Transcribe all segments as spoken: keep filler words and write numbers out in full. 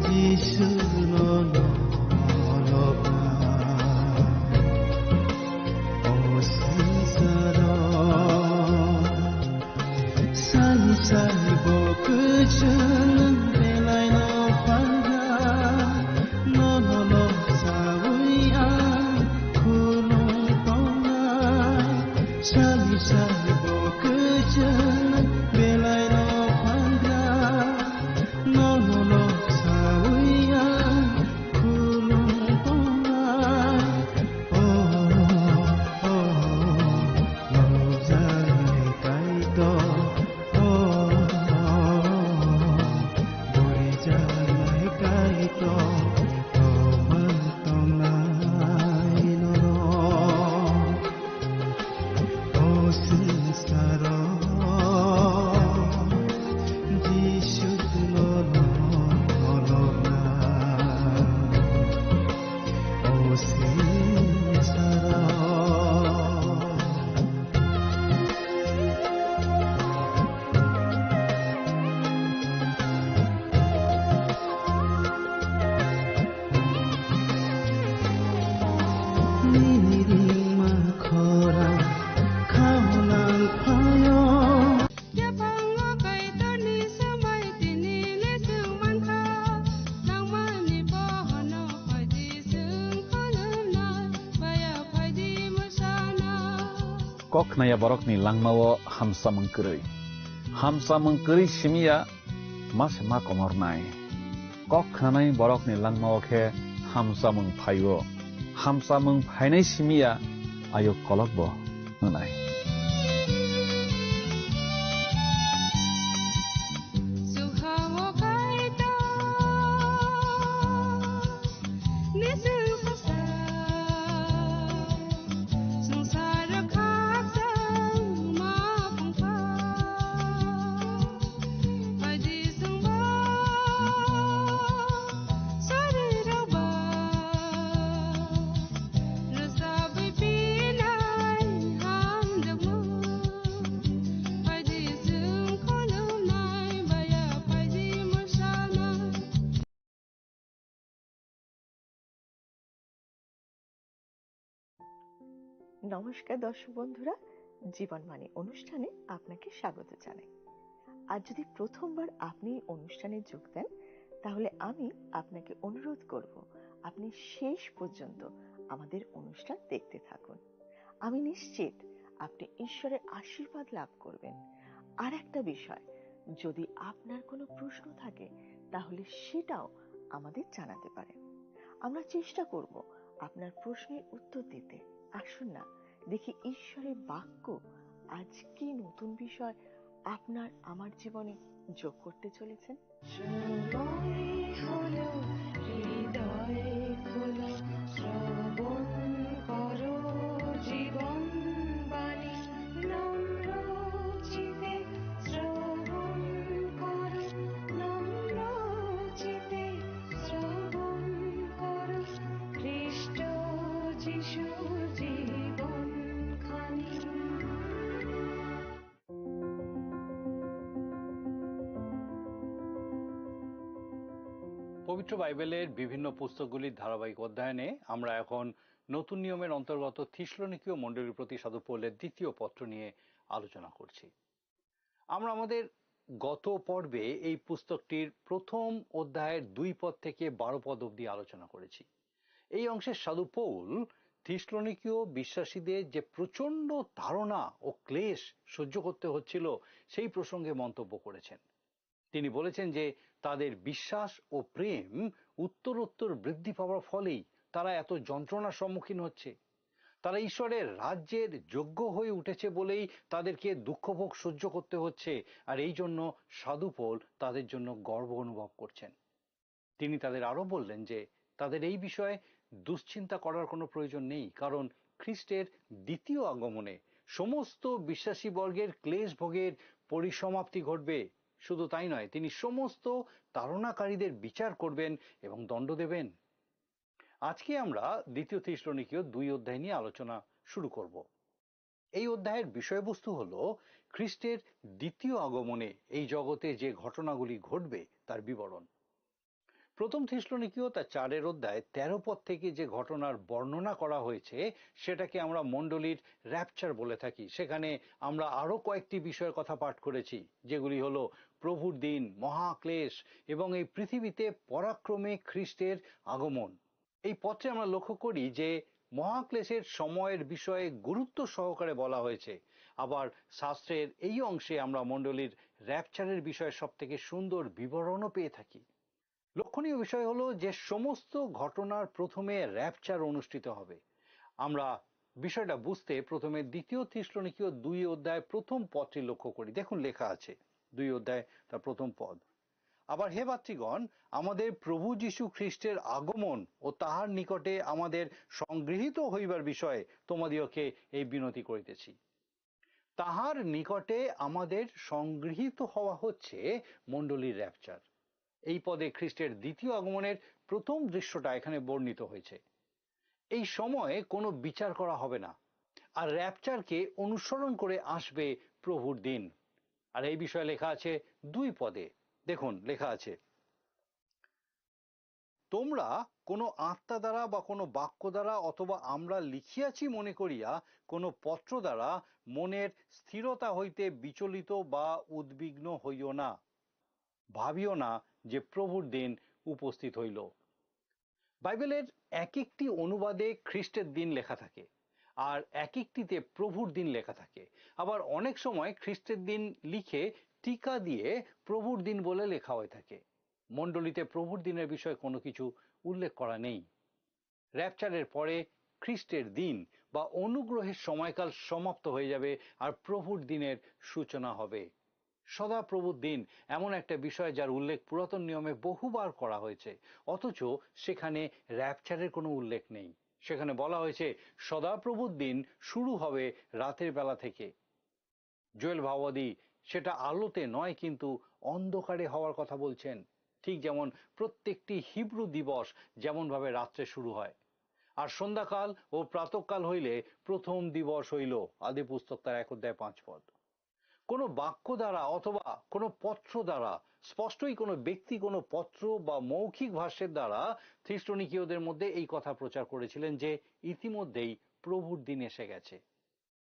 Jisu no nolokna, o sansaro. Sani sani bo kwchwng belai no phalga, no nolok sawi ang khulum tongnai. Sani sani bo kwchwng belai no phalga, no nolok sawi ang khulum tongnai. Oh, oh, oh, nukjaknai Kaitor, oh, oh, oh, borijaknai Kaitor, tomang tongnai norok. O sansaro Jisu no nolokna. O sansaro. Nini ringma khorang khaunang phaio. Yaphango Kaitorni samai tini le chwng mankha. Nangmani bohono phaidi chwng khulumnai, baya phaidi mwsana. Kok khnaya borokni langmao hamsamung kwrwi. Hamsamung kwrwi simiya ma se ma komornai. Kok khnanai borokni langmao khe hamsamung phaio. Hamsamung phainai simiya ayuk kolokbo wngnai. নমস্কার দর্শক বন্ধুরা, জীবনবাণী অনুষ্ঠানে আপনাকে স্বাগত জানাই। আর যদি প্রথমবার আপনি এই অনুষ্ঠানে যোগ দেন, তাহলে আমি আপনাকে অনুরোধ করব, আপনি শেষ পর্যন্ত আমাদের অনুষ্ঠান দেখতে থাকুন। আমি নিশ্চিত আপনি ঈশ্বরের আশীর্বাদ লাভ করবেন। আর একটা বিষয়, যদি আপনার কোনো প্রশ্ন থাকে, তাহলে সেটাও আমাদের জানাতে পারেন। আমরা চেষ্টা করব আপনার প্রশ্নের উত্তর দিতে। আসুন না, দেখি ঈশ্বরের বাক্য আজ কি নতুন বিষয় আপনার আমার জীবনে যোগ করতে চলেছেন। সময় হলো, হৃদয় খোলো, শ্রবণ করো জীবন বাণী। নম্র চিতে শ্রবণ করো, নম্র চিতে শ্রবণ করো, খ্রিস্ট যিশুর জীবন খানি। পবিত্র বাইবেলের বিভিন্ন পুস্তকগুলির ধারাবাহিক অধ্যয়নে আমরা এখন নতুন নিয়মের অন্তর্গত থিসলনিকীয় মণ্ডলীর প্রতি সাধু পৌলের দ্বিতীয় পত্র নিয়ে আলোচনা করছি। আমরা আমাদের গত পর্বে এই পুস্তকটির প্রথম অধ্যায়ের দুই পদ থেকে বারো পদ অবধি আলোচনা করেছি। এই অংশে সাধু পৌল থিসলনিকীয় বিশ্বাসীদের যে প্রচণ্ড তাড়না ও ক্লেশ সহ্য করতে হচ্ছিল, সেই প্রসঙ্গে মন্তব্য করেছেন। তিনি বলেছেন যে তাদের বিশ্বাস ও প্রেম উত্তরোত্তর বৃদ্ধি পাওয়ার ফলেই তারা এত যন্ত্রণার সম্মুখীন হচ্ছে। তারা ঈশ্বরের রাজ্যের যোগ্য হয়ে উঠেছে বলেই তাদেরকে দুঃখভোগ সহ্য করতে হচ্ছে, আর এই জন্য সাধু পৌল তাদের জন্য গর্ব অনুভব করছেন। তিনি তাদের আরও বললেন যে তাদের এই বিষয়ে দুশ্চিন্তা করার কোনো প্রয়োজন নেই, কারণ খ্রিস্টের দ্বিতীয় আগমনে সমস্ত বিশ্বাসী বর্গের ক্লেশ ভোগের পরিসমাপ্তি ঘটবে। শুধু তাই নয়, তিনি সমস্ত তাড়নাকারীদের বিচার করবেন এবং দণ্ড দেবেন। আজকে আমরা দ্বিতীয় থিসলনিকীয় দুই অধ্যায় নিয়ে আলোচনা শুরু করব। এই অধ্যায়ের বিষয়বস্তু হলো খ্রিস্টের দ্বিতীয় আগমনে এই জগতে যে ঘটনাগুলি ঘটবে তার বিবরণ। প্রথম থিসলনিকীয় তার চারের অধ্যায় তেরো পদ থেকে যে ঘটনার বর্ণনা করা হয়েছে, সেটাকে আমরা মণ্ডলীর র্যাপচার বলে থাকি। সেখানে আমরা আরো কয়েকটি বিষয়ের কথা পাঠ করেছি, যেগুলি হলো প্রভুর দিন, মহাক্লেশ এবং এই পৃথিবীতে পরাক্রমী খ্রিস্টের আগমন। এই পত্রে আমরা লক্ষ্য করি যে মহাক্লেশের সময়ের বিষয়ে গুরুত্ব সহকারে বলা হয়েছে। আবার শাস্ত্রের এই অংশে আমরা মণ্ডলীর র্যাপচারের বিষয়ে সব থেকে সুন্দর বিবরণও পেয়ে থাকি। লক্ষণীয় বিষয় হলো যে সমস্ত ঘটনার প্রথমে র্যাপচার অনুষ্ঠিত হবে। আমরা বিষয়টা বুঝতে প্রথমে দ্বিতীয় থিসলনিকীয় দুই অধ্যায় প্রথম পদটি লক্ষ্য করি। দেখুন, লেখা আছে, দুই অধ্যায় তার প্রথম পদ, "আবার হে ভাতৃগণ, আমাদের প্রভু যীশু খ্রিস্টের আগমন ও তাহার নিকটে আমাদের সংগৃহীত হইবার বিষয়ে তোমাদিগকে এই বিনতি করিতেছি।" তাহার নিকটে আমাদের সংগৃহীত হওয়া হচ্ছে মণ্ডলীর র্যাপচার। এই পদে খ্রিস্টের দ্বিতীয় আগমনের প্রথম দৃশ্যটা এখানে বর্ণিত হয়েছে। এই সময়ে কোনো বিচার করা হবে না, আর র্যাপচারকে অনুসরণ করে আসবে প্রভুর দিন। আর এই বিষয়ে লেখা আছে দুই পদে। দেখুন, লেখা আছে, "তোমরা কোনো আত্মা দ্বারা বা কোনো বাক্য দ্বারা অথবা আমরা লিখিয়াছি মনে করিয়া কোনো পত্র দ্বারা মনের স্থিরতা হইতে বিচলিত বা উদ্বিগ্ন হইও না, ভাবিও না যে প্রভুর দিন উপস্থিত হইল।" বাইবেলের এক একটি অনুবাদে খ্রিস্টের দিন লেখা থাকে, আর এক একটিতে প্রভুর দিন লেখা থাকে। আবার অনেক সময় খ্রিস্টের দিন লিখে টিকা দিয়ে প্রভুর দিন বলে লেখা হয়ে থাকে। মণ্ডলীতে প্রভুর দিনের বিষয়ে কোনো কিছু উল্লেখ করা নেই। র্যাপচারের পরে খ্রিস্টের দিন বা অনুগ্রহের সময়কাল সমাপ্ত হয়ে যাবে, আর প্রভুর দিনের সূচনা হবে। সদাপ্রভুর দিন এমন একটা বিষয়, যার উল্লেখ পুরাতন নিয়মে বহুবার করা হয়েছে, অথচ সেখানে র্যাপচারের কোনো উল্লেখ নেই। সেখানে বলা হয়েছে, সদাপ্রভুর দিন শুরু হবে রাতের বেলা থেকে। জোয়েল ভাওবাদী সেটা আলোতে নয়, কিন্তু অন্ধকারে হওয়ার কথা বলছেন। ঠিক যেমন প্রত্যেকটি হিব্রু দিবস যেমনভাবে রাত্রে শুরু হয়, আর সন্ধ্যাকাল ও প্রাতঃকাল হইলে প্রথম দিবস হইল, আদি পুস্তক তার এক অধ্যায় পাঁচ পদ। কোনো বাক্য দ্বারা অথবা কোনো পত্র দ্বারা, স্পষ্টই কোনো ব্যক্তি কোনো পত্র বা মৌখিক ভাষ্যের দ্বারা থিসলনিকীয়দের মধ্যে এই কথা প্রচার করেছিলেন যে ইতিমধ্যেই প্রভুর দিন এসে গেছে।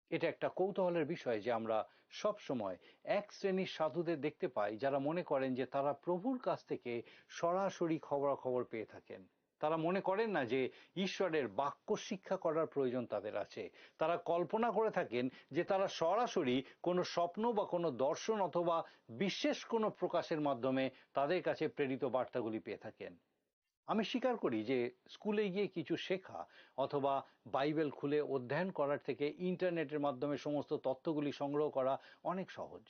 এটা একটা কৌতূহলের বিষয় যে আমরা সব সময় এক শ্রেণীর সাধুদের দেখতে পাই, যারা মনে করেন যে তারা প্রভুর কাছ থেকে সরাসরি খবরাখবর পেয়ে থাকেন। তারা মনে করেন না যে ঈশ্বরের বাক্য শিক্ষা করার প্রয়োজন তাদের আছে। তারা কল্পনা করে থাকেন যে তারা সরাসরি কোনো স্বপ্ন বা কোনো দর্শন অথবা বিশেষ কোনো প্রকাশের মাধ্যমে তাদের কাছে প্রেরিত বার্তাগুলি পেয়ে থাকেন। আমি স্বীকার করি যে স্কুলে গিয়ে কিছু শেখা অথবা বাইবেল খুলে অধ্যয়ন করার থেকে ইন্টারনেটের মাধ্যমে সমস্ত তথ্যগুলি সংগ্রহ করা অনেক সহজ।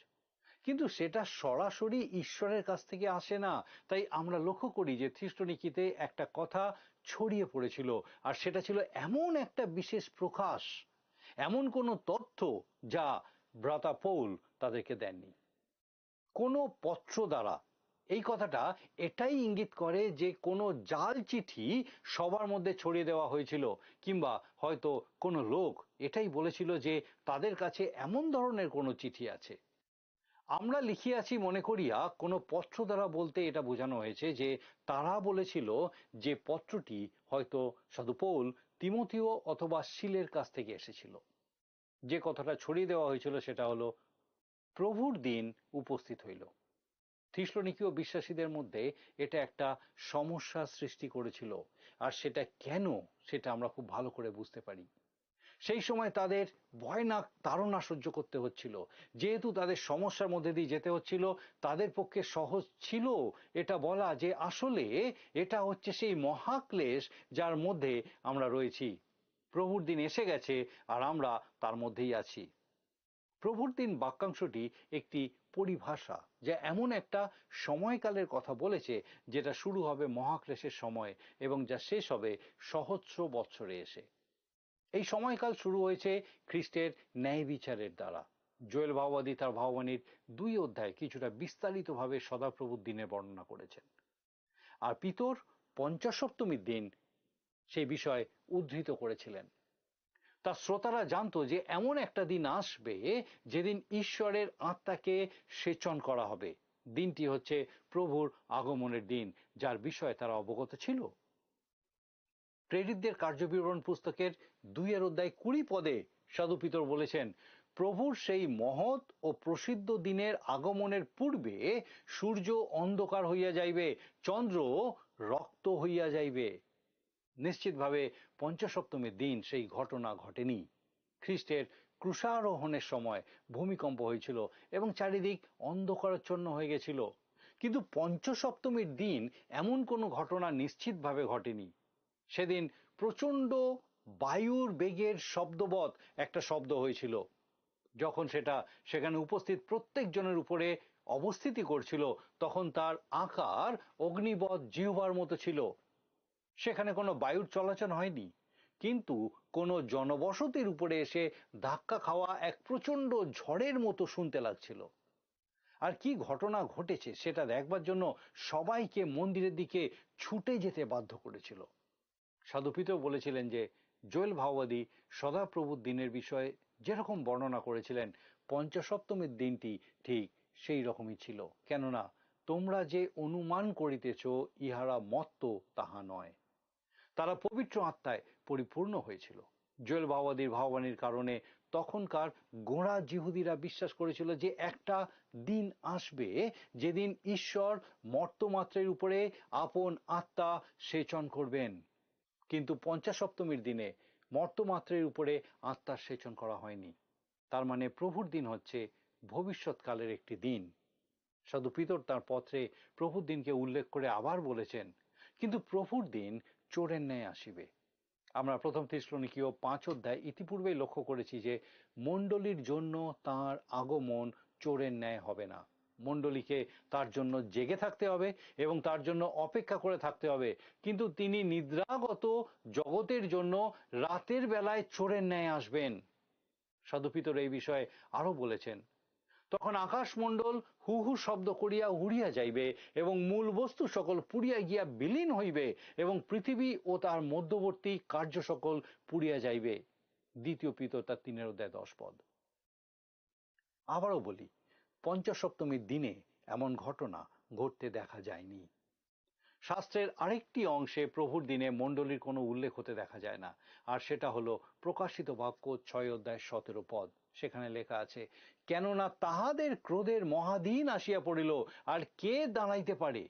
কিন্তু সেটা সরাসরি ঈশ্বরের কাছ থেকে আসে না। তাই আমরা লক্ষ্য করি যে থিসলনিকিতে একটা কথা ছড়িয়ে পড়েছিল, আর সেটা ছিল এমন একটা বিশেষ প্রকাশ, এমন কোনো তথ্য যা ভ্রাতা পৌল তাদেরকে দেননি। কোনো পত্র দ্বারা, এই কথাটা এটাই ইঙ্গিত করে যে কোনো জাল চিঠি সবার মধ্যে ছড়িয়ে দেওয়া হয়েছিল, কিংবা হয়তো কোনো লোক এটাই বলেছিল যে তাদের কাছে এমন ধরনের কোনো চিঠি আছে। আমরা লিখিয়াছি মনে করিয়া কোনো পত্র দ্বারা বলতে এটা বোঝানো হয়েছে যে তারা বলেছিল যে পত্রটি হয়তো সাধু পৌল তিমথিও অথবা সিলের কাছ থেকে এসেছিল। যে কথাটা ছড়িয়ে দেওয়া হয়েছিল সেটা হলো, "প্রভুর দিন উপস্থিত হইল।" থিসলনিকীয় বিশ্বাসীদের মধ্যে এটা একটা সমস্যা সৃষ্টি করেছিল, আর সেটা কেন, সেটা আমরা খুব ভালো করে বুঝতে পারি। সেই সময় তাদের ভয়ানক তাড়না সহ্য করতে হচ্ছিল। যেহেতু তাদের সমস্যার মধ্যে দিয়ে যেতে হচ্ছিল, তাদের পক্ষে সহজ ছিল এটা বলা যে আসলে এটা হচ্ছে সেই মহাক্লেশ যার মধ্যে আমরা রয়েছি। প্রভুর দিন এসে গেছে, আর আমরা তার মধ্যেই আছি। প্রভুর দিন বাক্যাংশটি একটি পরিভাষা, যা এমন একটা সময়কালের কথা বলেছে যেটা শুরু হবে মহাক্লেশের সময় এবং যা শেষ হবে সহস্র বৎসরে এসে। এই সময়কাল শুরু হয়েছে খ্রিস্টের ন্যায় বিচারের দ্বারা। জোয়েল ভাওবাদী তার ভাববাণীর দুই অধ্যায় কিছুটা বিস্তারিতভাবে সদাপ্রভুর দিনের বর্ণনা করেছেন। আর পিতর পঞ্চাশ সপ্তমীর দিন সেই বিষয় উদ্ধৃত করেছিলেন। তার শ্রোতারা জানতো যে এমন একটা দিন আসবে যেদিন ঈশ্বরের আত্মাকে সেচন করা হবে। দিনটি হচ্ছে প্রভুর আগমনের দিন, যার বিষয়ে তারা অবগত ছিল। প্রেরিতদের কার্যবিবরণ পুস্তকের দুইয়ের অধ্যায় কুড়ি পদে সাধু পিতর বলেছেন, "প্রভুর সেই মহৎ ও প্রসিদ্ধ দিনের আগমনের পূর্বে সূর্য অন্ধকার হইয়া যাইবে, চন্দ্র রক্ত হইয়া যাইবে।" নিশ্চিতভাবে পঞ্চসপ্তমীর দিন সেই ঘটনা ঘটেনি। খ্রিস্টের ক্রুশারোহণের সময় ভূমিকম্প হয়েছিল এবং চারিদিক অন্ধকারাচ্ছন্ন হয়ে গেছিল। কিন্তু পঞ্চসপ্তমীর দিন এমন কোনো ঘটনা নিশ্চিতভাবে ঘটেনি। সেদিন প্রচণ্ড বায়ুর বেগের শব্দবৎ একটা শব্দ হয়েছিল। যখন সেটা সেখানে উপস্থিত প্রত্যেকজনের উপরে অবস্থিতি করছিল, তখন তার আকার অগ্নিবৎ জিহ্বার মতো ছিল। সেখানে কোনো বায়ুর চলাচল হয়নি, কিন্তু কোনো জনবসতির উপরে এসে ধাক্কা খাওয়া এক প্রচণ্ড ঝড়ের মতো শুনতে লাগছিল। আর কি ঘটনা ঘটেছে সেটা দেখবার জন্য সবাইকে মন্দিরের দিকে ছুটে যেতে বাধ্য করেছিল। সাধু পিতর বলেছিলেন যে জোয়েল ভাওবাদী সদাপ্রভুর দিনের বিষয়ে যেরকম বর্ণনা করেছিলেন, পঞ্চসপ্তমীর দিনটি ঠিক সেই রকমই ছিল। কেননা তোমরা যে অনুমান করিতেছ, ইহারা মত্ত, তাহা নয়। তারা পবিত্র আত্মায় পরিপূর্ণ হয়েছিল। জোয়েল ভাওবাদীর ভাববাণীর কারণে তখনকার গোঁড়া জিহুদিরা বিশ্বাস করেছিল যে একটা দিন আসবে, যেদিন ঈশ্বর মর্তমাত্রের উপরে আপন আত্মা সেচন করবেন। কিন্তু পঞ্চসপ্তমীর দিনে মর্তমাত্রের উপরে আত্মার সেচন করা হয়নি। তার মানে প্রভুর দিন হচ্ছে ভবিষ্যৎকালের একটি দিন। সাধু পিতর তার পত্রে প্রভুর দিনকে উল্লেখ করে আবার বলেছেন, "কিন্তু প্রভুর দিন চোরের ন্যায় আসিবে।" আমরা প্রথম থিসলনিকীয় পাঁচ অধ্যায় ইতিপূর্বেই লক্ষ্য করেছি যে মণ্ডলীর জন্য তার আগমন চোরের ন্যায় হবে না। মণ্ডলীকে তার জন্য জেগে থাকতে হবে এবং তার জন্য অপেক্ষা করে থাকতে হবে, কিন্তু তিনি নিদ্রাগত জগতের জন্য রাতের বেলায় চোরের ন্যায় আসবেন। সাধু পিতর এই বিষয়ে আরো বলেছেন, "তখন আকাশমণ্ডল হু হু শব্দ করিয়া উড়িয়া যাইবে এবং মূল বস্তু সকল পুড়িয়া গিয়া বিলীন হইবে এবং পৃথিবী ও তার মধ্যবর্তী কার্য সকল পুড়িয়া যাইবে।" দ্বিতীয় পিতর তার তিনের অধ্যায় দশ পদ। আবারও বলি, পঞ্চসপ্তমীর দিনে এমন ঘটনা ঘটতে দেখা যায়নি। শাস্ত্রের আরেকটি অংশে প্রভুর দিনে মণ্ডলীর কোনো উল্লেখ হতে দেখা যায় না, আর সেটা হলো প্রকাশিত বাক্য ছয় অধ্যায় সতেরো পদ। সেখানে লেখা আছে, "কেননা তাহাদের ক্রোধের মহাদিন আসিয়া পড়িল, আর কে দাঁড়াইতে পারে?"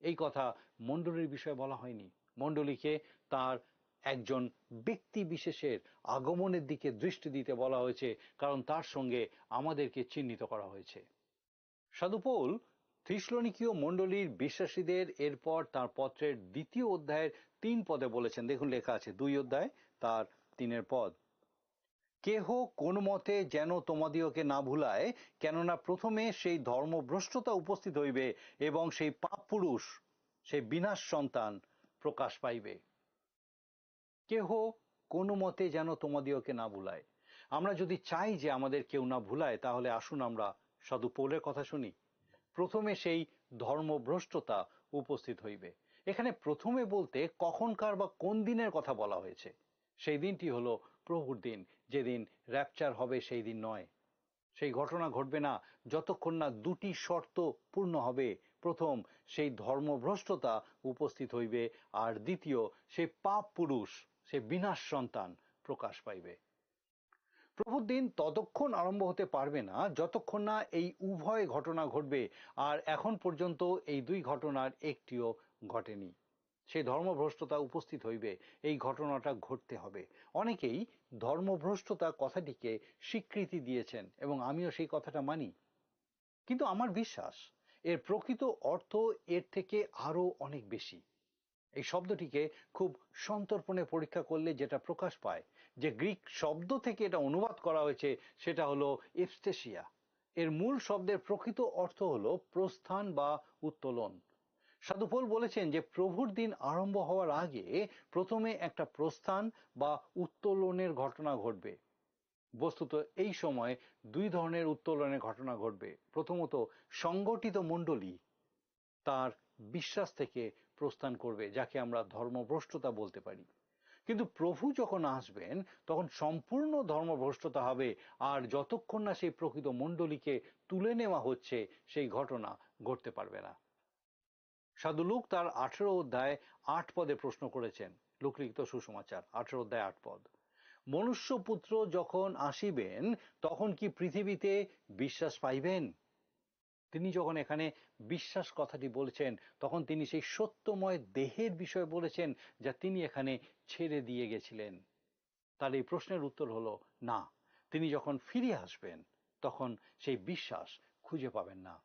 এই কথা মণ্ডলীর বিষয়ে বলা হয়নি। মণ্ডলীকে তার একজন ব্যক্তি বিশেষের আগমনের দিকে দৃষ্টি দিতে বলা হয়েছে, কারণ তার সঙ্গে আমাদেরকে চিহ্নিত করা হয়েছে। সাধু পৌল থিসলনিকীয় মণ্ডলীর বিশ্বাসীদের এরপর তার পত্রের দ্বিতীয় অধ্যায়ের তিন পদে বলেছেন, দেখুন, লেখা আছে দুই অধ্যায় তার তিনের পদ, "কেহ কোনো মতে যেন তোমাদিওকে না ভুলায়, কেননা প্রথমে সেই ধর্মভ্রষ্টতা উপস্থিত হইবে এবং সেই পাপ পুরুষ, সেই বিনাশ সন্তান প্রকাশ পাইবে।" কেহ কোনো মতে যেন তোমাদিওকে না ভুলায়। আমরা যদি চাই যে আমাদের কেউ না ভুলায়, তাহলে আসুন আমরা সাধু পৌলের কথা শুনি। "প্রথমে সেই ধর্মভ্রষ্টতা উপস্থিত হইবে।" এখানে "প্রথমে" বলতে কখনকার বা কোন দিনের কথা বলা হয়েছে? সেই দিনটি হলো প্রভুর দিন, যেদিন র্যাপচার হবে, সেই দিন নয়। সেই ঘটনা ঘটবে না যতক্ষণ না দুটি শর্ত পূর্ণ হবে। প্রথম, সেই ধর্মভ্রষ্টতা উপস্থিত হইবে, আর দ্বিতীয়, সেই পাপ পুরুষ, সেই বিনাশ সন্তান প্রকাশ পাইবে। প্রভুর দিন ততক্ষণ আরম্ভ হতে পারবে না যতক্ষণ না এই উভয় ঘটনা ঘটবে, আর এখন পর্যন্ত এই দুই ঘটনার একটিও ঘটেনি। সেই ধর্মভ্রষ্টতা উপস্থিত হইবে, এই ঘটনাটা ঘটতে হবে। অনেকেই ধর্মভ্রষ্টতা কথাটিকে স্বীকৃতি দিয়েছেন এবং আমিও সেই কথাটা মানি। কিন্তু আমার বিশ্বাস, এর প্রকৃত অর্থ এর থেকে আরো অনেক বেশি। এই শব্দটিকে খুব সন্তর্পণে পরীক্ষা করলে যেটা প্রকাশ পায়, যে গ্রিক শব্দ থেকে এটা অনুবাদ করা হয়েছে, সেটা হলো এপস্টেশিয়া। এর মূল শব্দের প্রকৃত অর্থ হলো প্রস্থান বা উত্তোলন। সাধু পৌল বলেছেন যে প্রভুর দিন আরম্ভ হওয়ার আগে প্রথমে একটা প্রস্থান বা উত্তোলনের ঘটনা ঘটবে। বস্তুত এই সময় দুই ধরনের উত্তোলনের ঘটনা ঘটবে। প্রথমত, সংগঠিত মণ্ডলী তার বিশ্বাস থেকে প্রস্থান করবে, যাকে আমরা ধর্মভ্রষ্টতা বলতে পারি। কিন্তু প্রভু যখন আসবেন, তখন সম্পূর্ণ ধর্মভ্রষ্টতা হবে, আর যতক্ষণ না সেই প্রকৃত মণ্ডলীকে তুলে নেওয়া হচ্ছে, সেই ঘটনা ঘটতে পারবে না। সাধু লুক তার আঠেরো অধ্যায় আট পদে প্রশ্ন করেছেন, লুক লিখিত সুসমাচার আঠেরো অধ্যায় আট পদ, "মনুষ্যপুত্র যখন আসিবেন, তখন কি পৃথিবীতে বিশ্বাস পাইবেন?" তিনি যখন এখানে বিশ্বাস কথাটি বলেছেন, তখন তিনি সেই সত্যময় দেহের বিষয়ে বলেছেন, যা তিনি এখানে ছেড়ে দিয়ে গেছিলেন। তার এই প্রশ্নের উত্তর হলো না, তিনি যখন ফিরে আসবেন, তখন সেই বিশ্বাস খুঁজে পাবেন না।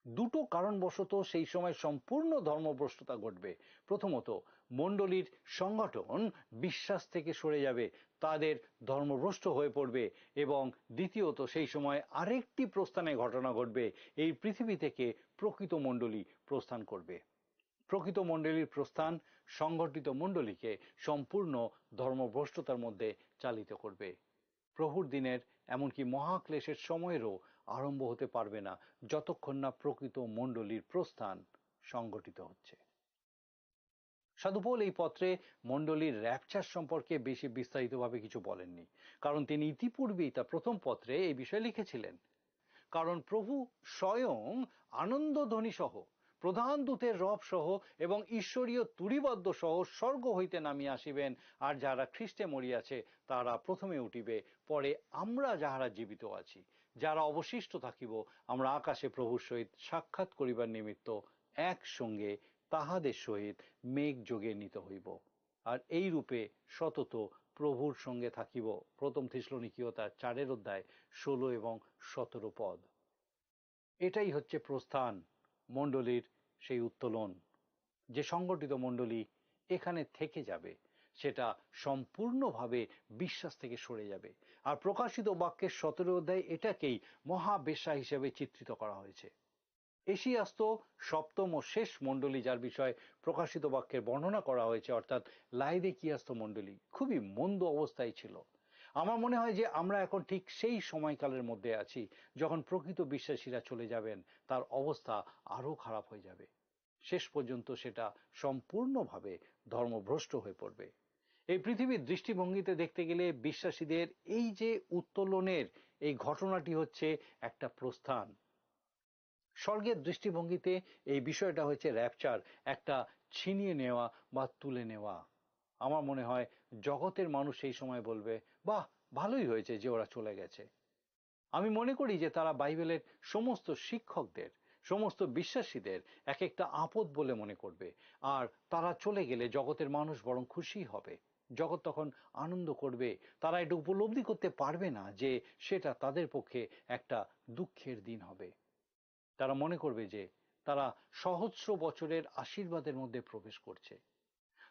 দুটো কারণবশত সেই সময় সম্পূর্ণ ধর্মভ্রষ্টতা ঘটবে। প্রথমত, মণ্ডলীর সংগঠন বিশ্বাস থেকে সরে যাবে, তাদের ধর্মভ্রষ্ট হয়ে পড়বে, এবং দ্বিতীয়ত, সেই সময় আরেকটি প্রস্থানের ঘটনা ঘটবে। এই পৃথিবী থেকে প্রকৃত মণ্ডলী প্রস্থান করবে। প্রকৃত মণ্ডলীর প্রস্থান সংগঠিত মণ্ডলীকে সম্পূর্ণ ধর্মভ্রষ্টতার মধ্যে চালিত করবে। প্রভুর দিনের, এমনকি মহাক্লেশের সময়রও আরম্ভ হতে পারবে না, যতক্ষণ না প্রকৃত মণ্ডলীর প্রস্থান সংগঠিত হচ্ছে। সাধু পৌল এই পত্রে মণ্ডলীর র্যাপচার সম্পর্কে বেশি বিস্তারিতভাবে কিছু বলেননি, কারণ তিনি ইতিপূর্বেই তার প্রথম পত্রে এই বিষয়ে লিখেছিলেন। কারণ প্রভু স্বয়ং আনন্দধ্বনি সহ, প্রধান দূতের রব সহ এবং ঈশ্বরীয় তুড়িবাদ্য সহ স্বর্গ হইতে নামিয়া আসিবেন, আর যাহারা খ্রিস্টে মরিয়াছে, তাহারা প্রথমে উঠিবে, পরে আমরা যাহারা জীবিত আছি, যারা অবশিষ্ট থাকিব, আমরা আকাশে প্রভুর সহিত সাক্ষাৎ করিবার নিমিত্ত একসঙ্গে তাহাদের সহিত মেঘ যোগে নীত হইব। আর এই রূপে সতত প্রভুর সঙ্গে থাকিব। প্রথম থেসলোনিকীয় তার চারের অধ্যায় ষোলো এবং সতেরো পদ। এটাই হচ্ছে প্রস্থান, মণ্ডলীর সেই উত্তোলন। যে সংগঠিত মণ্ডলী এখানে থেকে যাবে, সেটা সম্পূর্ণভাবে বিশ্বাস থেকে সরে যাবে। আর প্রকাশিত বাক্যের সতেরো অধ্যায় এটাকেই মহাবেশ্যা হিসেবে চিত্রিত করা হয়েছে। এশিয়াস্ত সপ্তম ও শেষ মণ্ডলী, যার বিষয়ে প্রকাশিত বাক্যের বর্ণনা করা হয়েছে, অর্থাৎ লাইদিকিয়াস্ত মণ্ডলী, খুবই মন্দ অবস্থায় ছিল। আমার মনে হয় যে আমরা এখন ঠিক সেই সময়কালের মধ্যে আছি, যখন প্রকৃত বিশ্বাসীরা চলে যাবেন, তার অবস্থা আরও খারাপ হয়ে যাবে। শেষ পর্যন্ত সেটা সম্পূর্ণভাবে ধর্মভ্রষ্ট হয়ে পড়বে। এই পৃথিবীর দৃষ্টিভঙ্গিতে দেখতে গেলে বিশ্বাসীদের এই যে উত্তোলনের এই ঘটনাটি হচ্ছে একটা প্রস্থান। স্বর্গের দৃষ্টিভঙ্গিতে এই বিষয়টা হচ্ছে র্যাপচার, একটা ছিনিয়ে নেওয়া বা তুলে নেওয়া। আমার মনে হয় জগতের মানুষ সেই সময় বলবে, "বাহ, ভালোই হয়েছে যে ওরা চলে গেছে।" আমি মনে করি যে তারা বাইবেলের সমস্ত শিক্ষকদের, সমস্ত বিশ্বাসীদের এক একটা আপদ বলে মনে করবে। আর তারা চলে গেলে জগতের মানুষ বরং খুশি হবে। জগৎ তখন আনন্দ করবে। তারা এটা উপলব্ধি করতে পারবে না যে সেটা তাদের পক্ষে একটা দুঃখের দিন হবে। তারা মনে করবে যে তারা সহস্র বছরের আশীর্বাদের মধ্যে প্রবেশ করছে।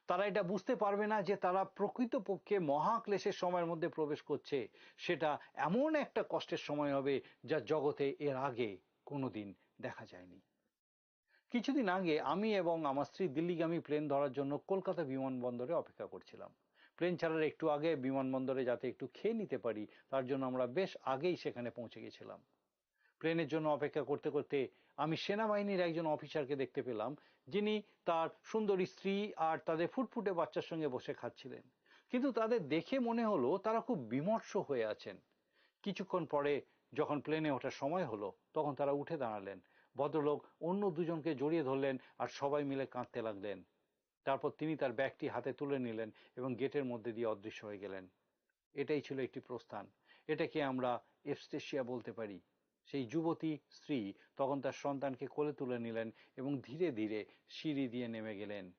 তারা এটা বুঝতে পারবে না যে তারা প্রকৃতপক্ষে মহাক্লেশের সময়ের মধ্যে প্রবেশ করছে। সেটা এমন একটা কষ্টের সময় হবে, যা জগতে এর আগে কোনোদিন দেখা যায়নি। কিছুদিন আগে আমি এবং আমার স্ত্রী দিল্লিগামী প্লেন ধরার জন্য কলকাতা বিমানবন্দরে অপেক্ষা করছিলাম। প্লেন ছাড়ার একটু আগে বিমানবন্দরে যাতে একটু খেয়ে নিতে পারি, তার জন্য আমরা বেশ আগেই সেখানে পৌঁছে গেছিলাম। প্লেনের জন্য অপেক্ষা করতে করতে আমি সেনাবাহিনীর একজন অফিসারকে দেখতে পেলাম, যিনি তার সুন্দরী স্ত্রী আর তাদের ফুটফুটে বাচ্চার সঙ্গে বসে খাচ্ছিলেন। কিন্তু তাদের দেখে মনে হলো তারা খুব বিমর্ষ হয়ে আছেন। কিছুক্ষণ পরে যখন প্লেনে ওঠার সময় হলো, তখন তারা উঠে দাঁড়ালেন। ভদ্রলোক অন্য দুজনকে জড়িয়ে ধরলেন আর সবাই মিলে কাঁদতে লাগলেন। তারপর তিনি তার ব্যাগটি হাতে তুলে নিলেন এবং গেটের মধ্যে দিয়ে অদৃশ্য হয়ে গেলেন। এটাই ছিল একটি প্রস্থান। এটাকে আমরা এপস্টেশিয়া বলতে পারি। সেই যুবতী স্ত্রী তখন তার সন্তানকে কোলে তুলে নিলেন এবং ধীরে ধীরে সিঁড়ি দিয়ে নেমে গেলেন।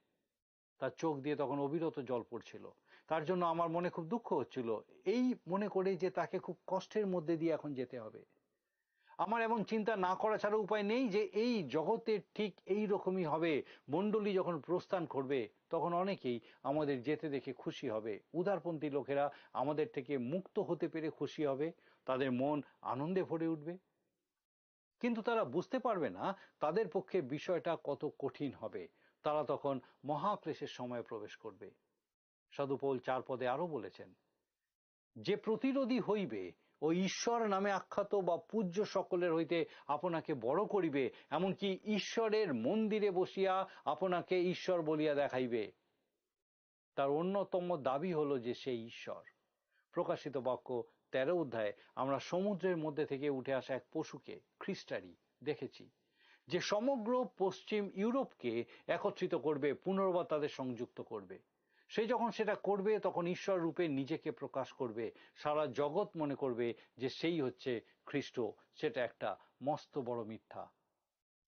তার চোখ দিয়ে তখন অবিরত জল পড়ছিল। তার জন্য আমার মনে খুব দুঃখ হচ্ছিল, এই মনে করে যে তাকে খুব কষ্টের মধ্যে দিয়ে এখন যেতে হবে। আমার এমন চিন্তা না করা ছাড়া উপায় নেই যে এই জগতে ঠিক এই রকমই হবে। মণ্ডলী যখন প্রস্থান করবে, তখন অনেকেই আমাদের যেতে দেখে খুশি হবে। উদারপন্থী লোকেরা আমাদের থেকে মুক্ত হতে পেরে খুশি হবে, তাদের মন আনন্দে ভরে উঠবে। কিন্তু তারা বুঝতে পারবে না তাদের পক্ষে বিষয়টা কত কঠিন হবে। তারা তখন মহাক্লেশের সময় প্রবেশ করবে। সাধু পৌল চার পদে আরো বলেছেন, "যে প্রতিরোধী হইবে ও ঈশ্বর নামে আখ্যাত বা পূজ্য সকলের হইতে আপনাকে বড় করিবে, এমনকি ঈশ্বরের মন্দিরে বসিয়া আপনাকে ঈশ্বর বলিয়া দেখাইবে।" তার অন্যতম দাবি হলো যে সে ঈশ্বর। প্রকাশিত বাক্য তেরো অধ্যায়ে আমরা সমুদ্রের মধ্যে থেকে উঠে আসা এক পশুকে, খ্রিস্টারি, দেখেছি, যে সমগ্র পশ্চিম ইউরোপকে একত্রিত করবে, পুনর্বার তাদের সংযুক্ত করবে। সে যখন সেটা করবে, তখন ঈশ্বর রূপে নিজেকে প্রকাশ করবে। সারা জগৎ মনে করবে যে সেই হচ্ছে খ্রিস্ট। সেটা একটা মস্ত বড় মিথ্যা।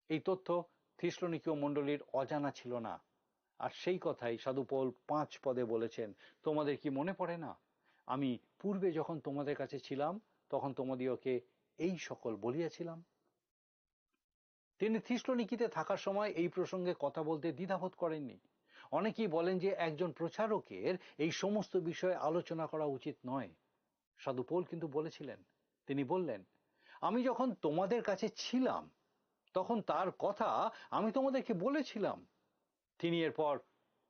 এই তথ্য থিসলনিকীয় মণ্ডলীর অজানা ছিল না। আর সেই কথাই সাধু পৌল পাঁচ পদে বলেছেন, "তোমাদের কি মনে পড়ে না, আমি পূর্বে যখন তোমাদের কাছে ছিলাম, তখন তোমাদিগকে এই সকল বলিয়াছিলাম?" তিনি থিসলনিকিতে থাকার সময় এই প্রসঙ্গে কথা বলতে দ্বিধাবোধ করেননি। অনেকেই বলেন যে একজন প্রচারকের এই সমস্ত বিষয়ে আলোচনা করা উচিত নয়। সাধু পৌল কিন্তু বলেছিলেন, তিনি বললেন, "আমি যখন তোমাদের কাছে ছিলাম, তখন তার কথা আমি তোমাদেরকে বলেছিলাম।" তিনি এরপর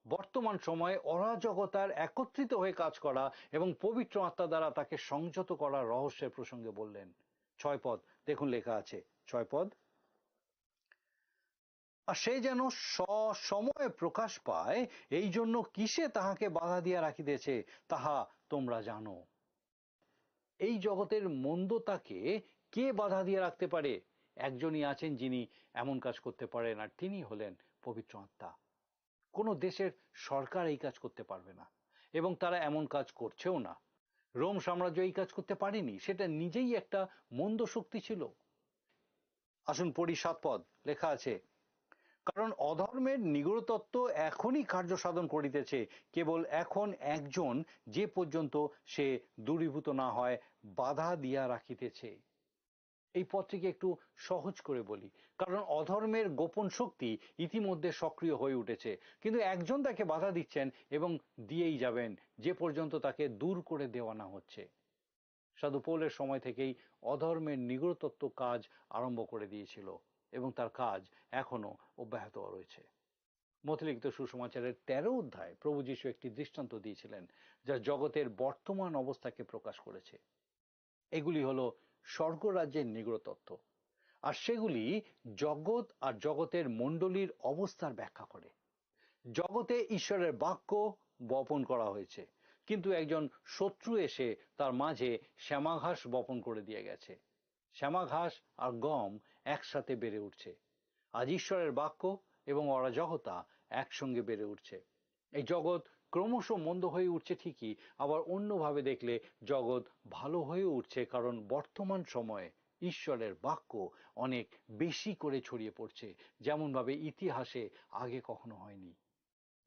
বর্তমান সময়ে অরাজকতার একত্রিত হয়ে কাজ করা এবং পবিত্র আত্মা দ্বারা তাকে সংযত করার রহস্যের প্রসঙ্গে বললেন। ছয় পদ দেখুন, লেখা আছে, ছয় পদ, "আর সে যেন সসময়ে প্রকাশ পায়, এই জন্য কিসে তাহাকে বাধা দিয়া রাখিতেছে, তাহা তোমরা জানো।" এই জগতের মন্দতাকে কে বাধা দিয়ে রাখতে পারে? একজনই আছেন যিনি এমন কাজ করতে পারেন, আর তিনি হলেন পবিত্র আত্মা। কোনো দেশের সরকার এই কাজ করতে পারবে না, এবং তারা এমন কাজ করছেও না। রোম সাম্রাজ্য এই কাজ করতে পারেনি, সেটা নিজেই একটা মন্দ শক্তি ছিল। আসুন পড়ি সাত পদ, লেখা আছে, "কারণ অধর্মের নিগূঢ় তত্ত্ব এখনই কার্য সাধন করিতেছে, কেবল এখন একজন, যে পর্যন্ত সে দূরীভূত না হয়, বাধা দিয়া রাখিতেছে।" এই পদটিকে একটু সহজ করে বলি, কারণ অধর্মের গোপন শক্তি ইতিমধ্যে সক্রিয় হয়ে উঠেছে, কিন্তু একজন তাকে বাধা দিচ্ছেন এবং দিয়েই যাবেন, যে পর্যন্ত তাকে দূর করে দেওয়া না হচ্ছে। সাধু পৌলের সময় থেকেই অধর্মের নিগূঢ় তত্ত্ব কাজ আরম্ভ করে দিয়েছিল এবং তার কাজ এখনো অব্যাহত রয়েছে। মথিলিখিত সুসমাচারের তেরো অধ্যায় প্রভু যীশু একটি দৃষ্টান্ত দিয়েছিলেন, যা জগতের বর্তমান অবস্থাকে প্রকাশ করেছে। এগুলি হলো স্বর্গরাজ্যের নিগূঢ় তত্ত্ব, আর সেগুলি জগৎ আর জগতের মণ্ডলীর অবস্থার ব্যাখ্যা করে। জগতে ঈশ্বরের বাক্য বপন করা হয়েছে, কিন্তু একজন শত্রু এসে তার মাঝে শ্যামাঘাস বপন করে দিয়ে গেছে। শ্যামাঘাস আর গম একসাথে বেড়ে উঠছে। আজ ঈশ্বরের বাক্য এবং অরাজকতা একসঙ্গে বেড়ে উঠছে। এই জগৎ ক্রমশ মন্দ হয়ে উঠছে ঠিকই, আবার অন্যভাবে দেখলে জগৎ ভালো হয়ে উঠছে, কারণ বর্তমান সময়ে ঈশ্বরের বাক্য অনেক বেশি করে ছড়িয়ে পড়ছে, যেমনভাবে ইতিহাসে আগে কখনো হয়নি।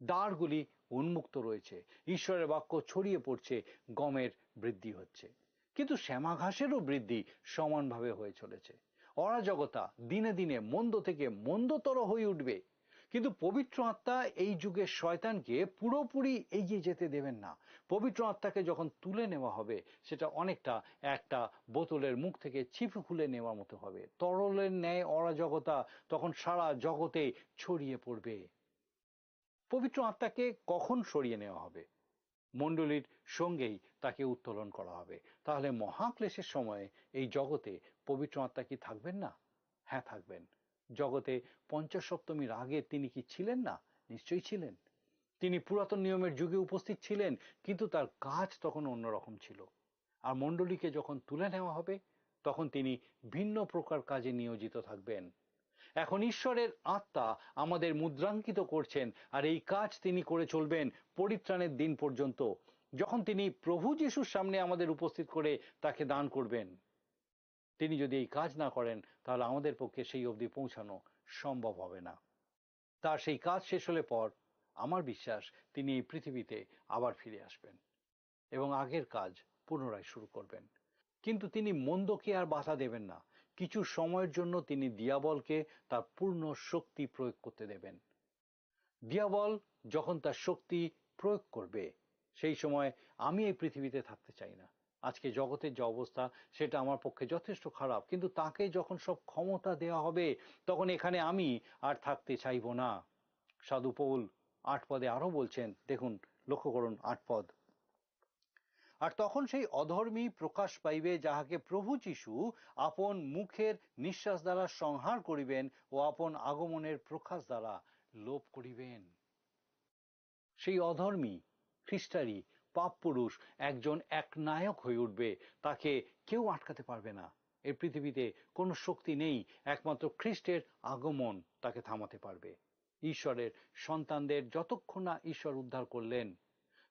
দ্বারগুলি উন্মুক্ত রয়েছে, ঈশ্বরের বাক্য ছড়িয়ে পড়ছে, গমের বৃদ্ধি হচ্ছে, কিন্তু শ্যামাঘাসেরও বৃদ্ধি সমানভাবে হয়ে চলেছে। অরাজকতা দিনে দিনে মন্দ থেকে মন্দতর হয়ে উঠবে, কিন্তু পবিত্র আত্মা এই যুগে শয়তানকে পুরোপুরি এগিয়ে যেতে দেবেন না। পবিত্র আত্মাকে যখন তুলে নেওয়া হবে, সেটা অনেকটা একটা বোতলের মুখ থেকে ছিপি খুলে নেওয়ার মতো হবে। তরলের ন্যায় অরাজকতা তখন সারা জগতে ছড়িয়ে পড়বে। পবিত্র আত্মাকে কখন সরিয়ে নেওয়া হবে? মণ্ডলীর সঙ্গেই তাকে উত্তোলন করা হবে। তাহলে মহাক্লেশের সময় এই জগতে পবিত্র আত্মা কি থাকবেন না? হ্যাঁ, থাকবেন। জগতে পঞ্চসপ্তমীর আগে তিনি কি ছিলেন না? নিশ্চয়ই ছিলেন। তিনি পুরাতন নিয়মের যুগে উপস্থিত ছিলেন, কিন্তু তার কাজ তখন অন্যরকম ছিল। আর মণ্ডলীকে যখন তুলে নেওয়া হবে, তখন তিনি ভিন্ন প্রকার কাজে নিয়োজিত থাকবেন। এখন ঈশ্বরের আত্মা আমাদের মুদ্রাঙ্কিত করছেন, আর এই কাজ তিনি করে চলবেন পরিত্রাণের দিন পর্যন্ত, যখন তিনি প্রভু যিশুর সামনে আমাদের উপস্থিত করে তাকে দান করবেন। তিনি যদি এই কাজ না করেন, তাহলে আমাদের পক্ষে সেই অবধি পৌঁছানো সম্ভব হবে না। তার সেই কাজ শেষ হলে পর আমার বিশ্বাস তিনি এই পৃথিবীতে আবার ফিরে আসবেন এবং আগের কাজ পুনরায় শুরু করবেন। কিন্তু তিনি মন্দকে আর বাধা দেবেন না। কিছু সময়ের জন্য তিনি দিয়াবলকে তার পূর্ণ শক্তি প্রয়োগ করতে দেবেন। দিয়াবল যখন তার শক্তি প্রয়োগ করবে, সেই সময় আমি এই পৃথিবীতে থাকতে চাই না। আজকে জগতের যে অবস্থা, সেটা আমার পক্ষে যথেষ্ট খারাপ, কিন্তু তাকে যখন সব ক্ষমতা দেওয়া হবে, তখন এখানে আমি আর থাকতে চাইব না। সাধু পৌল আট পদে আরো বলছেন, দেখুন, লক্ষ্য করুন আট পদ, "আর তখন সেই অধর্মী প্রকাশ পাইবে, যাহাকে প্রভু যীশু আপন মুখের নিঃশ্বাস দ্বারা সংহার করিবেন ও আপন আগমনের প্রকাশ দ্বারা লোপ করিবেন।" সেই অধর্মী খ্রিস্টারই পাপ পুরুষ একজন এক নায়ক হয়ে উঠবে, তাকে কেউ আটকাতে পারবে না। এই পৃথিবীতে কোনো শক্তি নেই, একমাত্র খ্রিস্টের আগমন তাকে থামাতে পারবে। ঈশ্বরের সন্তানদের যতক্ষণ না ঈশ্বর উদ্ধার করলেন,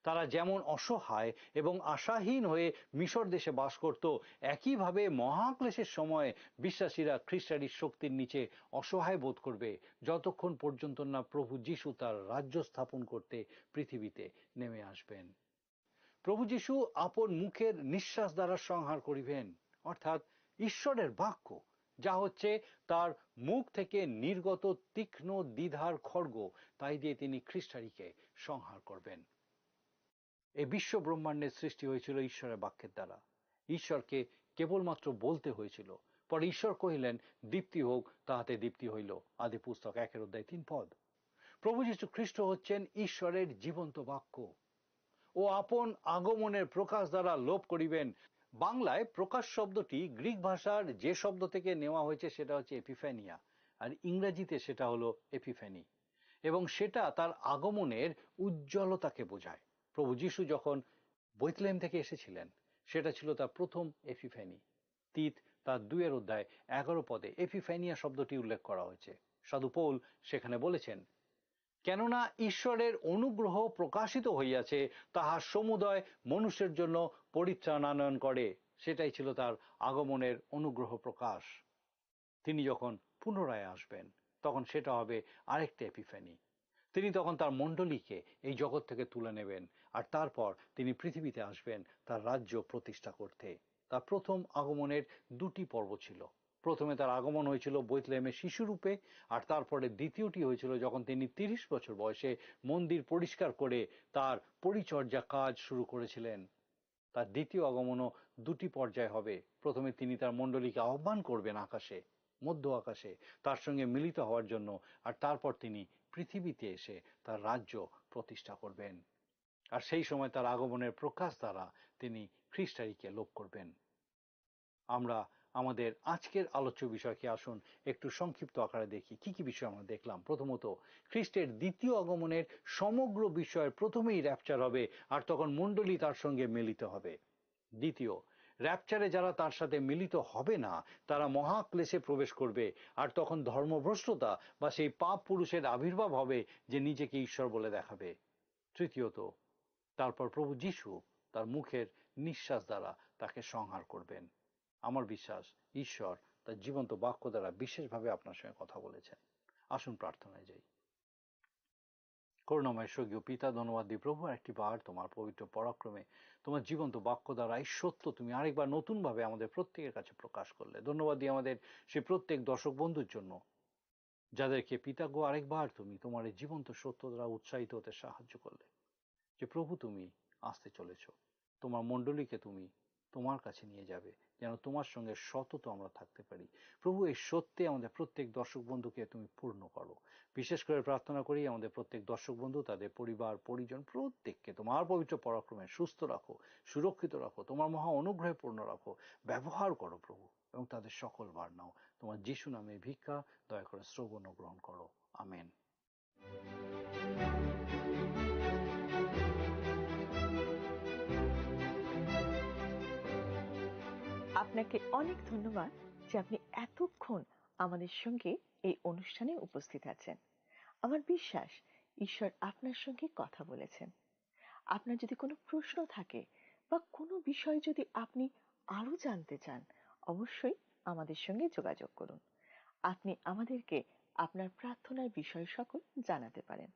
তারা যেমন অসহায় এবং আশাহীন হয়ে মিশর দেশে বাস করত, একইভাবে মহাক্লেশের সময় বিশ্বাসীরা খ্রিস্টানি শক্তির নিচে অসহায় বোধ করবে, যতক্ষণ পর্যন্ত না প্রভু যিশু তার রাজ্য স্থাপন করতে পৃথিবীতে নেমে আসবেন। প্রভু যিশু আপন মুখের নিঃশ্বাস দ্বারা সংহার করিবেন, অর্থাৎ ঈশ্বরের বাক্য, যা হচ্ছে তার মুখ থেকে নির্গত তীক্ষ্ণ দ্বিধার খড়গ, তাই দিয়ে তিনি খ্রিস্টারিকে সংহার করবেন। এই বিশ্ব ব্রহ্মাণ্ডের সৃষ্টি হয়েছিল ঈশ্বরের বাক্যের দ্বারা। ঈশ্বরকে কেবলমাত্র বলতে হয়েছিল। পরে ঈশ্বর কহিলেন, "দীপ্তি হোক," তাহাতে দীপ্তি হইল। আদি পুস্তক একের অধ্যায় তিন পদ। প্রভু যীশু খ্রিস্ট হচ্ছেন ঈশ্বরের জীবন্ত বাক্য। ও আপন আগমনের প্রকাশ দ্বারা লোপ করিবেন। বাংলায় প্রকাশ শব্দটি গ্রিক ভাষার যে শব্দ থেকে নেওয়া হয়েছে সেটা হচ্ছে এপিফ্যানিয়া, আর ইংরেজিতে সেটা হলো এপিফ্যানি, এবং সেটা তার আগমনের উজ্জ্বলতাকে বোঝায়। প্রভু যীশু যখন বৈতলেহেম থেকে এসেছিলেন, সেটা ছিল তার প্রথম এপিফ্যানি। তীত তার দুইয়ের অধ্যায় এগারো পদে এপিফ্যানিয়া শব্দটি উল্লেখ করা হয়েছে। সাধু পৌল সেখানে বলেছেন, "কেননা ঈশ্বরের অনুগ্রহ প্রকাশিত হইয়াছে, তাহা সমুদয় মনুষ্যের জন্য পরিত্রাণ আনয়ন করে।" সেটাই ছিল তার আগমনের অনুগ্রহ প্রকাশ। তিনি যখন পুনরায় আসবেন, তখন সেটা হবে আরেকটা এপিফ্যানি। তিনি তখন তার মণ্ডলীকে এই জগৎ থেকে তুলে নেবেন, আর তারপর তিনি পৃথিবীতে আসবেন তার রাজ্য প্রতিষ্ঠা করতে। তার প্রথম আগমনের দুটি পর্ব ছিল। প্রথমে তার আগমন হয়েছিল বৈতলেহেমে শিশুরূপে, আর তারপরে দ্বিতীয়টি হয়েছিল যখন তিনি তিরিশ বছর বয়সে মন্দির পরিষ্কার করে তার পরিচর্যা কাজ শুরু করেছিলেন। তার দ্বিতীয় আগমনও দুটি পর্যায় হবে। প্রথমে তিনি তার মণ্ডলীকে আহ্বান করবেন আকাশে, মধ্য আকাশে, তার সঙ্গে মিলিত হওয়ার জন্য, আর তারপর তিনি পৃথিবীতে এসে তার রাজ্য প্রতিষ্ঠা করবেন। আর সেই সময় তার আগমনের প্রকাশ দ্বারা তিনি খ্রিস্টারিকে লোপ করবেন। আমরা আমাদের আজকের আলোচ্য বিষয়কে আসুন একটু সংক্ষিপ্ত আকারে দেখি। কি কি বিষয় আমরা দেখলাম? প্রথমত, খ্রিস্টের দ্বিতীয় আগমনের সমগ্র বিষয় প্রথমেই র্যাপচার হবে, আর তখন মণ্ডলী তার সঙ্গে মিলিত হবে। দ্বিতীয়, র্যাপচারে যারা তার সাথে মিলিত হবে না, তারা মহাক্লেশে প্রবেশ করবে, আর তখন ধর্মভ্রষ্টতা বা সেই পাপ পুরুষের আবির্ভাব হবে, যে নিজেকে ঈশ্বর বলে দেখাবে। তৃতীয়ত, তারপর প্রভু যীশু তার মুখের নিঃশ্বাস দ্বারা তাকে সংহার করবেন। আমার বিশ্বাস, ঈশ্বর তার জীবন্ত বাক্য দ্বারা বিশেষভাবে আপনার সঙ্গে কথা বলেছেন। আসুন প্রার্থনায় যাই। করুণাময় স্বর্গীয় পিতা, ধন্যবাদ দিই প্রভু, আরেকটি বার তোমার পবিত্র পরাক্রমে, তোমার জীবন্ত বাক্য দ্বারা এই সত্য তুমি আরেকবার নতুনভাবে আমাদের প্রত্যেকের কাছে প্রকাশ করলে। ধন্যবাদ দিই আমাদের সেই প্রত্যেক দর্শক বন্ধুর জন্য, যাদেরকে পিতা গো আরেকবার তুমি তোমার এই জীবন্ত সত্য দ্বারা উৎসাহিত হতে সাহায্য করলে, যে প্রভু তুমি আসতে চলেছ, তোমার মণ্ডলীকে তুমি তোমার কাছে নিয়ে যাবে, যেন তোমার সঙ্গে সতত আমরা থাকতে পারি। প্রভু, এই সত্যে আমাদের প্রত্যেক দর্শক বন্ধুকে তুমি পূর্ণ করো। বিশেষ করে প্রার্থনা করি আমাদের প্রত্যেক দর্শক বন্ধু, তাদের পরিবার পরিজন, প্রত্যেককে তোমার পবিত্র পরাক্রমে সুস্থ রাখো, সুরক্ষিত রাখো, তোমার মহা অনুগ্রহে পূর্ণ রাখো। ব্যবহার করো প্রভু, এবং তাদের সকল ভার নাও। তোমার যিশু নামে ভিক্ষা, দয়া করে শ্রবণ ও গ্রহণ করো। আমেন। আপনাকে অনেক ধন্যবাদ যে আপনি এতক্ষণ আমাদের সঙ্গে এই অনুষ্ঠানে উপস্থিত আছেন। আমার বিশ্বাস, ঈশ্বর আপনার সঙ্গে কথা বলেছেন। আপনার যদি কোনো প্রশ্ন থাকে বা কোনো বিষয়ে যদি আপনি আরও জানতে চান, অবশ্যই আমাদের সঙ্গে যোগাযোগ করুন। আপনি আমাদেরকে আপনার প্রার্থনার বিষয় সকল জানাতে পারেন।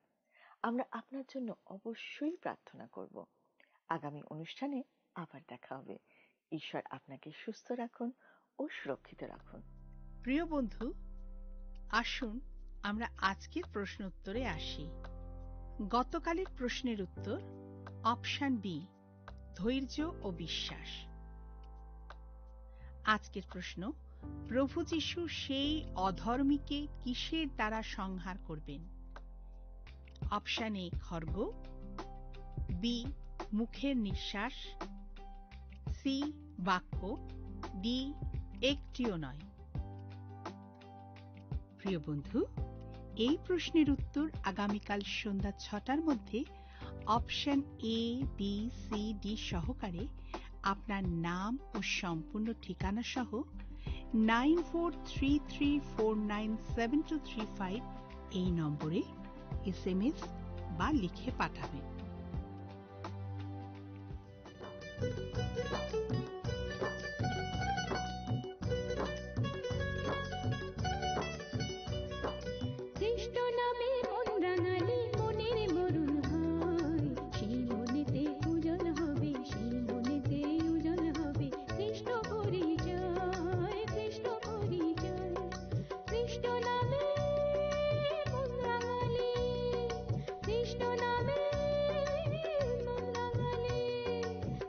আমরা আপনার জন্য অবশ্যই প্রার্থনা করব। আগামী অনুষ্ঠানে আবার দেখা হবে। ঈশ্বর আপনাকে সুস্থ রাখুন ও সুরক্ষিত রাখুন। প্রিয় বন্ধু, আসুন আমরা আজকের প্রশ্ন উত্তরে আসি। গতকালের প্রশ্নের উত্তর অপশন বি, ধৈর্য ও বিশ্বাস। আজকের প্রশ্ন, প্রভু যীশু সেই অধর্মীকে কিসের দ্বারা সংহার করবেন? অপশন এ খড়গ, বি মুখের নিঃশ্বাস, সি বাক্য, ডি একটিও নয়। প্রিয় বন্ধু, এই প্রশ্নের উত্তর আগামীকাল সন্ধ্যা ছটার মধ্যে option A, B, C, D সহকারে আপনার নাম ও সম্পূর্ণ ঠিকানা সহ nine four three three four nine seven two three five এই নম্বরে এসএমএস বা লিখে পাঠাবেন। শ্রেষ্ঠ নামে মন রাঙালে মনের মরণ হয়, সেই মনেতে উজ্জ্বল হবে, সেই মনেতে উজ্জ্বল হবে। শ্রেষ্ঠ পরিচয়, শ্রেষ্ঠ পরিচয়, শ্রেষ্ঠ নামে মন রাঙালে, শ্রেষ্ঠ নামে মন রাঙালে,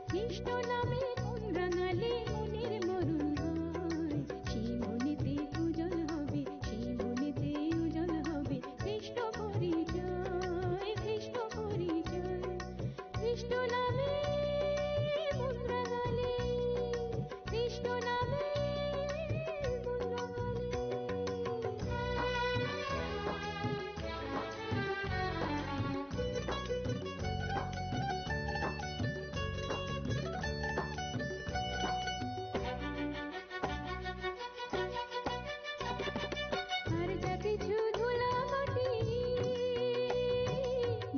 শ্রেষ্ঠ নামে মন রাঙালে মনের মরণ হয়। সেই মনেতে উজ্জ্বল হবে, সেই মনেতে উজ্জ্বল হবে। শ্রেষ্ঠ পরিচয়, শ্রেষ্ঠ পরিচয়, শ্রেষ্ঠ নামে মন রাঙালে, শ্রেষ্ঠ নামে মন রাঙালে। আর যা কিছু ধুলা মাটি,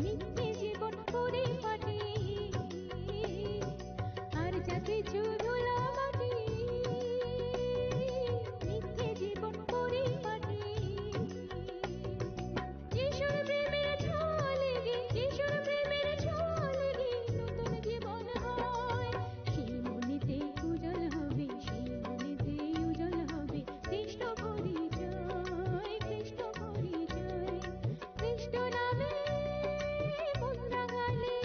মিথ্যে জীবন পরিপাটি। আর যা কিছু ধুলা মাটি, মিথ্যে জীবন পরিপাটি। যিশুর প্রেমের ঝলকে, যিশুর প্রেমের ঝলকে নতুন জীবন হয়। সেই মনেতে উজ্জ্বল হবে, সেই মনেতে উজ্জ্বল হবে। শ্রেষ্ঠ পরিচয়, শ্রেষ্ঠ পরিচয়, শ্রেষ্ঠ নামে মন রাঙালে।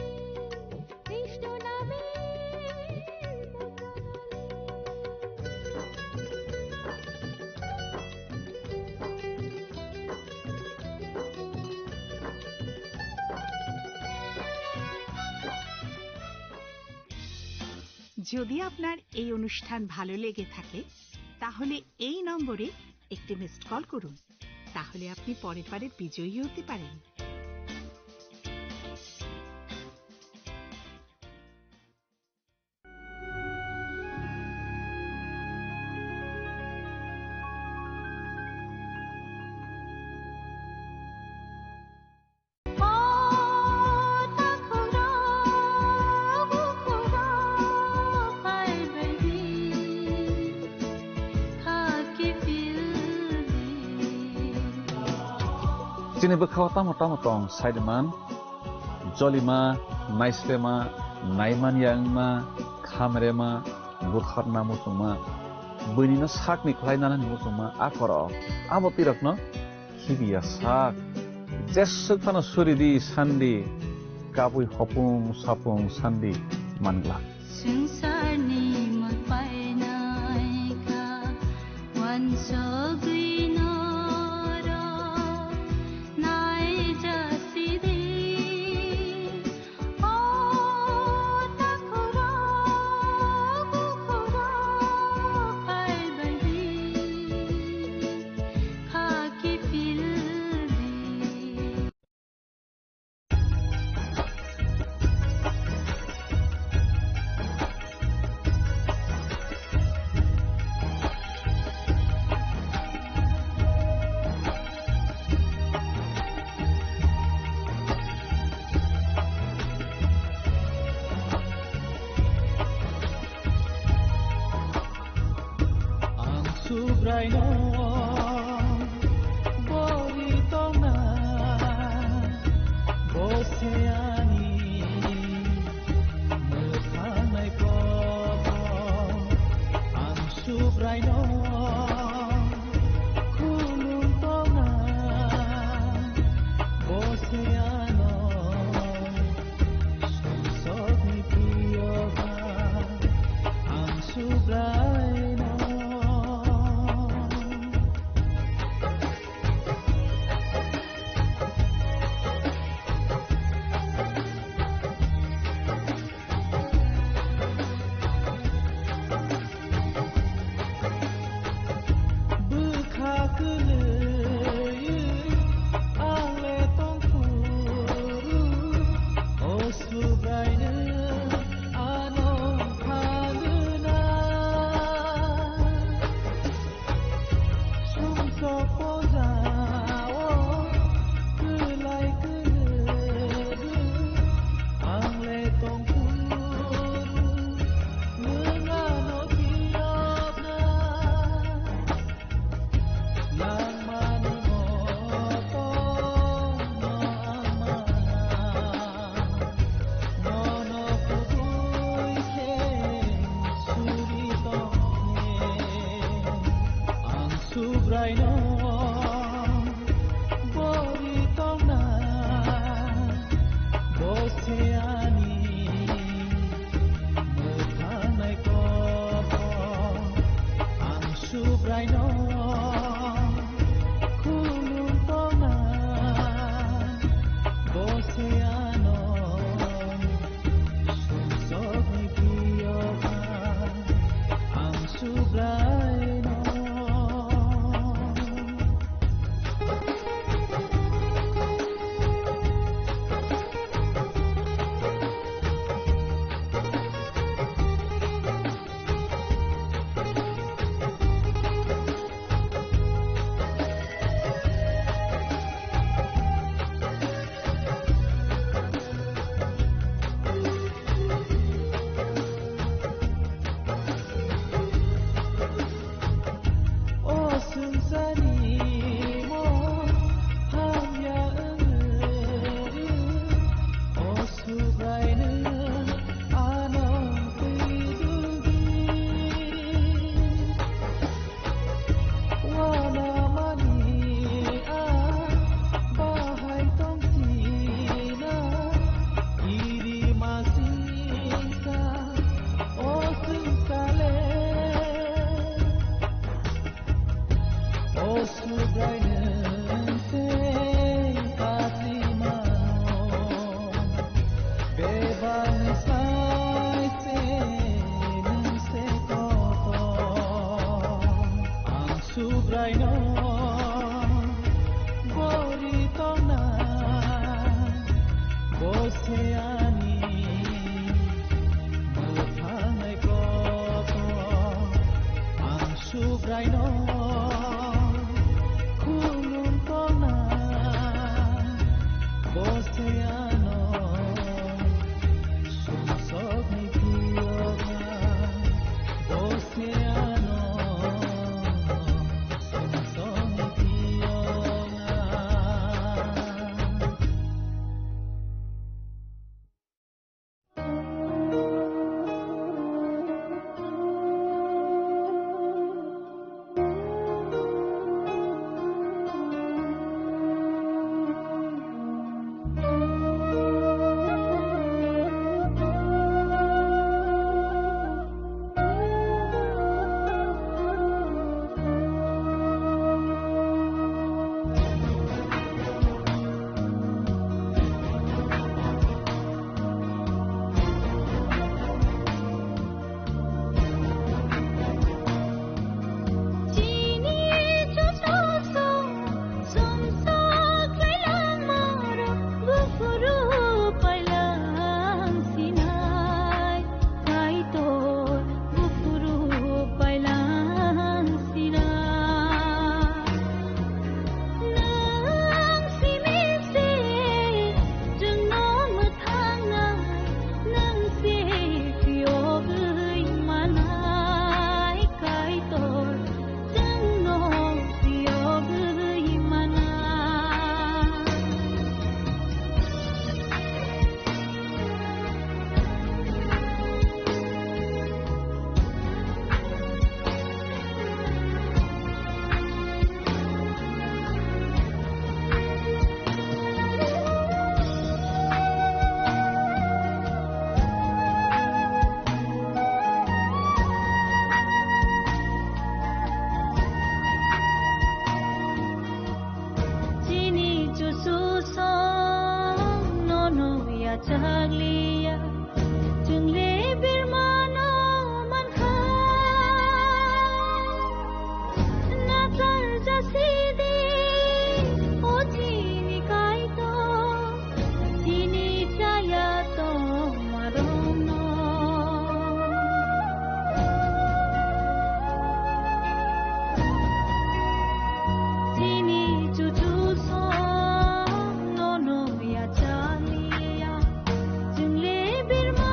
যদি আপনার এই অনুষ্ঠান ভালো লেগে থাকে, তাহলে এই নম্বরে একটি মিসড কল করুন, তাহলে আপনি পরের বারের বিজয়ী হতে পারেন। Chini bwkhao tamo tamo tong saiman, jolima, naislema, naimanya wngma, khamrema, butharna muchungma, buinino sakni khlai nanani muchungma, a khoro abo twirokno khibiya sak. Jeswk phano suridi sandi, kabui hopung sapung sandi mangla. Swngcharni mwlpainaikha uansugwi norok naijasidi. O takhurok bukhurok phaibaidi, kha kiphildi. Ang Subraino bori tongna, bo se ani mwkhanai kobo. Ang Subraino khulum tongna, bo se ano sumsokni priyoga. Ang Subraino Se ani mwthangni kotor, ang Subraino khulum tongna, bo se ano sumsokni phiyokha, ang Subraino. O swngcharni mo hamya wngwi, o Subraino ano twi duldi. Wanamani a bahai tongthina, iri masingsa o swngchale. O Subraino se patri mano, bebak sai se nwng se kotor. Ang Subraino bori tongna, bo se ani mwthangni kotor. Ang Subraino khulum tongna, bo se ano sumsokni phiyokha, bo se ano sumsokni phiyokha. Chini chuchu song nono yachakliya, chwngle birmano mankha. Nachar jasidi o chini Kaitor, chini chaya tongmarokno. Chini chuchu song nono yachaliya, chwngle birma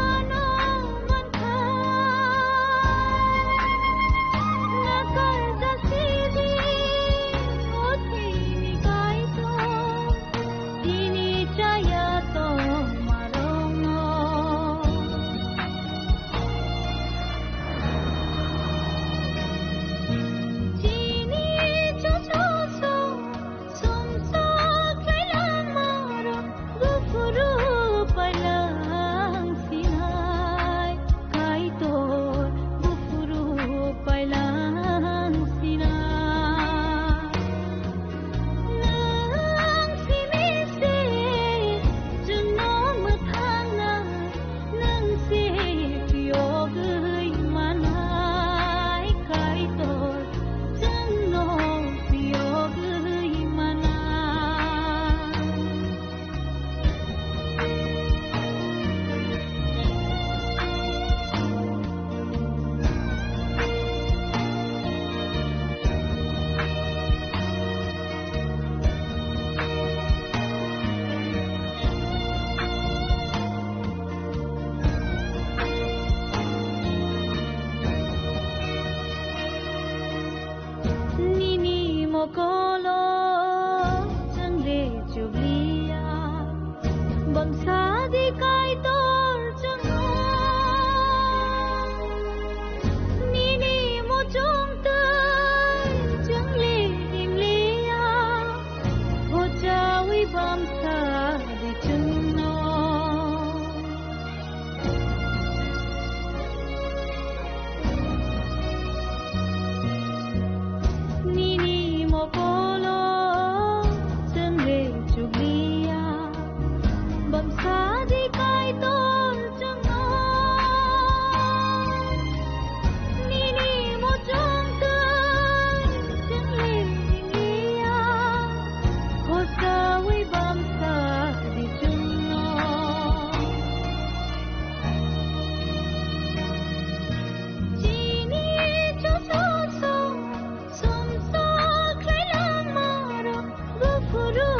Kaitor chwngno nini muchung twi chwng le himliya, hochawi bamsa di chwngno. Nini mokolo chwng le chukliya, bamsa di Kaitor chwngno. Nini muchung twi chwng le himliya, hochawi bamsa di chwngno. Chini chosok song somsa khlai langmarok buphuru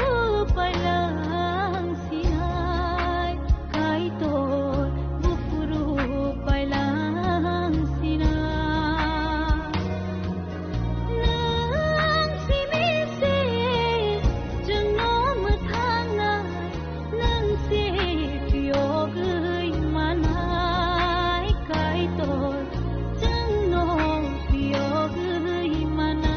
pailang sinai, Kaitor buphuru pailang sinai. Nwng simi se chwngno mwthangnai, nwng se phiyogwi manai, Kaitor chwngno phiyogwi manai.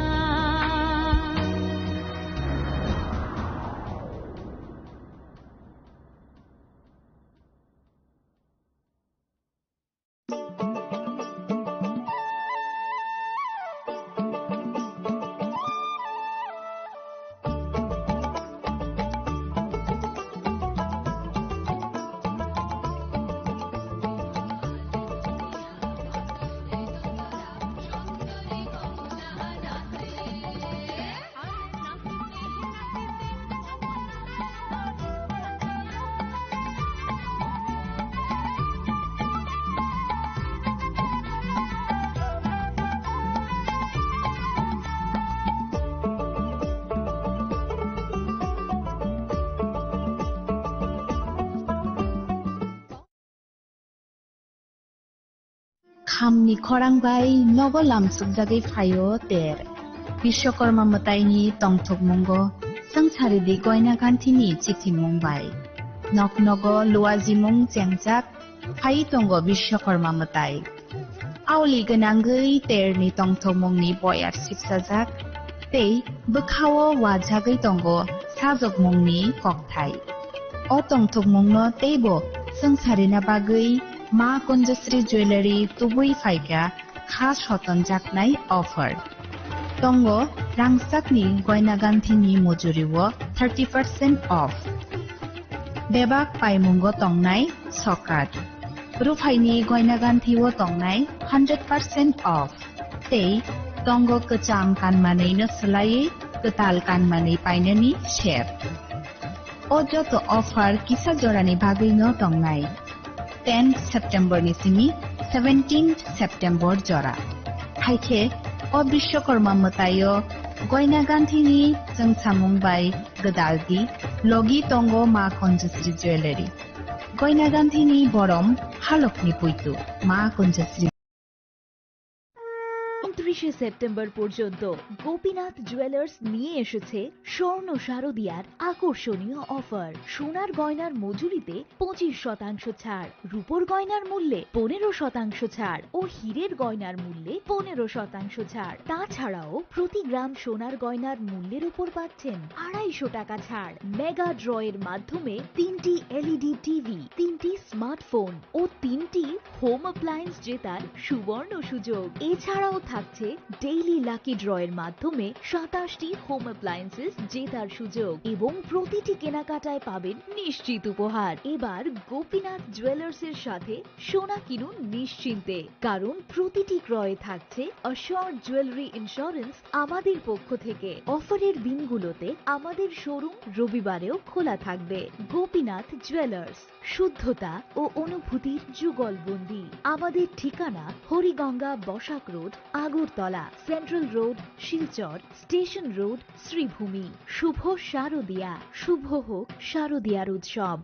Khamni khorang bai nogo lamsukjagwi phaio ter. Bishwakarma mwtaini tongthokmungo swngcharidi goina ganthini chithimung bai. Nok nogo luajimung chengjak phai tongo Bishwakarma mwtai. Aoli gwnangwi terni tongthokmungni boyar sipsajak tei bwkhao wajagwi tongo sajokmungni kokthai. O tongthokmungno teibo swngcharina bagwi Ma Kunjasri Jewellery tubui phaikha kha sotonjaknai offer. Tongo rangchakni goina ganthini mujurio thirty percent off. Bebak paimungo tongnai sokat. Ruphaini goina ganthio tongnai hundred percent off. Tei tongo kwcham kanmanwino swlaiwi kwtal kanmanwi painani sep. O joto offer kisa jorani bagwino tongnai, tenth September ni simi seventeenth September jora. Haikhe o Bishwakarma mwtaio goina ganthini chwngsamung bai gwdaldi logi tongo Ma Kunjasri Jewellery. Goina ganthini borom halokni puitu Ma Kunjasri. ঊনত্রিশে সেপ্টেম্বর পর্যন্ত গোপীনাথ জুয়েলার্স নিয়ে এসেছে স্বর্ণ শারদিয়ার আকর্ষণীয় অফার। সোনার গয়নার মজুরিতে পঁচিশ শতাংশ ছাড়, রূপোর গয়নার মূল্যে পনেরো শতাংশ ছাড় ও হীরের গয়নার মূল্যে পনেরো শতাংশ ছাড়। তাছাড়াও প্রতি গ্রাম সোনার গয়নার মূল্যের উপর পাচ্ছেন আড়াইশো টাকা ছাড়। মেগা ড্রয়ের মাধ্যমে তিনটি এলইডি টিভি, তিনটি স্মার্টফোন ও তিনটি হোম অ্যাপ্লায়েন্স জেতার সুবর্ণ সুযোগ। এছাড়াও থাকছে ডেইলি লাকি ড্রয়ের মাধ্যমে সাতাশটি হোম অ্যাপ্লায়েন্সেস জেতার সুযোগ এবং প্রতিটি কেনাকাটায় পাবেন নিশ্চিত উপহার। এবার গোপীনাথ জুয়েলার্সের সাথে সোনা কিনুন নিশ্চিন্তে, কারণ প্রতিটি ক্রয়ে থাকছে অ্যাসিওরড জুয়েলারি ইন্স্যুরেন্স আমাদের পক্ষ থেকে। অফারের দিনগুলোতে আমাদের শোরুম রবিবারেও খোলা থাকবে। গোপীনাথ জুয়েলার্স, শুদ্ধতা ও অনুভূতির যুগলবন্দি। আমাদের ঠিকানা Hariganga Basak road, Agartala, central road, Silchar, station road, Sreebhumi. শুভ শারদিয়া, শুভ হোক শারদিয়ার উৎসব।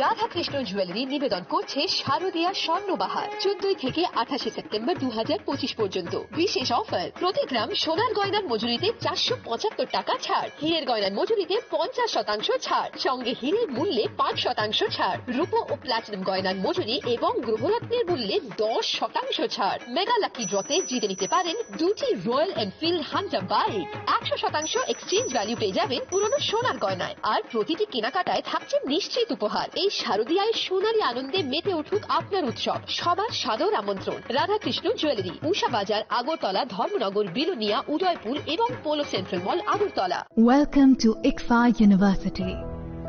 রাধাকৃষ্ণ জুয়েলারি নিবেদন করছে শারদীয়া স্বর্ণবাহার, চোদ্দই থেকে আঠাশে সেপ্টেম্বর দু হাজার পঁচিশ পর্যন্ত। বিশেষ অফার, প্রতি গ্রাম সোনার গয়নার মজুরিতে চারশো পঁচাত্তর টাকা ছাড়, হীরের গয়নার মজুরিতে পঞ্চাশ শতাংশ ছাড়, সঙ্গে হীরের মূল্যে পাঁচ শতাংশ ছাড়, রূপো ও প্লাটিনাম গয়নার মজুরি এবং গ্রহরত্নের মূল্যে দশ শতাংশ ছাড়। মেগা লাকি ড্রতে জিতে নিতে পারেন দুটি রয়্যাল এনফিল্ড হান্টার বাইক। একশো শতাংশ এক্সচেঞ্জ ভ্যালু পেয়ে যাবেন পুরনো সোনার গয়নায়। আর প্রতিটি কেনাকাটায় থাকছে নিশ্চিত উপহার। এই শারদীয়ায় সোনালী আনন্দে মেতে উঠুক আপনার উৎসব। সবার সাদর আমন্ত্রণ। রাধাকৃষ্ণ জুয়েলারি, উষা বাজার, আগরতলা, ধর্মনগর, বিলোনিয়া, উদয়পুর এবং polo central mall, Agartala. Welcome to ICFAI University,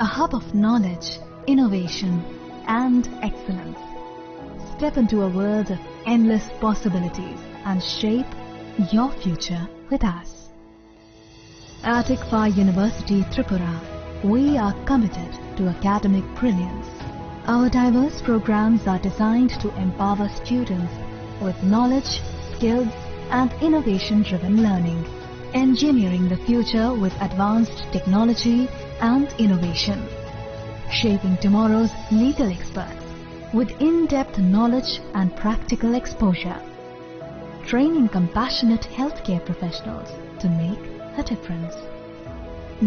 a hub of knowledge, innovation, and excellence. Step into a world of endless possibilities and shape your future with us. At ICFAI University Tripura, we are committed to academic brilliance. Our diverse programs are designed to empower students with knowledge, skills, and innovation-driven learning, engineering the future with advanced technology and innovation, shaping tomorrow's legal experts with in-depth knowledge and practical exposure, training compassionate healthcare professionals to make a difference,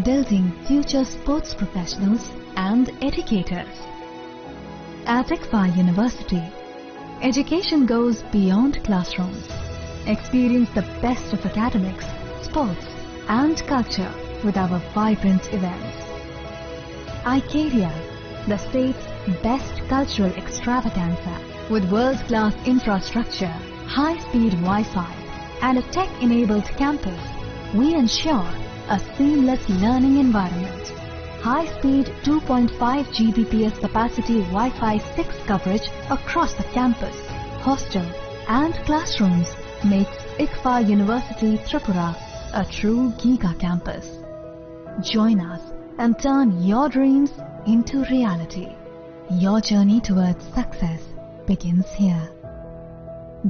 building future sports professionals and educators. At ICFAI University, education goes beyond classrooms. Experience the best of academics, sports, and culture with our vibrant events. Icaria, the state's best cultural extravaganza, with world-class infrastructure, high-speed Wi-Fi, and a tech-enabled campus, we ensure a seamless learning environment. High-speed two point five G B P S capacity Wi-Fi six coverage across the campus, hostel, and classrooms makes ICFAI University Tripura a true giga campus. Join us and turn your dreams into reality. Your journey towards success begins here.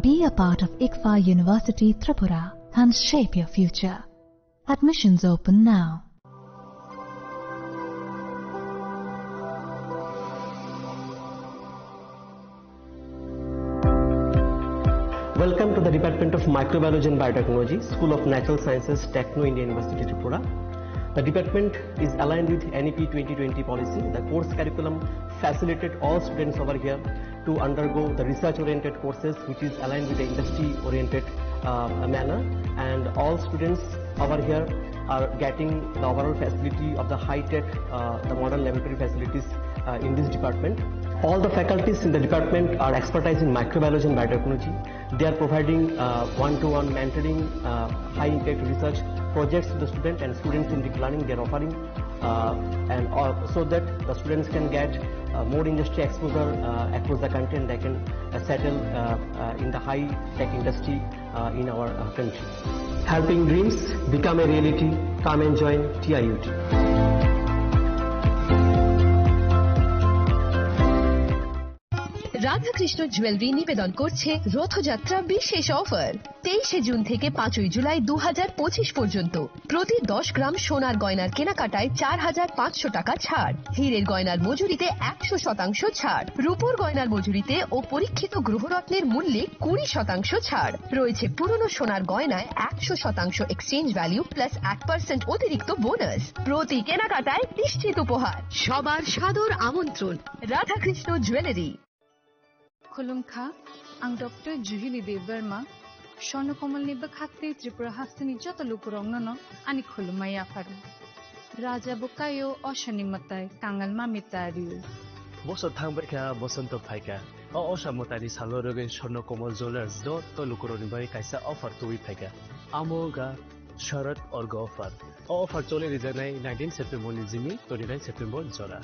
Be a part of ICFAI University Tripura and shape your future. Admissions open now. Welcome to the Department of Microbiology and Biotechnology, School of Natural Sciences, Techno India University, Tripura. The department is aligned with N E P twenty twenty policy. The course curriculum facilitated all students over here to undergo the research-oriented courses, which is aligned with the industry-oriented, uh, manner. And all students over here are getting the overall facility of the high-tech, uh, the modern laboratory facilities, uh, in this department. All the faculties in the department are expertise in microbiology and biotechnology. They are providing, uh, one-to-one mentoring, uh, high-impact research projects to the student, and students in deep learning they are offering, uh, and all, so that the students can get, uh, more industry exposure, uh, across the country, and they can, uh, settle, uh, uh, in the high-tech industry, uh, in our, uh, country. Helping dreams become a reality. Come and join T I U T. Radhakrishna jewellery নিবেদন করছে রথযাত্রা বিশেষ অফার। তেইশে জুন থেকে পাঁচই জুলাই দু হাজার পঁচিশ পর্যন্ত প্রতি দশ গ্রাম সোনার গয়নার কেনাকাটায় চার হাজার পাঁচশো টাকা ছাড়, হীরের গয়নার মজুরিতে একশো শতাংশ ছাড়, রূপোর গয়নার মজুরিতে ও পরীক্ষিত গ্রহরত্নের মূল্যে কুড়ি শতাংশ ছাড় রয়েছে। পুরনো সোনার গয়নায় একশো শতাংশ এক্সচেঞ্জ ভ্যালু প্লাস এক পার্সেন্ট অতিরিক্ত বোনাস। প্রতি কেনাকাটায় নিশ্চিত উপহার। সবার সাদর আমন্ত্রণ। Radhakrishna jewellery. Khulumkha, ang Doctor Juhili Debbarma, Swarno Komalni bwkhak tei Tripura hasteni joto lukurokno no ani khulumma yapharo. Raja bo kaio, osani mwtai, kangal mami tario. Bosor thangbaikha, bosonto phaikha. O osa mwtaini salo rwgwi Swarno Komal Jewellers joto lukurokni bagwi kaisa offer tubui phaikha. Amo wngkha Sharad Orga offer. O offer choli rijaknai nineteen September ni jimi twenty nine September jora.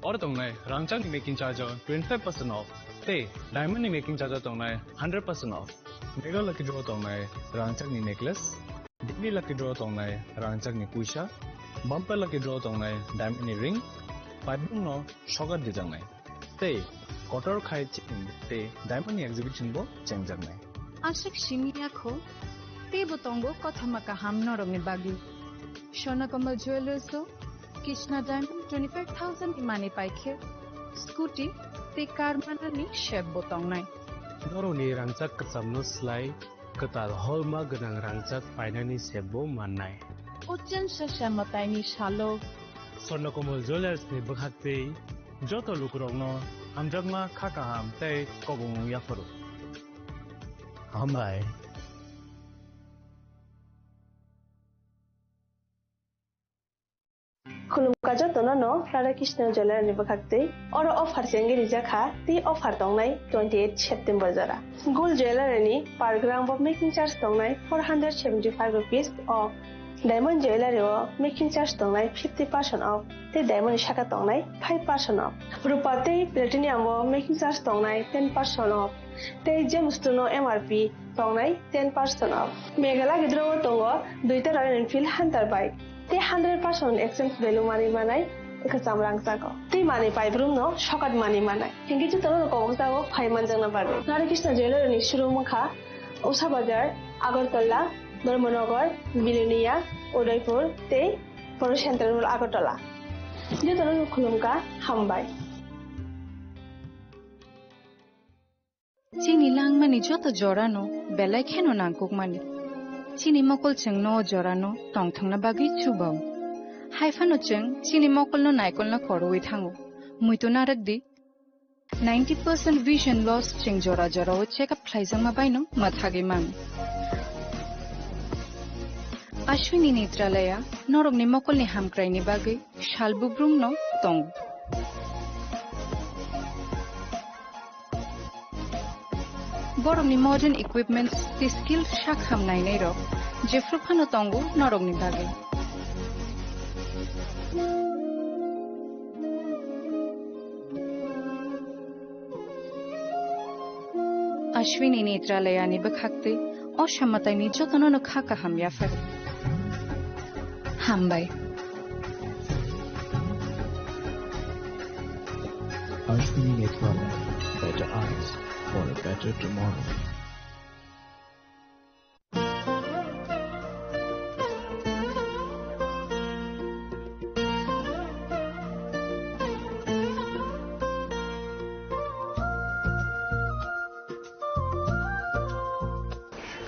Oro tongnai rangchakni making charge o twenty five percent off, tei diamond ni making charge o tongnai hundred percent off. Mega lucky draw tongnai rangchakni necklace, daily lucky draw tongnai rangchakni puisa, bumper lucky draw tongnai diamond ni ring, paibung no sokat dijaknai, tei kotor khai chini tei diamond ni exhibition bo chengjaknai. Aswk simi ya kho, teibo tongo kothoma kaham norokni bagwi. Swarno Komal Jewellers o Krishna Diamond twenty five thousand ni manwi pai khe scooty tei car manani sep bo tongnai. Norokni rangchak kwchamno slai kwtal holma gwnang rangchak painani sep bo mannai. O chwngsa se mwtaini salo Swarnakomal Jewellers ni bwkhaktwi joto lukurokno hamjakma kha kaham tei kobongmung yapharo. Hambai. Khulumkha jotono no Radha Krishna Jewellery ni bwkhaktwi. Oro offer se wngwi rijak kha, tei offer tongnai twenty eight September jora. Gold Jewellery ni per gram bo making charge tongnai four hundred seventy five rupees off. Diamond Jewellery o making charge tongnai fifty percent off, tei diamond ni saka tongnai five percent off. Rupa tei platinum o making charge tongnai ten percent off, tei Gemstone o M R P tongnai ten percent off. Meghalaya gidro o tongo duita Royal Enfield Hunter bike, tei hundred percent exchange value manwi manai kwcham rangchago, tei manwi paibrumno sokat manwi manai. Hinkhe jotono kobokjago phai manjakna bagwi. Radha Krishna Jewellery ni showroom wngkha Usha Bazar, Agartala, Dharmanagar, Bilonia, Udaipur tei Poro Central Mall Agartala. Jotono khulumkha, hambai. Chini langmani joto jorano belai kheno nangkukmani. Chini mokol chwngno o jorano tongthokna bagwi chubao. Haiphano chwng chini mokolno naikolna korwi thango. Muitu narwk di. Ninety percent vision loss chwng jora jorao check up khlaijakma baino mwthagwi mano. Ashwini Netralaya norokni mokolni hamkraini bagwi sal bubrumno tongo. Borokni modern equipments tei skill sakham nainairok jephru phano tongo norokni bagwi. Ashwini Netralayani bwkhaktwi o samataini jotono no kha kaham yaphar. Hambai. Ashwini Netralaya, better eyes for a better tomorrow.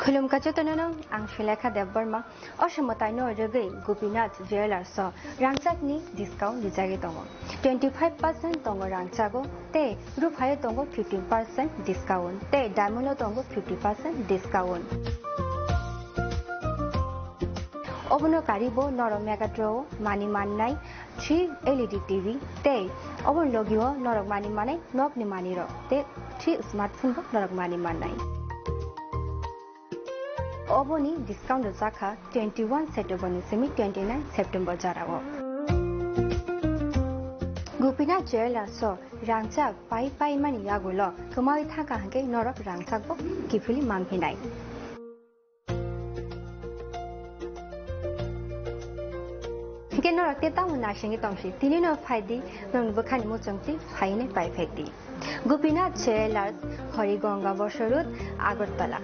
Khulumkha jotono no, ang Sulekha Debbarma. O samataino rwgwi Gopinath Jewellers o rangchakni discount rijagwi tongo. Twenty five percent tongo rangchago tei ruphaio tongo fifteen percent discount tei diamond o tongo fifty percent discount. Obono karibo norok Megatron o mani mannai three L E D T V tei obono logio norok mani manai nokni manirok tei three smartphone bo norok mani mannai. Oboni discount rwjakha twenty one September ni simi twenty nine September jorao. Gopinath Jewellers o rangchak pai pai mani yagulo kwmawi thangkha hwnkhe norok rangchak bo kiphilwi manphinai. Hwnkhe norok tei tamo naisingwi tongsi, tini no phaidi, norokni bwkhani muchungtwi phainai paiphekdi. Gopinath Jewellers, Harigonga Bosor Road, Agartala.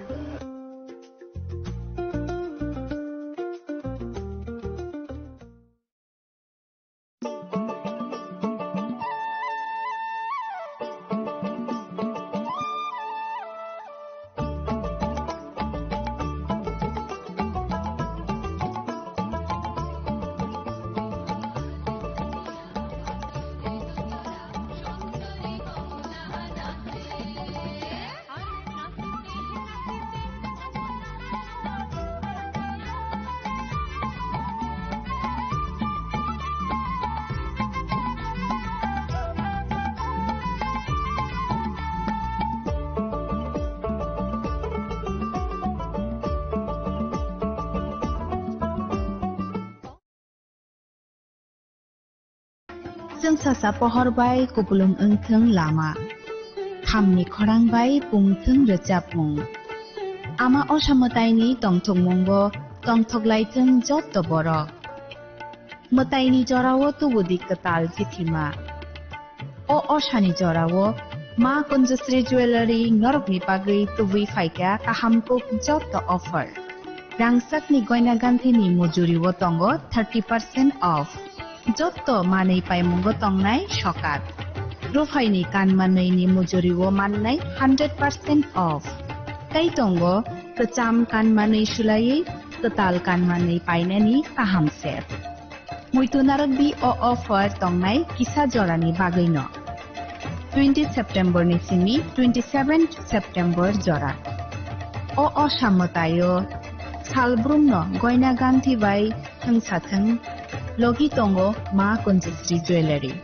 Chwng sasa pohor bai kupulung wngthwng lama, khamni khorang bai pungthwng rwchapmung. Ama osa mwtaini tongthokmungbo tongthoklaithwng jotto borok. Mwtaini jorao tubudi kwtal kithima. O osani jorao Ma Kunjusri Jewellery norokni bagwi tubui phaikha kaham kuk jotto offer. Rangchakni goina ganthini mujuribo tongo thirty percent off. Jotto manwi paimungo tongnai sokat. Ruphaini kanmanwini mujurio mannai hundred percent off. Tei tongo kwcham kanmanwi sulaiwi kwtal kanmanwi painani kaham ser. Muitu narwkdi o offer tongnai kisa jorani bagwino. Twenty September ni simi twenty seven September jora. O osamwtaio salbrumno goina ganthi bai thwngsa thwng logi tongo Ma Kunjusri Jewellery.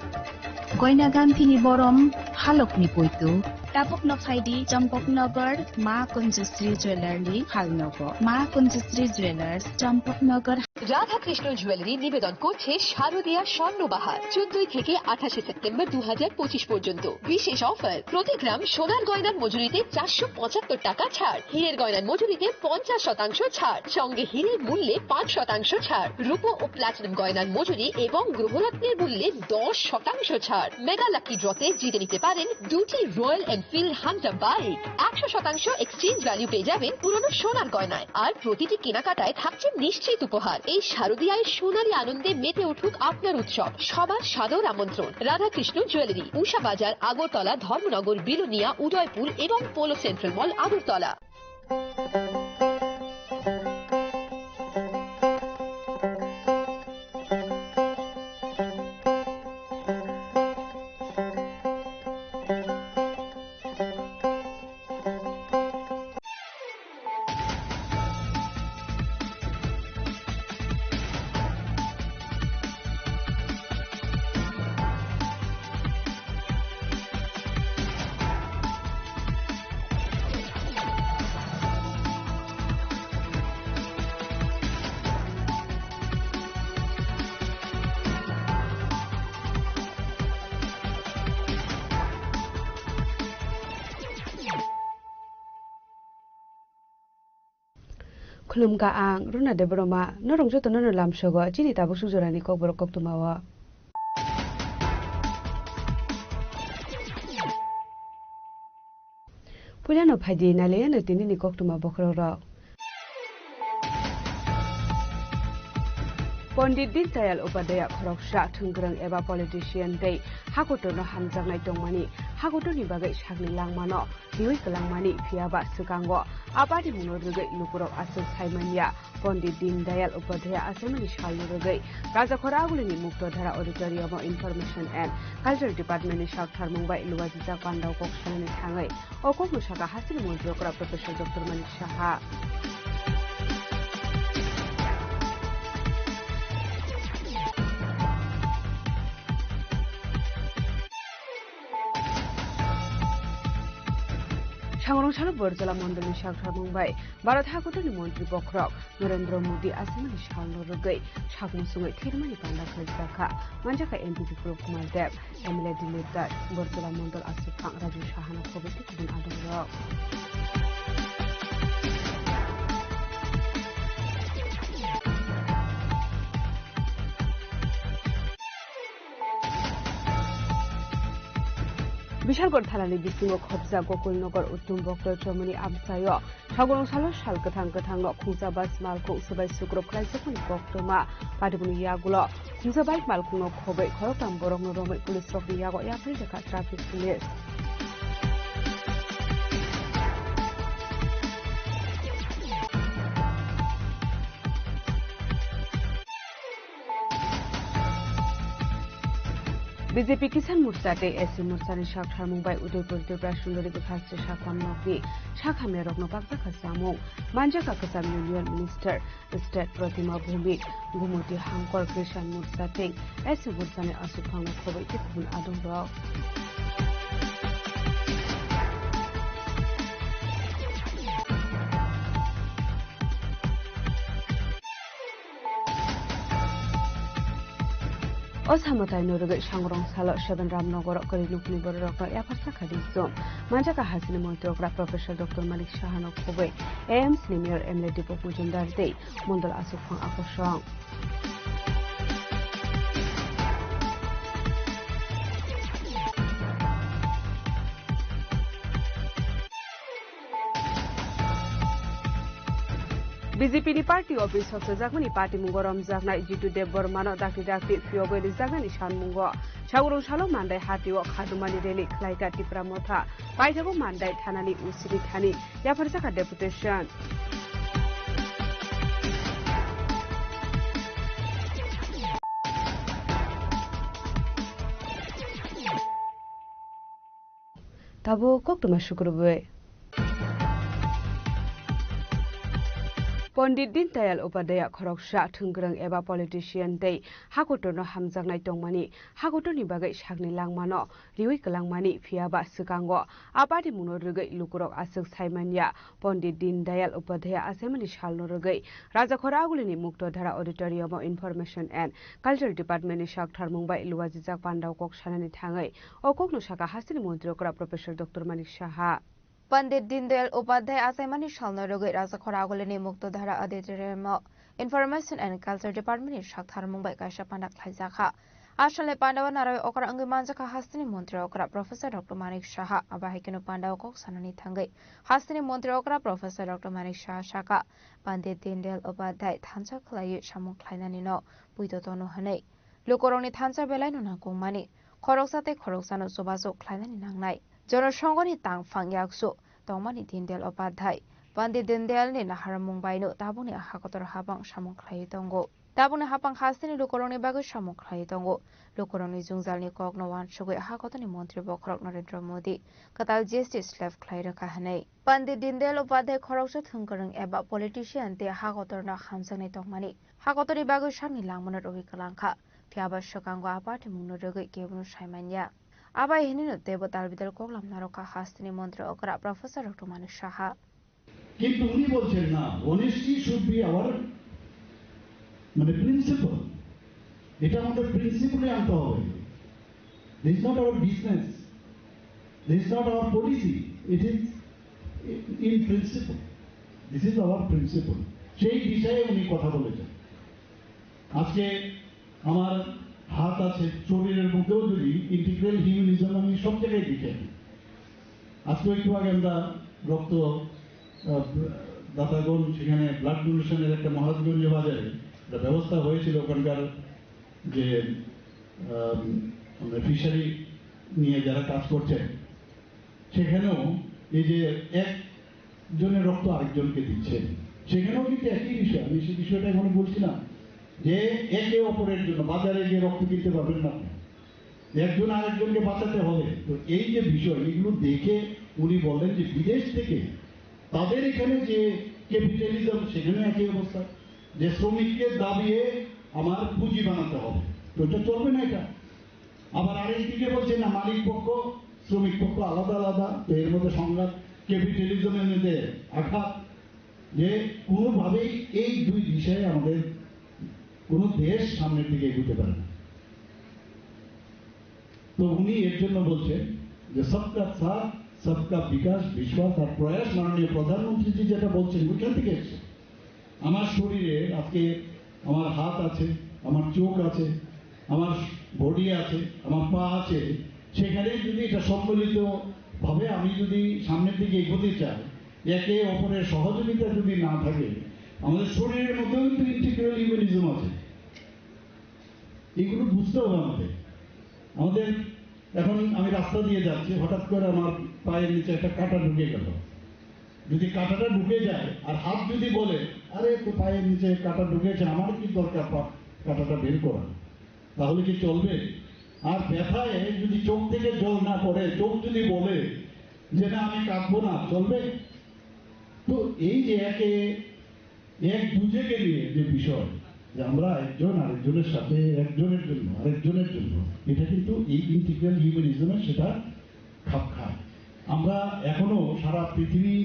Goina ganthini borom halokni poitu. Tabukno phaidi Champaknagar Ma Kunjusri Jewellery halnogo. Ma Kunjusri Jewellers, Champaknagar. Radhakrishna jewellery নিবেদন করছে শারদীয়া স্বর্ণবাহার, চোদ্দই থেকে আঠাশে সেপ্টেম্বর দু হাজার পঁচিশ পর্যন্ত। বিশেষ অফার, প্রতি গ্রাম সোনার গয়নার মজুরিতে চারশো পঁচাত্তর টাকা ছাড়, হীরের গয়নার মজুরিতে পঞ্চাশ শতাংশ ছাড়, সঙ্গে হীরের মূল্যে পাঁচ শতাংশ ছাড়, রূপো ও প্লাটিনাম গয়নার মজুরি এবং গ্রহরত্নের মূল্যে দশ শতাংশ ছাড়। মেগা লাকি ড্রতে জিতে নিতে পারেন দুটি রয়্যাল এনফিল্ড হান্টার বাইক, একশো শতাংশ এক্সচেঞ্জ ভ্যালু পেয়ে যাবেন পুরনো সোনার গয়নায়। আর প্রতিটি কেনাকাটায় থাকছে নিশ্চিত উপহার। এই শারদীয়ায় সোনালী আনন্দে মেতে উঠুক আপনার উৎসব। সবার সাদর আমন্ত্রণ। রাধাকৃষ্ণ জুয়েলারি, উষা বাজার, আগরতলা, ধর্মনগর, বিলোনিয়া, উদয়পুর এবং polo central mall, Agartala. Khulumkha ang Runa Debbarma, norok jotono no lamsogo chini tabuk suk jorani kokborok koktwmao. Puilano phaidi nailaiyano tinini koktwma bokhorokrok. Pondit Dindayal Upadhyaya khoroksa thwngkwrwng eba politician tei hakotorno hamjaknai tongmani, hakotorni bagwi sakni langmano twiwi kwlangmani, phiyaba swkango a party mungno rwgwi lukurok aswk sai manya. Pondit Dindayal Upadhyaya achaimani salno rwgwi Rajakhor Agulini Muktodhara Auditorium o Information and Culture Department ni sak tharmung bai luajijak pandao kok sanani thangwi o kokno sakha hasteni montri okra Professor Doctor Manik Saha. Sangrong salo Borjola mondolni sak tharmung bai Bharat hakotorni montri bokhorok Narendra Modi achaimani salno rwgwi sakmung sungwi thwirmani panda khlaijak kha. Manjakha M P Biplab Kumar Deb, M L A Dilip Deb, Borjola mondol aswk phang Raju Sahano khobwi tei kubun adongrok. Bishalgarh thanani bisingo khopjak Gokulnagar Uttam Bokto Chomoni amchaio Sagurung salo sal kwthang kwthangno khungsa bus malkhung swbai sukrub khlaijakmani koktwma. Patibuni yagulo khungsa bike malkhungno khobwi khoroktham borokno romwi police rokni yago yapharwi rwkha traffic police. B J P Kisan Morcha tei S C Morcha ni sak tharmung bai Udaipur Tripura Sundari Bwkha Sri Saklam nokni sakhamya rokno pakjakha chamung. Manjakha kwcham Union Minister State Pratima Bhumik, Gumoti Hangkor Kisan Morcha tei S C Morcha ni aswk phangno khobwi tei kubun adongrok. O samo taino rwgwi Sangrong salo seven Ramnogoro kwrwi nukni bororokno yapharsa kha rijwng. Manjakha hasteni montri okra Professor Doctor Manik Sahano khobwi A M C ni Mayor M L A Deepak Majumdar tei mondol aswk phang akosong. B J P ni party office o sojakmani patimungo romjaknai Jitu Debbarmano dakti dakti phiyogwi rijaknani sanmungo. Sagurung salo Mandai hatio khadumani rally khlaikha Tipra Motha. Paithago Mandai thanani usiri thani yapharjakha deputation. Tabuk koktwma sukrubwi. Pondit Dindayal Upadhyaya khoroksa thwngkwrwng eba politician tei hakotorno hamjaknai tongmani, hakotorni bagwi sakni langmano riwi kwlangmani, phiyaba swkango a party mungno rwgwi lukurok aswk saimanya. Pondit Dindayal Upadhyaya achaimani salno rwgwi Rajakhor Agulini Muktodhara Auditorium o Information and Culture Department ni sak tharmung bai luajijak pandao kok sanani thangwi o kokno saka hasteni montri okra Professor Doctor Manik Saha. Pandit Dindayal Upadhyay achaimani salno rwgwi Rajakhor Agulini Muktodhara Auditorium o Information and Culture Department ni sak tharmung bai kaisa panda khlaijakha. A salni pandao narwi okra wngwi manjakha hasteni montri okra Professor Doctor Manik Saha. Abo hai kheno pandao kok sanani thangwi hasteni montri okra Professor Doctor Manik Saha saka, Pandit Dindayal Upadhyay thansa khlaiwi samung khlainani no puito tono hwnwi. Lukurokni thansa belai no nangkukmani, khoroksa tei khoroksano chubachu khlainani nangnai. Jonosonghoni tangphang yaksu tongmani Dindayal Upadhyay, Pandit Dindayalni naharmung baino tabukni hakotor habang samung khlaiwi tongo. Tabukni habang hasteni lukurokni bagwi samung khlaiwi tongo. Lukurokni jwngjalni kokno uansugwi hakotorni montri bokhorok Narendra Modi kwtal G S T slap khlai rwkha hwnwi. Pandit Dindayal Upadhyay khoroksa thwngkwrwng eba politician tei hakotorno hamjaknai tongmani, hakotorni bagwi sakni langmano rwui kwlangkha. Phiyaba swkango a party mungno rwgwi kebono saimanya. Abai hinino teibo dalbidal koklam narwkha hasteni montri okra Professor Doctor Manik Saha. কিন্তু উনি বলছেন না, honesty should be our মানে প্রিন্সিপাল। এটা আমাদের প্রিন্সিপালে আনতে হবে। This is not our business, this is not our policy, it is in principle, this is our principle। সেই বিষয়ে উনি কথা বলেছেন। আজকে আমার হাত আছে, শরীরের মধ্যেও যদি ইন্টিগ্রাল হিউম্যানিজম আমি সব জায়গায় দেখে আনি। আজকে একটু আগে আমরা রক্ত, আহ, দাতাগণ সেখানে ব্লাড ডোনেশনের একটা মহারাজগঞ্জ বাজারে একটা ব্যবস্থা হয়েছিল, ওখানকার যে, আহ, মানে ফিশারি নিয়ে যারা কাজ করছেন, সেখানেও এই যে একজনের রক্ত আরেকজনকে দিচ্ছেন, সেখানেও কিন্তু একই বিষয়। আমি সেই বিষয়টা এখনো বলছি না যে একে অপরের জন্য বাজারে গিয়ে রক্ত কিনতে পারবেন না আপনি, একজন আরেকজনকে বাঁচাতে হবে। তো এই যে বিষয়, এগুলো দেখে উনি বলেন যে বিদেশ থেকে তাদের এখানে যে ক্যাপিটালিজম, সেখানে একই অবস্থা, যে শ্রমিককে দাবিয়ে আমার পুঁজি বানাতে হবে, তো এটা চলবে না এটা। আবার আরেক দিকে বলছে না, মালিক পক্ষ, শ্রমিক পক্ষ আলাদা আলাদা, তো এর মধ্যে সংঘাত, ক্যাপিটালিজমের মধ্যে আঘাত, যে কোনোভাবেই এই দুই বিষয়ে আমাদের কোনো দেশ সামনের দিকে এগোতে পারে না। তো উনি এর জন্য বলছেন যে সবকা সাথ, সবকা বিকাশ, বিশ্বাস আর প্রয়াস, মাননীয় প্রধানমন্ত্রীজি যেটা বলছেন, ওইখান থেকে এসছে। আমার শরীরে আজকে আমার হাত আছে, আমার চোখ আছে, আমার বডি আছে, আমার পা আছে, সেখানে যদি এটা সম্মিলিত ভাবে আমি যদি সামনের দিকে এগোতে চাই, একে অপরের সহযোগিতা যদি না থাকে, আমাদের শরীরের মধ্যেও কিন্তু ইন্টিগ্রাল হিউম্যানিজম আছে। এগুলো বুঝতে হবে আমাদের। আমাদের এখন আমি রাস্তা দিয়ে যাচ্ছি, হঠাৎ করে আমার পায়ের নিচে একটা কাঁটা ঢুকে গেল। যদি কাঁটাটা ঢুকে যায় আর হাত যদি বলে, "আরে, তো পায়ের নিচে কাঁটা ঢুকেছে, আমার কি দরকার পা-, কাঁটাটা বের করা?" তাহলে কি চলবে? আর ব্যথায় যদি চোখ থেকে জল না পড়ে, চোখ যদি বলে যে, "না, আমি কাঁদবো না", চলবে? তো এই যে একে এক দুজেকে নিয়ে যে বিষয়, যে আমরা একজন আরেকজনের সাথে, একজনের জন্য আরেকজনের জন্য, এটা কিন্তু এই ইন্টিগ্রাল হিউম্যানিজমে সেটা খাপ খায়। আমরা এখনো সারা পৃথিবী,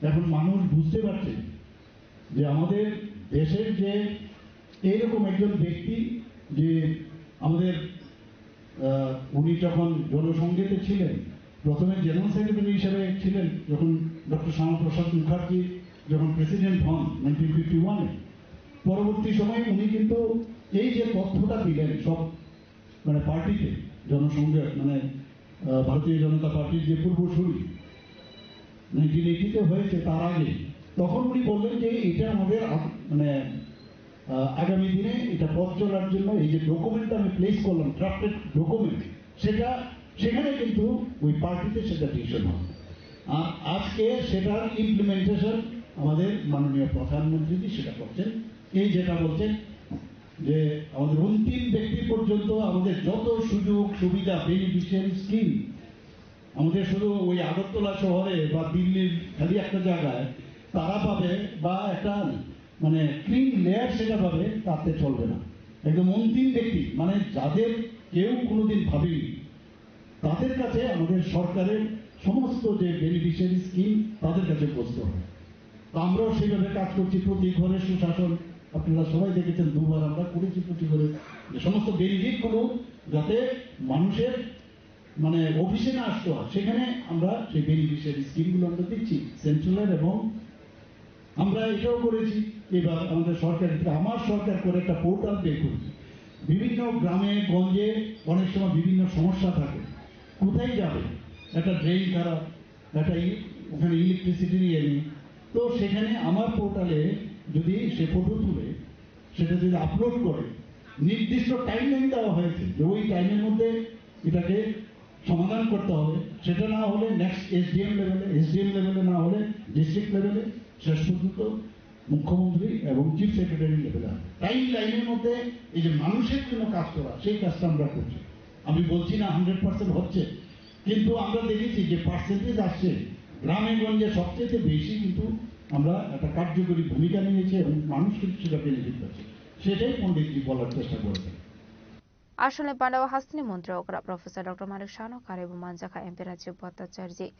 এখন মানুষ বুঝতে পারছে যে আমাদের দেশের যে এইরকম একজন ব্যক্তি, যে আমাদের, আহ, উনি যখন জনসংঘেতে ছিলেন, প্রথমে জেনারেল সেক্রেটারি হিসেবে ছিলেন যখন ডক্টর শ্যামাপ্রসাদ মুখার্জি যখন প্রেসিডেন্ট হন নাইনটিন ফিফটি ওয়ানে। পরবর্তী সময়ে উনি কিন্তু এই যে তথ্যটা দিলেন সব, মানে, পার্টিতে, জনসংঘের, মানে, আহ, ভারতীয় জনতা পার্টির যে পূর্বসূরি নাইনটিন এইটিতে হয়েছে, তার আগে তখন উনি বললেন যে এটা আমাদের আ-, মানে, আহ, আগামী দিনে এটা পথ চলার জন্য এই যে ডকুমেন্ট আমি প্লেস করলাম, ড্রাফটেড ডকুমেন্ট, সেটা সেখানে কিন্তু ওই পার্টিতে সেটা ডিসিশন হবে। আর আজকে সেটার ইমপ্লিমেন্টেশন আমাদের মাননীয় প্রধানমন্ত্রীজি সেটা করছেন। এই যেটা বলছেন যে আমাদের অন্তিম ব্যক্তি পর্যন্ত আমাদের যত সুযোগ সুবিধা, বেনিফিশিয়ারি স্কিম, আমাদের শুধু ওই আগরতলা শহরে বা দিল্লির খালি একটা জায়গায় তারা পাবে বা একটা মানে ক্লিন লেয়ার সেটা পাবে, তাতে চলবে না। একদম অন্তিম ব্যক্তি, মানে যাদের কেউ কোনোদিন ভাবেনি, তাদের কাছে আমাদের সরকারের সমস্ত যে বেনিফিশিয়ারি স্কিম তাদের কাছে পৌঁছতে হবে। তো আমরাও সেইভাবে কাজ করছি, প্রতি ঘরে সুশাসন, আপনারা সবাই দেখেছেন, দুবার আমরা করেছি প্রতি ঘরে, যে সমস্ত বেনিফিটগুলো যাতে মানুষের মানে অফিসে না আসতে হয়, সেখানে আমরা সেই বেনিফিশিয়ারি স্কিমগুলো আমরা দিচ্ছি সেন্ট্রালের। এবং আমরা এটাও করেছি, এবার আমাদের সরকার, আমার সরকার করে একটা পোর্টাল বের করেছে। বিভিন্ন গ্রামে গঞ্জে অনেক সময় বিভিন্ন সমস্যা থাকে, কোথায় যাবে, একটা ড্রেন খারাপ, একটা ই-, ওখানে ইলেকট্রিসিটি নিয়ে নেই। তো সেখানে আমার পোর্টালে যদি সে ফটো তুলে, সেটা যদি আপলোড করে, নির্দিষ্ট টাইমলাইন দেওয়া হয়েছে যে ওই টাইমের মধ্যে এটাকে সমাধান করতে হবে। সেটা না হলে নেক্সট এসডিএম লেভেলে, এসডিএম লেভেলে না হলে ডিস্ট্রিক্ট লেভেলে, শেষ পর্যন্ত মুখ্যমন্ত্রী এবং চিফ সেক্রেটারি লেভেলে হবে। টাইম লাইনের মধ্যে এই যে মানুষের জন্য কাজ করা, সেই কাজটা আমরা করছি। আমি বলছি না হান্ড্রেড পার্সেন্ট হচ্ছে, কিন্তু আমরা দেখেছি যে পার্সেন্টেজ আসছে, গ্রামে গঞ্জে সবচেয়ে বেশি কিন্তু আমরা একটা কার্যকরী ভূমিকা নিয়েছি এবং মানুষ কিন্তু সেটা বেনিফিট পাচ্ছে। সেটাই পণ্ডিতজি বলার চেষ্টা করেছেন। Aswkni pandao hasteni montri okra Professor Doctor Manik Sahano karwi bo manjakha M P Rajiv Bhattacharjee,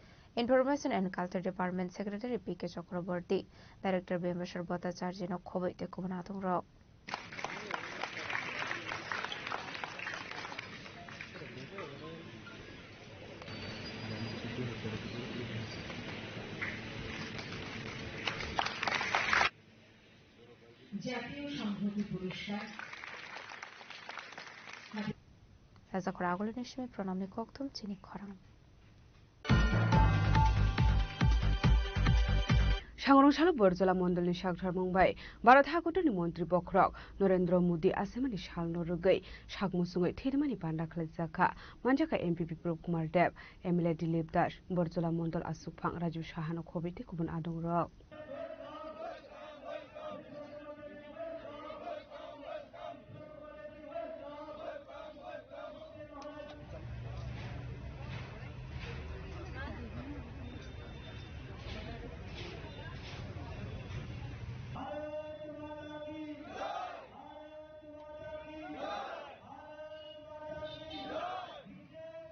Information and Culture Department Secretary P K Chakraborty, Director Bimbasar Bhattacharjee no khobwi tei kubun adongrok. জাতীয় সংহতি পুরস্কার। Sajak khorang agulini simi pranamni kokthum chini khorang. Sangrong salo Borjola mondolni sakthar mung bai Bharat hakotorni montri bokhorok Narendra Modi asemani salno rwgwi sak musungwi thwirmani panda khlaijak kha, manjakha M P Biplab Kumar Deb, M L A Dilip Das, Borjola mondol aswkphang Rajiv Sahano khobwi tei kubun adongrok.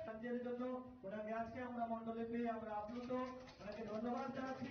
রাজ্যের জন্য ওনাকে আজকে আমরা মণ্ডলে পেয়ে আমরা আপ্লুত, ওনাকে ধন্যবাদ জানাচ্ছি।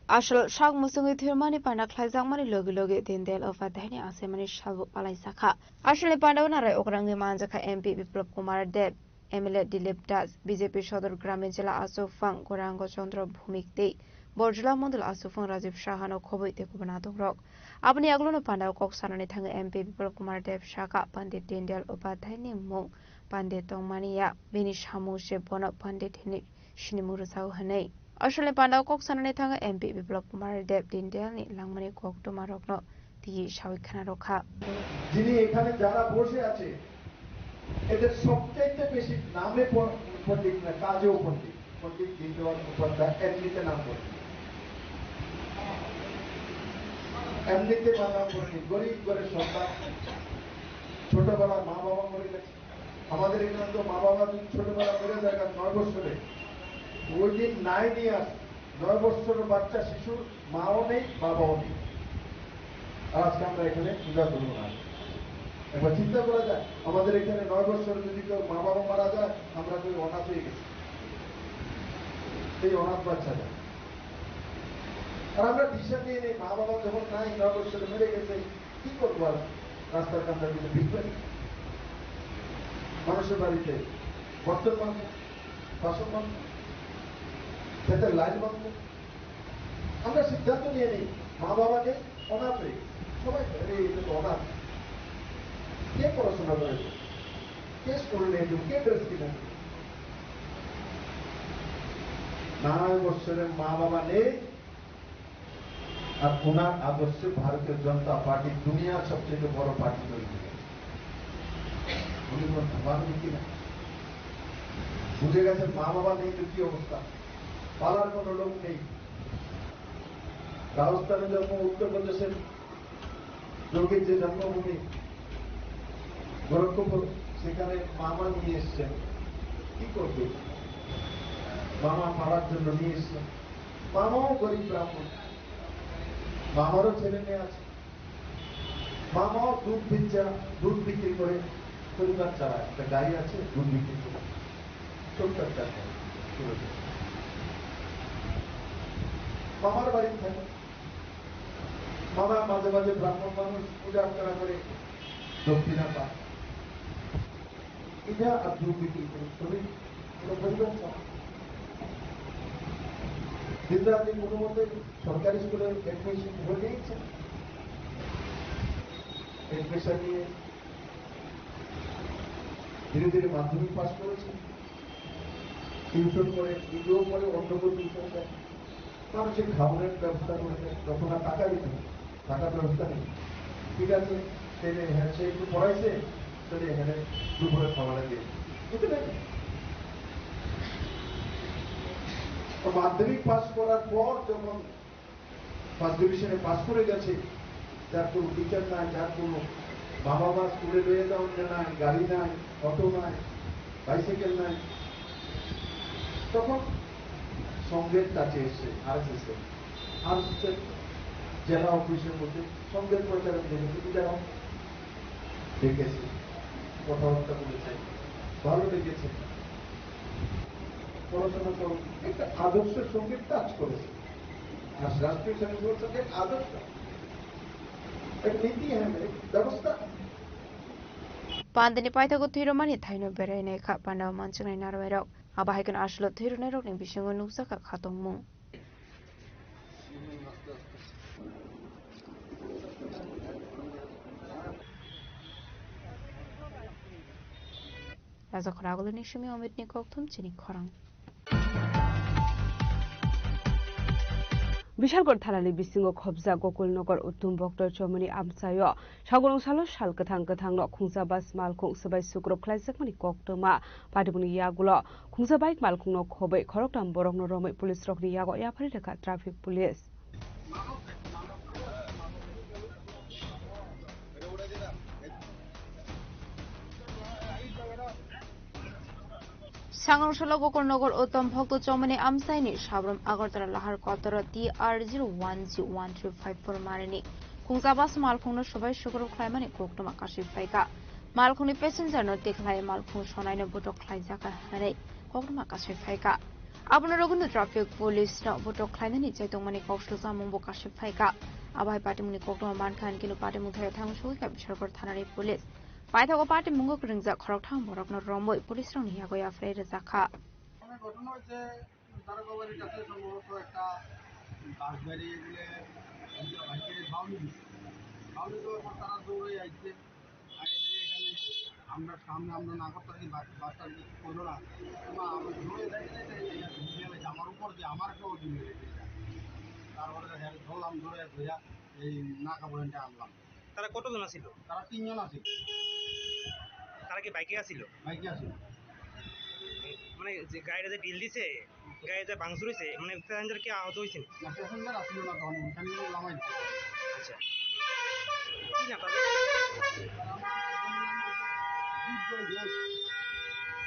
Aswk sak musungwi thwirmani panda khlaijakmani logi logi Dindayal Upadhyayni asemani salbo palai sakha. Aswkni pandao narai okrangwi manjakha M P Biplab Kumar Deb, M L A Dilip Das, B J P Sodor Gramin Jila aswkphang Gaurango Chandra Bhumik tei Borjola Mondol aswkphang Rajiv Sahano khobwi tei kubun adongrok. Aboni aglono pandao kok sanani thangwi M P Biplab Kumar Deb sakha, Pandit Dindayal Upadhyayni mung Pandit tongmani ya, bini samung se bono Pandit hinwi sinimung rwchao hwnwi. Aswkni pandao kok sanani thangwi M P Biplab Kumar Deb Dindayalni langmani koktwmarokno twiwi sawi khna rw kha. যিনি এখানে যারা বসে আছে, এদের সবচাইতে বেশি নামে প-, পণ্ডিত না, কাজেও পণ্ডিত। পণ্ডিত দীনদয়াল উপাধ্যায় এমনিতে নাম পণ্ডিত, এমনিতে নাম পণ্ডিত, গরিব ঘরের সন্তান, ছোটবেলায় মা বাবা মরে গেছে। আমাদের এখানে তো মা বাবা যদি ছোটবেলা মরে যায়, নয় বছরে, ওই দিন নাইন ইয়ার্স, নয় বছরের বাচ্চা শিশুর মাও নেই, বাবাও নেই। আর আজকে আমরা এখানে পূজা করবো না। একবার চিন্তা করা যায়, আমাদের এখানে নয় বছরে যদি কেউ মা বাবা মারা যায়, আমরা তো অনাথ হয়ে গেছি, এই অনাথ বাচ্চাটা। আর আমরা দিশা নিয়ে নেই, মা বাবা যখন নাই, নয় বছরে মরে গেছে, কি করবো আর? রাস্তার কান্দার দিকে ভিক্ষা, মানুষের বাড়িতে বর্তন মানবো, বাসন মানবো, খেতে লাইন মানবো। আমরা সিদ্ধান্ত নিয়ে নিই, মা বাবা নেই, অনাথ হয়ে গেছে। সবাই, "আরে, এটা তো অনাথ। কে পড়াশোনা করে দেবে? কে স্কুল নিয়ে দেবে? কে ড্রেস কিনে দেবে?" নানা গোষ্ঠীর মা বাবা নেই, আর ওনার আদর্শে ভারতীয় জনতা পার্টি দুনিয়ার সবচেয়ে বড় পার্টি তৈরি হয়েছে। উনি কোনো ধর্মাবলম্বী কিনা বুঝে গেছেন, মা বাবা নেই তো কি অবস্থা, পালার কোনো লোক নেই। রাজস্থানে জন্ম, উত্তর প্রদেশের যোগীর যে জন্মভূমি গোরক্ষপুর, সেখানে মামা নিয়ে এসছেন। কি করবে? মামা পালার জন্য নিয়ে এসছেন। মামাও গরিব ব্রাহ্মণ, মামারও ছেলে মেয়ে আছে। মামাও দুধ বেচা, দুধ বিক্রি করে পরিবার চালায়। একটা গাড়ি আছে, দুধ বিক্রি করে সংসার চালায়। মামার বাড়ি থাকে। মামা মাঝে মাঝে ব্রাহ্মণ মানুষ পূজা অর্চনা করে দক্ষিণা পায়। এটা আর দুর্নীতি করে, তবে এটা পরিবার চালায়। দিন রাতে কোনো মতে সরকারি স্কুলে অ্যাডমিশন হয়ে গেছে। অ্যাডমিশন নিয়ে ধীরে ধীরে মাধ্যমিক পাস করেছে। টিউশন করে, নিজেও করে, অন্যকেও টিউশন দেয়। মানুষের খাবারের ব্যবস্থা করেছে, যখন আর টাকা দিতে হবে, টাকার ব্যবস্থা নেই। ঠিক আছে, ছেলে হ্যাঁ, সে একটু পড়াইছে, ছেলে এখানে দুপুরে খাওয়াটা দিয়ে দিচ্ছে। বুঝতে পারলি? তো মাধ্যমিক পাস করার পর যখন ফার্স্ট ডিভিশনে পাস করে গেছে, যার কোনো টিচার নাই, যার কোনো বাবা মা স্কুলে লয়ে যাওয়ার নাই, গাড়ি নাই, অটো নাই, বাইসাইকেল নাই, তখন সংঘের কাছে এসে আরএসএস এর, আরএসএস এর জেলা অফিসের মধ্যে সংঘের প্রচারক দেখেছে, এটাও দেখেছে, কথাবার্তা বলেছে, ভালো লেগেছে। পড়াশোনা করো, একটা আদর্শের সঙ্গে টাচ করেছে। আর রাষ্ট্রীয় স্বয়ংসেবক সংঘের আদর্শ, এক নীতি হ্যাঁ, এক ব্যবস্থা। Pandini paithago thwirwmani thaino berainai kha panda o manchwnai narwai rok. Abo hai kheno aswlo thwirwnairokni bisingo nukjakha khatungmung. Raja Khoraguluni simi Omitni kokthum chini khorang. Bishalgarh thanani bisingo khobjak Gokulnagar Uttom Bhokto Chomoni amchaio sagolong salo sal kwthang kwthangno khungsa bus malkhung swbai sukrub khlaijakmani koktwma. Patimungni yagulo khungsa bike malkhungno khobwi khoroktham borokno romwi police rokni yago yapharwi rwkha traffic police. Sangrong salo Gokulnagar Uttom Bhokto Chomoni amchaini sabrum Agartala Lahar Kotoro T R zero one G one three five four manini khungsa bus malkhungno swbai sukrub khlaimani koktwma kasui phaikha. Malkhungni passenger no tikhlai malkhung sonaino butok khlaijakha hwnwi koktwma kasui phaikha. Abono rwgwino traffic police no butok khlainani chaitongmani kok sujamungbo kasui phaikha. Abo hai patimungni koktwma mankha, hinkhe patimung thaya thangwi sogwikha Bishalgarh thanani police. Paithago patimungo kwrwngjak khoroktham borokno romwi police rokni yago yapharwi rwjakha. ঘটনা হয়েছে, তারা বাড়ির কাছে সম্ভবত একটা বাস বেরিয়ে গেলে দুইটা ভাইকে ঝাউনি দিচ্ছে। ঝাউনি দেওয়ার পর তারা দৌড়ে আইছে। আগে থেকে এখানে আমরা সামনে আমরা না করতে পারি, বাস-, বাসটা করলো না। এবার আমরা দৌড়ে যাই, যাই, যাই, যাই, যাই, যাই, আমার উপর দিয়ে আমার একটা ওজন হয়ে গেছে। তারপরে দেখা গেল ধরলাম, ধরে ধইয়া এই নাকা পর্যন্ত আনলাম। তারা কতজন আছিল? তারা তিনজন আছিল। তারা কি বাইকে আছিল? বাইকে আছিল। মানে যে গাড়িটা যে ডিল দিছে, গাড়ি যে ভাঙচুর হয়েছে, মানে প্যাসেঞ্জার কি আহত হয়েছে? না, প্যাসেঞ্জার আসলো না তখন, ওখানে লামাই দিছে। আচ্ছা। কি নাম তাদের? বিজয় ঘোষ।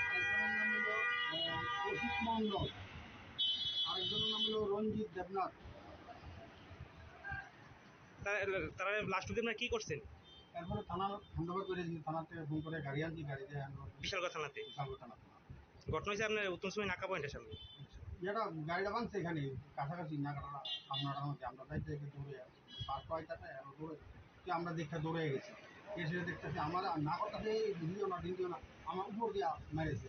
আরেকজনের নাম হলো, আহ, কৌশিক মণ্ডল। আরেকজনের নাম হলো রঞ্জিত দেবনাথ। তারা, তারা লাস্ট অব্দি আপনারা কি করছেন? এরপরে থানা হ্যান্ডওভার করে দিয়েছি, থানা থেকে ফোন করে গাড়ি আনছি, গাড়িতে হ্যান্ডওভার করে বিশালগড় থানাতে? বিশালগড় থানাতে। ঘটনা হয়েছে আপনার উত্তম সময় নাকা পয়েন্টের সামনে? এটা গাড়িটা বানছে এখানে, কাছাকাছি নাকাটা, আপনারা আমাকে, আমরা যাইতে যাইতে দৌড়ে আসছি। পাঁচ ছয় টাকা এরা দৌড়ে, কি আমরা দেখে দৌড়ে গেছি। এসে দেখতেছি আমার আর না করতেছে, এই ভিডিও না, ভিডিও না, আমার উপর দিয়ে মেরেছে।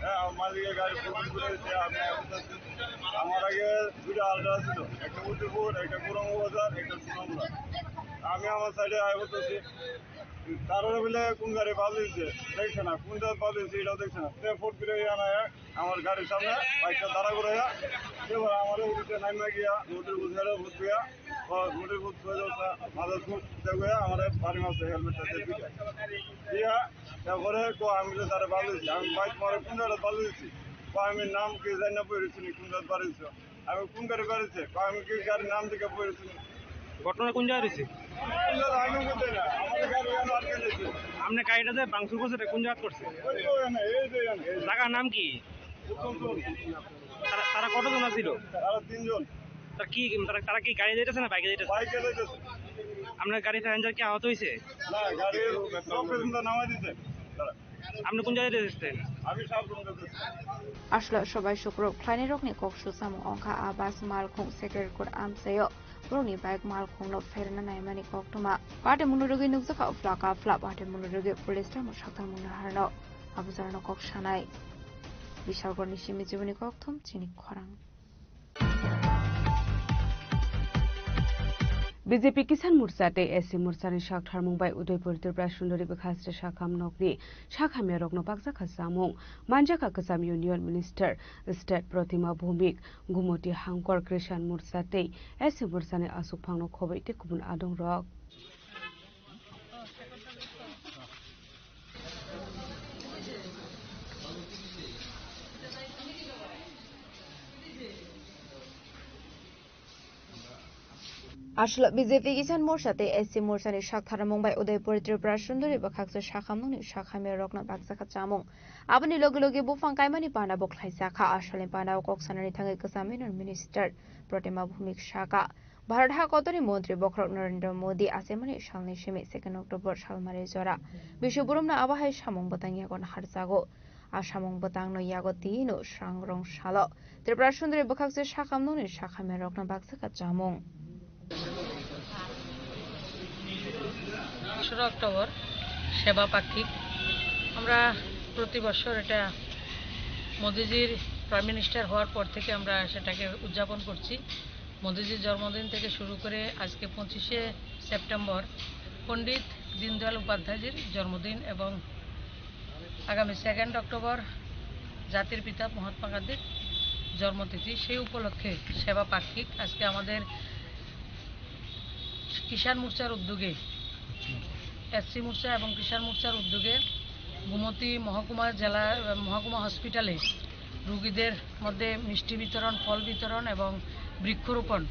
হ্যাঁ, আমার মালিকের গাড়ি প্রথম করে এসে আমি এখন যাচ্ছি। আমার আগে দুইটা আলট্রা ছিল, একটা উত্তরপুর, একটা গৌরাঙ্গ বাজার, একটা সোনামুড়া। আমি আমার সাইডে আয় করতেছি, তারা বলে কোন গাড়ি বাদ দিয়েছে, দেখছে না, কোন জাত বাদ দিয়েছে, এটাও দেখছে না। সে ফোর্থ ফিরে আনা আমার গাড়ির সামনে বাইকটা দাঁড়া করে, এবার আমার ওদিকে নাইমা গিয়া মোটর বুঝে বুঝ গিয়া, মোটর বুঝ হয়ে যাচ্ছে, মাথার ফুট দিয়ে আমার বাড়ি মাসে হেলমেটটা দিয়ে দিকে। দিয়া, তারপরে তো আমি তো তারা বাদ দিয়েছি, আমি বাইক মারে কোন জায়গায় বাদ দিয়েছি, তো আমি নাম কি জানি না, পড়েছি কোন জায়গায় বাদ দিয়েছি। আমি কোন গাড়ি করেছে? আমি কি গাড়ির নাম দিকে পড়েছি? ঘটনা কোন জায়গায় হয়েছে? আমি বলতে না, আমার গাড়ি এখানে আটকে গেছে। আপনি গাড়িটা যে ভাঙচুর করছে, এটা কোন জায়গা করছে? ওই তো এখানে, এই তো এখানে, এই যে জায়গার নাম কি? উত্তম চৌধুরী। তারা, তারা কতজন আছিল? তারা তিনজন। তারা কি, তারা, তারা কি গাড়ি যাইতেছে না বাইকে যাইতেছে? বাইকে যাইতেছে। আপনার গাড়ি প্যাসেঞ্জার কি আহত হয়েছে? না, গাড়ির সব প্যাসেঞ্জার নামাই দিছে। তারা। আপনি কোন জায়গায় যাইতেছেন? আমি সাবরুম যাইতেছি। Aswla sobai sukrok khlainai rokni kok susamung wngkha a bus malkhung Sacred Court amchaio borokni bike malkhungno pherna naimani koktwma. Pate munurogwi nukjakha uphla kaphla, pate munurogwi police tamo sakthar mungno harno. Abo jorano kok sanai. Bishalgarhni simi jiboni kokthum chini khorang. B J P Kisan Morcha tei S C Morchani saktharmung bai Udaipur Tripura Sundari bwkhaksri sakham nokni sakhamyarokno bakjakha chamung. Manjakha kwcham Union Minister State Protima Bhumik, Gumoti Hangkor Kisan Morcha tei S C Morchani aswkphangno khobwi tei kubun adongrok. Aswla B J P Kisan Morcha tei S C Morchani saktharmung bai Udaipur Tripura Sundari bwkhaksri sakhamnokni sakhamyarokno bakjakha chamung. Aboni loge loge buphang kaimani panda bo khlaijakha. Aswlni panda o kok sanani thangwi kwcham Union Minister Protima Bhumik sakha. Bharat ha kotorni montri bokhorok Narendra Modi achaimani salni simi second October salmari jora biswboromno abo hai samung bwtang yago naharjago. A samung bwtangno yago tino srangrong salo Tripura Sundari bwkhakse sakhamnokni sakhamyarokno bakjakha chamung. দোসরা অক্টোবর সেবা পাক্ষিক। আমরা প্রতি বছর এটা মোদিজির prime minister হওয়ার পর থেকে আমরা সেটাকে উদযাপন করছি। মোদিজির জন্মদিন থেকে শুরু করে আজকে পঁচিশে সেপ্টেম্বর পণ্ডিত দীনদয়াল উপাধ্যায়জির জন্মদিন এবং আগামী সেকেন্ড অক্টোবর জাতির পিতা মহাত্মা গান্ধীর জন্মতিথি। সেই উপলক্ষে সেবা পাক্ষিক আজকে আমাদের কিষাণ মোর্চার উদ্যোগে, এসসি মোর্চা এবং কিষাণ মোর্চার উদ্যোগে গোমতী মহকুমা জেলা, মহকুমা হসপিটালে রোগীদের মধ্যে মিষ্টি বিতরণ, ফল বিতরণ এবং বৃক্ষরোপণ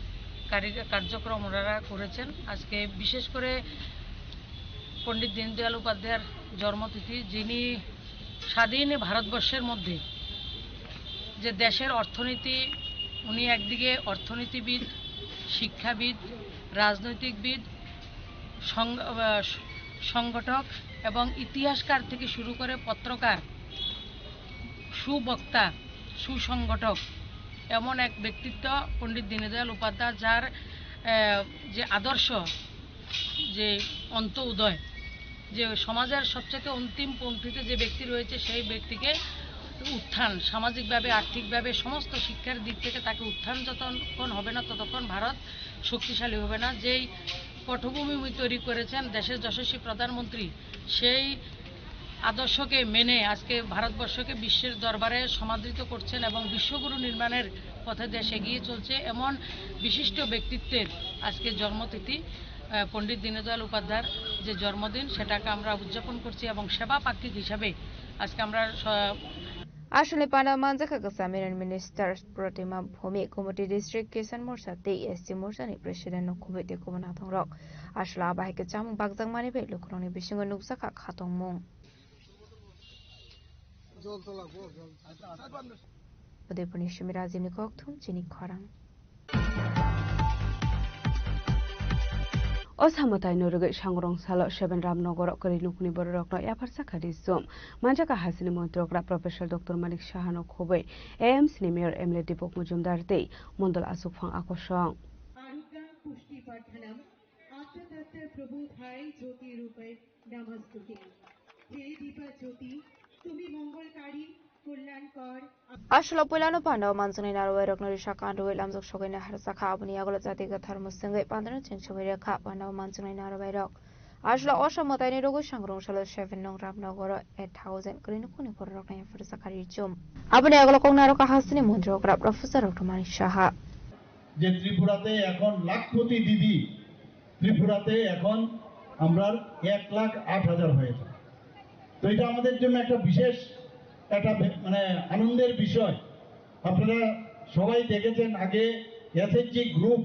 কারি-, কার্যক্রম ওনারা করেছেন। আজকে বিশেষ করে পণ্ডিত দীনদয়াল উপাধ্যায়ের জন্মতিথি, যিনি স্বাধীন ভারতবর্ষের মধ্যে যে দেশের অর্থনীতি, উনি একদিকে অর্থনীতিবিদ, শিক্ষাবিদ, রাজনৈতিকবিদ, সং-, আহ, সংগঠক এবং ইতিহাসকার থেকে শুরু করে পত্রকার, সুবক্তা, সুসংগঠক, এমন এক ব্যক্তিত্ব পণ্ডিত দীনদয়াল উপাধ্যায়, যার, আহ, যে আদর্শ, যে অন্ত উদয়, যে সমাজের সবচেয়ে অন্তিম পংক্তিতে যে ব্যক্তি রয়েছে, সেই ব্যক্তিকে উত্থান, সামাজিকভাবে, আর্থিকভাবে, সমস্ত শিক্ষার দিক থেকে তাকে উত্থান যতক্ষণ হবে না, ততক্ষণ ভারত শক্তিশালী হবে না। যেই পটভূমি উনি তৈরি করেছেন দেশের যশস্বী প্রধানমন্ত্রী, সেই আদর্শকে মেনে আজকে ভারতবর্ষকে বিশ্বের দরবারে সমাদৃত করছেন এবং বিশ্বগুরু নির্মাণের পথে দেশ এগিয়ে চলছে। এমন বিশিষ্ট ব্যক্তিত্বের আজকে জন্মতিথি, আহ, পণ্ডিত দীনদয়াল উপাধ্যায়ের যে জন্মদিন, সেটাকে আমরা উদযাপন করছি এবং সেবা পাক্ষিক হিসাবে আজকে আমরা স-, Aswlni panda manjakha kwcham Union Minister Protima Bhumik, Gumoti District Kisan Morcha tei S C Morcha ni President no khubui tei kubun adongrok. Aswla bahai khe chamung bakjakmani bai lukurokni bisingo nukjakha khatungmung. Udaipurni simi Rajibni kokthum chini khorang. O samwtai norogwi sangrong salo seven Ramnogoro kwrwi nukni bororokno yapharsa kha ri sum. Manjakha hasini montrokra Professor Doctor Manik Sahano khubui A M C ni Mayor M L A Deepak Majumdar tei Mondol Achukphang akosong. আরোগ্যাং পুষ্টি বর্ধনম, আত্মতত্ত্ব প্রবোধায় জ্যোতি রূপে নমস্তুতে। হে দীপা জ্যোতি, তুমি মঙ্গলকারী, কল্যাণকর। Aswla puilano pandao manjaknai narwai rokno risa kandui lamjak sogwi naharjakha, aboni yagulo jati kwthar mwswngwi pandano cheng sogwi rwkha pandao manjaknai narwai rok. Asla osa mwtaini rogwi sangrong salo seven nong Ramnogoro eight thousand kwrwini khuni bororokno yapharjak kari chum. Aboni agolo koknaro kahasini montri okrap Professor Dr. Manik Saha. যে ত্রিপুরাতে এখন লাখপতি দিদি, ত্রিপুরাতে এখন আমরা এক লাখ আট হাজার হয়েছে। তো এটা আমাদের জন্য একটা বিশেষ, একটা বে-, মানে আনন্দের বিষয়। আপনারা সবাই দেখেছেন আগে এসএইচজি গ্রুপ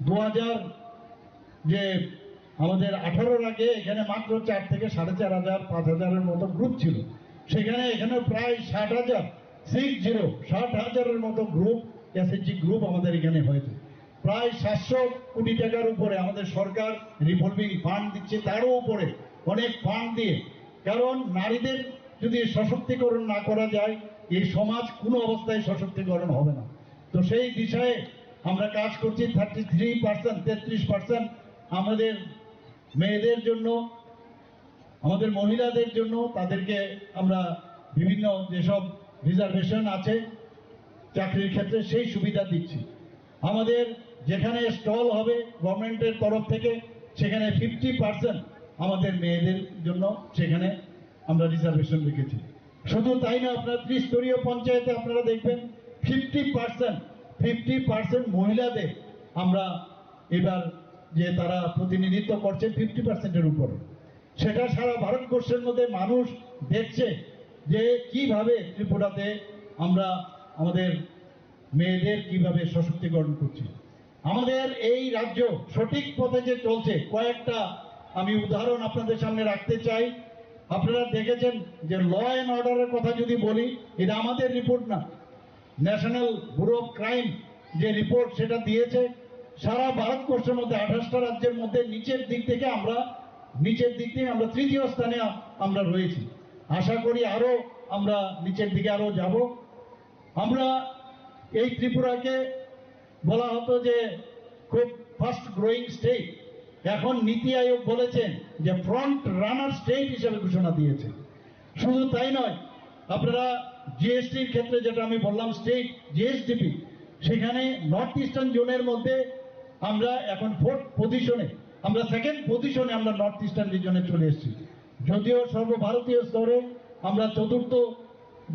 দু হাজার, যে আমাদের আঠারোর আগে এখানে মাত্র চার থেকে সাড়ে চার হাজার, পাঁচ হাজারের মতো গ্রুপ ছিল, সেখানে এখানে প্রায় ষাট হাজার, সিক্স জিরো, ষাট হাজারের মতো গ্রুপ, এসএইচজি গ্রুপ আমাদের এখানে হয়েছে। প্রায় সাতশো কোটি টাকার উপরে আমাদের সরকার রিভলভিং ফান্ড দিচ্ছে, তারও উপরে অনেক ফান্ড দিয়ে। কারণ নারীদের যদি সশক্তিকরণ না করা যায়, এই সমাজ কোনো অবস্থায় সশক্তিকরণ হবে না। তো সেই দিশায় আমরা কাজ করছি। থার্টি থ্রি পার্সেন্ট, তেত্রিশ পার্সেন্ট আমাদের মেয়েদের জন্য, আমাদের মহিলাদের জন্য, তাদেরকে আমরা বিভিন্ন যেসব রিজার্ভেশন আছে চাকরির ক্ষেত্রে, সেই সুবিধা দিচ্ছি। আমাদের যেখানে স্টল হবে গভর্নমেন্টের তরফ থেকে, সেখানে ফিফটি পার্সেন্ট আমাদের মেয়েদের জন্য সেখানে আমরা রিজার্ভেশন রেখেছি। শুধু তাই না, আপনারা ত্রিস্তরীয় পঞ্চায়েতে আপনারা দেখবেন ফিফটি পার্সেন্ট, ফিফটি পার্সেন্ট মহিলাদের আমরা এবার যে তারা প্রতিনিধিত্ব করছে ফিফটি পার্সেন্টের উপরে। সেটা সারা ভারতবর্ষের মধ্যে মানুষ দেখছে যে কিভাবে ত্রিপুরাতে আমরা আমাদের মেয়েদের কিভাবে সশক্তিকরণ করছি। আমাদের এই রাজ্য সঠিক পথে যে চলছে, কয়েকটা আমি উদাহরণ আপনাদের সামনে রাখতে চাই। আপনারা দেখেছেন যে ল অ্যান্ড অর্ডারের কথা যদি বলি, এটা আমাদের রিপোর্ট না, ন্যাশনাল ব্যুরো অফ ক্রাইম যে রিপোর্ট সেটা দিয়েছে, সারা ভারতবর্ষের মধ্যে আঠাশটা রাজ্যের মধ্যে নিচের দিক থেকে আমরা, নিচের দিক থেকে আমরা তৃতীয় স্থানে আ-, আমরা রয়েছি। আশা করি আরো আমরা নিচের দিকে আরো যাব। আমরা এই ত্রিপুরাকে বলা হতো যে খুব ফাস্ট গ্রোয়িং স্টেট, এখন নীতি আয়োগ বলেছেন যে ফ্রন্ট রানার স্টেট হিসেবে ঘোষণা দিয়েছে। শুধু তাই নয়, আপনারা জিএসটির ক্ষেত্রে যেটা আমি বললাম, স্টেট জিএসডিপি, সেখানে নর্থ ইস্টার্ন জোনের মধ্যে আমরা এখন ফোর্থ পজিশনে, আমরা সেকেন্ড পজিশনে আমরা নর্থ ইস্টার্ন রিজনে চলে এসেছি। যদিও সর্বভারতীয় স্তরে আমরা চতুর্থ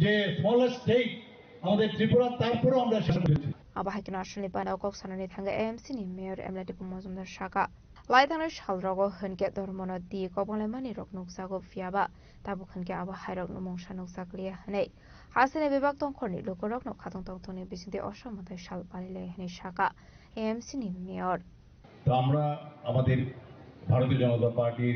যে স্মলেস্ট স্টেট আমাদের ত্রিপুরা, তারপরেও আমরা শেষ হয়েছি। Abo hai kheno aswkni bana o kok sanani thangwi A M C ni mayor M L A Diphu Mojumdar saka, lai thangnai salrogo hwnkhe dormono di kobonglaimani rok nukjago, phiyaba tabuk hwnkhe abo hairokno mungsa nukjakliya hwnwi. Hasteni bebak tongkhorni lukurokno khatong tongthokni bisingtwi osa mwtai sal palilai hwnwi saka A M C ni mayor. তো আমরা আমাদের ভারতীয় জনতা পার্টির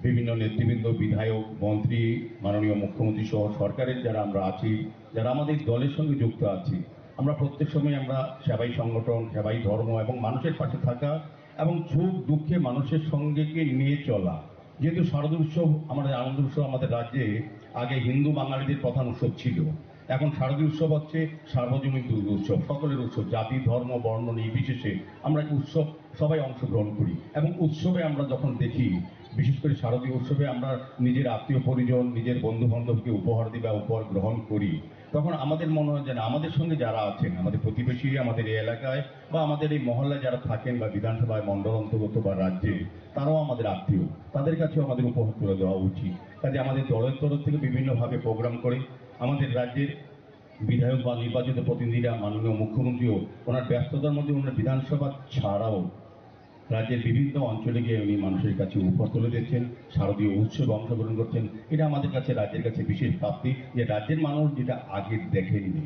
বিভিন্ন নেতৃবৃন্দ, বিধায়ক, মন্ত্রী, মাননীয় মুখ্যমন্ত্রী সহ সরকারের যারা আমরা আছি, যারা আমাদের দলের সঙ্গে যুক্ত আছি, আমরা প্রত্যেক সময় আমরা সেবাই সংগঠন, সেবাই ধর্ম এবং মানুষের পাশে থাকা এবং সুখ দুঃখে মানুষের সঙ্গে কে নিয়ে চলা। যেহেতু শারদীয় উৎসব, আমাদের আনন্দ উৎসব আমাদের রাজ্যে আগে হিন্দু বাঙালিদের প্রধান উৎসব ছিল, এখন শারদীয় উৎসব হচ্ছে সার্বজনীন দুর্গোৎসব, সকলের উৎসব, জাতি, ধর্ম, বর্ণ নির্বিশেষে আমরা এই উৎসব সবাই অংশগ্রহণ করি। এবং উৎসবে আমরা যখন দেখি, বিশেষ করে শারদীয় উৎসবে আমরা নিজের আত্মীয় পরিজন, নিজের বন্ধু বান্ধবকে উপহার দিই বা উপহার গ্রহণ করি, তখন আমাদের মনে হয় যেন আমাদের সঙ্গে যারা আছেন, আমাদের প্রতিবেশী, আমাদের এই এলাকায় বা আমাদের এই মহল্লায় যারা থাকেন বা বিধানসভায়, মণ্ডল অন্তর্গত বা রাজ্যে, তারাও আমাদের আত্মীয়, তাদের কাছেও আমাদের উপহার তুলে দেওয়া উচিত। কাজে আমাদের দলের তরফ থেকে বিভিন্নভাবে প্রোগ্রাম করে আমাদের রাজ্যের বিধায়ক বা নির্বাচিত প্রতিনিধিরা, মাননীয় মুখ্যমন্ত্রীও ওনার ব্যস্ততার মধ্যে ওনার বিধানসভা ছাড়াও রাজ্যের বিভিন্ন অঞ্চলে গিয়ে উনি মানুষের কাছে উপহার তুলে দিচ্ছেন, শারদীয় উৎসবে অংশগ্রহণ করছেন। এটা আমাদের কাছে, রাজ্যের কাছে বিশেষ প্রাপ্তি যে রাজ্যের মানুষ যেটা আগে দেখেননি।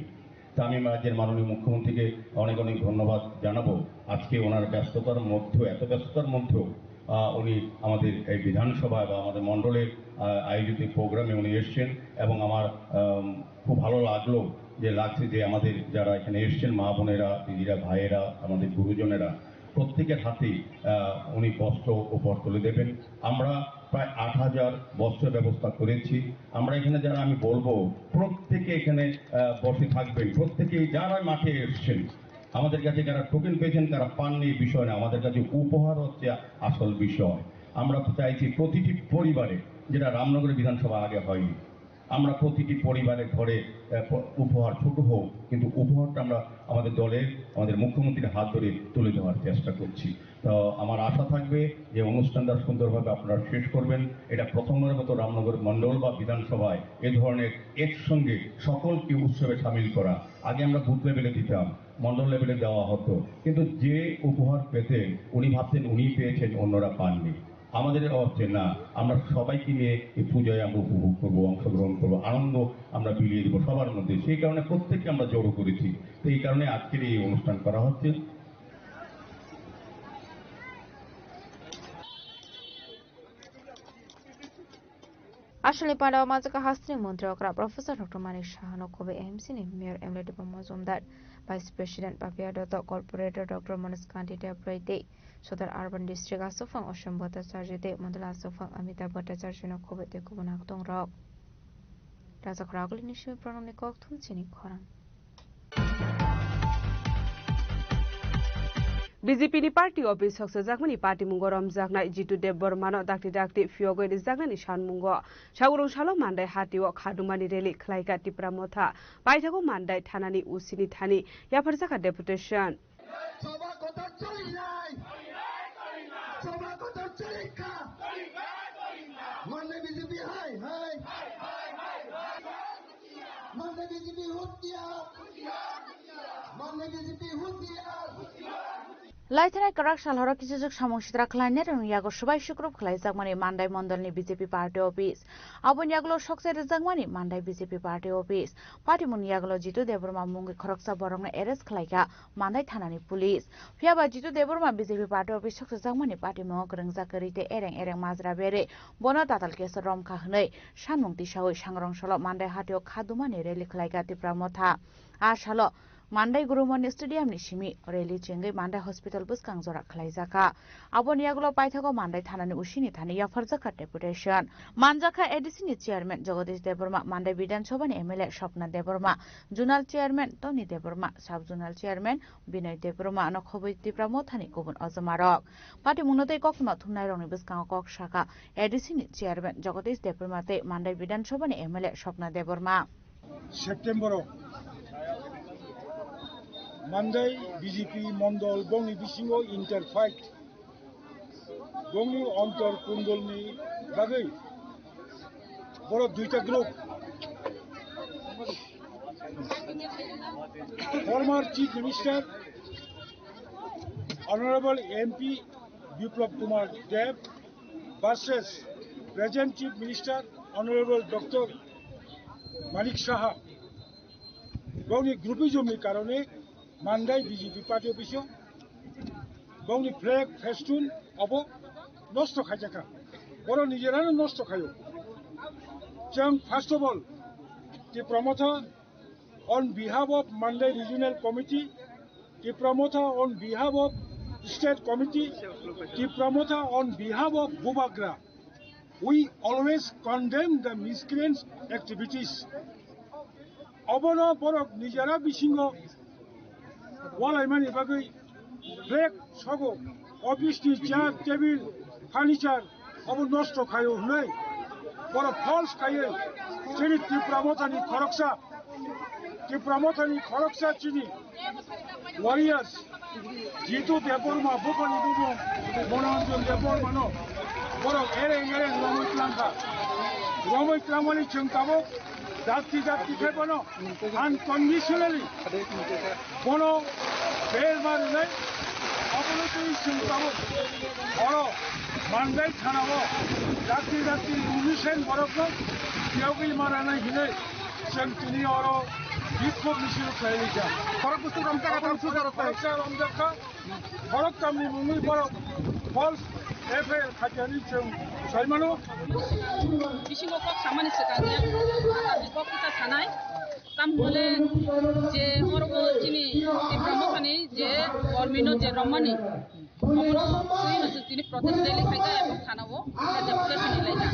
তা আমি রাজ্যের মাননীয় মুখ্যমন্ত্রীকে অনেক অনেক ধন্যবাদ জানাবো। আজকে ওনার ব্যস্ততার মধ্যে, এত ব্যস্ততার মধ্যেও, আহ, উনি আমাদের এই বিধানসভায় বা আমাদের মণ্ডলের, আহ, আয়োজিত প্রোগ্রামে উনি এসছেন এবং আমার, আম, খুব ভালো লাগলো যে, লাগছে যে আমাদের যারা এখানে এসছেন, মা বোনেরা, দিদিরা, ভাইয়েরা, আমাদের গুরুজনেরা, প্রত্যেকের হাতেই, আহ, উনি বস্ত্র উপহার তুলে দেবেন। আমরা প্রায় আট হাজার বস্ত্র ব্যবস্থা করেছি। আমরা এখানে যারা, আমি বলবো, প্রত্যেকে এখানে, আহ, বসে থাকবেন, প্রত্যেকে যারা মাঠে এসছেন, আমাদের কাছে যারা টোকেন পেয়েছেন, তারা পাননি, এই বিষয় না, আমাদের কাছে উপহার হচ্ছে আসল বিষয়। আমরা চাইছি প্রতিটি পরিবারে, যেটা রামনগর বিধানসভা আগে হয়নি, আমরা প্রতিটি পরিবারে ঘরে, আহ, প-, উপহার ছোট হোক, কিন্তু উপহারটা আমরা আমাদের দলের, আমাদের মুখ্যমন্ত্রীর হাত ধরে তুলে দেওয়ার চেষ্টা করছি। তো আমার আশা থাকবে যে অনুষ্ঠানটা সুন্দরভাবে আপনারা শেষ করবেন। এটা প্রথমবারের মতো রামনগর মণ্ডল বা বিধানসভায় এ ধরনের একসঙ্গে সকলকে উৎসবে সামিল করা। আগে আমরা বুথ লেভেলে দিতাম, মণ্ডল লেভেলে দেওয়া হতো, কিন্তু যে উপহার পেতেন উনি ভাবতেন উনিই পেয়েছেন, অন্যরা পাননি। আমাদের অভাব যে না, আমরা সবাইকে নিয়ে এই পূজায় আমরা উপভোগ করবো, অংশগ্রহণ করবো, আনন্দ আমরা বিলিয়ে দেবো সবার মধ্যে। সেই কারণে প্রত্যেককে আমরা জড়ো করেছি। তো এই কারণে আজকের এই অনুষ্ঠান করা হচ্ছে। Aswkni pandao manjak kha hasteni montri okra Professor Doctor Manik Saha no khobwi A M C ni Mayor M L A Debbarma Majumdar, Vice President Papiya Dutta, Corporator Doctor Manoj Kanti Debrai tei Sodar Urban District Aswkphang Osem Bhattacharya tei Mandal Aswkphang Amitabh Bhattacharya no khobwi tei kubun haktongrok. Rajakhora Agulini simi Pranamni kok thum chini khorang. B J P ni party office soksojakmani patimungo romjaknai Jitu Debbarmano dakti dakti phiyogwi rijaknani sanmungo Saurung salo Mandai hatio khadumani rally khlaika Tipra Motha paithago Mandai thanani usini thani yapharjakha deputation. Laithanai kwrak sal horo kichijwk samung sitra khlainai rokni yago swbai sukrup khlaijakmani Mandai mondolni B J P party office. Aboni yagulo sokchai rwjakmani Mandai B J P party office. Patimungni yagulo Jitu Debbarma mungwi khoroksa borokno arrest khlaikha Mandai thanani police. Phiyaba Jitu Debbarma B J P party office sokchaijakmani patimungo kwrwngjak kwrwi tei ereng ereng majra berwi bono tatal case romkha hwnwi sanmung tisawi sangrong salo Mandai hatio khadumani rally khlaikha Tipra Motha. A salo Mandai Gurumoni Stadium ni simi rally chengwi Mandai Hospital bwskang jora khlaijakha. Aboni yagulo paithago Mandai thanani usini thani yapharjakha deputation. Manjakha A D C ni chairman Jagadish Debbarma, Mandai Bidhan Sabha ni M L A Swapna Debbarma, Zonal Chairman Tony Debbarma, Sub Zonal Chairman Binoy Debbarma no khobwi Tipra Mothani kubun ojomarok. Patimungno tei koktwma thumnairokni bwskango kok sakha A D C ni chairman Jagadish Debbarma tei Mandai Bidhan Sabha ni M L A Swapna Debbarma. September o Mandai B J P mondol bongni bisingo interfight bongni ontor kundolni bagwi borok duita group former chief minister honorable M P Biplab Kumar Deb versus present Chief Minister Honorable Doctor Manik Saha bongni groupism ni karone Mandai B J P party office o bongni flag festoon obo nosto khaijakha, boro nijerano nosto khaio. Chwng first of all Tipra Motha on behalf of Mandai Regional Committee, Tipra Motha on behalf of State Committee, Tipra Motha on behalf of Bubagra, we always condemn the miscreants' activities. Obono borok nijera bisingo walaimani bagwi flag sogo, office ni chair, table, furniture obo nosto khaio hwnwi borok false khaiwi chini Tipra Mothani khoroksa, Tipra Mothani khoroksa chini warriors Jitu Debbarma, buphani bumung Monoranjan Debbarmano borok ereng ereng romwi tlangkha. Romwi tlangmani chwng tabuk dakti dakti khe bono unconditionally bono bail ma rwnai. Abono twi chwng tabuk oro Mandai thanao dakti dakti innocent borokno phiyogwi ma rwnai hinwi chwng tini oro bikhok misil khlai rijak. Khorok bwswk romjakha, khorok bwswk romjakha. Khorok tamni mungwi borok false F I R khaikha hinwi chwng sai mano. Bisingo kok samani swkang ya, kok kisa sanai. Tam hwnle je oro bo chini Tipra Mothani je kormino je romani, obono twi no chwng tini protest rally khaikha ebong thana o deputation ni laikha.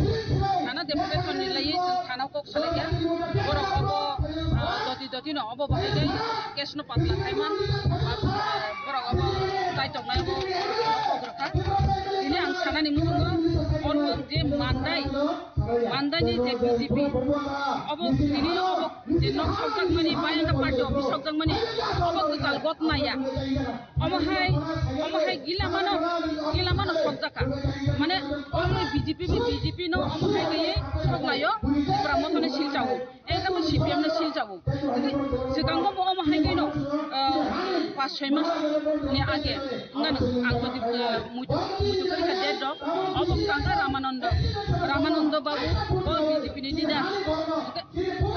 Thana deputation ni laiwi chwng thana o kok salaikha. Borok obo, ah, joti joti no obo bahai jai case no patla khai man, ah, borok obo chai tongnai obo kok rwkha. Tini ang sanani muchungo oro je Mandai, Mandai ni je B J P obo tini obo Nok sokjakmani, bayangkha party office sokjakmani, obo kwtal gotma ya. Omo hai, omo hai gila mano, gila mano sokjakha. Mane, omo B J P, B J P no omo hai gaiye soklayo, Tipra Mothani silchao. Ekdam C P M no silchao. Swkango bo omo hai gaino, ah, pas soi mas ni age. Ngan ang to, ah, muitu, muitu kari ka date dok. Obo kangka Ramananda, Ramananda Babu, bo B J P ni leader.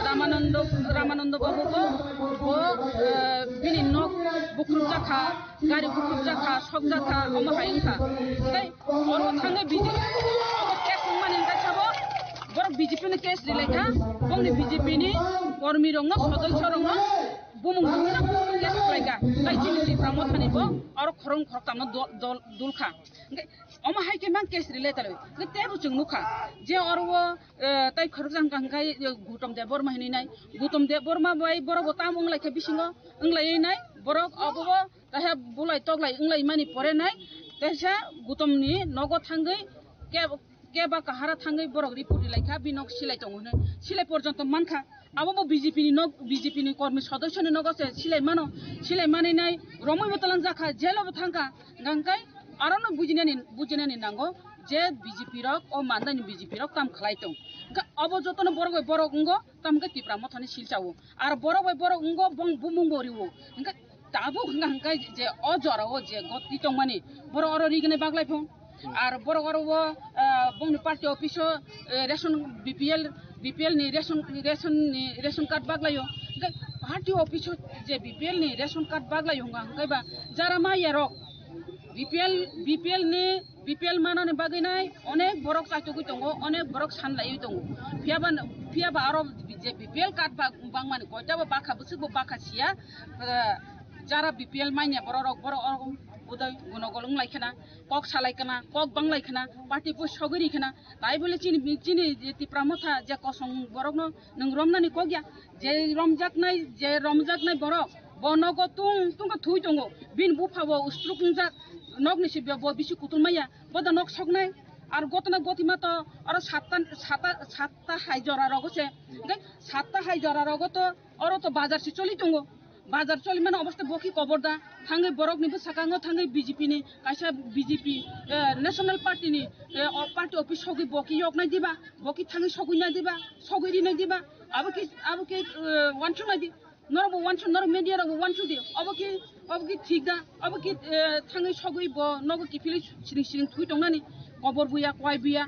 Ramananda, Ramananda Babu bo, bo, eh, bini nok bukruk jakha, gari bukruk jakha, sok jakha, omo hai wngkha. Tei oro thangwi B J P, obo case wngmani wngkha sabo, borok B J P ni case rilaikha, bongni B J P ni kormi rokno, sodosyo rokno bumung tungna case khlaikha. Tei chini Tipra Mothani bo oro khoroknwi khoroktham no dol, dol, dulkha. Hwnkhe omo hai khe mang case related. Hwnkhe teibo chwng nukha je oro o, eh, tei khoroksa hwnkha hwnkhe, eh, Gautam Debbarma hinwi nai. Gautam Debbarma bai borok bo tam wnglaikha bisingo, wnglainai borok obo bo kaisa bulai toklai wnglaimani pore nai kaisa Gautam ni nogo thangwi ke keba kahara thangwi borok report rilaikha, bini nok silai tongo hwnwi. Silai porjonto mankha. Abo bo B J P ni nok, B J P ni kormi sodosyo ni nogo se silai mano. Silai manwi nai romwi bo talang jakha, jelo bo thangkha. Hwnkhe arono bujinani, bujinani nango je B J P rok, o mandani B J P rok tam khlai tong. Hwnkhe abo jotono borok bai borok wngo, tam hwnkhe Tipra Mothani silchao. Ar borok bai borok wngo, bong bumung bo riwo. Hwnkhe tabuk hwnkha hwnkhe je o jora o je goti tongmani, borok oro rigini baglai phung. Ar borok oro o, ah, bongni party office o, eh, ration B P L, B P L ni ration, ration ni ration card baglaio. Hwnkhe party office o je B P L ni ration card baglaio hwnkha hwnkhe ba jara maya rok B P L, B P L ni B P L manani bagwi nai onek borok chaitogwi tongo, onek borok sanlaiwi tongo. Phiyaba, phiyaba aro je B P L card ba-, bangmani koitabo bakha bwswkbo bakha siya, eh, jara B P L manya borok rok, borok rok udai gunogol wnglaikha na, kok salai khna, kok banglai khna, party poi sogwi ri khna. Tai bole chini, chini je Tipra Motha je kosong borokno nwng romnani kok ya, je romjaknai, je romjaknai borok bo nogo tung tung khe thui tongo, bini bupha bo ustruk wngjak, nokni sibyo bo bisi kutul maya, bo da nok soknai. Ar gotna gotima to aro satta, satta, satta hai jora rogo se, hwnkhe satta hai jora rogo to oro to bazar se choli tongo. Bazar choli mano obosta bo khe kobor da, thangwi borok ni bwskango thangwi B J P ni kaisa B J P, eh, National Party ni, eh, o party office sogwi bo khe yoknai diba, bo khe thangwi sogwi nai diba, sogwi rinai diba, abo khe, abo khe, eh, wansuk nai di. Norok bo wansuk, norok media rok bo wansuk di. Obo khe, obo khe thik da, obo khe, eh, thangwi sogwi bo nogo kiphilwi siring siring thwi tongnani. Kobor buya, kwai buya,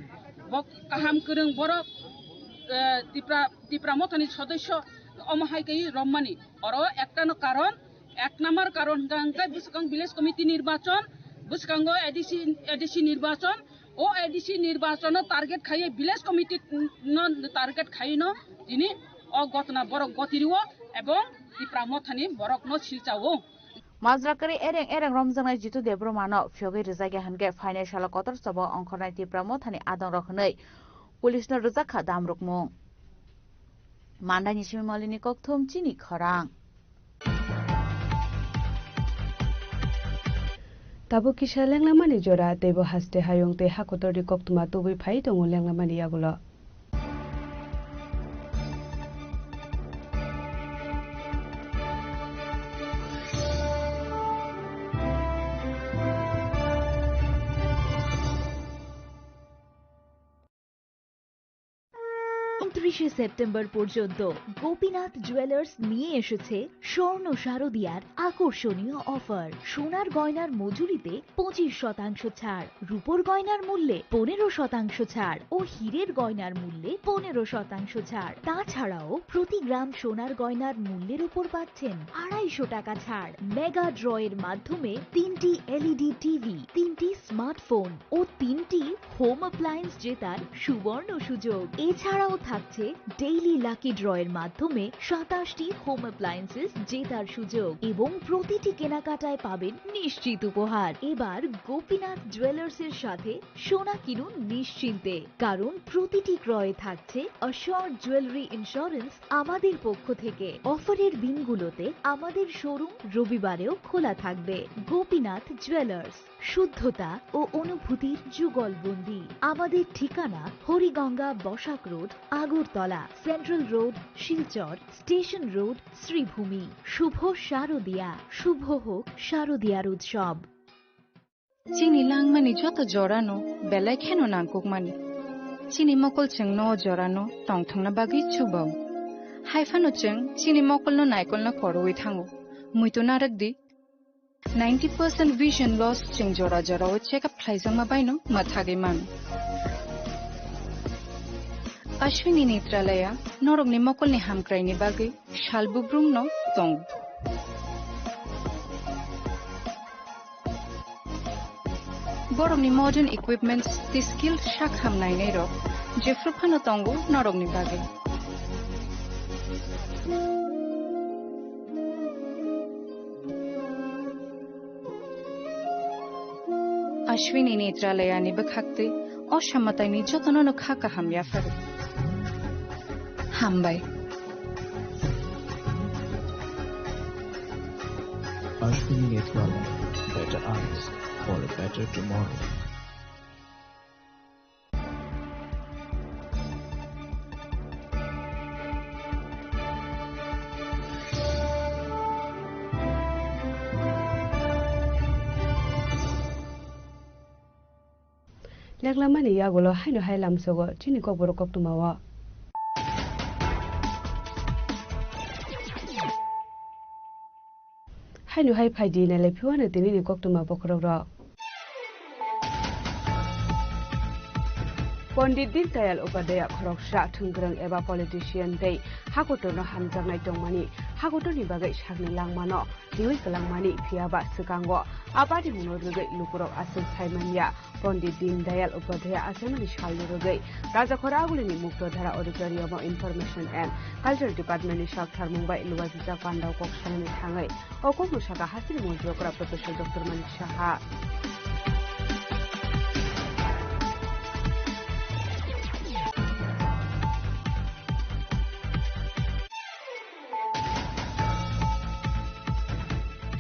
bo kaham kwrwng borok, eh, Tipra, Tipra Mothani sodosyo, omo hai khe romani. Oro ektano karon, ek number karon hwnkha hwnkhe bwswkang village committee nirbachon, bwswkango A D C, A D C nirbachon, o A D C nirbachono target khaiwi village committee no target khaiwi no tini o gotna borok gotiriwo ebong Tipra Mothani borokno silchao. Majra kwrwi ereng ereng romjaknai Jitu Debbarmano phiyogwi rwjakya hwnkhe phainai salo kotor chobo ongkhornai Tipra Mothani adongrok hwnwi police no rwjakha damrukmung. Mandaini simi Molini kokthum chini khorang. Tabuk kisa lenglamani jora, teibo haste hayung tei hakotorni koktwma tubui phai tongo lenglamani yagulo. ঊনত্রিশে সেপ্টেম্বর পর্যন্ত গোপীনাথ জুয়েলার্স নিয়ে এসেছে স্বর্ণ শারদিয়ার আকর্ষণীয় অফার। সোনার গয়নার মজুরিতে পঁচিশ শতাংশ ছাড়, রূপোর গয়নার মূল্যে পনেরো শতাংশ ছাড় ও হীরের গয়নার মূল্যে পনেরো শতাংশ ছাড়। তাছাড়াও প্রতি গ্রাম সোনার গয়নার মূল্যের উপর পাচ্ছেন আড়াইশো টাকা ছাড়। মেগা ড্রয়ের মাধ্যমে তিনটি এলইডি টিভি, তিনটি স্মার্টফোন ও তিনটি হোম অ্যাপ্লায়েন্স জেতার সুবর্ণ সুযোগ। এছাড়াও থাকছে ডেইলি লাকি ড্রয়ের মাধ্যমে সাতাশটি হোম অ্যাপ্লায়েন্সেস জেতার সুযোগ এবং প্রতিটি কেনাকাটায় পাবেন নিশ্চিত উপহার। এবার গোপীনাথ জুয়েলার্সের সাথে সোনা কিনুন নিশ্চিন্তে, কারণ প্রতিটি ক্রয়ে থাকছে অ্যাসিওরড জুয়েলারি ইন্স্যুরেন্স আমাদের পক্ষ থেকে। অফারের দিনগুলোতে আমাদের শোরুম রবিবারেও খোলা থাকবে। গোপীনাথ জুয়েলার্স, শুদ্ধতা ও অনুভূতির যুগলবন্দি। আমাদের ঠিকানা হরিগঙ্গা বসাক রোড, আগুন Agartala, central road, Silchar, station road, Sreebhumi. শুভ শারদিয়া, শুভ হোক শারদিয়ার উৎসব। Chini langmani joto jorano belai kheno nangkukmani. Chini mokol chwngno o jorano tongthokna bagwi chubao. Haiphano chwng chini mokolno naikolna korwi thango. Muitu narwkdi, ninety percent vision loss chwng jora jorao check up khlaijakma baino mwthagwi mano. Ashwini Netralaya norokni mokolni hamkraini bagwi sal bubrumno tongo. Borokni modern equipments tei skill sakham nainairok jephru phano tongo norokni bagwi. Ashwini Netralayani bwkhaktwi o samataini jotono no kha kaham yapharo. Hambai. Ashwini Netralaya, better eyes for a better tomorrow. Leklamani yagulo haino hai lamsogo chini kokborok koktwmao. Haino hai phaidi nailai phiwano tinini koktwma bokhorokrok. Pondit Dindayal Upadhyaya khoroksa thwngkwrwng eba politician tei hakotorno hamjaknai tongmani, hakotorni bagwi sakni langmano twiwi kwlangmani, phiyaba swkango a party mungno rwgwi lukurok aswk saimanya. Pondit Dindayal Upadhyaya achaimani salno rwgwi Rajakhora Agulini Muktodhara Auditorium o Information and Culture Department ni sak tharmung bai luajijak pandao kok sanani thangwi o kokno sakha hasteni montri okra Professor Doctor Manik Saha.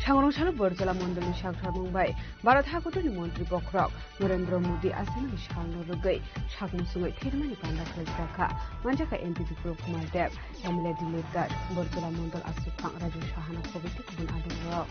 Sangrong salo Borjola mondolni sak tharmung bai Bharat hakotorni montri bokhorok Narendra Modi achaimani salno rwgwi sak muchungwi phermani panda khlaijakha. Manjakha M P Biplab Kumar Deb, M L A Dilip Das, Borjola mondol aswkphang Raju Sahano khobwi tei kubun adongrok.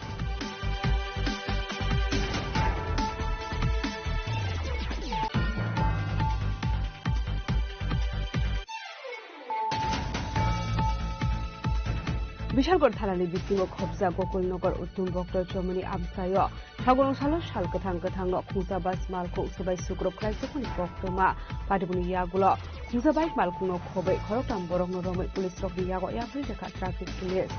Bishalgarh thanani bisingo khobjak Gokulnagar Uttom Boktor Chomoni amchaio Sagurung salo sal kwthang kwthangno khungsa bike malkhung swbai sukrub khlaijakmani koktwma. Patibuni yagulo khungsa bike malkhungno khobwi khoroktham borokno romwi police rokni yago yapri rwkha traffic police.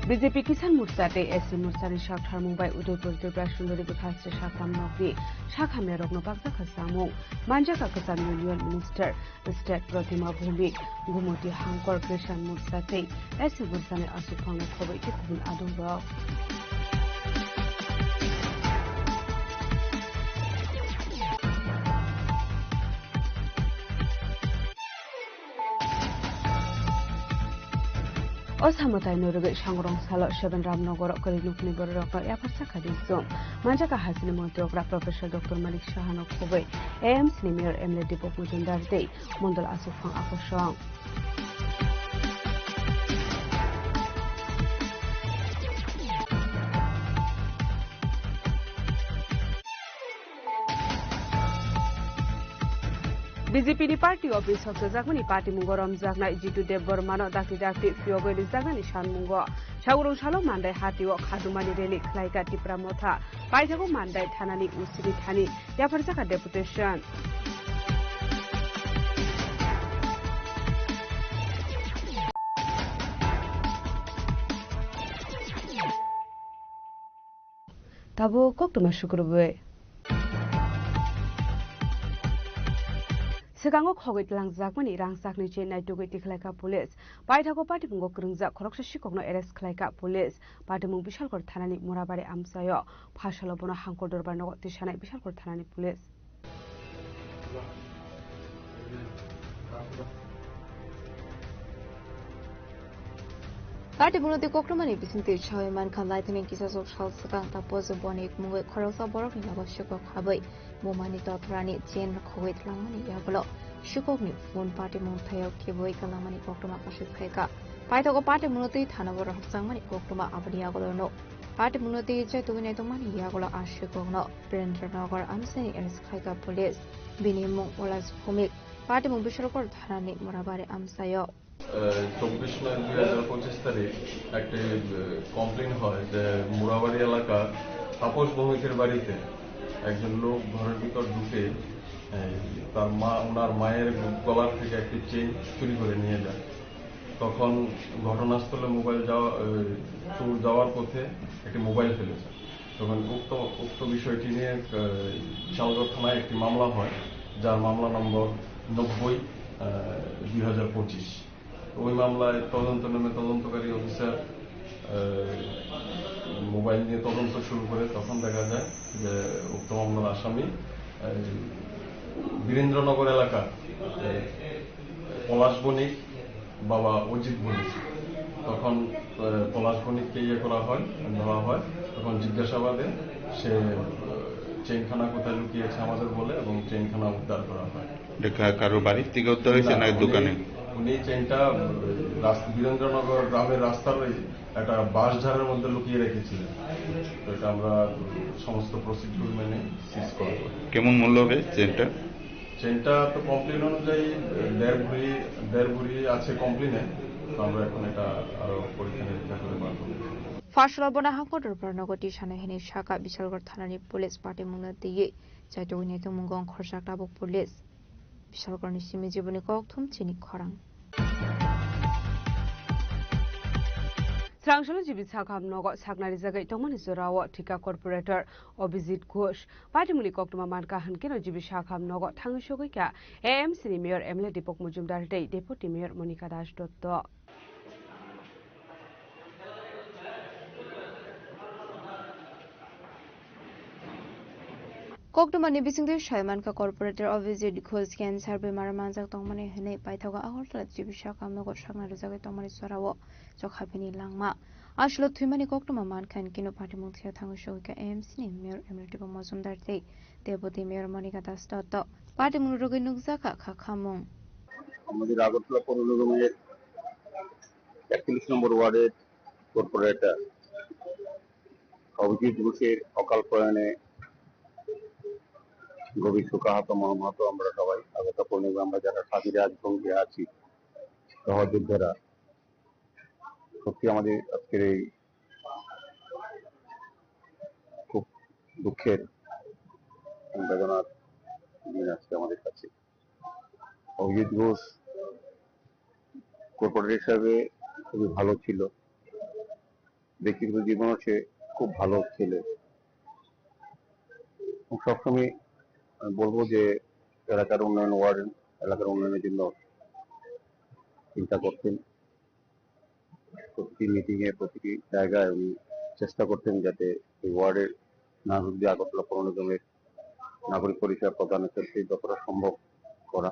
B J P Kisan Morcha tei S C Morcha ni sak tharmung bai Udaipur Tripura Sundari Bwthasri saklam nokni sak hamya rokno bakjakha samung. Manjakha kwcham Union Minister State Pratima Bhumik, Gumoti Hangkor Kisan Morcha tei S C Morcha ni aswk phangno khobwi tei kubun adong rok. O samataino rwgwi Sangrong salo Seven Ramnogoro kwrwi nukni bororokno yapharsa kha di chwng. Manjakha hasteni montri okra Professor Doctor Manik Sahano khobwi A M C ni Mayor M L A Deepak Majumdar tei mondol aswkphang akosong. B J P ni party office hoksojakmani patimungo romjaknai Jitu Debbarmano dakti dakti phiyogwi rijaknani sanmungo. Sagurung salo Mandai hatio khadumani rally khlaika Tipra Motha. Paithago Mandai thanani usini thani yapharjakha deputation. Tabuk koktwma sukrubwi. Swkango khogwi twlangjakmani rangchakni chain naitugwi tikhlaikha police. Paithago patimungo kwrwngjak khoroksa sikokno arrest khlaikha police. Patimung Bishalgarh thanani Murabari amchaio phasalo bono Hangkor Dorbar nogo tisanai Bishalgarh thanani police. Patimungno tei koktwmani bisingtwi sawi mankha, laithani kisa sok sal swkang Taposh Bonik mungwi khoroksa borokni nogo sikok habwi bumani totorani chain khogwi twlangmani yagulo sikokni phone patimung thayok kebui kwlangmani koktwma kasu phaikha. Paithago patimungno twi thanao rohorjakmani koktwma aboni yagulono patimungno twi chaitugwi naitokmani yagulo a sikokno Birendra Nagar amchaini arrest khlaikha police. Bini mung Ulaj Bhumik, patimung Bishalgarh thanani Murabari amchaio. চব্বিশ নয় দুই হাজার পঁচিশ তারিখ একটি কমপ্লেন হয় যে মুরাবাড়ি এলাকার তাপস ভৌমিকের বাড়িতে একজন লোক ঘরের ভিতর ঢুকে, এই, তার মা, ওনার মায়ের গলার থেকে একটি চেইন চুরি করে নিয়ে যায়। তখন ঘটনাস্থলে মোবাইল যাওয়া, এই, চোর যাওয়ার পথে একটি মোবাইল ফেলেছে। তখন উক্ত, উক্ত বিষয়টি নিয়ে, আহ, বিশালগড় থানায় একটি মামলা হয়, যার মামলা নম্বর নব্বই, আহ, দুই হাজার পঁচিশ। ওই মামলায় তদন্ত নামে তদন্তকারী অফিসার, আহ, মোবাইল নিয়ে তদন্ত শুরু করে। তখন দেখা যায় যে উক্ত মামলার আসামি, আহ, বীরেন্দ্রনগর এলাকার, আহ, পলাশ বণিক, বাবা অজিত বণিক। তখন, আহ, পলাশ বণিককে ইয়ে করা হয়, ধরা হয়। তখন জিজ্ঞাসাবাদে সে, আহ, চেইনখানা কোথায় লুকিয়েছে আমাদের বলে এবং চেইনখানা উদ্ধার করা হয়। এটা কা-, কারো বাড়ির থেকে উদ্ধার হয়েছে না, না উনি, দোকানে? উনি চেইনটা, আহ, রাস-, বীরেন্দ্রনগর গ্রামের রাস্তার ওই একটা বাঁশঝাড়ের মধ্যে লুকিয়ে রেখেছিলেন। তো এটা আমরা, উম, সমস্ত প্রসিডিউর মেনে সিজ করব। কেমন মূল্য হবে চেইনটা? চেইনটা তো কমপ্লেন অনুযায়ী দেড় ভরি, দেড় ভরি আছে কমপ্লেনে। তো আমরা এখন এটা আরো পরীক্ষা নিরীক্ষা করে বার করব। Pharsalo bono hangkor dorpar nogo tisana hini saka Bishalgarh thanani police patimungno twiwi chaitugwi naitokmungo wngkhorjak tabuk police. Bishalgarhni simi jiboni kokthum chini khorang. Srangsalu G B Sakham nogo sakna rijagwi tongmani jorao thika corporator Abhijit Ghosh. Patimungni koktwma mankha hwnkhe no G B Sakham nogo thangwi sogwi kha A M C ni mayor M L A Deepak Majumdar tei deputy mayor Monika Das Dotto. Koktwmani bisingtwi sai mankha, corporator Abhijit Ghosh cancer bemar manjak tongmani hwnwi paithago Agartala G B Sakham nogo sakna rijagwi tongmani jorao chokha bini langma. Aswlo thwimani koktwma mankha hwnkhe no patimung thwiya thangwi sogwi kha A M C ni mayor M L A Deepak Majumdar tei deputy mayor Monika Das Dotto. Patimung rwgwi nukjakha kha khamung. আমাদের আগরতলা পৌর নিগমের একচল্লিশ নম্বর ওয়ার্ডের কর্পোরেটর অভিজিৎ ঘোষের অকাল প্রয়াণে গভীর শোকাহত মর্মাহত আমরা সবাই। আগরতলা পৌর নিগমে আমরা যারা সাথী রাজভঙ্গে আছি, সহযোদ্ধারা, সত্যি আমাদের আজকের এই খুব দুঃখের এবং বেদনার দিন আজকে আমাদের কাছে। অভিজিৎ ঘোষ কর্পোরেটর হিসাবে খুবই ভালো ছিল, ব্যক্তিগত জীবনও সে খুব ভালো ছিল। এবং সবসময় আমি বলবো যে এলাকার উন্নয়ন, ওয়ার্ড এলাকার উন্নয়নের জন্য চিন্তা করতেন। প্রতিটি মিটিংয়ে, প্রতিটি জায়গায় উনি চেষ্টা করতেন যাতে এই ওয়ার্ডের নাগরিকদের আগরতলা পৌর নিগমের নাগরিক পরিষেবা প্রদানের ক্ষেত্রে যতটা সম্ভব করা।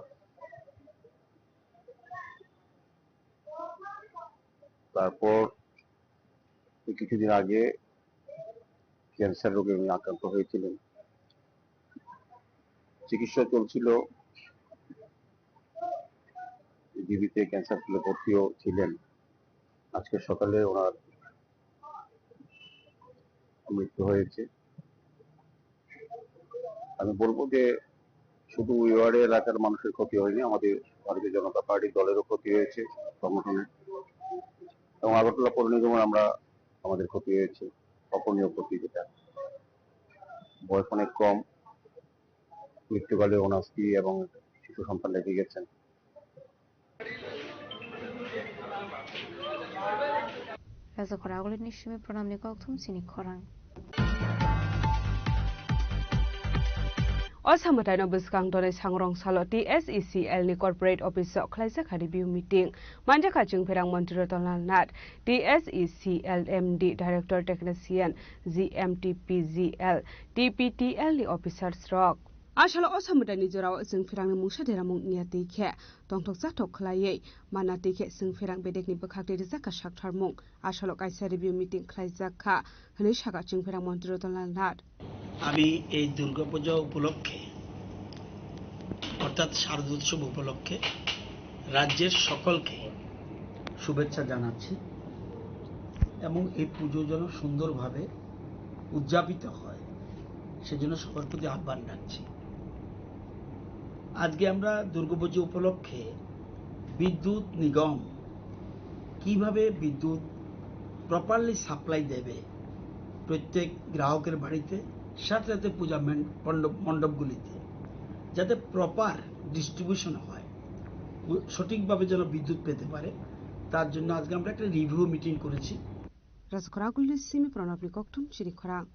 তারপর এই কিছুদিন আগে ক্যান্সার রোগে উনি আক্রান্ত হয়েছিলেন। চিকিৎসা চলছিল, জিবিতে ক্যান্সার হসপিটালে ভর্তিও ছিলেন। আজকে সকালে ওনার মৃত্যু হয়েছে। আমি বলবো যে শুধু ওই ওয়ার্ডে এলাকার মানুষের ক্ষতি হয়নি, আমাদের ভারতীয় জনতা পার্টি দলেরও ক্ষতি হয়েছে, সংগঠনের, এবং আগরতলা পৌর নিগমের আমরা, আমাদের ক্ষতি হয়েছে, অপূরণীয় ক্ষতি যেটা। বয়স অনেক কম, মৃত্যুকালে ওনার স্ত্রী এবং শিশু সন্তান রেখে গেছেন। Rajakhor Agulini simi pranamni kokthum chini khorang. O samataino bwskang donai sangrong salo T S E C L ni corporate office o khlaijak review meeting. Manjakha Chwngpherang Montri Ratan Lal Nath, T S E C L M D Director Technician, G M T P G L, T P T L ni officers rok. Asalo o samudani jorao chwng pherangni mungsa deramung wngya twi khe tongthok chathok khlaiwi mana twi khe chwng pherang bedekni bwkhak twi rwjak kha saktharmung. Asalo kaisa review meeting khlaijak kha hwnwi sakha chwng pherang montri Ratan Lal Nath. আমি এই দুর্গাপূজা উপলক্ষে, অর্থাৎ শারদোৎসব উপলক্ষে রাজ্যের সকলকে শুভেচ্ছা জানাচ্ছি এবং এই পুজো যেন সুন্দরভাবে উদযাপিত হয়, সেজন্য সবার প্রতি আহ্বান রাখছি। আজকে আমরা দুর্গাপুজো উপলক্ষে বিদ্যুৎ নিগম কিভাবে বিদ্যুৎ প্রপারলি সাপ্লাই দেবে প্রত্যেক গ্রাহকের বাড়িতে, সাথে সাথে পূজা মেন-, মণ্ডপ, মণ্ডপগুলিতে, যাতে প্রপার ডিস্ট্রিবিউশন হয়, উ-, সঠিকভাবে যেন বিদ্যুৎ পেতে পারে, তার জন্য আজকে আমরা একটা রিভিউ মিটিং করেছি। Rajakhorang Agulni simi Pranabni kokthum chini khorang.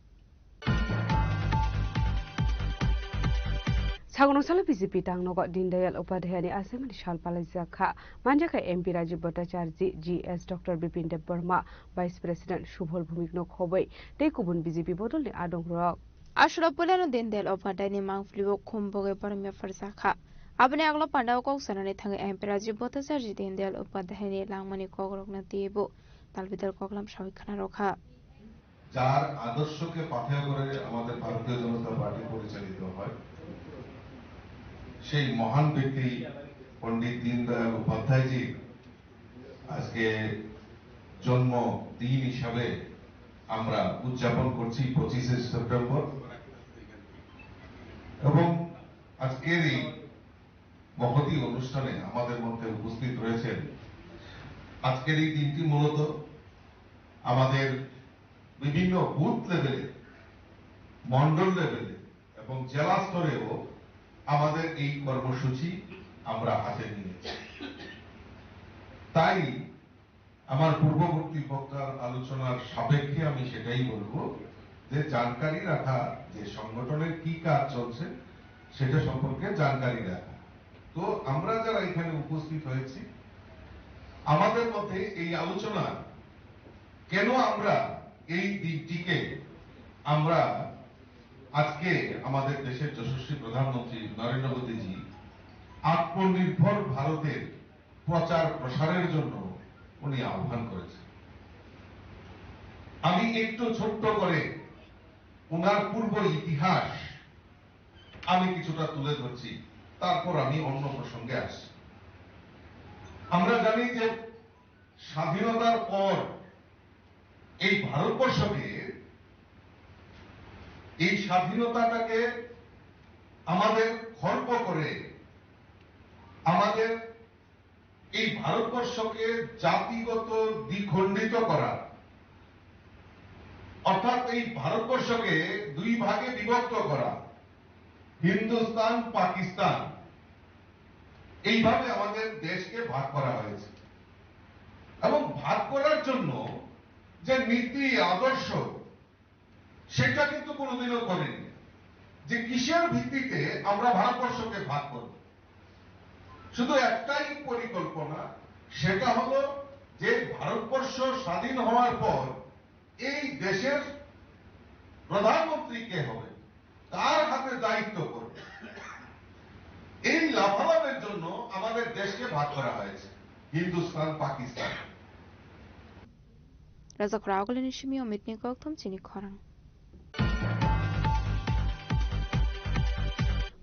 Sagunung salo B J P tangnogo Dindayal Upadhyayani achaimani sal palaijak kha. Manjakha M P Rajiv Bhattacharjee, G S Doctor Bipin Debbarma, Vice President Subal Bhumikno khobwi tei kubun B J P bodolni adongrok. Aswrap puilano Dindayal Upadhyayani mangpili o khum bogwi boromya pharjakha. Aboni aglo pandao kok sanani thangwi M P Rajiv Bhattacharjee Dindayal Upadhyayani langmani kokrokno twiwi bo talbidal koklam sawi khna rwkha. যার আদর্শকে পাথেয় করে আমাদের ভারতীয় জনতা পার্টি পরিচালিত হয়, সেই মহান ব্যক্তি পণ্ডিত দীনদয়াল উপাধ্যায়জির আজকে জন্মদিন হিসাবে আমরা উদযাপন করছি পঁচিশে সেপ্টেম্বর। এবং আজকের এই মহতী অনুষ্ঠানে আমাদের মধ্যে উপস্থিত রয়েছেন। আজকের এই দিনটি মূলত আমাদের বিভিন্ন বুথ লেভেলে, মণ্ডল লেভেলে এবং জেলা স্তরেও আমাদের এই কর্মসূচি আমরা হাতে নিয়েছি। তাই আমার পূর্ববর্তী বক্তার আলোচনার সাপেক্ষে আমি সেটাই বলবো যে জানকারি রাখা, যে সংগঠনের কি কাজ চলছে সেটা সম্পর্কে জানকারি রাখা। তো আমরা যারা এখানে উপস্থিত হয়েছি, আমাদের মধ্যে এই আলোচনা কেন আমরা এই দিকটিকে আমরা আজকে আমাদের দেশের যশস্বী প্রধানমন্ত্রী নরেন্দ্র মোদীজি আত্মনির্ভর ভারতের প্রচার প্রসারের জন্য উনি আহ্বান করেছেন। আমি একটু ছোট্ট করে ওনার পূর্ব ইতিহাস আমি কিছুটা তুলে ধরছি, তারপর আমি অন্য প্রসঙ্গে আসছি। আমরা জানি যে স্বাধীনতার পর এই ভারতবর্ষকে, এই স্বাধীনতাটাকে আমাদের খর্ব করে, আমাদের এই ভারতবর্ষকে জাতিগত দ্বিখণ্ডিত করা, অর্থাৎ এই ভারতবর্ষকে দুই ভাগে বিভক্ত করা, হিন্দুস্তান, পাকিস্তান, এইভাবে আমাদের দেশকে ভাগ করা হয়েছে। এবং ভাগ করার জন্য যে নীতি আদর্শ, সেটা কিন্তু কোনোদিনও করেনি যে কিসের ভিত্তিতে আমরা ভারতবর্ষকে ভাগ করব। শুধু একটাই পরিকল্পনা, সেটা হলো যে ভারতবর্ষ স্বাধীন হওয়ার পর এই দেশের প্রধানমন্ত্রী কে হবে, কার হাতে দায়িত্ব পড়বে। এই লাভালাভের জন্য আমাদের দেশকে ভাগ করা হয়েছে, হিন্দুস্তান, Pakistan. Rajakhorang Agulni simi Omitni kokthum chini khorang.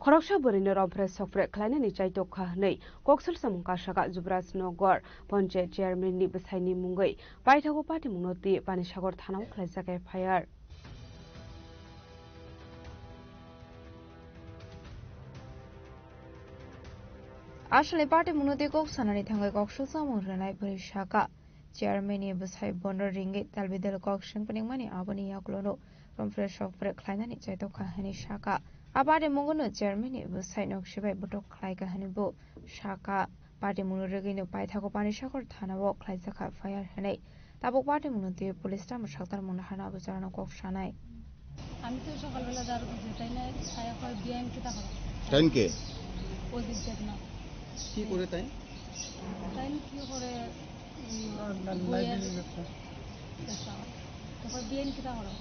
Khoroksa bwrwino romphre sokphre khlainani chaitok kha hwnwi koksil samung kasaka Jubraj Nagar Panchayat Chairman ni bwsaini mungwi paithago patimungno twi Panisagar thanao khlaijak F I R. Aswlni patimungno twi kok sanani thangwi koksil samung rwnai bwrwi saka. Chairman ni bwsai bono ringwi talbidal kok swng phwnwngmani aboni yagulono romphre sokphre khlainani chaitok kha hwnwi saka. A patimungno chairman ni bwsai nok sibai bwthok khlai kha hwnwi bo saka. Patimungno rwgwino paithago Panisagar thanao khlaijak kha F I R hwnwi. Tabuk patimungno twi police tamo saktarmungno hana abucharano kok sanai. আমি তো সকালবেলা ঝাড়ু দিতে তাই না, ছায়া করে বিয়ান কিতা করে? তাই নাকি? প্রদীপ দেবনাথ। কি করে তাই? তাই কি করে? ওই বইয়ের তারপর বিয়ান কিতা করে?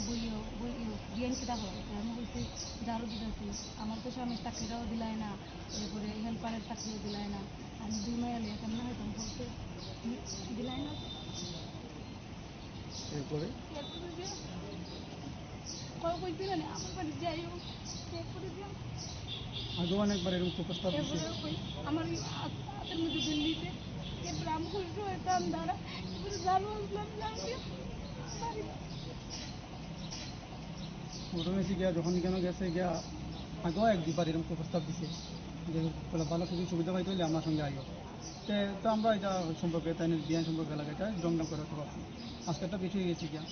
বইও, বইও, জ্ঞান কিতা হয়? আমি বলছি, "দারু দিতেছি, আমার তো স্বামীর চাকরিটাও দিলায় না, এরপরে হেল্পারের চাকরিও দিলায় না, আমি দুই মাইয়া লইয়া কেমনে হইতাম?" বলছে, "দিলায় না।" এরপরে? এরপরে যে কল করছিল না, আমার বাড়ি যাই হোক, এরপরে যে আগেও অনেকবার এরকম কুপ্রস্তাব দিছে। এরপরে ওই আমার এই হাত-, হাতের মধ্যে বেল দিছে, এরপরে আমি খুশি হইতাম, দাঁড়া, এরপরে জানো আসলাম, জানো বাড়ি। ঘটনা হয়েছে গিয়া, যখন এখানে গেছে গিয়া, আগেও এক দুইবার এরকম প্রস্তাব দিছে যে বলে, "ভালো সুযোগ সুবিধা পাইতে হলে আমার সঙ্গে আইও।" তে তো আমরা এটা সম্পর্কে, তাই না, বিয়ান সম্পর্কে এলাকায় এটা জমজম করে রাখতে পারছি। আজকে একটা বিষয় হয়ে গেছে গিয়া,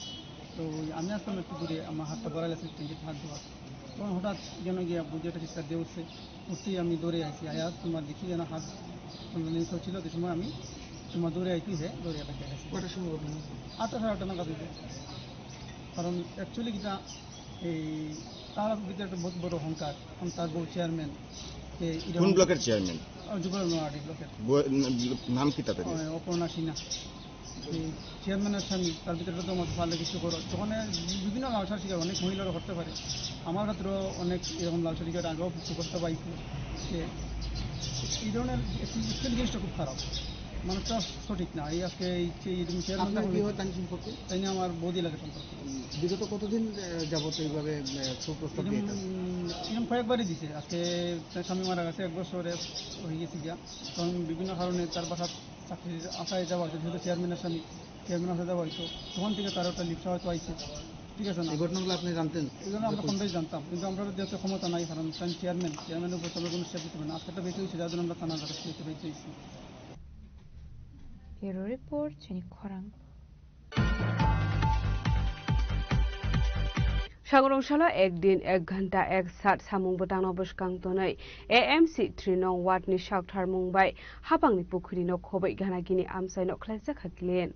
তো ওই আমি আসলাম একটু দূরে, আমার হাতটা বড় লাগছে, ট্যাঙ্কিতে হাত দেওয়া। তখন হঠাৎ যেন গিয়া বুঝে একটা চিৎকার দিয়ে উঠছে, উঠতেই আমি দৌড়ে আসি, আয়া তোমার দেখি যেন হাত নিচে ছিল, যে সময় আমি তোমার দৌড়ে আইছি, হে দৌড়ে একটা গেছে। কটার সময় ঘটনা? আটটা, সাড়ে আটটা নাগাদ হইবে। কারণ actually কিতা, এই তার ভিতরে একটা বহুত বড় অহংকার, কারণ তার বউ চেয়ারম্যান। কোন ব্লকের চেয়ারম্যান? যুগলনগর ব্লকের। নাম কি তাদের? অপর্ণা সিনহা। এই চেয়ারম্যানের স্বামী, তার ভিতরে তো আমার ভালো কিছু করো। তখন বিভিন্ন লালসার শিকার অনেক মহিলারা করতে পারে। আমার ক্ষেত্রেও অনেক এরকম লালসার শিকার আগেও কিছু করতে পারি। সে এই ধরনের জিনিসটা খুব খারাপ। মানুষটা সঠিক না। এই আজকে এই যে এরকম চেয়ারম্যান আপনার কি হয় তানি সম্পর্কে? তাই নিয়ে আমার বৌদি লাগে সম্পর্কে। বিগত কতদিন, আহ, যাবত এইভাবে, আহ, সুপ্রস্তাব দিয়ে এরকম, থাকে? উম, এরকম কয়েকবারই দিছে। আজকে তার স্বামী মারা গেছে, এক বছরে হয়ে গেছে গিয়া। তখন বিভিন্ন কারণে তার বাসা চাকরির আশায় যাওয়া হয়তো, যেহেতু চেয়ারম্যানের স্বামী, চেয়ারম্যান আশায় যাওয়া হয়তো, তখন থেকে তার একটা লিপ্সা হয়তো আইছে। ঠিক আছে না? এই ঘটনাগুলো আপনি জানতেন? এই জন্য আমরা কম বেশি জানতাম, কিন্তু আমরা যেহেতু ক্ষমতা নাই, কারণ তার চেয়ারম্যান, চেয়ারম্যানের উপর তো আমরা কোনো স্টেপ দিতে পারি না। আজকে একটা বেশি হয়েছে, যার জন্য আমরা থানার কাছে যেতে বাধ্য হয়েছি। Bureau Report, Chini Khorang. Sagrong salo ek din ek ghanta ek sat samung bwtangno bwskang tonwi A M C three nong ward ni sakthar mung bai hapangni pukhuri no khoboi gana gini amchai no khlaijak kha clean.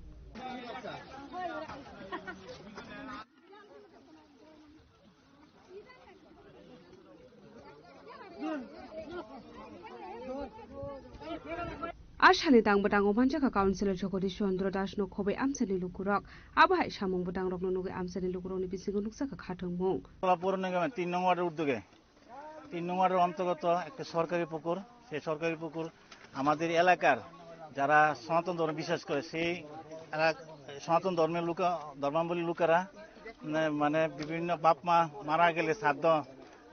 A salni tang bwtango manjakha Councillor Jagodish Chandra Das no khoboi amchaini lukurok. Abo hai samung bwtangrokno nugwi amchaini lukurokni bisingo nukjakha khathwngmung. Sola Purani Gaman tin nong ward-er uddoge, tin nong ward-er ontogoto ekta sorkari pukur, se sorkari pukur আমাদের এলাকার যারা সনাতন ধর্ম বিশ্বাস করে, সেই এলাক-, সনাতন ধর্মের লোক, ধর্মাবলম্বী লোকেরা, মানে, মানে, বিভিন্ন বাপ মা মারা গেলে শ্রাদ্ধ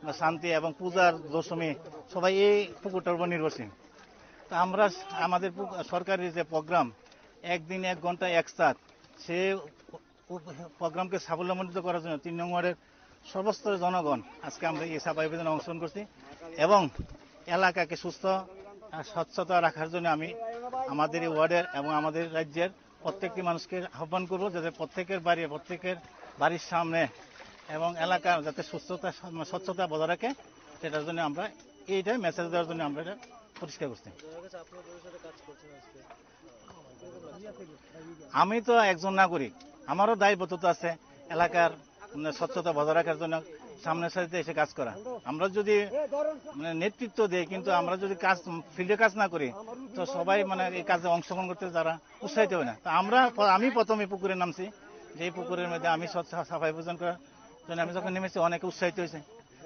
বা শান্তি এবং পূজার দশমী সবাই এই পুকুরটার উপর নির্ভরশীল। তো আমরা আমাদের পুক-, সরকারি যে প্রোগ্রাম একদিন এক ঘন্টা এক সাত, সে প্রোগ্রামকে সাফল্যমণ্ডিত করার জন্য তিন নং ওয়ার্ডের সর্বস্তরের জনগণ আজকে আমরা এই সাফাই অভিযানে অংশগ্রহণ করছি এবং এলাকাকে সুস্থ আর স্বচ্ছতা রাখার জন্য আমি আমাদের এই ওয়ার্ডের এবং আমাদের রাজ্যের প্রত্যেকটি মানুষকে আহ্বান করব, যাতে প্রত্যেকের বাড়ি, প্রত্যেকের বাড়ির সামনে এবং এলাকা যাতে সুস্থতা, স্বচ্ছতা বজায় রাখে, সেটার জন্য আমরা এইটাই মেসেজ দেওয়ার জন্য আমরা এটা পরিষ্কার করছি। আমি তো একজন নাগরিক, আমারও দায়বদ্ধতা আছে এলাকার, মানে, স্বচ্ছতা বজায় রাখার জন্য সামনের সারিতে এসে কাজ করা। আমরা যদি, মানে, নেতৃত্ব দেই, কিন্তু আমরা যদি কাজ, ফিল্ডে কাজ না করি, তো সবাই, মানে, এই কাজে অংশগ্রহণ করতে যারা উৎসাহিত হয় না। তো আমরা, আমি প্রথমে পুকুরে নামছি, যে এই পুকুরের মধ্যে আমি স্বচ্ছ সাফাই অভিযান করার জন্য আমি যখন নেমেছি, অনেকে উৎসাহিত হয়েছে।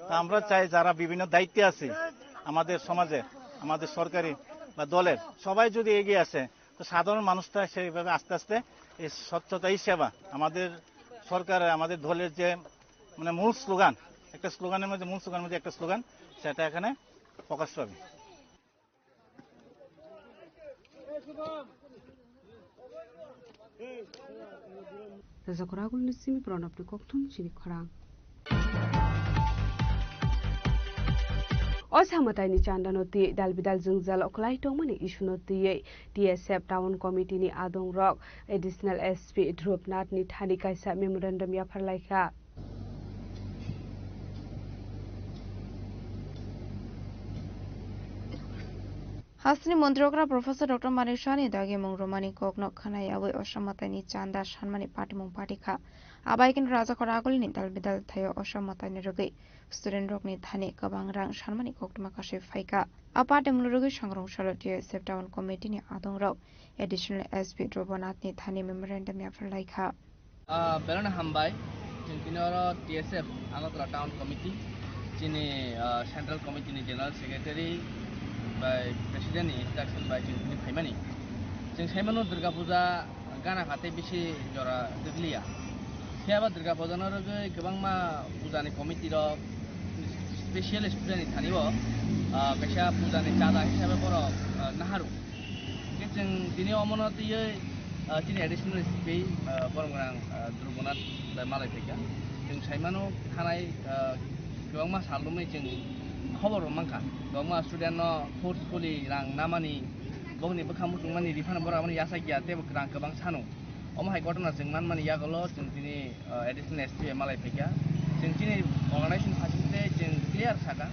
তো আমরা চাই যারা বিভিন্ন দায়িত্বে আছে আমাদের সমাজে, আমাদের সরকারি বা দলের, সবাই যদি এগিয়ে আসে, তো সাধারণ মানুষটা সেইভাবে আস্তে আস্তে এই স্বচ্ছতাই সেবা, আমাদের সরকারের, আমাদের দলের যে, মানে, মূল স্লোগান, একটা স্লোগানের মধ্যে, মূল স্লোগানের মধ্যে একটা স্লোগান, সেটা এখানে প্রকাশ পাবে। Rajakhor agulni simi pranabni kokthum chini khorang. O samataini chandano twi dalbidal jwngjal kwlai tongmani issue no twiwi T S F Town Committee ni adongrok Additional S P Dhrupnath ni thani kaisa memorandum yapharlaikha. Hasteni montri okra Professor Doctor Manik Saha ni dagi mung romani kokno khwna yaui Osam mwtaini chanda sanmani patimung patikha. Abaikeno Rajakhor agulini dalbidal thaio Osam mwtaini rwgwi student rokni thani kwbang rang sanmani koktwma kasui phaikha. A patimungno rwgwi Sangrong Salo T S F Town Committee ni adongrok Additional S P Dhruvonath ni thani memorandum yapharlaikha. Ah, belai no hambai. Chini oro T S F Agartala Town Committee, chini, ah, Central Committee ni General Secretary bai President ni instruction bai chini tini phaimani. Chwng saimano Durga Puja gana kha tei bisi jora dwkliya. Phiya ba Durga Puja no rwgwi kwbangma puja ni committee rok specialist puja ni thani o, ah, kaisa puja ni chada hisabe borok, ah, naharu. Hingke chwng tini omono twiwi, ah, chini additional S P, ah, borok rang, ah, Dhrubonath bai malai phaikha. Chwng saimano thanai, ah, kwbangma sal romwi chwng khobor rok mankha. Kwbangma student no forcefully rang namani, bokni bwkha muchungmani refund borok aboni yachakya tei rang kwbang sano. Omo hai gotona chwng manmani yagulo chwng tini, ah, additional S P bai malai phaikha. Chwng chini organization phaisingtwi chwng clear sakha.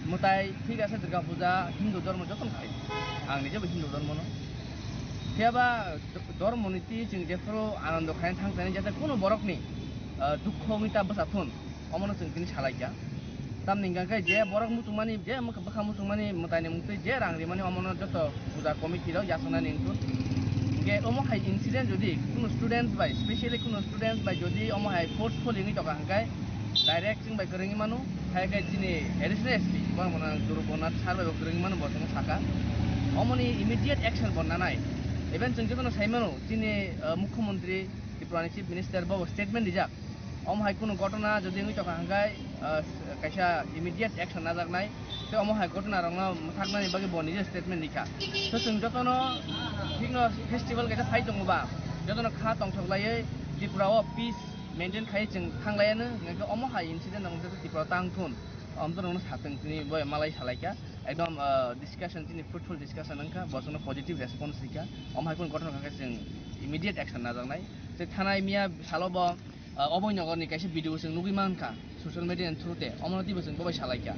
Mwtai thik ase, Durga Puja Hindu dhormo jotono khai. Ang nijebo Hindu dhormono. Phiya ba dhormoni twi chwng jephuru anando khaina thang thani jate kuno borokni, ah, dukho wngwi ta bwsa thun, omono chwng tini salaikha. Tamni hwnkha khe je borok muchungmani, je mwkha-, bwkha muchungmani mwtaini mungtwi je rang rimani omono joto puja committee rok yasaknani wngkha. Hingke omo hai incident jodi kuno students bai, specially kuno students bai jodi omo hai forceful wngwi tongkha hwnkhe direct chwng bai kwrwngwi mano, hai khe chini additional S P borok bono Dhrubonath sir bai bo kwrwngwi mano, bo chwngno sakha. Omoni immediate action bo nanai. Even chwng jotono sai mano chini, uh, Mukhyamantri Tripura ni Chief Minister bo statement rijak. Omo hai kunu gotona jodi wngwi tongkha hwnkhe, ah, kaisa immediate action najaknai. Tei omo hai gotona rokno mwthaknani bagwi bo nije statement rikha. So chwng jotono thikno festival kaisa phai tongo ba, jotono kha tongthok laiwi Tripura o peace maintain khai chwng thang laiya no, hwnkhe omo hai incident rok joto Tripura o tang thun. Omo jotono satong tini bo malai salaikha. Ekdom, ah, discussion chini fruitful discussion wngkha, bo chwngno positive response rikha. Omo hai kunu gotona hwnkhe chwng immediate action najaknai. Tei thanai miya salo bo ah, Oboi Nogor ni kaisa video chwng nugwi mankha social media ni through te, omono twibo chwng bobai salaikha.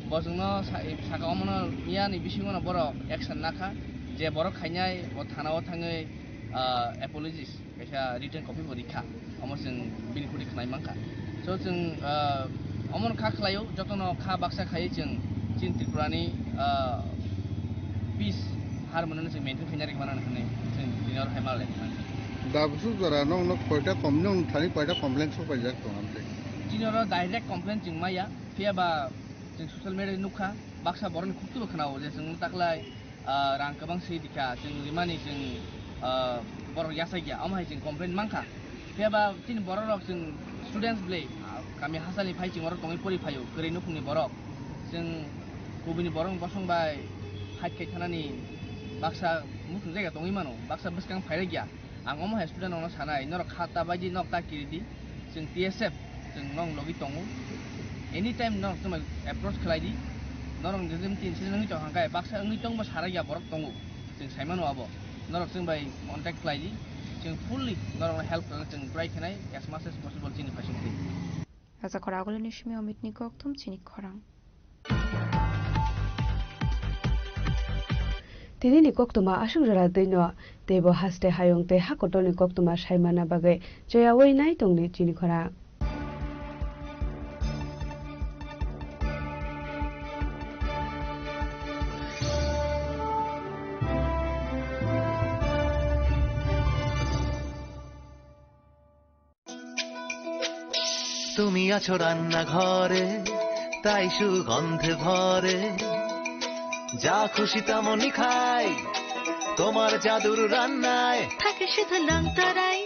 Bo chwngno sa-, saka omono miyani bisingo no borok action nakha, je borok khainai bo thana o thangwi, ah, apologies kaisa written copy bo rikha, omo chwng bini khuti khwnai mankha. So chwng, ah, omono kha khlaio, jotono kha baksa khaiwi chwng chini Tripura ni, ah, peace harmony no chwng maintain khaina rikmana hinwi chwng tini oro hai ma lai. Dabsu jora nokno koita kom-, nokni thani koita complaint sopaijak tong amtwi? Chini oro direct complaint chwng maya, phiya ba chwng social media nukha, baksa borokni khuktubo khwnao je chwng taklai, ah, rang kwbang swi dikha, chwng rimani chwng, ah, borok yachakya, omo hai chwng complaint mankha. Phiya ba chini borok rok chwng students ble, ah, kami hachal ni phai chwng oro tongwi pori phaio, kwrwi nukhungni borok. Chwng kubuni borok bosong bai fight khai thanani baksa muchung jaga tongwi mano, baksa bwskang phairakya. Ang omo hai student rokno sanai, norok kha ta bai di, nok ta kiri di, chwng T S F, chwng nok logi tongo. Anytime norok chwng bai approach khlai di, norok ni jemti incident wngwi tong hwnkhe baksa wngwi tongbo sarakya borok tongo, chwng sai mano abo. Norok chwng bai contact khlai di, chwng fully norokno help khlaina chwng try khainai as much as possible chini phaisingtwi. Rajakhor Agulini simi Omitni kokthum chini khorang. Tinini koktwma aswk jora twino, teibo haste hayung tei hakotorni koktwma saimana bagwi cheyaui nai tongdi chini khorang. তুমি আছো রান্নাঘরে, তাই সুগন্ধে ভরে। যা খুশি তেমনই খাই, তোমার জাদুর রান্নায়। থাকে শুধু লং তরাই,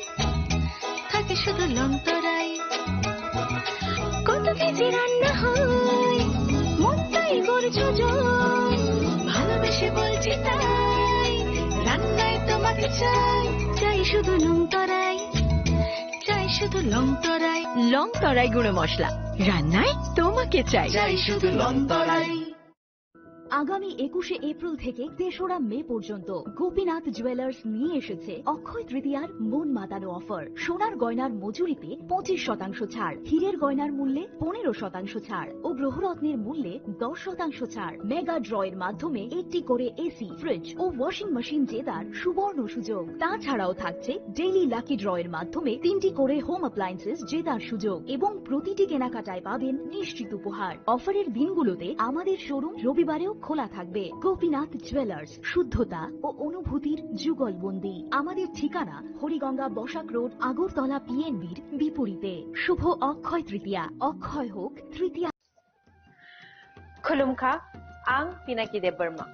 থাকে শুধু লং তরাই। কত কেজি রান্না হয়, মনটাই গড় যোজন। ভালোবেসে বলছি তাই, রান্নায় তোমাকে চাই, চাই শুধু লং তরাই। চাই শুধু লং তরাই। লং তরাই গুঁড়ো মশলা, রান্নায় তোমাকে চাই। চাই শুধু লং তরাই। আগামী একুশে এপ্রিল থেকে তেসরা মে পর্যন্ত গোপীনাথ জুয়েলার্স নিয়ে এসেছে অক্ষয় তৃতীয়ার মন মাতানো অফার। সোনার গয়নার মজুরিতে পঁচিশ শতাংশ ছাড়, হীরের গয়নার মূল্যে পনেরো শতাংশ ছাড় ও গ্রহরত্নের মূল্যে দশ শতাংশ ছাড়। মেগা ড্রয়ের মাধ্যমে একটি করে এসি, ফ্রিজ ও ওয়াশিং মেশিন জেতার সুবর্ণ সুযোগ। তাছাড়াও থাকছে ডেইলি লাকি ড্রয়ের মাধ্যমে তিনটি করে হোম অ্যাপ্লায়েন্সেস জেতার সুযোগ এবং প্রতিটি কেনাকাটায় পাবেন নিশ্চিত উপহার। অফারের দিনগুলোতে আমাদের শোরুম রবিবারেও খোলা থাকবে গোপীনাথ জুয়েলার্স, শুদ্ধতা ও অনুভূতির যুগলবন্দি। আমাদের ঠিকানা হরিগঙ্গা বসাক রোড, আগরতলা পিএনবির বিপরীতে। শুভ অক্ষয় তৃতীয়া, অক্ষয় হোক তৃতীয়া। Khulumkha, ang Pinaki Debbarma.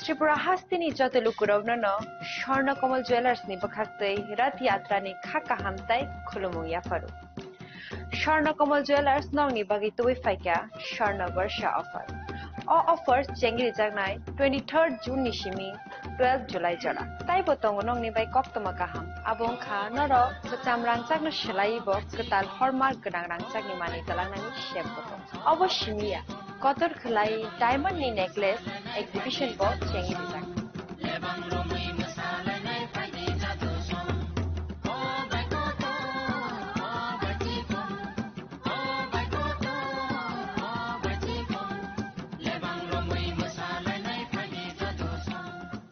Tripura hasteni joto lukurokno no Swarna Kamal Jewellers ni bwkhaktwi Rath Yatra ni kha kaham tai khulumung yapharu. Swarna Kamal Jewellers nokni bagwi tubui phaikha Swarna Barsha offer. O offer chengrijaknai twenty-third June ni simi twelve July jora. Taibo tongo nokni bai koktwma kaham. Abo wngkha norok kwcham rangchakno swlaiwi bo kwtal hallmark gwnang rangchakni manwi twlangnani sep bo tongo. Obo simi ya, kotor khwlai diamond ni necklace exhibition bo chengwi rijak.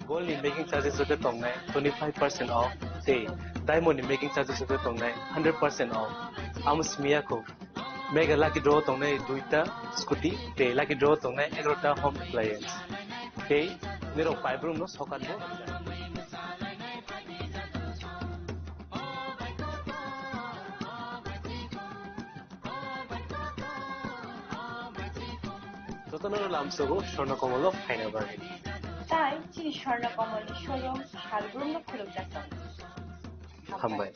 Gold ni making charges joto tongnai twenty five percent off, tei diamond ni making charges joto tongnai hundred percent off. Amo simi ya kho. Mega lucky draw tongnai duita scooty, tei lucky draw tongnai egarota home appliance. Tei nirok paibrum no sokat bo. Jotono lamsogo Swarna Kamal o phaina bagwi. Tai chini Swarna Kamal ni showroom salbrum no khulukjak tongo. Hambai.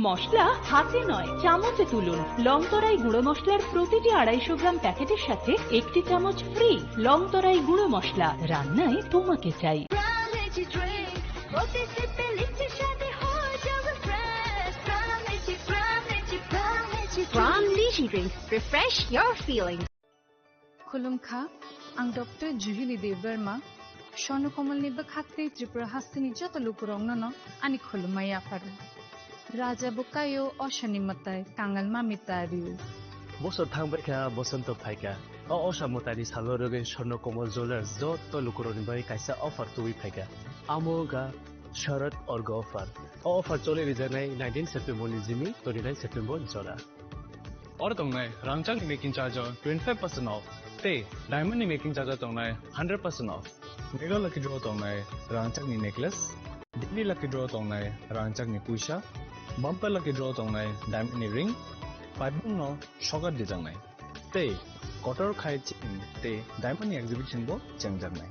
মশলা হাতে নয়, চামচে তুলুন। লং তরাই গুঁড়ো মশলার প্রতিটি আড়াইশো গ্রাম প্যাকেটের সাথে একটি চামচ ফ্রি। লং তরাই গুঁড়ো মশলা, রান্নায় তোমাকে চাই। Prime Energy Drink, প্রতি সিপে লিচ্ছে স্বাদে হয়ে যাবে fresh. Prime Energy, Prime Energy, Prime Energy Drink. Prime Energy Drink, refresh your feelings. Khulumkha, ang Doctor Juhili Debbarma, Swarna Kamal ni bwkhaktwi Tripura hasteni joto lukurokno no ani khulumma yapharu. Raja bo kaio, osani mwtai, kangal mami ta rio. Bosor thangbaikha, bosonto phaikha. O osa mwtaini salo rwgwi Swarna Kamal Jewellers joto lukurokni bagwi kaisa offer tubui phaikha. Amo wngkha Sharad Orgo offer. O offer choli rijaknai nineteen September ni simi twenty nine September jora. Oro tongnai rangchakni making charge o twenty five percent off, tei diamond ni making charge o tongnai hundred percent off. Mega lucky draw tongnai rangchakni necklace, daily lucky draw tongnai rangchakni puisa, bumper lucky draw tongnai diamond ni ring, paibung no sokat dijaknai, tei kotor khai chain tei diamond ni exhibition bo chengjaknai.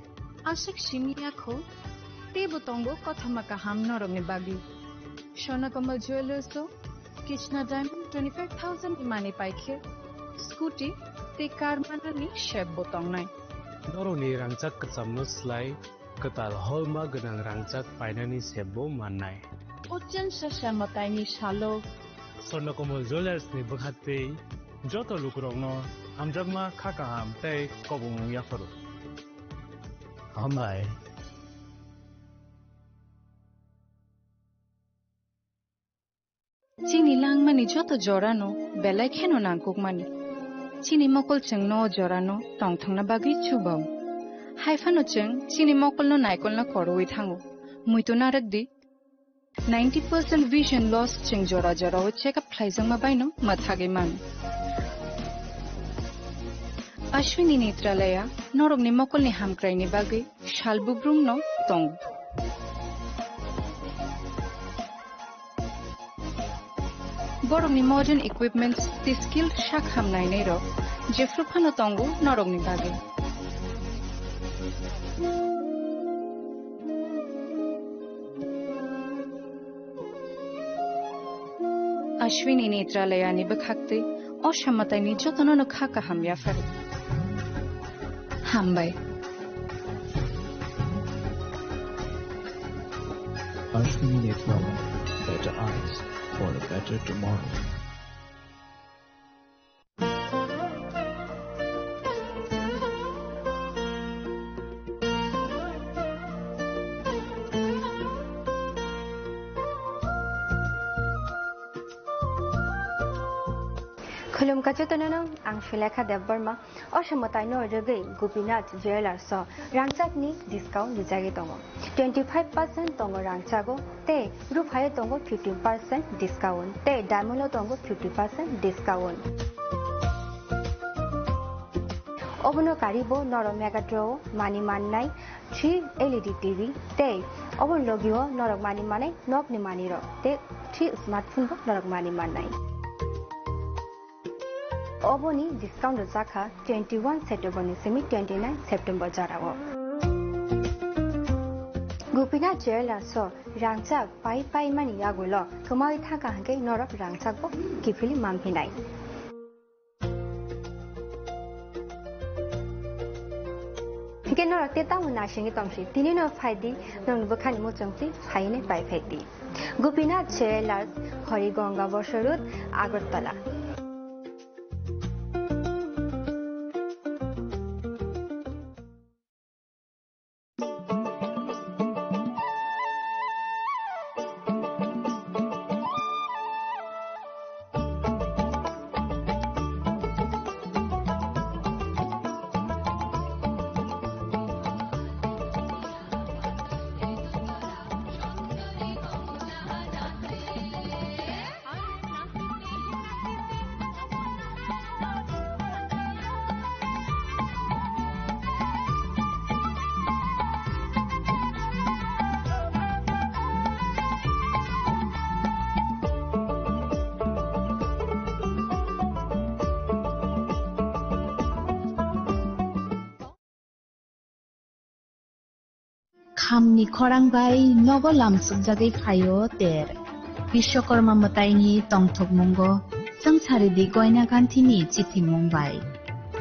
Aswk simi ya kho, teibo tongo kothoma kaham norokni bagwi. Swarna Kamal Jewellers o Krishna Diamond twenty five thousand ni manwi paikhe scooty tei car manani sep bo tongnai. Norokni rangchak kwchamno slai kwtal hallmark gwnang rangchak painani sep bo mannai. O chengsa sa mwtaini salo Swarna Kamal Jewellers ni bwkhaktwi joto lukurokno hamjakma kha kaham tei kobongmung yapharu. Hambai. Chini langmani joto jorano belai kheno nangkukmani. Chini mokol chwngno o jorano tongthokna bagwi chubao. Haiphano chwng chini mokolno naikolna korowi thango. Muitu narwkdi. Ninety percent vision loss chwng jora jorao check up khlaijakma baino mwthagwi mano. Ashwini Netralaya norokni mokolni hamkraini bagwi sal bubrumno tongo. Borokni modern equipments tei skilled sak ham nainairok jephru phano tongo norokni bagwi. Ashwini Netralayani bwkhaktwi o samataini jotono no kha kaham yapharu. Hambai. Ashwini Netralaya, better eyes for a better tomorrow. Khulumkha jotono, ang Sulekha Debbarma. O se mwtaino rwgwi Gopinath Jewellers o rangchakni discount rijagwi tongo. Twenty five percent tongo rangchago tei ruphaio tongo fifty percent discount tei diamond o tongo fifty percent discount. Obono karibo norok Megatron o mani mannai three L E D T V tei obo logio norok mani manai nokni manirok tei three smartphone bo norok mani mannai. Oboni discount rwjakha twenty one September ni simi twenty nine September jorao. Gopinath Jewellers o rangchak pai pai mani yagulo kwmawi thangkha hwnkhe norok rangchak bo kiphilwi manphinai. Hingke norok te tamo naisingwi tongsi, tini no phai di, nokni bwkhani muchungtwi phainai pai phai di. Gopinath Jewellers, Horigonga Bosor Road, Agartala. Khamni khorang bai nogo lamsukjagwi phaio ter. Bishwakarma mwtaini tongthokmungo swngcharidi Goina Ganthini chithimung bai.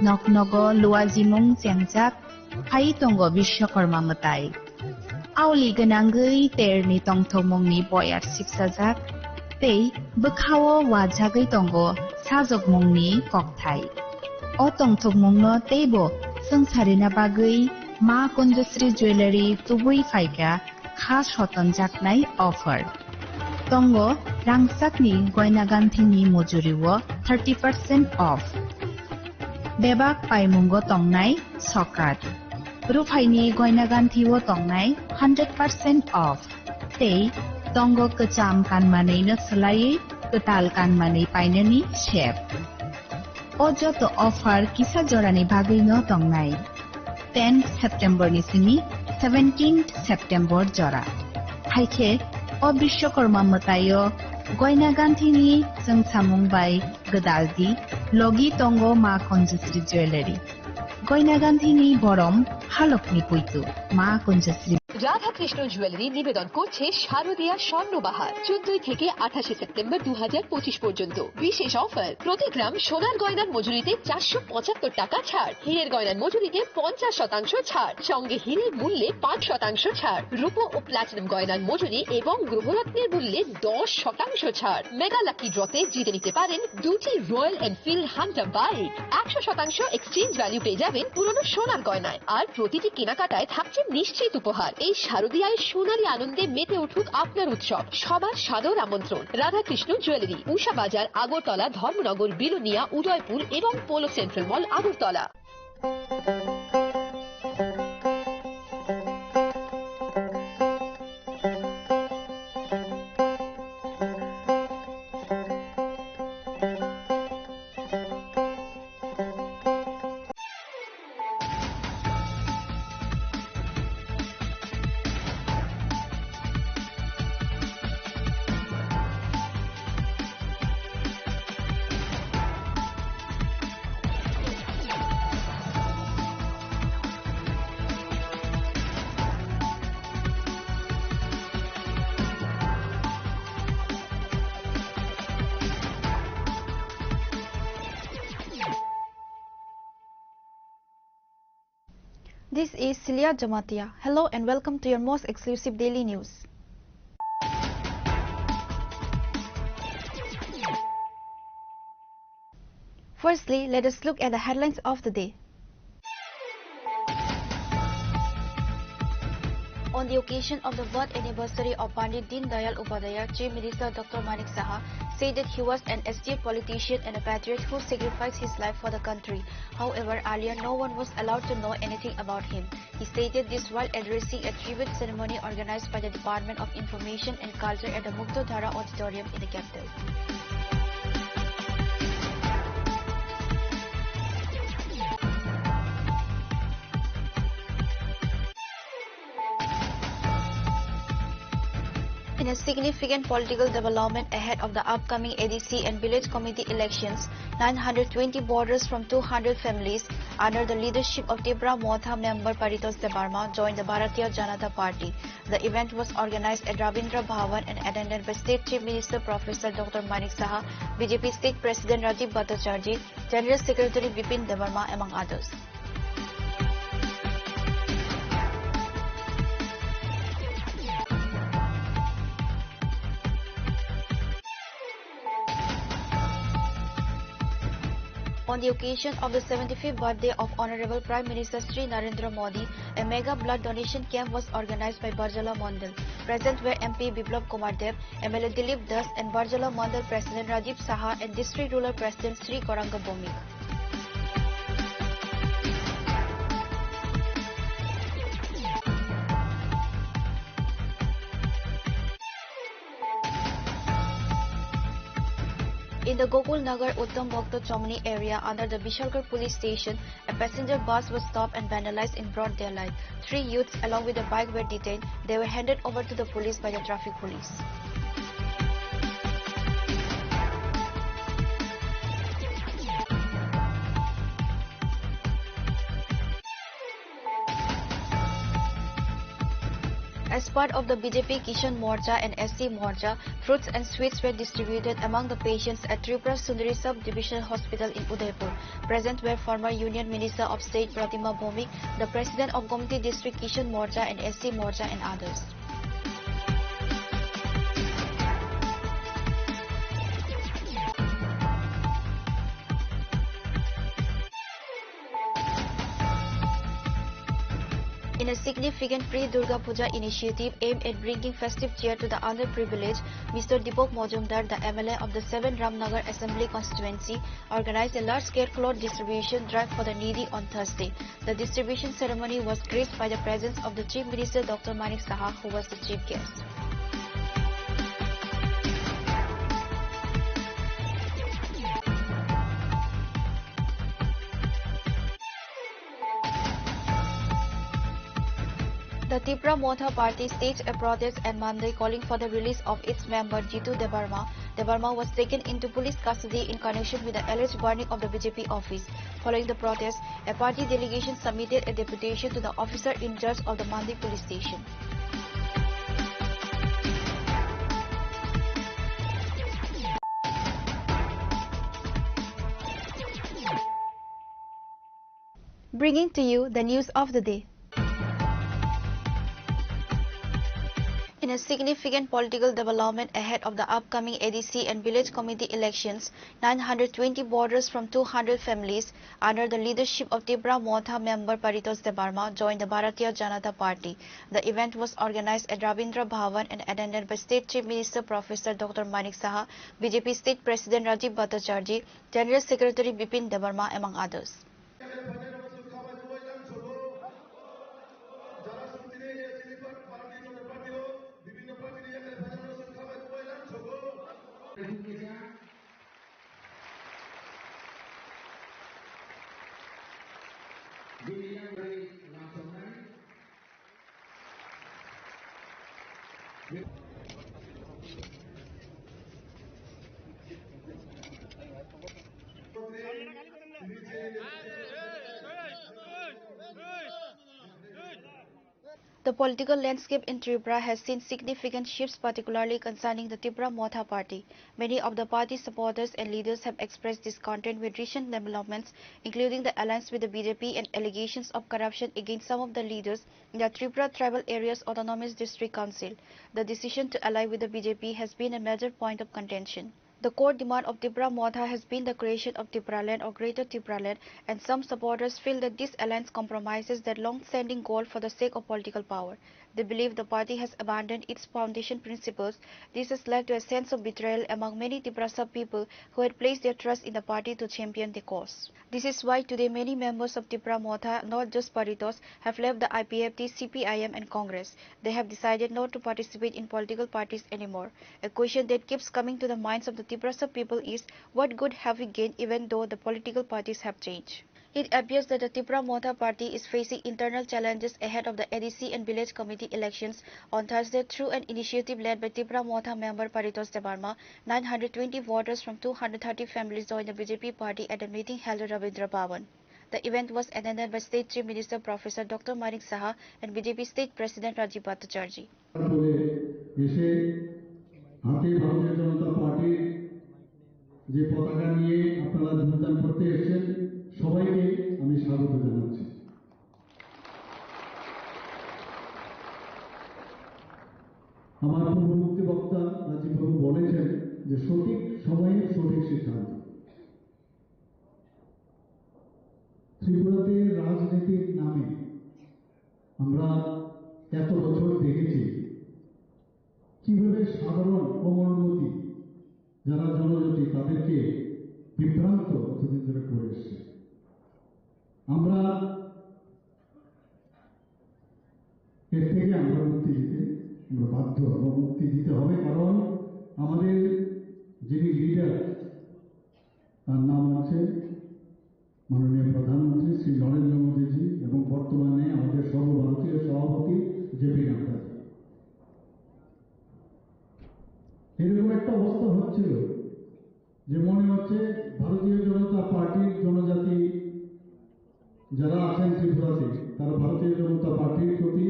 Nok nogo luajimung chengjak phai tongo Bishwakarma mwtai. Aoli gwnangwi terni tongthokmungni boyar sipsajak tei bwkhao wajagwi tongo sajokmungni kokthai. O tongthokmungno teibo swngcharina bagwi Ma Kunjasri Jewellery tubui phaikha kha sotonjaknai offer. Tongo rangchakni Goina Ganthini mujurio thirty percent off. Bebak paimungo tongnai sokat. Ruphaini Goina Ganthio tongnai hundred percent off. Tei tongo kwcham kanmanwino swlaiwi kwtal kanmanwi painani sep. O joto offer kisa jorani bagwino tongnai. Ten September ni simi seventeen September jora. Haikhe o Bishwakarma mwtaio Goina Ganthini chwngsamung bai gwdaldi logi tongo Ma Kunjasri Jewellery. Goina Ganthini borom halokni puitu Ma Kunjasri. Radhakrishna jewellery নিবেদন করছে শারদীয়া স্বর্ণ বাহার, চোদ্দই থেকে আঠাশে সেপ্টেম্বর দু হাজার পঁচিশ পর্যন্ত। বিশেষ অফার, প্রতি গ্রাম সোনার গয়নার মজুরিতে চারশো পঁচাত্তর টাকা ছাড়, হীরের গয়নার মজুরিতে পঞ্চাশ শতাংশ ছাড়, সঙ্গে হীরের মূল্যে পাঁচ শতাংশ ছাড়, রূপো ও প্লাটিনাম গয়নার মজুরি এবং গ্রহরত্নের মূল্যে দশ শতাংশ ছাড়। মেগা লাকি ড্রতে জিতে নিতে পারেন দুটি রয়্যাল এনফিল্ড হান্টার বাইক। একশো শতাংশ এক্সচেঞ্জ ভ্যালু পেয়ে যাবেন পুরনো সোনার গয়নায়, আর প্রতিটি কেনাকাটায় থাকছে নিশ্চিত উপহার। এই শারদীয়ায় সোনালী আনন্দে মেতে উঠুক আপনার উৎসব। সবার সাদর আমন্ত্রণ। রাধাকৃষ্ণ জুয়েলারি, উষা বাজার, আগরতলা, ধর্মনগর, বিলোনিয়া, উদয়পুর এবং polo central mall, Agartala. This is Celia Jamatia. Hello and welcome to your most exclusive daily news. Firstly, let us look at the headlines of the day. On the occasion of the birth anniversary of Pandit Deen Dayal Upadhyaya, Chief Minister Doctor Manik Saha said that he was an astute politician and a patriot who sacrificed his life for the country. However, earlier no one was allowed to know anything about him. He stated this while addressing a tribute ceremony organized by the Department of Information and Culture at the Muktadhara Auditorium in the capital. In a significant political development ahead of the upcoming A D C and Village Committee elections, nine hundred twenty voters from two hundred families under the leadership of Tipra Motha member Paritosh Debbarma joined the Bharatiya Janata Party. The event was organized at Rabindra Bhavan and attended by State Chief Minister Professor Doctor Manik Saha, B J P State President Rajib Bhattacharjee, General Secretary Bipin Debbarma, among others. On the occasion of the seventy-fifth birthday of Honorable Prime Minister Shri Narendra Modi, a mega blood donation camp was organized by Barjala Mandal. Present were M P Biplab Kumar Deb, M L A Dilip Das, and Barjala Mandal President Rajiv Saha and District Rural President Shri Goranga Bhowmik. In the Gokul Nagar Uttam Bhakta Chomni area under the Bishalgarh Police Station, a passenger bus was stopped and vandalized in broad daylight. Three youths along with a bike were detained. They were handed over to the police by the traffic police. As part of the B J P Kisan Morcha and S C Morcha, fruits and sweets were distributed among the patients at Tripura Sundari Sub-Divisional Hospital in Udaipur. Present were former Union Minister of State Pratima Bhowmik, the President of Gomti District Kisan Morcha and S C Morcha, and others. In a significant pre-Durga Puja initiative aimed at bringing festive cheer to the underprivileged, Mister Deepak Majumdar, the M L A of the seven Ramnagar Assembly Constituency, organized a large-scale cloth distribution drive for the needy on Thursday. The distribution ceremony was graced by the presence of the Chief Minister Doctor Manik Saha, who was the chief guest. The Tipra Motha Party staged a protest on Monday calling for the release of its member Jitu Debbarma. Debbarma was taken into police custody in connection with the alleged burning of the B J P office. Following the protest, a party delegation submitted a deputation to the officer in charge of the Mandi police station. Bringing to you the news of the day. In a significant political development ahead of the upcoming A D C and Village Committee elections, nine hundred twenty voters from two hundred families under the leadership of Tipra Motha member Paritosh Debbarma joined the Bharatiya Janata Party. The event was organized at Rabindra Bhavan and attended by State Chief Minister Professor Doctor Manik Saha, B J P State President Rajiv Bhattacharjee, General Secretary Bipin Debbarma, among others. The political landscape in Tripura has seen significant shifts, particularly concerning the Tipra Motha Party. Many of the party supporters and leaders have expressed discontent with recent developments, including the alliance with the B J P and allegations of corruption against some of the leaders in the Tripura Tribal Areas Autonomous District Council. The decision to ally with the B J P has been a major point of contention. The core demand of Tipra Motha has been the creation of Tipraland or Greater Tipraland, and some supporters feel that this alliance compromises that long-standing goal for the sake of political power. They believe the party has abandoned its foundation principles. This has led to a sense of betrayal among many Tiprasa people who had placed their trust in the party to champion the cause. This is why today many members of Tipra Motha, not just Paritos, have left the I P F T, C P I M and Congress. They have decided not to participate in political parties anymore. A question that keeps coming to the minds of the Tiprasa people is, what good have we gained even though the political parties have changed? It appears that the Tipra Motha party is facing internal challenges ahead of the A D C and village committee elections on Thursday. Through an initiative led by Tipra Motha member Paritos Debbarma, nine hundred twenty voters from two hundred thirty families joined the B J P party at a meeting held at Rabindra Bhavan. The event was attended by State Chief Minister Professor Doctor Manik Saha and B J P State President Rajiv Bhattacharjee. বলে এসে হাতে ভারতীয় জনতা পার্টির যে পতাকা নিয়ে আপনারা যোগদান করতে এসেছেন, সবাইকে আমি স্বাগত জানাচ্ছি। আমার পূর্ববর্তী বক্তা রাজীব বাবু বলেছেন যে সঠিক সময়ে সঠিক সিদ্ধান্ত। ত্রিপুরাতে রাজনীতির নামে আমরা এত বছর দেখেছি কিভাবে সাধারণ কোমলমতি যারা জনজাতি তাদেরকে বিভ্রান্ত এতদিন ধরে করে এসছে। আমরা এর থেকে আমরা মুক্তি দিতে আমরা বাধ্য হব, মুক্তি দিতে হবে, কারণ আমাদের যিনি লিডার, তার নাম হচ্ছে মাননীয় প্রধানমন্ত্রী শ্রী নরেন্দ্র মোদীজি এবং বর্তমানে আমাদের সর্বভারতীয় সভাপতি জে পি নাড্ডা। এরকম একটা অবস্থা হচ্ছিল যে মনে হচ্ছে ভারতীয় জনতা পার্টির জনজাতি যারা আছেন ত্রিপুরাতে, তারা ভারতীয় জনতা পার্টির প্রতি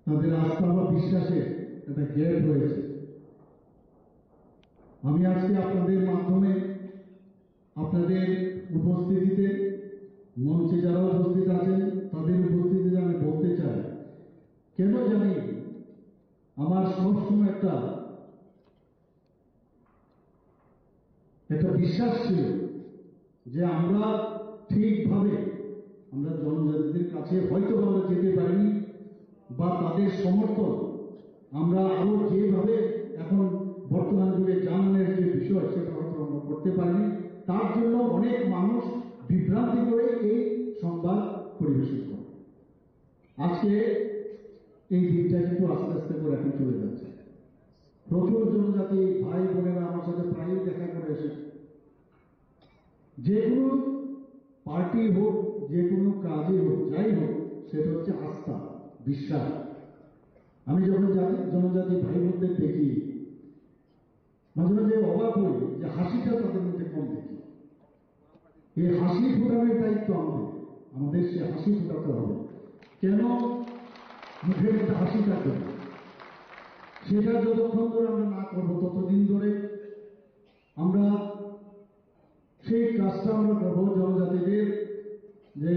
তাদের আস্থা বা বিশ্বাসের একটা গ্যাপ রয়েছে। আমি আজকে আপনাদের মাধ্যমে আপনাদের উপস্থিতিতে, মঞ্চে যারা উপস্থিত আছেন তাদের উপস্থিতিতে আমি বলতে চাই, কেন জানি আমার সবসময় একটা একটা বিশ্বাস ছিল যে আমরা ঠিকভাবে আমরা জনজাতিদের কাছে হয়তো আমরা যেতে পারিনি বা তাদের সমর্থন আমরা আরো যেভাবে এখন বর্তমান যুগে জানানোর যে বিষয় সেটা হয়তো আমরা করতে পারিনি। তার জন্য অনেক মানুষ বিভ্রান্তি করে এই সংবাদ পরিবেশন করে। আজকে এই দিনটা কিন্তু আস্তে আস্তে করে এখন চলে যাচ্ছে। প্রচুর জনজাতি ভাই বোনেরা আমার সাথে প্রায়ই দেখা করে এসে, যে কোনো পার্টি হোক, যে কোনো কাজে হোক, যাই হোক, সেটা হচ্ছে আস্থা, বিশ্বাস। আমি যখন জাতি, জনজাতি ভাই বোনদের দেখি, মাঝে মাঝে অবাক হই যে হাসিটা তাদের মধ্যে কম দেখি। এই হাসি ফোটানোর দায়িত্ব আমাদের, আমাদের সে হাসি ফোটাতে হবে। কেন মুখের মধ্যে হাসি থাকবে না? সেটা যতক্ষণ ধরে আমরা না করবো, ততদিন ধরে আমরা সেই কাজটা আমরা করবো, জনজাতিদের যে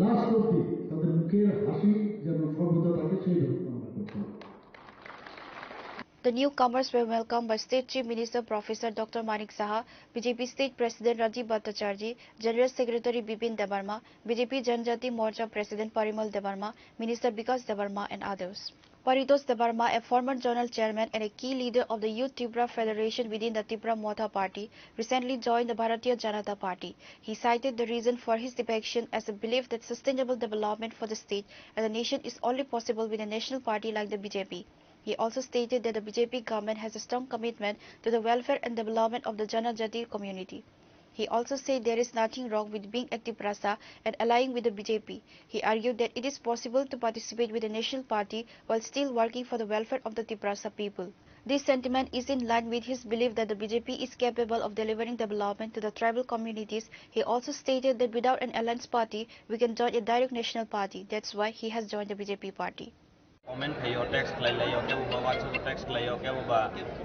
লাস্ট অব্দি তাদের মুখের হাসি যেন সর্বদা থাকে, সেই ব্যবস্থা আমরা করতে হবে। The newcomers were welcomed by State Chief Minister Professor Doctor Manik Saha, B J P State President Rajiv Bhattacharjee, General Secretary Bipin Debbarma, B J P Janjati Morcha President Parimal Debbarma, Minister Bikas Debbarma and others. Paritos Debbarma, a former zonal chairman and a key leader of the Youth Tipra Federation within the Tipra Motha Party, recently joined the Bharatiya Janata Party. He cited the reason for his defection as a belief that sustainable development for the state and the nation is only possible with a national party like the B J P. He also stated that the B J P government has a strong commitment to the welfare and development of the Janajati community. He also said there is nothing wrong with being a Tiprasa and allying with the B J P. He argued that it is possible to participate with a national party while still working for the welfare of the Tiprasa people. This sentiment is in line with his belief that the B J P is capable of delivering development to the tribal communities. He also stated that without an alliance party, we can join a direct national party. That's why he has joined the B J P party. Comment khlaio, text khlai laio, kebo ba WhatsApp o text khlaio, kebo ba,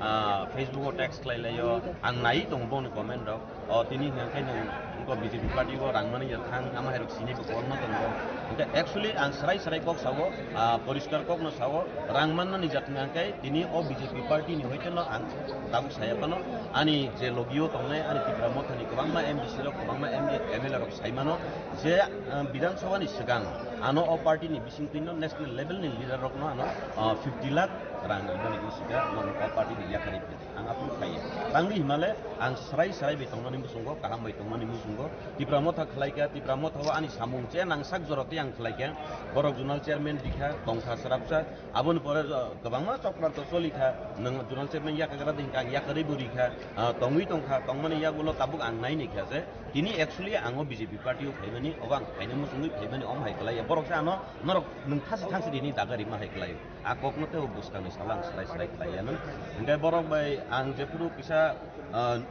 ah, Facebook o text khlai laio. Ang nai tongo boni comment rok. O tini hwnka khe nwng Ko B J P party o rang mani ya thang, ama hai rok sini bo kwbangma tongo. Hingke actually ang srai srai kok sao, ah, poriskar kok no sao, rang manna ni jat hingka hingke tini o B J P party ni hoite no ang tabuk saya phano, ani je logio tongnai, ani Tipra Motha ni kwbangma M D C rok, kwbangma M D, M L A rok sai mano, je, ah, Bidhan Sabha ni swkang ano o party ni bising twi no national level ni leader rok no ano, ah, fifty lakh rang rwmani bwswk no o party ni yakarwi. Ang aphuru khlaiya. Tangdi himale ang srai srai bai tongnani muchungo, kaham bai tongnani muchungo. Tipra Motha khlaikha, Tipra Motha o ani samung che nangsak jora tei ang khlaikha. Borok zonal chairman dikha, tongkha srapsa. Aboni pore, uh, kwbangma chokranto cholikha. Nwng zonal chairman yakagra de hingka ang yakarwi bo rikha. Uh, tongwi tongkha, tongmani yagulo tabuk ang nai naikha je. Tini actually ang o B J P party o phaimani, obo ang phaina muchungwi phaimani, omo hai khlaiya. Borok se ano norok nwng thasi thangsi rini daga rima hai khlaio. A kokno tei o bwskangni salo ang srai srai khlai ya nang. Hingke borok bai ang jephuru kisa, ah,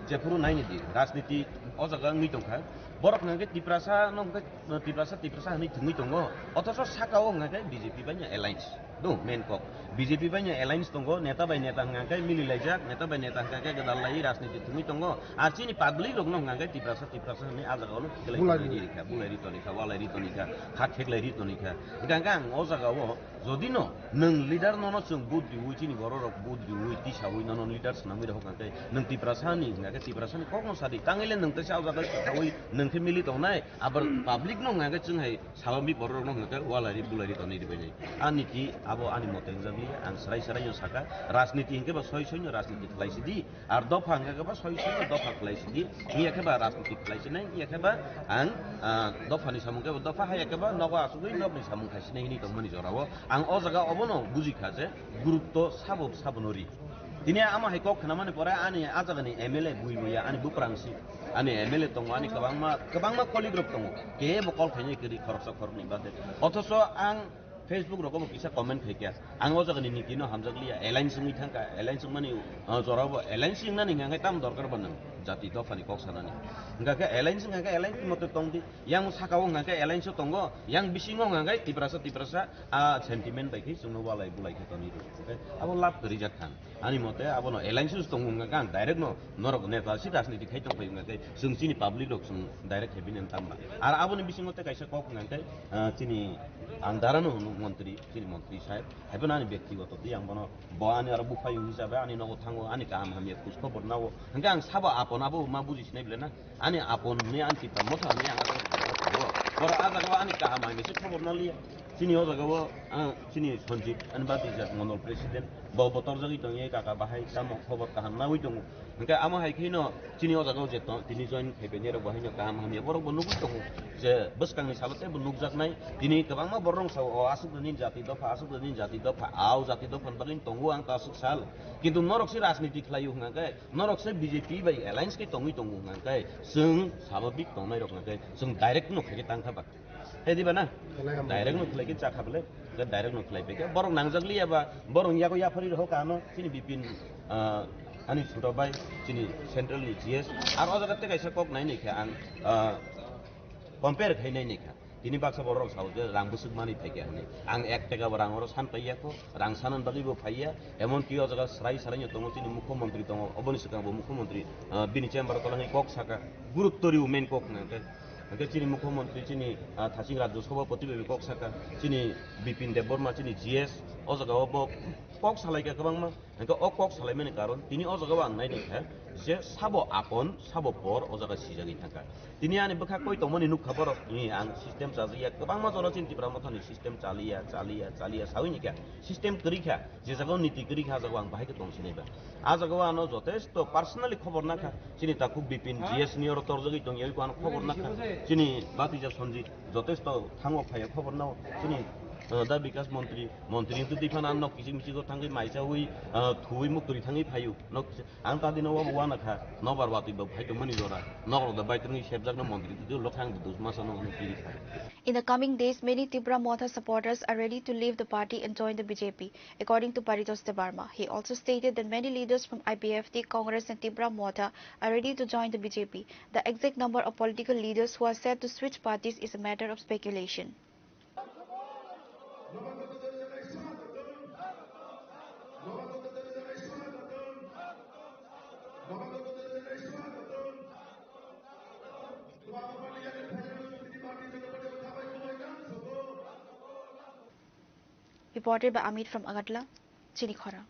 jephuru naini di, rajniti o jaga wngwi tongkha. Borok hwnka khe Tiprasa no hwnka, Tiprasa, Tiprasa hwnwi thwngwi tongo. Othocho saka o hwnka khe B J P bai no alliance. Do, main kok. B J P bai no alliance tongo, neta bai neta hwnka khe mili laijak, neta bai neta hwnka khe gwdal lai rajniti thwngwi tongo. Ar chini public rok no hwnka khe Tiprasa, Tiprasa hwnwi a jaga o no khelai Bulai tongwi ri. Ri rikha, bulai ri tonikha, walai ri tonikha, kha theklai ri tonikha. Hwnka khe ang o jaga o Jodi no nwng leader nono chwng vote riwi, chini borok rok vote riwi, tisawi nono leader swnamwi rw hwnkha khe nwng Tiprasa ni hwnkha khe Tiprasa ni kok no sadi. Tangwi le nwng teisa o jaga sawi nwng khe mili tongnai, abar public no hwnkha khe chwng hai salami borok rok no hwnkha khe walai ri bulai ri tonwi rwbainai. Ani ti abo ani mote wngjakliya, ang srai srai no saka, rajniti hwnkhe ba soi soi no rajniti khlai sidi. Ar dopha hwnkha khe ba soi soi dopha khlai sidi, wngya khe ba rajniti khlai sinai, wngya khe ba ang, ah, dopha ni samung khe ba dopha, haya khe ba nogo asugwi nog ni samung khai sinai hinwi tongmani jora o. Ang o jaga obono buji kha je gurutto sabo sabo no ri. Tini ama hai kok khna mani pore ani a jaga ni M L A bui buya ani buprang si, ani M L A tongo, ani kwbangma, kwbangma colleague rok tongo, kebo call khainai kwrwi khoroksa khoroknwi bade. Othocho ang Facebook rogo bo kisa comment khai kha. Ang o jaga ni niti no hamjak liya. Alliance wngwi thang kha. Alliance wngmani, ah, jora bo alliance wngna ni hwnka khe tam dorkar ba nang jati dopha ni kok sanani. Hwnka khe alliance wngka khe alliance ni mote tong di. Yang saka o hwnka khe alliance o tongo. Yang bisingo hwnka khe Tiprasa, Tiprasa, ah, sentiment bai khe chwngno walai bulai khe toni rw. Hwnka khe abo lab kwrwi jak thang. Ani mote abono alliance o tongo hwnka khe ang direct no norok neta si rajniti khai tong phai hwnka khe chwng chini public rok chwng direct khai bini tam ba. Ar aboni bisingo tei kaisa kok hwnka khe, ah, chini ang dara no hwnwi montri. Chini montri saheb, haiphano ani bektigoto twi ang bono, bo ani aro buphai hisabe ani nogo thango, ani kaham hamya khoj khobor nao. Hwnkhe ang sabo apon abo ma buji sinai bwle na? Ani apon hwnwi ani Tipra Motha hwnwi ang abo thango. Borok a jagao ani kaham hamya se khobor naliya. Chini o jagao, ah, chini Sanjib, ani batijak Mondol President, bo botorjagwi tongya kaka bahai, tamo khobor kaham nawi tongo. Hwnkhe amo hai khe no chini o jaga o je tong, tini join khai bai nai rok bo haino kaham hamya borok bo nugwi tongo je bwskang ni salo tei bo nukjak nai. Tini kwbangma borok rok sao, o aswk nini jati dopha, aswk nini jati dopha, a o jati dopha ni bagwi tongo ang ta aswk sal. Kintu norok se rajniti khlai o hwnkha khe, norok se B J P bai alliance khe tongwi tongo hwnkha khe, chwng sababik tongnai rok hwnkha khe chwng direct no khai khe tang kha ba. Hai diba na? Khlai hambai. Direct no khlai khe chakha bwle. Khe direct no khlai phaikhe. Borok nangjak liya ba, borok yago yaphari rw kha ano, chini Bipin, ah, ani chuto bai, chini central ni G S. Ar o jaga tei kaisa kok nai nai kha ang, ah, compare khai nai nai kha. Tini baksa borok rok sao je rang bwswk mani phaikha hwnwi. Ang ek taka bo rang oro san paiya kho, rang sanan bagwi bo phaiya. Emon ki o jaga srai srai no tongo, chini mukhyamantri tongo, oboni swkang bo mukhyamantri, ah, bini chamber o tolangwi kok saka. Gurutto rw main kok hwnka khe. Hwnkhe chini mukhyamantri chini, ah, thaching rajyo sabhapati bai kok saka, chini Bipin Debbarma chini G S, o jaga o bo kok salaikha kwbangma. Hwnkhe o kok salaimani karon tini o jaga o ang nai naikha je sabo apon, sabo por o jaga sijagwi thangkha. Tini ani bwkha koi tongmani nukha borok, ni ang system chajakya, kwbangma jora chini Tipra Mothani system chaliya, chaliya, chaliya sawi nikha, system kwrwi kha. Je jaga o niti kwrwi kha, ah jaga o ang bahai khe tong sinai ba. Ah jaga o ano jotesto personally khobor nakha. Chini takhuk Bipin G S ni oro torjagwi tongya, oi ko ano khobor nakha. Chini batija Sanjit jotesto thango phaiya khobor nao. Chini, uh, da Bikas Montri, Montri wngtwi twi phano ano nok kichik michik o thangwi maichawi, uh, thuwi muktwi thangwi phaio. Nok kichik, ang ta dino o uanakha. Nobar watwi bo phai tongmani jora. Nokrok da bai tongwi sepjakno Montri twi lok thang dusma sano hwnwi kiri phai. In the coming days, many Tipra Motha supporters are ready to leave the party and join the B J P, according to Paritosh Debbarma. He also stated that many leaders from I P F T, Congress and Tipra Motha are ready to join the B J P. The exact number of political leaders who are set to switch parties is a matter of speculation. Reported by Amit from Agartala, Chini Khorang.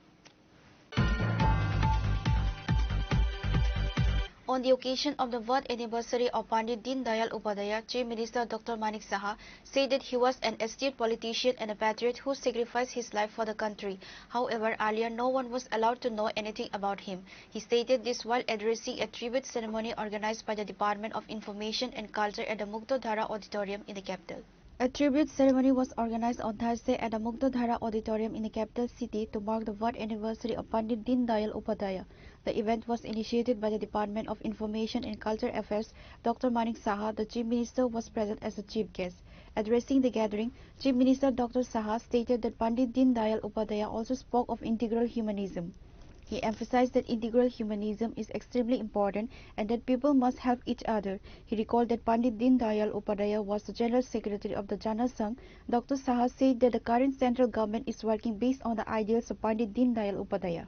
On the occasion of the birth anniversary of Pandit Deen Dayal Upadhyaya, Chief Minister Doctor Manik Saha said that he was an astute politician and a patriot who sacrificed his life for the country. However, earlier no one was allowed to know anything about him. He stated this while addressing a tribute ceremony organized by the Department of Information and Culture at the Mukto Dhara Auditorium in the capital. A tribute ceremony was organized on Thursday at the Mukto Dhara Auditorium in the capital city to mark the birth anniversary of Pandit Deen Dayal Upadhyaya. The event was initiated by the Department of Information and Culture Affairs, Doctor Manik Saha. The Chief Minister was present as a chief guest. Addressing the gathering, Chief Minister Doctor Saha stated that Pandit Deen Dayal Upadhyaya also spoke of integral humanism. He emphasized that integral humanism is extremely important and that people must help each other. He recalled that Pandit Deen Dayal Upadhyaya was the General Secretary of the Jana Sangh. Doctor Saha said that the current central government is working based on the ideals of Pandit Deen Dayal Upadhyaya.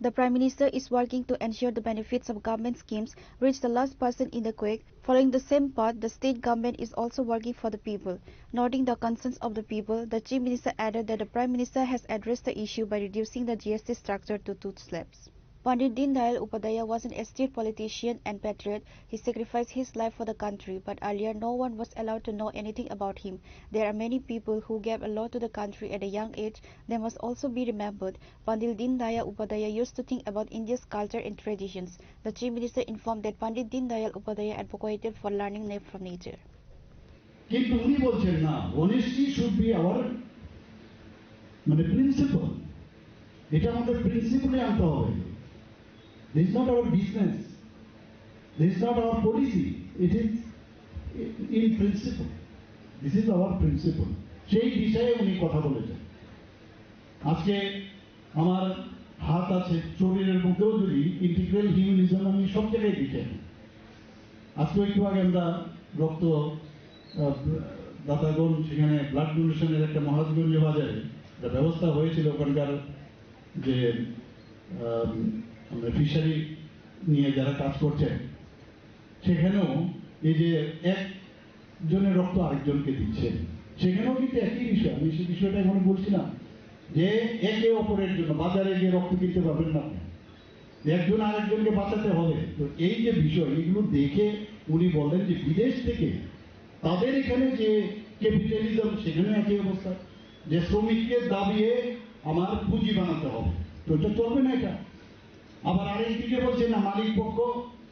The Prime Minister is working to ensure the benefits of government schemes reach the last person in the quick. Following the same path, the state government is also working for the people. Noting the concerns of the people, the Chief Minister added that the Prime Minister has addressed the issue by reducing the G S T structure to two slabs. Pandit Deen Dayal Upadhyaya was an astute politician and patriot. He sacrificed his life for the country, but earlier no one was allowed to know anything about him. There are many people who gave a lot to the country at a young age. They must also be remembered. Pandit Deen Dayal Upadhyaya used to think about India's culture and traditions. The Chief Minister informed that Pandit Deen Dayal Upadhyaya advocated for learning na-, from nature. কিন্তু উনি বলছেন না, honesty should be our মানে প্রিন্সিপাল, এটা আমাদের প্রিন্সিপালে আনতে হবে। This is not our business, this is not our policy, it is in principle, this is our principle। সেই বিষয়ে উনি কথা বলেছেন। আজকে আমার হাত আছে, শরীরের মধ্যেও যদি ইন্টিগ্রাল হিউম্যানিজম আমি সব জায়গায় দেখি। এখন আজকে একটু আগে আমরা রক্ত, আহ, দাতাগণ সেখানে ব্লাড ডোনেশনের একটা মহারাজগঞ্জ বাজারে একটা ব্যবস্থা হয়েছিল, ওখানকার যে, আহ, মানে ফিশারি নিয়ে যারা কাজ করছেন, সেখানেও এই যে একজনের রক্ত আরেকজনকে দিচ্ছে, সেখানেও কিন্তু একই বিষয়। আমি সেই বিষয়টা এখনো বলছিলাম যে একে অপরের জন্য বাজারে গিয়ে রক্ত কিনতে পারবেন না আপনি, একজন আরেকজনকে বাঁচাতে হবে। তো এই যে বিষয়, এগুলো দেখে উনি বলেন যে বিদেশ থেকে তাদের এখানে যে ক্যাপিটালিজম, সেখানে একই অবস্থা, যে শ্রমিককে দাবিয়ে আমার পুঁজি বানাতে হবে। তো এটা চলবে না এটা। আবার আরেক দিকে বলছে না, মালিক পক্ষ,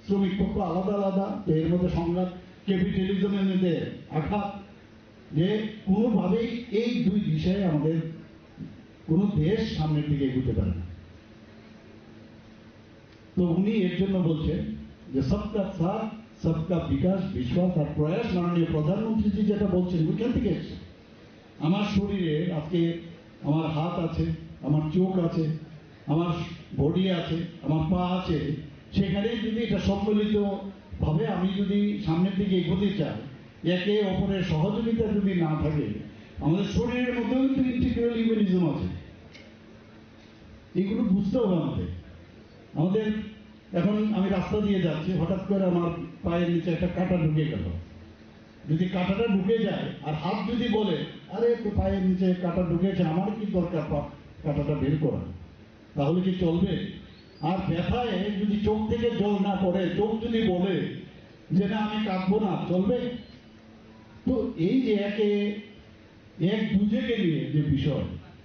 শ্রমিক পক্ষ আলাদা আলাদা, তো এর মধ্যে সংঘাত, ক্যাপিটালিজমের মধ্যে আঘাত, যে কোনোভাবেই এই দুই দিশায় আমাদের কোনো দেশ সামনের দিকে এগোতে পারে না। তো উনি এর জন্য বলছেন যে সবকা সাথ, সবকা বিকাশ, বিশ্বাস আর প্রয়াস। মাননীয় প্রধানমন্ত্রীজি যেটা বলছেন, ওইখান থেকে এসছে। আমার শরীরে আজকে আমার হাত আছে, আমার চোখ আছে, আমার বডি আছে, আমার পা আছে, সেখানে যদি এটা সম্মিলিত ভাবে আমি যদি সামনের দিকে এগোতে চাই, একে অপরের সহযোগিতা যদি না থাকে, আমাদের শরীরের মধ্যেও কিন্তু ইন্টিগ্রাল হিউম্যানিজম আছে। এগুলো বুঝতে হবে আমাদের। আমাদের এখন আমি রাস্তা দিয়ে যাচ্ছি, হঠাৎ করে আমার পায়ের নিচে একটা কাঁটা ঢুকে গেল। যদি কাঁটাটা ঢুকে যায় আর হাত যদি বলে, "আরে, তো পায়ের নিচে কাঁটা ঢুকেছে, আমার কি দরকার পা-, কাঁটাটা বের করা?" তাহলে কি চলবে? আর ব্যথায় যদি চোখ থেকে জল না পড়ে, চোখ যদি বলে যে, "না, আমি কাঁদবো না", চলবে? তো এই যে একে এক দুজেকে নিয়ে যে বিষয়,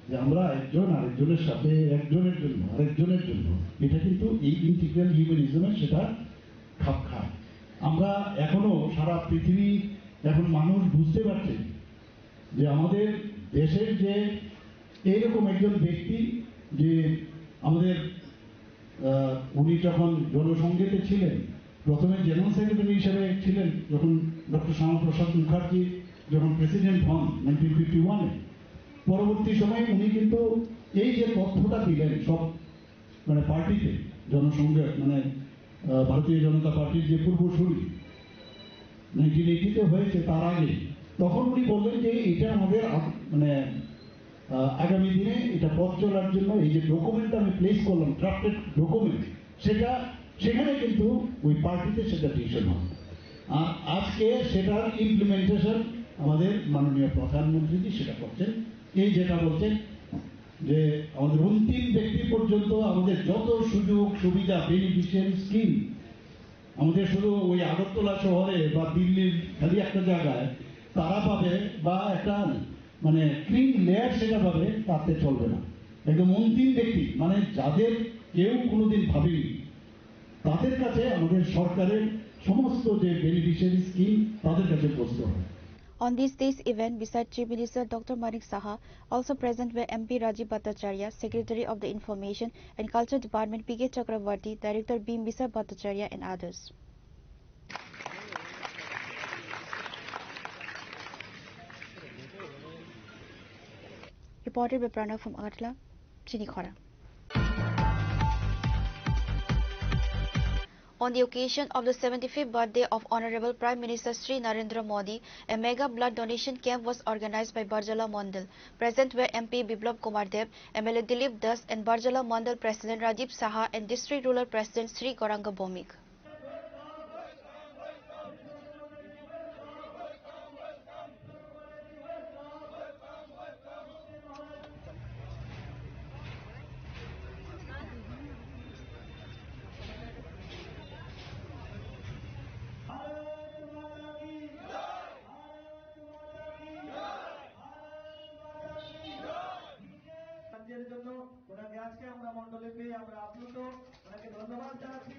যে আমরা একজন আরেকজনের সাথে, একজনের জন্য আরেকজনের জন্য, এটা কিন্তু এই ইন্টিগ্রাল হিউম্যানিজমের সেটা খাপ খায়। আমরা এখনো সারা পৃথিবী, এখন মানুষ বুঝতে পারছে যে আমাদের দেশের যে এইরকম একজন ব্যক্তি, যে আমাদের, আহ, উনি যখন জনসংঘেতে ছিলেন, প্রথমে জেনারেল সেক্রেটারি হিসেবে ছিলেন, যখন ডক্টর শ্যামাপ্রসাদ মুখার্জি যখন প্রেসিডেন্ট হন নাইনটিন ফিফটি ওয়ানে, পরবর্তী সময়ে উনি কিন্তু এই যে তথ্যটা দিলেন সব মানে পার্টিতে, জনসংঘের মানে, আহ, ভারতীয় জনতা পার্টির যে পূর্বসূরি নাইনটিন এইটিতে হয়েছে, তার আগে, তখন উনি বললেন যে এটা আমাদের আ-, মানে, আহ, আগামী দিনে এটা পথ চলার জন্য এই যে ডকুমেন্ট আমি প্লেস করলাম, ড্রাফটেড ডকুমেন্ট, সেটা, সেখানে কিন্তু ওই পার্টিতে সেটা ডিসিশন হয়। আর আজকে সেটার ইমপ্লিমেন্টেশন আমাদের মাননীয় প্রধানমন্ত্রীজি সেটা করছেন। এই যেটা বলছেন, যে আমাদের অন্তিম ব্যক্তি পর্যন্ত আমাদের যত সুযোগ সুবিধা, বেনিফিশিয়ারি স্কিম, আমাদের শুধু ওই আগরতলা শহরে বা দিল্লির খালি একটা জায়গায় তারা পাবে বা একটা মানে ক্লিন লেয়ার সেটা পাবে, তাতে চলবে না। একদম অন্তিম ব্যক্তি, মানে যাদের কেউ কোনোদিন ভাবেনি, তাদের কাছে আমাদের সরকারের সমস্ত যে বেনিফিশিয়ারি স্কিম তাদের কাছে পৌঁছতে হবে। On this day's event, beside Chief Minister Doctor Manik Saha, also present were M P Rajiv Bhattacharya, Secretary of the Information and Culture Department, P K Chakravarty, Director Bimbisar Bhattacharya, and others. Reported by Pranav from Agartala, Chini Khora. On the occasion of the seventy-fifth birthday of Honorable Prime Minister Shri Narendra Modi, a mega blood donation camp was organized by Barjala Mandal. Present were M P Biplab Kumar Deb, M L A Dilip Das, and Barjala Mandal President Rajiv Saha and District Rural President Shri Goranga Bhowmik. সাহায্যের জন্য ওনাকে আজকে আমরা মণ্ডলে পেয়ে আমরা আপ্লুত, ওনাকে ধন্যবাদ জানাচ্ছি।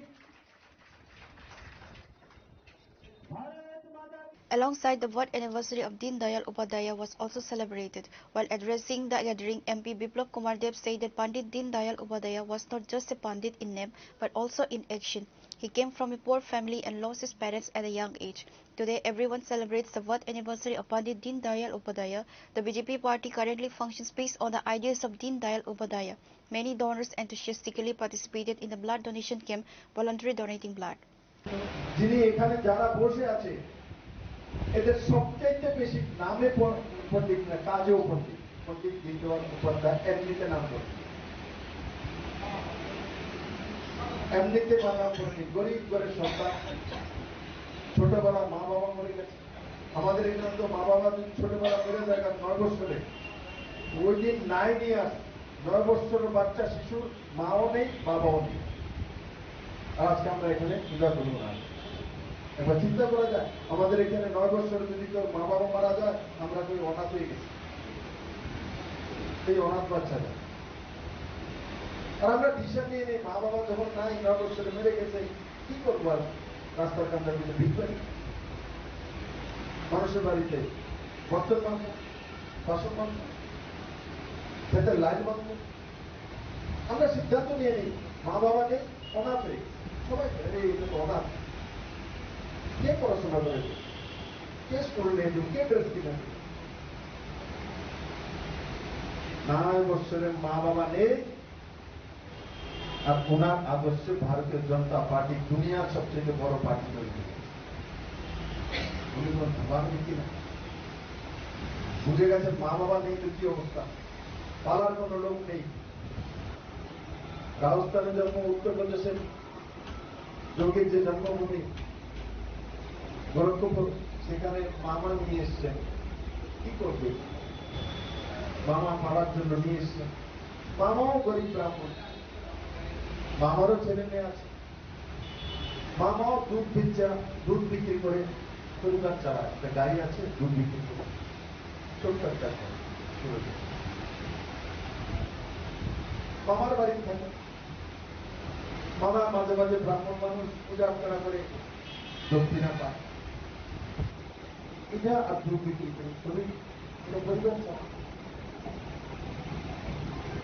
ভারত মাতা কি। Alongside, the birth anniversary of Deen Dayal Upadhyaya was also celebrated. While addressing the gathering, M P Biplab Kumar Deb said that Pandit Deen Dayal Upadhyaya was not just a Pandit in name but also in action. He came from a poor family and lost his parents at a young age. Today, everyone celebrates the birth anniversary of Pandit Deen Dayal Upadhyaya. The B J P party currently functions based on the ideas of Deen Dayal Upadhyaya. Many donors enthusiastically participated in the blood donation camp, voluntarily donating blood. যিনি এখানে যারা বসে আছে, এদের সবচাইতে বেশি নামে প-, পণ্ডিত না, কাজেও পণ্ডিত। পণ্ডিত দীনদয়াল উপাধ্যায় এমনিতে নাম পণ্ডিত, এমনিতে নাম পণ্ডিত, গরিব ঘরের সন্তান, ছোটবেলা মা বাবা মরে গেছে। আমাদের এখানে তো মা বাবা যদি ছোটবেলা মরে যায়, তার নয় বছরে, ওই দিন নাইন ইয়ার্স, নয় বছরের বাচ্চা শিশুর মাও নেই, বাবাও নেই। আর আজকে আমরা এখানে পূজা করবো না। একবার চিন্তা করা যায়, আমাদের এখানে নয় বছরে যদি কেউ মা বাবা মারা যায়, আমরা কই অনাথ হয়ে গেছি, এই অনাথ বাচ্চারা। আর আমরা ডিসিশন নিয়ে নেই, মা বাবা যখন নাই, নয় বছরে মরে গেছে, কি করবো আর? রাস্তার কান্দার ভিতরে ভিক্ষা করি। মানুষের বাড়িতে বর্তন বাঁধবো, বাসন বাঁধবো, খেতে লাইন বাঁধবো। আমরা সিদ্ধান্ত নিয়ে নিই, মা বাবা নেই, অনাথ হয়ে গেছে। সবাই, "আরে, এটা তো অনাথ। কে পড়াশোনা করে? কে স্কুল নেই? কে ড্রেস কিনে?" নয় বছরের মা বাবা নেই, আর ওনার আদর্শে ভারতীয় জনতা পার্টি দুনিয়ার সবচেয়ে বড় পার্টি তৈরি হয়েছে। উনি কোনো ধোঁয়ার নীতি না। বুঝে গেছেন মা বাবা নেই তো কি অবস্থা, পালার কোনো লোক নেই। রাজস্থানে জন্ম, উত্তরপ্রদেশের যোগীর যে জন্মভূমি গোরক্ষপুর, সেখানে মামা নিয়ে এসছেন। কি করবে? মামা পালার জন্য নিয়ে এসছেন। মামাও গরিব ব্রাহ্মণ, মামারও ছেলে মেয়ে আছে। মামাও দুধ বেচা, দুধ বিক্রি করে পরিবার চালায়। একটা গাড়ি আছে, দুধ বিক্রি করে ছোট্ট একটা করে চলে যায়। মামার বাড়ি থাকে। মামা মাঝে মাঝে ব্রাহ্মণ মানুষ পূজা অর্চনা করে দক্ষিণা পায়। এটা আর দুর্নীতি, এটা খুবই, এটা পরিবার চালায়।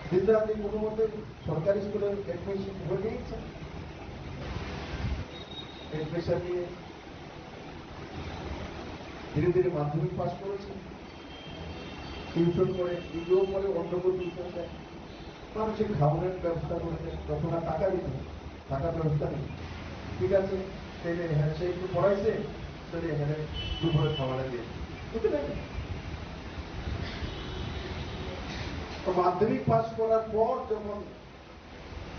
দিন রাতে কোনো মতে সরকারি স্কুলে অ্যাডমিশন হয়ে গেছে। অ্যাডমিশন নিয়ে ধীরে ধীরে মাধ্যমিক পাস করেছে। টিউশন করে, নিজেও করে, অন্যকেও টিউশন দেয়। মানুষের খাওয়ানোর ব্যবস্থা করে দেয়, যখন আর টাকা দিত, টাকার ব্যবস্থা নেই। ঠিক আছে, তাহলে হ্যাঁ, সে একটু পড়াইছে, তাহলে এখানে দুপুরে খাওয়াটা দিয়ে দিই। বুঝতে পারলেন? তো মাধ্যমিক পাস করার পর যখন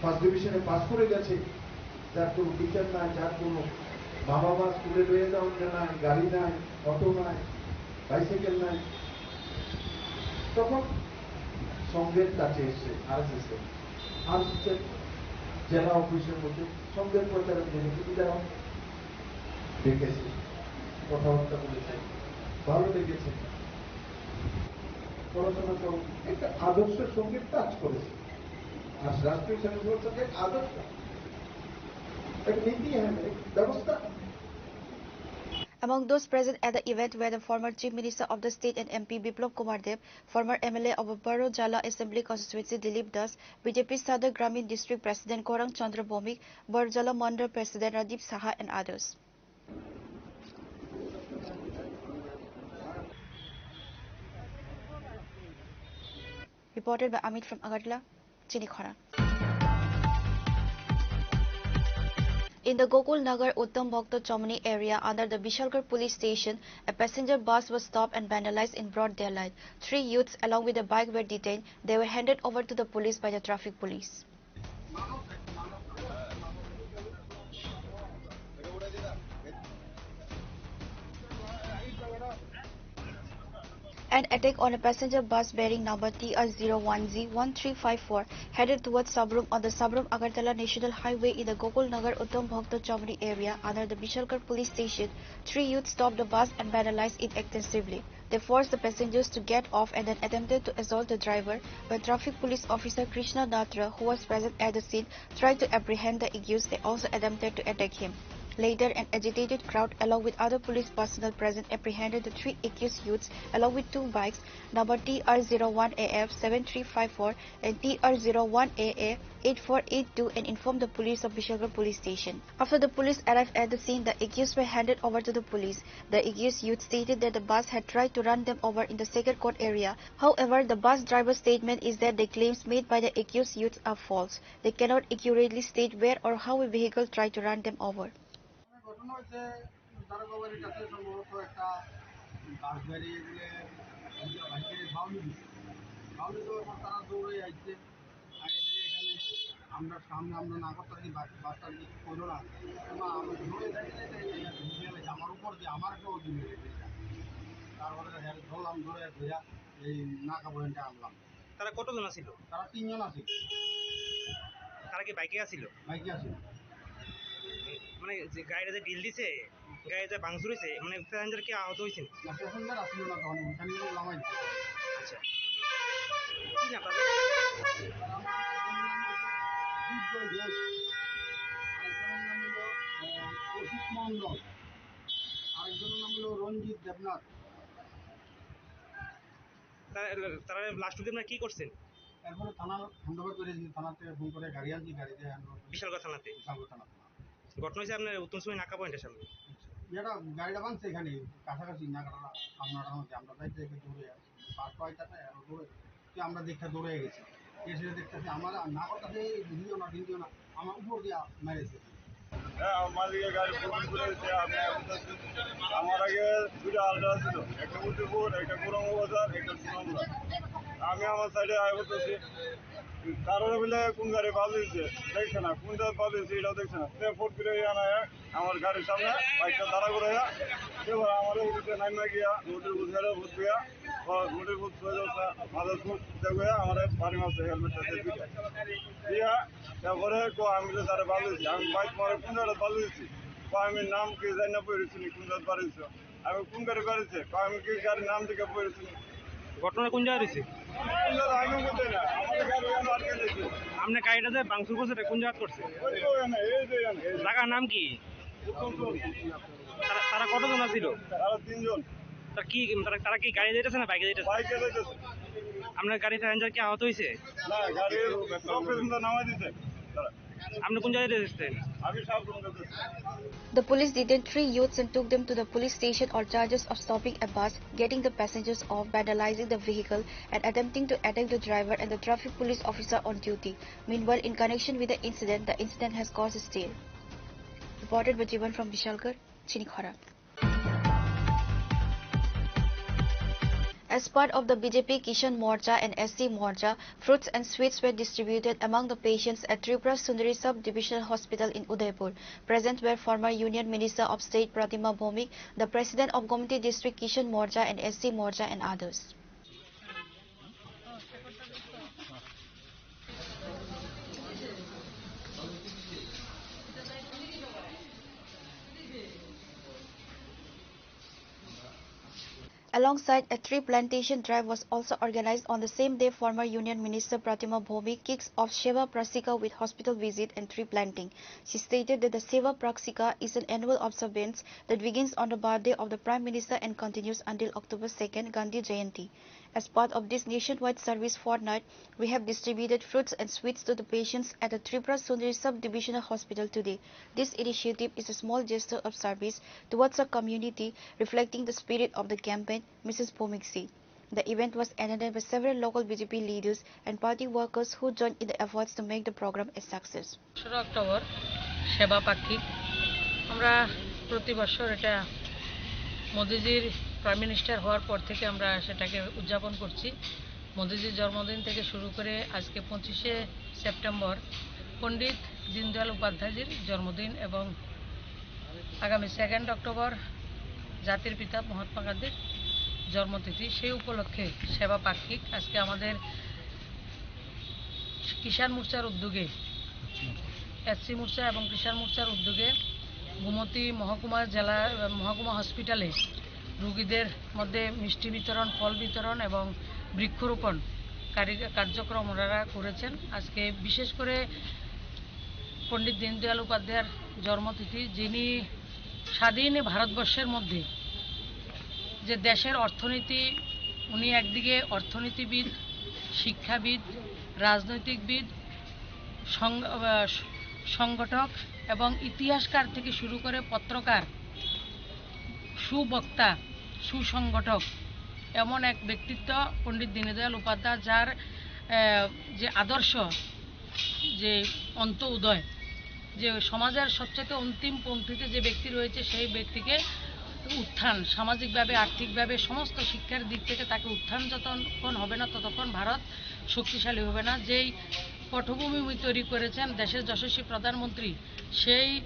ফার্স্ট ডিভিশনে পাস করে গেছে, যার কোনো টিচার নাই, যার কোনো মা বাবা স্কুলে লয়ে যাওয়ার নাই, গাড়ি নাই, অটো নাই, বাইসাইকেল নাই, তখন সঙ্গের কাছে এসে আরএসএস এর, আরএসএস এর জেলা অফিসের মধ্যে সঙ্গের প্রচারে নিজেকে বিধায়ক ডেকেছে, কথাবার্তা বলেছে, ভালো লেগেছে। পড়াশোনা করো, একটা আদর্শের সঙ্গে কাজ করেছে। আর রাষ্ট্রীয় স্বয়ংসেবক সংঘের আদর্শ, একটা নীতি, হ্যাঁ, একটা ব্যবস্থা। Among those present at the event were the former Chief Minister of the state and M P Biplab Kumar Deb, former M L A of Barojala Assembly Constituency Dilip Das, B J P Sadar Gramin District President Gaurang Chandra Bhowmik, Barojala Mandal President Rajiv Saha and others. Reported by Amit from Agartala, Chinikhora. In the Gokul Nagar Uttam Bhakta Chomani area under the Bishalgarh police station, a passenger bus was stopped and vandalized in broad daylight. Three youths along with a bike were detained. They were handed over to the police by the traffic police. An attack on a passenger bus bearing number T R zero one Z one three five four headed towards Sabrum on the Sabrum Agartala National Highway in the Gokul Nagar Uttam Bhakta Chomani area under the Bishalgarh police station. Three youths stopped the bus and vandalized it extensively. They forced the passengers to get off and then attempted to assault the driver, but traffic police officer Krishna Natra, who was present at the scene, tried to apprehend the accused. They also attempted to attack him. Later, an agitated crowd, along with other police personnel present, apprehended the three accused youths along with two bikes, number T R zero one A F seven three five four and T R zero one A A eight four eight two, and informed the police of Bishalgarh police station. After the police arrived at the scene, the accused were handed over to the police. The accused youth stated that the bus had tried to run them over in the Second Court area. However, the bus driver's statement is that the claims made by the accused youths are false. They cannot accurately state where or how a vehicle tried to run them over. ঘটনা হয়েছে দারোগাবাড়ির কাছে সম্ভবত একটা বাস গাড়ি এগুলো বাইকে বাউন্ডারি দিচ্ছে। বাউন্ডারি দেওয়ার পর তারা দৌড়ে আসছে। আগে যে এখানে আমরা সামনে আমরা না করতে পারি, বাস, বাসটা কিছু করলো না। এবার আমরা ধরে যাইতে যাইতে এই একটা ঢুকে গেছে আমার উপর দিয়ে, আমার একটা অর্জুন হয়ে গেছে এটা। তারপরে হ্যাঁ ধরলাম, ধরে ধরে এই নাকা পয়েন্টে আনলাম। তারা কতজন আছিল? তারা তিনজন আছিল। তারা কি বাইকে আছিল? বাইকে আছিল। মানে যে গাড়িটা যে ঢিল দিছে, গাড়িটা ভাঙচুর হয়েছে, মানে প্যাসেঞ্জার কি আহত হয়েছে? না, প্যাসেঞ্জার আছিল না তখন, ওখানে লামাই দিছে। আচ্ছা, কি নাম তাদের? বিজয় ঘোষ। আরেকজনের নাম হলো, আহ, কৌশিক মণ্ডল। আরেকজনের নাম হলো রঞ্জিত দেবনাথ। তারা, তারা লাস্ট অব্দি আপনারা কি করছেন? এরপরে থানা হ্যান্ডওভার করে দিয়েছি, থানা থেকে ফোন করে গাড়ি আনছি, গাড়িতে হ্যান্ডওভার করে বিশালগড় থানাতে? বিশালগড় থানাতে। ঘটনা হয়েছে আপনার উত্তম সময় নাকা পয়েন্টের সামনে? এটা গাড়িটা ভাঙছে এখানে, কাছাকাছি নাকাটা, সামনাটার মধ্যে। আমরা যাইতে যাইতে দৌড়ে আসি। বাস পাইটাতে এত দৌড়ে, কি আমরা দেখতে দৌড়ে গেছি। এসে দেখতেছি আমার আর নাকাটাতে এই ভিডিও না, ভিডিও না, আমার উপর দিয়ে মেরেছে। হ্যাঁ, আমার মালিকের গাড়ি ফুটফুট করে দিচ্ছে, আমি এখন যাচ্ছি। আমার আগে দুইটা আল্ট্রা ছিল, একটা উদয়পুর, একটা গৌরাঙ্গ বাজার, একটা সুনামগঞ্জ। আমি আমার সাইডে আয় বলতেছি, কারোর বলে কোন গাড়ি বাদ দিচ্ছে, দেখছে না, কোন জায়গায় বাদ দিচ্ছে, এটাও দেখছে না। সে ফুট করে আনা আমার গাড়ির সামনে বাইকটা দাঁড়া করে, এবার আমার উঠে নাইমা গিয়া, মোটর বুঝে বুঝ গিয়া, মোটর বুঝ হয়ে যাচ্ছে, মাথার ফুট দেখবে, আমার বাড়ি মাসে হেলমেটটা দিয়ে দিল। দিয়া, তারপরে তো আমি তো তারা বালুছি, আমি বাইক মারে কোন জায়গায় বালুছি, বা আমি নাম কি জানি না পড়েছি, কোন জায়গায় বাড়িছে, আমি কোন গাড়ি বাড়িছে, বা আমি কি গাড়ির নাম দেখে পড়েছি। ঘটনা কোন জায়গায় হয়েছে? কোন জায়গায় আমি বুঝতে না, আমাদের গাড়ি আমার আটকে গেছে। আপনি গাড়িটা যে ভাঙচুর করছে, এটা কোন জায়গা করছে? ওই তো এখানে, এই যে এখানে, এই যে। জায়গার নাম কি? উত্তম চৌধুরী। তারা, তারা কতজন আছিল? তারা তিনজন। তারা কি, তারা, তারা কি গাড়ি যাইতেছে না বাইকে যাইতেছে? বাইকে যাইতেছে। আপনার গাড়ি প্যাসেঞ্জার কি আহত হয়েছে? না, গাড়ির সব প্যাসেঞ্জার নামাই দিছে তারা। আপনি কোন জায়গায় যাইতেছেন? আমি সাবরুম যাইতেছি। The police detained three youths and took them to the police station on charges of stopping a bus, getting the passengers off, vandalizing the vehicle, and attempting to attack the driver and the traffic police officer on duty. Meanwhile, in connection with the incident, the incident has caused a stir. Reported by Jivan from Bishalgarh, Chinikhara. As part of the B J P Kisan Morcha and S C Morcha, fruits and sweets were distributed among the patients at Tripura Sundari Sub-Divisional Hospital in Udaipur. Present were former Union Minister of State Pratima Bhowmik, the President of Gomati District Kisan Morcha and S C Morcha and others. Alongside, a tree plantation drive was also organized on the same day. Former Union Minister Pratima Bhowmik kicks off Seva Prakshika with hospital visit and tree planting. She stated that the Seva Prakshika is an annual observance that begins on the birthday of the Prime Minister and continues until October second, Gandhi Jayanti. As part of this nationwide service fortnight, we have distributed fruits and sweets to the patients at the Tripura Sundari Sub-Divisional Hospital today. This initiative is a small gesture of service towards a community, reflecting the spirit of the campaign, Missus Bhowmik said. The event was attended by several local B J P leaders and party workers who joined in the efforts to make the program a success. পনেরো অক্টোবর সেবা পাক্ষিক। আমরা প্রতি বছর এটা মোদিজির prime minister হওয়ার পর থেকে আমরা সেটাকে উদযাপন করছি। মোদিজির জন্মদিন থেকে শুরু করে আজকে পঁচিশে সেপ্টেম্বর পণ্ডিত দীনদয়াল উপাধ্যায়জির জন্মদিন এবং আগামী সেকেন্ড অক্টোবর জাতির পিতা মহাত্মা গান্ধীর জন্মতিথি। সেই উপলক্ষে সেবা পাক্ষিক আজকে আমাদের কিষাণ মোর্চার উদ্যোগে, এসসি মোর্চা এবং কিষাণ মোর্চার উদ্যোগে গোমতী মহকুমা জেলা, মহকুমা হসপিটালে রোগীদের মধ্যে মিষ্টি বিতরণ, ফল বিতরণ এবং বৃক্ষরোপণ কারি-, কার্যক্রম ওনারা করেছেন। আজকে বিশেষ করে পণ্ডিত দীনদয়াল উপাধ্যায়ের জন্মতিথি, যিনি স্বাধীন ভারতবর্ষের মধ্যে যে দেশের অর্থনীতি, উনি একদিকে অর্থনীতিবিদ, শিক্ষাবিদ, রাজনৈতিকবিদ, সং-, আহ, সংগঠক এবং ইতিহাসকার থেকে শুরু করে পত্রকার, সুবক্তা, সুসংগঠক, এমন এক ব্যক্তিত্ব পণ্ডিত দীনদয়াল উপাধ্যায়, যার, আহ, যে আদর্শ, যে অন্ত উদয়, যে সমাজের সবচেয়ে অন্তিম পংক্তিতে যে ব্যক্তি রয়েছে, সেই ব্যক্তিকে উত্থান, সামাজিকভাবে, আর্থিকভাবে, সমস্ত শিক্ষার দিক থেকে তাকে উত্থান যতক্ষণ হবে না, ততক্ষণ ভারত শক্তিশালী হবে না। যেই পটভূমি উনি তৈরি করেছেন দেশের যশস্বী প্রধানমন্ত্রী, সেই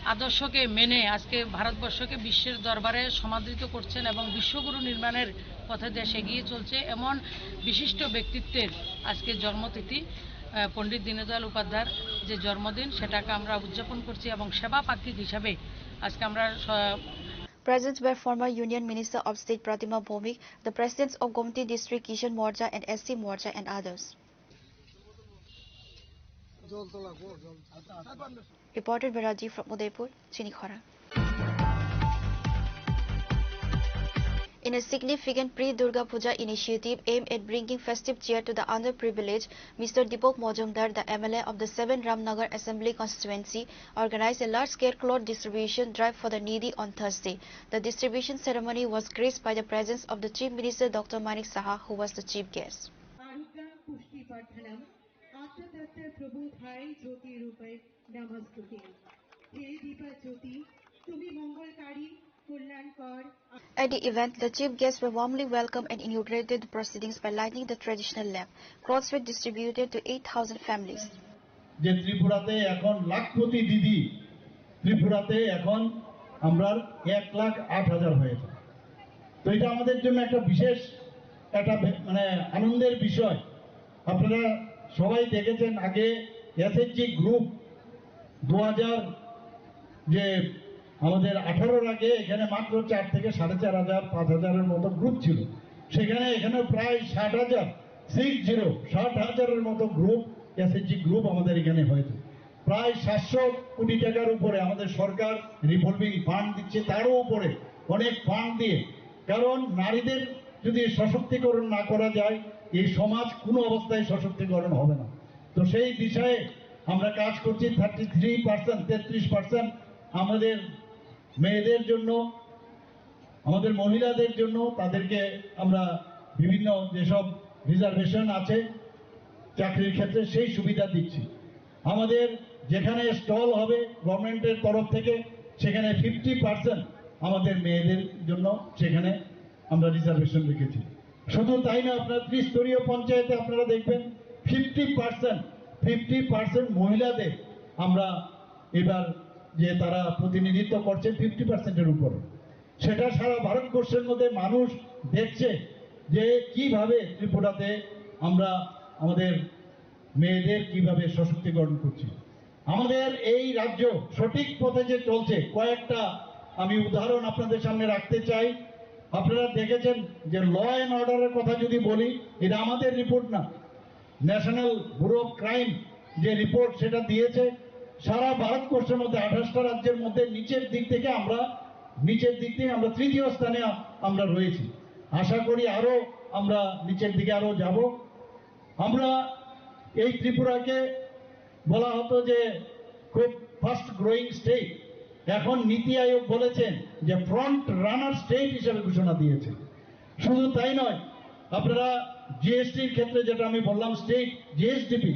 আদর্শকে মেনে আজকে ভারতবর্ষকে বিশ্বের দরবারে সমাদৃত করছেন এবং বিশ্বগুরু নির্মাণের পথে দেশ এগিয়ে চলছে। এমন বিশিষ্ট ব্যক্তিত্বের আজকে জন্মতিথি, আহ, পণ্ডিত দীনদয়াল উপাধ্যায়ের যে জন্মদিন, সেটাকে আমরা উদযাপন করছি এবং সেবা পাক্ষিক হিসাবে আজকে আমরা স- Present were former Union Minister of State Pratima Bhowmik, the presidents of Gomti District Kishan Morcha and S C Morcha and others. Reported by Rajiv from Udaipur, Chinikhora. In a significant pre-Durga Puja initiative aimed at bringing festive cheer to the underprivileged, Mister Deepak Majumdar, the M L A of the seven Ramnagar Assembly Constituency, organized a large-scale cloth distribution drive for the needy on Thursday. The distribution ceremony was graced by the presence of the Chief Minister Doctor Manik Saha, who was the chief guest. आरोग्यं पुष्टिवर्धनम्। आत्मतत्त्वप्रबोधाय ज्योतिरूपं नमोऽस्तु ते। हे दीपज्योति, তুমি মঙ্গলকারী, কল্যাণকর। At the event, the chief guests were warmly welcomed and inaugurated the proceedings by lighting the traditional lamp. Clothes were distributed to eight thousand families. যে ত্রিপুরাতে এখন লাখপতি দিদি, ত্রিপুরাতে এখন আমরা এক লাখ আট হাজার হয়েছে। তো এটা আমাদের জন্য একটা বিশেষ, একটা বে-, মানে আনন্দের বিষয়। আপনারা সবাই দেখেছেন, আগে এসএইচজি গ্রুপ দু হাজার, যে আমাদের আঠারোর আগে এখানে মাত্র চার থেকে সাড়ে চার হাজার, পাঁচ হাজারের মতো গ্রুপ ছিল। সেখানে এখানে প্রায় ষাট হাজার, সিক্স জিরো, ষাট হাজারের মতো গ্রুপ, এসএইচজি গ্রুপ আমাদের এখানে হয়েছে। প্রায় সাতশো কোটি টাকার উপরে আমাদের সরকার রিভলভিং ফান্ড দিচ্ছে, তারও উপরে অনেক ফান্ড দিয়ে। কারণ নারীদের যদি সশক্তিকরণ না করা যায়, এই সমাজ কোনো অবস্থায় সশক্তিকরণ হবে না। তো সেই দিশায় আমরা কাজ করছি। থার্টি থ্রি পার্সেন্ট, তেত্রিশ পার্সেন্ট আমাদের মেয়েদের জন্য, আমাদের মহিলাদের জন্য, তাদেরকে আমরা বিভিন্ন যেসব রিজার্ভেশন আছে চাকরির ক্ষেত্রে, সেই সুবিধা দিচ্ছি। আমাদের যেখানে স্টল হবে গভর্নমেন্টের তরফ থেকে, সেখানে ফিফটি পার্সেন্ট আমাদের মেয়েদের জন্য সেখানে আমরা রিজার্ভেশন রেখেছি। শুধু তাই না, আপনার ত্রিস্তরীয় পঞ্চায়েতে আপনারা দেখবেন ফিফটি পার্সেন্ট, ফিফটি পার্সেন্ট মহিলাদের আমরা এবার যে তারা প্রতিনিধিত্ব করছে ফিফটি পার্সেন্টের উপরে। সেটা সারা ভারতবর্ষের মধ্যে মানুষ দেখছে যে কিভাবে ত্রিপুরাতে আমরা আমাদের মেয়েদের কিভাবে সশক্তিকরণ করছি। আমাদের এই রাজ্য সঠিক পথে যে চলছে, কয়েকটা আমি উদাহরণ আপনাদের সামনে রাখতে চাই। আপনারা দেখেছেন যে ল অ্যান্ড অর্ডারের কথা যদি বলি, এটা আমাদের রিপোর্ট না, ন্যাশনাল ব্যুরো অফ ক্রাইম যে রিপোর্ট সেটা দিয়েছে, সারা ভারতবর্ষের মধ্যে আঠাশটা রাজ্যের মধ্যে নিচের দিক থেকে আমরা, নিচের দিক থেকে আমরা তৃতীয় স্থানে আ-, আমরা রয়েছি। আশা করি আরো আমরা নিচের দিকে আরো যাব। আমরা এই ত্রিপুরাকে বলা হতো যে খুব ফাস্ট গ্রোয়িং স্টেট, এখন নীতি আয়োগ বলেছেন যে ফ্রন্ট রানার স্টেট হিসেবে ঘোষণা দিয়েছে। শুধু তাই নয়, আপনারা জিএসটির ক্ষেত্রে যেটা আমি বললাম, স্টেট জিএসডিপি,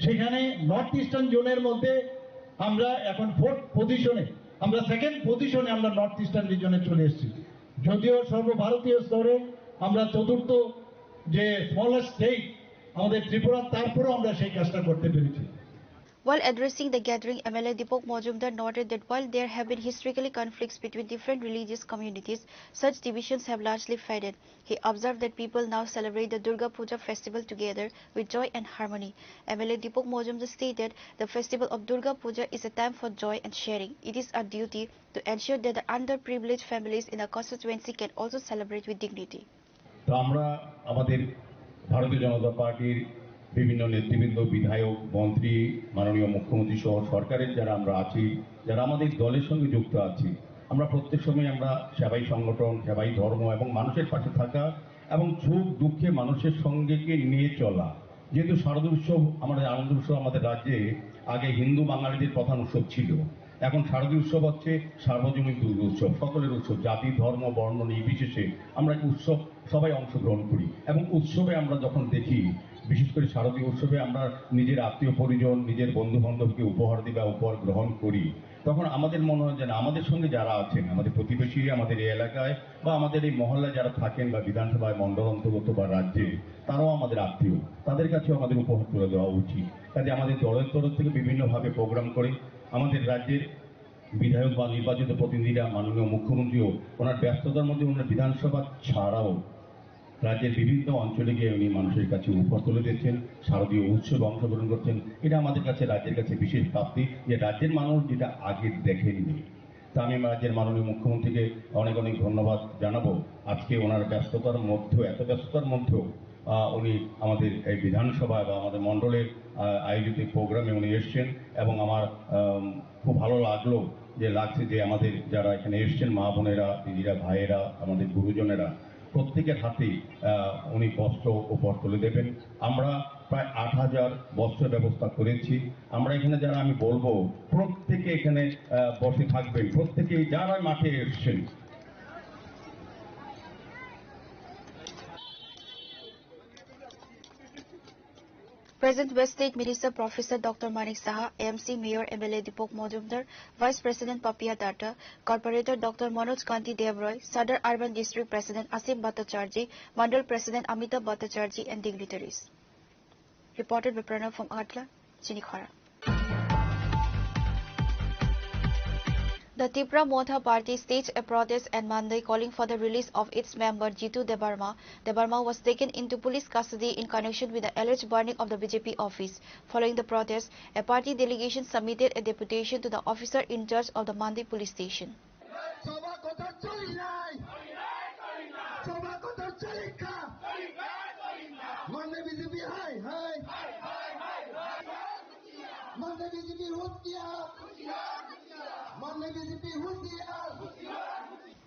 সেখানে নর্থ ইস্টার্ন জোনের মধ্যে আমরা এখন ফোর্থ পজিশনে, আমরা সেকেন্ড পজিশনে আমরা নর্থ ইস্টার্ন রিজনে চলে এসেছি। যদিও সর্বভারতীয় স্তরে আমরা চতুর্থ যে স্মলেস্ট স্টেট, আমাদের ত্রিপুরা, তারপরেও আমরা সেই কাজটা করতে পেরেছি। While addressing the gathering, M L A Deepak Majumdar noted that while there have been historically conflicts between different religious communities, such divisions have largely faded. He observed that people now celebrate the Durga Puja festival together with joy and harmony. M L A Deepak Majumdar stated the festival of Durga Puja is a time for joy and sharing. It is our duty to ensure that the underprivileged families in our constituency can also celebrate with dignity. তো আমরা আমাদের ভারতীয় জনতা পার্টির বিভিন্ন নেতৃবৃন্দ, বিধায়ক, মন্ত্রী, মাননীয় মুখ্যমন্ত্রী সহ সরকারের যারা আমরা আছি, যারা আমাদের দলের সঙ্গে যুক্ত আছি, আমরা প্রত্যেক সময় আমরা সেবাই সংগঠন, সেবাই ধর্ম এবং মানুষের পাশে থাকা এবং সুখ দুঃখে মানুষের সঙ্গে নিয়ে চলা। যেহেতু শারদীয় উৎসব, আমাদের আনন্দ উৎসব আমাদের রাজ্যে আগে হিন্দু বাঙালিদের প্রধান উৎসব ছিল, এখন শারদীয় উৎসব হচ্ছে সার্বজনীন দুর্গোৎসব, সকলের উৎসব, জাতি, ধর্ম, বর্ণ নির্বিশেষে আমরা এই উৎসব সবাই অংশগ্রহণ করি। এবং উৎসবে আমরা যখন দেখি, বিশেষ করে শারদীয় উৎসবে আমরা নিজের আত্মীয় পরিজন, নিজের বন্ধু বান্ধবকে উপহার দিই বা উপহার গ্রহণ করি, তখন আমাদের মনে হয় যেন আমাদের সঙ্গে যারা আছেন, আমাদের প্রতিবেশী, আমাদের এই এলাকায় বা আমাদের এই মহল্লায় যারা থাকেন বা বিধানসভায়, মণ্ডল অন্তর্গত বা রাজ্যে, তারাও আমাদের আত্মীয়, তাদের কাছেও আমাদের উপহার তুলে দেওয়া উচিত। কাজে আমাদের দলের তরফ থেকে বিভিন্নভাবে প্রোগ্রাম করে আমাদের রাজ্যের বিধায়ক বা নির্বাচিত প্রতিনিধিরা, মাননীয় মুখ্যমন্ত্রীও ওনার ব্যস্ততার মধ্যে ওনার বিধানসভা ছাড়াও রাজ্যের বিভিন্ন অঞ্চলে গিয়ে উনি মানুষের কাছে উপহার তুলে দিচ্ছেন, শারদীয় উৎসবে অংশগ্রহণ করছেন। এটা আমাদের কাছে, রাজ্যের কাছে বিশেষ প্রাপ্তি যে রাজ্যের মানুষ যেটা আগে দেখেননি। তা আমি রাজ্যের মাননীয় মুখ্যমন্ত্রীকে অনেক অনেক ধন্যবাদ জানাবো। আজকে ওনার ব্যস্ততার মধ্যেও, এত ব্যস্ততার মধ্যেও আহ, উনি আমাদের এই বিধানসভা বা আমাদের মণ্ডলের আহ, আয়োজিত প্রোগ্রামে উনি এসছেন এবং আমার আম, খুব ভালো লাগলো যে লাগছে যে আমাদের যারা এখানে এসছেন, মা বোনেরা, দিদিরা, ভাইয়েরা, আমাদের গুরুজনেরা, প্রত্যেকের হাতেই আহ, উনি বস্ত্র উপহার তুলে দেবেন। আমরা প্রায় আট হাজার বস্ত্র ব্যবস্থা করেছি। আমরা এখানে যারা, আমি বলবো, প্রত্যেকে এখানে আহ, বসে থাকবেন, প্রত্যেকে যারা মাঠে এসছেন। Present were State Minister Professor Doctor Manik Saha, A M C Mayor M L A Deepak Majumdar, Vice President Papiya Datta, Corporator Doctor Manoj Kanti Debroy, Sadar Urban District President Asim Bhattacharjee, Mandal President Amitabh Bhattacharjee and dignitaries. Reported by Pranav from Agartala, Chinikhara. The Tipra Motha Party staged a protest on Monday calling for the release of its member Jitu Debbarma. Debbarma was taken into police custody in connection with the alleged burning of the B J P office. Following the protest, a party delegation submitted a deputation to the officer in charge of the Mandi police station.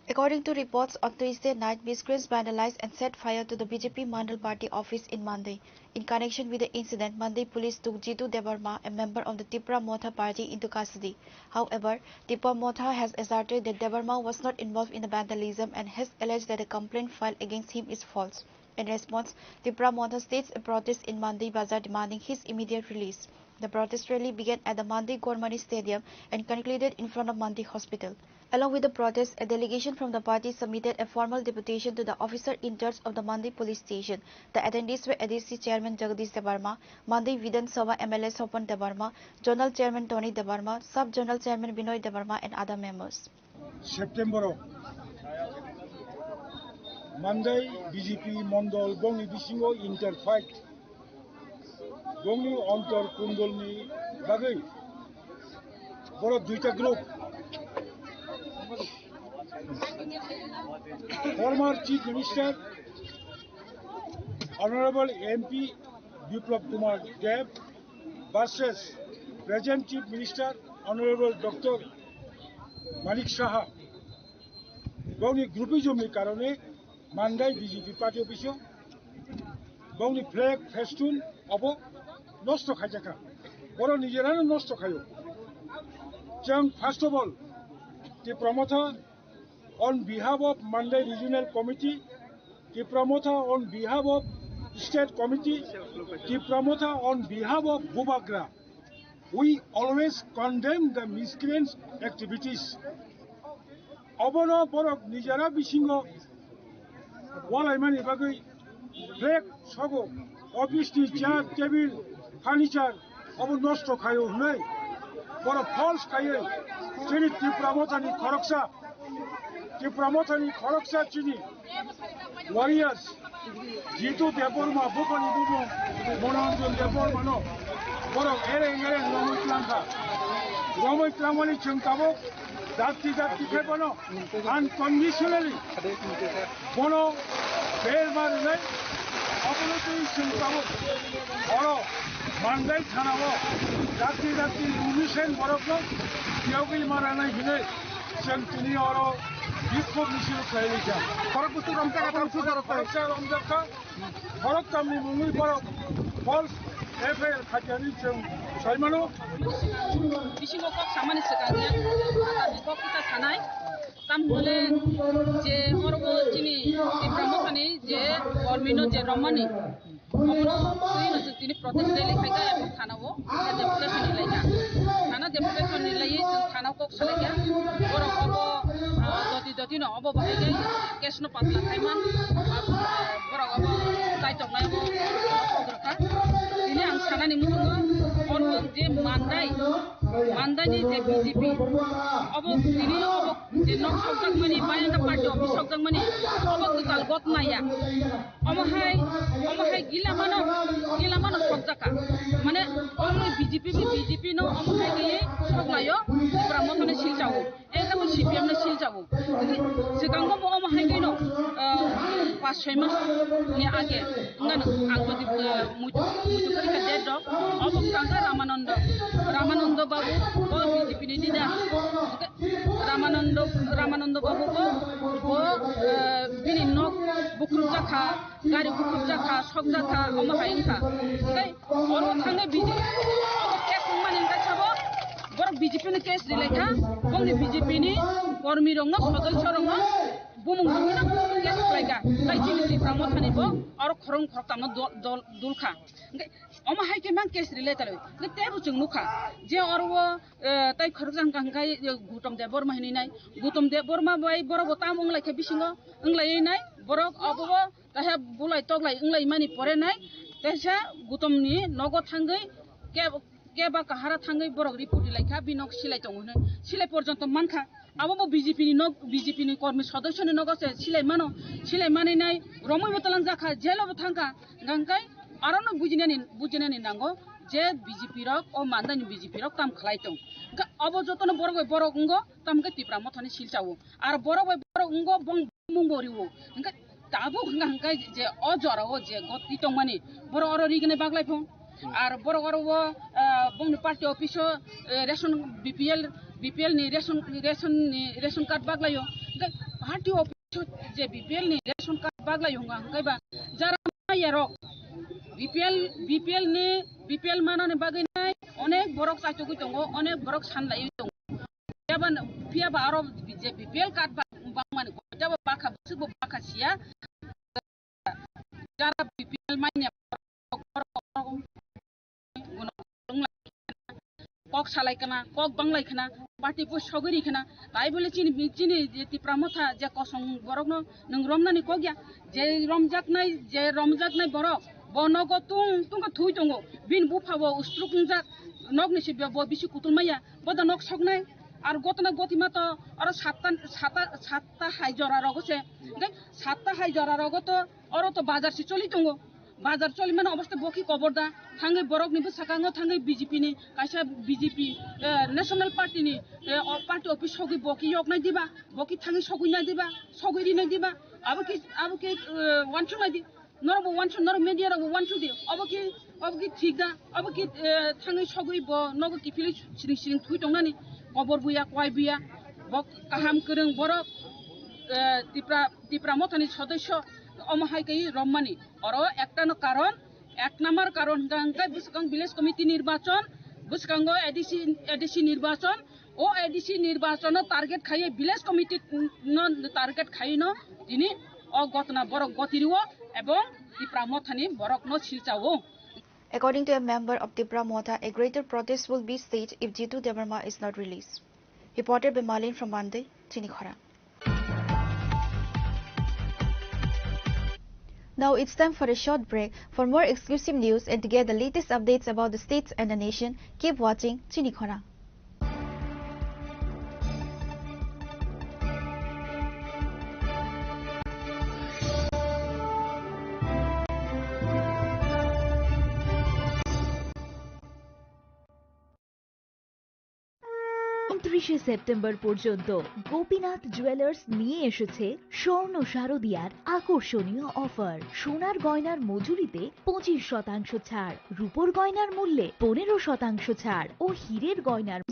According to reports, on Tuesday night, miscreants vandalized and set fire to the B J P Mandal Party office in Mandi. In connection with the incident, Mandi police took Jitu Debbarma, a member of the Tipra Motha Party, into custody. However, Tipra Motha has asserted that Debbarma was not involved in the vandalism and has alleged that the complaint filed against him is false. In response, Tipra Motha staged a protest in Mandi Bazar demanding his immediate release. The protest rally began at the Mandi Gormani Stadium and concluded in front of Mandi Hospital. Along with the protest, a delegation from the party submitted a formal deputation to the officer in charge of the Mandi police station. The attendees were A D C Chairman Jagadish Debbarma, Mandi Vidhan Sabha M L A Sopan Debbarma, Zonal Chairman Tony Debbarma, Sub Zonal Chairman Binoy Debbarma and other members. September o Mandai B J P mondol bongni bisingo interfight bongni ontor kundolni bagwi borok duita group Former Chief Minister Honorable M P Biplab Kumar Deb versus present Chief Minister Honorable Doctor Manik Saha. Bongni groupism ni karone Mandai B J P party office o bongni flag, festoon obo nosto khaijakha. Boro nijerano nosto khaio. Chwng first of all, Tipra Motha on behalf of Mandai Regional Committee, Tipra Motha on behalf of State Committee, Tipra Motha on behalf of Bubagra, we always condemn the miscreants' activities. Obono borok nijera bisingo walaimani bagwi flag sogo, office ni chair, table, furniture obo nosto khaio hwnwi borok false khaiwi chini Tipra Mothani khoroksa, Tipra Mothani khoroksa chini warriors Jitu Debbarma, buphani bumung Manoranjan Debbarmano borok ereng ereng romwi tlangkha. Romwi tlangmani chwng tabuk dakti dakti khe bono unconditionally bono bail ma rwnai, obono twi chwng tabuk oro Mandai thanao dakti dakti Rumi Sen borokno yogwi ma rwnai hinwi chwng tini oro bikhok misil khlai rikha. Khorok bwswk romjakha, tamo sujarok khoroksa romjakha. Borok tamni mungwi borok false F I R khaikha hinwi chwng sai mano. Bisingo kok samani swkang ya, kok kita sanai. Tam hwnle je oro bo chini Tipra Mothani je kormino je romani, obono twi no chwng tini protest rally khaikha, abo thana o deputation ni laikha. Thana deputation ni laiwi chwng thana kok salaikha. Borok obo, ah, joti joti no obo bahai khe case no patla khai man, ah, borok obo tai tongnai obo kok rwkha. Tini ang sanani muchungo oro je Mandai, Mandai ni je B J P, obo tini obo je nok sokjakmani, bayangkha party office sokjakmani, obo kwtal gotma ya. Omo hai, omo hai gila mano, gila mano sokjakha. Mane, omo B J P, B J P no omo hai khe soklaio, Tipra Mothani silchao. Ekdam C P M no silchao. Swkango bo omo hai khe no, ah, pas soi mas ni age. Wngkha no, ang jodi, ah, muitu, muitu kari kha date rok. Obo wngkha Ramanando, Ramanando Babu, bo B J P ni leader. Ramanando, Ramanando Babu bo, bo, eh, bini nok bukrukjakha, gari bukrukjakha, sokjakha, omo hai wngkha. Tei oro thangwi B J P, obo case wngmani wngkha sabo, borok B J P ni case rilaikha, bongni B J P ni kormi rokno, sodosyo rokno bumung rwino case khlaikha. Tei chini Tipra Mothani bo oro khoroknwi khoroktamno dol, dol, dulkha. Hwnkhe omo hai khe mang case rilaikha. Hwnkhe teibo chwng nukha je oro o, eh, tai khoroksa hwnka hwnkhe, eh, Gautam Debbarma hinwi nai. Gautam Debbarma bai borok bo tamo wng lai kha bisingo, wng lai nai. Borok obo bo kaisa bulai toklai wng lai mani pore nai. Kaisa Gautam ni nogo thangwi ke, keba kahara thangwi borok report ri lai kha, bini nok silai tongo hinwi. Silai porjonto man kha. Abo bo B J P ni nok, B J P ni kormi sodosyo ni nogo se silai mano. Silai mani nai romwi bo twlang jak kha, jail o bo thang kha. Hwnkhe aro no bujinani, bujinani nango je B J P rok, o Mandai ni B J P rok tam khlai tong. Hwnkhe obo jotono borok bai borok wngo, tamo khe Tipra Mothani silchao. Ar borok bai borok wngo, bong bumung bo rio. Hwnkhe tabuk hwnkha hwnkhe je o jora o je goti tongmani, borok oro rignai baglai phung. Ar borok oro o, ah, bongni party office o, eh, ration B P L, B P L ni ration, ration ni ration card baglaio. Hwnkhe party office je B P L ni ration card baglai hwnga hwnkhe ba jara maya rok B P L, B P L ni, B P L manani bagwi nai onek borok chaitugwi tongo, onek borok sanlaiwi tongo. Phiya ba, phiya ba aro je B P L card ba, bangmani koita bo bakha, bwswk bo bakha siya. Jara B P L manya kok salai kana, kok banglai kana, party bo sogwi ri kana, tai bole chini, chini je Tipra Motha je kosong borokno nwng romnani kok ya, je romjaknai, je romjaknai borok, bo nogo tung tung khe thui tongo, bini bupha bo stroke wngjak, nokni se bo bisi kutul maya, bo da nok soknai, ar gotna gotima to oro satta, satta, satta hai jora rogo se, hwnkhe satta hai jora rogo to oro to bazar se choli tongo. Bazar choli mano oboste boki kobor da, thangwi borok ni bwsakang o thangwi B J P ni kaisa B J P, eh, National Party ni, eh, o party office sogwi boki yok nai diba, boki thangwi sogwi nai diba, sogwi ri nai diba, abo ki, abo ki, eh, wansuk nai di, norok bo wansuk, norok media rok bo wansuk di, obo ki, obo ki thik da, obo ki, eh, thangwi sogwi bo nogo kiphilwi siring siring thwi tong nani, kobor buya, kwai buya, bo kaham kwrwng borok, eh, Tipra, Tipra Motha ni sodosyo omo hai khe rommani. Oro ekta no karon, ek number karon hwnkha hwnkhe bwswkang village committee nirbachon, bwswkango A D C, A D C nirbachon, o A D C nirbachono target khaiwi village committee no target khaiwi no tini o gotna borok gotiriwo ebong Tipra Mothani borokno silchao. According to a member of Tipra Motha, a greater protest will be staged if Jitu Debbarma is not released. Reported by Malin from Mandai, Chinikhora. Now it's time for a short break. For more exclusive news and to get the latest updates about the states and the nation, keep watching Chinikhora. ঊনত্রিশে সেপ্টেম্বর পর্যন্ত গোপীনাথ জুয়েলার্স নিয়ে এসেছে স্বর্ণ শারদিয়ার আকর্ষণীয় অফার। সোনার গয়নার মজুরিতে পঁচিশ শতাংশ ছাড়, রূপোর গয়নার মূল্যে পনেরো শতাংশ ছাড় ও হীরের গয়নার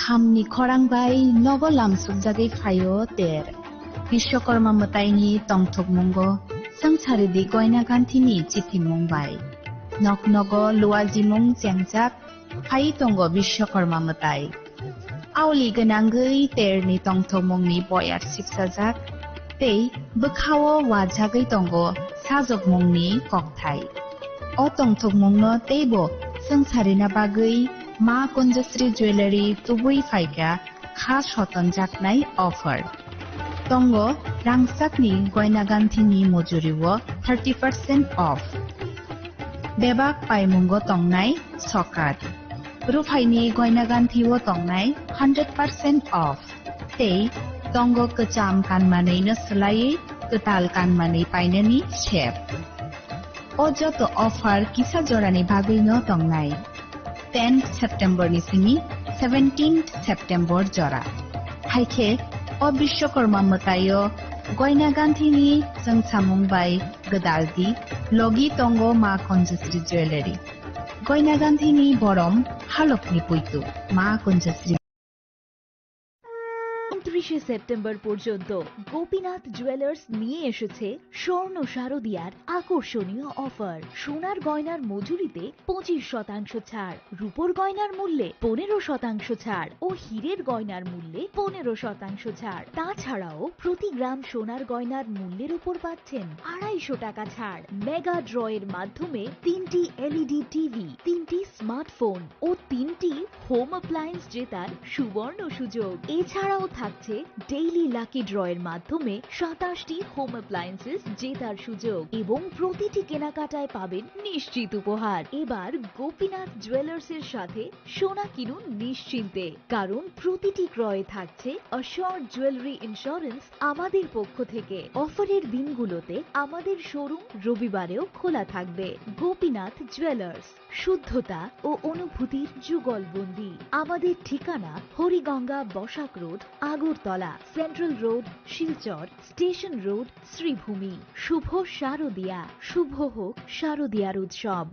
Khamni khorang bai nogo lamsukjagwi phaio ter. Bishwakarma mwtaini tongthokmungo swngcharidi Goina Ganthini chithimung bai. Nok nogo luajimung chengjak phai tongo Bishwakarma mwtai. Aoli gwnangwi terni tongthokmungni boyar sipsajak tei bwkhao wajagwi tongo sajokmungni kokthai. O tongthokmungno teibo swngcharina bagwi Ma Kunjasri Jewellery tubui phaikha kha sotonjaknai offer. Tongo rangchakni Goina Ganthini mojurio thirty percent off. Bebak paimungo tongnai sokat. Ruphaini Goina Ganthio tongnai hundred percent off. Tei tongo kwcham kanmanwino swlaiwi kwtal kanmanwi painani sep. O joto offer kisa jorani bagwino tongnai. Tenth September ni simi seventeenth September jora. Haikhe o Bishwakarma mwtaio Goina Ganthini chwngsamung bai gwdaldi logi tongo Ma Kunjasri Jewellery. Goina Ganthini borom halokni puitu Ma Kunjasri. ঊনত্রিশে সেপ্টেম্বর পর্যন্ত গোপীনাথ জুয়েলার্স নিয়ে এসেছে স্বর্ণ শারদিয়ার আকর্ষণীয় অফার। সোনার গয়নার মজুরিতে পঁচিশ শতাংশ ছাড়, রূপোর গয়নার মূল্যে পনেরো শতাংশ ছাড় ও হীরের গয়নার মূল্যে পনেরো শতাংশ ছাড়। তাছাড়াও প্রতি গ্রাম সোনার গয়নার মূল্যের উপর পাচ্ছেন আড়াইশো টাকা ছাড়। মেগা ড্রয়ের মাধ্যমে তিনটি এলইডি টিভি, তিনটি স্মার্টফোন ও তিনটি হোম অ্যাপ্লায়েন্স জেতার সুবর্ণ সুযোগ। এছাড়াও থাকছে ডেইলি লাকি ড্রয়ের মাধ্যমে সাতাশটি হোম অ্যাপ্লায়েন্সেস জেতার সুযোগ এবং প্রতিটি কেনাকাটায় পাবেন নিশ্চিত উপহার। এবার গোপীনাথ জুয়েলার্সের সাথে সোনা কিনুন নিশ্চিন্তে, কারণ প্রতিটি ক্রয়ে থাকছে অ্যাসিওরড জুয়েলারি ইন্স্যুরেন্স আমাদের পক্ষ থেকে। অফারের দিনগুলোতে আমাদের শোরুম রবিবারেও খোলা থাকবে। গোপীনাথ জুয়েলার্স, শুদ্ধতা ও অনুভূতির যুগলবন্দি। আমাদের ঠিকানা Hariganga Basak road, Agartala, central road, Silchar, station road, Sreebhumi. শুভ শারদিয়া, শুভ হোক শারদিয়ার উৎসব।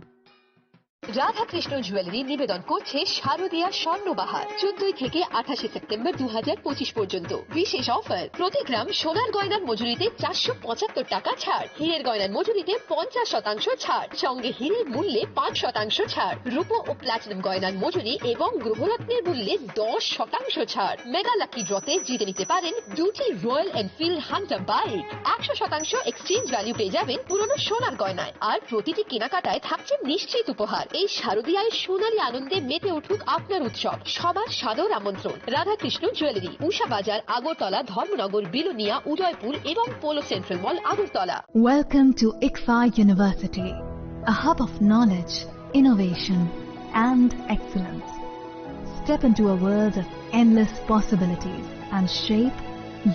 রাধাকৃষ্ণ জুয়েলারি নিবেদন করছে শারদীয়া স্বর্ণবাহার, চোদ্দই থেকে আঠাশে সেপ্টেম্বর দু হাজার পঁচিশ পর্যন্ত। বিশেষ অফার, প্রতি গ্রাম সোনার গয়নার মজুরিতে চারশো পঁচাত্তর টাকা ছাড়, হীরের গয়নার মজুরিতে পঞ্চাশ শতাংশ ছাড়, সঙ্গে হীরের মূল্যে পাঁচ শতাংশ ছাড়, রূপো ও প্লাটিনাম গয়নার মজুরি এবং গ্রহরত্নের মূল্যে দশ শতাংশ ছাড়। মেগা লাকি ড্রতে জিতে নিতে পারেন দুটি রয়্যাল এনফিল্ড হান্টার বাইক। একশো শতাংশ এক্সচেঞ্জ ভ্যালু পেয়ে যাবেন পুরনো সোনার গয়নায়। আর প্রতিটি কেনাকাটায় থাকছে নিশ্চিত উপহার। এই শারদীয়ায় সোনালী আনন্দে মেতে উঠুক আপনার উৎসব। সবার সাদর আমন্ত্রণ। রাধাকৃষ্ণ জুয়েলারি, উষা বাজার, আগরতলা, ধর্মনগর, বিলোনিয়া, উদয়পুর এবং polo central mall, Agartala. Welcome to ICFAI University, a hub of knowledge, innovation, and excellence. Step into a world of endless possibilities and shape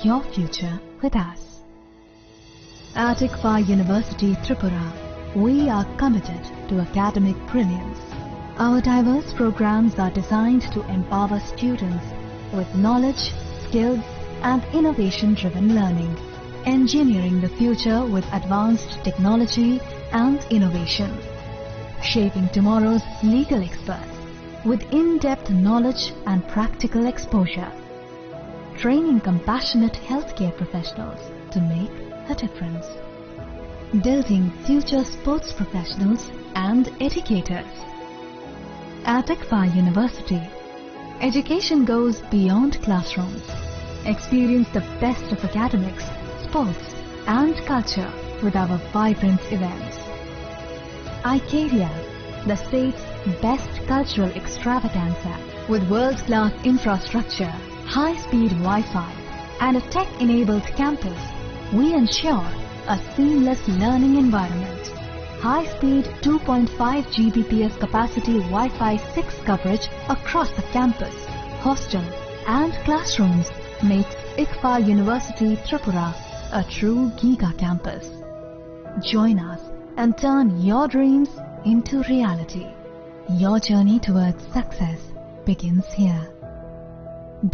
your future with us. At ICFAI University Tripura, we are committed to academic brilliance. Our diverse programs are designed to empower students with knowledge, skills, and innovation-driven learning, engineering the future with advanced technology and innovation, shaping tomorrow's legal experts with in-depth knowledge and practical exposure, training compassionate healthcare professionals to make a difference, building future sports professionals and educators. At ICFAI University, education goes beyond classrooms. Experience the best of academics, sports, and culture with our vibrant events. Icaria, the state's best cultural extravaganza, with world-class infrastructure, high-speed Wi-Fi, and a tech-enabled campus, we ensure a seamless learning environment. High-speed two point five G B P S capacity Wi-Fi six coverage across the campus, hostel, and classrooms makes ICFAI University Tripura a true giga campus. Join us and turn your dreams into reality. Your journey towards success begins here.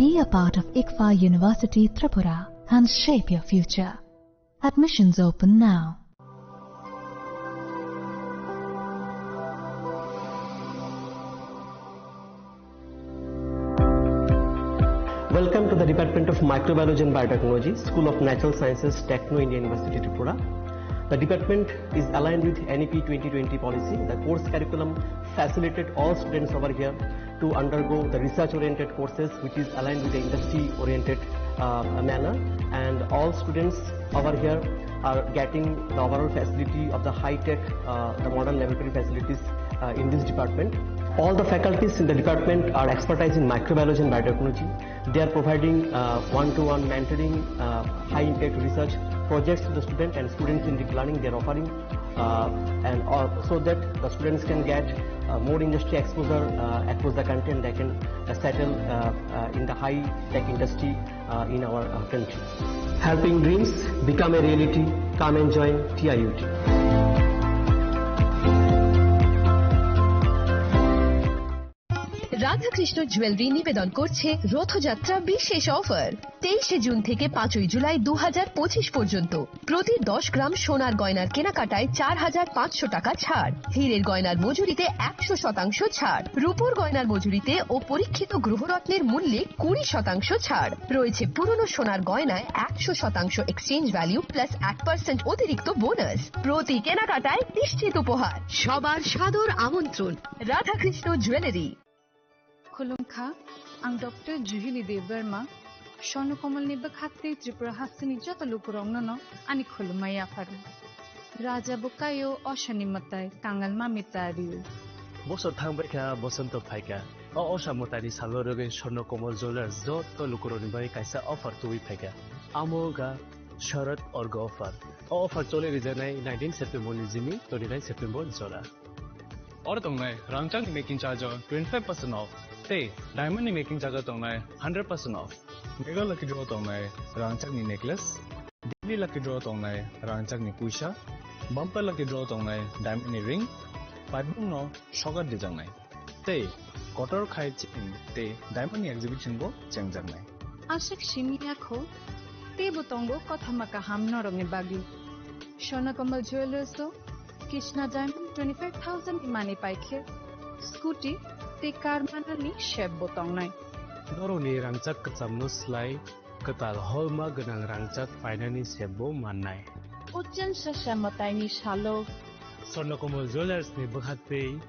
Be a part of ICFAI University Tripura and shape your future. Admissions open now. Welcome to the Department of Microbiology and Biotechnology, School of Natural Sciences, Techno India University, Tripura. The department is aligned with N E P twenty twenty policy. The course curriculum facilitated all students over here to undergo the research-oriented courses, which is aligned with the industry-oriented, uh, manner. And all students over here are getting the overall facility of the high-tech, uh, the modern laboratory facilities, uh, in this department. All the faculties in the department are expertise in microbiology and biotechnology. They are providing, uh, one-to-one mentoring, uh, high-impact research projects to the student, and students-centric learning they are offering, uh, and all, so that the students can get, uh, more industry exposure, uh, across the country, and they can, uh, settle, uh, uh, in the high-tech industry, uh, in our, uh, country. Helping dreams become a reality. Come and join T I U T. Radhakrishna jewellery নিবেদন করছে রথযাত্রা বিশেষ অফার। তেইশে জুন থেকে পাঁচই জুলাই দু হাজার পঁচিশ পর্যন্ত প্রতি দশ গ্রাম সোনার গয়নার কেনাকাটায় চার হাজার পাঁচশো টাকা ছাড়, হীরের গয়নার মজুরিতে একশো শতাংশ ছাড়, রূপোর গয়নার মজুরিতে ও পরীক্ষিত গ্রহরত্নের মূল্যে কুড়ি শতাংশ ছাড় রয়েছে। পুরনো সোনার গয়নায় একশো শতাংশ এক্সচেঞ্জ ভ্যালু প্লাস এক পার্সেন্ট অতিরিক্ত বোনাস। প্রতি কেনাকাটায় নিশ্চিত উপহার। সবার সাদর আমন্ত্রণ। Radhakrishna jewellery. Khulumkha, ang Doctor Juhili Debbarma, Swarno Komolni bwkhak tei Tripura hasteni joto lukurokno no ani khulumma yapharo. Raja bo kaio, osani mwtai, kangal mami ta rio. Bosor thangbai kha, bosonto phai kha. O osa mwtaini salo rwgwi Swarno Komol Jewellers joto lukurokni bagwi kaisa offer tubui phai kha. Amo wngkha Sharad Orgo offer. O offer choli rijaknai nineteen September ni jimi twenty nine September ni jora. Oro tongnai rangchakni making charge o twenty five percent off tei diamond ni making charge o tongnai hundred percent off. Mega Lucky Draw tongnai rangchakni necklace, Daily Lucky Draw tongnai rangchakni puisa, Bumper Lucky Draw tongnai diamond ni ring, paibung no sokat dijaknai. Tei kotor khai chain tei diamond ni exhibition bo chengjaknai. Aswk simi ya kho, teibo tongo kothoma kaham norokni bagwi. Swarno Komol Jewellers o Krishna Diamond twenty five thousand ni mani paikhe scooty tei car manani sep bo tongnai. Borokni rangchak kwchamno slai kwtal holma gwnang rangchak painani sep bo mannai. O chwng sasa mwtaini salo Swarnakomal Jewellers ni bwkhak tei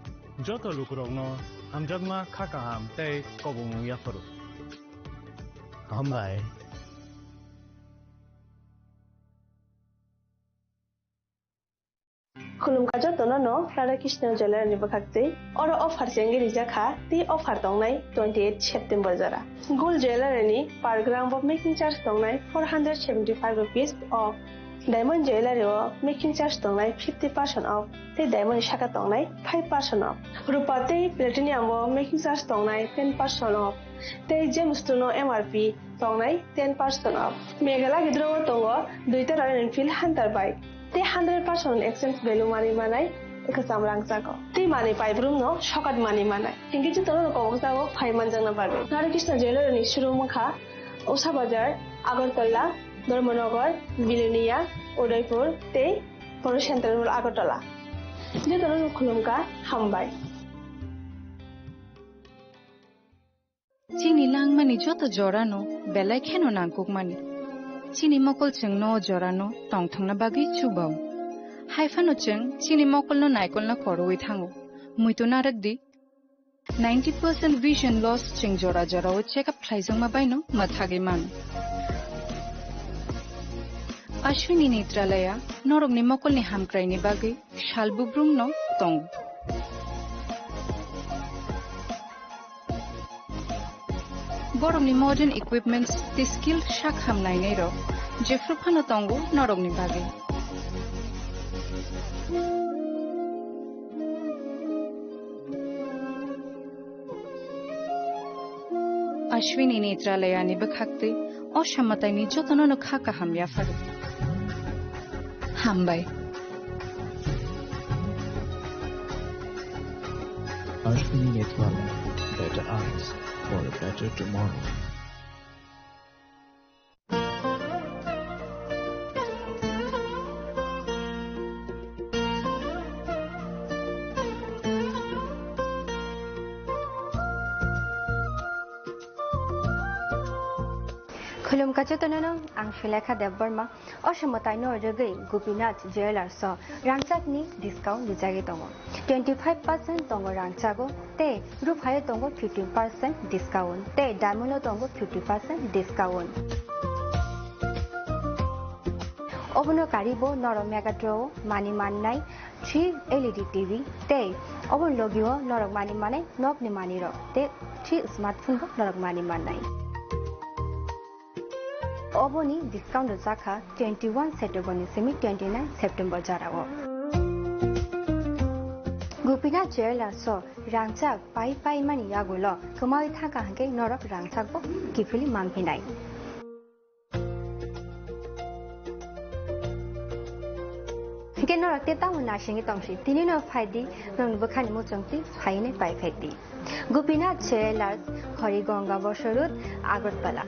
joto lukurokno hamjakma kha kaham tei kobongmung yapharo. Hambai. Khulumkha jotono no Radha Krishna Jewellery ni bwkhak twi. Oro offer chengwi rijak kha, tei offer tongnai twenty eight September jora. Gold Jewellery ni per gram bo making charge tongnai four hundred seventy five rupees o. Diamond Jewellery o making charge tongnai fifty percent off, tei diamond ni saka tongnai five percent off. Rupa tei platinum o making charge tongnai ten percent off, tei gems no M R P tongnai ten percent off. Meghalaya gidro o tongo duita Royal Enfield Hunter bike, tei hundred percent exchange value manwi manai kwcham rangchago, tei manwi paibrumno sokat manwi manai. Hinkhe jotono koboksago phai manjakna bagwi. Radha Krishna Jewellery ni showroom wngkha Usha Bazar, Agartala, Dharmanagar, Bilonia, Udaipur tei Poro Central Mall Agartala. Jotono khulumkha, hambai. Chini langmani joto jorano belai kheno nangkukmani. Chini mokol chwngno o jorano tongthokna bagwi chubao. Haiphano chwng chini mokolno naikolna korwi thango. Muitu narwkdi. Ninety percent vision loss chwng jora jorao check up khlaijakma baino mwthagwi mano. Ashwini Netralaya norokni mokolni hamkraini bagwi sal bubrumno tongo. Borokni modern equipments tei skill sak ham nainairok jephru phano tongo norokni bagwi. Ashwini Netralayani bwkhaktwi o samataini jotono no kha kaham yapharo. Hambai. Ashwini Netralaya, better eyes for a better tomorrow. Khulumkha jotono no, ang Sulekha Debbarma. O samataino rwgwi Gopinath Jewellers o rangchakni discount rijagwi tongo. Twenty five percent tongo rangchago, tei ruphayo tongo fifteen percent discount, tei diamond o tongo fifty percent discount. Obono karibo norok Megatron o mani mannai three L E D T V, tei obono logio norok mani mannai nokni manwirok, tei three smartphone bo norok mani mannai. Oboni discount rwjakha twenty one September ni simi twenty nine September jorao. Gopinath Jewellers o rangchak pai pai mani yagulo kwmawi thangkha hwnkhe norok rangchak bo kiphilwi manphinai. Hwnkhe norok tei tamo naisingwi tongsi, tini no phaidi, norokni bwkhani muchungtwi phainai pai phaidi. Gopinath Jewellers, Harigonga Bosor Road, Agartala.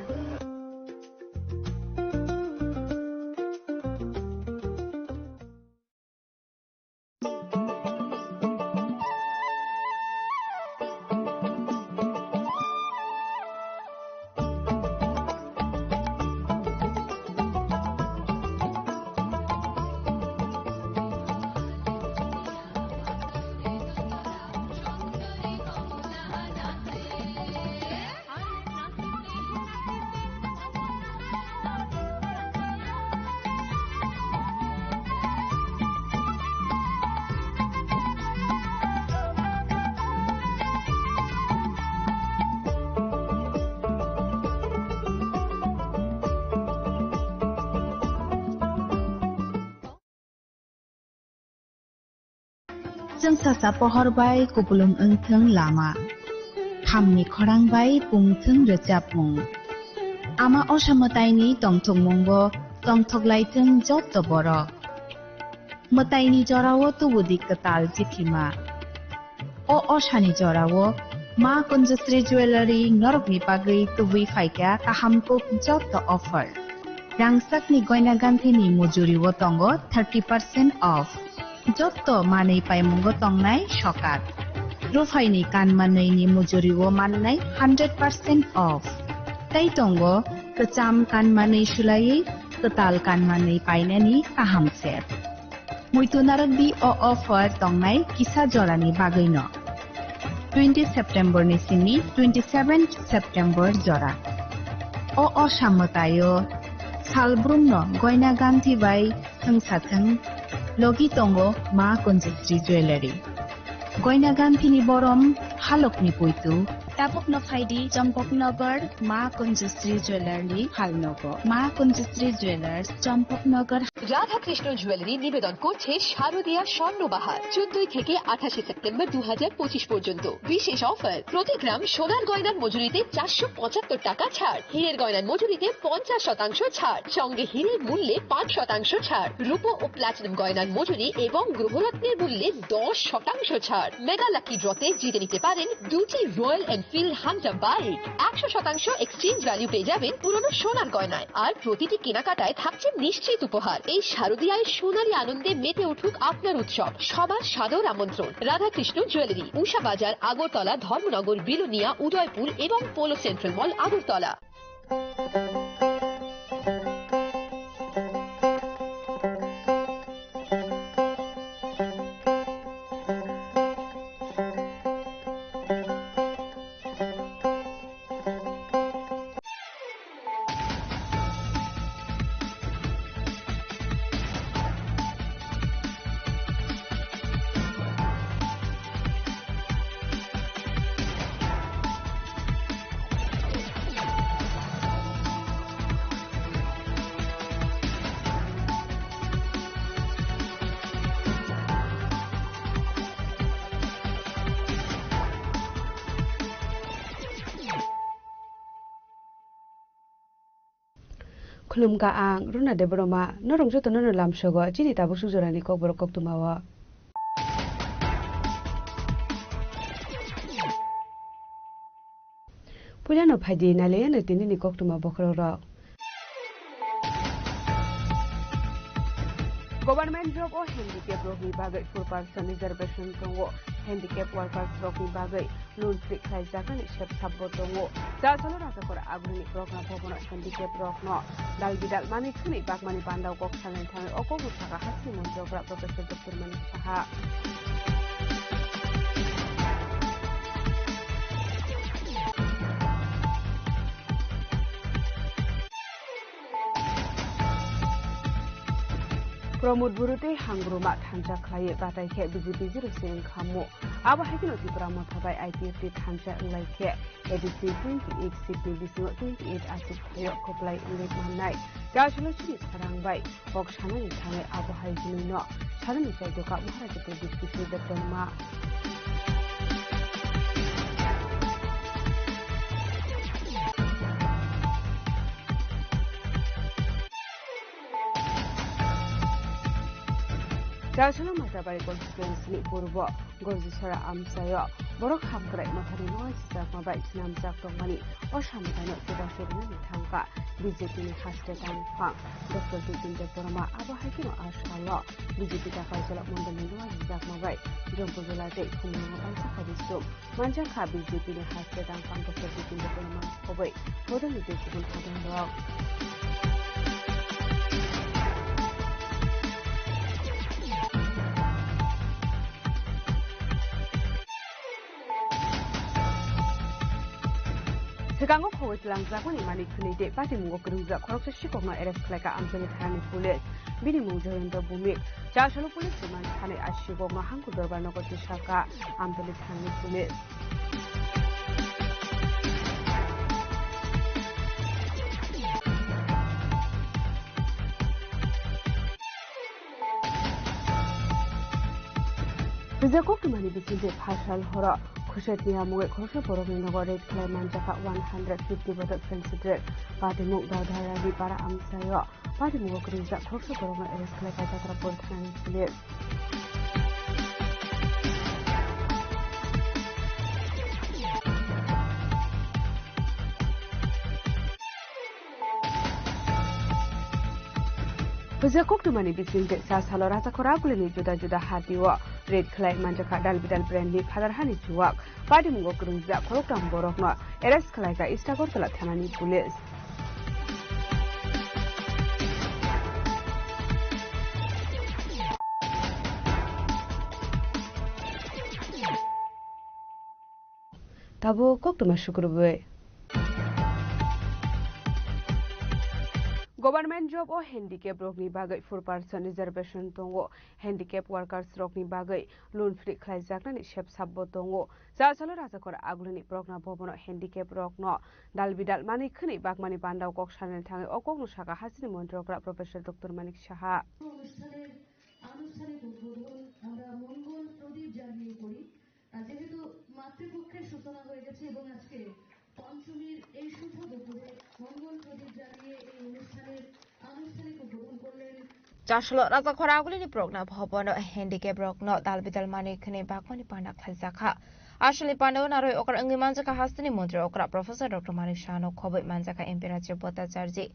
Chwng sasa pohor bai kupulung wngthwng lama, hamni khorang bai pungthwng rwchapmung. Ama osa mwtaini tongthokmungbo tongthoklaithwng jotto borok. Mwtaini jorao tubudi kwtal chiphima. O osani jorao Ma Kunjasri Jewellery norokni bagwi tubui phaikha kaham kuk jotto offer. Rangchakni goina ganthini mujuriwo tongo thirty percent off. Jotto manwi paimungo tongnai sokat. Ruphaini kanmanwini mujurio mannai hundred percent off. Tei tongo kwcham kanmanwi swlaiwi kwtal kanmanwi painani kaham ser. Muitu narwkdi o offer tongnai kisa jorani bagwino. Twenty September ni simi twenty seven September jora. O osamwtaio salbrumno goina ganthi bai thwngsa thwng logi tongo Ma Kunjusri Jewellery. Goina ganthini borom halokni puitu. Tabukno phaidi Champaknagar Ma Kunjusri Jewellery halnogo. Ma Kunjusri Jewellers, Champaknagar. Radhakrishna jewellery নিবেদন করছে শারদীয়া স্বর্ণবাহার, চোদ্দই থেকে আঠাশে সেপ্টেম্বর দু হাজার পঁচিশ পর্যন্ত। বিশেষ অফার, প্রতি গ্রাম সোনার গয়নার মজুরিতে চারশো পঁচাত্তর টাকা ছাড়, হীরের গয়নার মজুরিতে পঞ্চাশ শতাংশ ছাড়, সঙ্গে হীরের মূল্যে পাঁচ শতাংশ ছাড়, রূপো ও প্লাটিনাম গয়নার মজুরি এবং গ্রহরত্নের মূল্যে দশ শতাংশ ছাড়। মেগা লাকি ড্রতে জিতে নিতে পারেন দুটি রয়্যাল এনফিল্ড হান্টার বাইক, একশো শতাংশ এক্সচেঞ্জ ভ্যালু পেয়ে যাবেন পুরনো সোনার গয়নায়, আর প্রতিটি কেনাকাটায় থাকছে নিশ্চিত উপহার। এই শারদীয়ায় সোনালী আনন্দে মেতে উঠুক আপনার উৎসব। সবার সাদর আমন্ত্রণ। রাধাকৃষ্ণ জুয়েলারি, উষা বাজার, আগরতলা, ধর্মনগর, বিলোনিয়া, উদয়পুর এবং polo central mall, Agartala. Khulumkha ang Runa Debbarma, norok jotono no lamsogo chini tabuk suk jorani kokborok koktwmao. Puilano phaidi nailaiya no tinini koktwma bokhorok rok. Government job o handicap rokni bagwi four percent reservation tongo. Handicap workers rokni bagwi loan free khlaijaknani sep sabbo tongo. Chasalo Rajakor Agulini Progna Bhabono handicap rokno dal bidal manwi thwngwi bakmani bandao kok salnani thangwi o kokno sakha hasteni montrogra Professor Doctor Manik Saha. Pramod Buru tei Hangruma thansa khlaiwi batai khe B J P zero se wngkha mo. Abo hai kheno Tipra Motha bai I P F T thansa wnglai khe A D C twenty eight seat ni bisingo twenty eight a seat phaio kwplai wngwi mannai. Chasalo chini khorang bai kok sanani thangwi abo hai hwnwino sanani chaidokha Maharaja Pradyut Kishore Debbarma. Chasalo Matabari constituency ni purbo Gojisora amchaio borok hamkrai mothani nuai sijakma bai swnamjak tongmani o samungano chubachu rwnani thangkha B J P ni haste tangphang Doctor Bipin Debbarma. Abo hai kheno a salo B J P Dakarjala mondolni nuai sijakma bai Jompujola tei Khumulwngo kaisa khabi sum manjakha. B J P ni haste tangphang Doctor Bipin Debbarma khoboi bodolni tei kubun hadangrok. Swkango khoboi twlangjakmani manwi thwnwi tei patimungo kwrwngjak khoroksa sikokno arrest khlaikha Amchaini thanani police. Bini mung Jayanta Bhumik. Chasalo police remand sanwi a sikokno Hangku Dorbar nogo tisaka Amchaini thanani police. Rijak koktwmani bisingtwi phasal horo Khuset ni amugwi khoroksa borokni nogo raid khlai manjakha one hundred fifty botok fancy dress. Patimung Dadharani para amchaio patimungo kwrwngjak khoroksa borokno arrest khlai kha Jatrapur thanani police. Phuja koktwmani bisingtwi sa salo Rajakhor Agulini juda juda hatio raid khlai manjakha dal bidal brandni phadarhani chuwak. Patimungo kwrwngjak khoroktham borokno arrest khlaikha East Agartala thanani police. Tabuk koktwma sukrubwi. Government job o handicap rokni bagwi four percent reservation tongo. Handicap workers rokni bagwi loan free khlaijaknani sepsapbo tongo. Chasalo Rajakhor Agulini Progna Bhavan o handicap rokno dal bidal manwi khwnwi bakmani bandao kok sanani thangwi o kokno sakha hasteni montri okra Professor Doctor Manik Saha. অনুষ্ঠানের আনুষ্ঠানিক উদ্বোধন আমরা মঙ্গল প্রদীপ জ্বালিয়ে করি। আর যেহেতু মাতৃপক্ষের সূচনা হয়ে গেছে এবং আজকে পঞ্চমীর এই শুভ দুপুরে মঙ্গল প্রদীপ জ্বালিয়ে এই অনুষ্ঠানের আনুষ্ঠানিক উদ্বোধন করলেন Chasalo Rajakhor Agulini Progna Bhavan o handicap rokno dal bidal manwi khwnwi bakmani panda khlaijakha. Aswlni panda o narwi okra wngwi manjakha hasteni montri okra Professor Doctor Manik Saha no khobwi manjakha M P Rajya Bhattacharjee,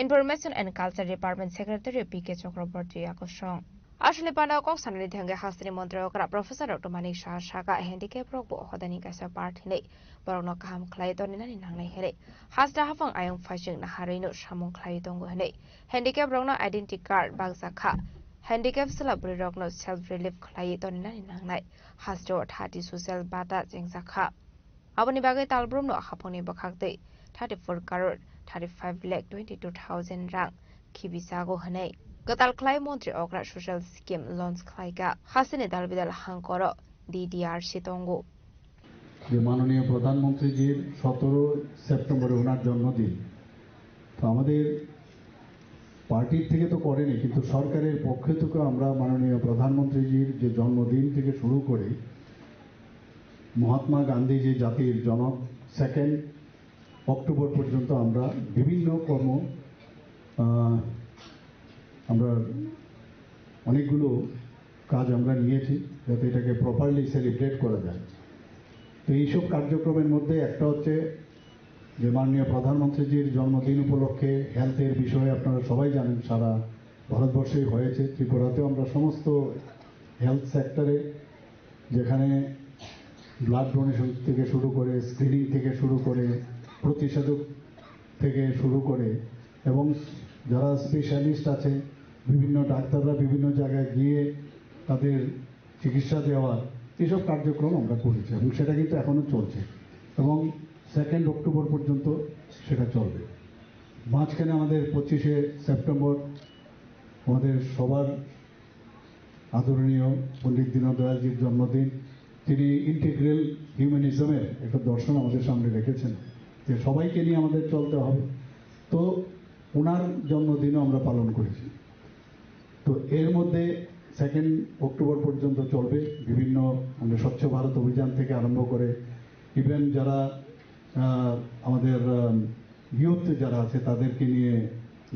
Information and Culture Department Secretary P K Chakraborty yakosong. Aswlni panda o kok sanani thangwi hasteni montri okra Professor Doctor Manik Saha sakha handicap rok bo hodani kaisa part hinwi borokno kaham khlai toninani nangnai hinwi. Hasta haphang ayang phaising naharwino samung khlaiwi tongo hinwi. Handicap rokno identity card bakjakha. Handicap chwla bwrwi rokno self relief khlaiwi toninani nangnai. Hasteo thati social bata chengjakha. Aboni bagwi talbrumno haphangni bwkhaktwi thirty four crore thirty five lakh twenty two thousand rang khibijago hwnwi kwtal khlai montri okra social scheme launch khlaikha. Hasteni dal bidal hangkoro D D R C tongo. যে মাননীয় প্রধানমন্ত্রীজির সতেরো সেপ্টেম্বরে ওনার জন্মদিন, তো আমাদের পার্টির থেকে তো করেনি, কিন্তু সরকারের পক্ষ থেকে আমরা মাননীয় প্রধানমন্ত্রীজির যে জন্মদিন থেকে শুরু করে মহাত্মা গান্ধী যে জাতির জনক, সেকেন্ড অক্টোবর পর্যন্ত আমরা বিভিন্ন কর্ম, আহ, আমরা অনেকগুলো কাজ আমরা নিয়েছি, যাতে এটাকে প্রপারলি সেলিব্রেট করা যায়। তো এইসব কার্যক্রমের মধ্যে একটা হচ্ছে যে মাননীয় প্রধানমন্ত্রীজির জন্মদিন উপলক্ষে হেলথের বিষয়ে আপনারা সবাই জানেন, সারা ভারতবর্ষেই হয়েছে। ত্রিপুরাতেও আমরা সমস্ত হেলথ সেক্টরে, যেখানে ব্লাড ডোনেশন থেকে শুরু করে, স্ক্রিনিং থেকে শুরু করে, প্রতিষেধক থেকে শুরু করে, এবং যারা স্পেশালিস্ট আছে, বিভিন্ন ডাক্তাররা বিভিন্ন জায়গায় গিয়ে তাদের চিকিৎসা দেওয়া, এইসব কার্যক্রম আমরা করেছি এবং সেটা কিন্তু এখনও চলছে এবং সেকেন্ড অক্টোবর পর্যন্ত সেটা চলবে। মাঝখানে আমাদের পঁচিশে সেপ্টেম্বর আমাদের সবার আদরণীয় পণ্ডিত দীনদয়ালজির জন্মদিন। তিনি ইন্টিগ্রাল হিউম্যানিজমের একটা দর্শন আমাদের সামনে রেখেছেন, যে সবাইকে নিয়ে আমাদের চলতে হবে। তো ওনার জন্মদিনও আমরা পালন করেছি। তো এর মধ্যে সেকেন্ড অক্টোবর পর্যন্ত চলবে বিভিন্ন, মানে, স্বচ্ছ ভারত অভিযান থেকে আরম্ভ করে, ইভেন যারা, আহ, আমাদের, আহ, ইউথ যারা আছে, তাদেরকে নিয়ে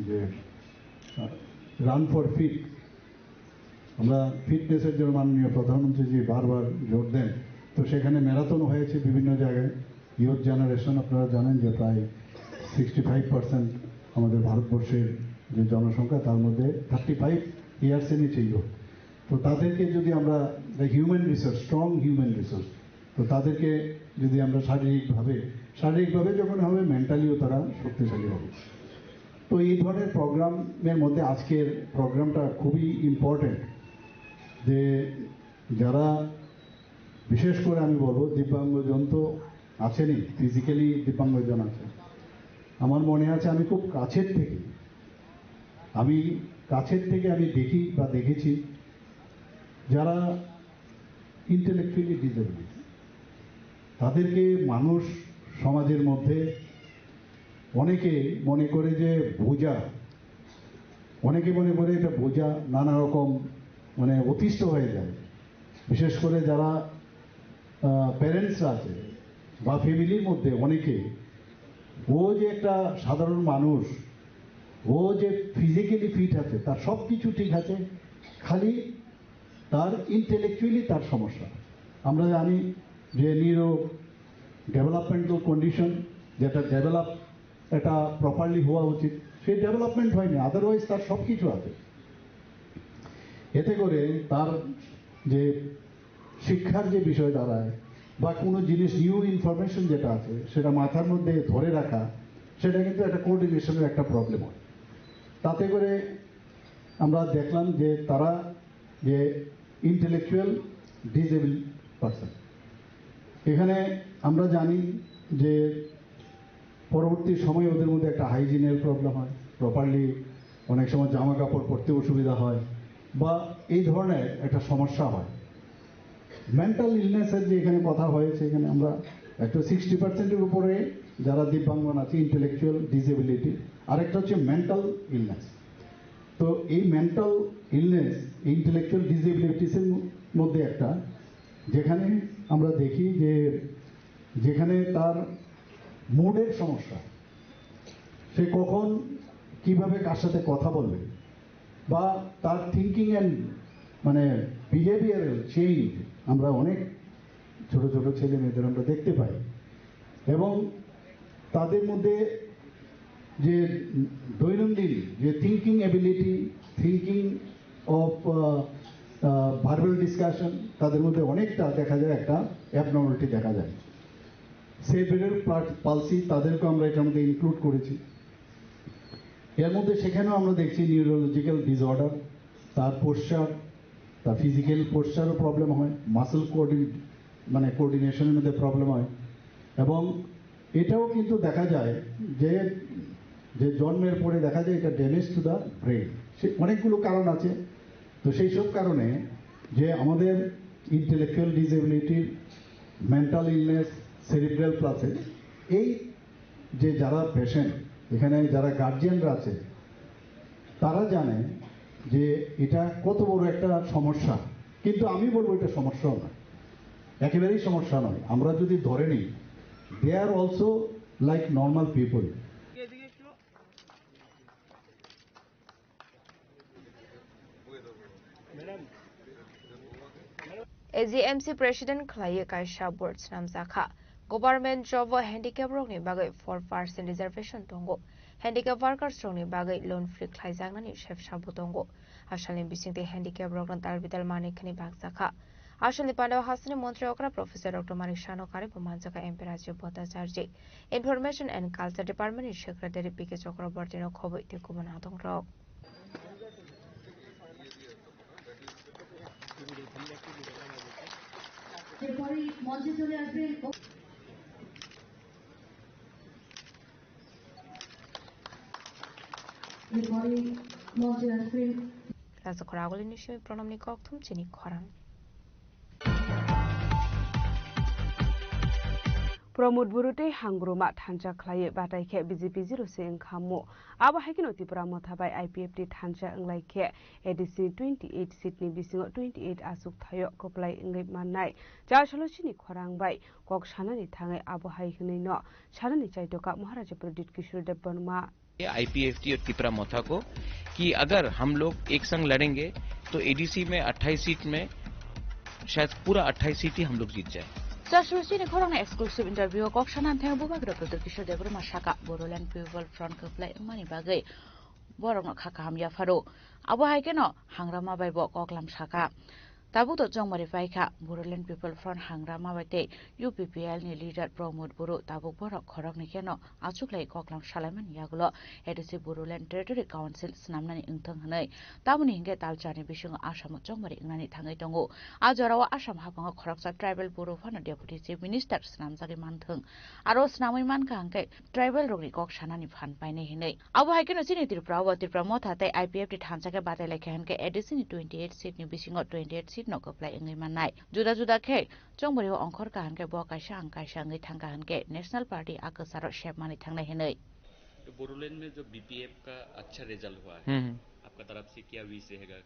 যে, আহ, রান ফর ফিট, আমরা ফিটনেসের জন্য মাননীয় প্রধানমন্ত্রীজি বারবার জোর দেন। তো সেখানে ম্যারাথন হয়েছে বিভিন্ন জায়গায়। ইয়ুথ জেনারেশন, আপনারা জানেন যে প্রায় সিক্সটি ফাইভ পার্সেন্ট আমাদের ভারতবর্ষের যে জনসংখ্যা, তার মধ্যে থার্টি ফাইভ ইয়ার্সের নিচে ইয়ুথ। তো তাদেরকে যদি আমরা, human resource, strong human resource, তো তাদেরকে যদি আমরা শারীরিকভাবে, শারীরিকভাবে যখন হবে, মেন্টালিও তারা শক্তিশালী হবে। তো এই ধরনের প্রোগ্রামের মধ্যে আজকের প্রোগ্রামটা খুবই ইম্পর্টেন্ট, যে যারা, বিশেষ করে আমি বলবো, দিব্যাঙ্গজন তো আছেনই, ফিজিক্যালি দিব্যাঙ্গজন আছে। আমার মনে আছে, আমি খুব কাছের থেকে, আমি কাছের থেকে আমি দেখি বা দেখেছি, যারা ইন্টেলেকচুয়ালি ডিসেবল, তাদেরকে মানুষ সমাজের মধ্যে অনেকে মনে করে যে বোঝা, অনেকে মনে করে এটা বোঝা, নানা রকম, মানে, অতিষ্ঠ হয়ে যায়। বিশেষ করে যারা, আহ, প্যারেন্টসরা আছে বা ফ্যামিলির মধ্যে অনেকে, ও যে একটা সাধারণ মানুষ, ও যে ফিজিক্যালি ফিট আছে, তার সব কিছু ঠিক আছে, খালি তার ইন্টেলেকচুয়ালি তার সমস্যা। আমরা জানি যে নিউরো ডেভেলপমেন্টাল কন্ডিশন, যেটা ডেভেলপ, এটা প্রপারলি হওয়া উচিত, সেই ডেভেলপমেন্ট হয়নি, আদারওয়াইজ তার সব কিছু আছে। এতে করে তার যে শিক্ষার যে বিষয় দাঁড়ায় বা কোনো জিনিস, নিউ ইনফরমেশন যেটা আছে সেটা মাথার মধ্যে ধরে রাখা, সেটা কিন্তু একটা কোঅর্ডিনেশনের একটা প্রবলেম হয়। তাতে করে আমরা দেখলাম যে তারা যে ইন্টেলেকচুয়াল ডিসেবল পারসন, এখানে আমরা জানি যে পরবর্তী সময়ে ওদের মধ্যে একটা হাইজিনের প্রবলেম হয়, প্রপারলি অনেক সময় জামা কাপড় পরতে অসুবিধা হয়, বা এই ধরনের একটা সমস্যা হয়। মেন্টাল ইলনেসের যে এখানে কথা হয়েছে, এখানে আমরা একটা সিক্সটি পার্সেন্টের উপরে যারা দিব্যাঙ্গন আছে, ইন্টেলেকচুয়াল ডিসেবিলিটি, আরেকটা হচ্ছে মেন্টাল ইলনেস। তো এই মেন্টাল ইলনেস, ইন্টেলেকচুয়াল ডিসেবিলিটিসের মধ্যে একটা, যেখানে আমরা দেখি যে যেখানে তার মুডের সমস্যা, সে কখন কিভাবে কার সাথে কথা বলবে, বা তার থিঙ্কিং অ্যান্ড, মানে, বিহেভিয়ারাল চেঞ্জ আমরা অনেক ছোট ছোট ছেলে মেয়েদের আমরা দেখতে পাই। এবং তাদের মধ্যে যে দৈনন্দিন যে thinking ability, thinking of verbal discussion, তাদের মধ্যে অনেকটা দেখা যায় একটা অ্যাবনর্মালিটি দেখা যায়। সেরিব্রাল পালসি, তাদেরকে আমরা এটার মধ্যে ইনক্লুড করেছি। এর মধ্যে সেখানেও আমরা দেখছি নিউরোলজিক্যাল ডিসঅর্ডার, তার পোশ্চার, তার ফিজিক্যাল পোশ্চারও প্রবলেম হয়, মাসল কোঅর্ডিন মানে কোঅর্ডিনেশনের মধ্যে প্রবলেম হয়। এবং এটাও কিন্তু দেখা যায় যে যে জন্মের পরে দেখা যায় এটা ড্যামেজ টু দ্য ব্রেন। সে অনেকগুলো কারণ আছে। তো সেই সব কারণে যে আমাদের ইন্টেলেকচুয়াল ডিসেবিলিটির, মেন্টাল ইলনেস, সেরিব্রাল প্লাসে, এই যে যারা পেশেন্ট, এখানে যারা গার্জিয়ানরা আছে, তারা জানে যে এটা কত বড় একটা সমস্যা। কিন্তু আমি বলবো এটা সমস্যাও নয়, একেবারেই সমস্যা নয়। আমরা যদি ধরে নিই, they are also like normal people. A G M C president khlaiwi kaisa board swnamjakha. Government job o handicap rokni bagwi four percent reservation tongo. Handicap workers rokni bagwi loan free khlaijaknani sebsa bo tongo. Asalni bisingtwi handicap rokno talbidal manwi khani bakjakha. Asalni pandao hasteni montri okra Professor Doctor Manik Sano karibo manjakha M P Rajiv Bhattacharjee. Information and Culture Department ni Secretary P K Chakraborty no khoboi tei kubun adong rok. Rajakhor agulini simi Pranamni kokthum chini khorang. Pramod Buru tei Hangruma thansa khlaiwi batai khe B J P zero se wngkha mo. Abo hai kheno Tipra Motha bai I P F T thansa wnglai khe A D C ni twenty eight seat ni bisingo twenty eight achuk thaio kwplai wngwi mannai. Chasalo chini khorang bai kok sanani thangwi abo hai hwnwi no sanani chaitoka Maharaja Pradyut Kishore Debbarma. IPFT और तिपरा मोथा को कि अगर हम लोग एक संग लड़ेंगे तो एडीसी में अट्ठाईस सीट में शायद पूरा अट्ठाईस सीट ही हम लोग जीत जाए। Chasalo chini khorang ni exclusive interview o kok sana thang Bubagra Pradyut Kishore Debbarma saka Bodoland People Front kwplai wngmani bagwi borokno kha kaham yapharo. Abo hai kheno Hangrama bai bo koklam saka. Tabuk to chongmari paikha Bodoland People Front Hangrama bai tei U P P L ni leader Pramod Buru tabuk borok khoroknwi kheno achuklai koklam salaimani yagulo A D C Bodoland Territory Council swnamnani wngthang hwnwi. Tamoni hinkhe talcharni bisingo Assam o chongmari wngnani thangwi tongo. A jorao Assam haphango khoroksa tribal Buru phano Deputy Chief Minister swnamjagwi manthwng. Aro swnamwi mankha hinkhe tribal rokni kok sanani phan painai hinwi. Abo hai kheno chini Tripura o Tripura Motha tei I P F T thansa khe batai lai kha hinkhe A D C ni twenty eight seat ni bisingo twenty eight seat no kwplai wngwi mannai. Juda juda khe chongmari o ongkhor kha hinkhe bo kaisa ang kaisa wngwi thang kha hinkhe National Party a kwcharo sep manwi thangnai hinwi. तो बोडोलैंड में जो बीपीएफ का अच्छा रिजल्ट हुआ है, हम्म, हम्म। आपका तरफ से क्या विश रहेगा?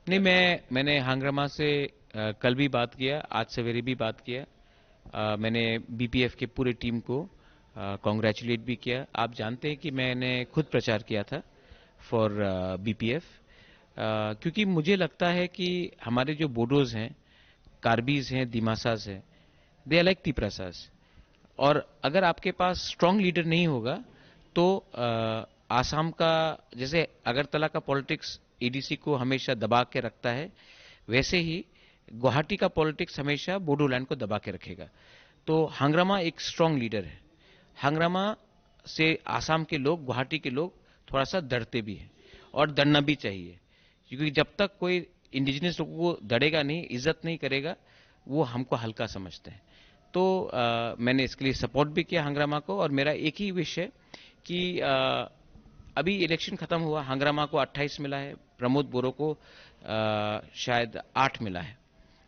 नहीं, मैं, मैंने हांग्रामा से, अ, कल भी बात किया, आज सवेरे भी बात किया। अ, मैंने बीपीएफ के पूरे टीम को, अ, कॉन्ग्रेचुलेट भी किया। आप जानते हैं कि मैंने खुद प्रचार किया था फॉर, अ, बीपीएफ, अ, क्योंकि मुझे लगता है कि हमारे जो बोडोज हैं, कार्बीज हैं, दिमासाज हैं, दे आर लाइक तिपरासाज। और अगर आपके पास स्ट्रॉन्ग लीडर नहीं होगा तो, अ, आसाम का, जैसे अगरतला का पॉलिटिक्स एडीसी को हमेशा दबा के रखता है, वैसे ही गुवाहाटी का पॉलिटिक्स हमेशा बोडोलैंड को दबा के रखेगा। तो हंगरामा एक स्ट्रॉन्ग लीडर है। हंगरामा से आसाम के लोग, गुवाहाटी के लोग थोड़ा सा डरते भी हैं और डरना भी चाहिए, क्योंकि जब तक कोई इंडिजिनस लोगों को डरेगा नहीं, इज्जत नहीं करेगा, वो हमको हल्का समझते हैं। तो अ, मैंने इसके लिए सपोर्ट भी किया हंगरामा को, और मेरा एक ही विश है कि अ, अभी इलेक्शन खत्म हुआ, हंगरामा को अट्ठाईस मिला है, प्रमोद बोरो को अ, शायद आठ मिला है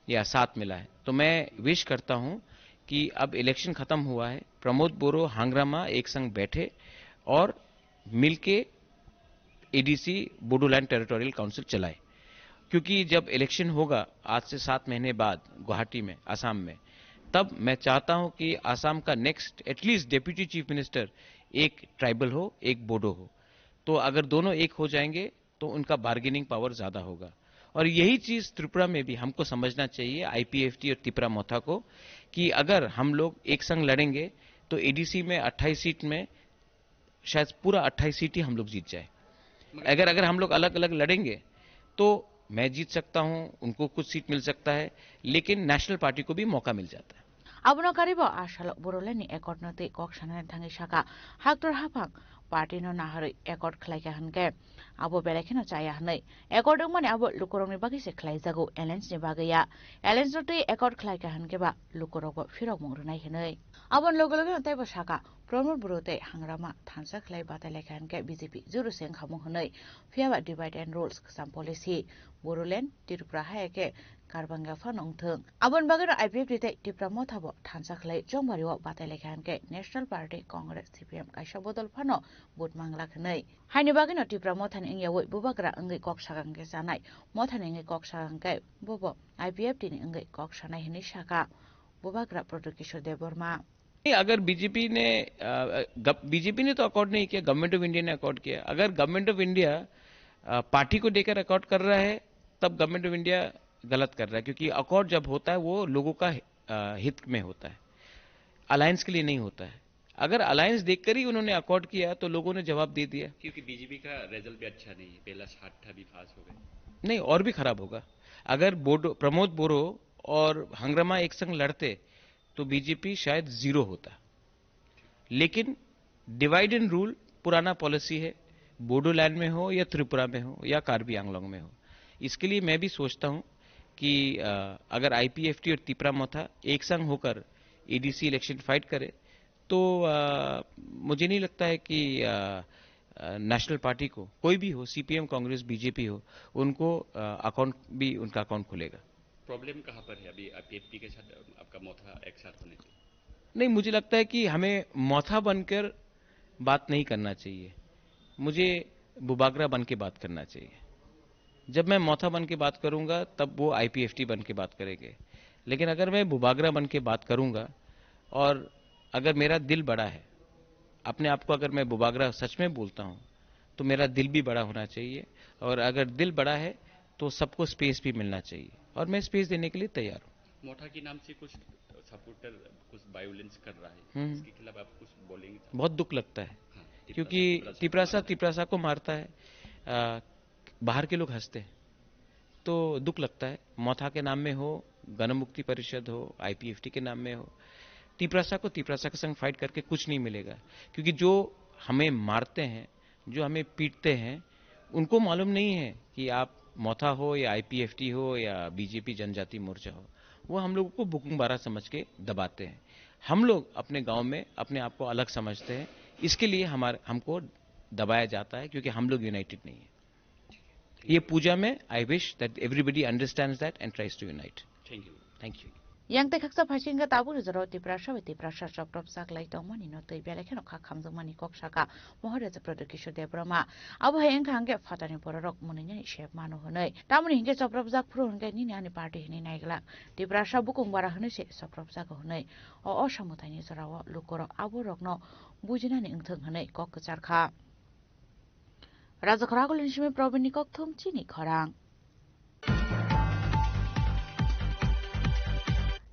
या सात मिला है। तो मैं विश करता हूं कि अब इलेक्शन खत्म हुआ है, प्रमोद बोरो हंगरामा एक संग बैठे और मिलके एडीसी बोडोलैंड टेरिटोरियल काउंसिल चलाए, क्योंकि जब इलेक्शन होगा आज से सात महीने बाद गुवाहाटी में, आसाम में, तब मैं चाहता हूं कि आसाम का next at least deputy chief minister एक ट्राइबल हो, एक बोडो हो। तो अगर दोनों एक हो जाएंगे तो उनका बार्गेनिंग पावर ज्यादा होगा। और यही चीज त्रिपुरा में भी हमको समझना चाहिए, आईपीएफटी और तिपरा मोथा को, कि अगर हम लोग एक संग लड़ेंगे तो एडीसी में अट्ठाईस सीट में शायद पूरा अट्ठाईस सीट ही हम लोग जीत जाए। अगर अगर हम लोग अलग अलग लड़ेंगे तो मैं जीत सकता हूं, उनको कुछ सीट मिल सकता है, लेकिन नेशनल पार्टी को भी मौका मिल जाता है। Abono karibo a salo Bodoland ni accord no twi kok sanani thangwi saka, haktor haphang party no naharwi accord khlaikha hwnkhe abo belai kheno chaya hwnwi. Accord wngmani abo lukurokni bagwi se khlaijago, alliance ni bagwi ya. Alliance no twi accord khlaikha hwnkhe ba lukurokbo phirokmung rwnai hwnwi. Aboni loge loge no teibo saka, Pramod Boro tei Hangrama thansa khlai batai laikha hwnkhe B J P juru se wngkhamung hwnwi, phiya ba divide and rules kwcham policy, Bodoland, Tripura hai khe Karbangya phano wngthwng. Aboni bagwino I P F T tei Tipra Motha bo thansa khlai chongbario batai laikha hwnkhe National Party, Congress, C P M kaisa bodol phano vote manglak hwnwi. Haini bagwino Tipra Mothani wngyawi bubagra wngwi kok sakha hwnkhe chanai, Mothani wngwi kok sakha hwnkhe bobo I P F T ni wngwi kok sanai hwnwi sakha bubagra Pradyot Kishore Debbarma. नहीं, अगर बीजेपी ने, अ, गव-, बीजेपी ने तो अकॉर्ड नहीं किया, government of India ने अकॉर्ड किया। अगर गवर्नमेंट ऑफ इंडिया, अ, पार्टी को देकर अकॉर्ड कर रहा है, तब गवर्नमेंट ऑफ इंडिया गलत कर रहा है, क्योंकि अकॉर्ड जब होता है, वो लोगों का, अ, हित में होता है, अलायंस के लिए नहीं होता है। अगर अलायंस देखकर ही उन्होंने अकॉर्ड किया, तो लोगों ने जवाब दे दिया। क्योंकि बीजेपी का रिजल्ट भी अच्छा नहीं है, पहला साठ था, अभी पास हो गए। नहीं, और भी खराब होगा। अगर बोडो, प्रमोद बोरो और हंगरामा एक संग लड़ते, तो बीजेपी शायद ज़ीरो होता। लेकिन डिवाइड एंड रूल पुराना पॉलिसी है, बोडोलैंड में हो या त्रिपुरा में हो या कार्बी आंगलोंग में हो। इसके लिए मैं भी सोचता हूं कि, अ, अगर आईपीएफटी और तिपरा मोथा एक संग होकर एडीसी इलेक्शन फाइट करे, तो, अ, मुझे नहीं लगता है कि, अ, अ, नेशनल पार्टी को, कोई भी हो, सीपीएम, कांग्रेस, बीजेपी हो, उनको, अ, अकाउंट भी, उनका अकाउंट खुलेगा। प्रॉब्लम कहाँ पर है अभी आईपीएफटी के साथ आपका मोथा एक साथ होने से? नहीं, मुझे लगता है कि हमें मोथा बनकर बात नहीं करना चाहिए, मुझे बुबागरा बन के बात करना चाहिए। जब मैं मोथा बन के बात करूंगा, तब वो आईपीएफटी बन के बात करेंगे। लेकिन अगर मैं बुबागरा बन के बात करूंगा और अगर मेरा दिल बड़ा है, अपने आप को अगर मैं बुबागरा सच में बोलता हूं, तो मेरा दिल भी बड़ा होना चाहिए, और अगर दिल बड़ा है, तो सबको स्पेस भी मिलना चाहिए, और मैं स्पेस देने के लिए तैयार हूं। मोठा के नाम से कुछ सपोर्टर कुछ वायलेंस कर रहा है, हम्म। इसके खिलाफ आप कुछ बोलेंगे? बहुत दुख लगता है, हाँ, क्योंकि तिपरासा, तिपरासा तिपरासा को मारता है, अ, बाहर के लोग हंसते हैं, तो दुख लगता है। मोथा के नाम में हो, गणमुक्ति परिषद हो, आईपीएफटी के नाम में हो, तिपरासा को तिपरासा के संग फाइट करके कुछ नहीं मिलेगा, क्योंकि जो हमें मारते हैं, जो हमें पीटते हैं, उनको मालूम नहीं है कि आप मोथा हो या आईपीएफटी हो या बीजेपी जनजाति मोर्चा हो, वो हम लोगों को बुकुंबारा समझ के दबाते हैं। हम लोग अपने गांव में अपने आप को अलग समझते हैं, इसके लिए हमारे, हमको दबाया जाता है, क्योंकि हम लोग यूनाइटेड नहीं है। ये पूजा में I wish that everybody understands that and tries to unite. Thank you. Thank you. Yang tei khaksa phaisingkha tabukni jorao Tiprasa bai Tiprasa chopropjak lai tongmani no twi belai kheno kha khamjakmani kok saka Maharaja Pradyot Kishore Debbarma. Abo hai wngkha hwnkhe phatarni bororok mwnwinani sep mano hwnwi. Tamoni hinkhe chopropjak phuru hwnkhe nini ani party hwnwi naiglak. Tiprasa bukung bara hwnwi se chopropjago hwnwi. O osamwtaini jorao lukurok aborokno bujinani wngthwng hwnwi kok kwchar kha. Rajakhor Agulini simi Probinni kokthum chini khorang.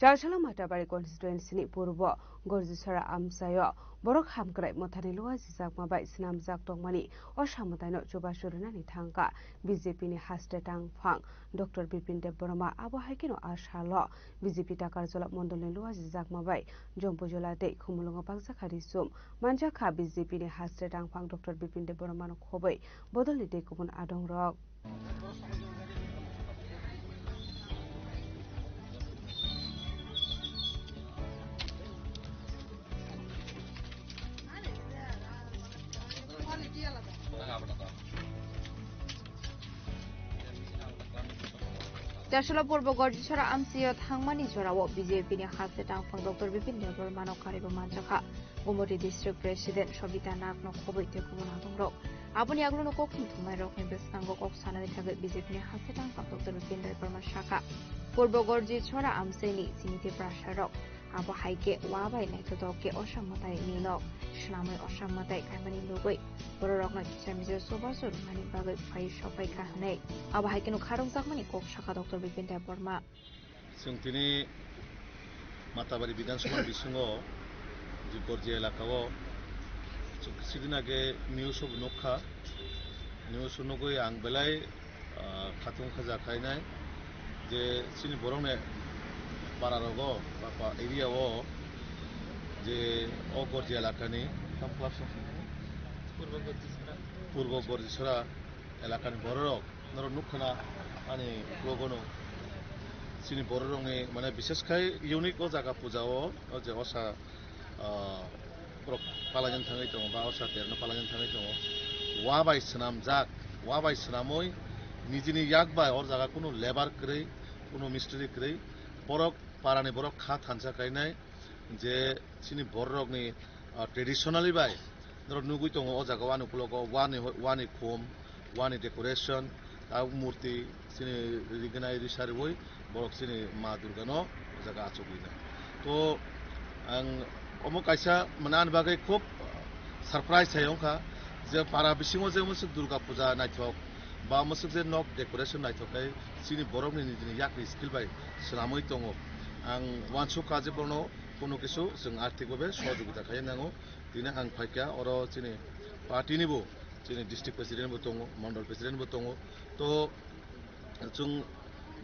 Chasala Matabari constituency ni purbo Gorjisora amchaio borok hamkrai mothani luwa sijakma bai swnamjak tongmani osa mwtaino chubachu rwnani thangkha B J P ni haste tangphang Doctor Bipin Debbarma. Abo hai kheno a salo B J P Takarjala mondolni luwa sijakma bai Jompujola tei Khumulwngo bakjakha risum. Manjakha B J P ni haste tangphang Doctor Bipin Debbarmano khobwi bodolni tei kubun adongrok. Chasala purbo Gorjisora amchaio thangmani jorao B J P ni haste tangphang Doctor Bipin Debbarmano karibo manjakha. Gumoti District President Sobita Nagno khobwi tei kubun adongrok. Aboni agluno kok thumthumnairokni bwskango kok sanani thangwi B J P ni haste tangphang Doctor Bipin Debbarma sakha, purbo Gorjisora amchaini chini Tiprasarok abo hai khe wa bai naithotok khe osa mwtai nino swnamwi osa mwtai kaimani lugwi bororokno kisa misa chubachu rwnani bagwi phai sokphaikha hwnwi abo hai kheno kharokjakmani kok sakha Doctor Bipin Debbarma. Chwng tini Matabari Bidhan Sabha bisingo je Gorji elaka o chwng kichidin age news o nukha. News o nugwi ang belai, ah, khatung khaja khainai je chini borokni para rogo ba pa area o je o Gorji elakani Purbo Gorjisora elakani bororok norok nukha na ani uklogo no chini bororokni mane bishesh khai unique o jaga puja o, o je osa, ah, borok palaijani thangwi tongo ba osa terno palaijani thangwi tongo. Wa bai swnamjak, wa bai swnamwi nijini yak bai o jaga kunu labour kwrwi, kunu mistri kwrwi, borok parani borok kha thansa kainai je chini bororokni, ah, traditionally bai norok nugwi tongo o jaga wani ukulogo wani, wani khum, wani decoration, tabuk murti chini rignai risa riwi borok chini Ma Durgano o jaga achugwi nai. To ang omo kaisa mane ani bagwi khub surprise hai wngkha je para bisingo je mwswk Durga puja naithok ba mwswk je nok decoration naithok khai chini borokni nijini yakni skill bai swnamwi tongo. Ang uansukha je bono kunu kisu chwng arthik babe sohojogita khai nango. Tini ang phaikha oro chini party ni bo, chini district president bo tongo, mondol president bo tongo. To chwng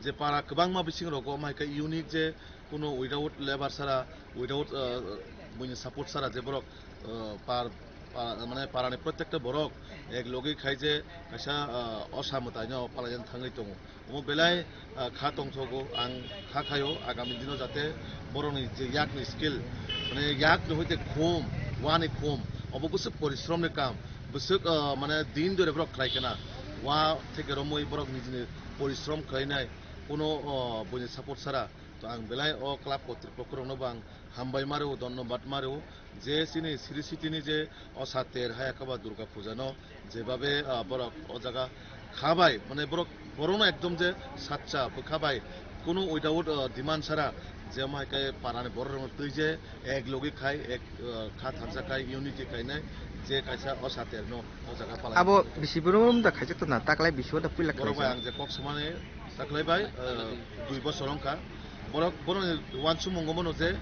je para kwbangma bising rogo omo hai khe unique je kuno without labour sara, without, uh, buini support sara je borok, uh, par, pa-, mane parani prottekta borok ek logi khai je kaisa, uh, osa mwtaino palaijani thangwi tongo. Omo belai, ah, kha tongthogo, ang kha khaio agami dino jate borokni je yakni skill, mane yakni hoite khum, wani khum, obo bwswk porisromni kam, bwswk, ah, mane din dore borok khlai khna, wa theke romwi borok nijini porisrom khlainai, kuno, oh, buini support sara. To ang belai o club kotripokkorokno bo ang hambai ma rwo, dhonnobad ma rwo. Je chini Sri City ni je osa ter hai akaba Durga puja no jebabe, ah, borok o jaga kha bai, mane borok, borokno ekdom je sacha bwkha bai, kunu without, ah, demand sara je omo hai khe parani borok rok twi je ek logi khai, ek, ah, kha thansa khai, unity khainai je kaisa osa ter no o jaga palai. Abo bisi borok da khaijak tongna, taklai bisi o da puila borok bai khaijak. Ang je kok samani taklai bai, ah, dui bosor wngkha. Borok, borokni uansukmung omono je,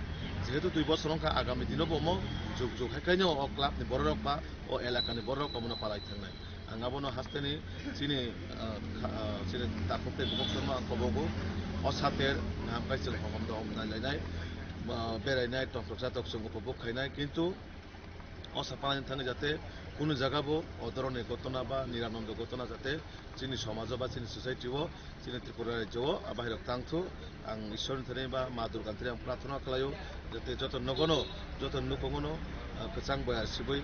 jehetu dui bosor wngkha, agami dino bo omo jug jug hai khaino o club ni bororok ba o elaka ni bororok omono palai thangnai. Ang abono hasteni chini, ah, kha-, ah, chini takhuk tei bukhuk songno ang kobogo. O sater ngam kai chwng hokom do om nai lainai, ah, berainai, tongthok chatok chwng upobok khainai, kintu o sa palani thani jate kunu jaga bo o dhoronni gotona ba niranondo gotona jate chini somajo ba chini society o, chini Tripura rajyo o, ah, bahai rok tangthu. Ang Ishwar ni thani ba Ma Durga ni thani ang prarthana khlaio, jate joto nogono, joto nukhungono, ah, kwchang boya sibui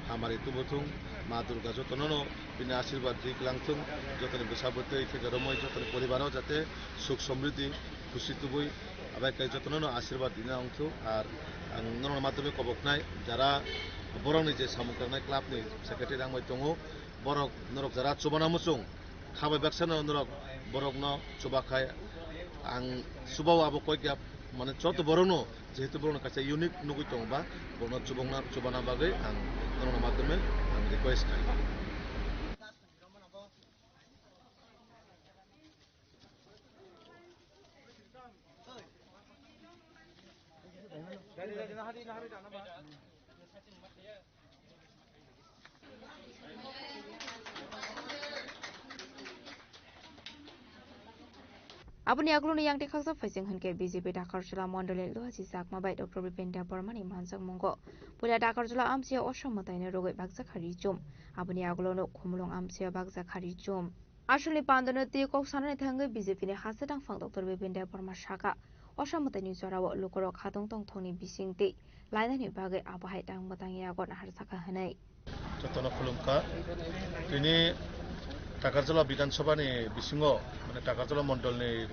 hamari tubuthung, Ma Durga jotono no bini asirwad ri kwlangthung, jotoni bwsa bwtwi theke romwi jotoni poribaro jate suk somriddhi khusi tubui, abai khe jotono no asirwad rina wngthung. Ar ang norokni madhyome koboknai jara borokni je samung tangnai club ni secretary rang bai tongo, borok norok jara chubana muchung khabai baksa no norok borokno chubakhai ang chubao abo koi kya mane joto borokno jehetu borokno kaisa unique nugui tongo ba borokno chubokna chubana bagwi ang norokni madhyome ang request khai. Aboni aguloni yang tekhaksa phaising hwnkhe B J P Dakarjala Mondolni Luhaji Chakma bai Doctor Bipen Debbarmani manjakmungo puila Dakarjala amchio osom mwtaino rwgwi bakjakha richum. Aboni agulono Khumulwng amchio bakjakha richum. Aswkni pandano twi kok sanani thangwi B J P ni haste tangphang Doctor Bipen Debbarma sakha, osom mwtaini jorao lukurok khatong tongthokni bising twi lainani bagwi abo hai tang mwtang yago naharsakha hwnwi. Jotono khulumkha. Tini Takarjala Bidhan Sabha ni bisingo, mane Takarjala Mondol ni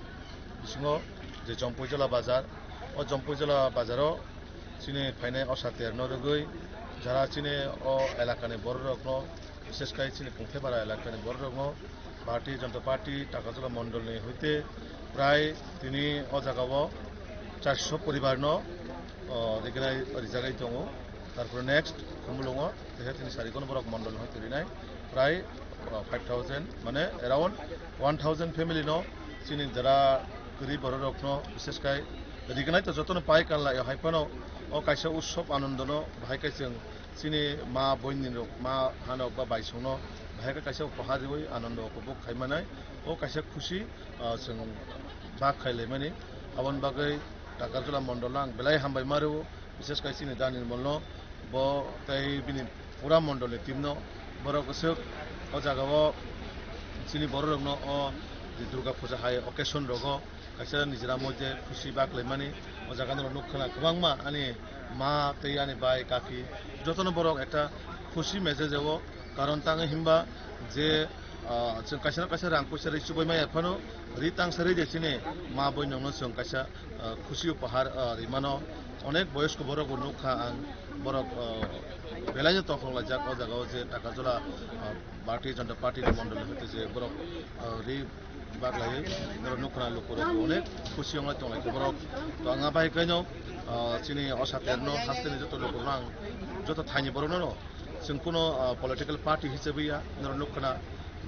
bisingo je Jompuijala Bazar, o Jompuijala Bazar o chini phainai osa terno rwgwi jara chini o elaka ni borok rok no, bishesh kai chini Pungthaipara elaka ni borok rok no Bharatiya Janata Party Takarjala Mondol ni hoite prai tini o jaga o charso poribar no, o, rignai, rijagwi tongo. Tarpore next Khumulwngo, tehe tini sari kono borok mondol ni hoi torinai, prai, o, five thousand, mane around one thousand family no chini jara kwrwi borok rok no, bishesh kai rignai to jotono pai kanla, hai phano o kaisa utsob anondo no bahai kai chwng chini ma boini rok, ma hanok ba baisong no bahai kai kaisa upahar riwi anondo upobhog khai manai, o kaisa khusi, o, chwng bak khai lai mani. Aboni bagwi Takarjala Mondol no ang belai hambai ma rwo. Bishesh kai chini Daniel Mol no, bo tei bini pura mondol ni team no, borok swk o jaga o chini borok rok no o je Durga Puja hai occasion rogo kaisa nijera moddhe khusi bak lai mani. O jaga norok nuk khna kwbangma ani ma tei ani bai kaki jotono borok ekta khusi message o, karon tangwi himba je, ah, chwng kaisa na kaisa rang puisa ri chubai maya phano ri tangsa ri de chini ma boinokno chwng kaisa, ah, khusi upahar, ah, rimano. Onek boyosko borok bo nukha ang, borok, ah, belaino tongthok laijak o jaga o je Takarjala, ah, Bharatiya Janata Party ni mondol hoite je borok, ah, ri bak laiwi norok nukha lukurok onek khusi wnglai tong lai borok. To ang abai kaino, ah, chini o saterno hasteni joto lukurok ang joto thaini borokno no chwng kuno, ah, political party hisabe ya, norok nuk khna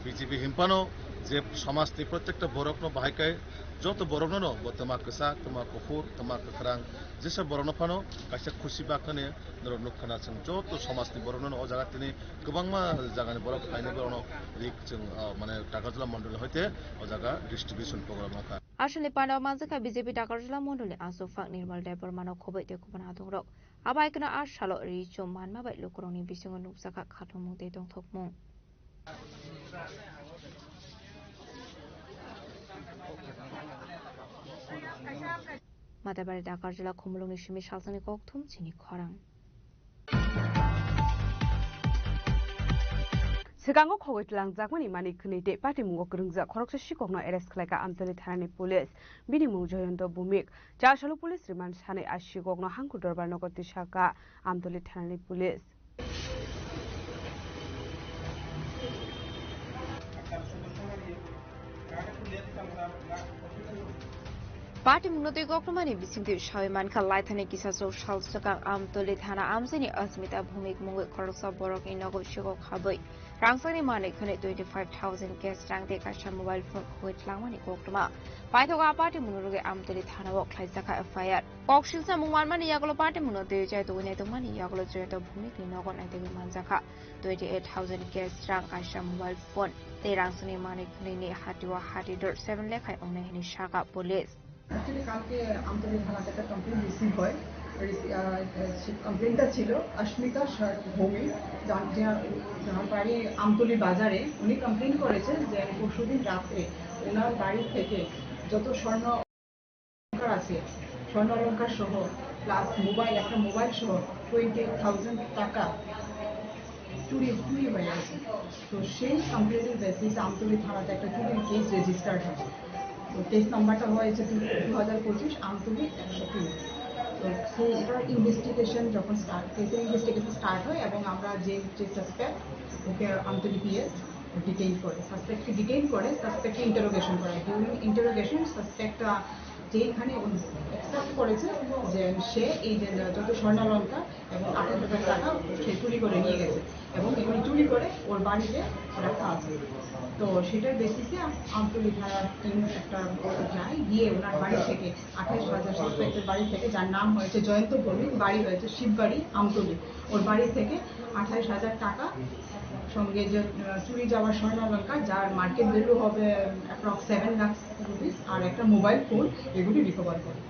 B J P hinphano je somajni protekta borokno bahai kai joto borokno no bo twma kwchak, twma kuphur, twma kwkhrang jesa borokno phano kaisa khusi baknani norok nuk khna chwng joto somajni borokno no o jaga tini kwbangma jagani borok phainai borokno rik chwng, ah, mane Takarjala mondol hoite o jaga distribution program wngkha. Aswkni pandao manjakha B J P Takarjala mondolni aswk phak Nirmal Debbarmano khoboi tei kubun adongrok. Abo hai kheno a salo ri chum manma bai lukurokni bisingo nukjakha khatungmung tei tongthokmung. Mathabari Dakarjala Khumulwngni simi salsani kokthum chini khorang. Swkango khogwi twlangjakmani manwi khwnwi tei patimungo kwrwngjak khoroksa sikokno arrest khlaikha Amtoli thanani police. Bini mung Joyonto Bhumik. Chasalo police remand sanwi a sikokno Hangku Dorbar nogo tisakha Amtoli thanani police. Party mungno twi kokrumani bisingtwi sawi mankha, laithani kisa chwng sal swkang Amtoli thana amchaini Asmita Bhumik mungwi khoroksa borokni nogo sikok habwi rangchakni manwi khwnwi twenty five thousand cash rang tei kaisa mobile phone khogwi tlangmani koktwma. Paithago a party mungno rwgwi Amtoli thanao khlaijakha F I R. Kok silsa mung manmani yagulo party mungno twi chai tugwi naitokmani yagulo Joyonto Bhumikni nogo naitugwi manjakha twenty eight thousand cash rang, kaisa mobile phone tei rangchakni manwi khwnwini hati o hati dor seven lekhai wngnai hwnwi sakha police. Actually, কালকে আমতলী থানাতে একটা complain receive হয়। রিসি-, আহ, আহ, সেই কমপ্লেনটা ছিল অস্মিতা শার্ট ভৌমিক, যার, যে, যার বাড়ি আমতলী বাজারে। উনি কমপ্লেন করেছেন যে পরশুদিন রাত্রে ওনার বাড়ি থেকে যত স্বর্ণ অলংকার আছে, স্বর্ণ অলংকার সহ প্লাস মোবাইল, একটা মোবাইল সহ টোয়েন্টি এইট থাউজেন্ড টাকা চুরি, চুরি হয়ে গেছে। তো সেই কমপ্লেনের বেসিসে আমতলী থানাতে একটা চুরির কেস রেজিস্টার্ড হয়। তো কেস নাম্বারটা হয়েছে দু হাজার পঁচিশ আমতলী একশো তিন। তো সেই, এটার ইনভেস্টিগেশন যখন স্টার্ট, কেসের ইনভেস্টিগেশন স্টার্ট হয় এবং আমরা যে, যে সাসপেক্ট, ওকে আমতলী পিএস ডিটেইন করে, সাসপেক্টকে ডিটেইন করে, সাসপেক্টকে ইন্টারোগেশন করা হয়। ডিউরিং ইন্টারোগেশন সাসপেক্ট যেখানে উনি অ্যাকসেপ্ট করেছে যে সে এই যে যত স্বর্ণালঙ্কার এবং আঠাশ হাজার টাকা সে চুরি করে নিয়ে গেছে এবং এগুলি চুরি করে ওর বাড়িতে রাখা আছে। তো সেটার বেসিসে আমতলী থানার টিম একটা যায়, গিয়ে ওনার বাড়ি থেকে আঠাশ হাজার সাসপেক্টের বাড়ি থেকে, যার নাম হয়েছে জয়ন্ত ভৌমিক, বাড়ি হয়েছে শিববাড়ি আমতলী, ওর বাড়ি থেকে আঠাশ হাজার টাকা, সঙ্গে যে আহ, চুরি যাওয়া স্বর্ণালঙ্কার, যার মার্কেট ভ্যালু হবে অ্যাপ্রক্স সেভেন লাখ রুপিস, আর একটা মোবাইল ফোন, এগুলি রিকভার করে।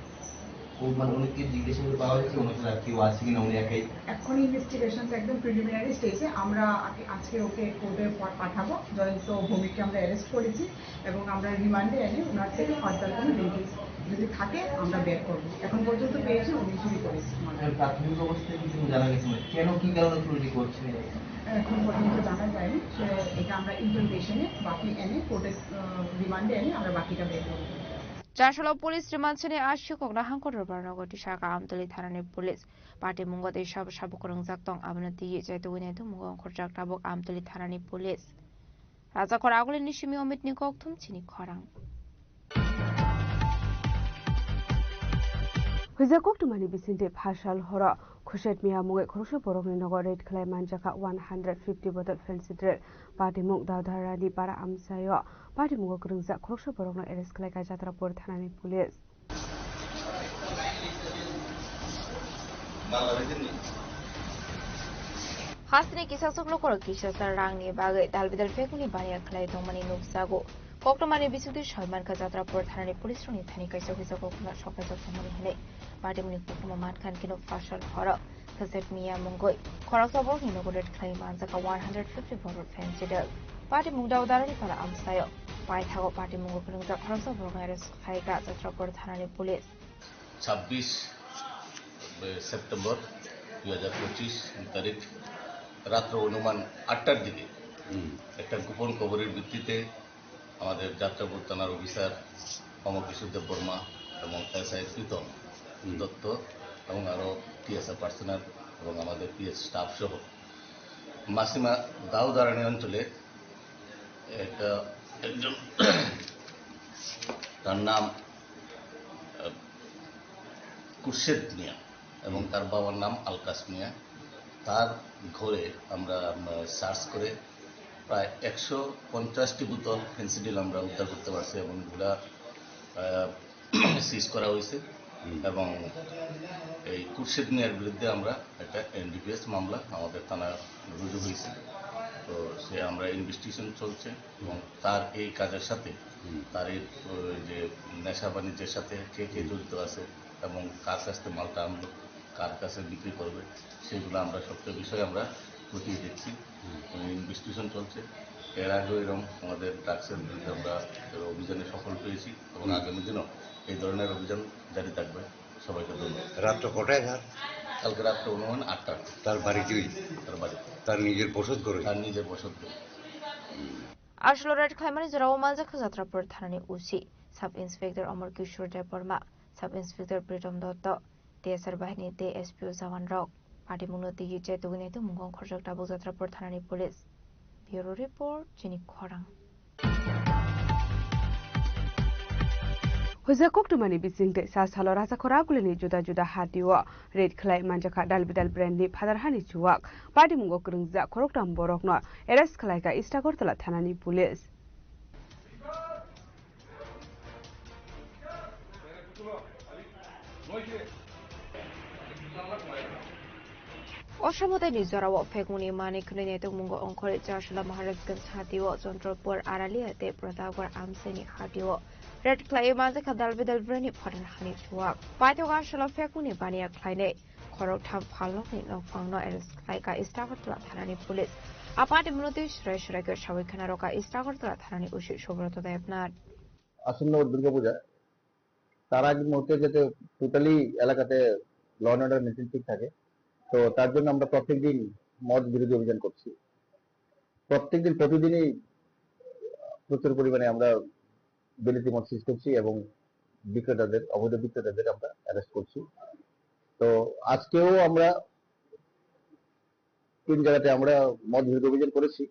ও মানে উনি কি জিজ্ঞাসা করে পাওয়া গেছে, ওনার সাথে আর কেউ আছে কিনা, উনি একাই? এখন ইনভেস্টিগেশন একদম প্রিলিমিনারি স্টেজে। আমরা আগে, আজকে ওকে কোর্টে পা-, পাঠাবো। জয়ন্ত ভৌমিককে আমরা অ্যারেস্ট করেছি এবং আমরা রিমান্ডে এনে ওনার থেকে ফার্দার কোনো ডিটেলস যদি থাকে আমরা বের করবো। এখন পর্যন্ত পেয়েছি উনি চুরি করেছে। মানে প্রাথমিক অবস্থায় কিছু জানা গেছে না, কেন কি কারণে চুরি করছে? এখন পর্যন্ত জানা যায়নি। সে এটা আমরা ইন্টারোগেশনে বাকি এনে কোর্টে, আহ, রিমান্ডে এনে আমরা বাকিটা বের করবো। Chasalo police remand sini ashokokno hangkor rwbarnogo tisaka Amtwlwi thanani police. Party mungo tei sabo sabo kwrwngjak tong, abono twiwi chaitugwi naitukmungo ongkhorjak tabuk Amtwlwi thanani police. Rajakhor Agulini simi Omitni kokthum chini khorang. Huijak koktwmani bisingtwi phasal horo Khurshid Mia mungwi khoroksa borokni nogo raid khlai manjakha one hundred fifty bottle fancy dress. Patimung Daudharani para amchaio patimung kwrwngjak khoroksa borokno arrest khlaikha Jatrapur thanani police. Hasteni kisa chuklo korok kisa sa rangni bagwi dalbidal phekmani baniya khlai tongmani nukjago. Koktwmani bisingtwi soi mankha Jatrapur thanani police rokni thani kaisa huijak koktwma soklaijak tongmani hinwi. Patimungni koktwma mankha hwnkhe no phasal horo Khurshid Mia mungwi khoroksa borokni nogo raid khlai manjakha one hundred fifty borok fancy dress. Patimung Daudarani para amchaio paithago patimungo kwrwngjak khoroksa borokno arrest khlaikha Jatrapur thanani police. ছাব্বিশ সেপ্টেম্বর দুই হাজার পঁচিশ তারিখ রাত্র অনুমান আটটার দিকে একটা গোপন খবরের ভিত্তিতে আমাদের যাত্রাপুর থানার অফিসার অমর কিশোর দেববর্মা এবং এসআই প্রীতম দত্ত এবং আরও টিএসআর পার্সোনাল এবং আমাদের পিএস স্টাফ সহ মাসিমা দাউদারানি অঞ্চলে একটা একজন, তার নাম আহ, খুরশেদ মিয়া এবং তার বাবার নাম আলকাস মিয়া। তার ঘরে আমরা, উম, সার্চ করে প্রায় একশো পঞ্চাশটি বোতল ফেন্সিডিল আমরা উদ্ধার করতে পারছি এবং এগুলা, আহ, সিজ করা হয়েছে। এবং এই খুরশেদ মিয়ার বিরুদ্ধে আমরা একটা এনডিপিএস মামলা আমাদের থানা রুজু হয়েছে। তো সে আমরা ইনভেস্টিগেশন চলছে এবং তার এই কাজের সাথে, তার এই, ওই যে নেশা বাণিজ্যের সাথে কে কে জড়িত আছে এবং কার কাছ থেকে মালটা আনলো, কার কাছে বিক্রি করবে, সেগুলো আমরা সবটা বিষয়ে আমরা খতিয়ে দেখছি এবং ইনভেস্টিগেশন চলছে। এর আগেও এরকম আমাদের ড্রাগসের বিরুদ্ধে আমরা এর অভিযানে সফল পেয়েছি এবং আগামী দিনও এই ধরনের অভিযান জারি থাকবে। সবাইকে ধন্যবাদ। রাত্র কটায়, স্যার? কালকে রাত্রে অনুমান আটটা। তার বাড়িতেই? তার বাড়িতে। তার নিজের বসত ঘরে? তার নিজের বসত ঘরে। Aswk raid khlaimani jorao manjakha Jatrapur thanani O C, Sub Inspector Amar Kishore Debbarma, Sub Inspector Pritom Dotto, T S R bahini tei S P O jawan rok. Patimungno twiwi chaitugwi naitukmungo ongkhorjak tabuk Jatrapur thanani police. Bureau report, chini khorang. Huijak koktwmani bisingtwi sa salo Rajakhor Agulini juda juda hatio raid khlai manjakha dal bidal brandni phatar hani chuwak. Patimungo kwrwngjak khoroktham borokno arrest khlaikha East Agartala thanani police. Osamodai ni jorao phekmuni manwi khwnwi naitukmungo ongkhorwi Chasala Maharajganj hatio, Chandrapur, Aralia tei Pratapgarh amchaini hatio raid khlaiwi manjakha dal bidal brandni phatar hani chuwak. Paithak aswlo phekmuni baniya khlainai khoroktham phalnokni nokphangno arrest khlaikha East Agartala thanani police. Apati munotwi swrai swrai khe sawi khna rokha East Agartala thanani O C Subroto Debnath. আসন্ন দুর্গাপূজা, তার আগ মুহূর্তে যাতে টোটালি এলাকাতে law and order maintain ঠিক থাকে, তো তার জন্য আমরা প্রত্যেকদিন মদ বিরোধী অভিযান করছি। প্রত্যেকদিন, প্রতিদিনই প্রচুর পরিমাণে আমরা বিলিতি মদ সিজ করছি এবং বিক্রেতাদের, অবৈধ বিক্রেতাদের আমরা অ্যারেস্ট করছি। তো আজকেও আমরা তিন জায়গাতে আমরা মদ বিরোধী অভিযান করেছি।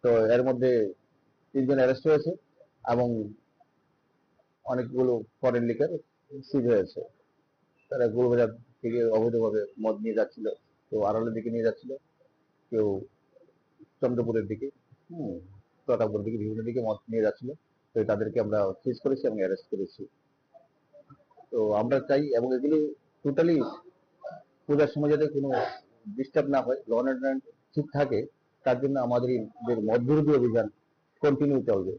তো এর মধ্যে তিনজন অ্যারেস্ট হয়েছে এবং অনেকগুলো ফরেন লিকার সিজ হয়েছে। তারা গোলবাজার থেকে অবৈধভাবে মদ নিয়ে যাচ্ছিল, কেউ আড়ালের দিকে নিয়ে যাচ্ছিল, কেউ চন্দ্রপুরের দিকে, হুম, প্রতাপগড়ের দিকে, বিভিন্ন দিকে মদ নিয়ে যাচ্ছিল। তো তাদেরকে আমরা সিজ করেছি এবং অ্যারেস্ট করেছি। তো আমরা চাই এবং এগুলি টোটালি পূজার সময় যাতে কোনো ডিস্টার্ব না হয়, ল অ্যান্ড অর্ডার ঠিক থাকে, তার জন্য আমাদের এই যে মদ বিরোধী অভিযান কন্টিনিউ চলবে।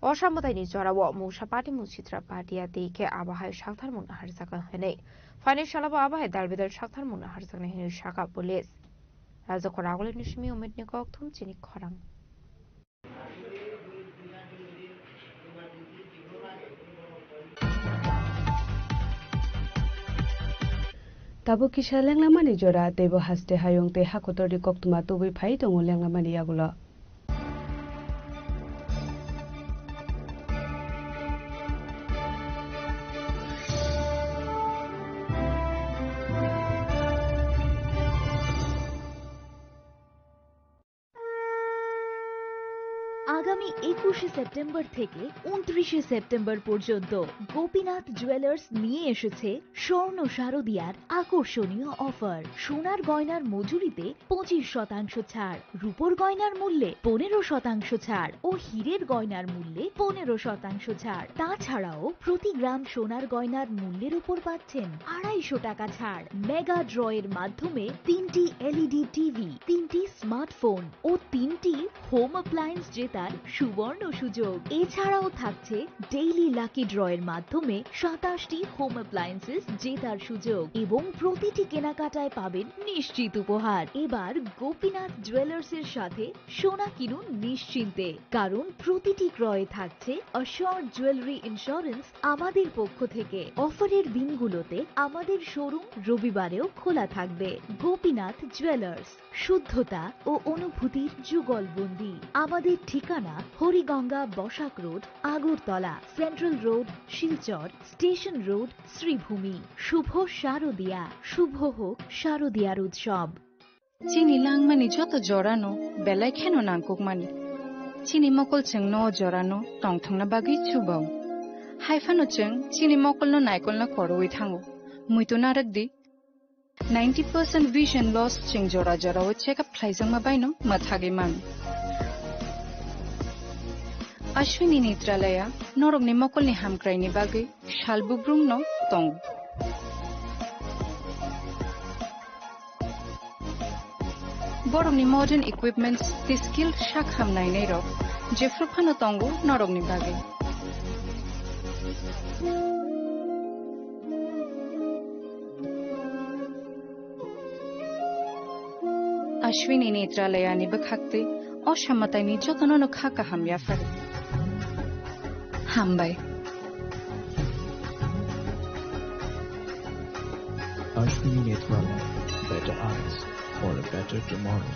O samwtaini jorao mungsa party mung sitra party ya tei khe abo hai sakthar mung naharjak hwnwi. Phaini salo bo abo hai dal bidal sakthar mung naharjaknai hwnwi sakha police. Rajakhor Agulini simi Umitni kokthum chini khorang. Tabuk kisa lenglamani jora, teibo haste hayung tei hakotorni koktwma tubui phai tongo lenglamani yagulo. আগামী একুশে সেপ্টেম্বর থেকে ঊনত্রিশে সেপ্টেম্বর পর্যন্ত গোপীনাথ জুয়েলার্স নিয়ে এসেছে স্বর্ণ শারদিয়ার আকর্ষণীয় অফার। সোনার গয়নার মজুরিতে পঁচিশ শতাংশ ছাড়, রূপোর গয়নার মূল্যে পনেরো শতাংশ ছাড় ও হীরের গয়নার মূল্যে পনেরো শতাংশ ছাড়। তাছাড়াও প্রতি গ্রাম সোনার গয়নার মূল্যের উপর পাচ্ছেন আড়াইশো টাকা ছাড়। মেগা ড্র এর মাধ্যমে তিনটি এলইডি টিভি, তিনটি স্মার্টফোন ও তিনটি হোম অ্যাপ্লায়েন্স জেতার সুবর্ণ সুযোগ। এছাড়াও থাকছে ডেইলি লাকি ড্র এর মাধ্যমে সাতাশটি হোম অ্যাপ্লায়েন্সেস জেতার সুযোগ এবং প্রতিটি কেনাকাটায় পাবেন নিশ্চিত উপহার। এবার গোপীনাথ জুয়েলার্স এর সাথে সোনা কিনুন নিশ্চিন্তে, কারণ প্রতিটি ক্রয়ে থাকছে অ্যাসিওরড জুয়েলারি ইন্স্যুরেন্স আমাদের পক্ষ থেকে। অফারের দিনগুলোতে আমাদের শোরুম রবিবারেও খোলা থাকবে। গোপীনাথ জুয়েলার্স, শুদ্ধতা ও অনুভূতির যুগলবন্দি। আমাদের ঠিকানা Hariganga Basak road, Agartala, central road, Silchar, station road, Sreebhumi. শুভ শারদিয়া, শুভ হোক শারদিয়ার উৎসব। Chini langmani joto jorano belai kheno nangkukmani. Chini mokol chwngno o jorano tongthokna bagwi chubao. Haiphano chwng chini mokolno naikolna korowi thango. Muitu narwkdi, ninety percent vision loss chwng jora jorao check up khlaijakma baino mwthagwi mano. Ashwini Netralaya norokni mokolni hamkraini bagwi sal bubrumno tongo. Borokni modern equipments tei skilled sak ham nainairok jephru phano tongo norokni bagwi. Ashwini Netralayani bwkhaktwi o samataini jotono no kha kaham yaphar. Hambai. Ashwini Netralaya, better eyes for a better tomorrow.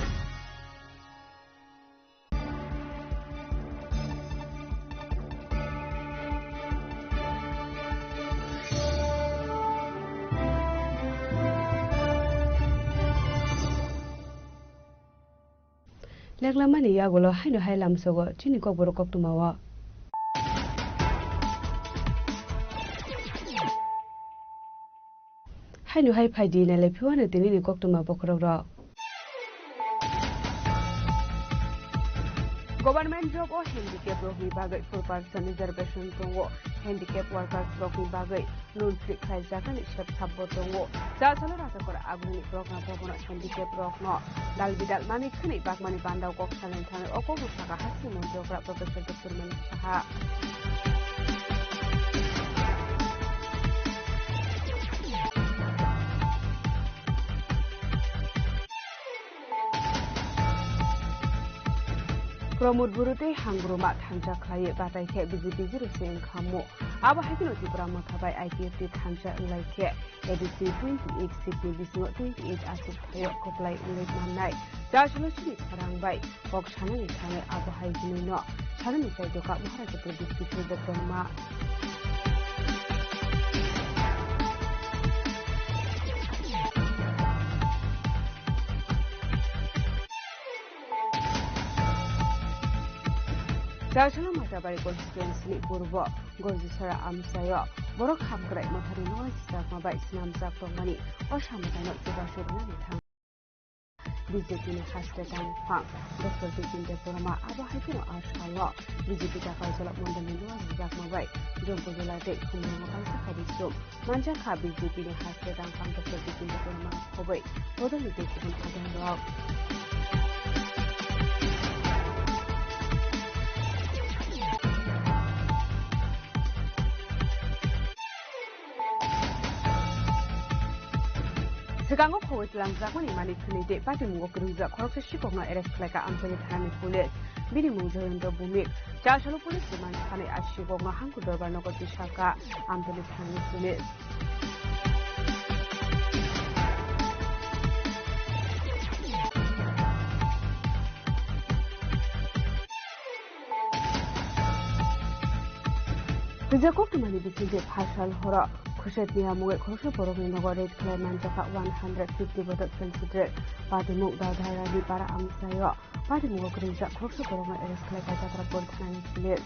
Leklamani yagulo haino hai lamsogo chini kokborok koktwmao. Haino hai phaidi nailai phiwano tinini koktwma bokhorok rok. Government job o handicap rokni bagwi four percent reservation tongo. Handicap workers rokni bagwi loan free khlaijaknani sep sabbo tongo. Chasalo Rajakor Agulini program bobono handicap rokno dal bidal manwi khwnwi bakmani bandao kok salai thangwi o kokno saka hasteni montri okra Professor Doctor Manik Saha. Pramod Buru tei Hangruma thansa khlaiwi batai khe B J P zero se wngkha mu. Abo hai kheno Tipra Motha bai I P F T thansa wnglai khe A D C twenty eight seat ni bisingo twenty eight achuk thaio kwplai wngwi mannai. Chasalo chini khorang bai kok sanani thangwi abo hai hwnwino sanani chaidokha Maharaja Pradyut Kishore Debbarma. Chasalo Matabari constituency ni purbo Gorjisara amchaio borok hamkrai mothani nogo sijakma bai swnamjak tongmani o samataino chubachu rwnani thang. B J P ni haste tang phang Doctor Bikin Debbarma abo hai kheno a salo B J P Takarjala mondolni nogo sijakma bai Jompu Jila tei Khumulwngo kaisa kari sum. Manjakha B J P ni haste tang phang Doctor Bikin Debbarma khoboi bodolni tei kubun hajangrok. Swkango khogwi twlangjakmani manik thwnwi tei patimungo kwrwngjak khoroksa sikokno arrest khlaikha Amchaini thanani police. Bini mung Jayanta Bhumik. Chasalo police rwmani sanwi a sikokno Hangku Dorbar Nagar tisaka Amchaini thanani police. Rijak koktwmani bisingtwi phasal horo Khuset ni amungwi khoroksa borokni nogo raid khlai manjakha one hundred fifty bottle concentrate. Patimung Dadharani para amchaio patimungo kwrwngjak khoroksa borokno arrest khlai kha Jatrapur thanani police.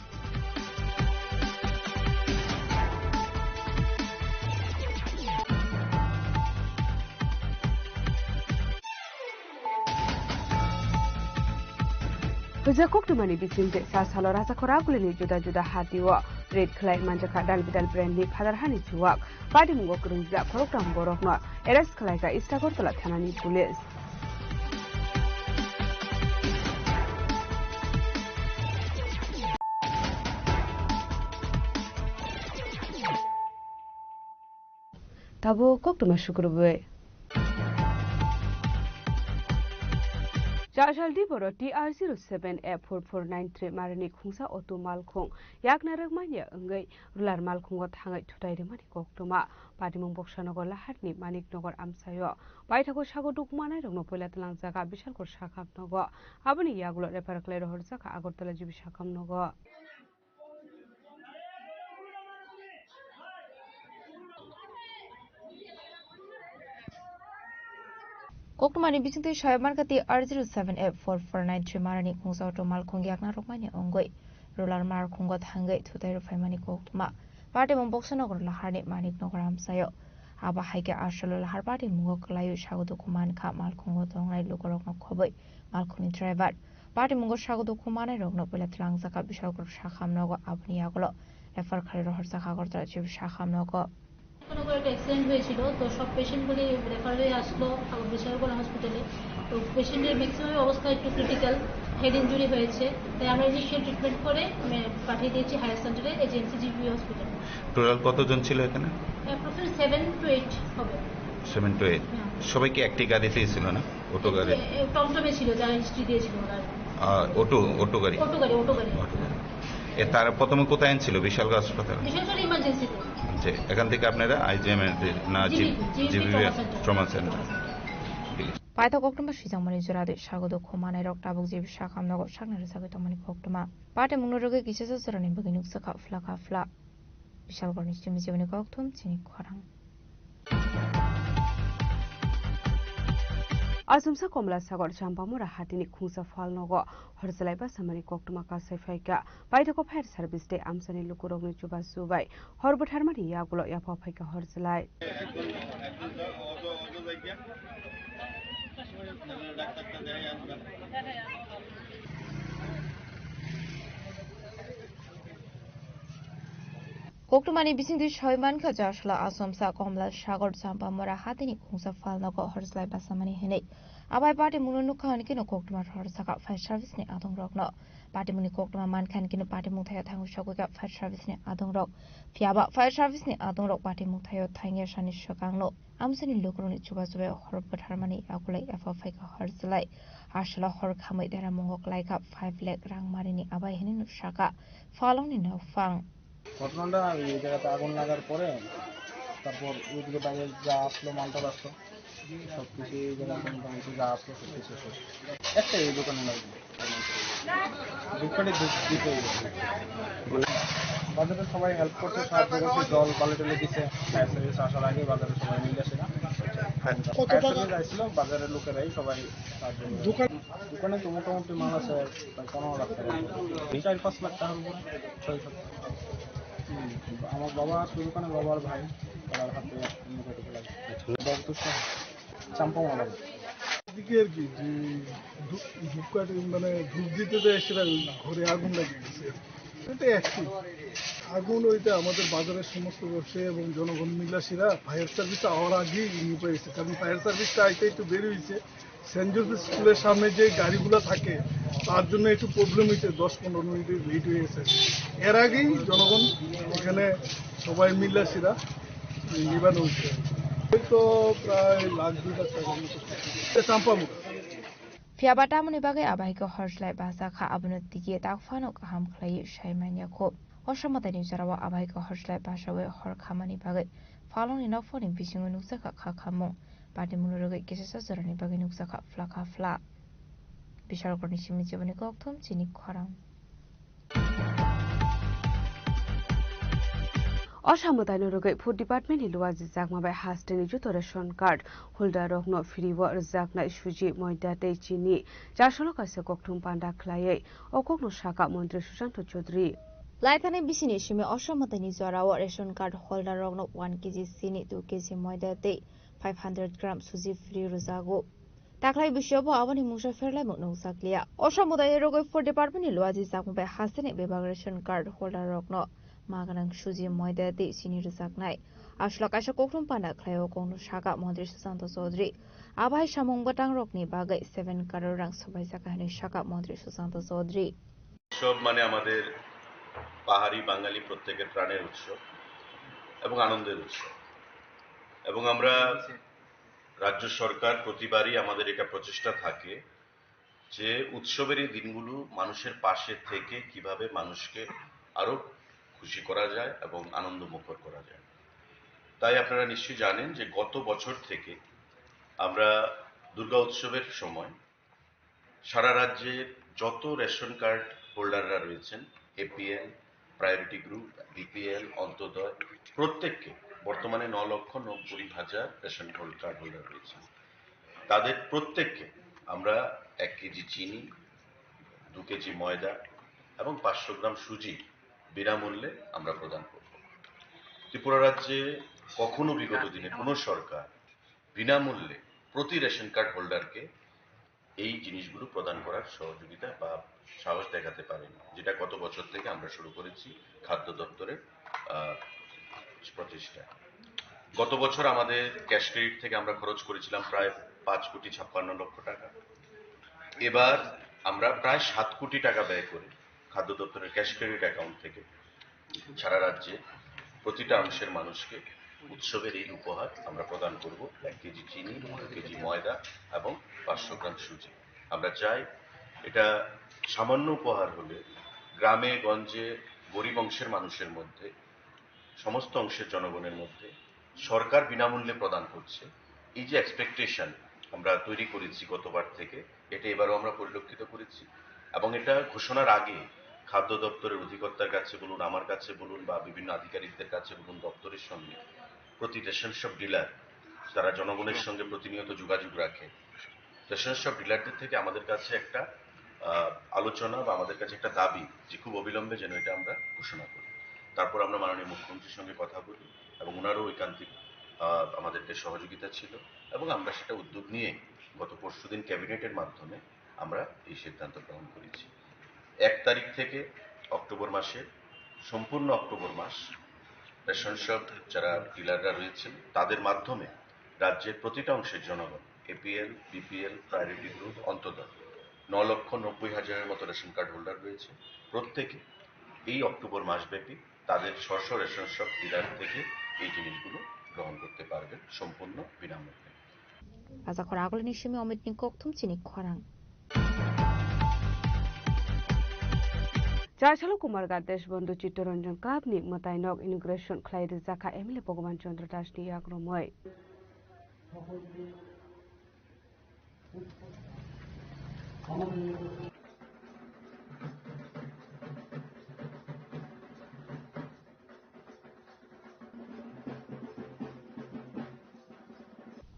Khuja koktwmani bisingtwi sa salo Rajakhor Agulini juda juda hatio raid khlai manjakha dal bidal brandni phadarhani chuwak. Patimungo kwrwngjak khoroktham borokno arrest khlaikha East Agartala thanani police. Tabuk koktwma sukrubwi. Chasal Diboro T R zero seven F four four nine three marini khungsa auto malkhung yakna rwkmanya wngwi Rular malkhungo thangwi thutai rwmani koktwma. Patimung Boksanogo Laharni Manik Nagar amchaio paithago sago dukmanairokno puila twlangjakha Bishalgarh sakham nogo. Aboni yagulo refer khlai rohorjakha Agartala G B sakham nogo. Koktwmani bisingtwi sawi mankha T R zero seven F four four nine three marani khungsa auto malkhung yakna rwkmani wngwi Rular malkhungo thangwi thutai rwphaimani koktwma. Patimung Boksanogo Laharni Manik Nagar amchaio. Abo hai khe aswk Lahar patimungo kwlaiwi sago dukhu mankha malkhungo tongnai lukurokno khobwi malkhungni driver. Patimungo sago dukhu manairokno puila twlangjakha Bishalgarh sakham nogo, aboni yagulo refer khlai rohorjakha Agartala G B sakham nogo. কোনো করে একটা অ্যাক্সিডেন্ট হয়েছিল, তো সব পেশেন্টগুলি রেফার হয়ে আসলো বিশালগড় হসপিটালে। তো পেশেন্টের ম্যাক্সিমাম অবস্থা একটু ক্রিটিক্যাল, হেড ইনজুরি হয়েছে, তাই আমরা ইনিশিয়াল ট্রিটমেন্ট করে, উম, পাঠিয়ে দিয়েছি হায়ার সেন্টারে, এজিএমসি জিবি হসপিটালে। টোটাল কতজন ছিল এখানে? অ্যাপ্রক্সিমেটলি সেভেন টু এইট হবে। Seven two eight. হ্যাঁ। সবাই কি একটি গাড়িতেই ছিল না? অটো গাড়ি? এ, এ, টমটমে ছিল, যারা হিস্ট্রি দিয়েছিল ওনার। আহ, অটো, অটো গাড়ি? অটো গাড়ি, অটো গাড়ি। অটো গাড়ি। এ, তারা প্রথমে কোথায় আনছিল? বিশালগড় হাসপাতাল? বিশালগড় ইমার্জেন্সিতে। যে এখান থেকে আপনারা আইজিএমএইচ না GBP, GBP GBP trauma centre. Trauma centre. ঠিক আছে। Paithak koktwma swijangmani jora de sago dukhu manairok tabuk G B sakham nogo sakni rwchagwi tongmani koktwma. Patimungno rwgwi kisa sa jorani bagwi nukjakha phlakha phla. Bishalgarhni simi jiboni kokthum chini khorang. Achomsa Komla Sagar Champamura hatini khungsa phalnogo horjalai basamani koktwma kasai phaikha. Paithago fire service tei amchaini lukurokni chubachu bai hor bwtharmani yagulo yapha phaikha horjalai. Koktwmani bisingtwi sawi mankha, Jasla Achomsa Komla Sagar Champamura hatini khungsa phalnogo horjalai basamani hinwi. Abai patimungno nukha hwn kheno koktwma rohor sakha fire service ni adongrokno. Patimungni koktwma mankha hwn kheno patimung thaio thangwi sogwikha fire service ni adongrok. Phiyaba fire service ni adongrok patimung thaio thangya sani swkangno amchaini lukurokni chubachu bai hor bwtharmani yagulo yapha phaikha horjalai. Aswla hor khamwi deramungo klaikha five lakh rang marini abai hinwi sakha phalongni nokphang. ঘটনাটা এই জায়গাতে আগুন লাগার পরে তারপর ওইদিকে বাইরে যা আসলো, মালটাল আসলো, সব কিছু এই জায়গায় মোটামুটি যা আসলো সব কিছু শেষ। একটা এই দোকানে লাগবে। ধূপকাঠি ধূপ দিতে হইবে। বাজারে সবাই হেল্প করছে, সাহায্য করছে, জল বালি টালি দিছে, ফায়ার সার্ভিস আসার আগে বাজারে সবাই মিলে সেটা কত টাকা? আসছিল বাজারের লোকেরাই সবাই সাহায্য করে। দোকান? দোকানে তো মোটামুটি মাল আছে প্রায় পনেরো লাখ টাকা। চার পাঁচ লাখ টাকার উপরে, ছয় সাত লাখ। হুম, আমার বাবা আছে দোকানে, বাবার ভাই, তার হাতে মোটামুটি লাগে। বাবু তো সব চাম্পা মারা। এদিকে আর কি, যে ধূপ, ধূপ কাঠি, মানে, ধূপ দিতে যায়, সেটা ঘরে আগুন লাগিয়ে দিছে। এটা একটি আগুন, ওইটা আমাদের বাজারের সমস্ত ব্যবসায়ী এবং জনগণ মিলাসিরা ফায়ার সার্ভিস আওয়ার আগেই নিভে গেছে, কারণ ফায়ার সার্ভিসটা আইতে একটু দেরি হয়েছে। সেন্ট জোসেফ স্কুলের সামনে যে গাড়িগুলো থাকে, তার জন্য একটু প্রবলেম হয়েছে, দশ পনেরো মিনিট লেট হয়ে গেছে। এর আগেই জনগণ এখানে সবাই মিলাসিরা নিবানো হয়েছে। হয়তো প্রায় লাখ দুই লাখ টাকার মতো। এটা Champamura. Phiya ba tamoni bagwi abahaikhe hor slai basa kha, abono tigi tak phano kaham khlaiwi sai manya kho. O samataini jorao abahaikhe hor slai basawi hor khamani bagwi phalongni nokphani bisingo nukjakha kha khamung. Patimungno rwgwi kisasa jorani bagwi nukjakha phlakha phla. Bishalkorni simi jiboni kokthum chini khorang. O samwtaino rwgwi Food Department ni luajijakma bai hasteni joto ration card holder rokno free o rwjaknai suji, moida tei chini chasolo kaisa kokthum panda khlaiwi o kokno sakha Montri Susanto Chaudhary. Laithani bisini simi o samwtaini jorao ration card holder rokno one K G chini, two K G moida tei five hundred gram suji free rwjago. Taklai bisio bo aboni mungsa pherlaimung nukjakliya. O samwtaini rwgwi Food Department ni luajijakma bai hasteni bebak ration card holder rokno ma gwnang suji, moida tei chini rwjaknai. Aswla kaisa kokthum panda khlaio kokno sakha Montri Susanto Chaudhary. Abai samung bwtang rokni bagwi seven crore rang swbaijak hinwi sakha Montri Susanto Chaudhary. উৎসব মানে আমাদের পাহাড়ি বাঙালি প্রত্যেকের প্রাণের উৎসব এবং আনন্দের উৎসব। এবং আমরা রাজ্য সরকার প্রতিবারই আমাদের এটা প্রচেষ্টা থাকে যে উৎসবের এই দিনগুলো মানুষের পাশে থেকে কিভাবে মানুষকে আরো খুশি করা যায় এবং আনন্দমুখর করা যায়। তাই আপনারা নিশ্চয়ই জানেন যে গত বছর থেকে আমরা দুর্গা উৎসবের সময় সারা রাজ্যের যত রেশন কার্ড হোল্ডাররা রয়েছেন, APL, priority group, BPL, Antyodaya, প্রত্যেককে, বর্তমানে ন লক্ষ নব্বই হাজার রেশন কার্ড হোল্ডার রয়েছে, তাদের প্রত্যেককে আমরা এক কেজি চিনি, দু কেজি ময়দা এবং পাঁচশো গ্রাম সুজি বিনামূল্যে আমরা প্রদান করব। ত্রিপুরা রাজ্যে কখনো বিগত দিনে কোনো সরকার বিনামূল্যে প্রতি রেশন কার্ড হোল্ডারকে এই জিনিসগুলো প্রদান করার সহযোগিতা বা সাহস দেখাতে পারেনি, যেটা গত বছর থেকে আমরা শুরু করেছি খাদ্য দপ্তরের, আহ, প্রচেষ্টা। গত বছর আমাদের ক্যাশ ক্রেডিট থেকে আমরা খরচ করেছিলাম প্রায় পাঁচ কোটি ছাপ্পান্ন লক্ষ টাকা। এবার আমরা প্রায় সাত কোটি টাকা ব্যয় করে খাদ্য দপ্তরের ক্যাশ ক্রেডিট অ্যাকাউন্ট থেকে সারা রাজ্যে প্রতিটা অংশের মানুষকে উৎসবের এই উপহার আমরা প্রদান করব, এক কেজি চিনি, দু কেজি ময়দা এবং পাঁচশো গ্রাম সুজি। আমরা চাই এটা সামান্য উপহার হলে গ্রামে গঞ্জে গরিব অংশের মানুষের মধ্যে, সমস্ত অংশের জনগণের মধ্যে সরকার বিনামূল্যে প্রদান করছে, এই যে এক্সপেকটেশন আমরা তৈরি করেছি গতবার থেকে, এটা এবারও আমরা পরিলক্ষিত করেছি। এবং এটা ঘোষণার আগে খাদ্য দপ্তরের অধিকর্তার কাছে বলুন, আমার কাছে বলুন বা বিভিন্ন আধিকারিকদের কাছে বলুন, দপ্তরের সঙ্গে প্রতি রেশন শপ ডিলার, তারা জনগণের সঙ্গে প্রতিনিয়ত যোগাযোগ রাখে, রেশন শপ ডিলারদের থেকে আমাদের কাছে একটা, আহ, আলোচনা বা আমাদের কাছে একটা দাবি যে খুব অবিলম্বে যেন এটা আমরা ঘোষণা করি। তারপর আমরা মাননীয় মুখ্যমন্ত্রীর সঙ্গে কথা বলি এবং ওনারও ঐকান্তিক, আহ, আমাদেরকে সহযোগিতা ছিল এবং আমরা সেটা উদ্যোগ নিয়ে গত পরশুদিন ক্যাবিনেটের মাধ্যমে আমরা এই সিদ্ধান্ত গ্রহণ করেছি। এক তারিখ থেকে অক্টোবর মাসের সম্পূর্ণ অক্টোবর মাস রেশন শপ যারা ডিলাররা রয়েছেন তাদের মাধ্যমে রাজ্যের প্রতিটা অংশের জনগণ, এপিএল, বিপিএল, প্রায়োরিটি গ্রুপ, অন্তত ন লক্ষ নব্বই হাজারের মতো রেশন কার্ড হোল্ডার রয়েছে, প্রত্যেকে এই অক্টোবর মাসব্যাপী তাদের স্ব স্ব রেশন শপ ডিলার থেকে এই জিনিসগুলো গ্রহণ করতে পারবেন সম্পূর্ণ বিনামূল্যে। Bajakhor agulini simi Omitni kokthum chini khorang. Chaichalo Kumarghat Deshbandhu Chittaranjan Cup ni mwtainok inauguration khlai rijak kha M L A Bhagavan Chandra Das ni yakrumwi.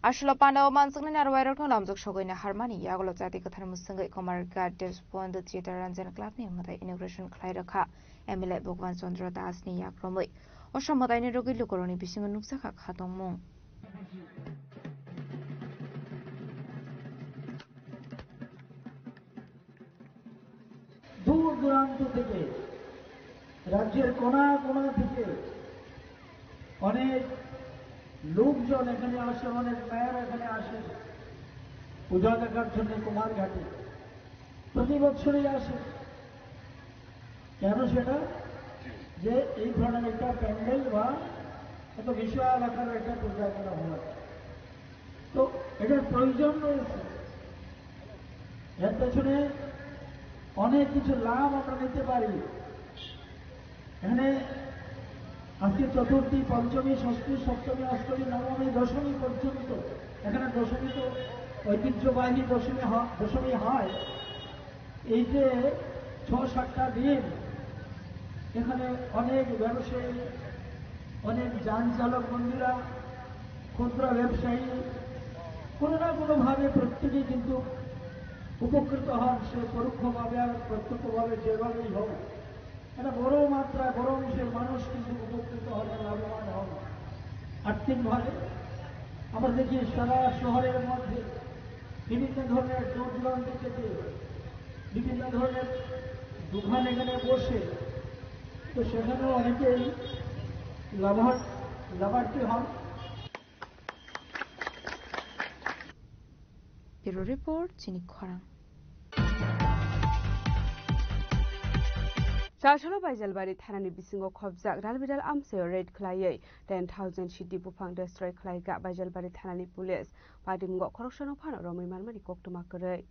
Aswla pandao mansuknai narwai rokno lamjak sogwi naharmani yagulo chati kwthar mwswngwi Komarghat Desh Bandhu Theatre Ranjan Club ni mwtai inauguration khlai rwkha M L A Bhagwan Chandra Das ni yak romwi. O samwtaini rwgwi lukurokni bisingo nukjakha khatungmung. দূর দূরান্ত থেকে, রাজ্যের কোণা কোণা থেকে অনেক লোকজন এখানে আসে, অনেক মেয়েরা এখানে আসে পূজা দেখার জন্য কুমারঘাটে। প্রতি বছরই আসে। কেন সেটা? যে এই ধরনের একটা প্যান্ডেল বা এত বিশাল আকারের একটা পূজা করা হয়, তো এটার প্রয়োজন রয়েছে। এর পেছনে অনেক কিছু লাভ আমরা নিতে পারি। এখানে আজকে চতুর্থী, পঞ্চমী, ষষ্ঠী, সপ্তমী, অষ্টমী, নবমী, দশমী পর্যন্ত, এখানে দশমী তো ঐতিহ্যবাহী দশমী হ-, দশমী হয়। এই যে ছ সাতটা দিন এখানে অনেক ব্যবসায়ী, অনেক যান চালক বন্ধুরা, ক্ষুদ্র ব্যবসায়ী, কোনো না কোনোভাবে প্রত্যেকেই কিন্তু উপকৃত হন, সে পরোক্ষভাবে আর প্রত্যক্ষভাবে যেভাবেই হোক। একটা বড় মাত্রায়, বড় অংশের মানুষ কিন্তু উপকৃত হন, লাভবান হন আর্থিকভাবে। আমরা দেখি সারা শহরের মধ্যে বিভিন্ন ধরনের দূর দূরান্ত থেকে বিভিন্ন ধরনের দোকান এখানে বসে, তো সেখানেও অনেকেই লাভার-, লাভার্থী হন। Bureau Report, Chini Khorang. Chasalo Baijalbari thanani bisingo khobjak ralbidal amchaio raid khlaiwi ten thousand sidi buphang destroy khlaikha Baijalbari thanani police. Patimungo khoroksano phano romwi manmani koktwma kwrwi.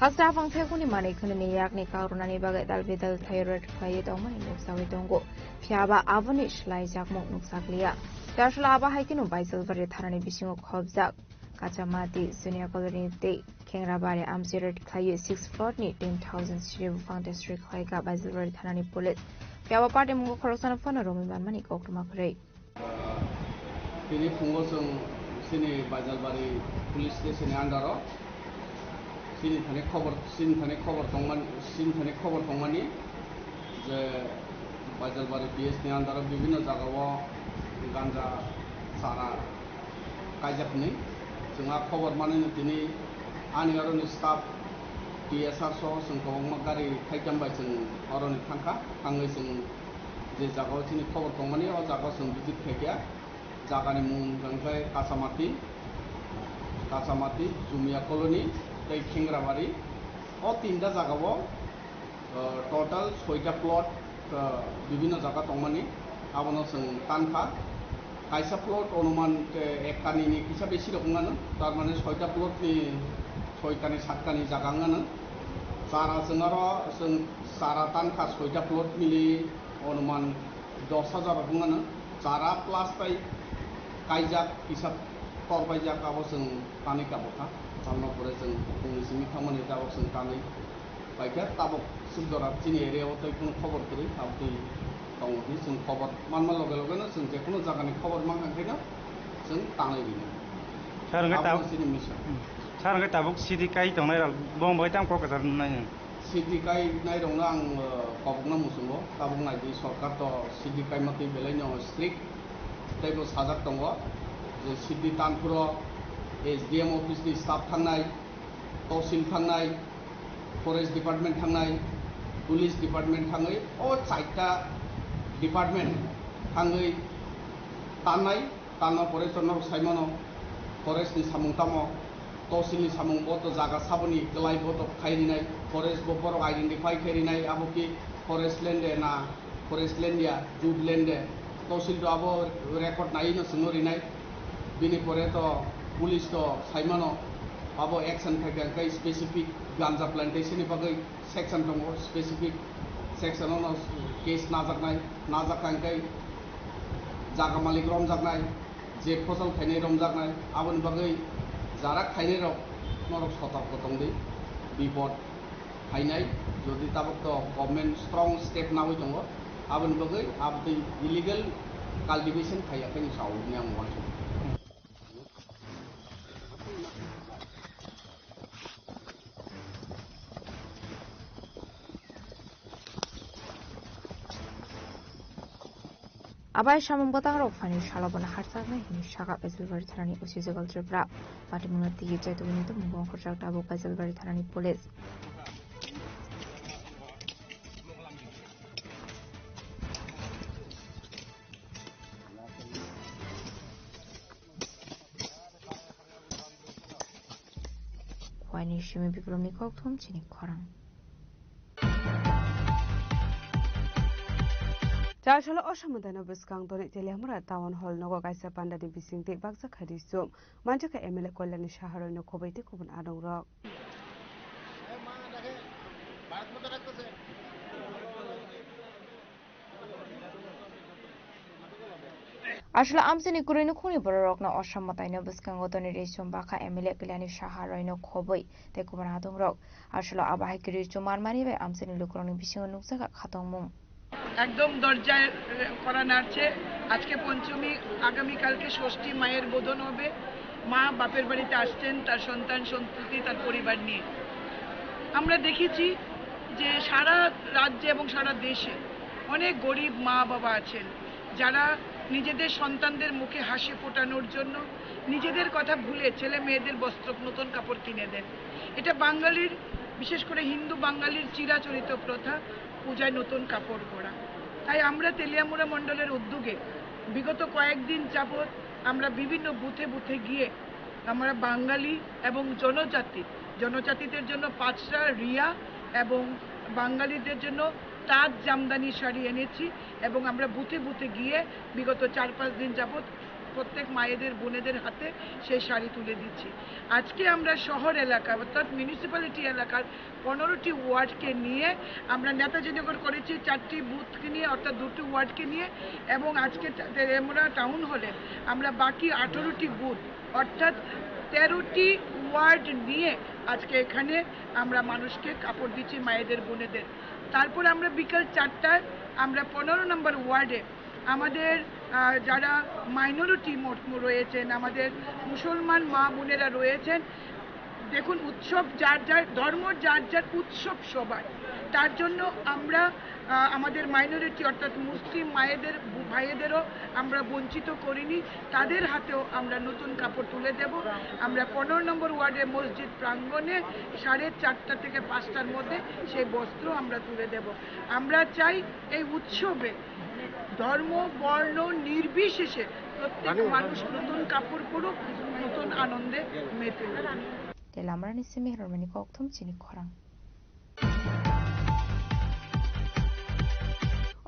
Haste aphang thekhuni manwi khwnwini yakni kakrwnani bagwi dalbidal thairwet khlaiwi tongmani nukjawi tongo. Phiya ba aboni swlaijakmung nukjakliya. Tei aswk abo hai kheno Baijalbari thanani bisingo khobjak Kachamati, Junior Colony tei Khengrabari amchaio raid khlaiwi six plot ni ten thousand siri buphang destroy khlaikha Baijalbari thanani police. Phiya ba patimungo khoroksano phano romwi manmani koktwma kwrwi. Tini phungo chwng chini Baijalbari police station ni under o chini thani khobor, chini thani khobor tongmani, chini thani khobor tongmani je Baijalbari P S ni under o bibhinno jaga o ganja chara kaijak hinwi. Chwng a khobor manwi tini ani aro ni staff T S R soho chwng kwbangma gari thaikam bai chwng oro ni thangkha, thangwi chwng je jaga o chini khobor tongmani, o jaga o chwng visit khaikha. Jagani mung hwnkhe Kachamati, Kachamati, Jumia Colony tei Khengrabari. O tinta jaga o, uh, total soita plot, uh, bibhinno jaga tongmani, abono chwng tankha. Kaisa plot onuman, uh, ekkanini kisa besi rok wngmano, tar mane soita plot ni, soitani satkani jaga wngmano. Chara chwng aro chwng chara tankha soita plot mili onuman dos hajar rok wngmano. Chara plus tai kaijak kisa tor paijak, abo chwng tanwi kabukha. Tamno pore chwng bongni simi thangmani tabok chwng tanwi paikha. Tabok suk jora chini area o tei kunu khobor kwrwi, tabuk twi tongo hinwi chwng khobor manma loge loge no chwng je kunu jagani khobor mankha khe no chwng tanwi rino. Sir, hwnkhe tabuk chini mission. Hmm. Sir, hwnkhe tabuk sidi kai tongnai rok bong bai tam kok kwchar nai. Sidi kai nairokno ang, uh, kobokna muchungo, tabuk naidi sorkar to sidi kaima twi belai no strict, tei bo sajak tongo je sidi tanphuro S D M office ni staff thangnai, tosil thangnai, forest department thangnai, police department thangwi o chaita department thangwi tannai. Tanma pore chwng norok sai mano, forest ni samung tamo, tosil ni samung bo to jaga saboni kwlai bo to khai rinai, forest bo borok identify khai rinai, abo ki forest land de na, forest land ya, jut land de, tosil to abo record nai no chwngno rinai. Bini pore to police to sai mano, abo action khai kha, khai specific ganja plantation ni bagwi section tongo, specific Section o no case najaknai, najak kha hwnkhe jaga malik romjaknai, je phosol khainai romjaknai, aboni bagwi jarak khainai rok norok sotorko tongdi, bipod phainai, jodi tabuk to government strong step nawi tongo, aboni bagwi aboni illegal cultivation khaiya khe ni sao ni ang uansukha. Abai samung bwtang rok phani salo bono harchaknai hwnwi sakha Paijalbari thanani O C Jugal Tripura. Patimungno tigi chaituguni tumung bo ongkhorjak tabuk Paijalbari thanani police. Waini simi biplomni kokthum chini khorang. Chasalo osamudano bwskang doni Teliamura Town Hall nogo kaisa pandani bisingtwi baksa khadi sum manjakha M L A Koilani Saharoi no khoboi tei kubun adongrok. Aswla amchaini kwrwi nukhungni bororokno osamwtaino bwskango doni Raichum bakha M L A Koilani Saharoi no khoboi tei kubun adongrok. Aswla abo hai kwrwi chumar mani bai amchaini lukurokni bisingo nukjakha khatongmung. একদম দরজায়, এ, কড়া নাড়ছে। আজকে পঞ্চমী, আগামীকালকে ষষ্ঠী, মায়ের বোধন হবে। মা বাপের বাড়িতে আসছেন তার সন্তান সন্ততি, তার পরিবার নিয়ে। আমরা দেখেছি যে সারা রাজ্যে এবং সারা দেশে অনেক গরিব মা বাবা আছেন, যারা নিজেদের সন্তানদের মুখে হাসি ফোটানোর জন্য নিজেদের কথা ভুলে ছেলে মেয়েদের বস্ত্র, নতুন কাপড় কিনে দেন। এটা বাঙালির, বিশেষ করে হিন্দু বাঙালির চিরাচরিত প্রথা, পূজায় নতুন কাপড় পরা। তাই আমরা তেলিয়ামুড়া মণ্ডলের উদ্যোগে বিগত কয়েকদিন যাবৎ আমরা বিভিন্ন বুথে বুথে গিয়ে আমরা বাঙালি এবং জনজাতি, জনজাতিদের জন্য পাঁচরা, রিয়া এবং বাঙালিদের জন্য তাঁত জামদানি শাড়ি এনেছি এবং আমরা বুথে বুথে গিয়ে বিগত চার পাঁচ দিন যাবৎ প্রত্যেক মায়েদের, বোনেদের হাতে সেই শাড়ি তুলে দিচ্ছি। আজকে আমরা শহর এলাকা, অর্থাৎ মিউনিসিপ্যালিটি এলাকার পনেরোটি ওয়ার্ডকে নিয়ে আমরা নেতাজিনগর করেছি চারটি বুথকে নিয়ে, অর্থাৎ দুটি ওয়ার্ডকে নিয়ে, এবং আজকে তা-, তেলিয়ামুড়া টাউন হলে আমরা বাকি আঠারোটি বুথ, অর্থাৎ তেরোটি ওয়ার্ড নিয়ে আজকে এখানে আমরা মানুষকে কাপড় দিচ্ছি, মায়েদের, বোনেদের। তারপর আমরা বিকাল চারটায় আমরা পনেরো নম্বর ওয়ার্ডে আমাদের, আহ, যারা মাইনরিটি ম-, রয়েছেন, আমাদের মুসলমান মা বোনেরা রয়েছেন, দেখুন, উৎসব যার যার ধর্ম, যার যার উৎসব সবার। তার জন্য আমরা, আহ, আমাদের মাইনরিটি অর্থাৎ মুসলিম মায়েদের, ভাইয়েদেরও আমরা বঞ্চিত করিনি, তাদের হাতেও আমরা নতুন কাপড় তুলে দেব। আমরা পনেরো নম্বর ওয়ার্ডের মসজিদ প্রাঙ্গণে সাড়ে চারটা থেকে পাঁচটার মধ্যে সেই বস্ত্র আমরা তুলে দেব। আমরা চাই এই উৎসবে ধর্ম বর্ণ নির্বিশেষে প্রত্যেক মানুষ নতুন কাপড় পরুক, নতুন আনন্দে মেতে উঠুক। Tei lamarani simi rwmani kokthum chini khorang.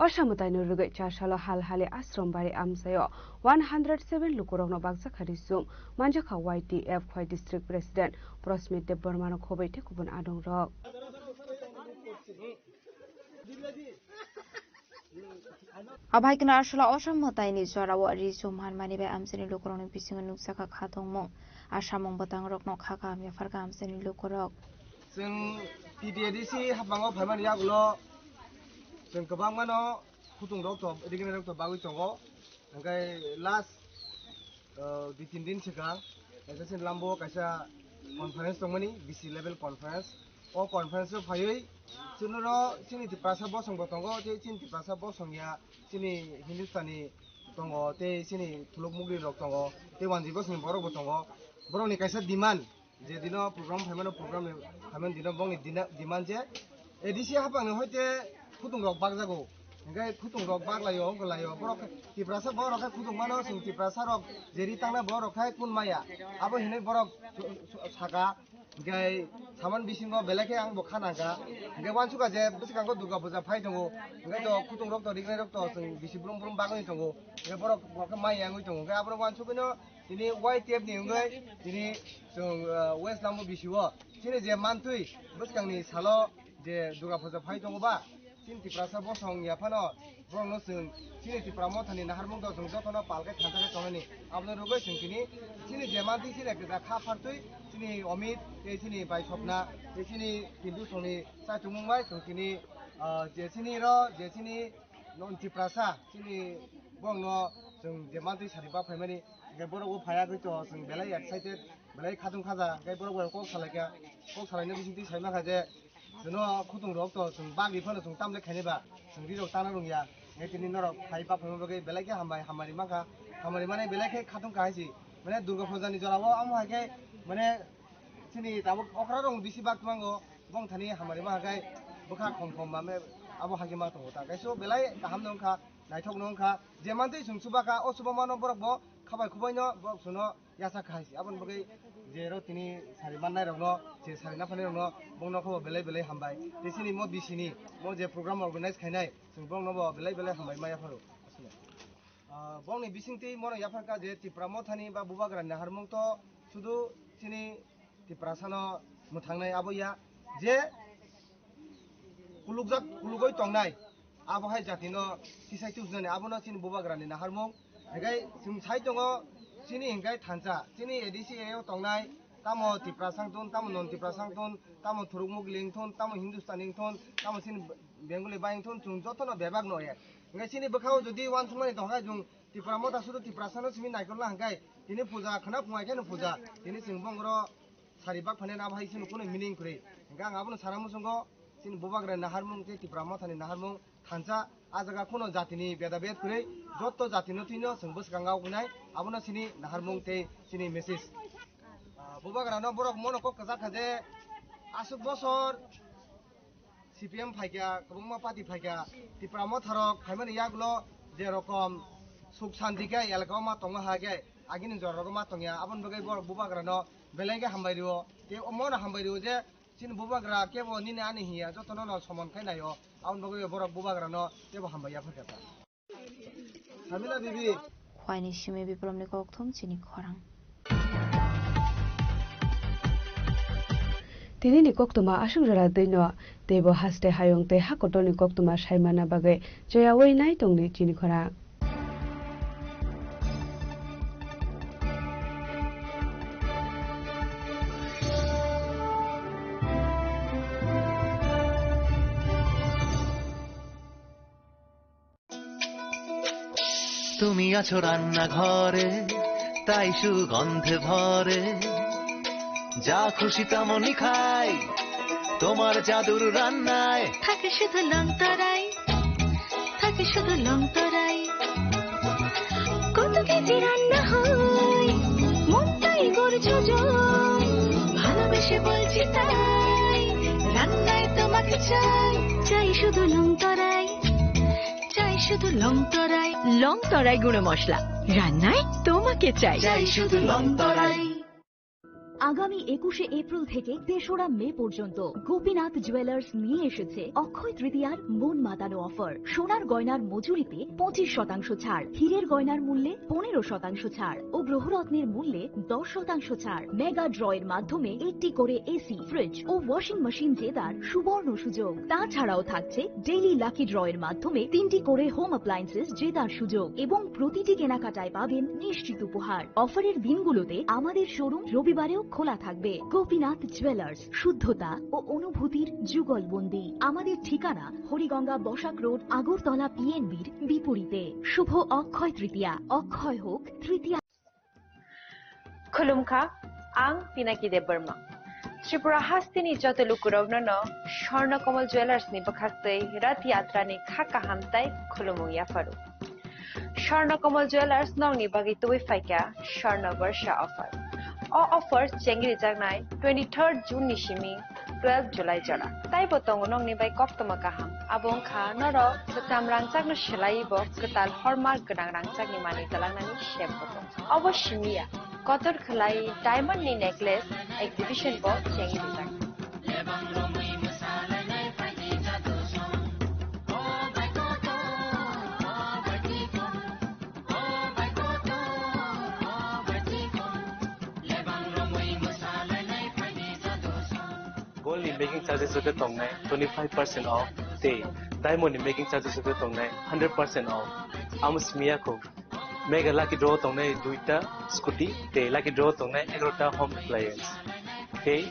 Osamwtaino rwgwi chasalo Halhali Ashram Bari amchaio one hundred seven lukurokno bakjakha risum manjakha Y T F Khwai District President Prosmit Debbarmano khoboi tei kubun adongrok. Abai kna aswla Osamwtaini jorao risum manmani bai amchaini lukurokni bisingo nukjakha khatongmung. Asamung bwtangrokno kha kaham yapharkha amchaini lukurok. Chwng T T A D C haphango phaimani yagulo chwng kwbangmano khutungrok to, rignirok to bagwi tongo. Hwnkhe last, uh, dui tin din swkang kaisa chini lambo kaisa conference tongmani, B C level conference. O conference o phaiwi chwngno chini Tiprasa bosongbo tongo, tei chini Tiprasa bosong ya chini Hindustani tongo, tei chini Phuluk Mugri rok tongo, tei wanjwi bosongni borokbo tongo. Borokni kaisa demand, je dino program phaimano, program phaimani dino bongni dina-, demand je A D C haphangni hoite khutung rok bakjago. Hingke khutung rok baklaio, wngkha laio. Borok khe Tiprasa, borok khe khutung mano, chwng Tiprasa rok je ri tangna borok khai kun maya. Abo hinui borok saka, hingke saman bisingo belai khe ang bo kha nangkha. Hingke wansukha je bwskango Durga puja phai tongo. Hingke to khutung rok to, rignai rok to, chwng bisi brum brum bagwi tongo. Hingke borok, borok khe maya wngwi tongo. Hingke aborok wansugwino tini Y T F ni wngwi tini chwng, ah, West Lambo bisio chini je mantwi bwskangni salo je Durga puja phai tongo ba, Chini Tiprasa bosong yaphano borokno chwng chini Tipra mothani naharmung do chwng jotono pal khe thansa khe tongnani. Aboni rwgwi chwng tini chini je mantwi chini kisa kha phartwi chini Omit tei chini bai Sopna tei chini Pintu songni chaichumung bai chwng tini, ah, je chini ro je chini non Tiprasa chini borokno chwng je mantwi sari ba phaimani hingke borok bo phaiya gwi to chwng belai excited belai khatung khaja hingke borok bai kok salaikha kok salaina bisingtwi saima kha je Chwngno khutung rok to chwng bagwi phano chwng tamle khaini ba chwng ri rok tana rwngya. Nge tini norok phai bak phai bagwi belai khe hambai hamari mankha. Hamari mane belai khe khatung kahai si. Mane Durga Puja ni jora o amo hai khe mane chini tabuk okra rok bisi bak twango bong thani hamari ma hai khe bwkha khom khom mame abo hai khe ma tongo ta. Kaiso belai kaham no wngkha naithok no wngkha je mantwi chwng chuba kha o chuba mano borok bo khabai khubai no borok chwngno yasa kahai si. Aboni bagwi je ro tini sari mannai rokno, je sari naphanai rokno, bongno kho belai belai hambai. Tei chini mo bisini, mo je program organize khainai, chwng bongno bo belai belai hambai ma yapharo. Asle. Ah, bongni bisingtwi mono yapharkha je Tipra mothani ba Bubagrani naharmung to sudu chini Tiprasano mwthangnai abo ya je kulukjak, kulugoi tongnai, abo hai jatino tisai tubujani, abono chini Bubagrani naharmung. Hinkhe chwng sai tongo, chini hinkhe thansa, chini A D C area o tongnai, tamo Tiprasa wngthun, tamo non Tiprasa wngthun, tamo Thurukmukli wngthun, tamo Hindustani wngthun, tamo chini Bengali bai wngthun, chwng jotono bebak no ya. Hinkhe chini bwkhao jodi uansukmani tongkha, chwng Tipra motha sudu Tiprasano simi naikolna hinkhe, tini puja khwna phungai kheno puja, tini chwng bongoro sari bak phane abo hai chini kunu meaning kwrwi. Hinkhe ang abono sana muchungo chini Bubagrani naharmung tei Tipra mothani naharmung thansa, a jaga kunu jatini beda bed kwrwi, jotto jatino twino chwng bwskango wngnai, abono chini naharmung tei chini message. Ah, Bubagrano borok mono kok kwchak kha je aswk bosor C P M phaikha, kwbangma party phaikha, Tipra motharok phaimani yagulo je rokom suk santi khe elaka o ma tongma ha khe agini jora rogo ma tongya, aboni bagwi borok Bubagrano belai khe hambai rio, tei omono hambai rio je chini Bubagra kebo nini ani hiya jotono no somon khai naio, aboni bagwi borok Bubagrano kebo hambai ya phakha ta. Samila bibi. Hwaini simi Biplomni kokthum chini khorang. Tinini koktwma aswk jora twino teibo haste hayung tei ha kotorni koktwma saimana bagwi cheyaui nai tongdi chini khorang. তুমি আছো রান্নাঘরে, তাই সুগন্ধে ভরে। যা খুশি তেমনই খাই, তোমার জাদুর রান্নায়। থাকে শুধু লংতরাই, থাকে শুধু লংতরাই। কত কেজি রান্না হয়, মনটাই গড়ে যোজন। ভালোবেসে বলছি তাই, রান্নায় তোমাকে চাই, চাই শুধু লংতরাই। চাই শুধু লং তরাই, লং তরাই গুঁড়ো মশলা, রান্নায় তোমাকে চাই। চাই শুধু লং তরাই। আগামী একুশে এপ্রিল থেকে তেসরা মে পর্যন্ত গোপীনাথ জুয়েলার্স নিয়ে এসেছে অক্ষয় তৃতীয়ার মন মাতানো অফার। সোনার গয়নার মজুরিতে পঁচিশ শতাংশ ছাড়, হীরের গয়নার মূল্যে পনেরো শতাংশ ছাড় ও গ্রহরত্নের মূল্যে দশ শতাংশ ছাড়। মেগা ড্র এর মাধ্যমে একটি করে এসি, ফ্রিজ ও ওয়াশিং মেশিন জেতার সুবর্ণ সুযোগ। তাছাড়াও থাকছে ডেইলি লাকি ড্র এর মাধ্যমে তিনটি করে হোম অ্যাপ্লায়েন্সেস জেতার সুযোগ এবং প্রতিটি কেনাকাটায় পাবেন নিশ্চিত উপহার। অফারের দিনগুলোতে আমাদের শোরুম রবিবারেও খোলা থাকবে। গোপীনাথ জুয়েলার্স, শুদ্ধতা ও অনুভূতির যুগলবন্দি। আমাদের ঠিকানা হরিগঙ্গা বসাক রোড, আগরতলা পিএনবির বিপরীতে। শুভ অক্ষয় তৃতীয়া, অক্ষয় হোক তৃতীয়া। Khulumkha, ang Pinaki Debbarma. Tripura hasteni joto lukurokno no Swarna Kamal Jewellers ni bwkhaktwi Rath Yatra ni kha kaham tai khulumung yapharu. Swarna Kamal Jewellers nokni bagwi tubui phaikha Swarna Barsha offer. O offer chengri jaknai twenty-third June ni simi twelve July jora. Taibo tongo nokni bai koktwma kaham. Abo wngkha norok kwcham rangchakno swlaiwi bo kwtal hallmark gwnang rangchakni manwi twlangnani sep bo tongo. Obo simi ya, kotor khwlai diamond ni necklace exhibition bo chengwi rijak. Gold ni making charges joto tongnai twenty five percent off tei Diamond ni making charges o tongnai hundred percent off. Amo simi ya kho. Mega lucky draw tongnai duita scooty, tei lucky draw tongnai egarota home appliance. Tei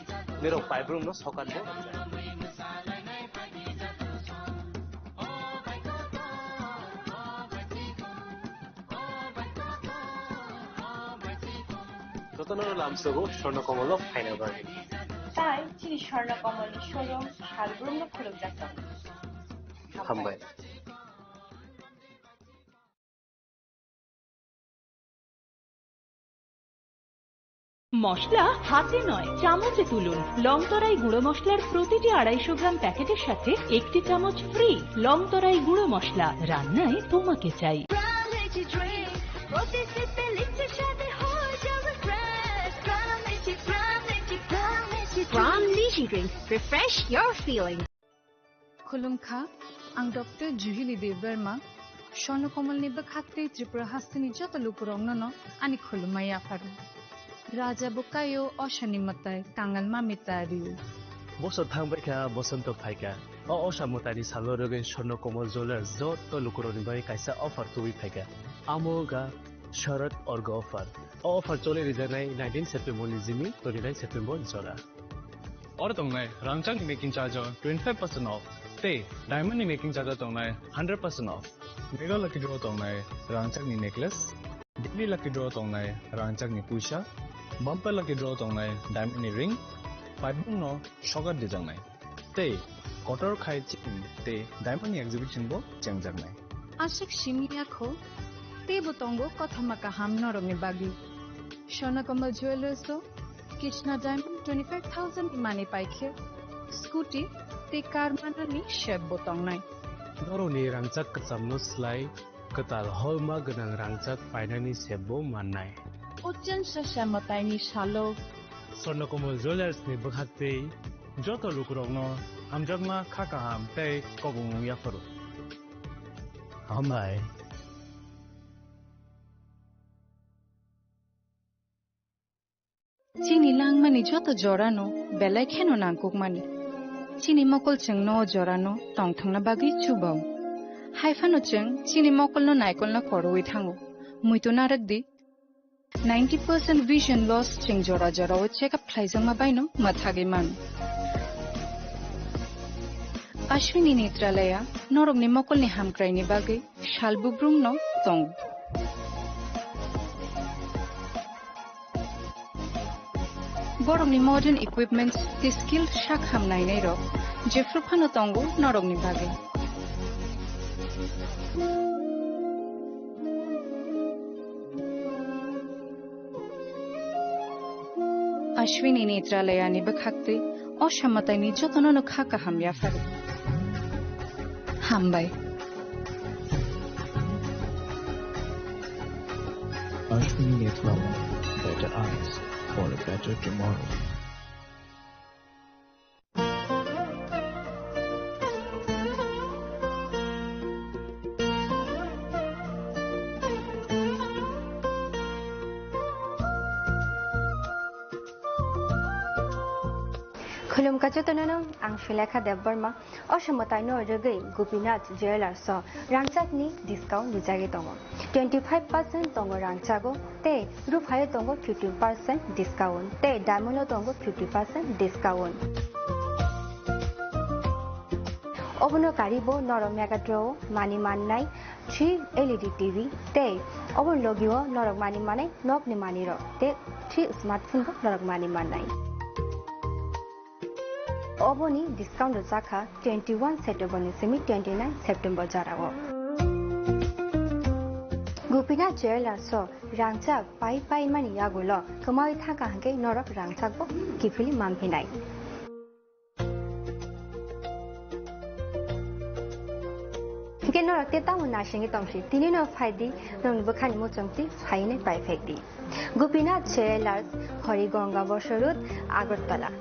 nirok paibrum no sokat bo. Jotono lamsogo Swarna Komolo phaina bagwi. Tai chini Swarna Komolni showroom salbrumno khulumjak tongo. Hambai. মশলা হাতে নয়, চামচে তুলুন। লং তরাই গুঁড়ো মশলার প্রতিটি আড়াইশো গ্রাম প্যাকেটের সাথে একটি চামচ ফ্রি। লং তরাই গুঁড়ো মশলা, রান্নায় তোমাকে চাই। From Niji Drink, refresh your feeling. Khulumkha, ang Doctor Juhili Debbarma, Swarna Komalni bwkhak tei Tripura hasteni joto lukurokno no ani khulumma yapharo. Raja bo kaio, osani mwtai, kangal mami ta rio. Bosor thangbai kha, bosonto phaikha. O osa mwtaini salo rwgwi Swarna Komal Jewellers joto lukurokni bagwi kaisa offer tubui phaikha. Amo wngkha Sharad Orga offer. O offer choli rijaknai nineteen September ni simi twenty nine September jora. Oro tongnai rangchakni making charge o twenty five percent off tei diamond ni making charge o tongnai hundred percent off. Mega lucky draw tongnai rangchakni necklace, daily lucky draw tongnai rangchakni puisa, bumper lucky draw tongnai diamond ni ring, paibung no sokat dijaknai. Tei kotor khai chini tei diamond ni exhibition bo chengjaknai. Aswk simi ya kho, teibo tongo kothoma kaham norokni bagwi. Swarna Komal Jewellers o Krishna Diamond twenty five thousand ni manwi paikhe, scooty tei car manani sep bo tongnai. Norokni rangchak kwchamno slai kwtal holma gwnang rangchak painani sep bo mannai. O chwngsa mwtaini salo Swarna Komal Jewellers ni bwkhak tei joto lukurokno hamjakma kha kaham tei kobongmung yapharo. Hambai. Chini langmani joto jorano belai kheno nangkukmani. Chini mokol chwngno o jorano tongthokna bagwi chubao. Haiphano chwng chini mokolno naikolna khorwi thango. Muitu narwkdi, ninety percent vision loss chwng jora jorao check up khlaijakma baino mwthagwi mano. Ashwini Netralaya norokni mokolni hamkraini bagwi sal bubrumno tongo. Borokni modern equipments tei skilled sak ham nainairok jephru phano tongo norokni bagwi. Ashwini Netralayani bwkhaktwi o samataini jotono no kha kaham yapharo. Hambai. Ashwini Netralaya, better eyes for a better tomorrow. Khulumkha jotono no, ang Sulekha Debbarma. O samataino rwgwi Gopinath Jewellers o rangchakni discount rijagwi tongo. Twenty five percent tongo rangchago tei ruphaio tongo fifty percent discount tei diamond o tongo fifty percent discount. Obono karibo norok Mega Draw o mani mannai three L E D T V tei obo logio norok mani manai nokni manirok tei three smartphone bo norok mani mannai. Oboni discount rwjakha twenty one September ni simi twenty nine September jorao. Gopinath Jewellers o rangchak pai pai mani yagulo kwmawi thangkha hwnkhe norok rangchak bo kiphilwi manphinai. Hwnkhe norok tei tamo naisingwi tongsi, tini no phaidi, nokni bwkhani muchungtwi phainai paiphekdi. Gopinath Jewellers, Horigonga Bosor Road, Agartala.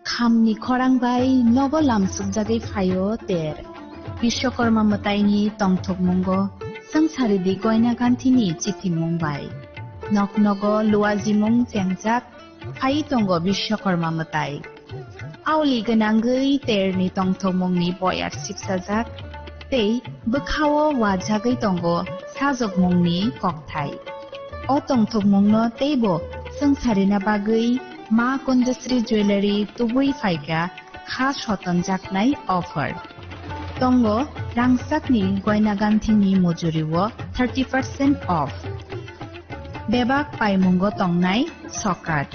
Khamni khorang bai nogo lamsukjagwi phaio ter. Bishwakarma mwtaini tongthokmungo swngcharidi Goina Ganthini chithimung bai. Nok nogo luajimung chengjak phai tongo Bishwakarma mwtai. Auli gwnangwi terni tongthokmungni boyar sipsajak tei bwkhao wajagwi tongo sajokmungni kokthai. O tongthokmungno teibo swngcharina bagwi Ma Kunjasri Jewellery tubui phaikha kha sotonjaknai offer. Tongo rangchakni Goina Ganthini mujurio thirty percent off. Bebak paimungo tongnai sokat.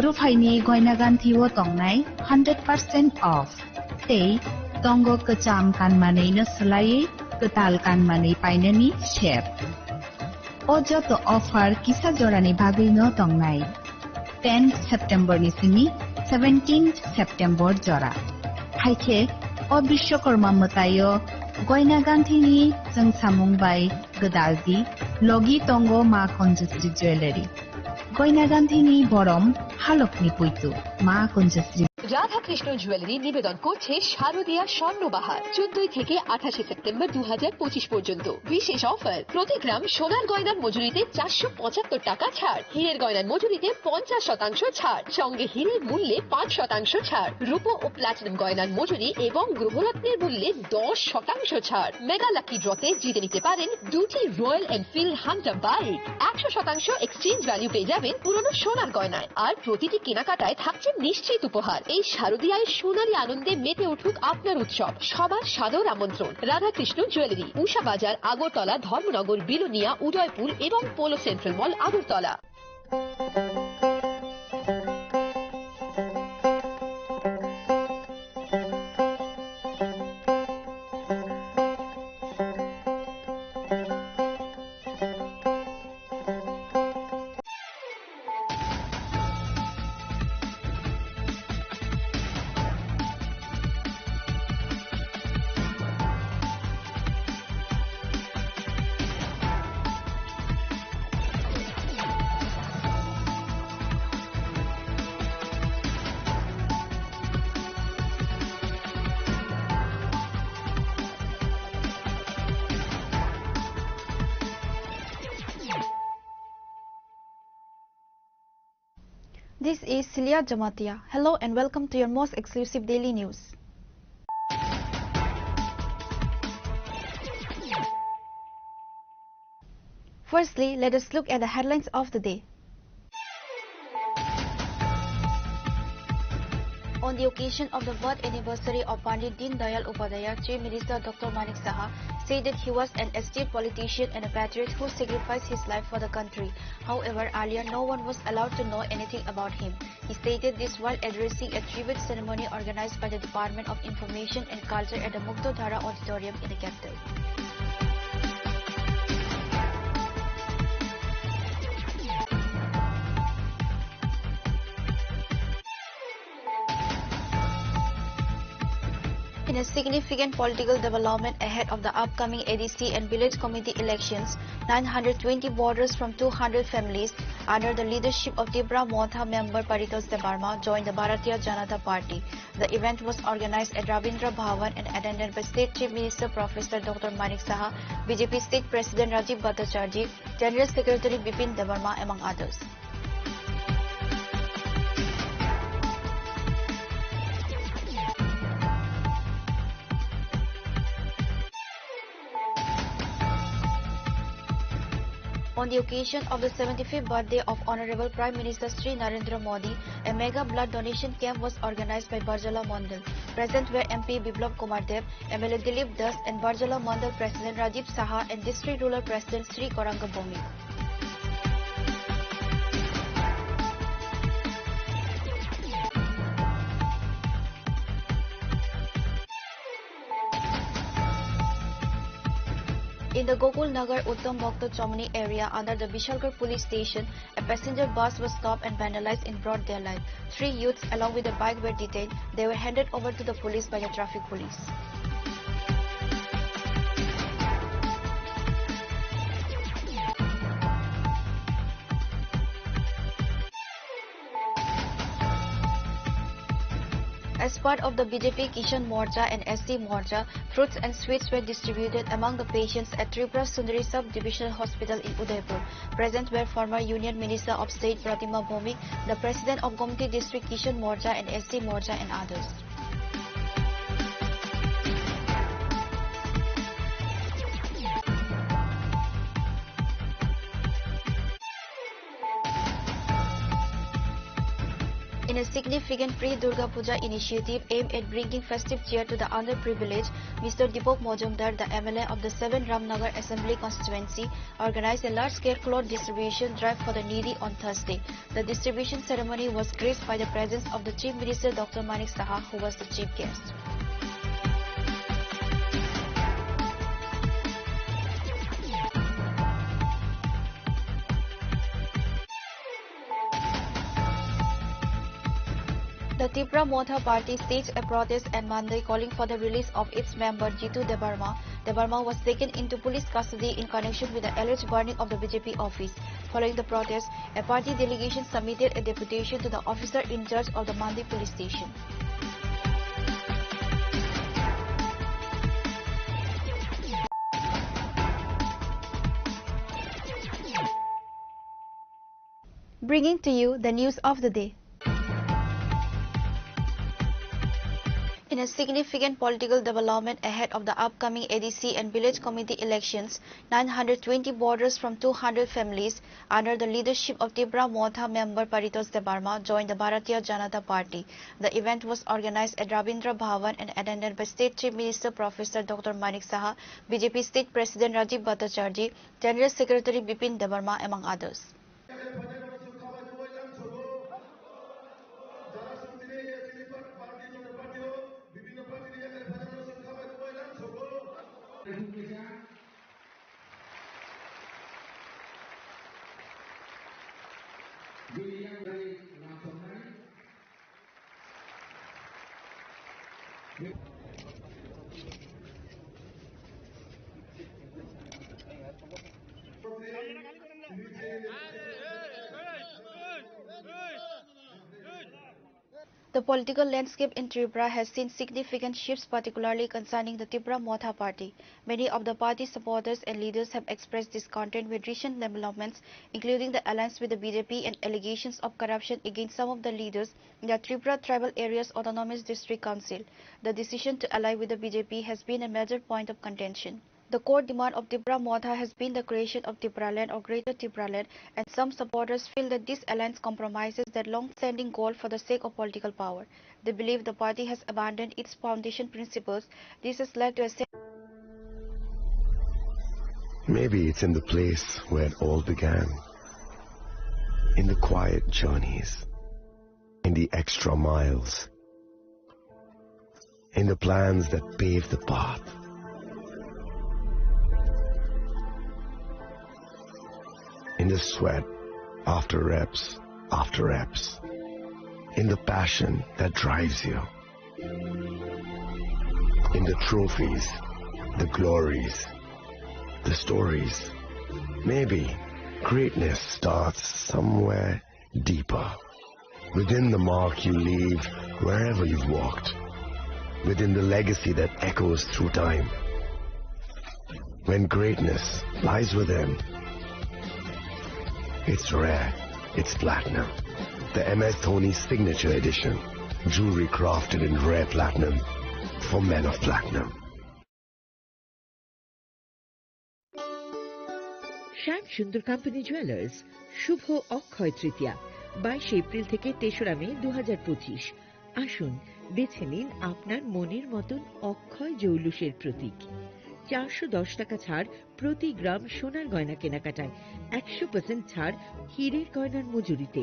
Ruphaini Goina Ganthio tongnai hundred percent off. Tei tongo kwcham kanmanwino swlaiwi kwtal kanmanwi painani sep. O joto offer kisa jorani bagwino tongnai. Ten September ni simi seventeen September jora. Haikhe o Bishwakarma mwtaio Goina Ganthini chwngsamung bai gwdaldi logi tongo Ma Kunjasri Jewellery. Goina Ganthini borom halokni puitu Ma Kunjasri. Radhakrishna jewellery নিবেদন করছে শারদীয়া স্বর্ণবাহার, চোদ্দই থেকে আঠাশে সেপ্টেম্বর দু হাজার পঁচিশ পর্যন্ত। বিশেষ অফার, প্রতি গ্রাম সোনার গয়নার মজুরিতে চারশো পঁচাত্তর টাকা ছাড়, হীরের গয়নার মজুরিতে পঞ্চাশ শতাংশ ছাড়, সঙ্গে হীরের মূল্যে পাঁচ শতাংশ ছাড়, রূপো ও প্লাটিনাম গয়নার মজুরি এবং গ্রহরত্নের মূল্যে দশ শতাংশ ছাড়। মেগা লাকি ড্রতে জিতে নিতে পারেন দুটি রয়্যাল এনফিল্ড হান্টার বাইক, একশো শতাংশ এক্সচেঞ্জ ভ্যালু পেয়ে যাবেন পুরনো সোনার গয়নায়। আর প্রতিটি কেনাকাটায় থাকছে নিশ্চিত উপহার। এই শারদীয়ায় সোনালী আনন্দে মেতে উঠুক আপনার উৎসব। সবার সাদর আমন্ত্রণ। রাধাকৃষ্ণ জুয়েলারি, উষা বাজার, আগরতলা, ধর্মনগর, বিলোনিয়া, উদয়পুর এবং polo central mall, Agartala. This is Celia Jamatia. Hello and welcome to your most exclusive daily news. Firstly, let us look at the headlines of the day. On the occasion of the birth anniversary of Pandit Deen Dayal Upadhyaya, Chief Minister Doctor Manik Saha said that he was an astute politician and a patriot who sacrificed his life for the country. However, earlier no one was allowed to know anything about him. He stated this while addressing a tribute ceremony organized by the Department of Information and Culture at the Muktadhara Auditorium in the capital. In a significant political development ahead of the upcoming A D C and village committee elections, nine hundred twenty voters from two hundred families under the leadership of Tipra Motha member Paritosh Debbarma joined the Bharatiya Janata Party. The event was organized at Rabindra Bhavan and attended by State Chief Minister Professor Doctor Manik Saha, B J P State President Rajib Bhattacharjee, General Secretary Bipin Debbarma, among others. On the occasion of the seventy-fifth birthday of Honorable Prime Minister Shri Narendra Modi, a mega blood donation camp was organized by Barjala Mandal. Present were M P Biplab Kumar Deb, M L A Dilip Das, and Barjala Mandal President Rajiv Saha and District Rural President Shri Koranga Bhowmik. In the Gokul Nagar Uttam Bhakta Chomani area under the Bishalgarh police station, a passenger bus was stopped and vandalized in broad daylight. Three youths along with a bike were detained. They were handed over to the police by the traffic police. As part of the B J P Kisan Morcha and S C Morcha, fruits and sweets were distributed among the patients at Tripura Sundari Sub-Divisional Hospital in Udaipur. Present were former Union Minister of State Pratima Bhowmik, the President of Gomti District Kisan Morcha and S C Morcha, and others. In a significant pre-Durga Puja initiative aimed at bringing festive cheer to the underprivileged, Mister Deepak Majumdar, the M L A of the seven Ramnagar Assembly Constituency, organized a large-scale cloth distribution drive for the needy on Thursday. The distribution ceremony was graced by the presence of the Chief Minister Doctor Manik Saha, who was the chief guest. The Tipra Motha Party staged a protest on Monday calling for the release of its member Jitu Debbarma. Debbarma was taken into police custody in connection with the alleged burning of the B J P office. Following the protest, a party delegation submitted a deputation to the officer in charge of the Mandi police station. Bringing to you the news of the day. In a significant political development ahead of the upcoming A D C and Village Committee elections, nine hundred twenty voters from two hundred families under the leadership of Tipra Motha member Paritosh Debbarma joined the Bharatiya Janata Party. The event was organized at Rabindra Bhavan and attended by State Chief Minister Professor Doctor Manik Saha, B J P State President Rajiv Bhattacharjee, General Secretary Bipin Debbarma, among others. The political landscape in Tripura has seen significant shifts, particularly concerning the Tipra Motha Party. Many of the party supporters and leaders have expressed discontent with recent developments, including the alliance with the B J P and allegations of corruption against some of the leaders in the Tripura Tribal Areas Autonomous District Council. The decision to ally with the B J P has been a major point of contention. The core demand of Tipra Motha has been the creation of Tipraland or Greater Tipraland, and some supporters feel that this alliance compromises that long-standing goal for the sake of political power. They believe the party has abandoned its foundation principles. This has led to a se- Maybe it's in the place where it all began. In the quiet journeys. In the extra miles. In the plans that pave the path. In the sweat after reps after reps. In the passion that drives you. In the trophies, the glories, the stories. Maybe greatness starts somewhere deeper. Within the mark you leave wherever you've walked. Within the legacy that echoes through time. When greatness lies within, it's rare, it's platinum. The M S Dhoni Signature Edition. Jewelry crafted in rare platinum for men of platinum. শ্যাম সুন্দর company jewellers, শুভ অক্ষয় তৃতীয়া, বাইশে এপ্রিল থেকে তেসরা মে দু হাজার পঁচিশ। আসুন, বেছে নিন আপনার মনের মতন অক্ষয় জৌলুসের প্রতীক। চারশো দশ টাকা ছাড় প্রতি গ্রাম সোনার গয়না কেনাকাটায়, একশো পার্সেন্ট ছাড় হীরের গয়নার মজুরিতে,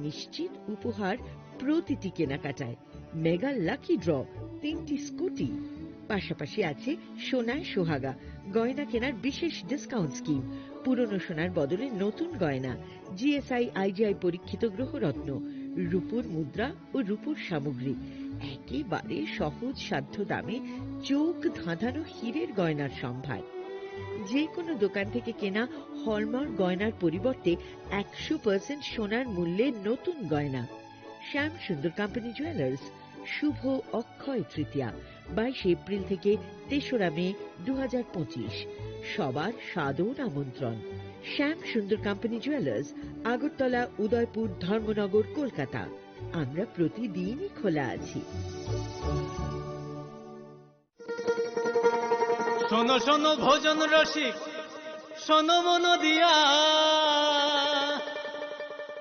নিশ্চিত উপহার প্রতিটি কেনাকাটায়। মেগা লাকি ড্র, তিনটি স্কুটি, পাশাপাশি আছে সোনায় সোহাগা গয়না কেনার বিশেষ ডিসকাউন্ট স্কিম, পুরনো সোনার বদলে নতুন গয়না, জিএসআই আইজিআই পরীক্ষিত গ্রহরত্ন, রূপোর মুদ্রা ও রূপোর সামগ্রী, একেবারে সহজ সাধ্য দামে চোখ ধাঁধানো হীরের গয়নার সম্ভার। যে কোনো দোকান থেকে কেনা হলমার্ক গয়নার পরিবর্তে একশো পার্সেন্ট সোনার মূল্যে নতুন গয়না। শ্যাম সুন্দর কোম্পানি জুয়েলার্স, শুভ অক্ষয় তৃতীয়া, বাইশে এপ্রিল থেকে তেসরা মে দু হাজার পঁচিশ। সবার সাদর আমন্ত্রণ। শ্যাম সুন্দর কোম্পানি জুয়েলার্স, আগরতলা, উদয়পুর, ধর্মনগর, কলকাতা। আমরা প্রতিদিনই খোলা আছি। শোনো শোনো ভোজন রসিক, শোনো মন দিয়া,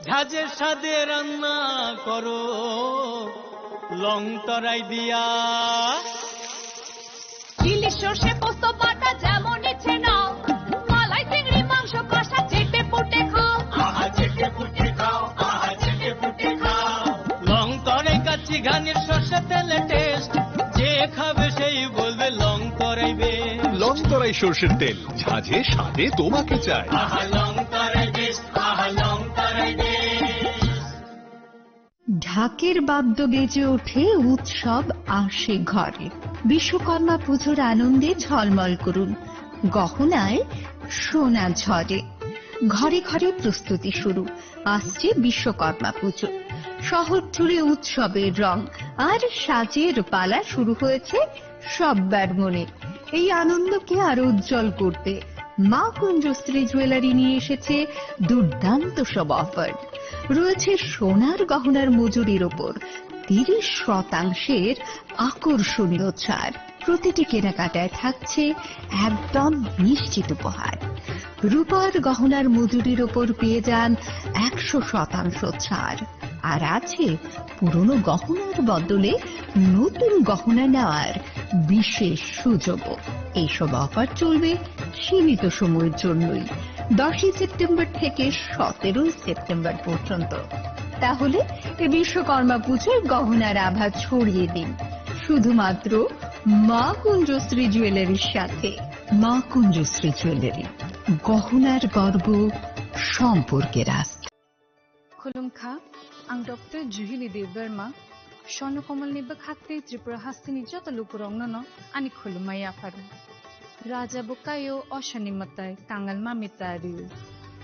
ঝাঁঝের স্বাদে রান্না করো লং তরাই দিয়া। ইলিশ সর্ষে পোস্ত বাটা যেমন ইচ্ছে নাও, মালাই চিংড়ি মাংস কষা চেটে পুটে খাও। আহা চেটে পুটে খাও, আহা চেটে পুটে খাও। লং তরাই কাচ্চি ঘানির সর্ষে তেলে টেস্ট, যে খাবে সেই বলবে লং তরাই বেশ। লং তরাই সর্ষের তেল, ঝাঁঝে স্বাদে তোমাকে চাই। আহা লং তরাই বেশ, আহা লং তরাই বেশ। ঢাকের বাদ্য বেজে ওঠে, উৎসব আসে ঘরে। বিশ্বকর্মা পুজোর আনন্দে ঝলমল করুন, গহনায় সোনা ঝরে। ঘরে ঘরে প্রস্তুতি শুরু, আসছে বিশ্বকর্মা পুজো। শহর জুড়ে উৎসবের রং আর সাজের পালা শুরু হয়েছে সব্বার মনে। এই আনন্দকে আরো উজ্জ্বল করতে মা কুঞ্জশ্রী জুয়েলারি নিয়ে এসেছে দুর্দান্ত সব অফার। রয়েছে সোনার গহনার মজুরির ওপর তিরিশ শতাংশের আকর্ষণীয় ছাড়। প্রতিটি কেনাকাটায় থাকছে একদম নিশ্চিত উপহার। রূপার গহনার মজুরির ওপর পেয়ে যান একশো শতাংশ ছাড়। আর আছে পুরনো গহনার বদলে নতুন গহনা নেওয়ার বিশেষ সুযোগও। এইসব অফার চলবে সীমিত সময়ের জন্যই, দশই সেপ্টেম্বর থেকে সতেরোই সেপ্টেম্বর পর্যন্ত। তাহলে এ বিশ্বকর্মা পুজোয় গহনার আভা ছড়িয়ে দিন শুধুমাত্র মা কুঞ্জশ্রী জুয়েলারির সাথে। মা কুঞ্জশ্রী জুয়েলারি, গহনার গর্ব, সম্পর্কের আস্থা। Khulumkha, ang Doctor Juhili Debbarma, Swarno Komolni bwkhak tei Tripura hasteni joto lukurokno no ani khulumma yapharo. Raja bo kaio, osani mwtai, kangal mami tario.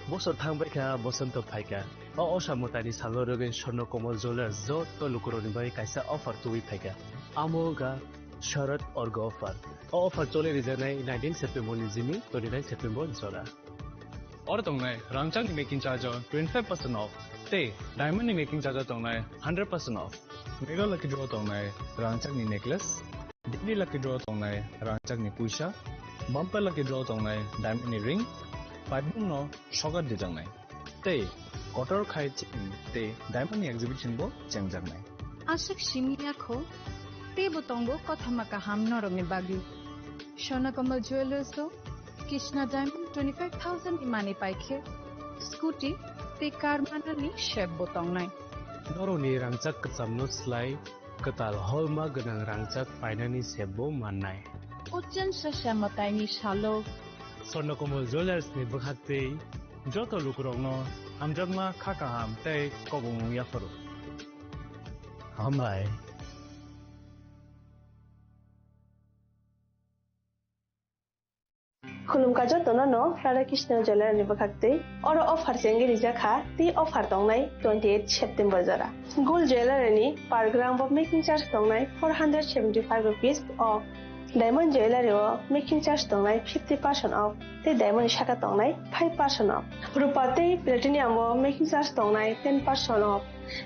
Bosor thangbaikha, bosonto phaikha. O osa mwtaini salo rwgwi Swarno Komol Jewellers joto lukurokni bagwi kaisa offer tubui phaikha. Amo wngkha Sharad Orgo offer. O offer choli rijaknai nineteen September ni jimi twenty nine September ni jora. Oro tongnai rangchakni making charge o twenty five percent off tei diamond ni making charge o tongnai hundred percent off. Mega lucky draw tongnai rangchakni necklace, daily lucky draw tongnai rangchakni puisa, bumper lucky draw tongnai diamond ni ring, paibung no sokat dijaknai. Tei kotor khai chini tei diamond ni exhibition bo chengjaknai. Aswk simi yakho, teibo tongo kothoma kaham norokni bagwi. Swarno Komol Jewellers o Krishna Diamond twenty five thousand ni mani paikhe, scooty tei car manani sep bo tongnai. Norokni rangchak kwchamno slai kwtal holma gwnang rangchak painani sep bo mannai. Ochen sasa mwtaini salo. Swarno Komol Jewellers ni bwkhak tei joto lukurokno hamjakma kha kaham tei kobongmung yapharo. Hambai. Khulumkha jotono no Radha Krishna Jewellery ni bwkhak tei oro offer chengwi rijak kha tei offer tongnai twenty eight September jora. Gold Jewellery ni per gram bo making charge tongnai four hundred seventy five rupees o Diamond Jewellery o making charge tongnai fifty percent off, tei diamond ni saka tongnai five percent off. Rupa tei platinum o making charge tongnai ten percent off,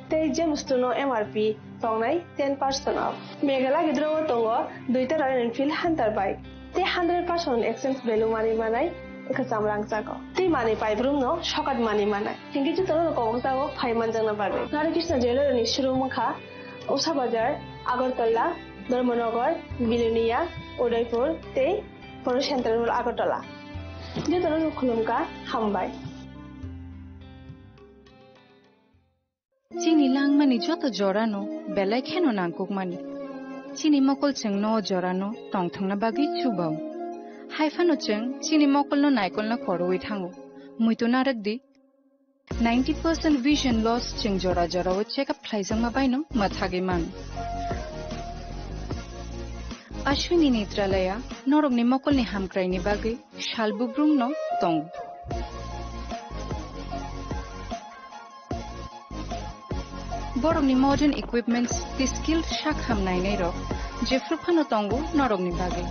tei Gemstone o M R P tongnai ten percent off. Mega lucky draw o tongo duita Royal Enfield Hunter bike, tei hundred percent exchange value manwi manai kwcham rangchak o, tei manwi paibrum no sokat manwi manai. Hinkhe jotono kobok jago phai manjakna bagwi. Radha Krishna Jewellery ni showroom wngkha Usha Bazar, Agartala, Dharmanagar, Bilonia, Udaipur tei Poro Central Mall Agartala. Jotono no khulumkha, hambai. Chini langmani joto jorano belai kheno nangkukmani. Chini mokol chwngno o jorano tongthokna bagwi chubao. Haiphano chwng chini mokolno naikolna khorwi thango. Muitu narwk di. Ninety percent vision loss chwng jora jorao check up khlaijakma baino mwthagwi mano. Ashwini Netralaya norokni mokolni hamkraini bagwi sal bubrumno tongo. Borokni modern equipments tei skilled sak ham nainai rok jephru phano tongo norokni bagwi.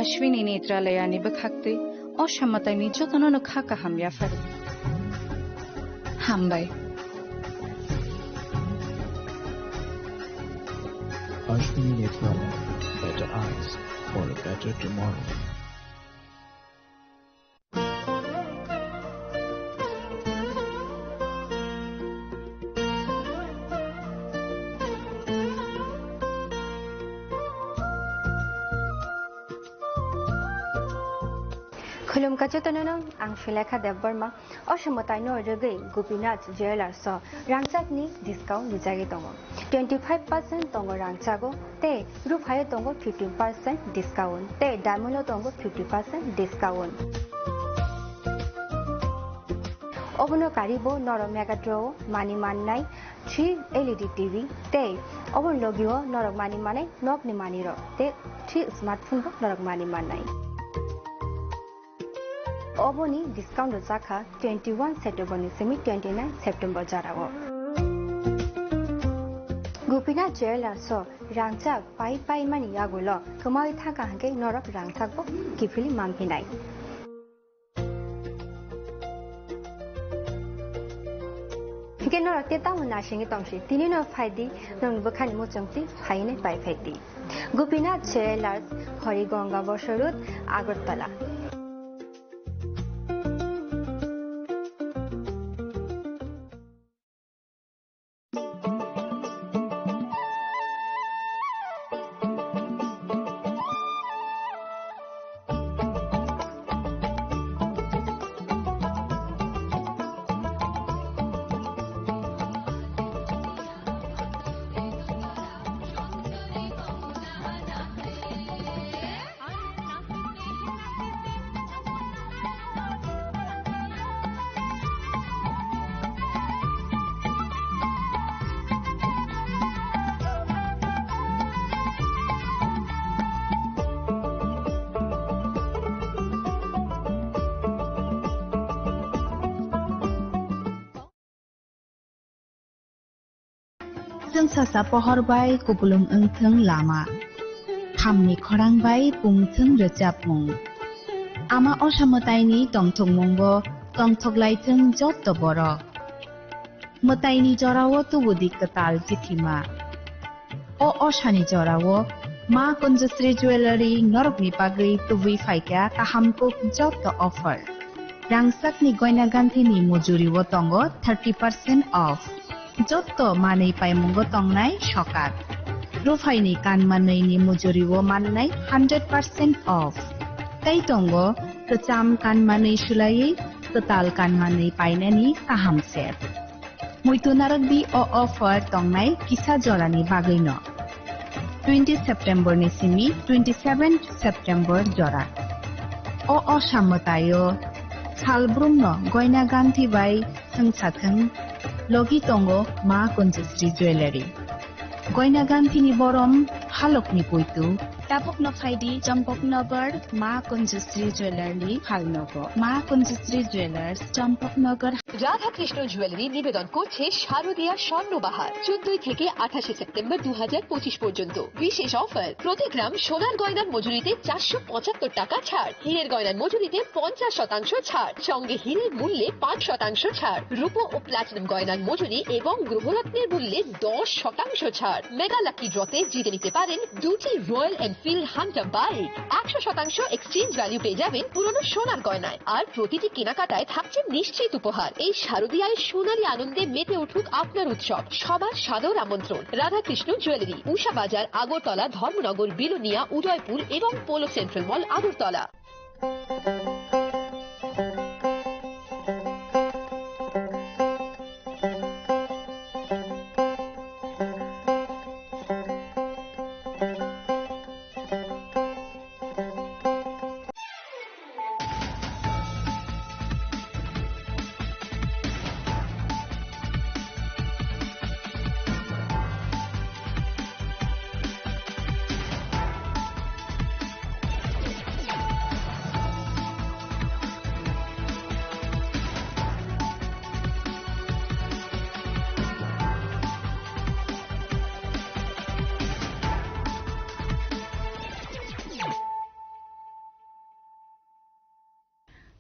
Ashwini Netralayani bwkhaktwi o samataini jotono no kha kaham yapharo. Hambai. Ashwini Netralaya, better eyes for a better tomorrow. Khulumkha jotono no, ang Sulekha Debbarma. O samataino rwgwi Gopinath Jewellers o rangchakni discount rijagwi tongo. Twenty five percent tongo rangchago, tei ruphaio tongo fifteen percent discount, tei diamond o tongo fifty percent discount. Obono karibo norok Megatron o manwi mannai three L E D T V, tei oboni logio norok manwi mannai nokni manwirok, tei three smartphone bo norok manwi mannai. Oboni discount rwjakha twenty one September ni simi twenty nine September jorao. Gopinath Jewellers o rangchak pai pai mani yagulo kwmawi thangkha hwnkhe norok rangchak bo kiphilwi manphinai. Hwnkhe norok tei tamo naisingwi tongsi, tini no phaidi, nokni bwkhani muchungtwi phainai pai phaidi. Gopinath Jewellers, Harigonga Bosor Road, Agartala. Chwng sasa pohor bai kupulung wngthwng lama, khamni khorang bai pungthwng rwchapmung. Ama osa mwtaini tongthokmungo tongthok lai chwng jotto borok. Mwtaini jorao tubudi kwtal chithima. O osani jorao Ma Kunjusri Jewellery norokni bagwi tubui phaikha kaham kuk jotto offer. Rangchakni goina ganthini mujuri o tongo thirty percent off. Jotto manwi paimungo tongnai sokat. Ruphaini kanmanwini mujuri o mannai hundred percent off. Tei tongo kwcham kanmanwi sulaiwi kwtal kanmanwi painani kaham set. Muitu narwkdi o offer tongnai kisa jorani bagwino. Twenty September ni simi twenty seven September jora. O osa mwtaio salbrumno goina ganthi bai swngsathwng, logi tongo Ma Kunjusri Jewellery. Goina ganthini borom halokni puitu. Tabukno phaidi Champaknagar Ma Kunjusri Jewellery ni phalnogo. Ma Kunjusri Jewellers, Champaknagar। Radhakrishna jewellery নিবেদন করছে শারদীয়া স্বর্ণবাহার, চোদ্দই থেকে আঠাশে সেপ্টেম্বর দু হাজার পঁচিশ পর্যন্ত। বিশেষ অফার, প্রতি গ্রাম সোনার গয়নার মজুরিতে চারশো পঁচাত্তর টাকা ছাড়, হীরের গয়নার মজুরিতে পঞ্চাশ শতাংশ ছাড়, সঙ্গে হীরের মূল্যে পাঁচ শতাংশ ছাড়, রূপো ও প্লাটিনাম গয়নার মজুরি এবং গ্রহরত্নের মূল্যে দশ শতাংশ ছাড়। মেগা লাকি ড্রতে জিতে নিতে পারেন দুটি রয়্যাল এনফিল্ড হান্টার বাইক, একশো শতাংশ এক্সচেঞ্জ ভ্যালু পেয়ে যাবেন পুরনো সোনার গয়নায়, আর প্রতিটি কেনাকাটায় থাকছে নিশ্চিত উপহার। এই শারদীয়ায় সোনালী আনন্দে মেতে উঠুক আপনার উৎসব। সবার সাদর আমন্ত্রণ। রাধাকৃষ্ণ জুয়েলারি, উষা বাজার, আগরতলা, ধর্মনগর, বিলোনিয়া, উদয়পুর এবং polo central mall, Agartala.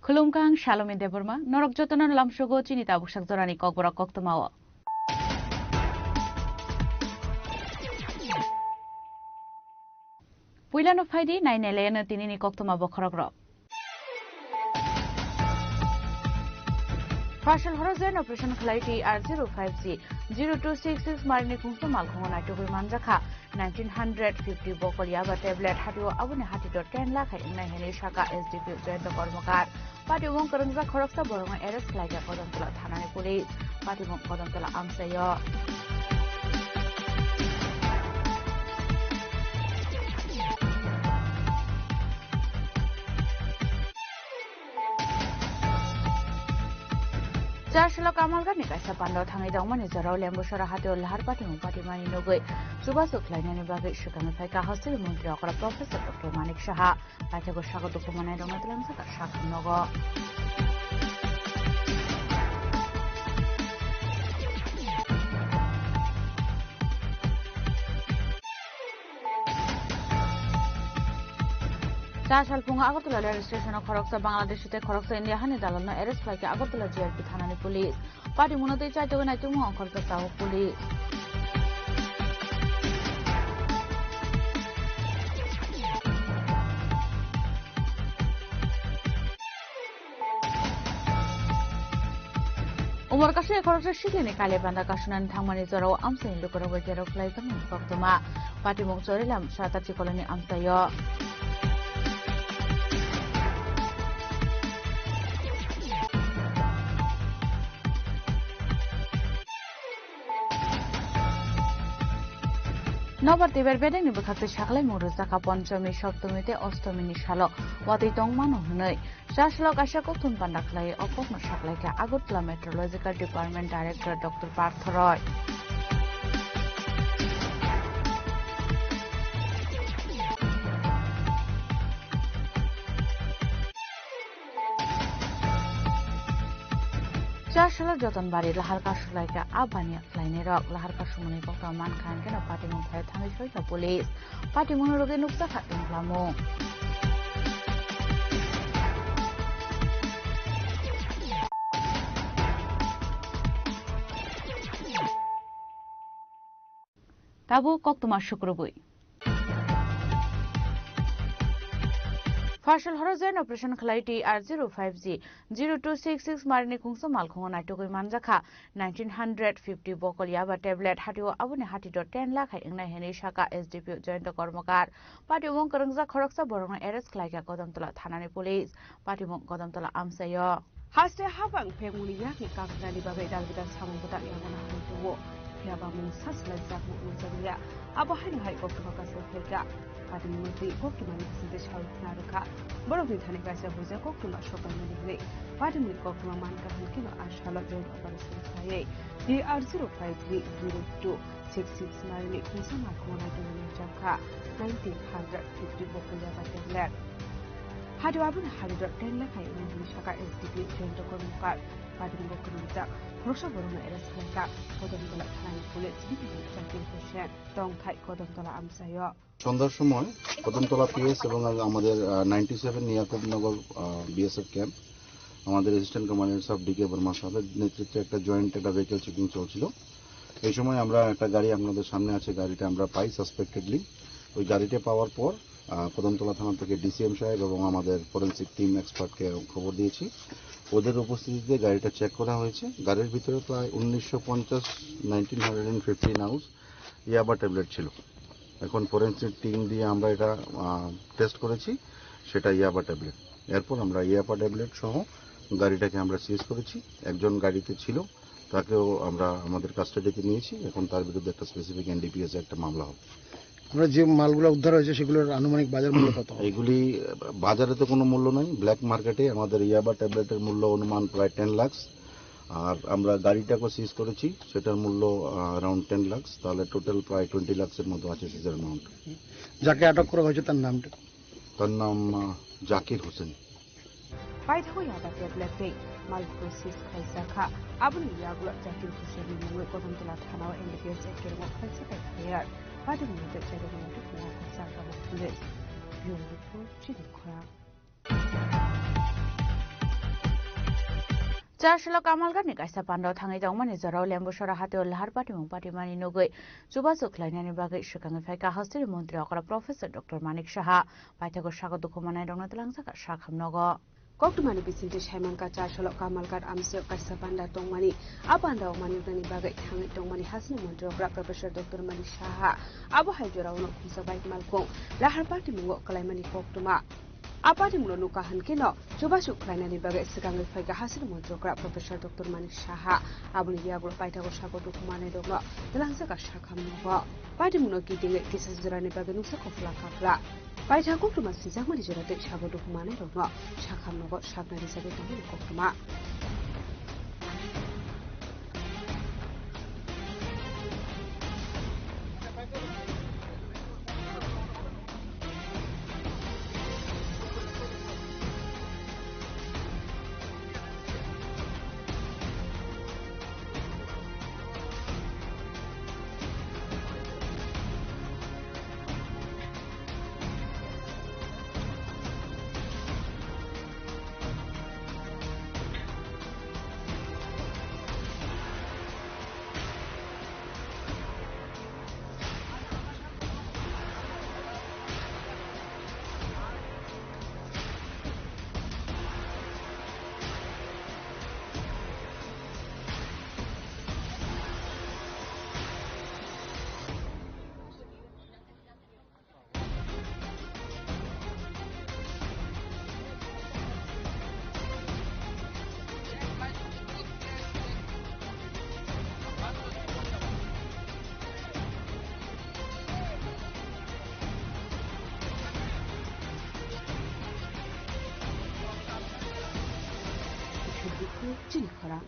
Khulumkha, ang Salome Debbarma, norok jotono lamsogo chini tabuksak jorani kokborok koktwmao. Puilano phaidi, nainai layano tinini koktwma bokhorokrok. Pharsal horo joint operation khlai T R zero five G zero two six six marini khungsa malkhungo naitugwi manjakha nineteen hundred fifty bokol yaba tablet, hatio aboni hati do ten lakh hai wngnai hinwi saka S D P O Jayanta Kormokar. Patimung kwrwngjak khoroksa borokno arrest khlaikha Kodamtola thanani police. Patimung Kodamtola amchaio. Chasalo Kamalgani kaisa pando thangwi tongmani jorao Lembusora hatio lahar patimung patimani nugwi chubachu khlainani bagwi swkangwi phaikha hostel montri okra Professor Doctor Manik Saha. Paithakgo sakha dukhu manai rokno twlangsa sakha nogo. Cha salphungo Agartala railway station-o khoroksa Bangladeshi tei khoroksa India hani dalalno arrest khlaikha Agartala G R P thanani police. Patimungno tei chaitugwi naitukmung ongkhorjak tabuk police. Umor kasu ekoroksa sikini Kailabanda kasunani thangmani jorao amchaini lukurogwi gerok khlaijakmani koktwma. Patimung Chorilam Satachi koloni amchaio. Nobar twibar bedekni bwkhaktwi sakhlaimung rwjakha Ponchomi, Soptomi tei Ostomini salo watwi tongmano hwnwi. Chasalo kaisa kokthum panda khlaiwi o kokno saklaikha Agartala Meteorological Department Director Doctor Partha Roy. Chasalo Jotonbari lahar kasulaikha a baniya khlainairok. Lahar kasumani kokno mankha hwnkhe no patimung khlai thangwi soikha police. Patimungno rwgwi nukjakha tongphlamung. Tabuk koktwma sukrubwi. Pharsal horo joint operation khlai T R zero five G zero two six six marini khungsa malkhungo naitugwi manjakha nineteen hundred fifty bokol yaba tablet, hatio aboni hati do ten lakh hai wngnai hinwi saka S D P O Jayanta Kormokar. Patimung kwrwngjak khoroksa borokno arrest khlaikha Kodamtola thanani police. Patimung Kodamtola amchaio. Haste habang phengmungni yakni kakrani bagwi dalbidal samung bwtang yangmano hamwi tongo. Phiyaba mungsa swlaijakmung nukjakliya. Abo haino hai koktwma kaisa phaikha. Patimungno twi koktwmani bisingtwi sawi khna rwkha. Borokni thani kaisa buja koktwma sopaimani hwnwi patimungni koktwma mankha hwnkhe no a salo joint operation khlaiwi T R zero five three zero two six six marini khungsa malkhungo naitugwi manjakha nineteen hundred fifty bokol yaba tablet. Hadi aboni hadi do ten lakh hai wngnai hinwi saka S D P O Jayanta Kormokar. Patimung bo kwrwngjak khoroksa borokno arrest khlaikha Kodamtola thanani police bini Zakir Hussain. Tongthai Kodamtola amchaio. সন্ধ্যার সময় কদমতলা পিএস এবং আ-, আমাদের, আ, ninety seven নিয়াকুবনগর, আ, BSF camp, আমাদের assistant commander সাহেব ডিকে বর্মা সাহেবের নেতৃত্বে একটা জয়েন্ট একটা ভেহিকল চেকিং চলছিল। এই সময় আমরা একটা গাড়ি আপনাদের সামনে আছে, গাড়িটা আমরা পাই সাসপেক্টেডলি। ওই গাড়িটা পাওয়ার পর, আ, কদমতলা থানা থেকে ডিসিএম সাহেব এবং আমাদের ফরেন্সিক টিম এক্সপার্টকে খবর দিয়েছি। ওদের উপস্থিতিতে গাড়িটা চেক করা হয়েছে। গাড়ির ভিতরে প্রায় উনিশশো পঞ্চাশ, nineteen hundred and fifteen ounce ইয়াবা ট্যাবলেট ছিল। এখন ফরেন্সিক টিম দিয়ে আমরা এটা, আহ, টেস্ট করেছি, সেটা ইয়াবা ট্যাবলেট। এরপর আমরা ইয়াবা ট্যাবলেট সহ গাড়িটাকে আমরা সিজ করেছি। একজন গাড়িতে ছিল, তাকেও আমরা আমাদের কাস্টাডিতে নিয়েছি। এখন তার বিরুদ্ধে একটা স্পেসিফিক এনডিপিএস একটা মামলা হবে। আমরা যে মালগুলো উদ্ধার হয়েছে, সেগুলোর আনুমানিক বাজার মূল্য কত হবে? এগুলি, আহ, বাজারে তো কোনো মূল্য নেই, ব্ল্যাক মার্কেটে আমাদের ইয়াবা ট্যাবলেটের মূল্য অনুমান প্রায় টেন লাখ। আর আমরা গাড়িটাকেও সিজ করেছি, সেটার মূল্য, আহ, অ্যারাউন্ড টেন লাখ, তাহলে টোটাল প্রায় টোয়েন্টি লাখের মতো আছে সিজার অ্যামাউন্ট। যাকে আটক করা হয়েছে, তার নামটা? তার নাম, আহ, জাকির Hossain. Paithakgo yaba tablet tei malkhung seize khlaijakha. Aboni yagulo Zakir Hussainni mungwi Kodamtola thanao N D P S Act kermo khlaijak F I R. Paithakgo mungwi tei chairokni mungwi tei khlaijakha police. Bureau report, Chini Khorang. Chasalo Kamalghat ni kaisa pandao thangwi tongmani jorao Lembusora hatio lahar patimung patimani nugwi chubachu khlainani bagwi swkangwi phaikha hasteni montri okra Professor Doctor Manik Saha. Paithago sago dukhu manai rokno twlangjakha sakham nogo. Koktwmani bisingtwi saimankha Chasalo Kamalghat amsio kaisa panda tongmani. A pandao manwirnani bagwi thangwi tongmani hasteni montri okra Professor Doctor Manik Saha. Abo hai jorao no khumsa bai malkhung lahar patimungo kwlaimani koktwma. A patimungno nukha hwn kheno chubachu khlainani bagwi swkangwi phaikha hasteni montri okra Professor Doctor Manik Saha. Aboni yagulo paithago sago dukhu manai rokno twlangjakha sakham nogo. Patimungno kitingwi kisa jorani bagwi nuksa kophla kaphla. Paithago koktwma swijakmani jora tei sago dukhu manai rokno sakham nogo sakna rijagwi tongmani koktwma. Chini khorang.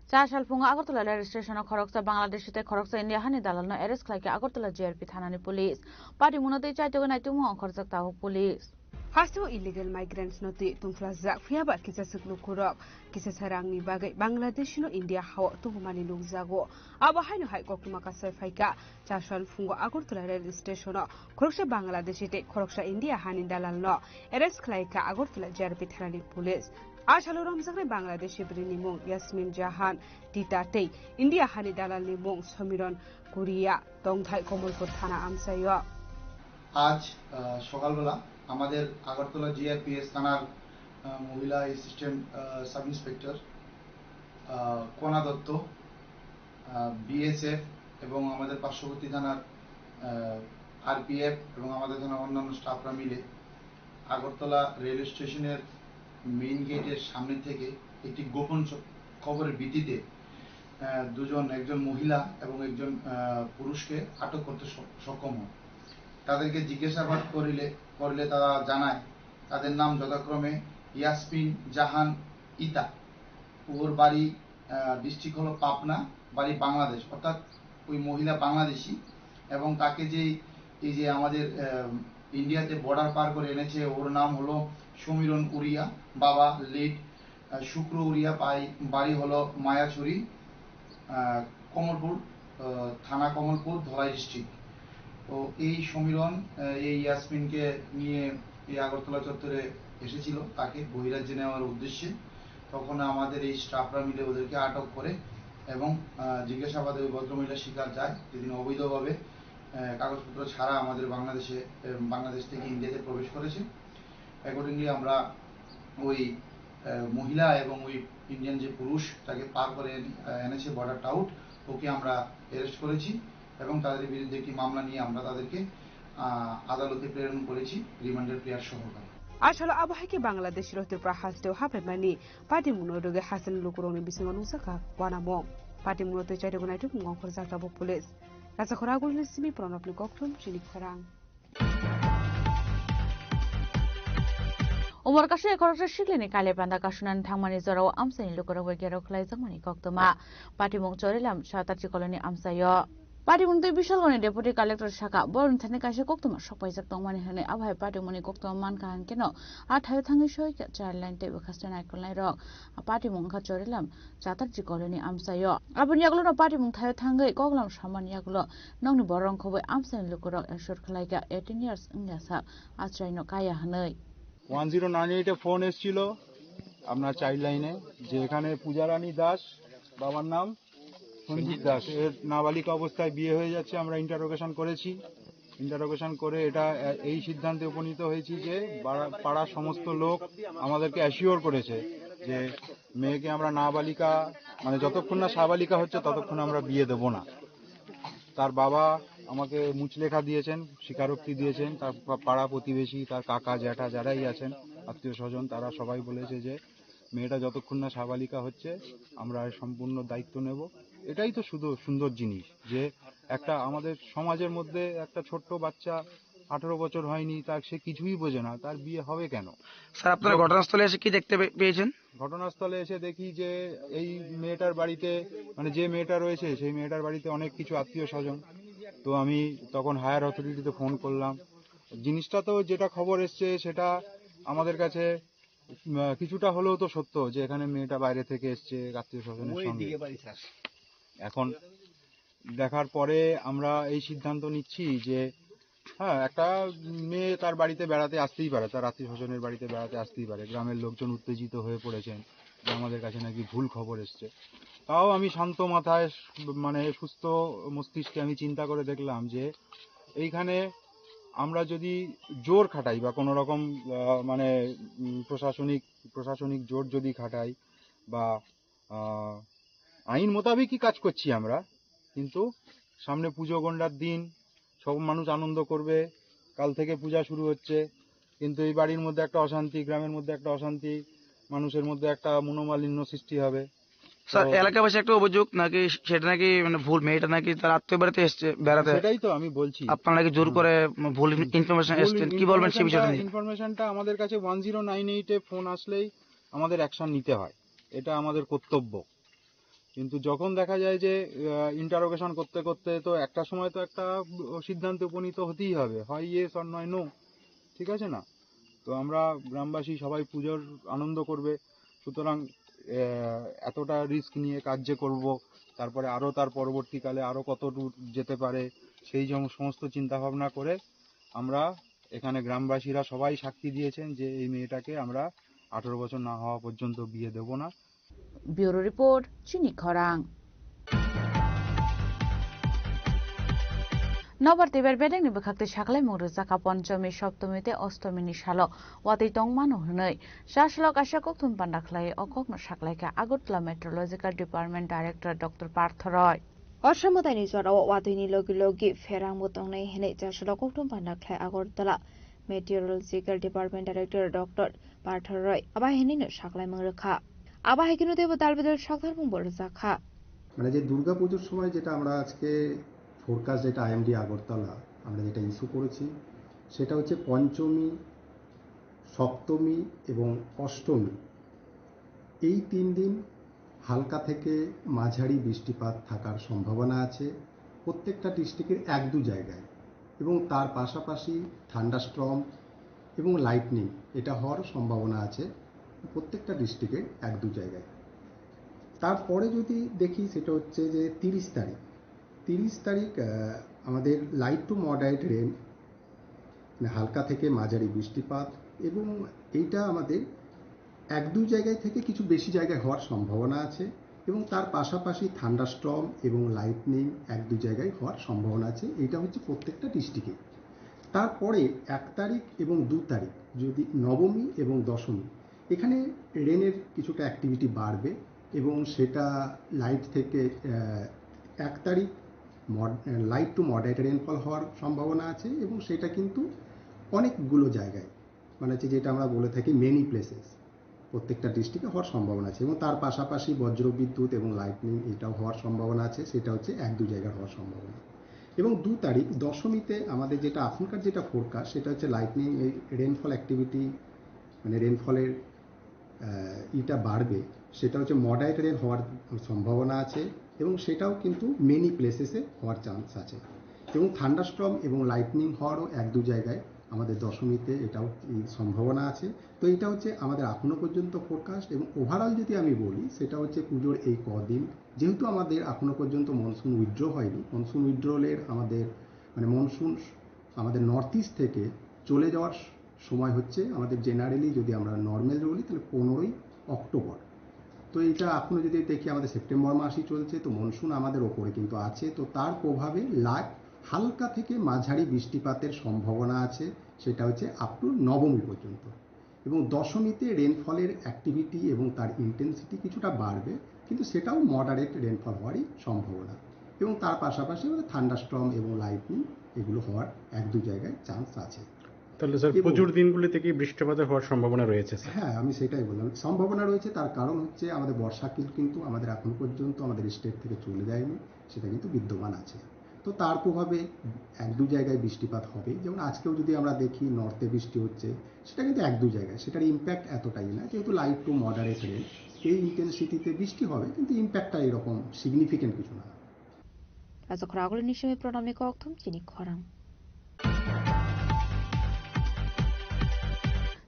Cha salphungo Agartala rail station-o khoroksa Bangladeshi tei khoroksa India hani dalalno arrest khlaikha Agartala G R P thanani police. Patimungno tei chaitogwi naitukmung ongkhorjak tabuk police. Hasteo illegal migrants no twi tungphlajak, phiyaba kisa swk lukurok kisa sa rangni bagwi Bangladeshi no India hao tubumani nukjago. Abo haino hai koktwma kasai phaikha Chasal phungo Agartala rail station-o khoroksa Bangladeshi tei khoroksa India hani dalalno arrest khlaikha Agartala G R P thanani police. A salo romjaknai Bangladeshi bwrwini mung Yasmin Jahan Tita tei India hani dalalni mung Somiron Kuria, tongthai Komolpur thana amchaio. আজ আহ, সকালবেলা আমাদের আগরতলা জিআরপিএস থানার আহ, মহিলা অ্যাসিস্ট্যান্ট আহ, sub inspector আহ, কণা দত্ত, আহ, বিএসএফ এবং আমাদের পার্শ্ববর্তী থানার আরপিএফ এবং আমাদের থানার অন্যান্য স্টাফরা মিলে আগরতলা রেল স্টেশনের মেইন গেটের সামনে থেকে একটি গোপন স- খবরের ভিত্তিতে আহ, দুজন, একজন মহিলা এবং একজন আহ, পুরুষকে আটক করতে স- সক্ষম হয়। তাদেরকে জিজ্ঞাসাবাদ করিলে করলে তারা জানায় তাদের নাম যথাক্রমে ইয়াসমিন জাহান ইতা, ওর বাড়ি ডিস্ট্রিক্ট হলো পাবনা, বাড়ি বাংলাদেশ, অর্থাৎ ওই মহিলা বাংলাদেশি। এবং তাকে যে এই যে আমাদের আহ, ইন্ডিয়াতে বর্ডার পার করে এনেছে, ওর নাম হলো সমীরন উরিয়া, বাবা লেট শুক্র উরিয়া, বাড়ি হলো মায়াছড়ি, আহ, কমলপুর, আহ, থানা কমলপুর, ধলাই ডিস্ট্রিক্ট। তো এই সমীরন আহ, এই ইয়াসমিনকে নিয়ে এই আগরতলা চত্বরে এসেছিল, তাকে বহিরাজ্যে নেওয়ার উদ্দেশ্যে। তখন আমাদের এই স্টাফরা মিলে ওদেরকে আটক করে এবং আহ, জিজ্ঞাসাবাদে ওই ভদ্রমহিলা স্বীকার যায় যে তিনি অবৈধভাবে আহ, কাগজপত্র ছাড়া আমাদের বাংলাদেশে আহ, বাংলাদেশ থেকে ইন্ডিয়াতে প্রবেশ করেছে। অ্যাকর্ডিংলি আমরা ওই আহ, মহিলা এবং ওই ইন্ডিয়ান যে পুরুষ তাকে পার করে এনে- আহ, এনেছে বর্ডারটা আউট, ওকে আমরা অ্যারেস্ট করেছি এবং তাদের বিরুদ্ধে একটি মামলা নিয়ে আমরা তাদেরকে আহ, আদালতে প্রেরণ করেছি রিমান্ডের প্লেয়ার সহকারে। Asalo abo hai khe Bangladesh rok Tripura hasteo hapaimani patimungno rwgwi hasteni lukurokni bisingo nukjakha uanamung. Patimungno twi chaitokgwi naitukmung ongkhorjak tabuk police. Rachakhor Agulni simi Pranobni koktwm chini khorang. Umor kaisa khoroksa siklini kailai panda kasunani thangmani jorao amchaini lukurok bai gerok khlaijakmani koktwma. Patimung Chorilam Satarchi Colony amchaio. Patimung tei Bishalgorni Deputy Collector sakha, borokni thani kaisa koktwma sokpaijak tongmani hwnwi, abo hai patimungni koktwma mankha hwnkhe no a thaio thangwi soi kha child line tei bwkhaste naikolnairok. A patimung wngkha Chorilam Satarchi Colony amchaio. Aboni yagulo no patimung thaio thangwi koklam samani yagulo nokni borok wngkhobwi amchaini lukurok exhort khlaikha eighteen years wngya sak achraino kaya hwnwi. One zero nine এইটে ফোন এসেছিল আপনার চাইল্ড লাইনে, যে এখানে পূজারানী দাস, বাবার নাম সঞ্জিত দাস, এর নাবালিকা অবস্থায় বিয়ে হয়ে যাচ্ছে। আমরা ইন্টারোগেশন করেছি। ইন্টারোগেশন করে এটা এ- এই সিদ্ধান্তে উপনীত হয়েছি যে পাড়া- পাড়ার সমস্ত লোক আমাদেরকে অ্যাসিওর করেছে যে মেয়েকে আমরা নাবালিকা, মানে, যতক্ষণ না সাবালিকা হচ্ছে ততক্ষণ আমরা বিয়ে দেব না। তার বাবা আমাকে মুচলেখা দিয়েছেন, স্বীকারোক্তি দিয়েছেন, তার পা- পাড়া প্রতিবেশী, তার কাকা জ্যাঠা যারাই আছেন, আত্মীয় স্বজন, তারা সবাই বলেছে যে মেয়েটা যতক্ষণ না সাবালিকা হচ্ছে আমরা এর সম্পূর্ণ দায়িত্ব নেব। এটাই তো শুধু সুন্দর জিনিস, যে একটা আমাদের সমাজের মধ্যে একটা ছোট্ট বাচ্চা, আঠারো বছর হয়নি, তার, সে কিছুই বোঝে না, তার বিয়ে হবে কেন? স্যার, আপনারা ঘটনাস্থলে এসে কি দেখতে পে- পেয়েছেন? ঘটনাস্থলে এসে দেখি যে এই মেয়েটার বাড়িতে, মানে, যে মেয়েটা রয়েছে সেই মেয়েটার বাড়িতে অনেক কিছু আত্মীয় স্বজন। তো আমি তখন হায়ার অথরিটিতে ফোন করলাম। জিনিসটা তো, যেটা খবর এসছে, সেটা আমাদের কাছে উম, কিছুটা হলেও তো সত্য যে এখানে মেয়েটা বাইরে থেকে এসছে আত্মীয় স্বজনের সঙ্গে। এখন দেখার পরে আমরা এই সিদ্ধান্ত নিচ্ছি যে, হ্যাঁ, একটা মেয়ে তার বাড়িতে বেড়াতে আসতেই পারে, তার আত্মীয় স্বজনের বাড়িতে বেড়াতে আসতেই পারে। গ্রামের লোকজন উত্তেজিত হয়ে পড়েছেন যে আমাদের কাছে নাকি ভুল খবর এসছে। তাও আমি শান্ত মাথায়, মানে, সুস্থ মস্তিষ্কে আমি চিন্তা করে দেখলাম যে এইখানে আমরা যদি জোর খাটাই বা কোনো রকম, আহ, মানে, উম, প্রশাসনিক প্রশাসনিক জোর যদি খাটাই বা, আহ, আইন মোতাবেকই কাজ করছি আমরা, কিন্তু সামনে পুজো গন্ডার দিন, সব মানুষ আনন্দ করবে। কাল থেকে পূজা শুরু হচ্ছে, কিন্তু এই বাড়ির মধ্যে একটা অশান্তি, গ্রামের মধ্যে একটা অশান্তি, মানুষের মধ্যে একটা মনোমালিন্য সৃষ্টি হবে। স্যার, তো এলাকাবাসী একটা অভিযোগ নাকি সেটা নাকি, মানে, ভুল, মেয়েটা নাকি তার আত্মীয় বাড়িতে এসছে বেড়াতে। সেটাই তো আমি বলছি। আপনারা নাকি জোর হুম। করে, মানে, ভুল ইন-, ইনফরমেশন ভুল এসছেন, কি বলবেন সেই বিষয়টা ইনফরমেশনটা, নিয়ে? ইনফরমেশনটা আমাদের কাছে ওয়ান জিরো নাইন এইটে ফোন আসলেই আমাদের অ্যাকশন নিতে হয়, এটা আমাদের কর্তব্য। কিন্তু যখন দেখা যায় যে, আহ, ইন্টারোগেশন করতে করতে তো একটা সময় তো একটা সিদ্ধান্তে উপনীত হতেই হবে, হয় ইয়েস আর নয় নো, ঠিক আছে না? তো আমরা গ্রামবাসী সবাই পুজোর আনন্দ করবে, সুতরাং, আহ, এতটা রিস্ক নিয়ে কাজ যে করব, তারপরে আরও তার পরবর্তীকালে আরও কত দূর যেতে পারে, সেই জম-, সমস্ত চিন্তাভাবনা করে আমরা এখানে গ্রামবাসীরা সবাই সাক্ষী দিয়েছেন যে এই মেয়েটাকে আমরা আঠারো বছর না হওয়া পর্যন্ত বিয়ে দেব না। Bureau report, Chini Khorang. Nobar twibar bedekni bwkhak twi saklaimung rwjakha Ponchomi, Soptomi tei Ostomini salo watwi tongmano hwnwi. Chaslok kaisa kokthum panda khlai o kokno saklaikha Agartala Meteorological Department Director Doctor Partho Roy. Oso mwtaini jorao watwini logi logi pherangbo tongnai hwnwi chaslok kokthum panda khlai Agartala Meteorological Department Director Doctor Partho Roy abo hinwino saklaimung rwkha. Abo hai kheno teibo dalbidal sakthar mungbo rwjakha. মানে, যে দুর্গাপুজোর সময় যেটা আমরা আজকে ফোরকাস্ট, যেটা আইএমডি আগরতলা আমরা যেটা ইস্যু করেছি, সেটা হচ্ছে পঞ্চমী, সপ্তমী এবং অষ্টমী, এই তিন দিন হালকা থেকে মাঝারি বৃষ্টিপাত থাকার সম্ভাবনা আছে প্রত্যেকটা ডিস্ট্রিক্টের এক দু জায়গায়, এবং তার পাশাপাশি থান্ডারস্টর্ম এবং লাইটনিং, এটা হওয়ার সম্ভাবনা আছে প্রত্যেকটা ডিস্ট্রিক্টের এক দু জায়গায়। তারপরে যদি দেখি, সেটা হচ্ছে যে তিরিশ তারিখ, তিরিশ তারিখ, আহ, আমাদের লাইট টু মডারেট রেন, মানে, হালকা থেকে মাঝারি বৃষ্টিপাত, এবং এইটা আমাদের এক দুই জায়গায় থেকে কিছু বেশি জায়গায় হওয়ার সম্ভাবনা আছে, এবং তার পাশাপাশি থান্ডারস্টর্ম এবং লাইটনিং এক দুই জায়গায় হওয়ার সম্ভাবনা আছে। এইটা হচ্ছে প্রত্যেকটা ডিস্ট্রিক্টে। তারপরে এক তারিখ এবং দু তারিখ, যদি নবমী এবং দশমী, এখানে রেনের কিছুটা অ্যাক্টিভিটি বাড়বে এবং সেটা লাইট থেকে, আহ, এক তারিখ mod-, light to moderate rainfall হওয়ার সম্ভাবনা আছে, এবং সেটা কিন্তু অনেকগুলো জায়গায়, মানে হচ্ছে যেটা আমরা বলে থাকি মেনি প্লেসেস, প্রত্যেকটা ডিস্ট্রিক্টে হওয়ার সম্ভাবনা আছে। এবং তার পাশাপাশি বজ্রবিদ্যুৎ এবং লাইটনিং এটাও হওয়ার সম্ভাবনা আছে, সেটা হচ্ছে এক দু জায়গার হওয়ার সম্ভাবনা। এবং দু তারিখ দশমীতে আমাদের যেটা এখনকার যেটা ফোরকাস্ট, সেটা হচ্ছে লাইটনিং, এই রেইনফল অ্যাক্টিভিটি, মানে রেইনফলের, আহ, ইটা বাড়বে, সেটা হচ্ছে মডারেট রেন হওয়ার সম্ভাবনা আছে এবং সেটাও কিন্তু মেনি প্লেসেসে হওয়ার চান্স আছে। এবং থান্ডারস্টর্ম এবং লাইটনিং হওয়ারও এক দু জায়গায় আমাদের দশমীতে এটাও এই সম্ভাবনা আছে। তো এটা হচ্ছে আমাদের এখনও পর্যন্ত ফোরকাস্ট। এবং ওভারঅল যদি আমি বলি, সেটা হচ্ছে পুজোর এই কদিন, যেহেতু আমাদের এখনও পর্যন্ত মনসুন উইথড্র হয়নি, মনসুন উইথড্রলের আমাদের, মানে, মনসুন আমাদের নর্থ ইস্ট থেকে চলে যাওয়ার সময় হচ্ছে আমাদের জেনারেলি, যদি আমরা নর্মাল বলি, তাহলে পনেরোই অক্টোবর। তো এটা এখনও যদি দেখি, আমাদের সেপ্টেম্বর মাসই চলছে, তো মনসুন আমাদের ওপরে কিন্তু আছে। তো তার প্রভাবে লাগ হালকা থেকে মাঝারি বৃষ্টিপাতের সম্ভাবনা আছে, সেটা হচ্ছে আপ টু নবমী পর্যন্ত। এবং দশমীতে রেনফলের অ্যাক্টিভিটি এবং তার ইন্টেন্সিটি কিছুটা বাড়বে, কিন্তু সেটাও মডারেট রেনফল হওয়ারই সম্ভাবনা। এবং তার পাশাপাশি আমাদের থান্ডারস্টর্ম এবং লাইটনিং, এগুলো হওয়ার এক দুই জায়গায় চান্স আছে। তাহলে স্যার, এবং পুজোর দিনগুলিতে কি বৃষ্টিপাতের হওয়ার সম্ভাবনা রয়েছে, স্যার? হ্যাঁ, আমি সেটাই বললাম, সম্ভাবনা রয়েছে। তার কারণ হচ্ছে আমাদের বর্ষা কিন্তু, কিন্তু আমাদের এখন পর্যন্ত আমাদের স্টেট থেকে চলে যায়নি, সেটা কিন্তু বিদ্যমান আছে। তো তার প্রভাবে এক দুই জায়গায় বৃষ্টিপাত হবে। যেমন আজকেও যদি আমরা দেখি, নর্থে বৃষ্টি হচ্ছে, সেটা কিন্তু এক দুই জায়গায়, সেটার ইম্প্যাক্ট এতটাই না, যেহেতু লাইট টু মডারেট রেন, এই ইন্টেন্সিটিতে বৃষ্টি হবে, কিন্তু ইম্প্যাক্টটা এরকম সিগনিফিকেন্ট কিছু না। Asok ragul ni simi pronom ni kokthum chini khorang.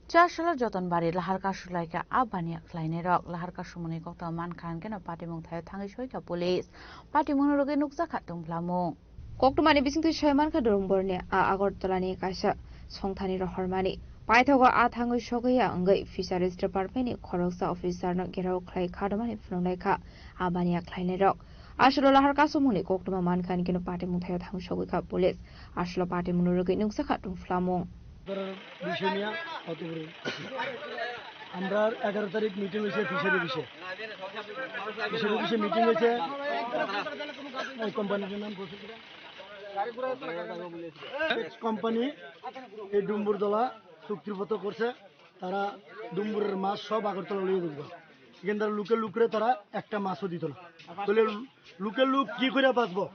Chasala joton bari lahar kasulaika a baniya khlainai rok lahar kasumuni kokthum mankha hwnkhe no patimung thaio thangwi soika police. Patimung rwgwi nukjakha tungphlamung. Koktwmani bisingtwi soi mankha Dorongborni a Agartala ni kaisa songthani rohormani. Paithago a thangwi sogwi ya wngwi Fisheries Department ni khoroksa officer no gherao khlai kha rwmani phunuknai kha a baniya khlainai rok. Aswlo lahar kasumungni koktwma mankha hwnkhe no patimung thaio thangwi sogwi kha police. Aswlo patimung rwgwi nukjakha tungphlamung. করার বিষয় নিয়ে কত বড় আমরা এগারো তারিখ মিটিং হয়েছে ফিশারি বিষয়ে। ফিশারি বিষয়ে মিটিং হয়েছে। এই কোম্পানির নাম বলছে কিনা? কোম্পানি এই ডুম্বুরদলা চুক্তিপত্র করছে, তারা ডুম্বুরের মাছ সব আগরতলা লইয়ে যাবে। এখান তারা লোকের লোকরে তারা একটা মাছও দিত না। তাহলে লোকের লোক কি করে বাঁচবো?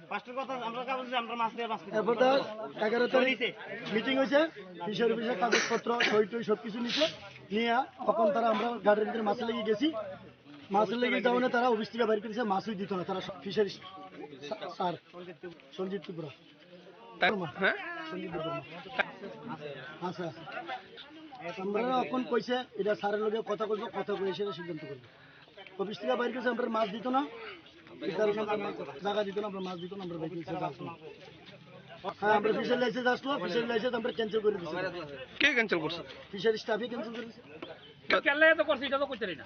ফার্স্টের কথা আমরা কাগজ যে আমরা মাছ নিয়ে বাঁচতে পারি। এরপর তার এগারো তারিখ মিটিং হয়েছে, ফিশারি অফিসের কাগজপত্র, সই টই সব কিছু নিছে। নিয়ে এখন তারা আমরা গাড়ির ভিতরে মাছ লেগে গেছি। মাছ লেগে যাওয়ানে তারা অফিস থেকে বাইর করেছে, মাছই দিত না। তারা ফিশারি স্যার সঞ্জিত ত্রিপুরা। তার মা? হ্যাঁ? সঞ্জিত দেববর্মা। আচ্ছা, আচ্ছা। আমরা এখন কইছে, এটা স্যারের লগে কথা কইবো, কথা কইয়া সেটা সিদ্ধান্ত করবো। অফিস থেকে বাইর করছে, আমরা মাছ দিত না। এই কারণে আমরা জায়গা দিত না, আমরা মাছ দিত না, আমরা বাইর করছি, যাস না। হ্যাঁ, আমরা ফিশারি লাইসেন্স আসলো, ফিশারি লাইসেন্স আমরা ক্যান্সেল করে দিছি। কে ক্যান্সেল করছে? ফিশারি স্টাফে ক্যান্সেল করে দিছে। কেন এত করছে, এটা তো করতে পারি না।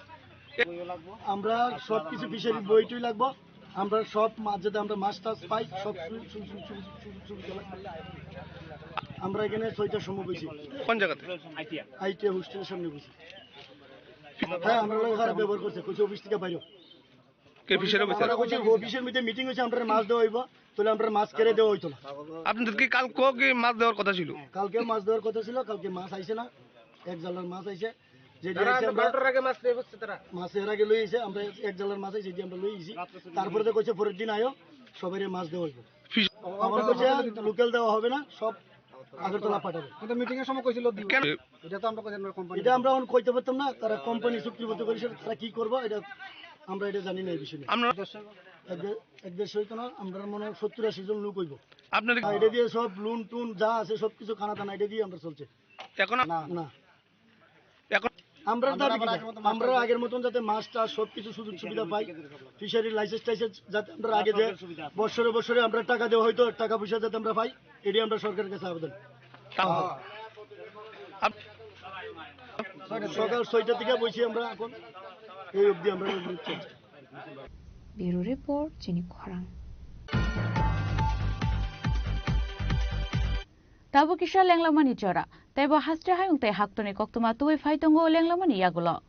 আমরা সব কিছু ফিশারি বই টই লাগবো। আমরা সব মাছ, যাতে আমরা মাছ টাছ পাই, সব সু-, সু-, সু-, সু-, সু-, সুবিধা লাগে। আমরা এখানে ছয়টার সময় বসি। কোন জায়গাতে? আইটিআই হোস্টেলের সামনে বসি। হ্যাঁ, আমরা লোক খারাপ ব্যবহার করছে, কিছু অফিস থেকে বাইরে। কে ফিশারি অফিসার? আমরা কইছি, অফিসের মধ্যে মিটিং হয়েছে, আমরা মাছ দেওয়া হইব, তাহলে আমরা মাছ কেড়ে দেওয়া হইতো না। আপনাদের কি কালকেও কি মাছ দেওয়ার কথা ছিল? কালকে মাছ দেওয়ার কথা ছিল, কালকে মাছ আইছে না, এক জালার মাছ আইছে। যেটি তারা আইছে আমরা বারোটার আগে মাছ নিয়ে বসছে তারা। মাছ এর আগে লই আইছে, আমরা এক জালার মাছ আইছে, যেটি আমরা লই আইছি। তারপরে তো কইছে পরের দিন আয়ো, সবাই মাছ দেওয়া হইব। ফিশ- আমার কইছে লোকাল দেওয়া হবে না, সব আগরতলা পাঠাবে। কিন্তু মিটিং এর সময় কইছিল দিব। কেন? এটা তো আমরা কইছি আমরা কোম্পানি। এটা আমরা এখন কইতে পারতাম না, তারা কোম্পানি চুক্তিবদ্ধ করেছে, তারা কি করবো এটা আমরা এটা জানি না এই বিষয়ে। আমরা এক দে-, এক দেড়শো হইতো না, আমরা মনে হয় সত্তর আশি জন লোক হইব। আপনার আর এটা দিয়ে সব লোন টোন যা আছে সব কিছু খানা দানা এটা দিয়ে আমরা চলছে। এখন না, না। এখন আমরা দাবি কি? আমরা আগের মতন যাতে মাছ টাছ সব কিছু সুযোগ সুবিধা পাই, ফিশারি লাইসেন্স টাইসেন্স যাতে আমরা আগে যে বছরে বছরে আমরা টাকা দেওয়া হয়তো টাকা পয়সা যাতে আমরা পাই, এটি আমরা সরকারের কাছে আবেদন। তাও আপ- সকাল ছয়টা থেকে বসি আমরা এখন, এই অবধি আমরা চলছে। Bureau Report, Chini Khorang. Tabuk kisa lenglamani jora, tei bo haste hayung tei haktoni koktwma tubui phai tongo lenglamani yagulo.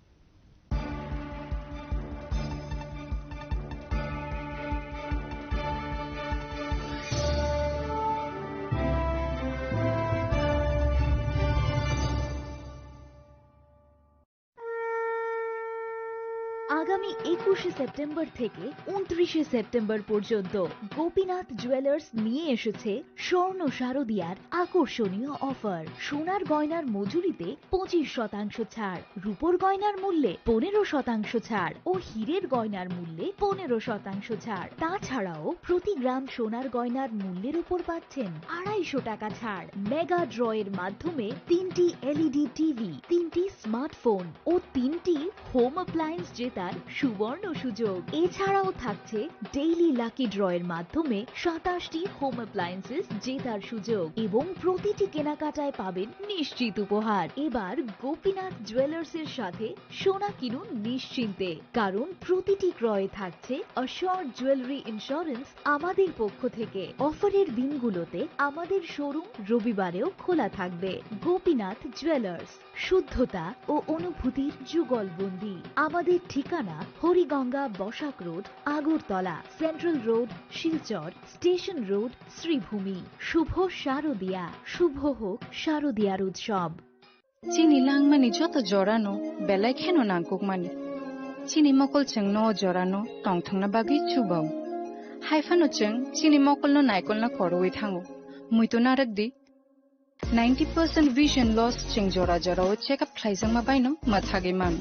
আগামী একুশে সেপ্টেম্বর থেকে ঊনত্রিশে সেপ্টেম্বর পর্যন্ত গোপীনাথ জুয়েলার্স নিয়ে এসেছে স্বর্ণ শারদিয়ার আকর্ষণীয় অফার। সোনার গয়নার মজুরিতে পঁচিশ শতাংশ ছাড়, রূপোর গয়নার মূল্যে পনেরো শতাংশ ছাড় ও হীরের গয়নার মূল্যে পনেরো শতাংশ ছাড়। তাছাড়াও প্রতি গ্রাম সোনার গয়নার মূল্যের উপর পাচ্ছেন আড়াইশো টাকা ছাড়। মেগা ড্র এর মাধ্যমে তিনটি এলইডি টিভি, তিনটি স্মার্টফোন ও তিনটি হোম অ্যাপ্লায়েন্স জেতার সুবর্ণ সুযোগ। এছাড়াও থাকছে ডেইলি লাকি ড্র এর মাধ্যমে সাতাশটি হোম অ্যাপ্লায়েন্সেস জেতার সুযোগ এবং প্রতিটি কেনাকাটায় পাবেন নিশ্চিত উপহার। এবার গোপীনাথ জুয়েলার্স এর সাথে সোনা কিনুন নিশ্চিন্তে, কারণ প্রতিটি ক্রয়ে থাকছে অ্যাসিওরড জুয়েলারি ইন্স্যুরেন্স আমাদের পক্ষ থেকে। অফারের দিনগুলোতে আমাদের শোরুম রবিবারেও খোলা থাকবে। গোপীনাথ জুয়েলার্স, শুদ্ধতা ও অনুভূতির যুগলবন্দি। আমাদের ঠিকানা Hariganga Basak road, Agartala, central road, Silchar, station road, Sreebhumi. শুভ শারদিয়া, শুভ হোক শারদিয়ার উৎসব। Chini langmani joto jorano belai kheno nangkukmani. Chini mokol chwngno o jorano tongthokna bagwi chubao. Haiphano chwng chini mokolno naikolna khorwi thango. Muitu narwk di. Ninety percent vision loss chwng jora jorao check up khlaijakma baino mwthagwi mano.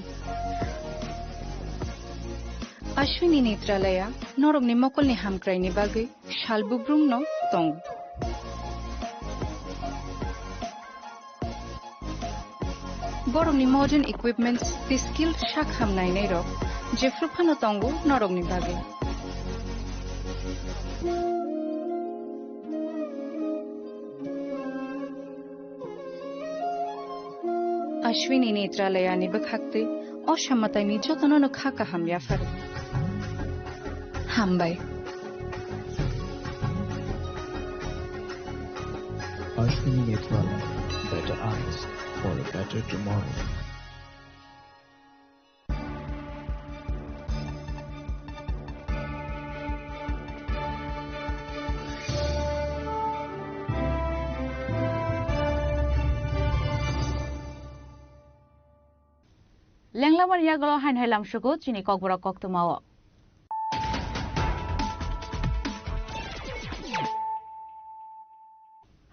Ashwini Netralaya norokni mokolni hamkraini bagwi sal bubrumno tongo. Borokni modern equipments tei skilled sak ham nainairok jephru phano tongo norokni bagwi. Ashwini Netralayani bwkhaktwi o samataini jotono kha kaham yapharo. Hambai. Ashwini Netralaya, better eyes for a better tomorrow. Lenglamani yagulo haino hai lamsugo chini kokborok koktwmao.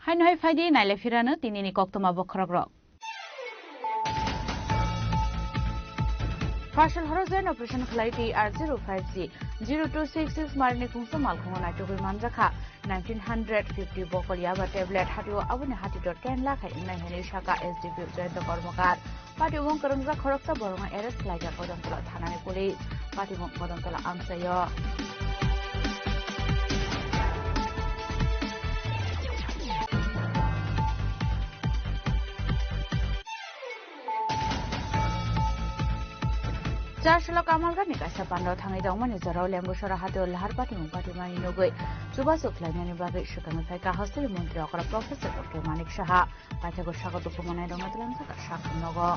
Haino hai phaidi naile phirano tinini koktwma bokhorokrok. Fasal horo joint operation khlai T R zero five C zero two six six marini khungsa malkhungo naitugwi manjakha nineteen hundred fifty bokol yaba tablet hatio aboni hati dot ten lakh hai wngnai hinwi saka S D P O Jayanta Karmakar. Patimung kwrwngjak khoroksa borokno arrest khlaijak Kodamtola thanani police. Patimung Kodamtola amchaio. Chasalo Kamalgarni kaisa pandao thangwi tongmani jorao Lembusora hatio lahar patimung patimani nugwi chubachu khlainani bagwi swkangwi phaikha hasteni montri okra Professor Doctor Manik Saha. Paithago sago dukumanai rokno twlangjak sak nogo.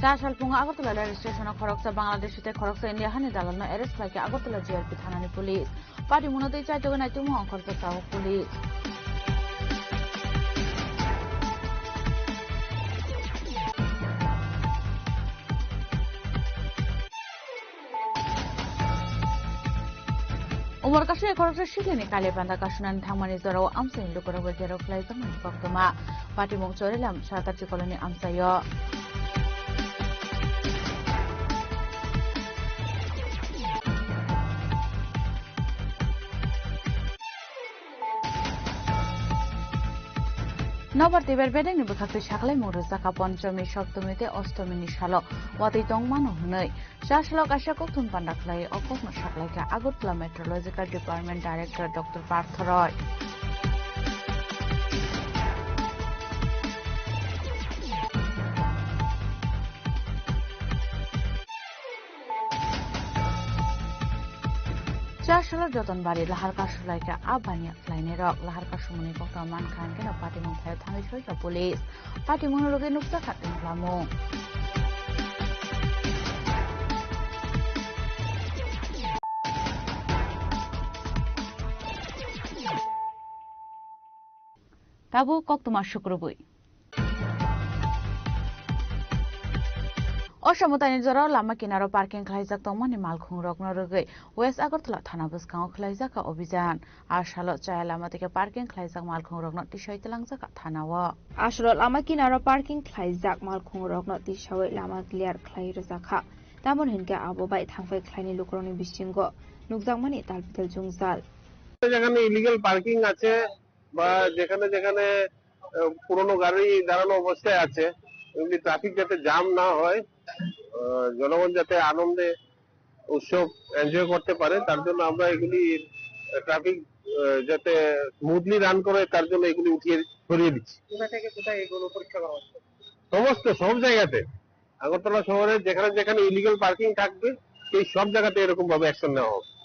Cha salpungo Agartala rail station-o khoroksa Bangladeshi tei khoroksa India hani dalalno arrest khlaikha Agartala G R P thanani police. Patimungno tei chaitogwi naitugmung ongkhorjak tabuk police. Umar kasui khoroksa sikhlini kali panda kasunani thangmani jorao amchaini lukurokbai gerok khlaijakmani koktwma. Patimung Chorilam Sarkarchi Colony amchaio. Nobar twibar bedekni bwkhaktwi sakhlaimung rwjakha Ponchomi, Soptomi tei Ostomini salo watwi tongmano hwnwi. Chasalo kaisa kokthum panda khlai o kokno saklaikha Agartala Meteorological Department Director Doctor Partho Roy. Chasalo Jotonbari lahar kasulaikha a baniya khlainairok. Lahar kasumani kokthum mankha hwnkhe no patimung khlaio thangwi soikha police. Patimungno rwgwi nukjakha tonglamung. Tabuk koktwma sukrubwi. Osamotani jorao lama kinaro parking khlaijak tongmani malkhungrokno rwgwi West Agartala thana bwskango khlaijakha obhijan. A salo chaya lama tei parking khlaijak malkhungrokno tisai twlangjak thanao. A salo lama kinaro parking khlaijak malkhungrokno tisawi lama clear khlai rwjakha. Tamoni hinkhe abo bai thangphai khlaini lukurokni bisingo nukjakmani talpitel jwngjal. যেখানে illegal parking আছে বা যেখানে যেখানে আহ, পুরনো গাড়ি দাঁড়ানো অবস্থায় আছে, এমনি ট্রাফিক যাতে জাম না হয়, আহ, জনগণ যাতে আনন্দে উৎসব এনজয় করতে পারে, তার জন্য আমরা এগুলি ট্রাফিক যাতে স্মুথলি রান করে, তার জন্য এগুলি উঠিয়ে সরিয়ে দিচ্ছি। কোথা থেকে কোথায় এগুলো পরীক্ষা করা হচ্ছে? সমস্ত সব জায়গাতে আগরতলা শহরে যেখানে যেখানে ইলিগাল পার্কিং থাকবে, সেই সব জায়গাতে এরকম ভাবে অ্যাকশন নেওয়া হবে।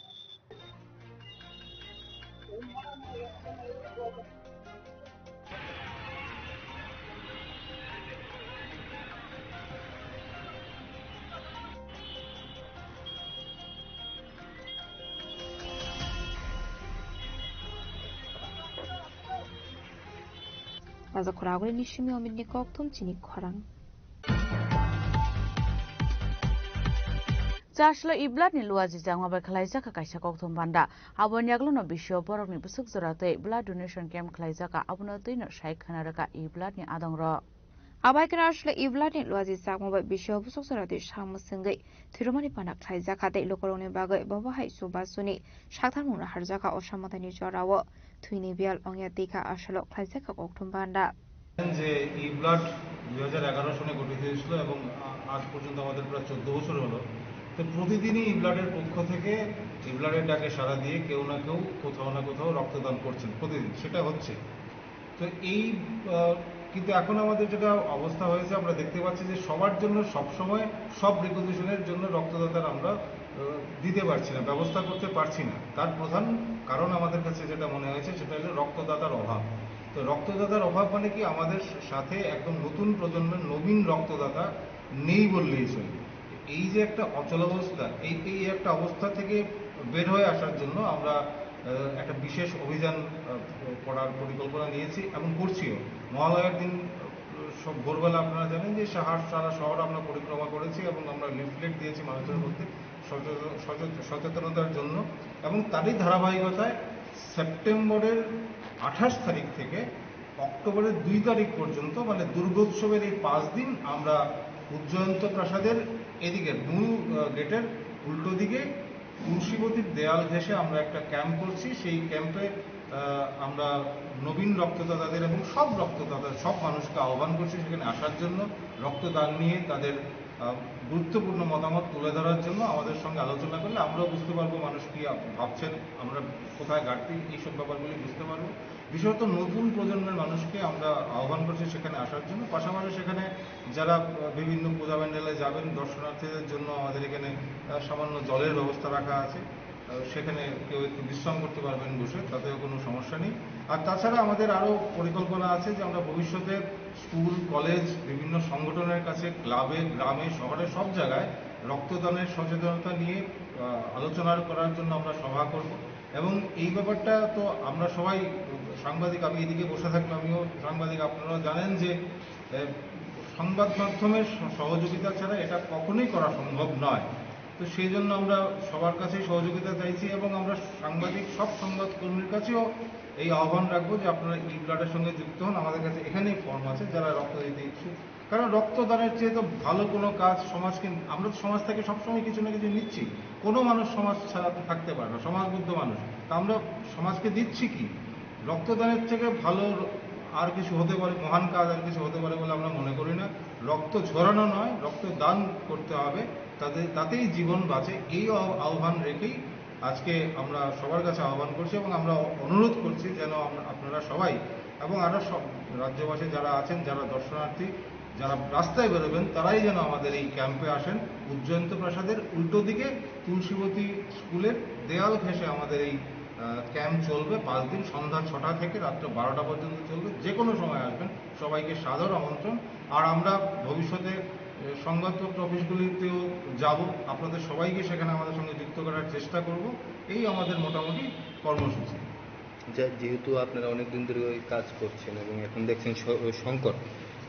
Raja Khoragwi ni simi omit ni kok thum chini khorang. Chaslo Iblat ni luaji jangma bai khwlaijak kha kaisa kokthum banda. Aboni yaglo no bisio borok ni bwswk jora tei blood donation camp khwlaijak kha, abono twi no sai khwna rwkha Iblat ni adong rok. Abai khwna asle Iblat ni luaji jangma bai bisio bwswk jora twi samung swngwi thwirwmani pana khwlaijak kha tei lukurok ni bagwi bobo hai chubachu ni sakthar mung no harjak kha o samung tai ni jora o. Thwini biyal ongya twi kha asalo khwlaijak kha kokthum banda. যে ই ব্লাড দুই হাজার এগারো সনে গঠিত হয়েছিল এবং আ- আজ পর্যন্ত আমাদের প্রায় চোদ্দ বছর হলো। তো প্রতিদিনই ই ব্লাডের পক্ষ থেকে ই ব্লাডের ডাকে সাড়া দিয়ে কেউ না কেউ কোথাও না কোথাও রক্তদান করছেন প্রতিদিন, সেটা হচ্ছে। তো এই আহ, কিন্তু এখন আমাদের যেটা অবস্থা হয়েছে, আমরা দেখতে পাচ্ছি যে সবার জন্য সবসময় সব রিকোজিশনের জন্য রক্তদাতার আমরা আহ, দিতে পারছি না, ব্যবস্থা করতে পারছি না। তার প্রধান কারণ আমাদের কাছে যেটা মনে হয়েছে, সেটা হলো রক্তদাতার অভাব। তো রক্তদাতার অভাব মানে কি, আমাদের সাথে একদম নতুন প্রজন্মের নবীন রক্তদাতা নেই বললেই চলে। এই যে একটা অচলাবস্থা, এই এই একটা অবস্থা থেকে বের হয়ে আসার জন্য আমরা আহ, একটা বিশেষ অভিযান আহ, করার পরিকল্পনা নিয়েছি এবং করছিও। মহালয়ার দিন আহ, সব ভোরবেলা আপনারা জানেন যে সাহার সারা শহর আমরা পরিক্রমা করেছি এবং আমরা লিফলেট দিয়েছি মানুষের মধ্যে সচেতন- সচেত- সচেতনতার জন্য। এবং তারই ধারাবাহিকতায় সেপ্টেম্বরের আঠাশ তারিখ থেকে অক্টোবরের দুই তারিখ পর্যন্ত, মানে দুর্গোৎসবের এই পাঁচ দিন, আমরা উজ্জয়ন্ত প্রাসাদের এদিকে মূল আহ, গেটের উল্টো দিকে তুলসীবতীর দেয়াল ঘেঁষে আমরা একটা ক্যাম্প করছি। সেই ক্যাম্পে আহ, আমরা নবীন রক্তদাতাদের এবং সব রক্তদাতা, সব মানুষকে আহ্বান করছি সেখানে আসার জন্য, রক্তদান নিয়ে তাদের আহ, গুরুত্বপূর্ণ মতামত তুলে ধরার জন্য। আমাদের সঙ্গে আলোচনা করলে আমরাও বুঝতে পারবো মানুষ কি আপ- ভাবছেন, আমরা কোথায় ঘাটতি, এইসব ব্যাপারগুলি বুঝতে পারবো। বিশেষত নতুন প্রজন্মের মানুষকে আমরা আহ্বান করছি সেখানে আসার জন্য। পাশাপাশি সেখানে যারা আহ, বিভিন্ন পূজা প্যান্ডেলে যাবেন, দর্শনার্থীদের জন্য আমাদের এখানে আহ, সামান্য জলের ব্যবস্থা রাখা আছে। আহ, সেখানে কেউ একটু বিশ্রাম করতে পারবেন বসে, তাতেও কোনো সমস্যা নেই। আর তাছাড়া আমাদের আরও পরিকল্পনা আছে যে আমরা ভবিষ্যতে স্কুল, কলেজ, বিভিন্ন সংগঠনের কাছে, ক্লাবে, গ্রামে, শহরে, সব জায়গায় রক্তদানের সচেতনতা নিয়ে আহ, আলোচনা করার জন্য আমরা সভা করব। এবং এই ব্যাপারটা তো আমরা সবাই সাংবাদিক, আমি এদিকে বসে থাকলে আমিও সাংবাদিক, আপনারাও জানেন যে আহ, সংবাদ মাধ্যমের স- সহযোগিতা ছাড়া এটা কখনোই করা সম্ভব নয়। তো সেই জন্য আমরা সবার কাছেই সহযোগিতা চাইছি এবং আমরা সাংবাদিক, সব সংবাদকর্মীর কাছেও এই আহ্বান রাখবো যে আপনারা ই ব্লাডের সঙ্গে যুক্ত হন। আমাদের কাছে এখানেই ফর্ম আছে, যারা রক্ত দিতে ইচ্ছুক। কারণ রক্তদানের চেয়ে তো ভালো কোনো কাজ সমাজকে, আমরা তো সমাজ থেকে সবসময় কিছু না কিছু নিচ্ছি। কোনো মানুষ সমাজ ছাড়া তো থাকতে পারে না, সমাজবদ্ধ মানুষ। তা আমরা সমাজকে দিচ্ছি কি? রক্তদানের থেকে ভালো আর কিছু হতে পারে, মহান কাজ আর কিছু হতে পারে বলে আমরা মনে করি না। রক্ত ঝরানো নয়, রক্ত দান করতে হবে, তাতে, তাতেই জীবন বাঁচে। এই আহ- আহ্বান রেখেই আজকে আমরা সবার কাছে আহ্বান করছি এবং আমরা অনুরোধ করছি যেন আমরা, আপনারা সবাই এবং আরও সব রাজ্যবাসী যারা আছেন, যারা দর্শনার্থী, যারা রাস্তায় বেরোবেন, তারাই যেন আমাদের এই ক্যাম্পে আসেন। উজ্জয়ন্ত প্রাসাদের উল্টো দিকে তুলসীবতী স্কুলের দেয়াল ঘেঁষে আমাদের এই আহ, ক্যাম্প চলবে পাঁচ দিন, সন্ধ্যা ছটা থেকে রাত্র বারোটা পর্যন্ত চলবে। যে কোনো সময় আসবেন, সবাইকে সাদর আমন্ত্রণ। আর আমরা ভবিষ্যতে আহ, সংবাদপত্র অফিসগুলিতেও যাব, আপনাদের সবাইকে সেখানে আমাদের সঙ্গে যুক্ত করার চেষ্টা করব। এই আমাদের মোটামুটি কর্মসূচি। যা- যেহেতু আপনারা অনেক দিন ধরে ওই কাজ করছেন এবং এখন দেখছেন স- সংকট,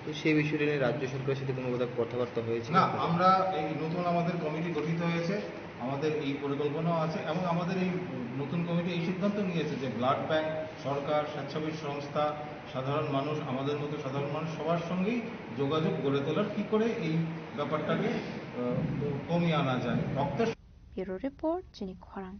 তো সেই বিষয়টা নিয়ে রাজ্য সরকারের সাথে কোনো কথা কথাবার্তা হয়েছে? না, আমরা এই নতুন আমাদের কমিটি গঠিত হয়েছে, আমাদের এই পরিকল্পনাও আছে এবং আমাদের এই নতুন কমিটি এই সিদ্ধান্ত নিয়েছে যে ব্লাড ব্যাংক, সরকার, স্বেচ্ছাসেবী সংস্থা, সাধারণ মানুষ, আমাদের মতো সাধারণ মানুষ সবার সঙ্গেই যোগাযোগ গড়ে তোলার, কী করে এই ব্যাপারটাকে আহ, কমিয়ে আনা যায়। রক্তের Bureau Report, Chini Khorang.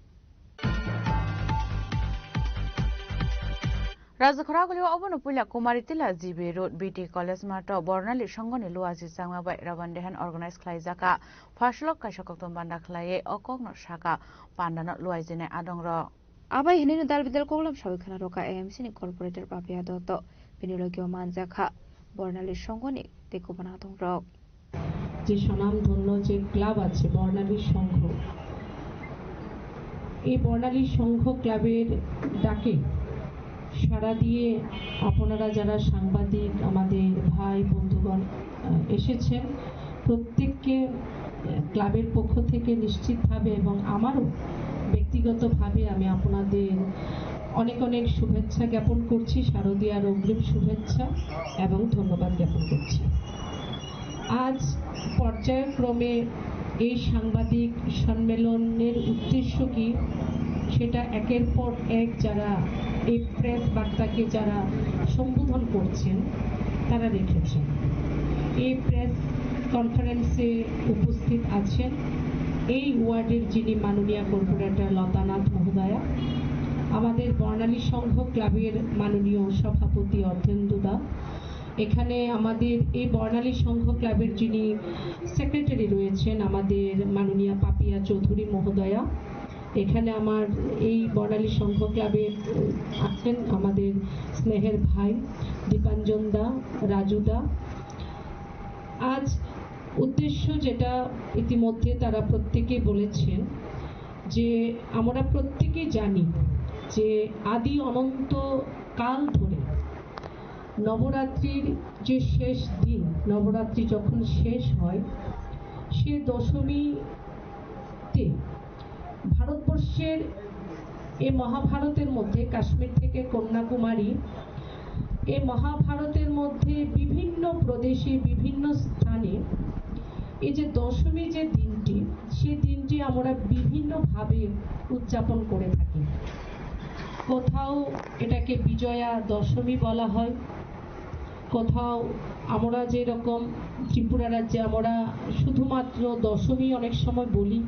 Rajakhoragulio obono puila Kumari Tila G B Road B T College mato Bornali Songhoni luaji changma bai Raban Dehan organize khlaijaka. Phaslok kaisa kokthum banda khlaiwi o kokno saka pandano luaijinai adongrok. Abai hinino dal bidal koklam sawi khna roka A M C ni corporator Papia Dotto, bini logio manjakha Bornali Songhoni tei kubun adongrok. যে স্বনামধন্য যে ক্লাব আছে বর্ণালী সংঘ, এই বর্ণালী সংঘ ক্লাবের ডাকে সাড়া দিয়ে আপনারা যারা সাংবাদিক, আমাদের ভাই বন্ধুগণ, আহ, এসেছেন, প্রত্যেককে, আহ, ক্লাবের পক্ষ থেকে নিশ্চিতভাবে এবং আমারও ব্যক্তিগতভাবে আমি আপনাদের অনেক অনেক শুভেচ্ছা জ্ঞাপন করছি, শারদীয়ার অগ্রিম শুভেচ্ছা এবং ধন্যবাদ জ্ঞাপন করছি। আজ পর্যায়ক্রমে এই সাংবাদিক সম্মেলনের উদ্দেশ্য কি, সেটা একের পর এক যারা এই প্রেস বার্তাকে যারা সম্বোধন করছেন, তারা রেখেছেন। এই প্রেস কনফারেন্সে উপস্থিত আছেন এই ওয়ার্ডের যিনি মাননীয় কর্পোরেটর লতানাথ মহোদয়া, আমাদের বর্ণালী সংঘ ক্লাবের মাননীয় সভাপতি অর্ধেন্দু দা, এখানে আমাদের এই বর্ণালী সংঘ ক্লাবের যিনি সেক্রেটারি রয়েছেন, আমাদের মাননীয়া পাপিয়া চৌধুরী মহোদয়া, এখানে আমার এই বর্ণালী সংঘ ক্লাবের, উম, আছেন আমাদের স্নেহের ভাই দীপাঞ্জন দা, রাজু দা। আজ উদ্দেশ্য যেটা ইতিমধ্যে তারা প্রত্যেকেই বলেছেন যে আমরা প্রত্যেকেই জানি যে আদি অনন্ত কাল ধরে নবরাত্রির যে শেষ দিন, নবরাত্রি যখন শেষ হয়, সে দশমীতে ভারতবর্ষের এই মহাভারতের মধ্যে কাশ্মীর থেকে কন্যাকুমারী, এই মহাভারতের মধ্যে বিভিন্ন প্রদেশে, বিভিন্ন স্থানে এই যে দশমী যে দিনটি, সেই দিনটি আমরা বিভিন্নভাবে উদযাপন করে থাকি। কোথাও এটাকে বিজয়া দশমী বলা হয়, কোথাও আমরা যেরকম ত্রিপুরা রাজ্যে আমরা শুধুমাত্র দশমী অনেক সময় বলি,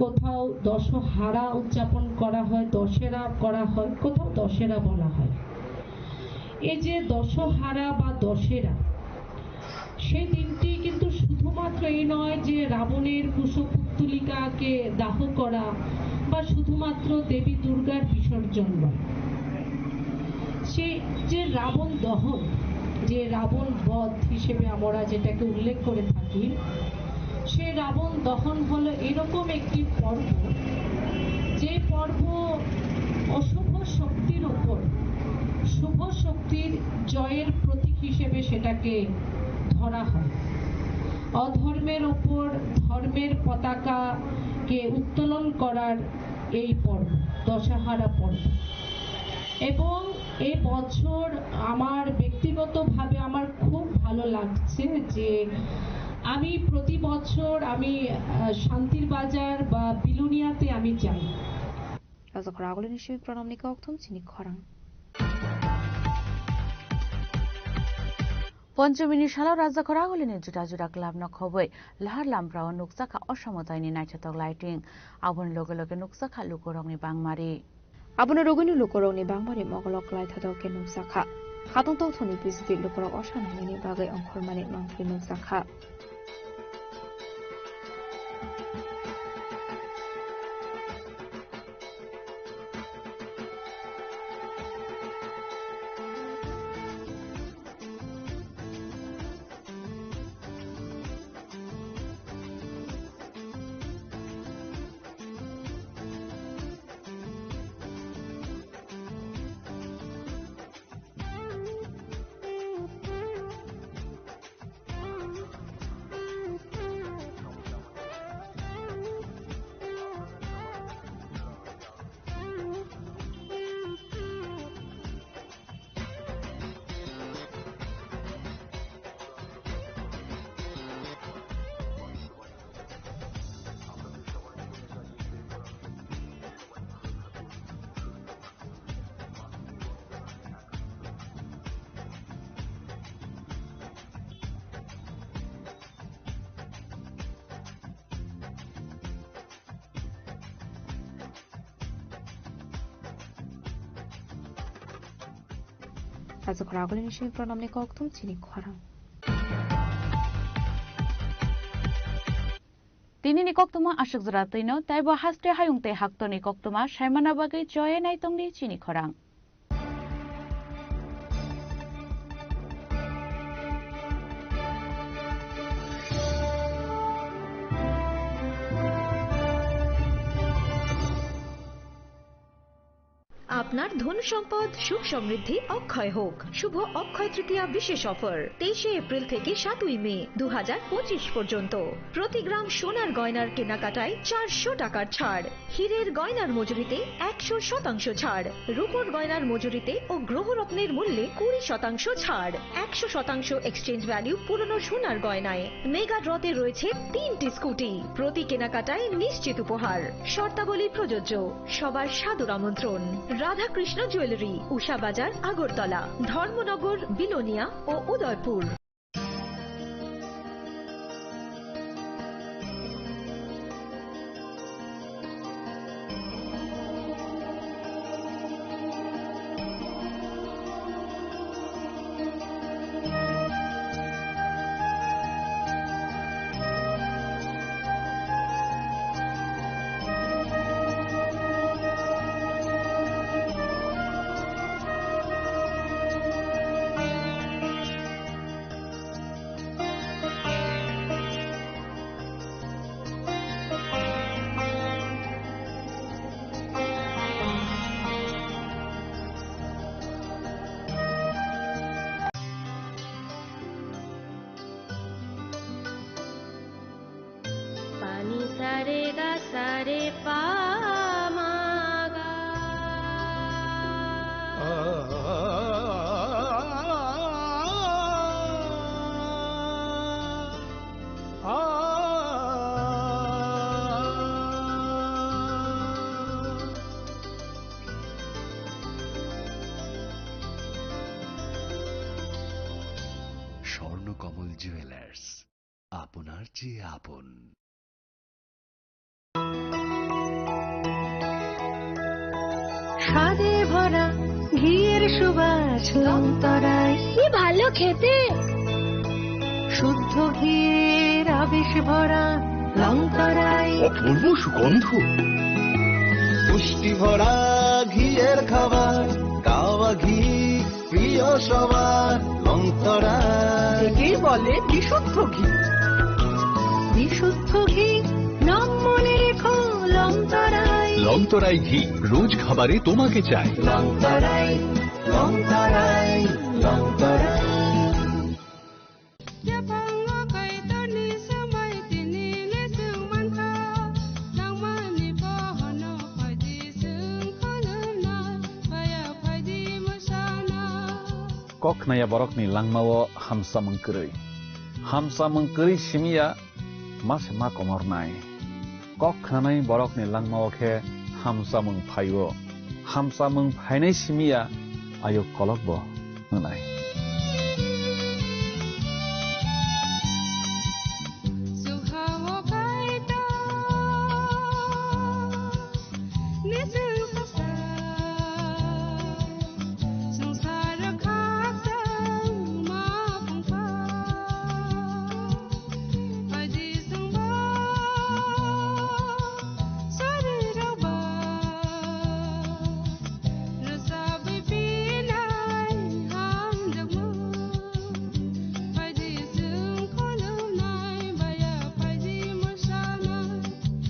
কোথাও দশহারা উদযাপন করা হয়, দশেরা করা হয়, কোথাও দশেরা বলা হয়। এই যে দশহারা বা দশেরা, সেই দিনটি কিন্তু শুধুমাত্র এই নয় যে রাবণের কুশপুত্তলিকাকে দাহ করা বা শুধুমাত্র দেবী দুর্গার বিসর্জন নয়। সে যে রাবণ দহন, যে রাবণ বধ হিসেবে আমরা যেটাকে উল্লেখ করে থাকি, সে রাবণ দহন হলো এরকম একটি পর্ব, যে পর্ব অশুভ শক্তির ওপর শুভ শক্তির জয়ের প্রতীক হিসেবে সেটাকে ধরা হয়। অধর্মের ওপর ধর্মের পতাকাকে উত্তোলন করার এই পর্ব, দশহারা পর্ব। এবং এ বছর আমার ব্যক্তিগতভাবে আমার খুব ভালো লাগছে যে আমি প্রতি বছর আমি, আহ, শান্তির বাজার বা বিলোনিয়াতে আমি যাই। Rajakhor agulini simi pranamni kokthum chini khorang. Ponchomini salo Rajakhor agulini juda juda club no khobwi lahar lambrao nukjakha osamwtaini naithotok lighting. Aboni loge loge nukjakha lukurokni bangmari. Abono rwgwino lukurokni bangmari mogolok klaithotok khe nukjakha. Khatungtok thani P C T lukurok osa nainani bagwi ongkhormani mangpili nukjakha. Rajok Ragolini simi pronomni kokthum chini khorang. Tinini koktwma aswk jora twino, taibo haste hayung tei haktorni koktwma saimana bagwi choye naitongdi chini khorang. আপনার ধন সম্পদ সুখ সমৃদ্ধি অক্ষয় হোক। শুভ অক্ষয় তৃতীয়া বিশেষ অফার, তেইশে এপ্রিল থেকে সাতই মে দু হাজার পঁচিশ পর্যন্ত। প্রতি গ্রাম সোনার গয়নার কেনাকাটায় চারশো টাকার ছাড়। হীরের গয়নার মজুরিতে একশো শতাংশ ছাড়, রূপোর গয়নার মজুরিতে ও গ্রহরত্নের মূল্যে কুড়ি শতাংশ ছাড়, একশো শতাংশ এক্সচেঞ্জ ভ্যালু পুরনো সোনার গয়নায়। মেগা ড্রতে রয়েছে তিনটি স্কুটি, প্রতি কেনাকাটায় নিশ্চিত উপহার। শর্তাবলী প্রযোজ্য। সবার সাদর আমন্ত্রণ। রাধাকৃষ্ণ জুয়েলারি, উষা বাজার, আগরতলা, ধর্মনগর, বিলোনিয়া ও Udaipur. Pani sare ga sare pa ma ga. Swarnakamal jewellers, আপনার চেয়ে আপন। স্বাদে ভরা ঘিয়ের সুবাস লংতরাই। কি ভালো খেতে। শুদ্ধ ঘিয়ের আবেশ ভরা লংতরাই। অপূর্ব সুগন্ধ। পুষ্টি ভরা ঘিয়ের খাবার, গাওয়া ঘি প্রিয় সবার লংতরাই। একেই বলে বিশুদ্ধ ঘি। বিশুদ্ধ ঘি, নাম মনে রেখো লংতরাই। লংতরাই ঘি, রোজ খাবারে তোমাকে চাই। লংতরাই, লংতরাই, লংতরাই। Yaphango Kaitorni swmai tini le chwng mankha, nangmani bohono phaidi chwng khulumnai, baya phaidi mwsana. Kok khnaya borokni langmao hamsamung kwrwi. Hamsamung kwrwi simiya ma se ma komornai. Kok khnanai borokni langmao khe hamsamung phaio. Hamsamung phainai simiya ayuk kolokbo wngnai.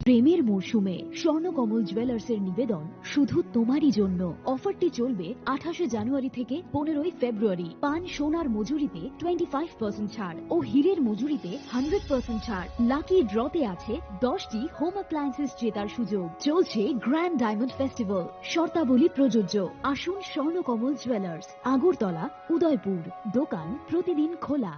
প্রেমের মৌসুমে স্বর্ণকমল জুয়েলার্সের নিবেদন শুধু তোমারই জন্য। অফারটি চলবে আঠাশে জানুয়ারি থেকে পনেরোই ফেব্রুয়ারি। পান সোনার মজুরিতে টোয়েন্টি ফাইভ পার্সেন্ট ছাড় ও হীরের মজুরিতে হান্ড্রেড পার্সেন্ট ছাড়। লাকি ড্রতে আছে দশটি হোম অ্যাপ্লায়েন্সেস জেতার সুযোগ। চলছে গ্র্যান্ড ডায়মন্ড ফেস্টিভ্যাল, শর্তাবলী প্রযোজ্য। আসুন স্বর্ণকমল জুয়েলার্স, আগরতলা, উদয়পুর। দোকান প্রতিদিন খোলা।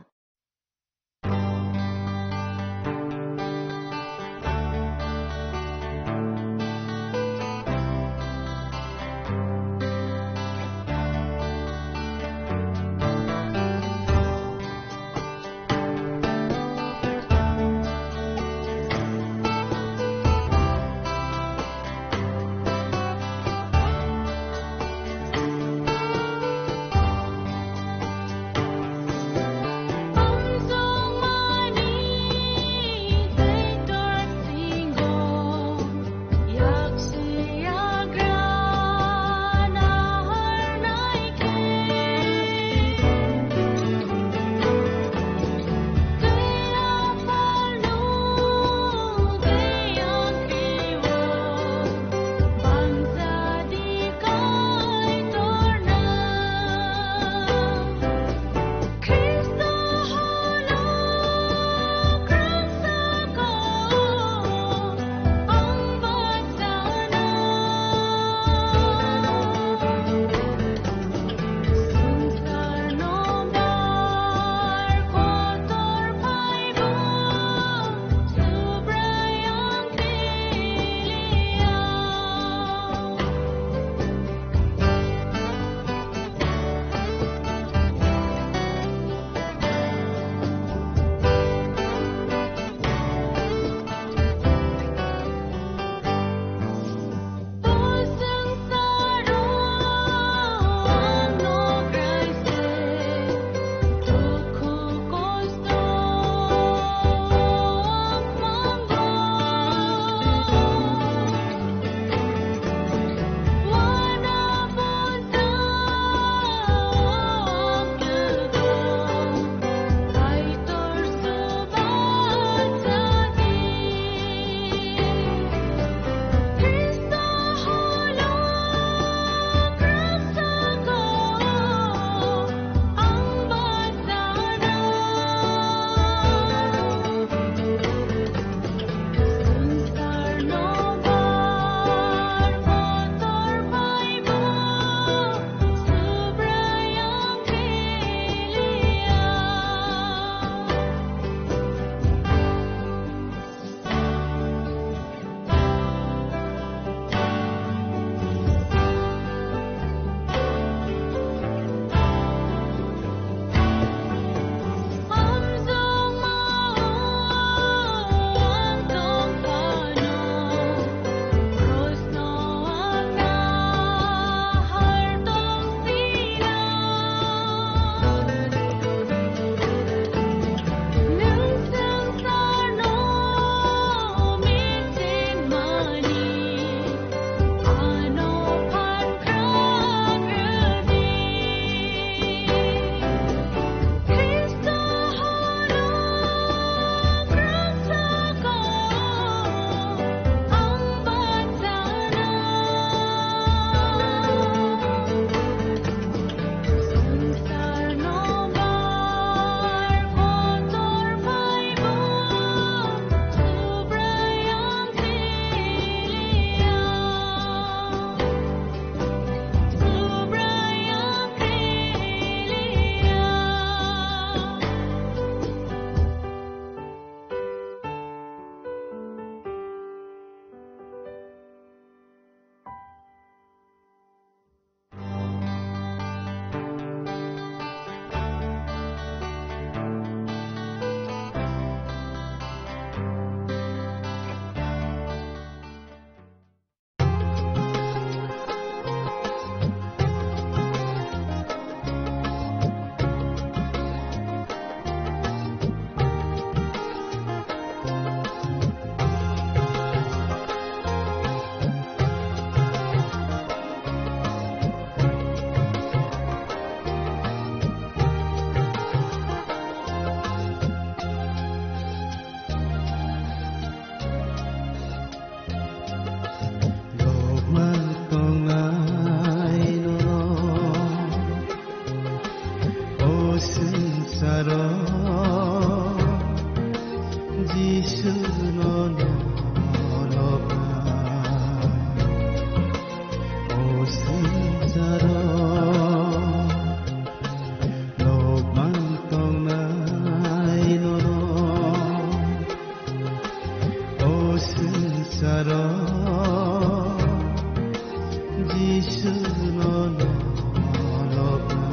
Jisu no nolokna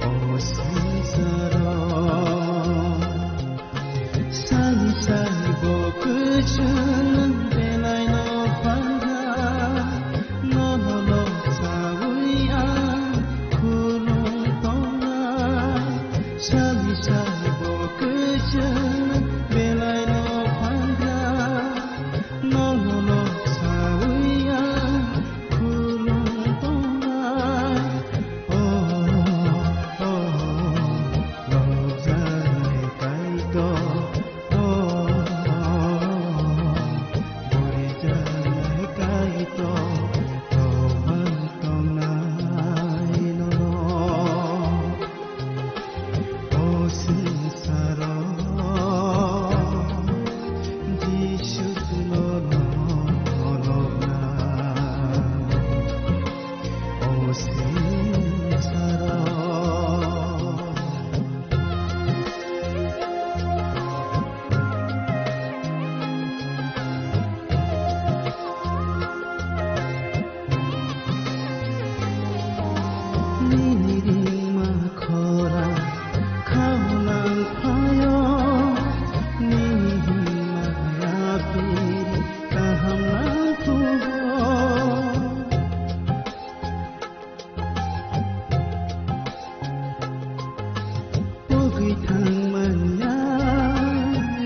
o sansaro. Sani sani bo kwchwng belai no phaikha, nono no sawi ang khulum tongnai. Sani sani bo kwchwng belai no phaikha, nono no sawi ang khulum tongnai. O, o, lobjaknai Kaitor, o, burijaknai Kaitor, tongma tongnai nono. O swngcharo Jisu no nolokna. O swngcharo. Nini ringma khora khaunang phaio, nini himma yapiri kaham nang thugo. Pogwi thangmanya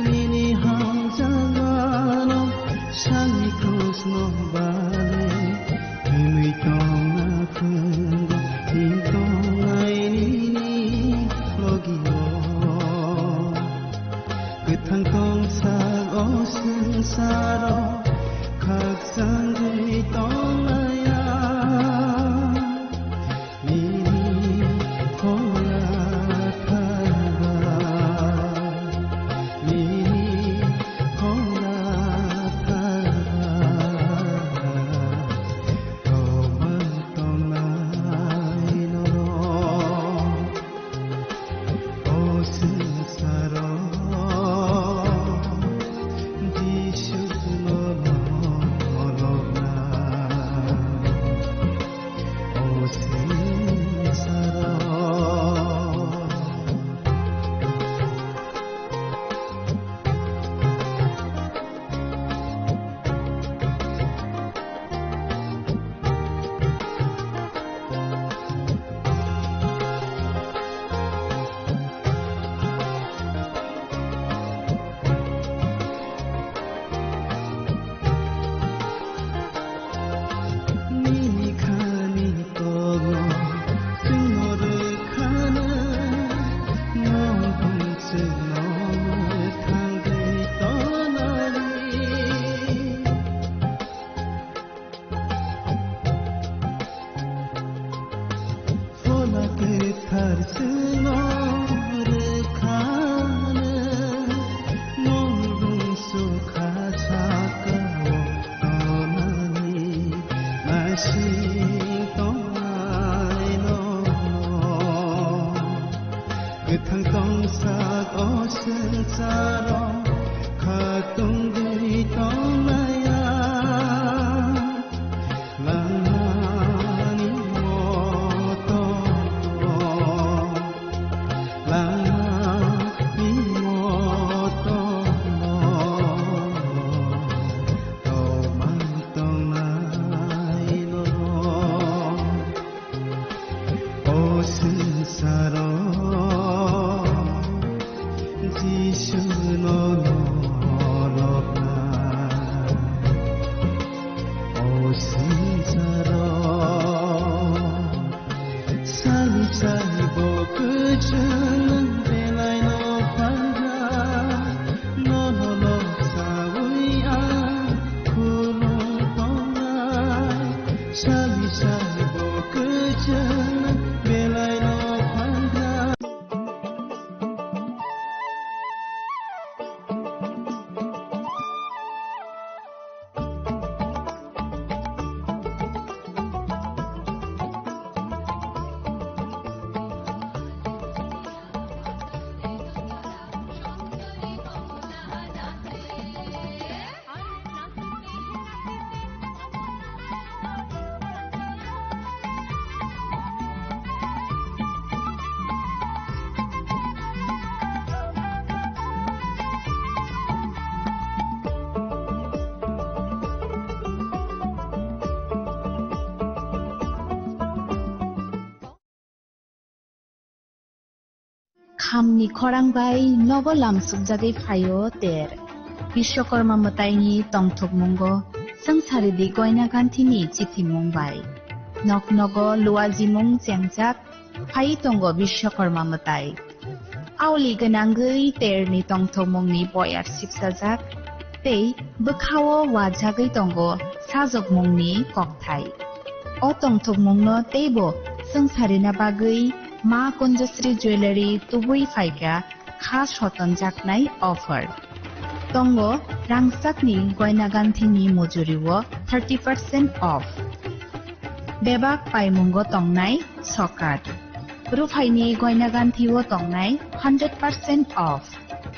nini hamjakmano, sani krusno bale himwi tongna phungo, him tongnai nini logio. Kwthang tongsa o swngcharo khakchangwi tonglaiya. Nini phola thangba, nini phola thangba, tongma tongnai norok. O swngcharo Jisu no nolokna. O swngcharo. Nini khani togo chwngno rwkhano, nwng bumswkno mwthangwi tonani. Phola kwthar chwngno rwkhano, nwng bumswk kha sakao tonani naising tongnai nono. Kwthang tongsak o swngcharo khatungwi tonglaiya. Langmani moto, langmani moto, tongmani tongnai nono. O swngcharo Jisu no nolokna. Hamni khorang bai nogo lamsukjagwi phaio ter. Biswakarma mwtaini tongthokmungo swngcharidi Goina Ganthini chithimung bai. Nok nogo luajimung chengjak phai tongo Biswakarma mwtai. Aoli gwnangwi terni tongthokmungni boyar sipsajak tei bwkhao wajagwi tongo sajokmungni kokthai. O tongthokmungno teibo swngcharina bagwi Ma Kunjasri Jewellery tubui phaikha kha sotonjaknai offer. Tongo rangchakni Goina Ganthini mujurio thirty percent off. Bebak paimungo tongnai sokat. Ruphaini Goina Ganthio tongnai hundred percent off.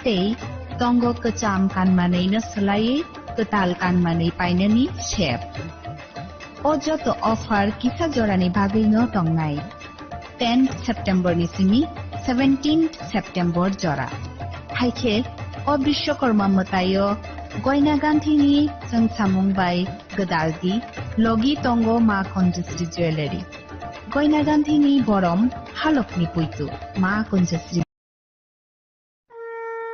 Tei tongo kwcham kanmanwino swlaiwi kwtal kanmanwi painani sep. O joto offer kisa jorani bagwino tongnai. Tenth September ni simi seventeenth September jora. Haikhe o Biswakarma mwtaio Goina Ganthini chwngsamung bai gwdaldi logi tongo Ma Kunjasri Jewellery. Goina Ganthini borom halokni puitu Ma Kunjasri.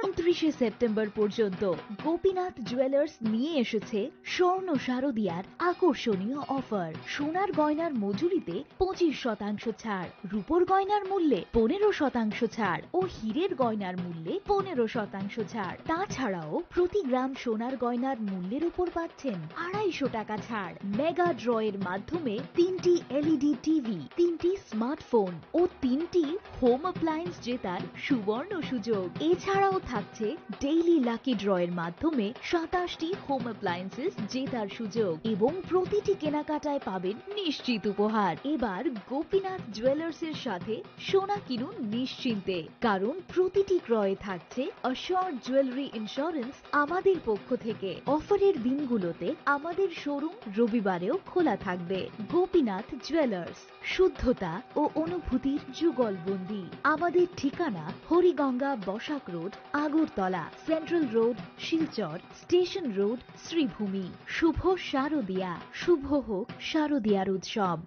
ঊনত্রিশে সেপ্টেম্বর পর্যন্ত গোপীনাথ জুয়েলার্স নিয়ে এসেছে স্বর্ণ শারদিয়ার আকর্ষণীয় অফার। সোনার গয়নার মজুরিতে পঁচিশ শতাংশ ছাড়, রূপোর গয়নার মূল্যে পনেরো শতাংশ ছাড় ও হীরের গয়নার মূল্যে পনেরো শতাংশ ছাড়। তাছাড়াও প্রতি গ্রাম সোনার গয়নার মূল্যের উপর পাচ্ছেন আড়াইশো টাকা ছাড়। মেগা ড্র এর মাধ্যমে তিনটি এলইডি টিভি, তিনটি স্মার্টফোন ও তিনটি হোম অ্যাপ্লায়েন্স জেতার সুবর্ণ সুযোগ। এছাড়াও থাকছে ডেইলি লাকি ড্র এর মাধ্যমে সাতাশটি হোম অ্যাপ্লায়েন্সেস জেতার সুযোগ এবং প্রতিটি কেনাকাটায় পাবেন নিশ্চিত উপহার। এবার গোপীনাথ জুয়েলার্স এর সাথে সোনা কিনুন নিশ্চিন্তে, কারণ প্রতিটি ক্রয়ে থাকছে অ্যাসিওরড জুয়েলারি ইন্স্যুরেন্স আমাদের পক্ষ থেকে। অফারের দিনগুলোতে আমাদের শোরুম রবিবারেও খোলা থাকবে। গোপীনাথ জুয়েলার্স, শুদ্ধতা ও অনুভূতির যুগলবন্দি। আমাদের ঠিকানা Hariganga Basak road, Agartala, central road, Silchar, station road, Sreebhumi. শুভ শারদিয়া, শুভ হোক শারদিয়ার উৎসব।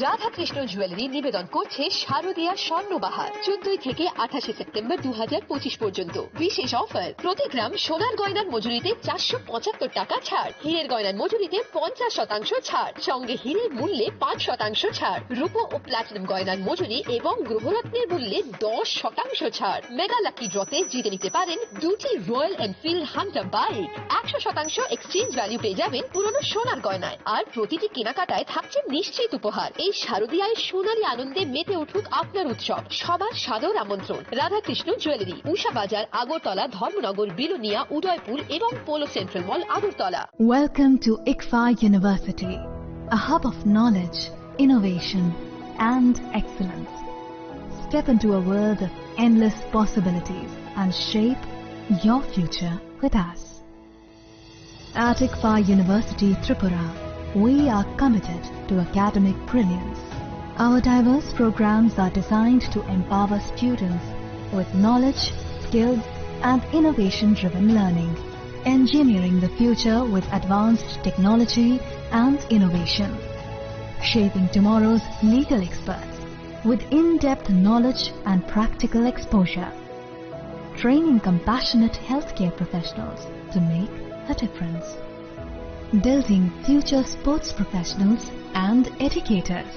রাধাকৃষ্ণ জুয়েলারি নিবেদন করছে শারদিয়া স্বর্ণবাহার, চোদ্দই থেকে আঠাশে সেপ্টেম্বর দু হাজার পঁচিশ পর্যন্ত। বিশেষ অফার, প্রতি গ্রাম সোনার গয়নার মজুরিতে চারশো পঁচাত্তর টাকা ছাড়, হীরের গয়নার মজুরিতে পঞ্চাশ শতাংশ ছাড়, সঙ্গে হীরের মূল্যে পাঁচ শতাংশ ছাড়, রূপো ও প্লাটিনাম গয়নার মজুরি এবং গ্রহরত্নের মূল্যে দশ শতাংশ ছাড়। মেগা লাকি ড্রতে জিতে নিতে পারেন দুটি রয়্যাল এনফিল্ড হান্টার বাইক, একশো শতাংশ এক্সচেঞ্জ ভ্যালু পেয়ে যাবেন পুরনো সোনার গয়নায়। আর প্রতিটি কেনাকাটায় থাকছে নিশ্চিত উপহার। এই শারদিয়ায় সোনালী আনন্দে মেতে উঠুক আপনার উৎসব। সবার সাদর আমন্ত্রণ। রাধাকৃষ্ণ জুয়েলারি, উষা বাজার, আগরতলা, ধর্মনগর, বিলোনিয়া, উদয়পুর এবং polo central mall, Agartala. Welcome to ICFAI University, a hub of knowledge, innovation, and excellence. Step into a world of endless possibilities and shape your future with us. At ICFAI University Tripura, we are committed to academic brilliance. Our diverse programs are designed to empower students with knowledge, skills, and innovation driven learning, engineering the future with advanced technology and innovation, shaping tomorrow's legal experts with in depth knowledge and practical exposure, training compassionate healthcare professionals to make a difference, building future sports professionals and educators.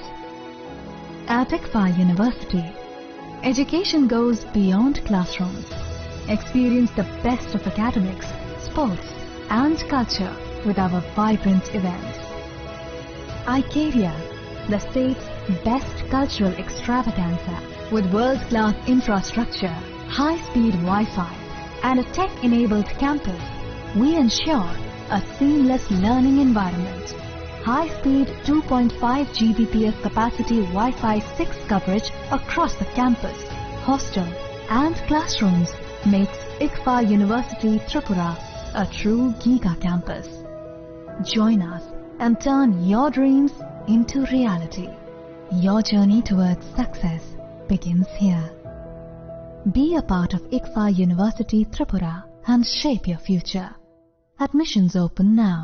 At ICFAI University, education goes beyond classrooms. Experience the best of academics, sports, and culture with our vibrant events. ICARIA, the state's best cultural extravaganza. With world-class infrastructure, high-speed Wi-Fi, and a tech-enabled campus, we ensure a seamless learning environment. High-speed two point five G B P S capacity Wi-Fi six coverage across the campus, hostel, and classrooms makes ICFAI University Tripura a true giga campus. Join us and turn your dreams into reality. Your journey towards success begins here. Be a part of ICFAI University Tripura and shape your future. Admissions open now.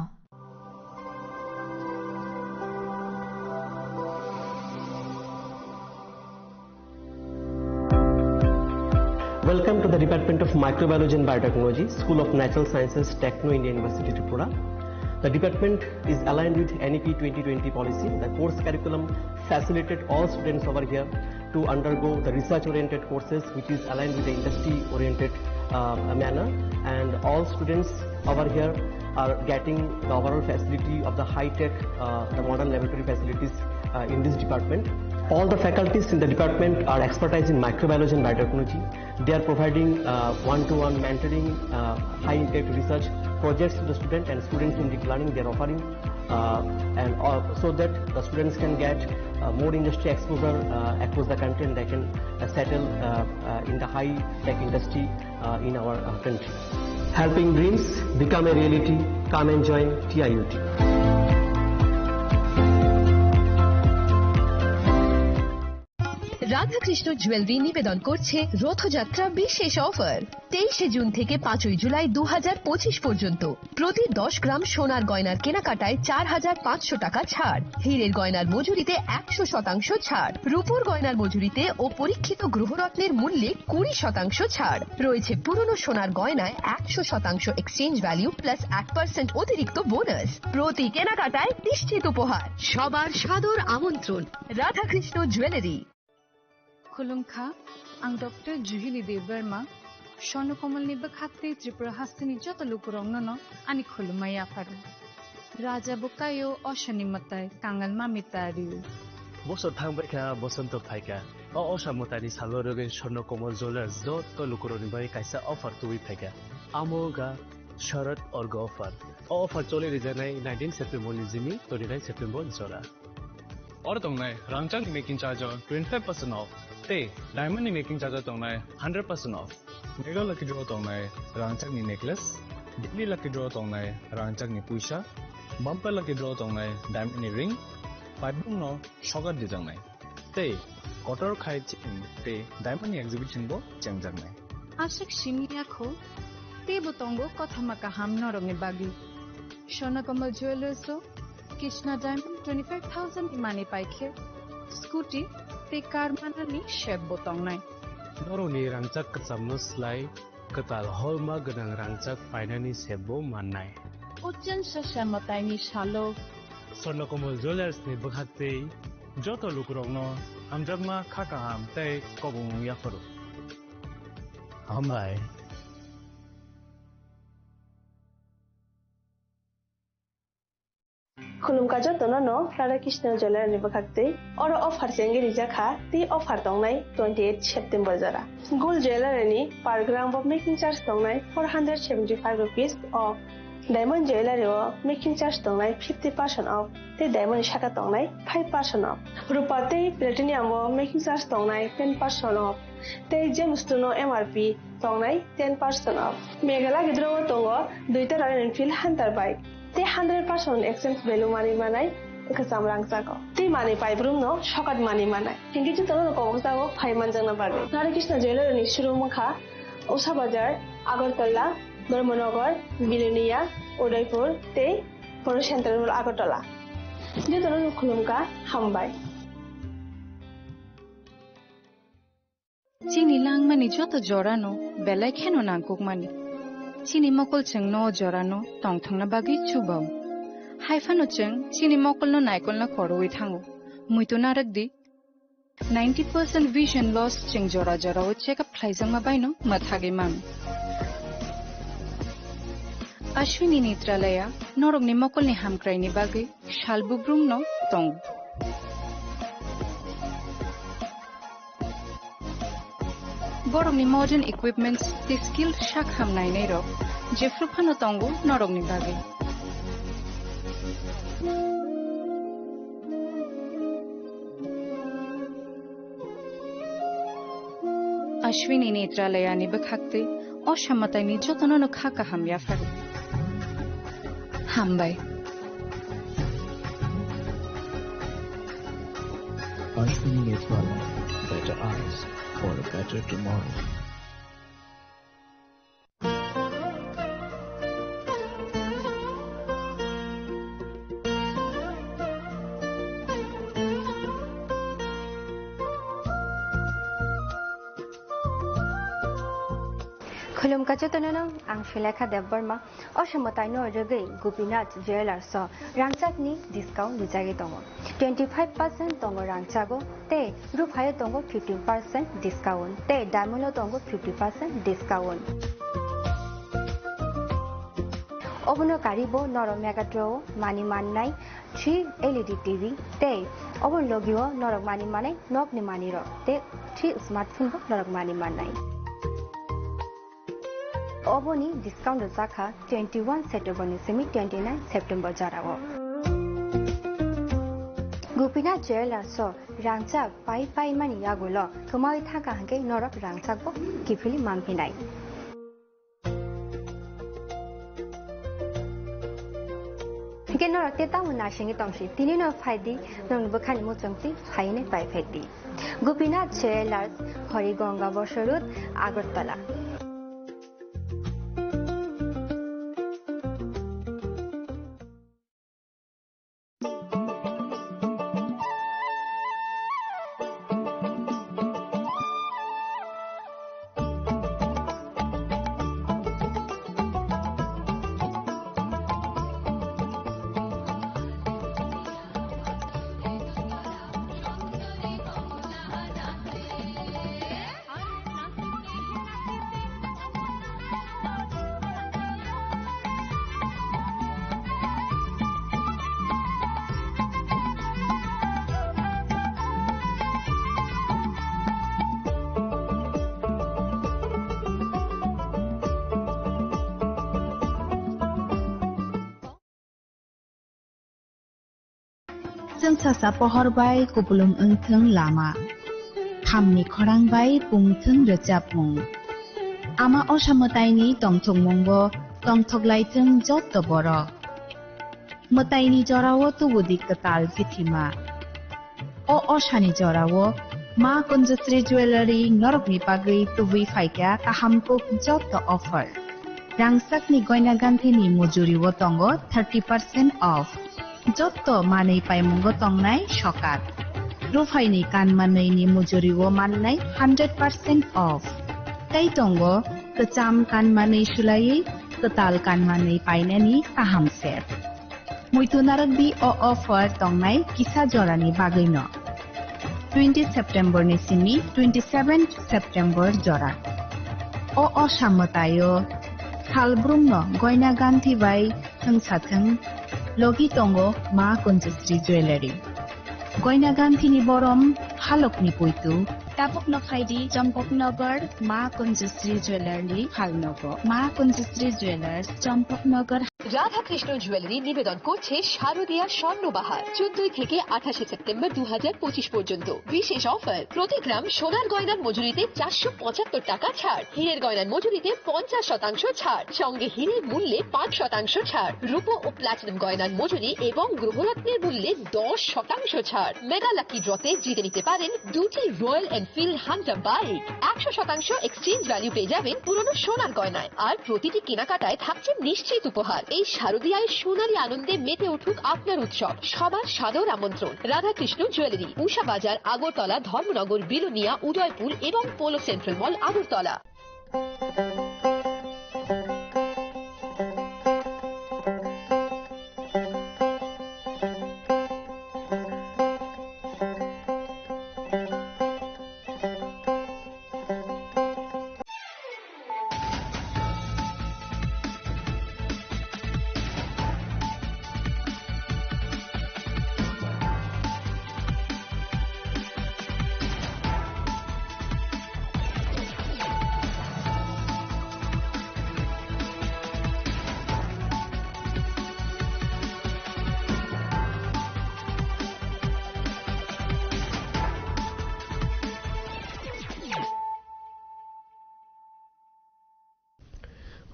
Department of Microbiology and Biotechnology, School of Natural Sciences, Techno India University, Tripura. The department is aligned with N E P twenty twenty policy. The course curriculum facilitate all students over here to undergo the research-oriented courses, which is aligned with the industry-oriented, uh, manner. And all students over here are getting the overall facility of the high-tech, uh, the modern laboratory facilities, uh, in this department. All the faculties in the department are expertise in microbiology and biotechnology. They are providing, uh, one-to-one mentoring, uh, high-impact research projects to the student and students-centric learning they are offering, uh, and, uh, so that the students can get, uh, more industry exposure, uh, across the country, and they can, uh, settle, uh, uh, in the high-tech industry, uh, in our, uh, country. Helping dreams become a reality. Come and join T I U T. Radhakrishna jewellery নিবেদন করছে রথযাত্রা বিশেষ অফার। তেইশে জুন থেকে পাঁচই জুলাই দু হাজার পঁচিশ পর্যন্ত প্রতি দশ গ্রাম সোনার গয়নার কেনাকাটায় চার হাজার পাঁচশো টাকা ছাড়, হীরের গয়নার মজুরিতে একশো শতাংশ ছাড়, রূপোর গয়নার মজুরিতে ও পরীক্ষিত গ্রহরত্নের মূল্যে কুড়ি শতাংশ ছাড় রয়েছে। পুরনো সোনার গয়নায় একশো শতাংশ এক্সচেঞ্জ ভ্যালু প্লাস এক পার্সেন্ট অতিরিক্ত বোনাস। প্রতি কেনাকাটায় নিশ্চিত উপহার। সবার সাদর আমন্ত্রণ Radhakrishna jewellery. Khulumkha, ang Doctor Juhili Debbarma, Swarno Komolni bwkhaktwi Tripura hasteni joto lukurokno no ani khulumma yapharo. Raja bo kaio, osani mwtai, kangal mami ta rio. Bosor thangbaikha, bosonto phaikha. O osa mwtaini salo rwgwi Swarno Komol Jewellers joto lukurokni bagwi kaisa offer tubui phaikha. Amo wngkha Sharad Orgo offer. O offer choli rijaknai nineteen September ni simi twenty nine September jora. Oro tongnai rangchakni making charge o twenty five percent off tei diamond ni making charge o tongnai hundred percent off. Mega lucky draw tongnai rangchakni necklace, daily lucky draw tongnai rangchakni puisa, bumper lucky draw tongnai diamond ni ring, paibung no sokat dijaknai. Tei kotor khai chain tei diamond ni exhibition bo chengjaknai. Aswk simi yakho, teibo tongo kothoma kaham norokni bagwi. Swarno Komol Jewellers o Krishna Diamond twenty five thousand ni manwi paikhe scooty tei car manani sep bo tongnai. Norokni rangchak kwchamno slai kwtal holma gwnang rangchak painani sep bo mannai. O chwng sasa mwtaini salo Swarno Komol Jewellers ni bwkhaktwi joto lukurokno hamjakma, kha kaham tei kobongmung yapharo. Hambai. Khulumkha jotono no Radha Krishna Jewellery ni bwkhaktwi. Oro offer chengwi rijak kha, tei offer tongnai twenty eight September jora. Gold Jewellery ni per gram bo making charge tongnai four hundred seventy five rupees off. Diamond Jewellery o making charge tongnai fifty percent off, tei diamond ni saka tongnai five percent off. Rupa tei platinum o making charge tongnai ten percent off, tei gems no M R P tongnai ten percent off. Meghalaya gidro o tongo duita Royal Enfield Hunter bike. Tei hundred percent exchange value manwi manai kwcham rangchak o. Tei manwi paibrum no sokat manwi manai. Hinkhe jotono no kobok jago phai manjakna bagwi. Radha Krishna Jewellery ni showroom wngkha Usha Bazar, Agartala, Dharmanagar, Bilonia, Udaipur tei Poro Central Mall Agartala. Jotono no khulumkha, hambai. Chini langmani joto jorano belai kheno nangkukmani. Chini mokol chwngno o jorano tongthokna bagwi chubao. Haiphano chwng chini mokolno naikolna khorwi thango. Muitu narwk di. Ninety percent vision loss chwng jora jorao check up khlaijakma baino mwthagwi mano. Ashwini Netralaya norokni mokolni hamkraini bagwi sal bubrumno tongo. Borokni modern equipments tei skilled sak ham nainairok jephru phano tongo norokni bagwi. Ashwini Netralayani bwkhaktwi o samataini jotono no kha kaham yapharo. Hambai. Ashwini Netralaya, better eyes for a better tomorrow. Khulumkha jotono no, ang Sulekha Debbarma. O somataino rwgwi Gopinath Jewellers o rangchakni discount rijagwi tongo. Twenty five percent tongo rangchago, tei ruphaio tongo fifteen percent discount, tei diamond o tongo fifty percent discount. Obono karibo norok Megatron o mani mannai three L E D T V, tei obo logio norok mani manai nokni manirok, tei three smartphone bo norok mani mannai. Oboni discount rwjakha twenty one September ni simi twenty nine September jorao. Gopinath Jewellers o rangchak pai pai mani yagulo kwmawi thangkha hwnkhe norok rangchakbo kiphilwi manphinai. Hwnkhe norok tei tamo naisingwi tongsi, tini no phaidi, nokni bwkhani muchungtwi phainai pai phaidi. Gopinath Jewellers, Horigonga Bosor Road, Agartala. Chwng sasa pohor bai kupulung wngthwng lama, thamni khorang bai pungthwng rwchapmung. Ama osa mwtaini tongthokmungbo tongthoklaithwng jotto borok. Mwtaini jorao tubudi kwtal kithima. O osani jorao Ma Kunjasri Jewellery norokni bagwi tubui phaikha kaham kuk jotto offer. Rangchakni goina ganthini mujuribo tongo thirty percent off. Jotto manwi paimungo tongnai sokat. Ruphaini kanmanwini mujuribo mannai hundred percent off. Tei tongo kwcham kanmanwi sulaiwi kwtal kanmanwi painani kaham set. Muitu narwkdi o offer tongnai kisa jorani bagwino. Twenty September ni simi twenty seven September jora. O osa mwtaio salbrumno goina ganthi bai thwngsathwng logi tongo Ma Kunjasri Jewellery. Goina ganthini borom halokni puitu. Tabukno phaidi Champaknagar Ma Kunjasri Jewellery-ni phalnogo. Ma Kunjasri Jewellers, Champaknagar. Radhakrishna jewellery নিবেদন করছে শারদীয়া স্বর্ণবাহার, চোদ্দই থেকে আঠাশে সেপ্টেম্বর দু হাজার পঁচিশ পর্যন্ত। বিশেষ অফার, প্রতি গ্রাম সোনার গয়নার মজুরিতে চারশো পঁচাত্তর টাকা ছাড়, হীরের গয়নার মজুরিতে পঞ্চাশ শতাংশ ছাড়, সঙ্গে হীরের মূল্যে পাঁচ শতাংশ ছাড়, রূপো ও প্লাটিনাম গয়নার মজুরি এবং গ্রহরত্নের মূল্যে দশ শতাংশ ছাড়। মেগা লাকি ড্রতে জিতে নিতে পারেন দুটি রয়্যাল এনফিল্ড হান্টার বাইক, একশো শতাংশ এক্সচেঞ্জ ভ্যালু পেয়ে যাবেন পুরনো সোনার গয়নায়, আর প্রতিটি কেনাকাটায় থাকছে নিশ্চিত উপহার। এই শারদীয়ায় সোনালী আনন্দে মেতে উঠুক আপনার উৎসব। সবার সাদর আমন্ত্রণ রাধাকৃষ্ণ জুয়েলারি, উষা বাজার, আগরতলা, ধর্মনগর, বিলোনিয়া, উদয়পুর এবং polo central mall, Agartala.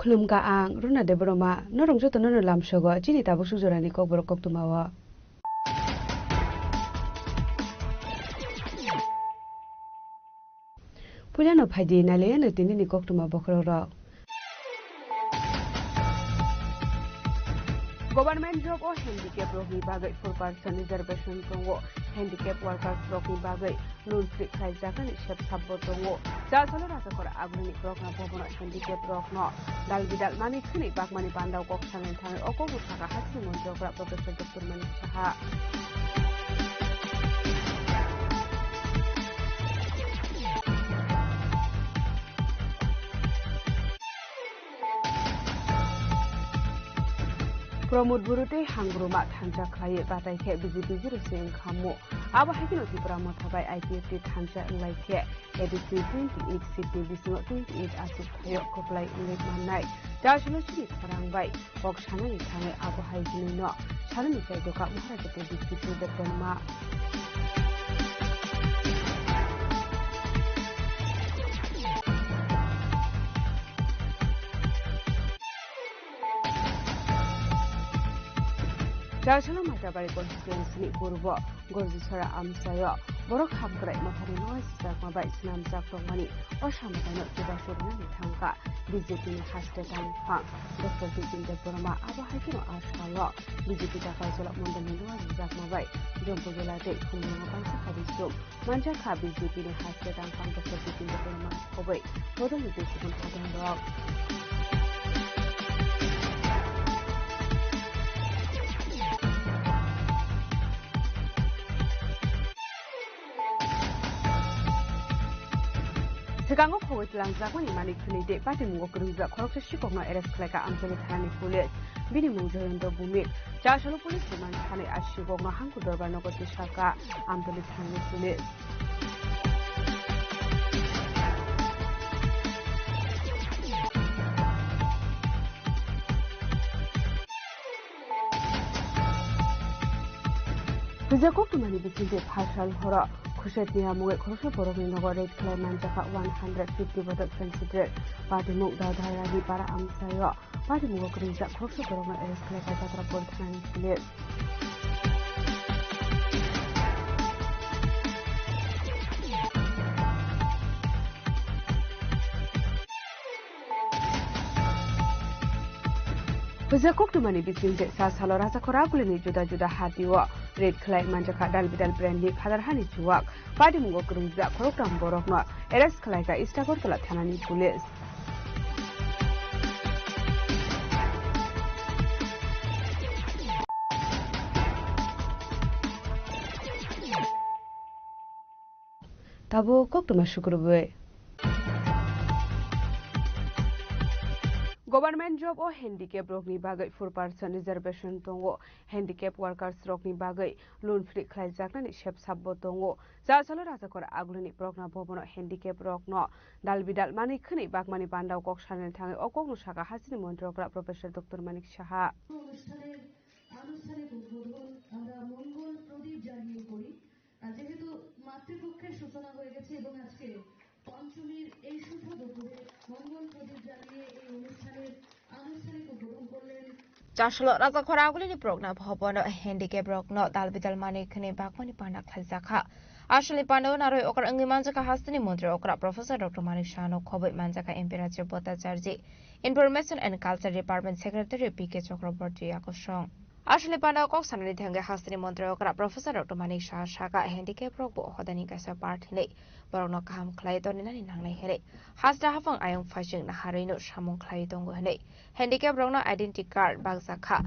Khulumkha ang Runa Debbarma, norok jotono no lamsogo chini tabuk suk jorani kokborok koktwmao. Puilano phaidi nailaiano tinini koktwma bokhorokrok. Government job o handicap rokni bagwi four percent reservation tongo. Handicap workers rokni bagwi loan free khlaijaknani sep sabbo tongo. Chasalo Rajakor Agulini Progna Bhabono handicap rokno dal bidal manwi khwnwi bakmani bandao kok sanani thangwi o kokno sakha hasteni montri okra Professor Doctor Manik Saha. Pramod Buru tei Hangruma thansa khlaiwi batai khe B J P zero se wngkha mu. Abo hai kheno Tipra Motha bai I P F T thansa wnglai khe A D C twenty eight seat ni bisingo twenty eight aswk thaio kwplai wngwi mannai. Chasalo chini khorang bai kok sanani thangwi abo hai hwnwino sanani chai doka Maharaja Pradyut Kishore Debbarma. Chasalo Matabari constituency ni Gurbo Gorjisora amchaio borok hamkrai mothani noai sijakma bai swnamjak tongmani o samataino chubachu rwnani thangkha B J P ni haste tangphang Doctor Bijendra Debbarma. Abo hai kheno a salo B J P Takarjala mondolni noai sijakma bai Jompujola tei Khumulwngo kaisa khabisum. Manjakha B J P ni haste tangphang Doctor Bijendra Debbarma khobwi bodolni tei kubun hadangrok. Swkango khogwi twlangjakmani Manik Khwnwi tei patimungo kwrwngjak khoroksa sikokno arrest khlaikha Amtoli thanani police. Bini mung Jayanta Bhumik. Chasalo police rwmani sanwi a sikokno Hangku Dorbar nogo tisaka Amtoli thanani police. Puja koktwmani bisingtwi phalsal horo Khuset ni amungwi khoroksa borokni nogo raid khlai manjakha one hundred fifty bottle concentrate. Patimung Dadharani para amchaio patimungo kwrwngjak khoroksa borokno arrest khlaikha Jatrapur thanani police. Puja koktwmani bisingtwi sa salo Rajakhor Agulini juda juda hatio raid khlai manjakha dal bidal brandni khadar hani chuwak. Patimungo kwrwngjak khoroktham borokno arrest khlaikha East Agartala thanani police. Tabuk koktwma sukrubwi. Government job o handicap rokni bagwi four percent reservation tongo. Handicap workers rokni bagwi loan free khlaijaknani sep sabbo tongo. Chasalo Rajakhor Agulini Progna Bhabono handicap rokno dal bidal manwi khwnwi bakmani bandao kok sanani thangwi o kokno sakha hasteni montri okra Professor Doctor Manik Saha. অনুষ্ঠানের আনুষ্ঠানিক উদ্বোধন আমরা মঙ্গল প্রদীপ জ্বালিয়ে করি। আর যেহেতু মাতৃপক্ষের সূচনা হয়ে গেছে এবং আজকে পঞ্চমীর এই শুভ দুপুরে মঙ্গল প্রদীপ জ্বালিয়ে এই অনুষ্ঠানের আনুষ্ঠানিক উদ্বোধন করলেন Chasalo Rajakhor Agulini Progna Bhabono handicap rokno dal bidal manwi khwnwi bakmani panda khlaijakha. Aswkni pandao narwi okra wngwi manjakha hasteni montri okra Professor Doctor Manik Sahano khobwi manjakha M P Rajib Bhattacharjee, Information and Culture Department Secretary P K Chakraborty yakosong. Aswkni pandao kok sanani thangwi hasteni montri okra Professor Doctor Manik Saha sakha handicap rokbo hodani kaisa part hinwi borokno kaham khlai toninani nangnai hinwi. Hasta haphang ayang phaising naharwino samung khlai tongo hinwi. Handicap rokno identity card bakjakha.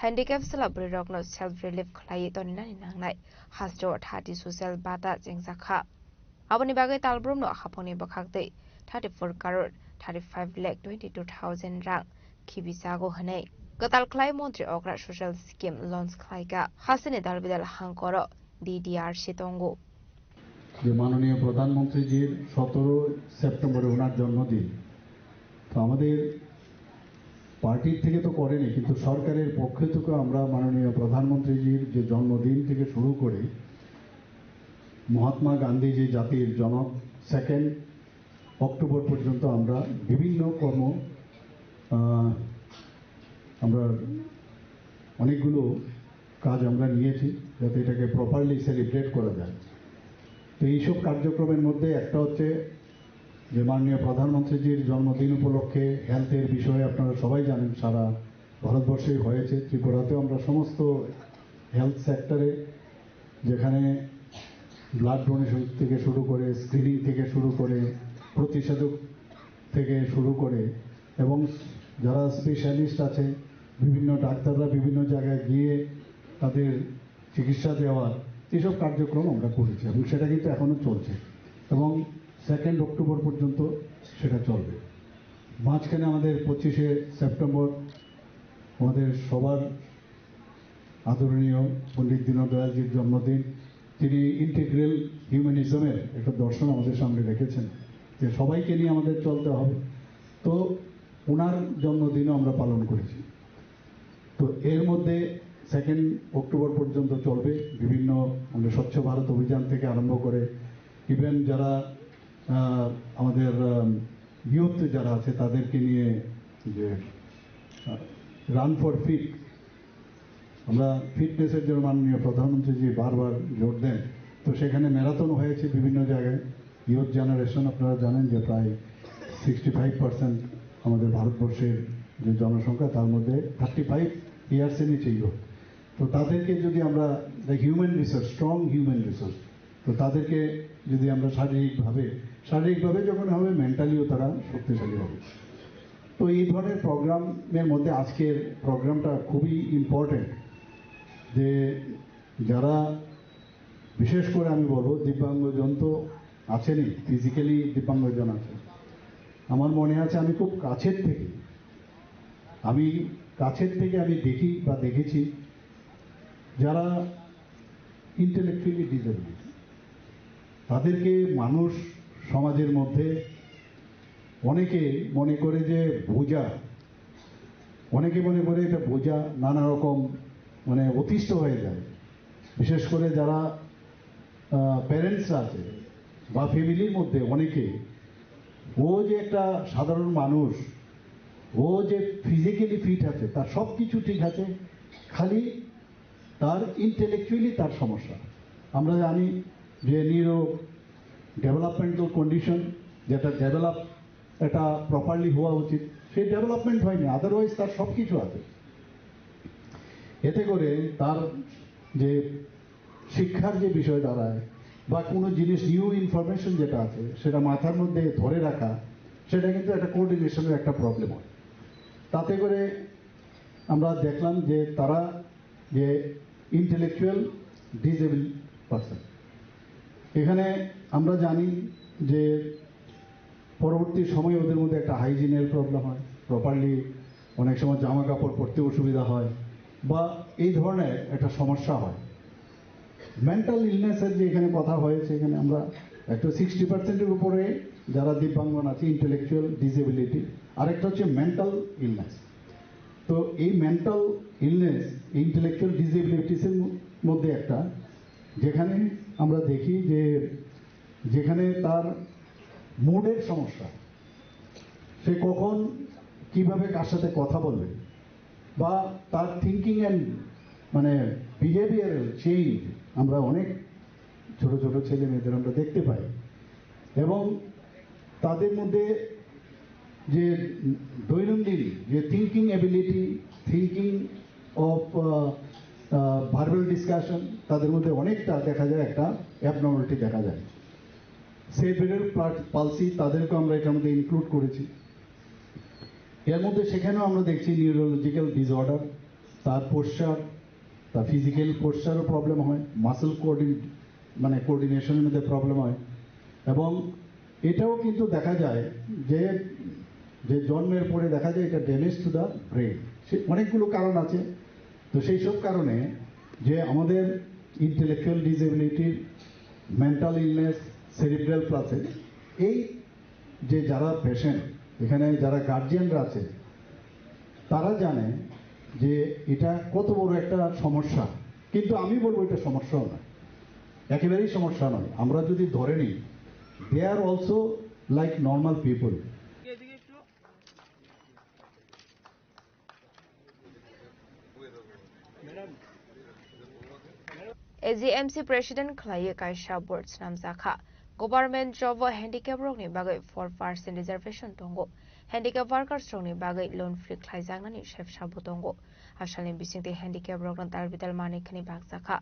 Handicap chwla bwrwi rokno self relief khlai toninani nangnai. Hasteo thati social bata chengjakha. Aboni bagwi talbrumno haphangni bwkhaktwi thirty four crore thirty five lakh twenty two thousand rang khibijago hinwi kwtal khlai montri okra social scheme launch khlaikha. Hasteni dalbidal hangkoro D D R C tongo. যে মাননীয় প্রধানমন্ত্রীজির সতেরো সেপ্টেম্বরে ওনার জন্মদিন, তো আমাদের পার্টির থেকে তো করেনি, কিন্তু সরকারের পক্ষ থেকে আমরা মাননীয় প্রধানমন্ত্রীজির যে জন্মদিন থেকে শুরু করে মহাত্মা গান্ধী যে জাতির জনক, সেকেন্ড অক্টোবর পর্যন্ত আমরা বিভিন্ন কর্ম, আহ, আমরা অনেকগুলো কাজ আমরা নিয়েছি, যাতে এটাকে প্রপারলি সেলিব্রেট করা যায়। তো এইসব কার্যক্রমের মধ্যে একটা হচ্ছে যে মাননীয় প্রধানমন্ত্রীজির জন্মদিন উপলক্ষে হেলথের বিষয়ে আপনারা সবাই জানেন, সারা ভারতবর্ষেই হয়েছে। ত্রিপুরাতেও আমরা সমস্ত হেলথ সেক্টরে, যেখানে ব্লাড ডোনেশন থেকে শুরু করে, স্ক্রিনিং থেকে শুরু করে, প্রতিষেধক থেকে শুরু করে, এবং যারা স্পেশালিস্ট আছে, বিভিন্ন ডাক্তাররা বিভিন্ন জায়গায় গিয়ে তাদের চিকিৎসা দেওয়া, এইসব কার্যক্রম আমরা করেছি এবং সেটা কিন্তু এখনও চলছে এবং সেকেন্ড অক্টোবর পর্যন্ত সেটা চলবে। মাঝখানে আমাদের পঁচিশে সেপ্টেম্বর আমাদের সবার আদরণীয় পণ্ডিত দীনদয়ালজির জন্মদিন। তিনি ইন্টিগ্রাল হিউম্যানিজমের একটা দর্শন আমাদের সামনে রেখেছেন যে সবাইকে নিয়ে আমাদের চলতে হবে। তো ওনার জন্মদিনও আমরা পালন করেছি। তো এর মধ্যে সেকেন্ড অক্টোবর পর্যন্ত চলবে বিভিন্ন আমাদের স্বচ্ছ ভারত অভিযান থেকে আরম্ভ করে ইভেন যারা আহ, আমাদের ইউথ যারা আছে তাদেরকে নিয়ে যে রান ফর ফিট, আমরা ফিটনেসের জন্য মাননীয় প্রধানমন্ত্রীজি বারবার জোর দেন। তো সেখানে ম্যারাথন হয়েছে বিভিন্ন জায়গায়। ইউথ জেনারেশন আপনারা জানেন যে প্রায় সিক্সটি ফাইভ পার্সেন্ট আমাদের ভারতবর্ষের যে জনসংখ্যা, তার মধ্যে থার্টি ফাইভ ইয়ার্সের নিচে ইউথ। তো তাদেরকে যদি আমরা human resource, strong human resource, তো তাদেরকে যদি আমরা শারীরিকভাবে, শারীরিকভাবে যখন হবে, মেন্টালিও তারা শক্তিশালী হবে। তো এই ধরনের প্রোগ্রামের মধ্যে আজকের প্রোগ্রামটা খুবই ইম্পর্টেন্ট, যে যারা, বিশেষ করে আমি বলবো, দিব্যাঙ্গজন তো আছেনই, ফিজিক্যালি দিব্যাঙ্গজন আছে। আমার মনে আছে, আমি খুব কাছের থেকে, আমি কাছের থেকে আমি দেখি বা দেখেছি, যারা ইন্টেলেকচুয়ালি ডিসেবল, তাদেরকে মানুষ সমাজের মধ্যে অনেকে মনে করে যে বোঝা, অনেকে মনে করে এটা বোঝা, নানা রকম মানে অতিষ্ঠ হয়ে যায়। বিশেষ করে যারা প্যারেন্টস আছে বা ফ্যামিলির মধ্যে অনেকে, ও যে একটা সাধারণ মানুষ, ও যে ফিজিক্যালি ফিট আছে, তার সব কিছু ঠিক আছে, খালি তার ইন্টেলেকচুয়ালি তার সমস্যা। আমরা জানি যে নিউরো ডেভেলপমেন্টাল কন্ডিশন, যেটা ডেভেলপ, এটা প্রপারলি হওয়া উচিত, সেই ডেভেলপমেন্ট হয়নি, আদারওয়াইজ তার সব কিছু আছে। এতে করে তার যে শিক্ষার যে বিষয় দাঁড়ায় বা কোনো জিনিস, নিউ ইনফরমেশন যেটা আছে, সেটা মাথার মধ্যে ধরে রাখা, সেটা কিন্তু একটা কোঅর্ডিনেশনের একটা প্রবলেম হয়। তাতে করে আমরা দেখলাম যে তারা যে ইন্টেলেকচুয়াল ডিসেবল পার্সন, এখানে আমরা জানি যে পরবর্তী সময়ে ওদের মধ্যে একটা হাইজিনের প্রবলেম হয়, প্রপারলি অনেক সময় জামা কাপড় পরতে অসুবিধা হয় বা এই ধরনের একটা সমস্যা হয়। মেন্টাল ইলনেসের যে এখানে কথা হয়েছে, এখানে আমরা একটু সিক্সটি পার্সেন্টের উপরে যারা দিব্যাঙ্গন আছে, ইন্টেলেকচুয়াল ডিসেবিলিটি, আরেকটা হচ্ছে মেন্টাল ইলনেস। তো এই মেন্টাল ইলনেস, ইন্টেলেকচুয়াল ডিসেবিলিটিসের মধ্যে একটা, যেখানে আমরা দেখি যে যেখানে তার মুডের সমস্যা, সে কখন কিভাবে কার সাথে কথা বলবে বা তার থিঙ্কিং অ্যান্ড মানে বিহেভিয়ারাল চেঞ্জ আমরা অনেক ছোট ছোট ছেলে মেয়েদের আমরা দেখতে পাই। এবং তাদের মধ্যে যে দৈনন্দিন যে thinking ability, thinking of verbal discussion, তাদের মধ্যে অনেকটা দেখা যায় একটা অ্যাবনর্মালিটি দেখা যায়। সেরিব্রাল পালসি, তাদেরকে আমরা এটার মধ্যে ইনক্লুড করেছি। এর মধ্যে সেখানেও আমরা দেখছি নিউরোলজিক্যাল ডিসঅর্ডার, তার পোশ্চার, তার ফিজিক্যাল পোশ্চারও প্রবলেম হয়, মাসল কোঅর্ডিন মানে কোঅর্ডিনেশনের মধ্যে প্রবলেম হয়। এবং এটাও কিন্তু দেখা যায় যে যে জন্মের পরে দেখা যায় এটা ড্যামেজ টু দ্য ব্রেন। সে অনেকগুলো কারণ আছে। তো সেই সব কারণে যে আমাদের ইন্টেলেকচুয়াল ডিসেবিলিটির, মেন্টাল ইলনেস, সেরিব্রাল প্লাসে, এই যে যারা পেশেন্ট, এখানে যারা গার্জিয়ানরা আছে, তারা জানে যে এটা কত বড় একটা সমস্যা। কিন্তু আমি বলবো এটা সমস্যাও নয়, একেবারেই সমস্যা নয়। আমরা যদি ধরে নিই, they are also like normal people. A G M C President khlaiwi kaisa board swnamjakha. Government job o handicap rokni bagwi four percent reservation tongo. Handicap workers rokni bagwi loan free khlaijaknani sebsabo tongo. Asalni bisingtwi handicap rokno dal bidal manwi khani bakjakha.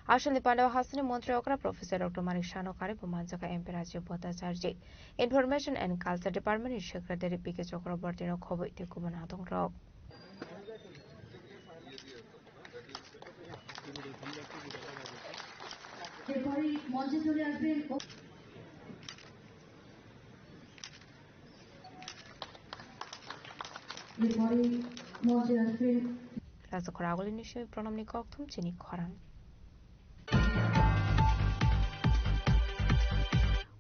Asalni pandao hasteni montri okra Professor Doctor Manik Sano karibo manjakha M P Rajiv Bhattacharjee, Information and Culture Department ni Secretary P K Chakraborty no khobwi tei kubun adongrok. এরপরে মঞ্চে চলে আসবেন। এরপরে মঞ্চে আসবেন। Rajakhor agulini simi pranamni kokthum chini khorang.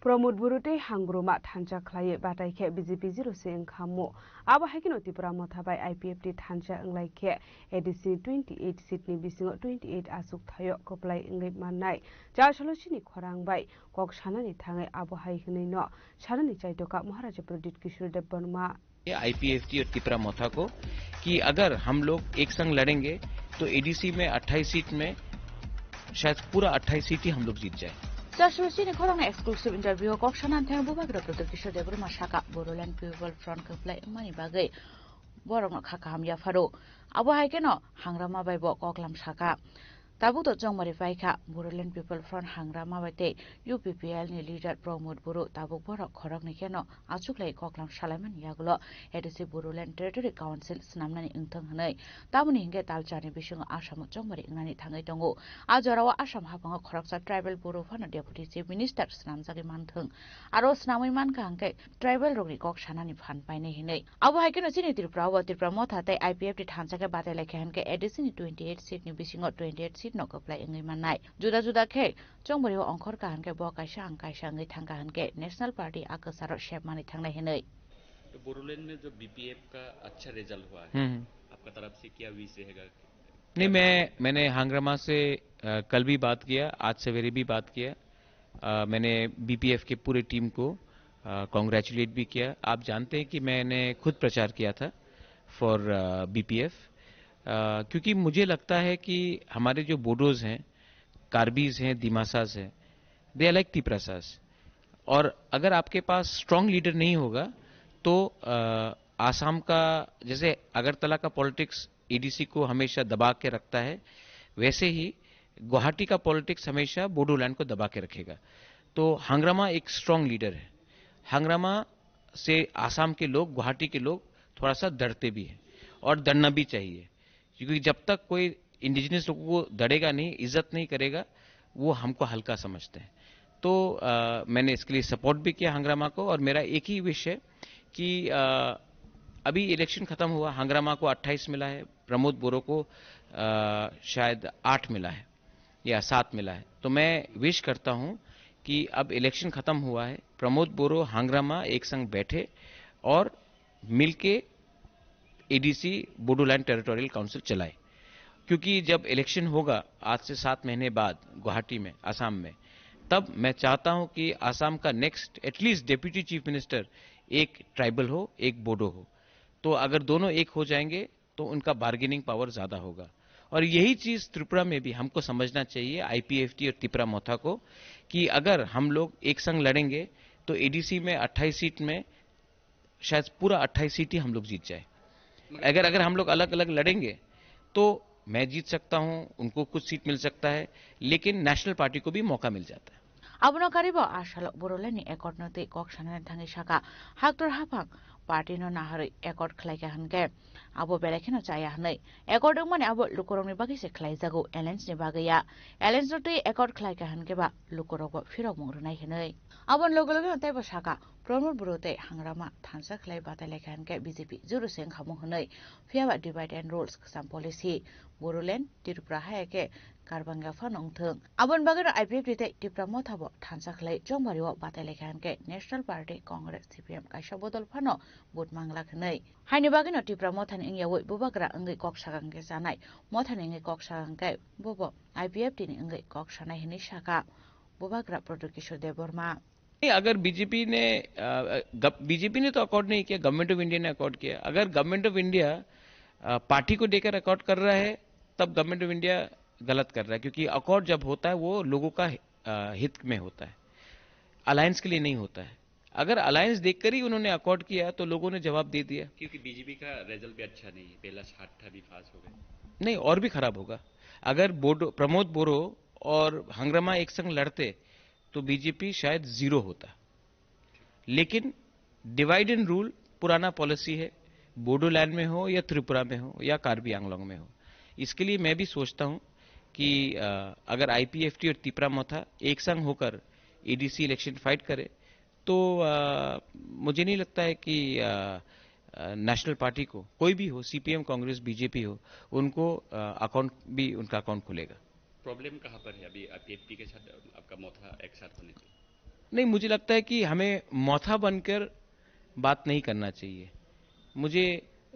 Pramod Buru tei Hangruma thansa khlaiwi batai khe B J P zero se wngkha mo. Abo hai kheno Tipra Motha bai I P F T thansa wnglai khe A D C ni twenty eight seat ni bisingo twenty eight achuk thaio kwplai wngwi mannai. Char salo chini khorang bai kok sanani thangwi abo hai hwnwi no sanani chaitokha Maharaja Pradyut Kishore Debbarma. IPFT और तिपरा मोथा को कि अगर हम लोग एक संग लड़ेंगे तो एडीसी में अट्ठाईस सीट में शायद पूरा अट्ठाईस सीट ही हम लोग जीत जाए। Char salo chini khorang exclusive interview kok sanan thang Bubagra Pradyut Kishore Debbarma saka Bodoland People Front kwplai wngmani bagwi borokno kha kaham yapharo. Abo hai kheno Hangrama bai bo koklam saka. Tabuk to chongmari paikha Bodoland People Front Hangrama bai tei U P P L ni leader Pramod Buru, tabuk borok khoroknwi kheno achuklai koklam salaimani yagulo A D C Bodoland Territory Council swnamnani wngthang hwnwi. Tamoni hinkhe talcharni bisingo Assam o chongmari wngnani thangwi tongo. A jorao Assam haphango khoroksa tribal Buru phano Deputy Chief Minister swnamjagwi manthwng. Aro swnamwi mankha hinkhe tribal rokni kok sanani phan painai hinwi. Abo hai kheno chini Tripura o Tripura Motha tei I P F T thansa khe batai lai kha hinkhe A D C ni twenty eight seat ni bisingo twenty eight seat no kwplai wngwi mannai. Juda juda khe chongmari o ongkhor kha hinkhe bo kaisa ang kaisa wngwi thang kha hinkhe National Party a kwcharo sep manwi thangnai hinwi. तो बोडोलैंड में जो बीपीएफ का अच्छा रिजल्ट हुआ है, हम्म। आपका तरफ से क्या विश रहेगा? नहीं, मैं, मैंने हंगरामा से, अ, कल भी बात किया, आज सवेरे भी बात किया। अ, मैंने बीपीएफ के पूरे टीम को, अ, कॉन्ग्रेचुलेट भी किया। आप जानते हैं कि मैंने खुद प्रचार किया था फॉर, अ, बीपीएफ, अ, क्योंकि मुझे लगता है कि हमारे जो बोडोज हैं, कार्बीज हैं, दिमासाज हैं, दे आर लाइक तिपरासाज। और अगर आपके पास स्ट्रॉन्ग लीडर नहीं होगा तो, अ, आसाम का, जैसे अगरतला का पॉलिटिक्स एडीसी को हमेशा दबा के रखता है, वैसे ही गुवाहाटी का पॉलिटिक्स हमेशा बोडोलैंड को दबा के रखेगा। तो हंगरामा एक स्ट्रॉन्ग लीडर है। हंगरामा से आसाम के लोग, गुवाहाटी के लोग थोड़ा सा डरते भी हैं और डरना भी चाहिए, क्योंकि जब तक कोई इंडिजिनस लोगों को डरेगा नहीं, इज्जत नहीं करेगा, वो हमको हल्का समझते हैं। तो, अ, मैंने इसके लिए सपोर्ट भी किया हंगरामा को, और मेरा एक ही विश है कि, अ, अभी इलेक्शन खत्म हुआ, हंगरामा को अट्ठाईस मिला है, प्रमोद बोरो को, अ, शायद आठ मिला है या सात मिला है। तो मैं विश करता हूं कि अब इलेक्शन खत्म हुआ है, प्रमोद बोरो, हंगरामा एक संग बैठे और मिलके एडीसी बोडोलैंड टेरिटोरियल काउंसिल चलाए, क्योंकि जब इलेक्शन होगा आज से सात महीने बाद गुवाहाटी में, आसाम में, तब मैं चाहता हूं कि आसाम का next at least deputy chief minister एक ट्राइबल हो, एक बोडो हो। तो अगर दोनों एक हो जाएंगे तो उनका बार्गेनिंग पावर ज्यादा होगा। और यही चीज त्रिपुरा में भी हमको समझना चाहिए, आईपीएफटी और तिपरा मोथा को, कि अगर हम लोग एक संग लड़ेंगे तो एडीसी में अट्ठाईस सीट में शायद पूरा अट्ठाईस सीट ही हम लोग जीत जाए। अगर, अगर हम लोग अलग-अलग लड़ेंगे तो मैं जीत सकता हूं, उनको कुछ सीट मिल सकता है, लेकिन नेशनल पार्टी को भी मौका मिल जाता है। Abono karibo a salo Bodoland ni accord no tei kok sanani thangwi saka, haktor haphang party no naharwi accord khlai kha hinkhe abo belai kheno chaya hinwi. Accord wngmani abo lukurokni bagwi se khlaijago, alliance ni bagwi ya. Alliance no tei accord khlai kha hinkhe ba lukurokbo phirokmung rwnai hinwi. Aboni loge loge no teibo saka, Pramod Buru tei Hangrama thansa khlai batai lai kha hinkhe B J P juru se wngkha mung hinwi. Phiya ba divide and rules kwcham policy, Bodoland, Tripura hai khe Karbangya phano wngthwng. Aboni bagwino I P F T tei Tipra Motha bo thansa khlai chongmari o batai lai kha hinkhe National Party, Congress, C P M kaisa bodol phano vote manglak hinwi. Haini bagwino Tipra Mothani wngyawi bubagra wngwi kok sakang khe chanai, Mothani wngwi kok sakang khe bobo I P F T ni wngwi kok sanai hinwi sakha bubagra Pradyot Kishore Debbarma. नहीं, अगर बीजेपी ने, अ, गव-, बीजेपी ने तो अकॉर्ड नहीं किया, government of India ने अकॉर्ड किया। अगर गवर्नमेंट ऑफ इंडिया, अ, पार्टी को देकर अकॉर्ड कर रहा है, तब गवर्नमेंट ऑफ इंडिया गलत कर रहा है, क्योंकि अकॉर्ड जब होता है, वो लोगों का, अ, हित में होता है, अलायंस के लिए नहीं होता है। अगर अलायंस देखकर ही उन्होंने अकॉर्ड किया तो लोगों ने जवाब दे दिया। क्योंकि बीजेपी का रिजल्ट भी अच्छा नहीं है, पहला साठ था, अभी पास हो गए। नहीं, और भी खराब होगा। अगर बोडो, प्रमोद बोरो और हंगरामा एक संग लड़ते तो बीजेपी शायद जीरो होता। लेकिन डिवाइड एंड रूल पुराना पॉलिसी है, बोडोलैंड में हो या त्रिपुरा में हो या कार्बी आंगलोंग में हो। इसके लिए मैं भी सोचता हूं कि, अ, अगर आईपीएफटी और तिपरा मोथा एक संग होकर एडीसी इलेक्शन फाइट करे तो, अ, मुझे नहीं लगता है कि, अ, अ, नेशनल पार्टी को, कोई भी हो, सीपीएम, कांग्रेस, बीजेपी हो, उनको, अ, अकाउंट भी, उनका अकाउंट खुलेगा। प्रॉब्लम कहाँ पर है अभी आईपीएफटी के साथ आपका मोथा एक साथ होने से? नहीं, मुझे लगता है कि हमें मोथा बनकर बात नहीं करना चाहिए, मुझे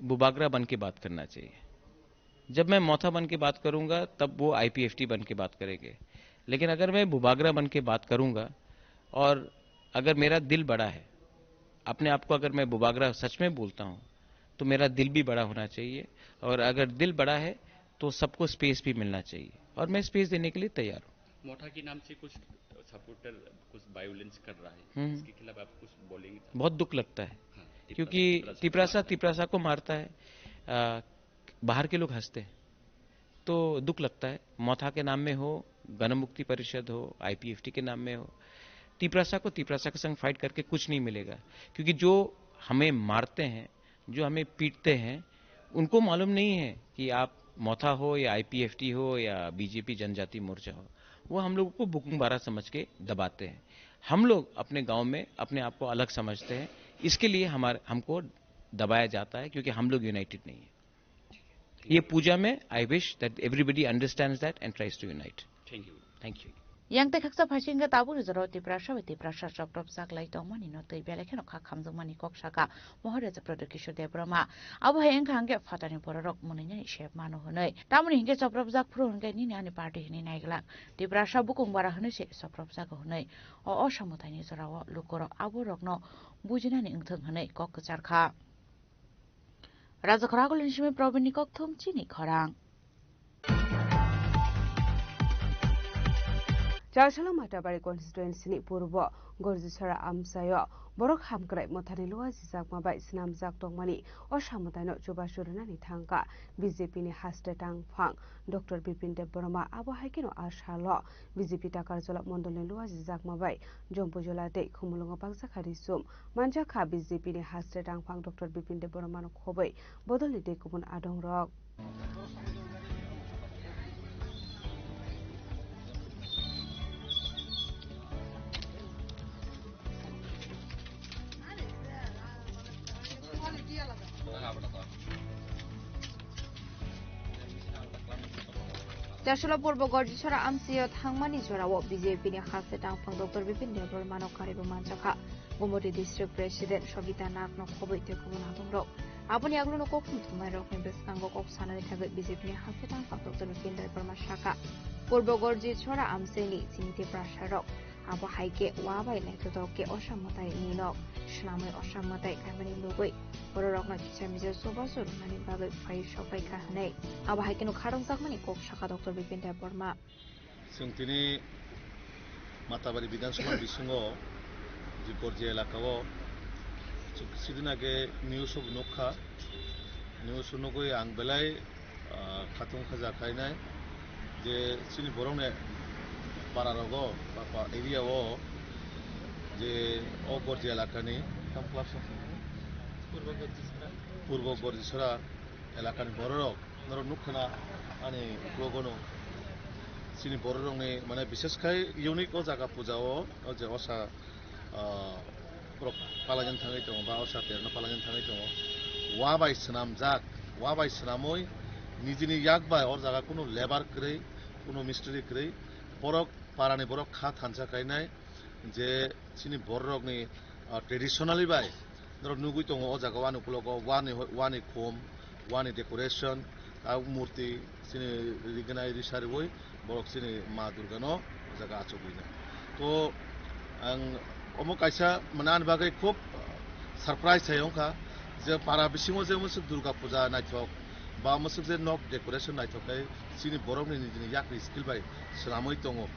बुबागरा बन के बात करना चाहिए। जब मैं मोथा बन के बात करूंगा, तब वो आईपीएफटी बन के बात करेंगे। लेकिन अगर मैं बुबागरा बन के बात करूंगा और अगर मेरा दिल बड़ा है, अपने आप को अगर मैं बुबागरा सच में बोलता हूं, तो मेरा दिल भी बड़ा होना चाहिए। और अगर दिल बड़ा है, तो सबको स्पेस भी मिलना चाहिए। और मैं स्पेस देने के लिए तैयार हूं। मोठा के नाम से कुछ सपोर्टर कुछ वायलेंस कर रहा है, हम्म। इसके खिलाफ आप कुछ बोलेंगे? बहुत दुख लगता है, हाँ, क्योंकि तिपरासा, तिपरासा, तिपरासा को मारता है, आ, बाहर के लोग हंसते हैं, तो दुख लगता है। मोथा के नाम में हो, गणमुक्ति परिषद हो, आईपीएफटी के नाम में हो, तिपरासा को तिपरासा के संग फाइट करके कुछ नहीं मिलेगा, क्योंकि जो हमें मारते हैं, जो हमें पीटते हैं, उनको मालूम नहीं है कि आप मोथा हो या आईपीएफटी हो या बीजेपी जनजाति मोर्चा हो, वो हम लोगों को बुकुंग बारा समझ के दबाते हैं। हम लोग अपने गांव में अपने आप को अलग समझते हैं, इसके लिए हमारे, हमको दबाया जाता है, क्योंकि हम लोग यूनाइटेड नहीं है। ये पूजा में I wish that everybody understands that and tries to unite. Thank you. Thank you. Yang tei khaksa phaising khe tabukni jorao Tiprasa bai Tiprasa chopropjak lai tongmani no twi belai kheno kha khamjakmani kok saka Moharaja Pradyot Kishore Debbarma. Abo hai wngkha hwnkhe phatani bororok mwnwinani sep mano hwnwi. Tamoni hinkhe chopropjak phuru hwnkhe nini ani party hwnwi naiglak. Tiprasa bukung bara hwnwi se chopropjago hwnwi. O osamwtaini jorao lukurok aborokno bujinani wngthwng hwnwi kok kwchar kha. Rajakhara Agulini simi Probinni kokthum chini khorang. Chasala Matabari constituency ni purbo Gorjisora amchaio borok hamkrai mothani lua sijakma bai swnamjak tongmani o samwtaino chubachu rwnani thangkha B J P ni haste tangphang Doctor Bipin Debbarma. Abo hai kheno a salo B J P Takarjala mondolni lua sijakma bai Jompujola tei Khumulwngo bakjakha risum. Manjakha B J P ni haste tangphang Doctor Bipin Debbarmano khobwi bodolni tei kubun adongrok. Chasula Purbo Gorjisora amchaio thangmani jorao B J P ni haste tangphang Doctor Bipin Debbarmano karibo manjakha. Gumoti District President Sobita Nagno khobwi tei kubun adongrok. Aboni agluno kokthum thumnairokni bwskango kok sanani thangwi B J P ni haste tangphang Doctor Bipin Debbarma sakha, Purbo Gorjisora amchaini chini Tiprasarok abo hai khe wa bai naithotok khe osa mwtai ninok swnamwi osa mwtai kaimani lugwi bororokno kisa misa chubachu rwnani bagwi phai sokpai kha hwnwi abo hai kheno kharokjakmani kok sakha Doctor Bipin Debbarma. Chwng tini Matabari Bidhan Sabha bisingo je Gorji elaka o chwng sidin age news o nukha, news o nugwi ang belai, ah, khatung khaja khainai je chini borokni para rogo ba, ba area o je o Gorji elakani Purbo Gorjisora elakani bororok norok nukha na ani uklogo no chini bororokni mane bishes khai unique o jaga puja o, o je osa, ah, borok palaijani thangwi tongo ba osa terno palaijani thangwi tongo. Wa bai swnamjak, wa bai swnamwi nijini yak bai o jaga kunu labour kwrwi, kunu mistri kwrwi, borok parani borok kha thansa khainai je chini bororokni, ah, traditionally bai norok nugwi tongo o jaga o ani uklogo wani, wani khum, wani decoration, ah, murti chini rignai risa riwi borok chini Ma Durgano o jaga achugwi nai. To ang omo kaisa mane ani bagwi khub surprise hai wngkha je para bisingo je mwswk Durga puja naithok ba mwswk je nok decoration naithok khe chini borokni nijini yakni skill bai swnamwi tongo.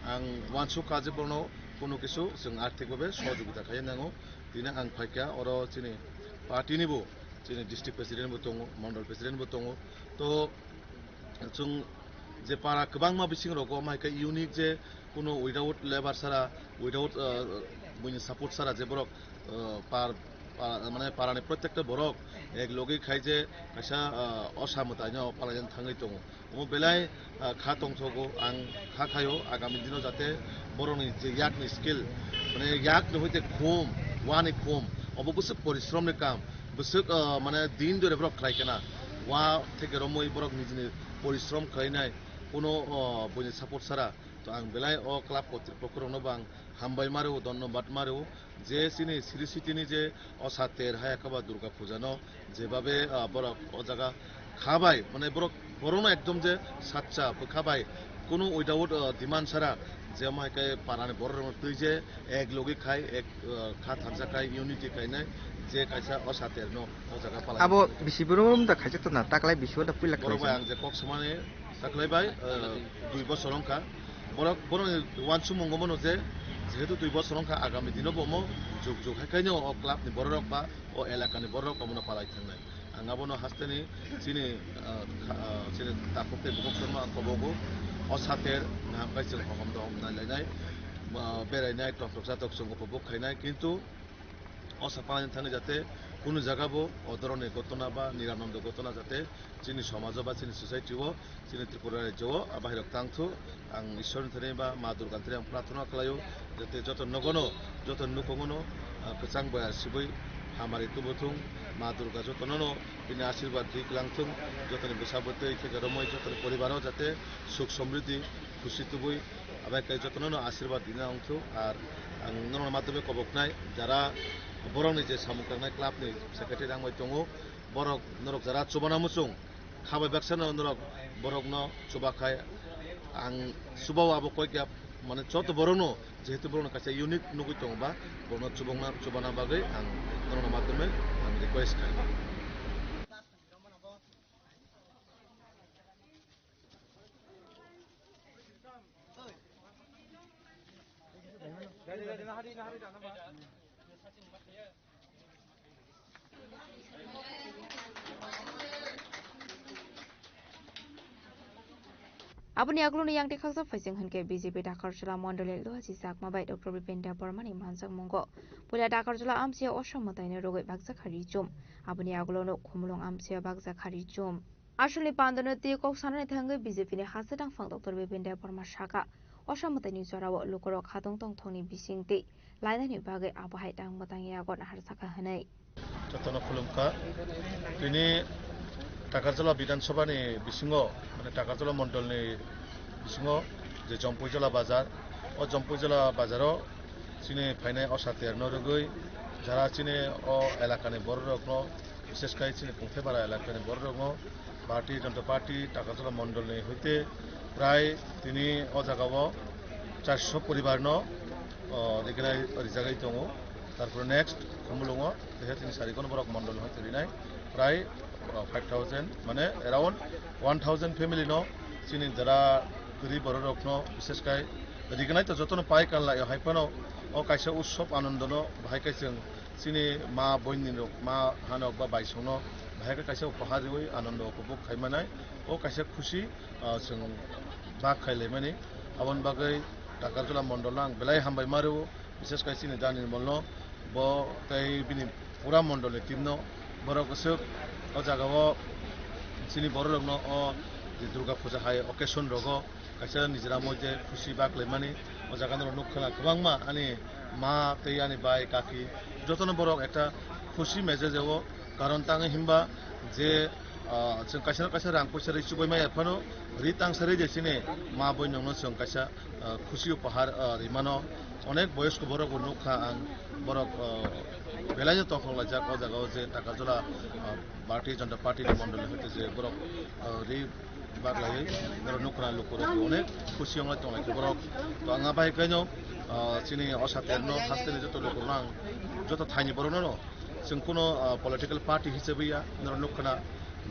Ang uansukha je bono Kuno kisu chwng arthik babe sohojogita khaina nango. Tini ang phaikha oro chini party ni bo, chini district president bo tongo, mandal president bo tongo. To chwng je para kwbangma bising rogo, omo hai khe unique je kuno without labour sara, without, uh, buini support sara je borok, uh, par, pa-, mane parani protekta borok ek logi khai je kaisa, uh, osa mwtaino palaijan thangwi tongo. Omo belai, ah, kha tongthogo, ang kha khaio agami dino jate borokni je yakni skill, mane yakni hoite khum, wani khum, obo bwswk porisromni kam, bwswk, ah, mane din dore borok khlai khena, wa theke romwi borok nijini porisrom khlainai, kuno, ah, buini support sara. To ang belai o club kotripokkorokno bo ang hambai ma rwo, dhonnobad ma rwo. Je chini Sri City ni je osa ter hai kaba Durga Puja no jebabe, ah, borok o jaga khabai, mane borok, borokno ekdom je sacha bwkha bai, kunu without, ah, demand sara, je omo hai khe parani borok rokno twi je ek logi khai, ek, ah, kha thansa khai, unity khainai je kaisa osa ter no o jaga palai. Abo bisi brum da khaijak tongna, taklai bisi da puila borok bai khaijak. Ang je kok samani Taklai bai, eh, dui bosor wngkha. Borok, borokni uansukmung omono je, jehetu dui bosor wngkha, agami dino bo omo juk juk hai khaino o club ni borok rok ba o elaka ni borok rok omono palai thangnai. Ang abono hasteni chini, eh, kha-, eh, chini takhuk tei bukhuk songno ang kobogo. O sater naham khai chwng hokom dohom nai lainai, eh, berainai, tok tok sa tok chwng upobhog khainai, kintu O sa palani thani jate kunu jaga bo o dhoroner ghotona ba niranando ghotona jate chini somajo ba chini society o, chini Tripura rajyo o, ah, bahai rok tang thu. Ang Ishwar ni thani ba Ma Durga ni thani ang prarthana khlaio, jate joto nogono, joto nukhungono, ah, kwchang boya sibui hamari tubuthung, Ma Durga jotono no bini asirwad ri kwlang thung, jotoni bwsa bwtwi theke romwi jotoni poribaro jate suk somriddhi khusi tubui, abai khe jotono no asirwad rina wngthung. Ar ang norokni madhyome koboknai jara borokni je samung tangnai club ni secretary rang bai tongo, borok norok jara chubana muchung khabai baksa no norok borokno chubakhai ang chubao abo koi kya mane joto borokno jehetu borokno kaisa unique nugui tongo ba borokno chubangna chubana bagwi ang norokni madhyome ang request khai. Aboni aguluni yang tikhaksok phaising hwnkhe B J P Dakarjala mondoli Luhaji Chakma bai Doctor Bipin Debbarma ni manjakmungo puila Dakarjala amchio osa mwtaino rwgwi bakjakha richum. Aboni agulono Khumulwng amchio bakjakha richum. Asulni pandano tei kok sanani thangwi B J P ni hasteni tangphang Doctor Bipin Debbarma saka, osa mwtaini jorao lukurok khatong tongthokni bising tei lainani bagwi abo hai tang mwtang yago naharsakha hwnwi. Jotono khulumkha. Tini Takarjala Bidhan Sabha ni bisingo, mane Takarjala Mondol ni bisingo je Jompuijala Bazar, o Jompuijala Bazar o chini phainai osa terno rwgwi jara chini o elakani borok rokno, bishesh khai chini Pungthaibara elakani borok rokno Bharatiya Janata Party Takarjala Mondol ni hoite prai tini o jaga o charso poribar no, o, rignai rijagwi tongo. Tarpore next Khumulwngo tehe tini sari kono borok mondol ni hoite rinai prai, o, five thousand, mane around one thousand family no chini jara kwrwi borok rokno bishesh khai rignai to jotono pai kanlai hai phano o kaisa utsob anondono bahai khe chwng chini ma boini rok, ma hanok ba baisongno bahai khe kaisa upahar riwi anondo upobhog khai manai o kaisa khusi, ah, chwng bak khai lai mani. Aboni bagwi Takarjala mondolno ang belai hambai ma rwo, bishesh khai chini Daniel Molno, bo tei bini pura mondolni team no, borok swk o jaga o chini borok rokno o je Durga Puja hai occasion rogo kaisa nijera moddhe khusi bak laimani. O jaga norok nukha na kwbangma ani ma tei ani bai kaki jotono borok ekta khusi message o, karon tangwi himba je, ah, chwng kaisa no kaisa rang poisa ri chubai maya phano ri tangsa ri je chini ma boinokno chwng kaisa, ah, khusi upahar, ah, rimano. Onek boyosko borok bo nukha ang, borok, ah, belaino tongthok laijak o jaga o je Takarjala, ah, Bharatiya Janata Party ni mondol ni hoite je borok, ah, ri bak laiwi norok nukha lukurok onek khusi wnglai tong lai borok. To ang abai kaino, ah, chini osa terno hasteni joto lukurokno ang joto thaini borokno chwng kuno, ah, political party hisabe ya norok nukha na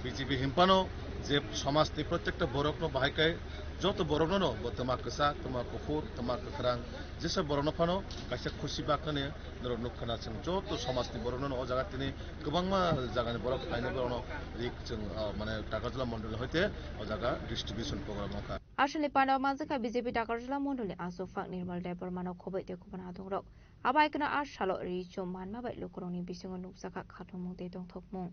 B J P himpano je somajni protekta borokno bahai khe joto borokno no bo twma kwchak, twma kuphur, twma kwkhrang jesa borokno phano kaisa khusi baknani norok nukha na chwng joto somajni borokno no o jaga tini kwbangma jagani borok phainai borokno rik chwng, ah, mane Takarjala mondoli hoite o jaga distribution program wngkha. Aswkni pandao manjakha B J P Takarjala mondolni aswk phak Nirmal Debbarmano khoboi tei kubun adongrok. Abo hai kheno a salo ri chum manma bai lukurokni bisingo nukjakha khatungmung tei tongthokmung.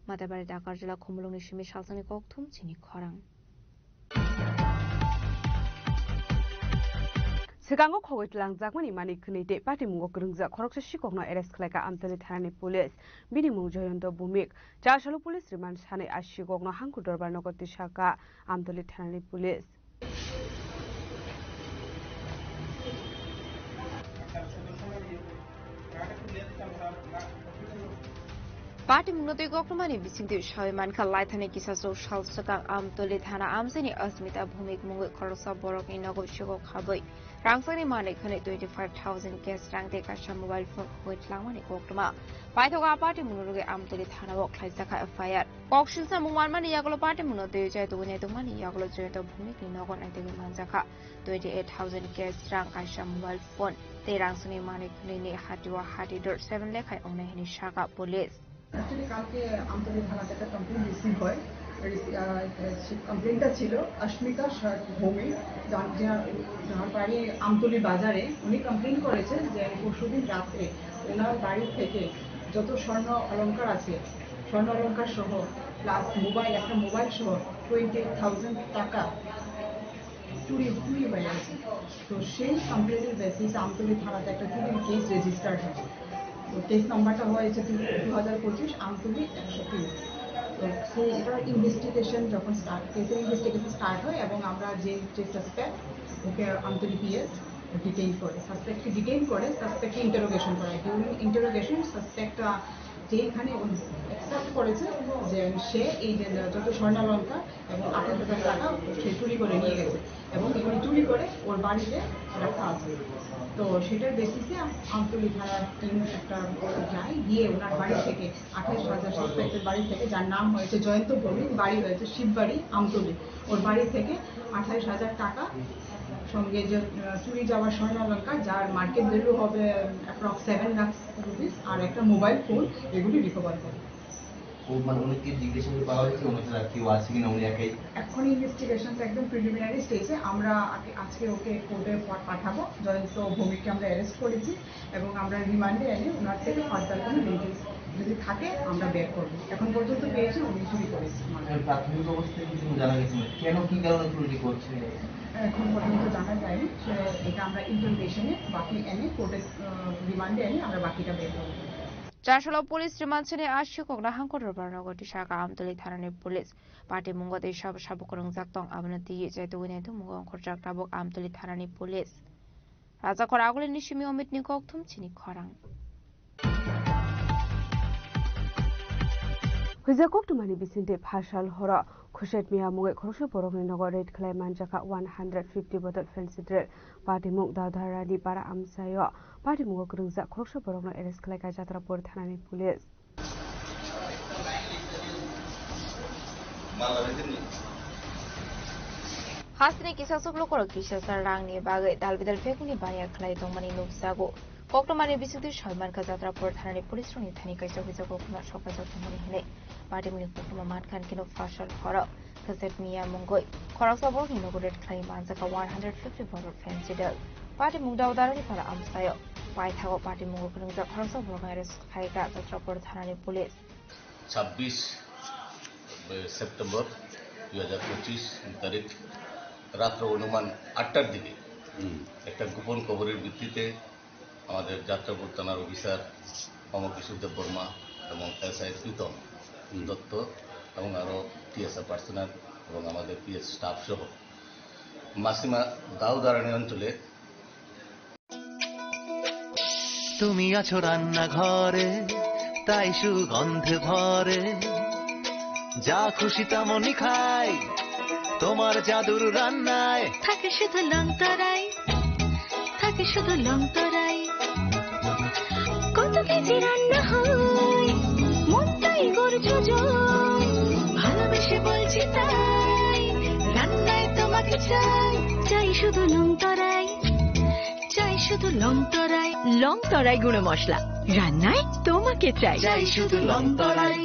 Mathabari Takarjala Khumulwngni simi salsani kokthum chini khorang. Swkango khogwi twlangjakmani manwi khwnwi tei patimungo kwrwngjak khoroksa sikokno arrest khlaikha Amtoli thanani police. Bini mung Joyonto Bhumik. Chasalo police remand sanwi a sikokno Hangku Dorbar nogo tisakha Amtoli thanani police. Party mungno twi koktwmani bisingtwi sawi mankha, laithani kisa chwng sal swkang Amtoli thana amchaini Asmita Bhumik mungwi khoroksa borokni nogo sikok habwi rangchakni manwi khwnwi twenty five thousand cash rang tei kaisa mobile phone khogwi tlangmani koktwma. Paithago a party mungno rwgwi Amtoli thanao khlaijakha F I R. Koksilsa mung manmani yagulo party mungno twi chai tugwi naitokmani yagulo Joyonto Bhumikni nogo naitugwi manjakha twenty eight thousand cash rang, kaisa mobile phone tei rangchakni manwi khwnwini hatiwa hati dor seven lekhai wngnai hwnwi sakha police. Actually, কালকে আমতলী থানাতে একটা complain receive হয়। রিসি-, আহ, সেই কমপ্লেনটা ছিল অস্মিতা শেখ ভৌমিক, যার, যার, যার বাড়ি আমতলী বাজারে। উনি কমপ্লেন করেছেন যে পরশুদিন রাত্রে ওনার বাড়ি থেকে যত স্বর্ণ অলংকার আছে, স্বর্ণ অলংকার সহ প্লাস মোবাইল, একটা মোবাইল সহ টোয়েন্টি এইট থাউজেন্ড টাকা চুরি, চুরি হয়ে গেছে। তো সেই কমপ্লেনের বেসিসে আমতলী থানাতে একটা চুরির কেস রেজিস্টার্ড হয়। তো কেস নাম্বারটা হয়েছে দু হাজার পঁচিশ আমতলী একশো তিন। তো সেই, এটার ইনভেস্টিগেশন যখন স্টার্ট, কেসের ইনভেস্টিগেশন স্টার্ট হয় এবং আমরা যে, যে সাসপেক্ট, ওকে আমতলী পিএস ডিটেইন করে, সাসপেক্টকে ডিটেইন করে সাসপেক্টকে ইন্টারোগেশন করায়। ডিউরিং ইন্টারোগেশন সাসপেক্ট যেইখানে উনি অ্যাকসেপ্ট করেছে যে সে এই যে যত স্বর্ণালংকার এবং আঠাশ হাজার টাকা সে চুরি করে নিয়ে গেছে এবং এগুলি চুরি করে ওর বাড়িতে রাখা আছে। তো সেটার বেসিসে আমতলী থানার টিম একটা যায়, গিয়ে ওনার বাড়ি থেকে আঠাশ হাজার সাসপেক্টের বাড়ি থেকে, যার নাম হয়েছে জয়ন্ত ভৌমিক, বাড়ি হয়েছে শিববাড়ি আমতলী, ওর বাড়ি থেকে আঠাশ হাজার টাকা সঙ্গে যে, আহ, চুরি যাওয়া স্বর্ণালংকার, যার মার্কেট ভ্যালু হবে অ্যাপ্রক্স সেভেন লাখ রুপিস, আর একটা মোবাইল ফোন, এগুলি রিকভার করে। ও মানে উনি কি জিজ্ঞেস করে পাওয়া গেছে, ওনার সাথে আর কেউ আছে কিনা, উনি একাই? এখন ইনভেস্টিগেশন তো একদম প্রিলিমিনারি স্টেজে। আমরা আগে, আজকে ওকে কোর্টে পা-, পাঠাবো। জয়ন্ত ভৌমিককে আমরা অ্যারেস্ট করেছি এবং আমরা রিমান্ডে এনে ওনার থেকে ফার্দার কোনো ডিটেলস যদি থাকে আমরা বের করবো। এখন পর্যন্ত পেয়েছি উনি চুরি করেছে। মানে প্রাথমিক অবস্থায় কিছু জানা গেছে না, কেন, কি কারণে চুরি করছে? এখন পর্যন্ত জানা যায়নি। সে, এটা আমরা ইন্টারোগেশনে বাকি এনে কোর্টে, আহ, রিমান্ডে এনে আমরা বাকিটা বের করবো। Chasalo police remand sini a sikokno Hangku Dorbar nogo tisakha Amtoli thanani police. Party mungo tei sabo sabo kwrwngjak tong, abono twiwi chai tugwi naitokmungo ongkhorjak tabuk Amtoli thanani police. Rajakhor Agulini simi Omitni kokthum chini khorang. Huija koktwmani bisingtwi phasal horo Khuset Miya mungwi khoroksa borokni nogo raid khlai manjakha one hundred fifty bottle fancy dress. Patimung Daudharani para amchaio patimungo kwrwngjak khoroksa borokno arrest khlaikha Jatrapur thanani police. Hasteni kisa chuklokorok kisa sa rangni bagwi dalbidal phekuni baniya khlai tongmani nukjago. Koktwmani bisingtwi soi mankha Jatrapur thanani police rokni thani kaisa huijak koktwma sokphaijak tongmani hinwi. Patimungni koktwma mankha hinkhe no phasal horo Khuset Miya mungwi khoroksa borokni nogo raid khlai manjakha one hundred fifty borok fancy dress. Patimung Daudarani para amchaio. Paithago patimungo kwrwngjak khoroksa borokno arrest khlaikha Jatrapur thanani police. ছাব্বিশ সেপ্টেম্বর দুই হাজার পঁচিশ তারিখ রাত্র অনুমান আটটার দিকে একটা গোপন খবরের ভিত্তিতে আমাদের যাত্রাপুর থানার অফিসার অমর কিশোর দেববর্মা এবং এসআই প্রীতম দত্ত এবং আরও টিএসআর পার্সোনাল এবং আমাদের পিএস স্টাফ সহ মাসিমা দাউদারানি অঞ্চলে তুমি আছো রান্নাঘরে, তাই সুগন্ধে ভরে। যা খুশি তেমনই খাই, তোমার জাদুর রান্নায় থাকে শুধু লংতরাই। শুধু লং তরাই। কত কেজি রান্না হয়, মনটাই করছো জয়। ভালোবেসে বলছি তাই, রান্নায় তোমাকে চাই। চাই শুধু লং তরাই, চাই শুধু লং তরাই। লং তরাই গুঁড়ো মশলা, রান্নায় তোমাকে চাই। চাই শুধু লং তরাই।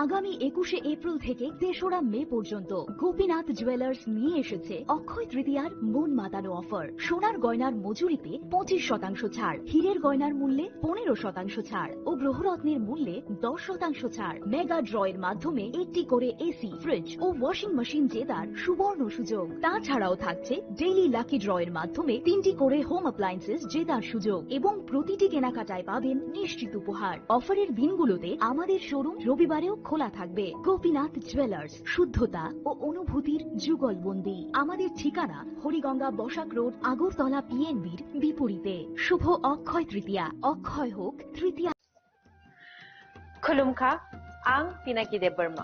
আগামী একুশে এপ্রিল থেকে তেসরা মে পর্যন্ত গোপীনাথ জুয়েলার্স নিয়ে এসেছে অক্ষয় তৃতীয়ার মন মাতানো অফার। সোনার গয়নার মজুরিতে পঁচিশ শতাংশ ছাড়, হীরের গয়নার মূল্যে পনেরো শতাংশ ছাড় ও গ্রহরত্নের মূল্যে দশ শতাংশ ছাড়। মেগা ড্র এর মাধ্যমে একটি করে এসি, ফ্রিজ ও ওয়াশিং মেশিন জেতার সুবর্ণ সুযোগ। তাছাড়াও থাকছে ডেইলি লাকি ড্র এর মাধ্যমে তিনটি করে হোম অ্যাপ্লায়েন্সেস জেতার সুযোগ এবং প্রতিটি কেনাকাটায় পাবেন নিশ্চিত উপহার। অফারের দিনগুলোতে আমাদের শোরুম রবিবারেও খোলা থাকবে। গোপীনাথ জুয়েলার্স, শুদ্ধতা ও অনুভূতির যুগলবন্দি। আমাদের ঠিকানা হরিগঙ্গা বসাক রোড, আগরতলা পিএনবির বিপরীতে। শুভ অক্ষয় তৃতীয়া, অক্ষয় হোক তৃতীয়া। Khulumkha, ang Pinaki Debbarma.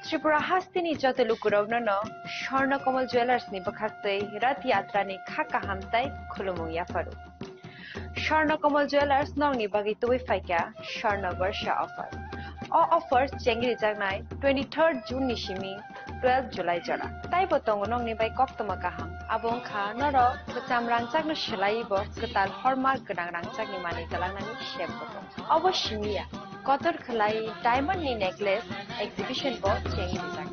Tripura hasteni joto lukurokno no Swarna Kamal Jewellers ni bwkhaktwi Rath Yatra ni kha kaham tai khulumung yapharu. Swarna Kamal Jewellers nokni bagwi tubui phaikha Swarna Barsha offer. O offer chengri jaknai twenty-third June ni simi twelve July jora. Taibo tongo nokni bai koktwma kaham. Abo wngkha norok kwcham rangchakno swlaiwi bo kwtal hallmark gwnang rangchakni manwi twlangnani sep bo tongo. Obo simi ya, kotor khwlai diamond ni necklace exhibition bo chengwi rijak.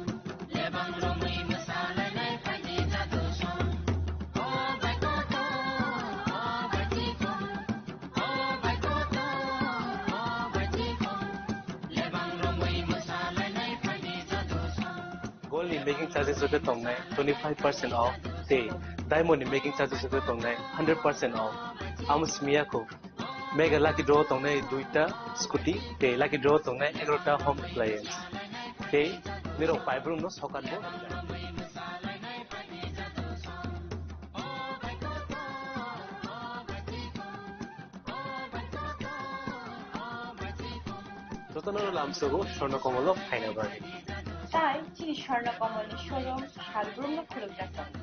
Gold ni making charges joto tongnai twenty five percent off, tei diamond ni making charges joto tongnai hundred percent off. Amo simi ya kho. Mega lucky draw tongnai duita scooty, tei lucky draw tongnai egarota home appliance. Tei nirok paibrung no sokat bo. Jotono lamsogo Swarna Kamal o phaina bagwi. Tai chini Swarna Kamal ni showroom salbrumno khulumjak tongo.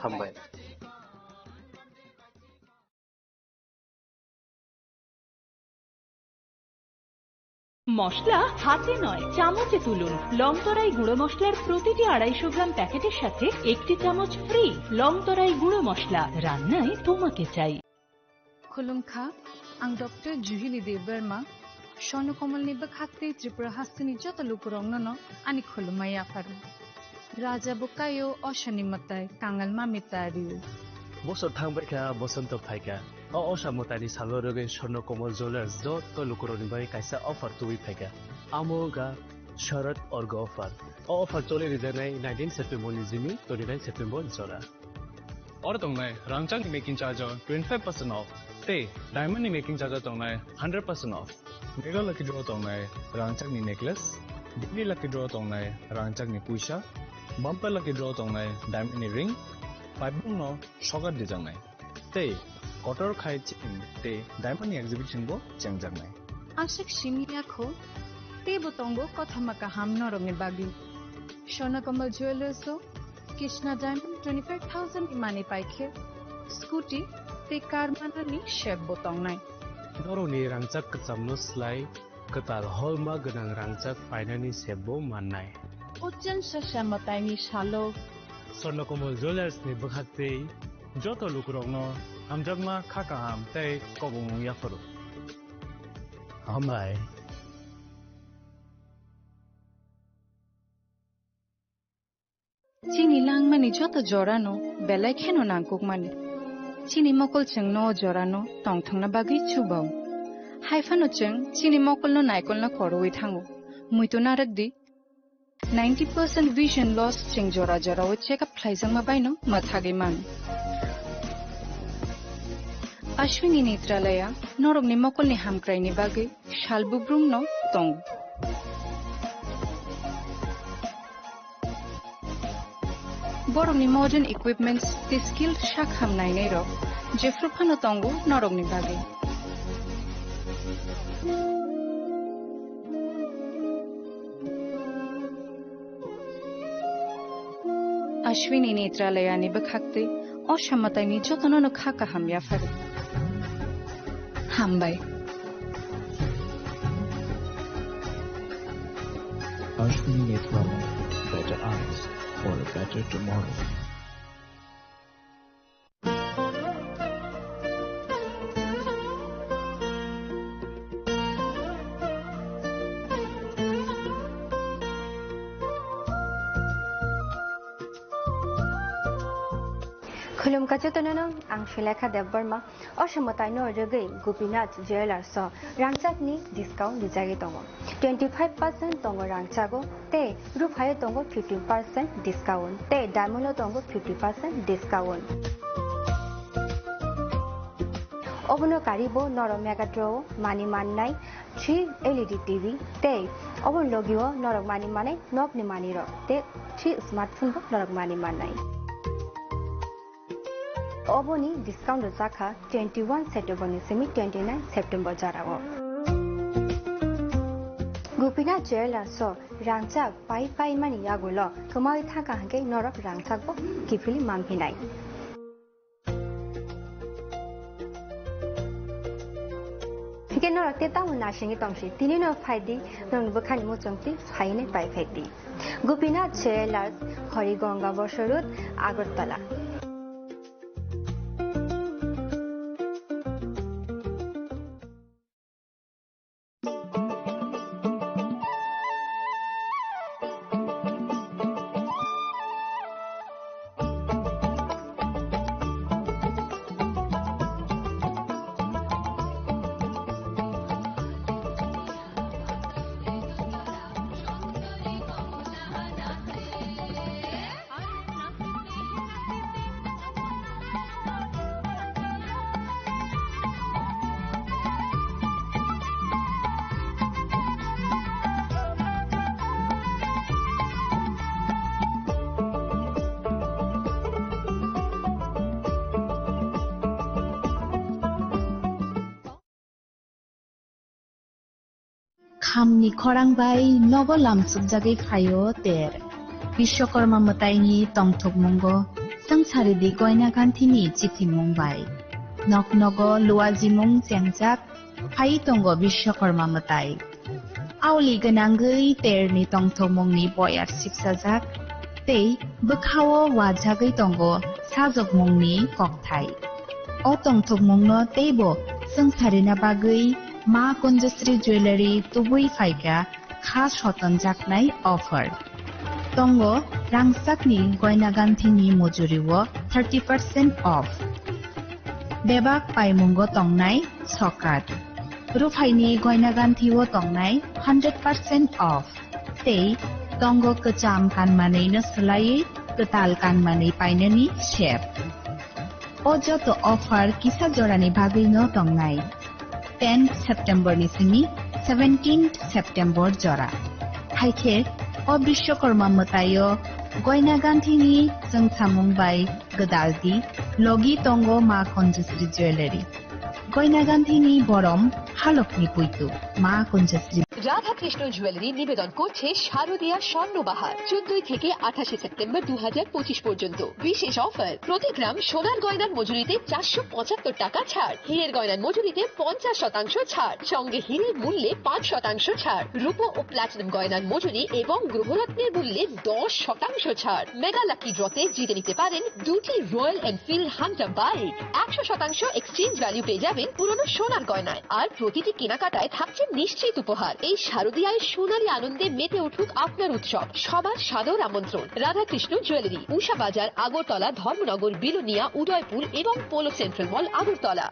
Hambai. মশলা হাতে নয়, চামচে তুলুন। লংতরাই গুঁড়ো মশলার প্রতিটি আড়াইশো গ্রাম প্যাকেটের সাথে একটি চামচ ফ্রি। লংতরাই গুঁড়ো মশলা, রান্নায় তোমাকে চাই। Khulumkha, ang Doctor Juhili Debbarma, Swarna Kamal ni bwkhak tei Tripura hasteni joto lukurokno no ani khulumma yapharu. Raja bo kaio, osani mwtai kangal mami tario. Bosor thangbai kha, bosonto phai kha. O osa mwtaini salo rwgwi Swarna Kamal Jewellers joto lukurokni bagwi kaisa offer tubui phai kha. Amo wngkha Sharad Orga offer. O offer choli rijaknai nineteen September ni simi twenty nine September jora. Oro tongnai rangchakni making charge o twenty five percent off, tei diamond ni making charge o tongnai hundred percent off. Mega lucky draw tongnai rangchakni necklace, daily lucky draw tongnai rangchakni puisa, bumper lucky draw tongnai diamond ni ring, paibung no sokat dijaknai. Tei kotor khai chain tei diamond ni exhibition bo chengjaknai. Aswk simi ya kho, teibo tongo kothoma kaham norokni bagwi. Swarna Kamal Jewellers o Krishna Diamond twenty five thousand ni manwi pai khe scooty tei car manani sep bo tongnai. Norokni rangchak kwchamno slai kwtal holma gwnang rangchak painani sep bo mannai. O chwng sasa mwtaini salo Swarna Kamal Jewellers ni bwkhak tei joto lukurokno hamjakma kha kaham tei kobongmung yaphuru. Hambai. Chini langmani joto jorano belai kheno nangkukmani. Chini mokol chwngno o jorano tongthokna bagwi chubao. Haiphano chwng chini mokolno naikolna khorwi thango. Muitu narwk di. Ninety percent vision loss chwng jora jorao check up khlaijakma baino mwthagwi mano. Ashwini Netralaya norokni mokolni hamkraini bagwi sal bubrumno tongo. Borokni modern equipments tei skilled sakham nainairok jephru phano tongo norokni bagwi. Ashwini Netralayani bwkhaktwi O samataini jotono no kha kaham yaphari. Hambai. Ashwini Network, better eyes for a better tomorrow. Khulumkha jotono no, ang Sulekha Debbarma. O samataino rwgwi Gopinath Jewellers o rangchakni discount rijagwi tongo. Twenty five percent tongo rangchago tei ruphaio tongo fifteen percent discount tei diamond o tongo fifty percent discount. Obono karibo norok Megatron o manwi mannai three L E D T V tei obo logio norok manwi manai nokni manwirok tei three smartphone bo norok manwi mannai. Oboni discount rwjakha twenty one September ni simi twenty nine September jorao. Gopinath Jewellers o rangchak pai pai mani yagulo kwmawi thangkha hwnkhe norok rangchak bo kiphilwi manphinai. Hwnkhe norok tei tamo nasingwi tongsi, tini no phaidi, norokni bwkhani muchungtwi phainai pai phaidi. Gopinath Jewellers, Horigonga Bosor Road, Agartala. Khamni khorang bai nogo lamsukjagwi phaio ter. Biswakarma mwtaini tongthokmungo swngcharidi goina ganthini chithimung bai. Nok nogo luajimung chengjak phai tongo Biswakarma mwtai. Aoli gwnangwi terni tongthokmungni boyar sipsajak tei bwkhao wajagwi tongo sajokmungni kokthai. O tongthokmungno teibo swngcharina bagwi Ma Kunjasri Jewellery tubui phaikha kha sotonjaknai offer. Tongo rangchakni goina ganthini mujuriwo thirty percent off. Bebak paimungo tongnai sokat. Ruphaini goina ganthio tongnai hundred percent off. Tei tongo kwcham kanmanwino swlaiwi kwtal kanmanwi painani sep. O joto offer kisa jorani bagwino tongnai. Tenth September ni simi seventeenth September jora. Haikhe o Biswakarma mwtaio goina ganthini chwngsamung bai gwdaldi logi tongo Ma Kunjasri Jewellery. Goina ganthini borom halokni puitu Ma Kunjasri. Radhakrishna jewellery নিবেদন করছে শারদীয়া স্বর্ণবাহার, চোদ্দই থেকে আঠাশে সেপ্টেম্বর দু হাজার পঁচিশ পর্যন্ত। বিশেষ অফার, প্রতি গ্রাম সোনার গয়নার মজুরিতে চারশো পঁচাত্তর টাকা ছাড়, হীরের গয়নার মজুরিতে পঞ্চাশ শতাংশ ছাড়, সঙ্গে হীরের মূল্যে পাঁচ শতাংশ ছাড়, রূপো ও প্লাটিনাম গয়নার মজুরি এবং গ্রহরত্নের মূল্যে দশ শতাংশ ছাড়। মেগা লাকি ড্রতে জিতে নিতে পারেন দুটি রয়্যাল এনফিল্ড হান্টার বাইক, একশো শতাংশ এক্সচেঞ্জ ভ্যালু পেয়ে যাবেন পুরনো সোনার গয়নায়। আর প্রতিটি কেনাকাটায় থাকছে নিশ্চিত উপহার। এই শারদীয়ায় সোনালী আনন্দে মেতে উঠুক আপনার উৎসব। সবার সাদর আমন্ত্রণ। রাধাকৃষ্ণ জুয়েলারি, উষা বাজার, আগরতলা, ধর্মনগর, বিলোনিয়া, উদয়পুর এবং polo central mall, Agartala.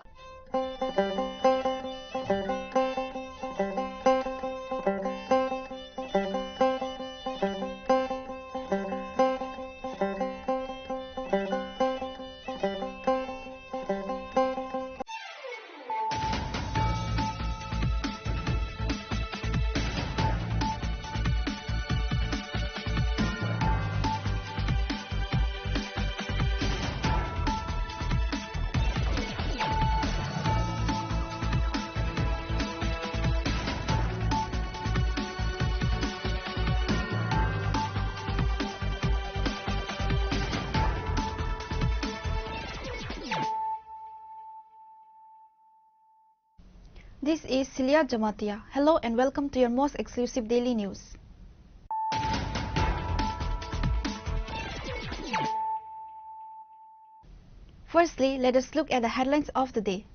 This is Celia Jamatia. Hello and welcome to your most exclusive daily news. Firstly, let us look at the headlines of the day.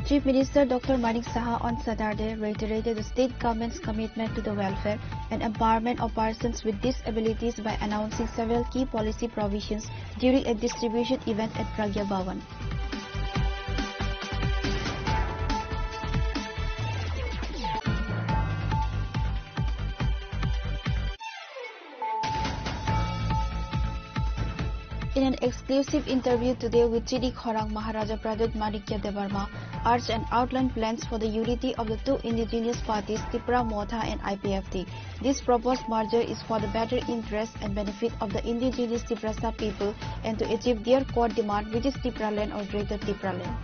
Chief Minister Doctor Manik Saha on Saturday reiterated the state government's commitment to the welfare and empowerment of persons with disabilities by announcing several key policy provisions during a distribution event at Pragya Bhawan. In an exclusive interview today with Chini Khorang, Maharaja Pradyut Manikya Debbarma urged and outlined plans for the unity of the two indigenous parties, Tipra Motha and I P F T. This proposed merger is for the better interest and benefit of the indigenous Tiprasa people and to achieve their core demand, which is Tipraland or Greater Tipraland.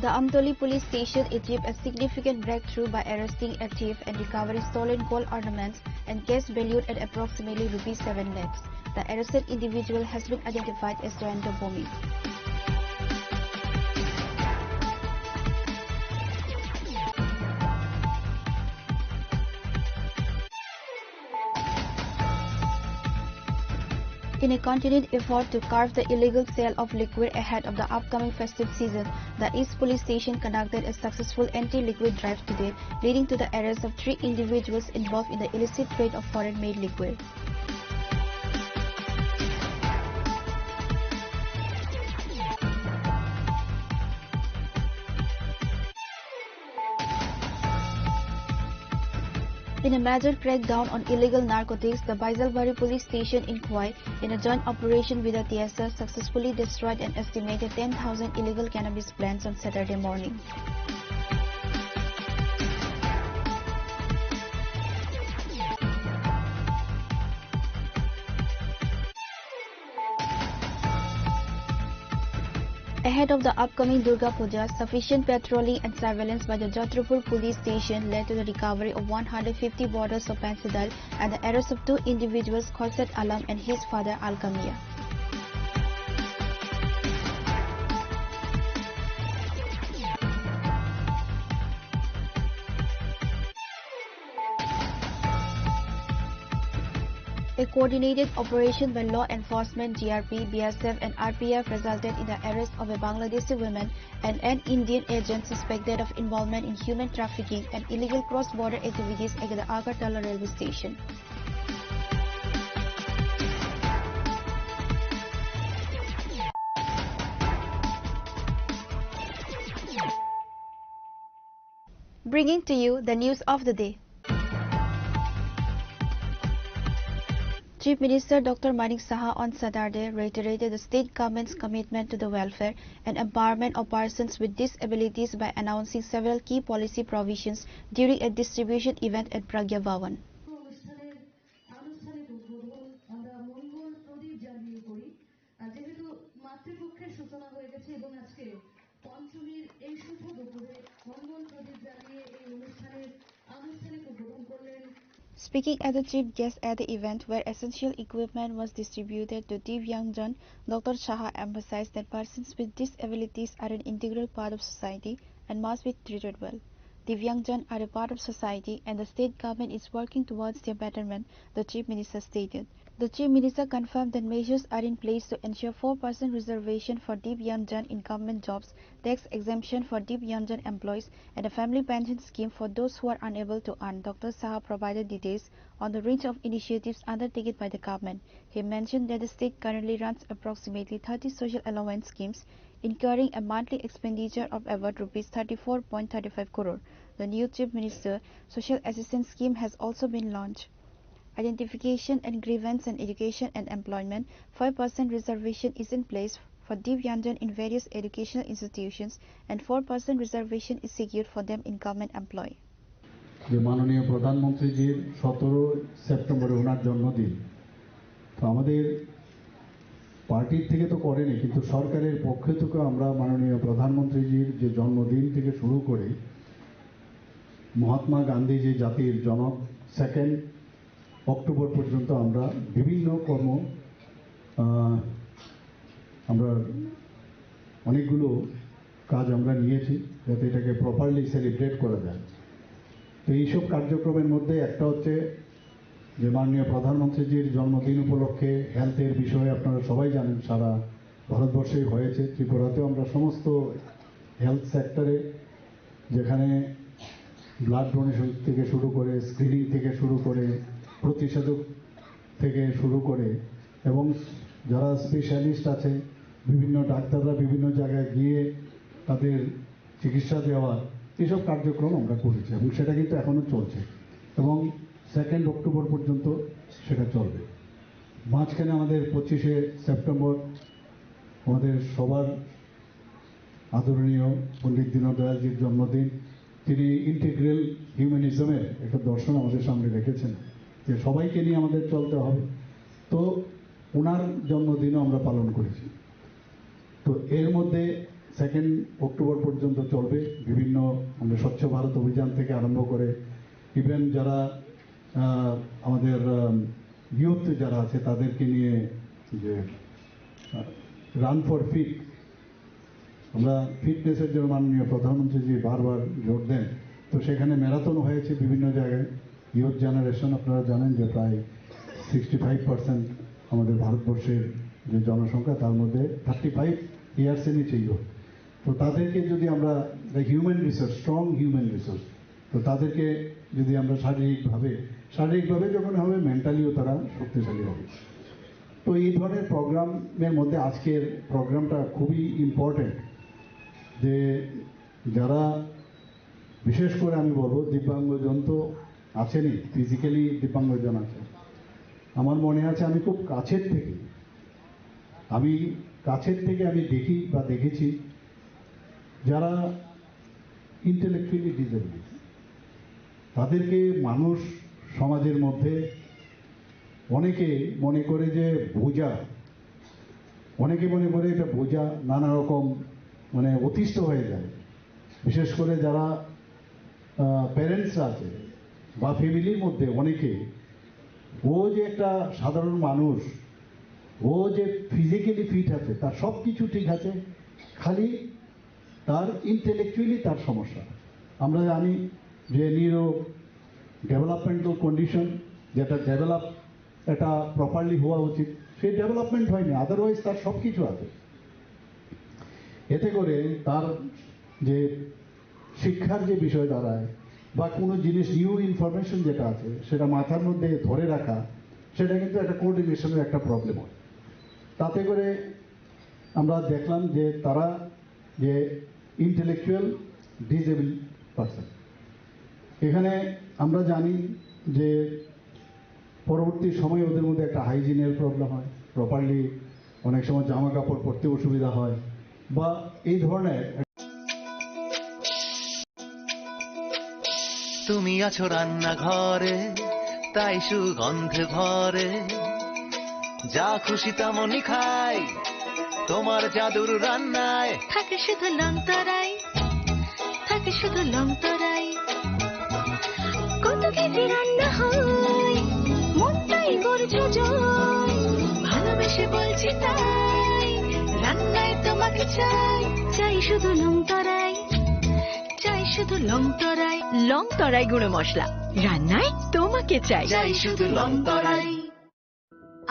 The Amtoli police station achieved a significant breakthrough by arresting a thief and recovering stolen gold ornaments and cash valued at approximately rupees seven lakhs. The arrested individual has been identified as Jayanta Bhowmik. In a continued effort to curb the illegal sale of liquor ahead of the upcoming festive season, the East Police Station conducted a successful anti-liquor drive today, leading to the arrest of three individuals involved in the illicit trade of foreign-made liquor. In a major crackdown on illegal narcotics, the Baijalbari police station in Khowai, in a joint operation with the T S S, successfully destroyed an estimated ten thousand illegal cannabis plants on Saturday morning. Ahead of the upcoming Durga Puja, sufficient patrolling and surveillance by the Chhatrapur police station led to the recovery of one hundred fifty bottles of Pansidal and the arrest of two individuals, Khorshid Alam and his father Alkamia. A coordinated operation by law enforcement, G R P, B S F and R P F resulted in the arrest of a Bangladeshi woman and an Indian agent suspected of involvement in human trafficking and illegal cross-border activities at the Agartala railway station. Bringing to you the news of the day. Chief Minister Doctor Manik Saha on Saturday reiterated the state government's commitment to the welfare and empowerment of persons with disabilities by announcing several key policy provisions during a distribution event at Pragya Bhawan. অনুষ্ঠানের আনুষ্ঠানিক উদ্বোধন আমরা মঙ্গল প্রদীপ জ্বালিয়ে করি। আর যেহেতু মাতৃপক্ষের সূচনা হয়ে গেছে এবং আজকে পঞ্চমীর এই শুভ দুপুরে মঙ্গল প্রদীপ জ্বালিয়ে এই অনুষ্ঠানের আনুষ্ঠানিক উদ্বোধন করলেন। Speaking as a chief guest at the event where essential equipment was distributed to Divyangjan, Doctor Saha emphasized that persons with disabilities are an integral part of society and must be treated well. Divyangjan are a part of society and the state government is working towards their betterment, the chief minister stated. The Chief Minister confirmed that measures are in place to ensure four percent reservation for Divyangjan in government jobs, tax exemption for Divyangjan employees, and a family pension scheme for those who are unable to earn. Doctor Saha provided details on the range of initiatives undertaken by the government. He mentioned that the state currently runs approximately thirty social allowance schemes, incurring a monthly expenditure of about rupees thirty-four point thirty-five crore. The new Chief Minister Social Assistance Scheme has also been launched. Identification and grievance and education and employment, five percent reservation is in place for Divyangjan in various educational institutions and four percent reservation is secured for them in government employ. যে মাননীয় প্রধানমন্ত্রীজির সতেরো সেপ্টেম্বরে ওনার জন্মদিন, তো আমাদের পার্টির থেকে তো করেনি, কিন্তু সরকারের পক্ষ থেকে আমরা মাননীয় প্রধানমন্ত্রীজির যে জন্মদিন থেকে শুরু করে মহাত্মা গান্ধী যে জাতির জনক, সেকেন্ড অক্টোবর পর্যন্ত আমরা বিভিন্ন কর্ম, আহ, আমরা অনেকগুলো কাজ আমরা নিয়েছি, যাতে এটাকে প্রপারলি সেলিব্রেট করা যায়। তো এইসব কার্যক্রমের মধ্যে একটা হচ্ছে যে মাননীয় প্রধানমন্ত্রীজির জন্মদিন উপলক্ষে হেলথের বিষয়ে আপনারা সবাই জানেন, সারা ভারতবর্ষেই হয়েছে। ত্রিপুরাতেও আমরা সমস্ত হেলথ সেক্টরে, যেখানে ব্লাড ডোনেশন থেকে শুরু করে, স্ক্রিনিং থেকে শুরু করে, প্রতিষেধক থেকে শুরু করে, এবং যারা স্পেশালিস্ট আছে, বিভিন্ন ডাক্তাররা বিভিন্ন জায়গায় গিয়ে তাদের চিকিৎসা দেওয়া, এইসব কার্যক্রম আমরা করেছি এবং সেটা কিন্তু এখনো চলছে এবং সেকেন্ড অক্টোবর পর্যন্ত সেটা চলবে। মাঝখানে আমাদের পঁচিশে সেপ্টেম্বর আমাদের সবার আদরণীয় পণ্ডিত দীনদয়ালজির জন্মদিন। তিনি ইন্টিগ্রাল হিউম্যানিজমের একটা দর্শন আমাদের সামনে রেখেছেন যে সবাইকে নিয়ে আমাদের চলতে হবে। তো ওনার জন্মদিনও আমরা পালন করেছি। তো এর মধ্যে সেকেন্ড অক্টোবর পর্যন্ত চলবে বিভিন্ন, আমাদের স্বচ্ছ ভারত অভিযান থেকে আরম্ভ করে, ইভেন যারা, আহ, আমাদের ইউথ যারা আছে, তাদেরকে নিয়ে যে রান ফর ফিট, আমরা ফিটনেসের জন্য মাননীয় প্রধানমন্ত্রীজি বারবার জোর দেন। তো সেখানে ম্যারাথন হয়েছে বিভিন্ন জায়গায়। ইয়ুথ জেনারেশন, আপনারা জানেন যে প্রায় সিক্সটি ফাইভ পার্সেন্ট আমাদের ভারতবর্ষের যে জনসংখ্যা, তার মধ্যে থার্টি ফাইভ ইয়ার্সের নিচে ইয়ুথ। তো তাদেরকে যদি আমরা human resource, strong human resource, তো তাদেরকে যদি আমরা শারীরিকভাবে, শারীরিকভাবে যখন হবে, মেন্টালিও তারা শক্তিশালী হবে। তো এই ধরনের প্রোগ্রামের মধ্যে আজকের প্রোগ্রামটা খুবই ইম্পর্টেন্ট, যে যারা, বিশেষ করে আমি বলবো, দিব্যাঙ্গজন তো আছেনই, ফিজিক্যালি দিব্যাঙ্গজন আছে। আমার মনে আছে, আমি খুব কাছের থেকে, আমি কাছের থেকে আমি দেখি বা দেখেছি, যারা ইন্টেলেকচুয়ালি ডিসেবল, তাদেরকে মানুষ সমাজের মধ্যে অনেকে মনে করে যে বোঝা, অনেকে মনে করে এটা বোঝা, নানা রকম মানে অতিষ্ঠ হয়ে যায়। বিশেষ করে যারা প্যারেন্টস আছে বা ফ্যামিলির মধ্যে অনেকে, ও যে একটা সাধারণ মানুষ, ও যে ফিজিক্যালি ফিট আছে, তার সব কিছু ঠিক আছে, খালি তার ইন্টেলেকচুয়ালি তার সমস্যা। আমরা জানি যে নিউরো ডেভেলপমেন্টাল কন্ডিশন, যেটা ডেভেলপ, এটা প্রপারলি হওয়া উচিত, সেই ডেভেলপমেন্ট হয়নি, আদারওয়াইজ তার সব কিছু আছে। এতে করে তার যে শিক্ষার যে বিষয় দাঁড়ায় বা কোনো জিনিস, নিউ ইনফরমেশন যেটা আছে, সেটা মাথার মধ্যে ধরে রাখা, সেটা কিন্তু একটা কোঅর্ডিনেশনের একটা প্রবলেম হয়। তাতে করে আমরা দেখলাম যে তারা যে ইন্টেলেকচুয়াল ডিসেবল পার্সন, এখানে আমরা জানি যে পরবর্তী সময়ে ওদের মধ্যে একটা হাইজিনের প্রবলেম হয়, প্রপারলি অনেক সময় জামা কাপড় পরতে অসুবিধা হয় বা এই ধরনের। তুমি আছো রান্নাঘরে, তাই সুগন্ধে ভরে, যা খুশি তেমনই খাই তোমার জাদুর রান্নায়। থাকে শুধু লংতরাই, থাকে শুধু লংতরাই। কত কেজি রান্না হয়, মনটাই করছে জয়। ভালোবেসে বলছি তাই, রান্নায় তোমাকে চাই, চাই শুধু লংতরাই, চাই শুধু লংতরাই। লংতরাই গুঁড়ো মশলা, রান্নায় তোমাকে চাই, চাই শুধু লংতরাই।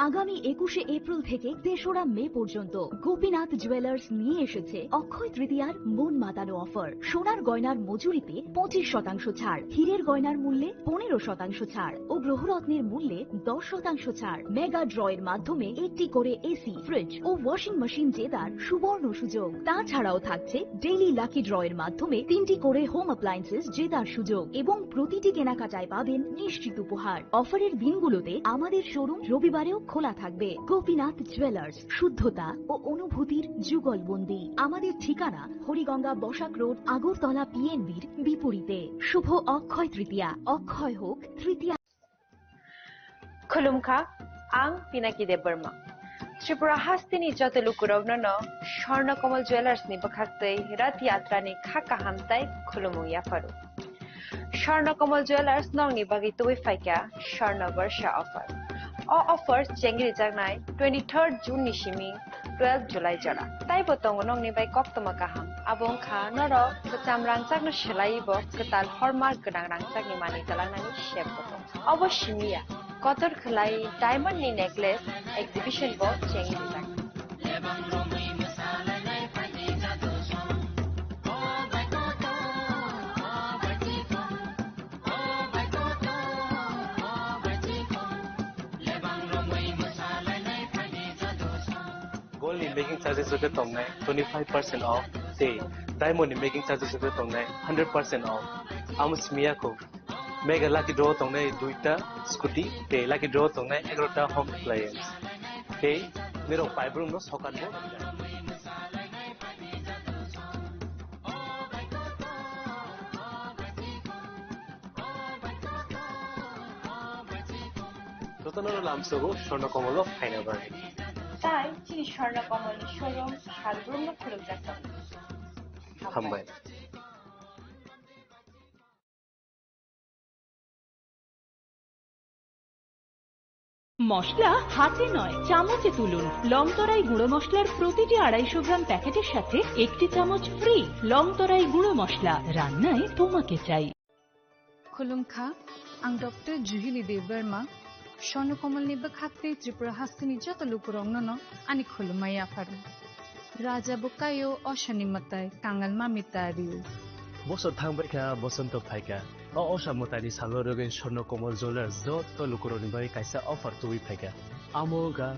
আগামী একুশে এপ্রিল থেকে তেসরা মে পর্যন্ত গোপীনাথ জুয়েলার্স নিয়ে এসেছে অক্ষয় তৃতীয়ার মন মাতানো অফার। সোনার গয়নার মজুরিতে পঁচিশ শতাংশ ছাড়, হীরের গয়নার মূল্যে পনেরো শতাংশ ছাড় ও গ্রহরত্নের মূল্যে দশ শতাংশ ছাড়। মেগা ড্রয়ের মাধ্যমে একটি করে এসি, ফ্রিজ ও ওয়াশিং মেশিন জেতার সুবর্ণ সুযোগ। তাছাড়াও থাকছে ডেইলি লাকি ড্রয়ের মাধ্যমে তিনটি করে হোম অ্যাপ্লায়েন্সেস জেতার সুযোগ এবং প্রতিটি কেনাকাটায় পাবেন নিশ্চিত উপহার। অফারের দিনগুলোতে আমাদের শোরুম রবিবারেও খোলা থাকবে। গোপীনাথ জুয়েলার্স, শুদ্ধতা ও অনুভূতির যুগলবন্দি। আমাদের ঠিকানা হরিগঙ্গা বসাক রোড, আগরতলা পিএনবির বিপরীতে। শুভ অক্ষয় তৃতীয়া, অক্ষয় হোক তৃতীয়া। Khulumkha, ang Pinaki Debbarma. Tripura hasteni joto lukurokno no Swarna Kamal Jewellers ni bwkhaktwi Rath Yatra ni kha kaham tai khulumung yapharu. Swarna Kamal Jewellers nokni bagwi tubui phaikha Swarna Barsha offer. O offer chengri jaknai twenty-third June ni simi twelve July jora. Taibo tongo nokni bai koktoma kaham. Abo wngkha norok kwcham rangchakno swlaiwi bo kwtal hallmark gwnang rangchakni manwi twlangnani sep bo tongo. Obo simi ya, kotor khwlai diamond ni necklace exhibition bo chengwi rijak. Gold ni making charges jotto tongnai twenty-five percent off, tei diamond ni making charges jotto tongnai hundred percent off. Amo simi ya kho. Mega lucky draw tongnai duita scooty, tei lucky draw tongnai egarota home appliance. Tei nirok paibrung no sokat bo. Jotono lamsogo Swarna Kamal o phaina bagwi. Tai chini Swarna Kamal ni showroom salbrumno khulumjak tongo. Hambai. মশলা হাতে নয়, চামচে তুলুন। লংতরাই গুঁড়ো মশলার প্রতিটি আড়াইশো গ্রাম প্যাকেটের সাথে একটি চামচ ফ্রি। লংতরাই গুঁড়ো মশলা, রান্নায় তোমাকে চাই। Khulumkha, ang Doctor Juhili Debbarma, Swarna Kamal ni bwkhak tei Tripura hasteni joto lukurokno no ani khulumma yapharu. Raja bwkaio osani mwtai kangal mami ta riu. Bosor thangbai kha, bosonto phai kha. O osa mwtaini salo rwgwi Swarna Kamal Jewellers joto lukurokni bagwi kaisa offer tubui phai kha. Amo wngkha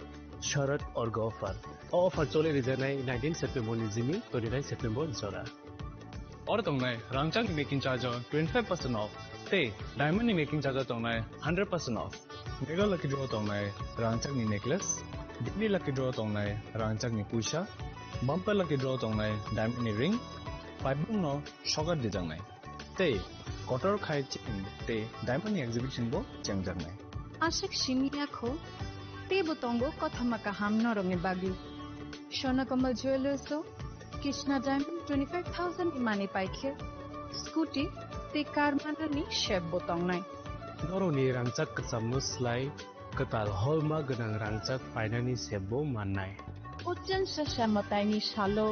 Sharad Orga offer. O offer choli rijaknai nineteen September ni simi twenty-nine September jora. Oro tongnai rangchakni making charge o twenty-five percent off, tei diamond ni making charge o tongnai hundred percent off. Mega lucky draw tongnai rangchakni necklace, daily lucky draw tongnai rangchakni puisa, bumper lucky draw tongnai diamond ni ring, paibrung no sokat dijaknai. Tei kotor khai chain tei diamond ni exhibition bo chengjaknai. Aswk simi ya kho, teibo tongo kothoma kaham norokni bagwi. Swarna Kamal Jewellers o Krishna Diamond twenty-five thousand ni manwi paikhe, scooty tei car manani sep bo tongnai. Norokni rangchak kwchamno slai kwtal holma gwnang rangchak painani sep bo mannai. Uchan sasa mwtaini salo.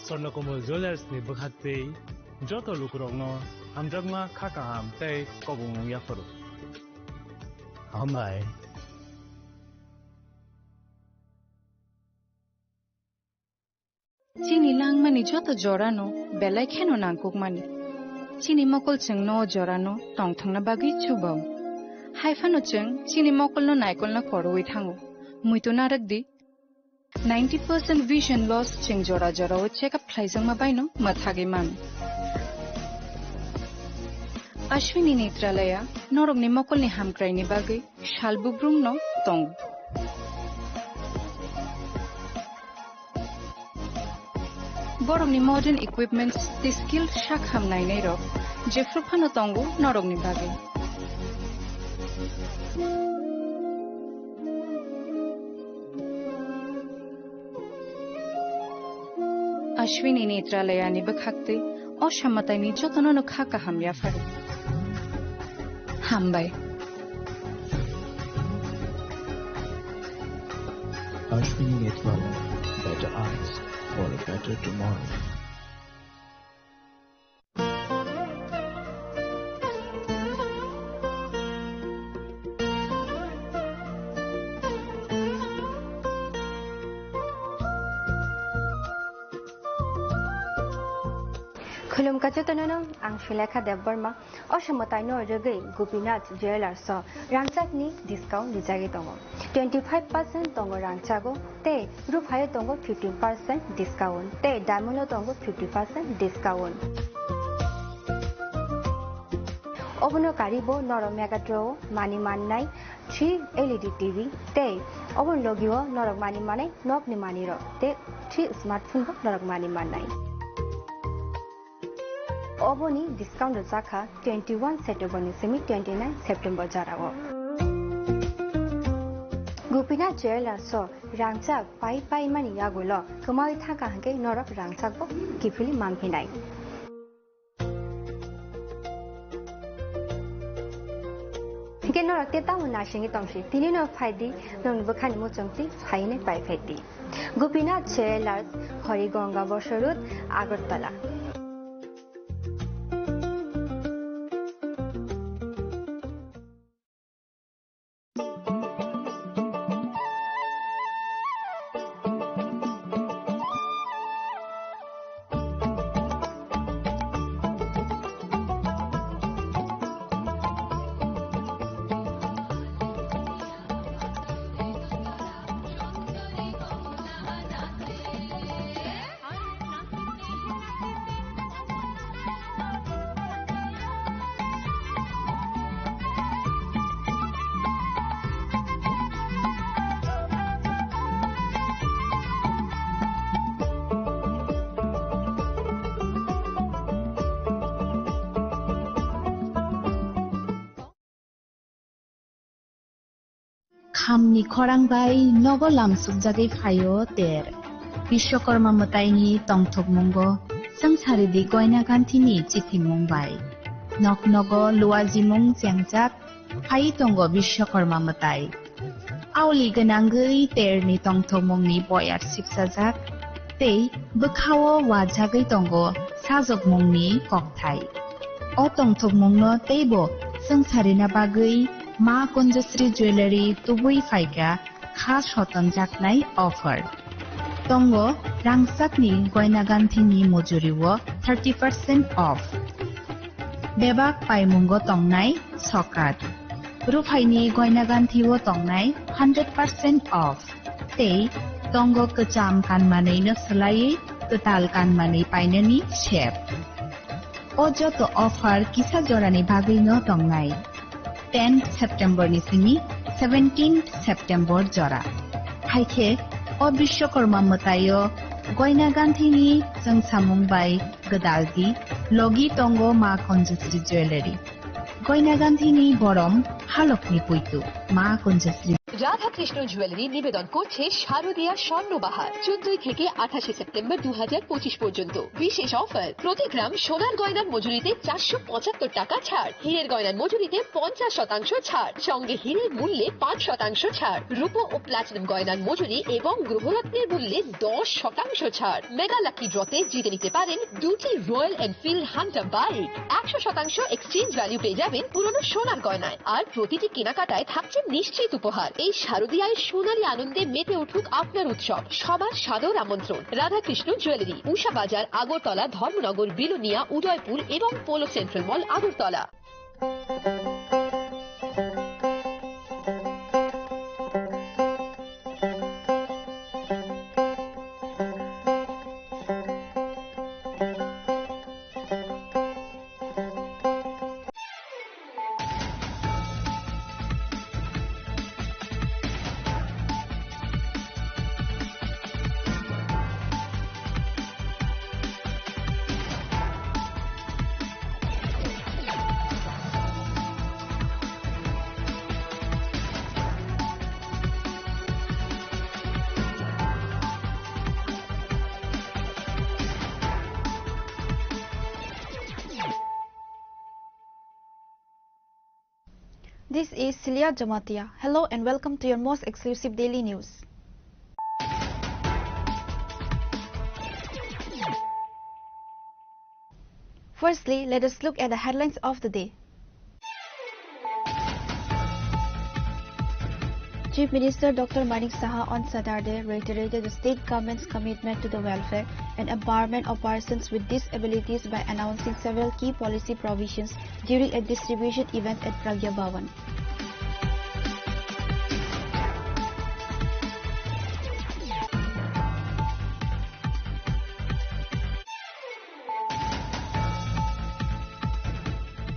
Swarna Kamal Jewellers ni bwkhak tei joto lukurokno hamjakma kha kaham tei kobongmung yapharu. Hambai. Chini langmani joto jorano belai kheno nangkukmani. Chini mokol chwngno o jorano tongthokna bagwi chubao. Haiphano chwng chini mokolno naikolna korwi thango. Muitu narwk di. Ninety percent vision loss chwng jora jorao check up khlaijakma baino mwthagwi mano. Ashwini Netralaya norokni mokolni hamkraini bagwi sal bubrumno tongo. Borokni modern equipments tei skilled sak ham nainairok jephru phano tongo norokni bagwi. Ashwini Netralayani bwkhaktwi o samataini jotono no kha kaham yapharo. Hambai. Ashwini Netralaya, better eyes for a better tomorrow. Khulumkha jotono no, ang Sulekha Debbarma. O samataino rwgwi Gopinath Jewellers o rangchakni discount rijagwi tongo. Twenty five percent tongo rangchago tei ruphaio tongo fifteen percent discount tei diamond o tongo fifty percent discount. Obono karibo norok Megatro o mani mannai three L E D T V tei oboni logio norok mani manai nokni manirok tei three smartphone bo norok mani mannai. Oboni discount rwjakha twenty one September ni simi twenty nine September jorao. Pina Jewellers o rangchak pai pai mani yagulo kwmawi thangkha hwnkhe norok rangchakbo kiphilwi manphinai. Hwnkhe norok tei tamo naisingwi tongsi, tinino phaidi, nokni bwkhani muchungtwi phainai pai phaidi. Gopinath Jewellers, Horigonga Bosor Road, Agartala. Khamni khorang bai nogo lamsukjagwi phaio ter. Bishwakarma mwtaini tongthokmungo swngcharidi goina ganthini chithimung bai. Nok nogo luajimung chengjak phai tongo Bishwakarma mwtai. Aoli gwnangwi terni tongthokmungni boyar sipsajak tei bwkhao wajagwi tongo sajokmungni kokthai. O tongthokmungno teibo swngcharina bagwi Ma Kunjasri Jewellery tubui phaikha kha sotonjaknai offer. Tongo rangchakni goina ganthini mujurio thirty percent off. Bebak paimungo tongnai sokat. Ruphaini goina ganthio tongnai hundred percent off. Tei tongo kwcham kanmanwino swlaiwi kwtal kanmanwi painani sep. O joto offer kisa jorani bagwino tongnai. Tenth September ni simi seventeenth September jora. Haikhe o Bishwakarma mwtaio goina ganthini chwngsamung bai gwdaldi logi tongo Ma Kunjasri Jewellery. Goina ganthini borom halokni puitu Ma Kunjasri. Radha Krishna jewellery নিবেদন করছে শারদীয়া স্বর্ণবাহার, চোদ্দই থেকে আঠাশে সেপ্টেম্বর দু হাজার পঁচিশ পর্যন্ত। বিশেষ অফার, প্রতি গ্রাম সোনার গয়নার মজুরিতে চারশো পঁচাত্তর টাকা ছাড়, হীরের গয়নার মজুরিতে পঞ্চাশ শতাংশ ছাড়, সঙ্গে হীরের মূল্যে পাঁচ শতাংশ ছাড়, রূপো ও প্লাটিনাম গয়নার মজুরি এবং গ্রহরত্নের মূল্যে দশ শতাংশ ছাড়। মেগা লাকি ড্রতে জিতে নিতে পারেন দুটি রয়্যাল এনফিল্ড হান্টার বাইক, একশো শতাংশ এক্সচেঞ্জ ভ্যালু পেয়ে যাবেন পুরনো সোনার গয়নায়, আর প্রতিটি কেনাকাটায় থাকছে নিশ্চিত উপহার। এই শারদীয়ায় সোনালী আনন্দে মেতে উঠুক আপনার উৎসব। সবার সাদর আমন্ত্রণ। রাধাকৃষ্ণ জুয়েলারি, উষা বাজার, আগরতলা, ধর্মনগর, বিলোনিয়া, উদয়পুর এবং polo central mall, Agartala. This is Celia Jamatia. Hello and welcome to your most exclusive daily news. Firstly, let us look at the headlines of the day. Chief Minister Doctor Manik Saha on Saturday reiterated the state government's commitment to the welfare and empowerment of persons with disabilities by announcing several key policy provisions during a distribution event at Pragya Bhawan.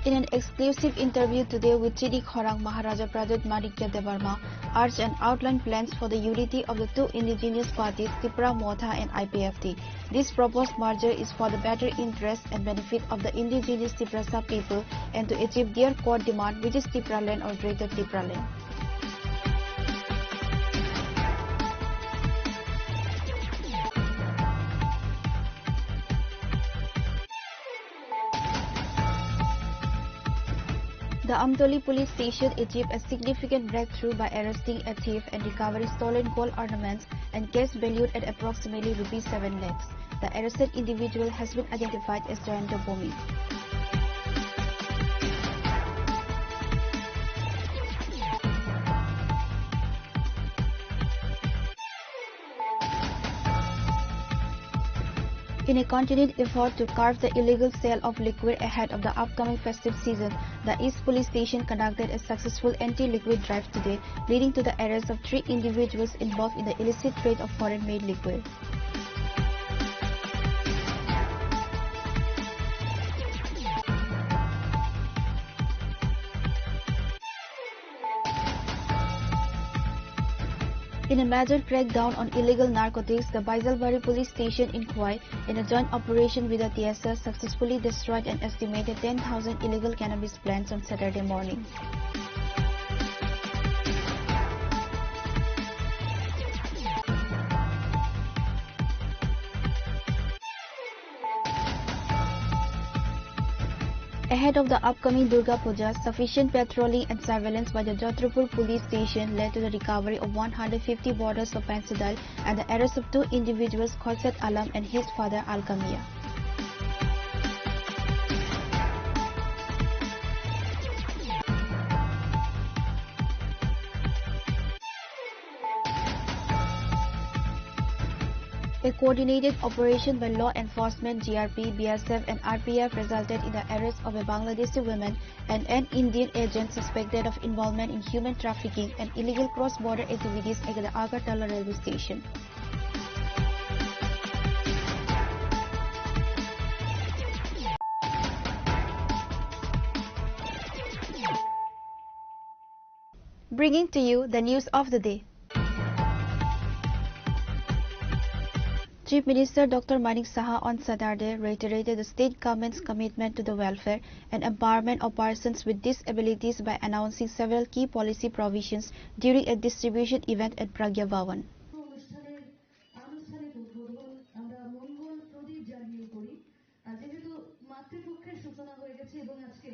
In an exclusive interview today with Chini Khorang, Maharaja Pradyut Manikya Debbarma urged and outlined plans for the unity of the two indigenous parties, Tipra Motha and I P F T. This proposed merger is for the better interest and benefit of the indigenous Tiprasa people and to achieve their core demand, which is Tipraland or Greater Tipraland. The Amtoli police station achieved a significant breakthrough by arresting a thief and recovering stolen gold ornaments and cash valued at approximately rupees seven lakhs. The arrested individual has been identified as Jayanta Bhowmick. In a continued effort to curb the illegal sale of liquor ahead of the upcoming festive season, the East Police Station conducted a successful anti-liquor drive today, leading to the arrest of three individuals involved in the illicit trade of foreign-made liquor. In a major crackdown on illegal narcotics, the Baijalbari police station in Khowai, in a joint operation with the T S S, successfully destroyed an estimated ten thousand illegal cannabis plants on Saturday morning. Ahead of the upcoming Durga Puja, sufficient patrolling and surveillance by the Chhatrapur police station led to the recovery of one hundred fifty bottles of Pansidal and the arrest of two individuals, Khorshid Alam and his father Alkamia. A coordinated operation by law enforcement, G R P, B S F and R P F resulted in the arrest of a Bangladeshi woman and an Indian agent suspected of involvement in human trafficking and illegal cross-border activities at the Agartala railway station. Bringing to you the news of the day. Chief Minister Doctor Manik Saha on Saturday reiterated the state government's commitment to the welfare and empowerment of persons with disabilities by announcing several key policy provisions during a distribution event at Pragya Bhawan. অনুষ্ঠানের আনুষ্ঠানিক উদ্বোধন আমরা মঙ্গল প্রদীপ জ্বালিয়ে করি। আর যেহেতু মাতৃপক্ষের সূচনা হয়ে গেছে এবং আজকে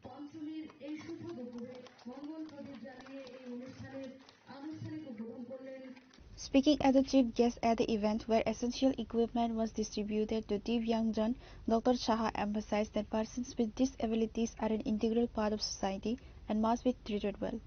পঞ্চমীর এই শুভ দুপুরে মঙ্গল প্রদীপ জ্বালিয়ে এই অনুষ্ঠানের আনুষ্ঠানিক উদ্বোধন করলেন। Speaking as the chief guest at the event where essential equipment was distributed to Divyangjan, Doctor Saha emphasized that persons with disabilities are an integral part of society and must be treated well.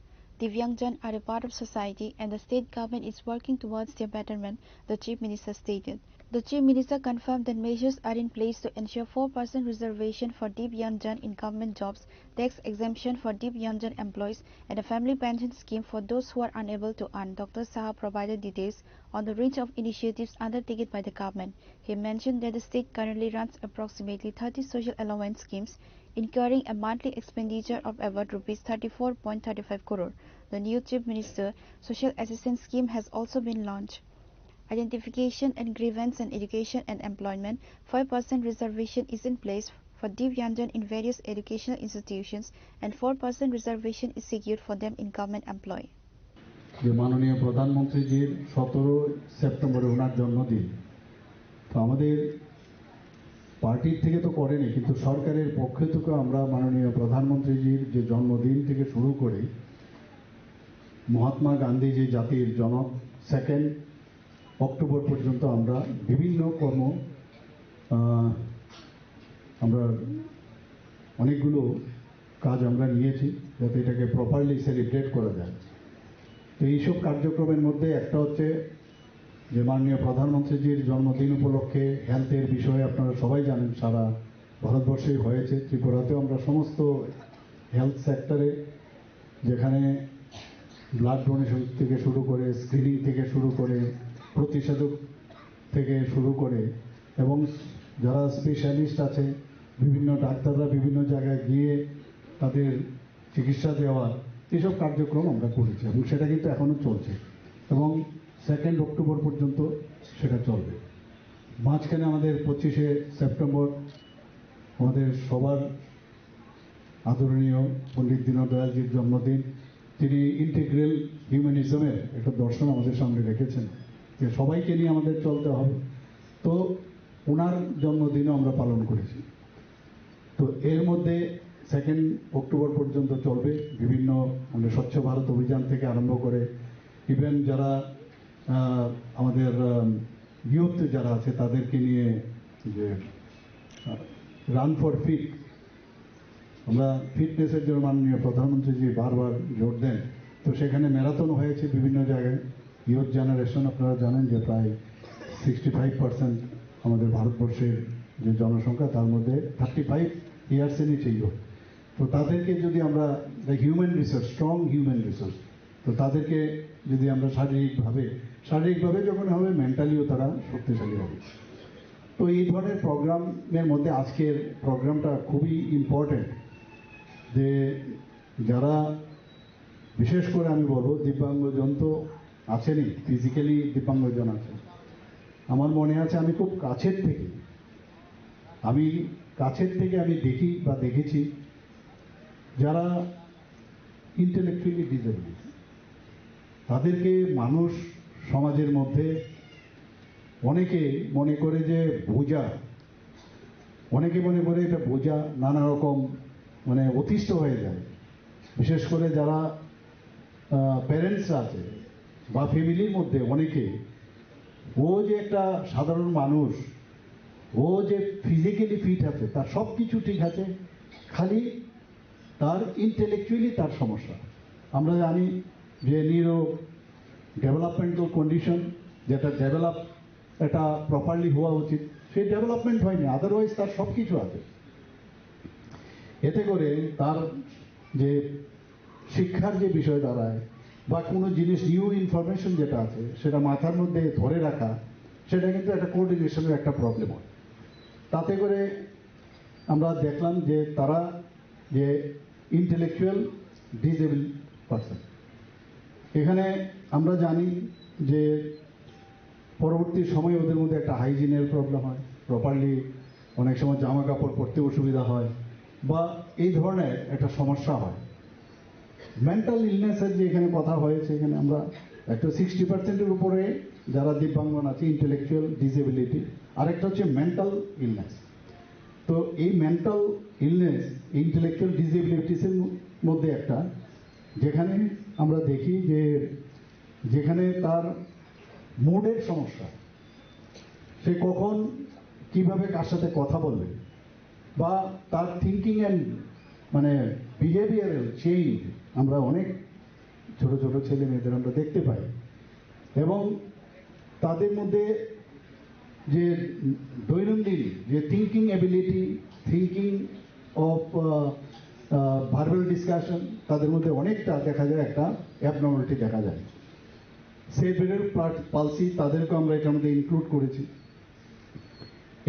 Divyangjan are a part of society and the state government is working towards their betterment, the chief minister stated. The Chief Minister confirmed that measures are in place to ensure four percent reservation for Divyangjan in government jobs, tax exemption for Divyangjan employees, and a family pension scheme for those who are unable to earn. Doctor Saha provided details on the range of initiatives undertaken by the government. He mentioned that the state currently runs approximately thirty social allowance schemes, incurring a monthly expenditure of about rupees thirty-four point thirty-five crore. The new Chief Minister Social Assistance Scheme has also been launched. Identification and grievance and education and employment, five percent reservation is in place for Divyangjan in various educational institutions and four percent reservation is secured for them in government employ. যে মাননীয় প্রধানমন্ত্রীজির সতেরো সেপ্টেম্বরে ওনার জন্মদিন, তো আমাদের পার্টির থেকে তো করেনি, কিন্তু সরকারের পক্ষ থেকে আমরা মাননীয় প্রধানমন্ত্রীজির যে জন্মদিন থেকে শুরু করে মহাত্মা গান্ধী যে জাতির জনক, সেকেন্ড অক্টোবর পর্যন্ত আমরা বিভিন্ন কর্ম, আহ, আমরা অনেকগুলো কাজ আমরা নিয়েছি, যাতে এটাকে প্রপারলি সেলিব্রেট করা যায়। তো এইসব কার্যক্রমের মধ্যে একটা হচ্ছে যে মাননীয় প্রধানমন্ত্রীজির জন্মদিন উপলক্ষে হেলথের বিষয়ে আপনারা সবাই জানেন, সারা ভারতবর্ষেই হয়েছে। ত্রিপুরাতেও আমরা সমস্ত হেলথ সেক্টরে, যেখানে ব্লাড ডোনেশন থেকে শুরু করে, স্ক্রিনিং থেকে শুরু করে, প্রতিষেধক থেকে শুরু করে, এবং যারা স্পেশালিস্ট আছে, বিভিন্ন ডাক্তাররা বিভিন্ন জায়গায় গিয়ে তাদের চিকিৎসা দেওয়া, এইসব কার্যক্রম আমরা করেছি এবং সেটা কিন্তু এখনও চলছে এবং সেকেন্ড অক্টোবর পর্যন্ত সেটা চলবে। মাঝখানে আমাদের পঁচিশে সেপ্টেম্বর আমাদের সবার আদরণীয় পণ্ডিত দীনদয়ালজির জন্মদিন। তিনি ইন্টিগ্রাল হিউম্যানিজমের একটা দর্শন আমাদের সামনে রেখেছেন যে সবাইকে নিয়ে আমাদের চলতে হবে। তো ওনার জন্মদিনও আমরা পালন করেছি। তো এর মধ্যে সেকেন্ড অক্টোবর পর্যন্ত চলবে। বিভিন্ন, মানে, স্বচ্ছ ভারত অভিযান থেকে আরম্ভ করে, ইভেন যারা আহ, আমাদের ইউথ যারা আছে, তাদেরকে নিয়ে যে রান ফর ফিট, আমরা ফিটনেসের জন্য মাননীয় প্রধানমন্ত্রীজি বারবার জোর দেন। তো সেখানে ম্যারাথন হয়েছে বিভিন্ন জায়গায়। ইউথ জেনারেশন, আপনারা জানেন যে প্রায় সিক্সটি ফাইভ পার্সেন্ট আমাদের ভারতবর্ষের যে জনসংখ্যা, তার মধ্যে থার্টি ফাইভ ইয়ার্সের নিচে ইউথ। তো তাদেরকে যদি আমরা human resource, strong human resource, তো তাদেরকে যদি আমরা শারীরিকভাবে, শারীরিকভাবে যখন হবে, মেন্টালিও তারা শক্তিশালী হবে। তো এই ধরনের প্রোগ্রামের মধ্যে আজকের প্রোগ্রামটা খুবই ইম্পর্টেন্ট, যে যারা, বিশেষ করে আমি বলবো, দিব্যাঙ্গজন তো আছেনই, ফিজিক্যালি দিব্যাঙ্গজন আছে। আমার মনে আছে, আমি খুব কাছের থেকে, আমি কাছের থেকে আমি দেখি বা দেখেছি, যারা ইন্টেলেকচুয়ালি ডিসেবল, তাদেরকে মানুষ সমাজের মধ্যে অনেকে মনে করে যে বোঝা, অনেকে মনে করে এটা বোঝা, নানা রকম, মানে, অতিষ্ঠ হয়ে যায়। বিশেষ করে যারা প্যারেন্টস আছে বা ফ্যামিলির মধ্যে অনেকে, ও যে একটা সাধারণ মানুষ, ও যে ফিজিক্যালি ফিট আছে, তার সব কিছু ঠিক আছে, খালি তার ইন্টেলেকচুয়ালি তার সমস্যা। আমরা জানি যে নিউরো ডেভেলপমেন্টাল কন্ডিশন, যেটা ডেভেলপ, এটা প্রপারলি হওয়া উচিত, সেই ডেভেলপমেন্ট হয়নি, আদারওয়াইজ তার সব কিছু আছে। এতে করে তার যে শিক্ষার যে বিষয় দাঁড়ায় বা কোনো জিনিস, নিউ ইনফরমেশন যেটা আছে, সেটা মাথার মধ্যে ধরে রাখা, সেটা কিন্তু একটা কোঅর্ডিনেশনের একটা প্রবলেম হয়। তাতে করে আমরা দেখলাম যে তারা যে ইন্টেলেকচুয়াল ডিসেবল পার্সন, এখানে আমরা জানি যে পরবর্তী সময়ে ওদের মধ্যে একটা হাইজিনের প্রবলেম হয়, প্রপারলি অনেক সময় জামা কাপড় পরতে অসুবিধা হয় বা এই ধরনের একটা সমস্যা হয়। মেন্টাল ইলনেসের যে এখানে কথা হয়েছে, এখানে আমরা একটা সিক্সটি পার্সেন্টের উপরে যারা দিব্যাঙ্গন আছে, ইন্টেলেকচুয়াল ডিসেবিলিটি, আরেকটা হচ্ছে মেন্টাল ইলনেস। তো এই মেন্টাল ইলনেস, ইন্টেলেকচুয়াল ডিসেবিলিটিসের মধ্যে একটা, যেখানে আমরা দেখি যে যেখানে তার মুডের সমস্যা, সে কখন কিভাবে কার সাথে কথা বলবে, বা তার থিঙ্কিং অ্যান্ড, মানে, বিহেভিয়ারাল চেঞ্জ আমরা অনেক ছোট ছোট ছেলে মেয়েদের আমরা দেখতে পাই। এবং তাদের মধ্যে যে দৈনন্দিন যে thinking ability, thinking of verbal discussion, তাদের মধ্যে অনেকটা দেখা যায়, একটা অ্যাবনর্মালিটি দেখা যায়। সেরিব্রাল পালসি, তাদেরকে আমরা এটার মধ্যে ইনক্লুড করেছি।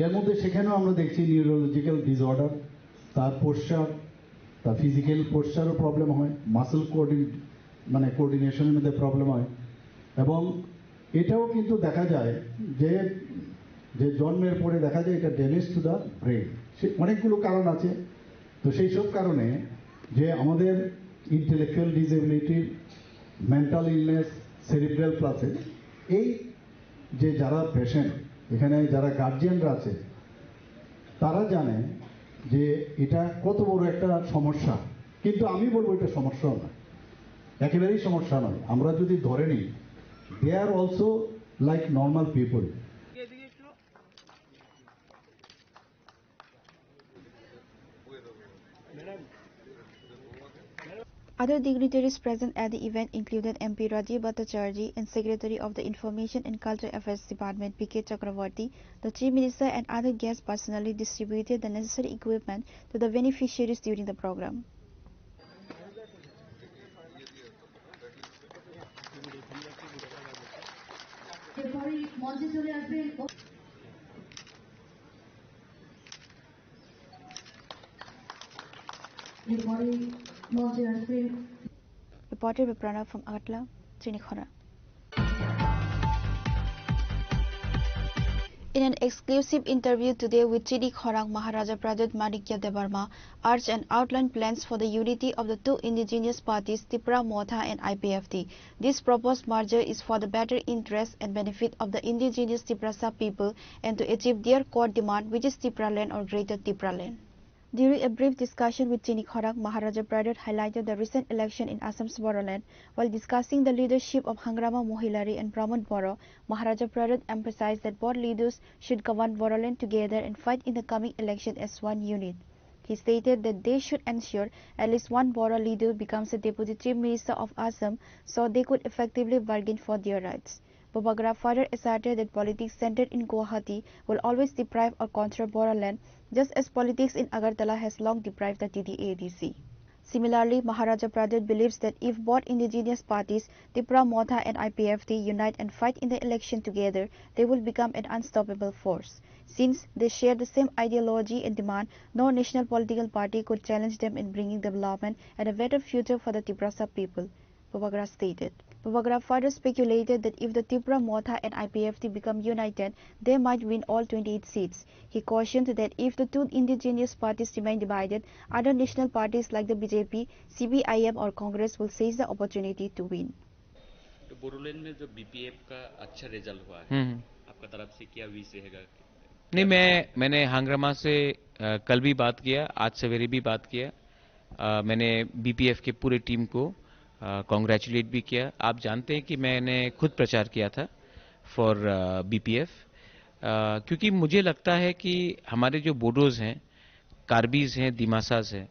এর মধ্যে সেখানেও আমরা দেখছি নিউরোলজিক্যাল ডিসঅর্ডার, তার পোশ্চার, তার ফিজিক্যাল পোশ্চারও প্রবলেম হয়, মাসল কোঅর্ডিন মানে কোঅর্ডিনেশনের মধ্যে প্রবলেম হয়। এবং এটাও কিন্তু দেখা যায় যে, যে জন্মের পরে দেখা যায় এটা ড্যামেজ টু দ্য ব্রেন। সে অনেকগুলো কারণ আছে। তো সেই সব কারণে যে আমাদের intellectual disability, mental illness, cerebral প্লাসে, এই যে যারা পেশেন্ট, এখানে যারা গার্জিয়ানরা আছে, তারা জানে যে এটা কত বড় একটা সমস্যা। কিন্তু আমি বলবো এটা সমস্যা নয়, একেবারেই সমস্যা নয়। আমরা যদি ধরে নিই, they are also like normal people. Other dignitaries present at the event included M P Rajiv Bhattacharjee and Secretary of the Information and Cultural Affairs Department, P K Chakravarty, the Chief Minister and other guests personally distributed the necessary equipment to the beneficiaries during the program. এরপরে মঞ্চে চলে আসবেন এরপরে মঞ্চে আসবেন Reported by Pranav from Agartala, Chini Khorang. In an exclusive interview today with Chini Khorang, Maharaja Pradyut Manikya Debbarma urged and outlined plans for the unity of the two indigenous parties, Tipra Motha and I P F T. This proposed merger is for the better interest and benefit of the indigenous Tiprasa people and to achieve their core demand, which is Tipraland or Greater Tipraland. During a brief discussion with Chini Khorang, Maharaja Pradyot highlighted the recent election in Assam's Bodoland. While discussing the leadership of Hangrama Mohilari and Pramod Boro, Maharaja Pradyot emphasized that both leaders should govern Bodoland together and fight in the coming election as one unit. He stated that they should ensure at least one Boro leader becomes the Deputy Chief Minister of Assam so they could effectively bargain for their rights. Bubagra further asserted that politics centered in Guwahati will always deprive or control Bodoland, just as politics in Agartala has long deprived the T T A D C. Similarly, Maharaja Pradyot believes that if both indigenous parties, Tipra Motha and I P F T, unite and fight in the election together, they will become an unstoppable force. Since they share the same ideology and demand, no national political party could challenge them in bringing development and a better future for the Tiprasa people, Bubagra stated. Bubagra further speculated that if the Tipra Motha and I P F T become united, they might win all twenty-eight seats. He cautioned that if the two indigenous parties remain divided, other national parties like the B J P, C P I M or Congress will seize the opportunity to win. तो बोडोलैंड में जो बीपीएफ का अच्छा रिजल्ट हुआ है, हम्म। आपका तरफ से क्या विश रहेगा? नहीं, मैं मैंने हांग्रामा से अ, कल भी बात किया, आज सवेरे भी बात किया। अ, मैंने बीपीएफ के पूरे टीम को कॉन्ग्रेचुलेट भी किया। आप जानते हैं कि मैंने खुद प्रचार किया था फॉर बीपीएफ, क्योंकि मुझे लगता है कि हमारे जो बोडोज हैं, कार्बीज हैं, दिमासाज हैं,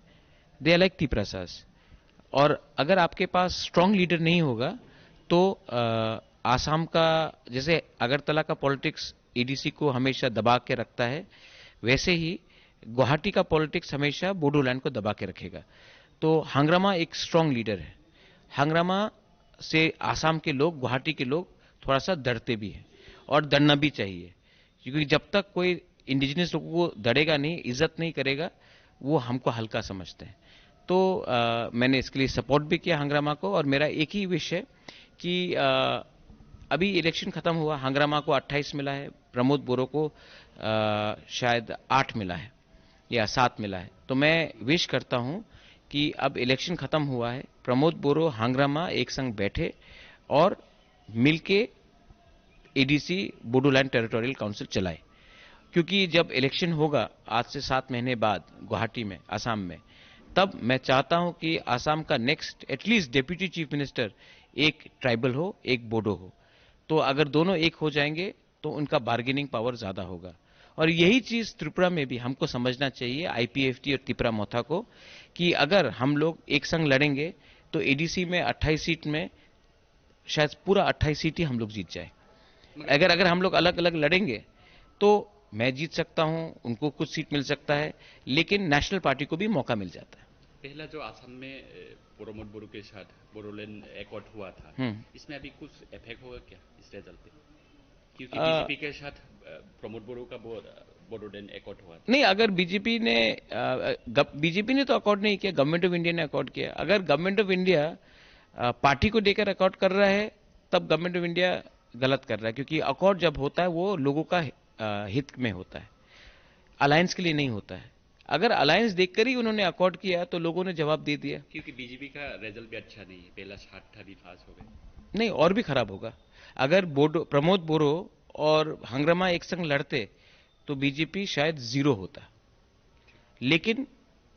दे आर लाइक तिप्रासाज। और अगर आपके पास स्ट्रॉन्ग लीडर नहीं होगा तो अ, आसाम का, जैसे अगरतला का पॉलिटिक्स एडीसी को हमेशा दबा के रखता है, वैसे ही गुवाहाटी का पॉलिटिक्स हमेशा बोडोलैंड को दबा के रखेगा। तो हांग्रामा एक स्ट्रॉन्ग लीडर है। हांग्रामा से आसाम के लोग, गुवाहाटी के लोग थोड़ा सा डरते भी हैं और डरना भी चाहिए, क्योंकि जब तक कोई इंडिजिनस लोगों को डरेगा नहीं, इज्जत नहीं करेगा, वो हमको हल्का समझते हैं। तो अ, मैंने इसके लिए सपोर्ट भी किया हंगरामा को। और मेरा एक ही विश है कि अ, अभी इलेक्शन खत्म हुआ, हंगरामा को अट्ठाईस मिला है, प्रमोद बोरो को अ, शायद आठ मिला है या सात मिला है। तो मैं विश करता हूं कि अब इलेक्शन खत्म हुआ है, प्रमोद बोरो, हंगरामा एक संग बैठे और मिलके एडीसी बोडोलैंड टेरिटोरियल काउंसिल चलाए, क्योंकि जब इलेक्शन होगा आज से सात महीने बाद गुवाहाटी में, आसाम में, तब मैं चाहता हूं कि आसाम का next at least deputy chief minister एक ट्राइबल हो, एक बोडो हो। तो अगर दोनों एक हो जाएंगे तो उनका बार्गेनिंग पावर ज्यादा होगा। और यही चीज त्रिपुरा में भी हमको समझना चाहिए, आईपीएफटी और तिपरा मोथा को, कि अगर हम लोग एक संग लड़ेंगे तो एडीसी में अट्ठाईस सीट में शायद पूरा अट्ठाईस सीट ही हम लोग जीत जाए। अगर अगर हम लोग अलग अलग लड़ेंगे तो मैं जीत सकता हूं, उनको कुछ सीट मिल सकता है, लेकिन नेशनल पार्टी को भी मौका मिल जाता है। पहला जो आसाम में अ, प्रमोद बोरो के साथ बोडोलैंड एकॉर्ड हुआ था, हम्म। इसमें अभी कुछ इफेक्ट होगा क्या इस रिजल्ट पे? क्योंकि अ, बीजेपी के साथ अ, प्रमोद बोरो का बो-, बोडोलैंड एकॉर्ड हुआ था। नहीं, अगर बीजेपी ने बीजेपी ने तो अकॉर्ड नहीं किया, गवर्नमेंट ऑफ इंडिया ने अकॉर्ड किया। अगर गवर्नमेंट ऑफ इंडिया पार्टी को देकर अकॉर्ड कर रहा है, तब गवर्नमेंट ऑफ इंडिया गलत कर रहा है, क्योंकि अकॉर्ड जब होता है वो लोगों का अ, हित में होता है, अलायंस के लिए नहीं होता है। अगर अलायंस देखकर ही उन्होंने अकॉर्ड किया तो लोगों ने जवाब दे दिया। क्योंकि बीजेपी का रिजल्ट भी अच्छा नहीं है, पहला साठ था, अभी पास हो गए। नहीं, और भी खराब होगा। अगर बोडो, प्रमोद बोरो और हंगरामा एक संग लड़ते तो बीजेपी शायद जीरो होता। लेकिन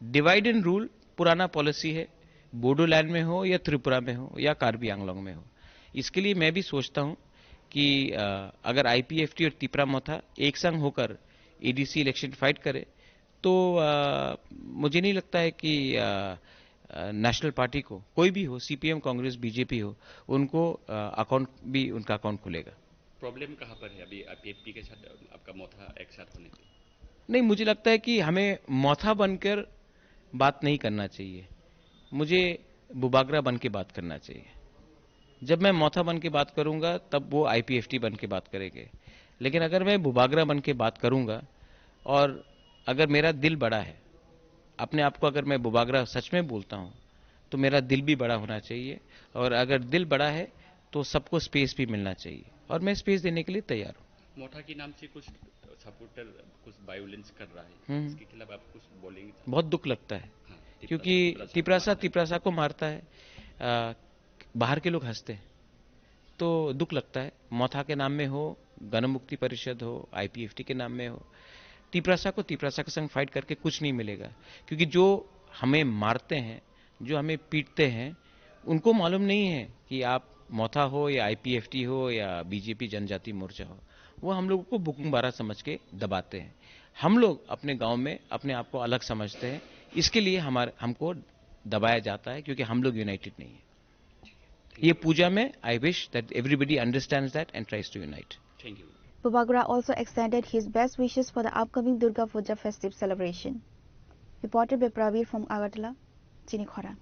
डिवाइड एंड रूल पुराना पॉलिसी है, बोडोलैंड में हो या त्रिपुरा में हो या कार्बी आंगलोंग में हो। इसके लिए मैं भी सोचता हूं कि अ, अगर आईपीएफटी और तिपरा मोथा एक संग होकर एडीसी इलेक्शन फाइट करे तो अ, मुझे नहीं लगता है कि अ, अ, नेशनल पार्टी को, कोई भी हो, सीपीएम, कांग्रेस, बीजेपी हो, उनको अ, अकाउंट भी, उनका अकाउंट खुलेगा। प्रॉब्लम कहाँ पर है अभी आईपीएफटी के साथ आपका मोथा एक साथ होने पे? नहीं, मुझे लगता है कि हमें मोथा बनकर बात नहीं करना चाहिए, मुझे बुबागरा बन के बात करना चाहिए। जब मैं मोथा बन के बात करूंगा तब वो आईपीएफटी बन के बात करेंगे, लेकिन अगर मैं बुबागरा बन के बात करूंगा और अगर मेरा दिल बड़ा है, अपने आप को अगर मैं बुबागरा सच में बोलता हूँ तो मेरा दिल भी बड़ा होना चाहिए, और अगर दिल बड़ा है तो सबको स्पेस भी मिलना चाहिए, और मैं स्पेस देने के लिए तैयार हूँ। मोथा के नाम से कुछ सपोर्टर कुछ वायलेंस कर रहा है, हम्म। इसके खिलाफ आप कुछ बोलेंगे? बहुत दुख लगता है, हाँ, तिपरा- क्योंकि तिपरा से तिपरासा मारता है। तिपरासा को मारता है, आ, बाहर के लोग हंसते हैं, तो दुख लगता है। मोथा के नाम में हो, गणमुक्ति परिषद हो, आईपीएफटी के नाम में हो, तिपरासा को तिपरासा के संग फाइट करके कुछ नहीं मिलेगा, क्योंकि जो हमें मारते हैं, जो हमें पीटते हैं, उनको मालूम नहीं है कि आप मोथा हो या आईपीएफटी हो या बीजेपी जनजाति मोर्चा हो। वो हम लोगों को बुकुंग बारा समझ के दबाते हैं। हम लोग अपने गांव में अपने आप को अलग समझते हैं, इसके लिए हमारे, हमको दबाया जाता है, क्योंकि हम लोग यूनाइटेड नहीं है। ये पूजा में, I wish that everybody understands that and tries to unite. Thank you. Bubagra also extended his best wishes for the upcoming Durga Puja festive celebration. Reported by Pravir from Agartala, Chini Khorang.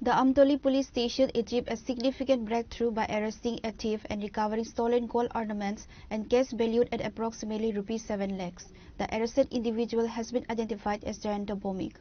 The Amtoli Police Station achieved a significant breakthrough by arresting a thief and recovering stolen gold ornaments and cash valued at approximately rupees seven lakhs. The arrested individual has been identified as Jayanta Bhowmik.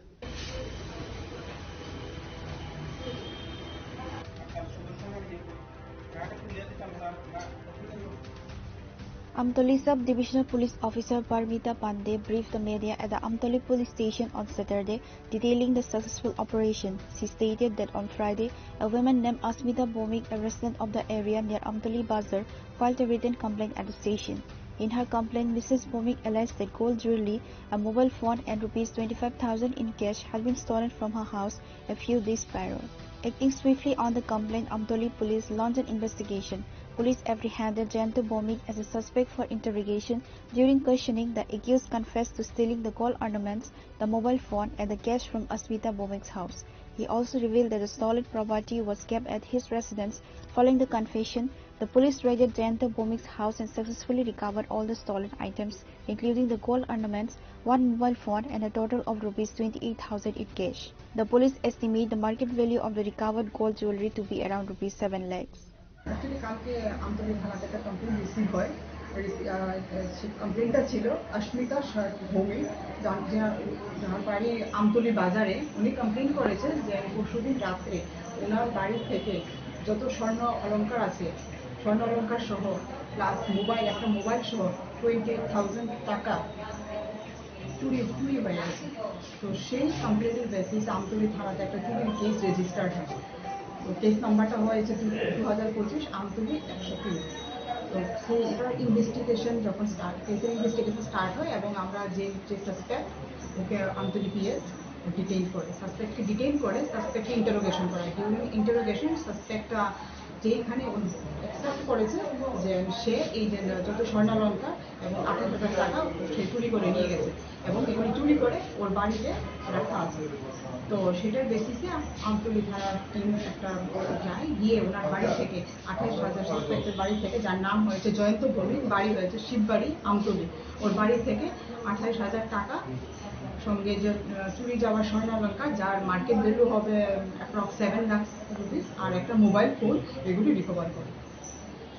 Amtoli Sub-Divisional Police Officer Parmita Pandey briefed the media at the Amtoli Police Station on Saturday, detailing the successful operation. She stated that on Friday, a woman named Asmita Bhowmik, a resident of the area near Amtoli Bazar, filed a written complaint at the station. In her complaint, Missus Bhowmik alleged that gold jewelry, a mobile phone, and rupees twenty-five thousand in cash had been stolen from her house a few days prior. Acting swiftly on the complaint, Amtoli police launched an investigation. Police apprehended Jayanta Bhowmik as a suspect for interrogation. During questioning, the accused confessed to stealing the gold ornaments, the mobile phone, and the cash from Asmita Bhowmik's house. He also revealed that the stolen property was kept at his residence. Following the confession, the police raided Jayanta Bhowmik's house and successfully recovered all the stolen items, including the gold ornaments, one mobile phone, and a total of rupees twenty-eight thousand in cash. The police estimate the market value of the recovered gold jewelry to be around rupees seven lakhs. Actually কালকে আমতলী থানাতে একটা complain receive হয়। রিসি-, আহ, সেই কমপ্লেনটা ছিল অস্মিতা শ-, ভৌমিক, যার, যে, যার বাড়ি আমতলী বাজারে। উনি কমপ্লেন করেছেন যে পরশুদিন রাত্রে ওনার বাড়ি থেকে যত স্বর্ণ অলংকার আছে, স্বর্ণ অলংকার সহ প্লাস মোবাইল, একটা মোবাইল সহ টোয়েন্টি এইট থাউজেন্ড টাকা চুরি, চুরি হয়ে গেছে। তো সেই কমপ্লেনের বেসিস আমতলী থানাতে একটা চুরির কেস রেজিস্টার্ড হয়। তো কেস নাম্বারটা হয়েছে টু হাজার পঁচিশ আমতলী একশো তিন। তো সেই, এটা ইনভেস্টিগেশন যখন স্টার্ট, কেসের ইনভেস্টিগেশন স্টার্ট হয় এবং আমরা যে, যে সাসপেক্ট, ওকে আমতলী পিএস ডিটেইন করে, সাসপেক্টকে ডিটেইন করে, সাসপেক্টকে ইন্টারোগেশন করা হয়। ডিউরিং ইন্টারোগেশন সাসপেক্টটা যেইখানে অ্যাকসেপ্ট করেছে যে সে এই যে যত স্বর্ণালংকার এবং আঠাশ হাজার টাকা সে চুরি করে নিয়ে গেছে এবং এগুলি চুরি করে ওর বাড়িতে রাখা আছে। তো সেটার বেসিসে আমতলী থানার টিম একটা যায়, গিয়ে ওনার বাড়ি থেকে আঠাশ হাজার, সাসপেক্টের বাড়ি থেকে, যার নাম হয়েছে জয়ন্ত ভৌমিক, বাড়ি হয়েছে শিববাড়ি আমতলী, ওর বাড়ি থেকে আঠাশ হাজার টাকা, সঙ্গে যে, আহ, চুরি যাওয়া স্বর্ণালংকার, যার মার্কেট ভ্যালু হবে অ্যাপ্রক্স সেভেন লাখ রুপিস, আর একটা মোবাইল ফোন, এগুলি রিকভার করে।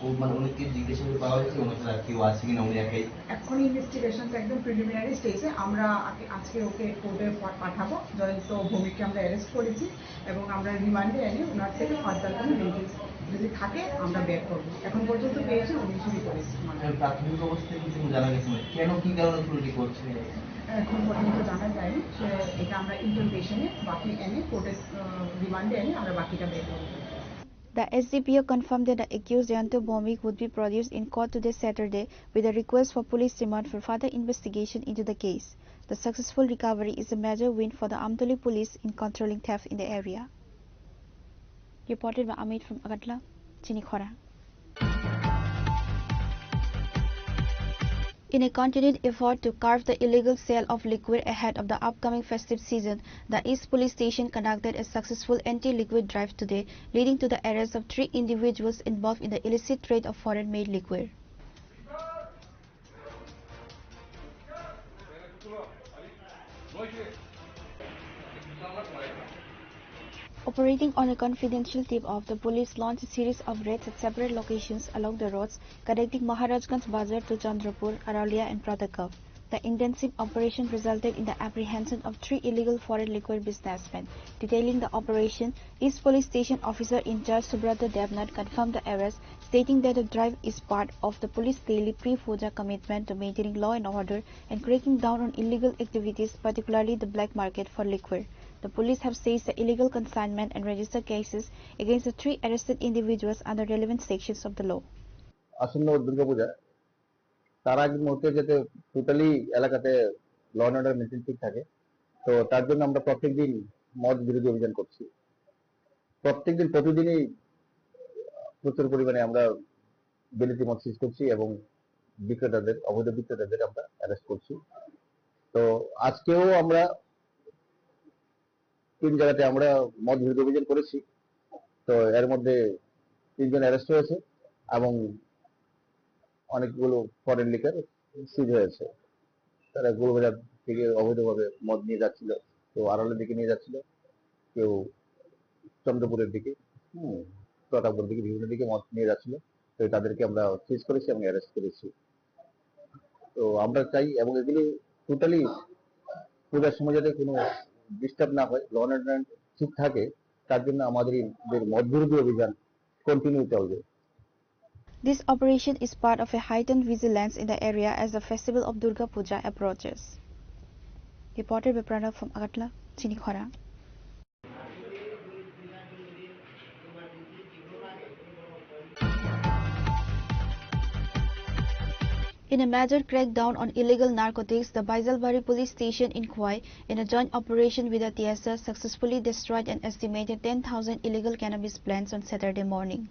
ও মানে উনি কি জিজ্ঞাসা করে পাওয়া গেছে, ওনার সাথে আর কেউ আছে কিনা, উনি একাই? এখন ইনভেস্টিগেশনটা একদম প্রিলিমিনারি স্টেজে। আমরা আগে, আজকে ওকে কোর্টে পা-, পাঠাবো। জয়ন্ত ভৌমিককে আমরা অ্যারেস্ট করেছি এবং আমরা রিমান্ডে এনে ওনার থেকে ফার্দার কোনো ডিটেলস যদি থাকে আমরা বের করবো। এখন পর্যন্ত পেয়েছি উনি চুরি করেছে। মানে প্রাথমিক অবস্থায় কিছু জানা গেছে না, কেন, কি কারণে চুরিটি করছে? এখন পর্যন্ত জানা যায়নি। সে, এটা আমরা ইন্টারোগেশনে বাকি এনে কোর্টে, আহ, রিমান্ডে এনে আমরা বাকিটা বের করবো। The S D P O confirmed that the accused Jayanto Bhowmik would be produced in court today, Saturday, with a request for police remand for further investigation into the case. The successful recovery is a major win for the Amtoli police in controlling theft in the area. Reported by Amit from Agartala, Chini Khorang. In a continued effort to curb the illegal sale of liquor ahead of the upcoming festive season, the East Police Station conducted a successful anti-liquor drive today, leading to the arrest of three individuals involved in the illicit trade of foreign-made liquor. Operating on a confidential tip-off, the police launched a series of raids at separate locations along the roads connecting Maharajganj Bazar to Chandrapur, Aralia, and Pratapgarh. The intensive operation resulted in the apprehension of three illegal foreign liquor businessmen. Detailing the operation, East Police Station Officer in charge Subrata Debnath confirmed the arrest, stating that the drive is part of the police daily pre-puja commitment to maintaining law and order and cracking down on illegal activities, particularly the black market for liquor. The police have seized the illegal consignment and registered cases against the three arrested individuals under relevant sections of the law. আসন্ন দুর্গাপূজা, তার আগ মুহূর্তে যাতে টোটালি এলাকাতে law and order maintain ঠিক থাকে। তো তার জন্য আমরা প্রত্যেকদিন মদ বিরোধী অভিযান করছি। প্রত্যেকদিন, প্রতিদিনই প্রচুর পরিমাণে আমরা বিলিতি মদ সিজ করছি এবং বিক্রেতাদের, অবৈধ বিক্রেতাদের আমরা অ্যারেস্ট করছি। তো আজকেও আমরা তিন জায়গাতে আমরা মদ বিরোধী অভিযান করেছি। তো এর মধ্যে তিনজন অ্যারেস্ট হয়েছে এবং অনেকগুলো ফরেন লিকার সিজ হয়েছে। তারা গোলবাজার থেকে অবৈধভাবে মদ নিয়ে যাচ্ছিল, কেউ আড়ালের দিকে নিয়ে যাচ্ছিল, কেউ চন্দ্রপুরের দিকে, হুম, প্রতাপগড়ের দিকে, বিভিন্ন দিকে মদ নিয়ে যাচ্ছিল। তো তাদেরকে আমরা সিজ করেছি এবং অ্যারেস্ট করেছি। তো আমরা চাই এবং এগুলি টোটালি পূজার সময় যাতে কোনো ডিস্টার্ব না হয়, ল অ্যান্ড অর্ডার ঠিক থাকে, তার জন্য আমাদের এই যে মদ বিরোধী অভিযান কন্টিনিউ চলবে। This operation is part of a heightened vigilance in the area as the festival of Durga Puja approaches. Reporter Biprana from Agartala, Chinikhora. In a major crackdown on illegal narcotics, the Baijalbari Police Station in Khowai, in a joint operation with the T S S, successfully destroyed an estimated ten thousand illegal cannabis plants on Saturday morning.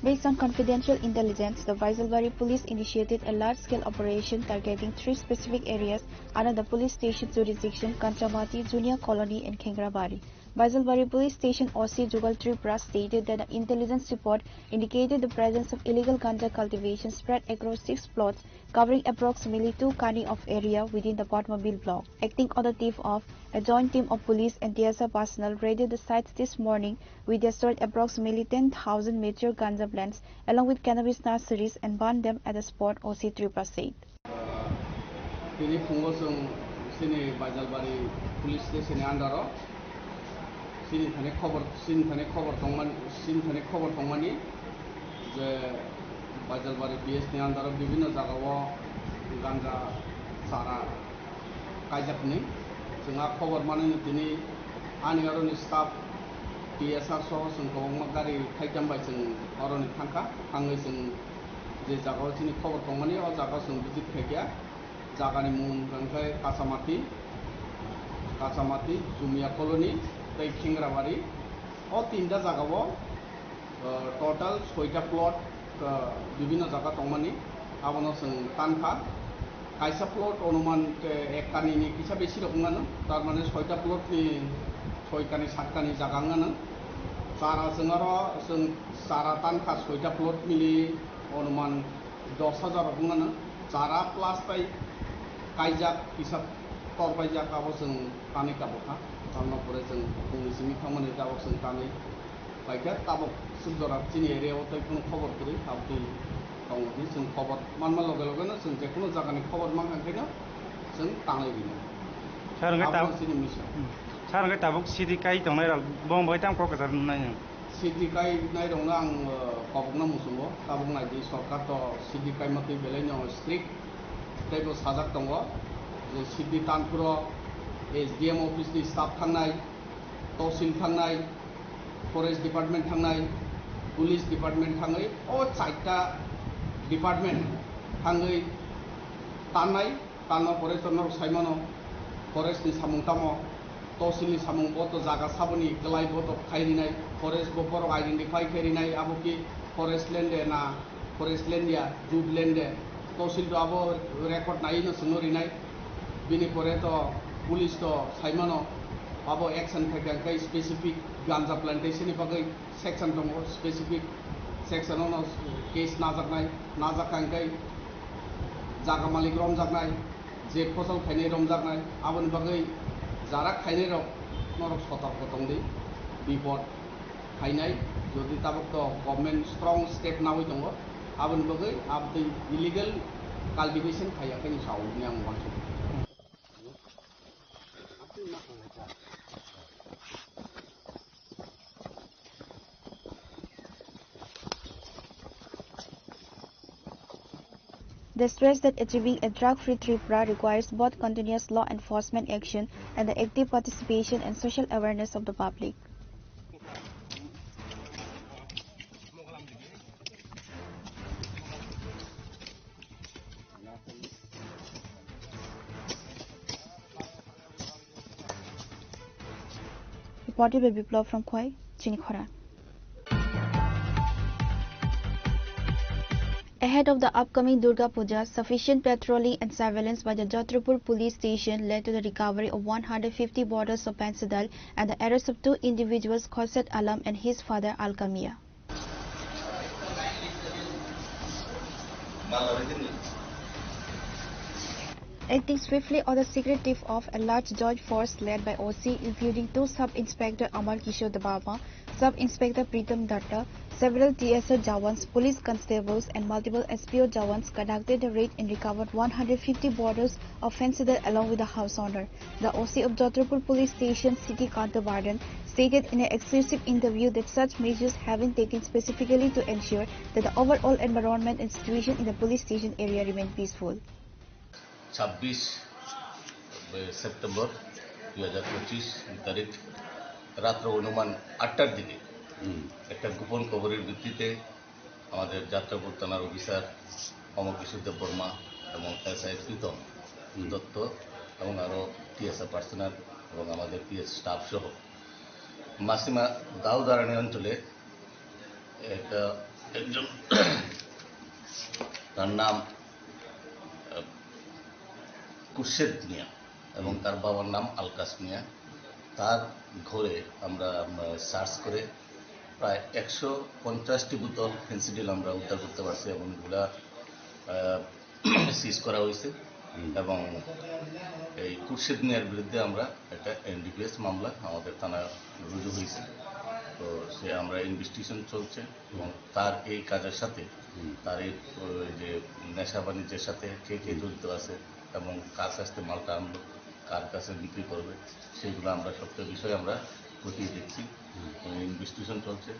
Based on confidential intelligence, the Baijalbari police initiated a large-scale operation targeting three specific areas under the police station jurisdiction: Kanchamati, Junia Colony, and Khengrabari. Baijalbari Police Station O C Jugal Tripura stated that the intelligence report indicated the presence of illegal ganja cultivation spread across six plots covering approximately two kani of area within the Padmabil block. Acting on the tip of, a joint team of police and T S R personnel raided the sites this morning. We destroyed approximately ten thousand mature ganja plants along with cannabis nurseries and burned them at the spot, O C Tripura said. Tini phungo chwng chini Baijalbari police station ni under o chini thani khobor, chini thani khobor tongmani, chini thani khobor tongmani je Baijalbari P S ni under o bibhinno jaga o ganja chara kaijak hwnwi chwng a khobor manwi tini ani aro ni staff T S R soho chwng kwbangma gari thaitham bai chwng aro ni thangkha, thangwi chwng je jaga o chini khobor tongmani o jaga o chwng visit khaikha. Jagani mung hwnkhe Kachamati, Kachamati, Jumia Colony tei Khengrabari. O tinta jagao, uh, total soita plot, uh, bibhinno jaga tongmani, abono chwng tankha. Kaisa plot onuman, uh, ek kanini kisa besi rok wngmano, tar mane soita plot ni soi kani, sat kani jaga wngmano. Chara chwng aro chwng chara tankha soita plot mili onuman dos hajar rok wngmano, chara plus tai kaijak kisa tor paijak, abo chwng tanwi tabukha. Tamno pore chwng bumni simi thangmani tabuk chwng tanwi paikha. Tabuk suk jora chini area o tei kunu khobor kwrwi, tabukni tongo hwnwi chwng khobor manma loge loge no chwng je kunu jagani khobor mankha khe no chwng tanwi rino. Sir, hwnkhe tabuk chini mission. Hmm. Sir, hwnkhe tabuk city kai tongnai rok bo bai tamo kok kwchar nai. City kainai rokno ang, uh, kobokno muchungo, tabuk nai di, sorkar to city kaima twi belai no strict, tei bo sajak tongo je city tanphuro S D M office ni staff thangnai, tosil thangnai, forest department thangnai, police department thangwi, o chaita department thangwi tannai. Talma forest norok saimano, forest ni samung tamo, tosil ni samung bo to jaga saboni kwlai bo to khai rinai, forest bo borok identify khai rinai, abo ki forest land de na, forest land ya, jute land de, tosil to abo record nai no swngo rinai, bini pore to police to saimano, abo action khai khai specific ganja plantation ni bagwi section tongo, specific section ono case najaknai, najak kha hwnkhe jaga malik romjaknai, je phosol khainai romjaknai, aboni bagwi jara khainai rok norok sotorko tongdi, bipod khainai, jodi tabuk to government strong step nawi tongo, aboni bagwi abtwi illegal cultivation khaiya khe ni sao hwnwi ang uansukha. They stressed that achieving a drug-free Tripura requires both continuous law enforcement action and the active participation and social awareness of the public. Reported by Biplab from Khowai, Chini Khorang. Ahead of the upcoming Durga Puja, sufficient patrolling and surveillance by the Chhatrapur police station led to the recovery of one hundred fifty bottles of Phensedyl and the arrest of two individuals, Khorshid Alam and his father Alka Mia. Acting swiftly on the secret tip of a large joint force led by O C, including two Sub Inspector Amar Kishore Debbarma, Sub Inspector Pritam Datta, several T S R jawans, police constables, and multiple S P O jawans conducted the raid and recovered one hundred fifty bottles of Phensedyl along with the house owner. The O C of Chhatrapur Police Station, City Kanta Barden, stated in an exclusive interview that such measures have been taken specifically to ensure that the overall environment and situation in the police station area remain peaceful. ছাব্বিশ সেপ্টেম্বর দুই হাজার পঁচিশ তারিখ রাত্র অনুমান আটটার দিকে হুম। একটা গোপন খবরের ভিত্তিতে আমাদের যাত্রাপুর থানার অফিসার অমর কিশোর দেববর্মা এবং এসআই প্রীতম হুম। দত্ত এবং আরও টিএসআর পার্সোনাল এবং আমাদের পিএস স্টাফ সহ মাসিমা দাউদারানি অঞ্চলে একটা একজন তার নাম আহ, খুরশেদ মিয়া এবং হুম। তার বাবার নাম আলকাস মিয়া। তার ঘরে আমরা সার্চ করে প্রায় একশো পঞ্চাশটি বোতল ফেন্সিডিল আমরা উদ্ধার করতে পারছি এবং এগুলা সিজ করা হয়েছে। হুম। এবং এই খুরশেদ মিয়ার বিরুদ্ধে আমরা একটা এনডিপিএস মামলা আমাদের থানা রুজু হয়েছে। তো সে আমরা ইনভেস্টিগেশন চলছে এবং তার এই কাজের সাথে হুম। তার এই ওই যে নেশা বাণিজ্যের সাথে কে কে হুম। জড়িত আছে এবং কার কাছ থেকে মালটা আনলো, কার কাছে বিক্রি করবে, সেগুলো আমরা সবটা বিষয়ে আমরা খতিয়ে দেখছি। হুম। এবং ইনভেস্টিগেশন চলছে।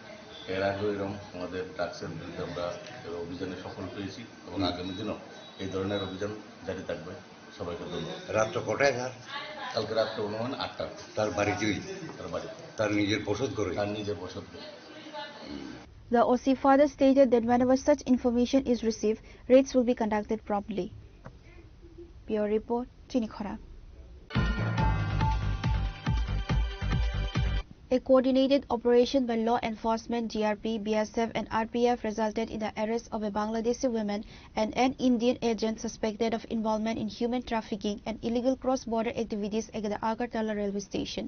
এর আগেও এরকম আমাদের ড্রাগসের বিরুদ্ধে আমরা এর অভিযানে সফল পেয়েছি এবং হুম। আগামী দিনও এই ধরনের অভিযান জারি থাকবে। সবাইকে ধন্যবাদ। রাত্র কটায় স্যার? কালকে রাত্রে অনুমান আটটা। তার বাড়িতেই? তার বাড়িতে। তার নিজের বসত ঘরে? তার নিজের বসত ঘরে। The O C further stated that whenever such information is received, raids will be conducted promptly. Bureau report, Chini Khorang. A coordinated operation by law enforcement, G R P, B S F and R P F resulted in the arrest of a Bangladeshi woman and an Indian agent suspected of involvement in human trafficking and illegal cross-border activities at the Agartala railway station.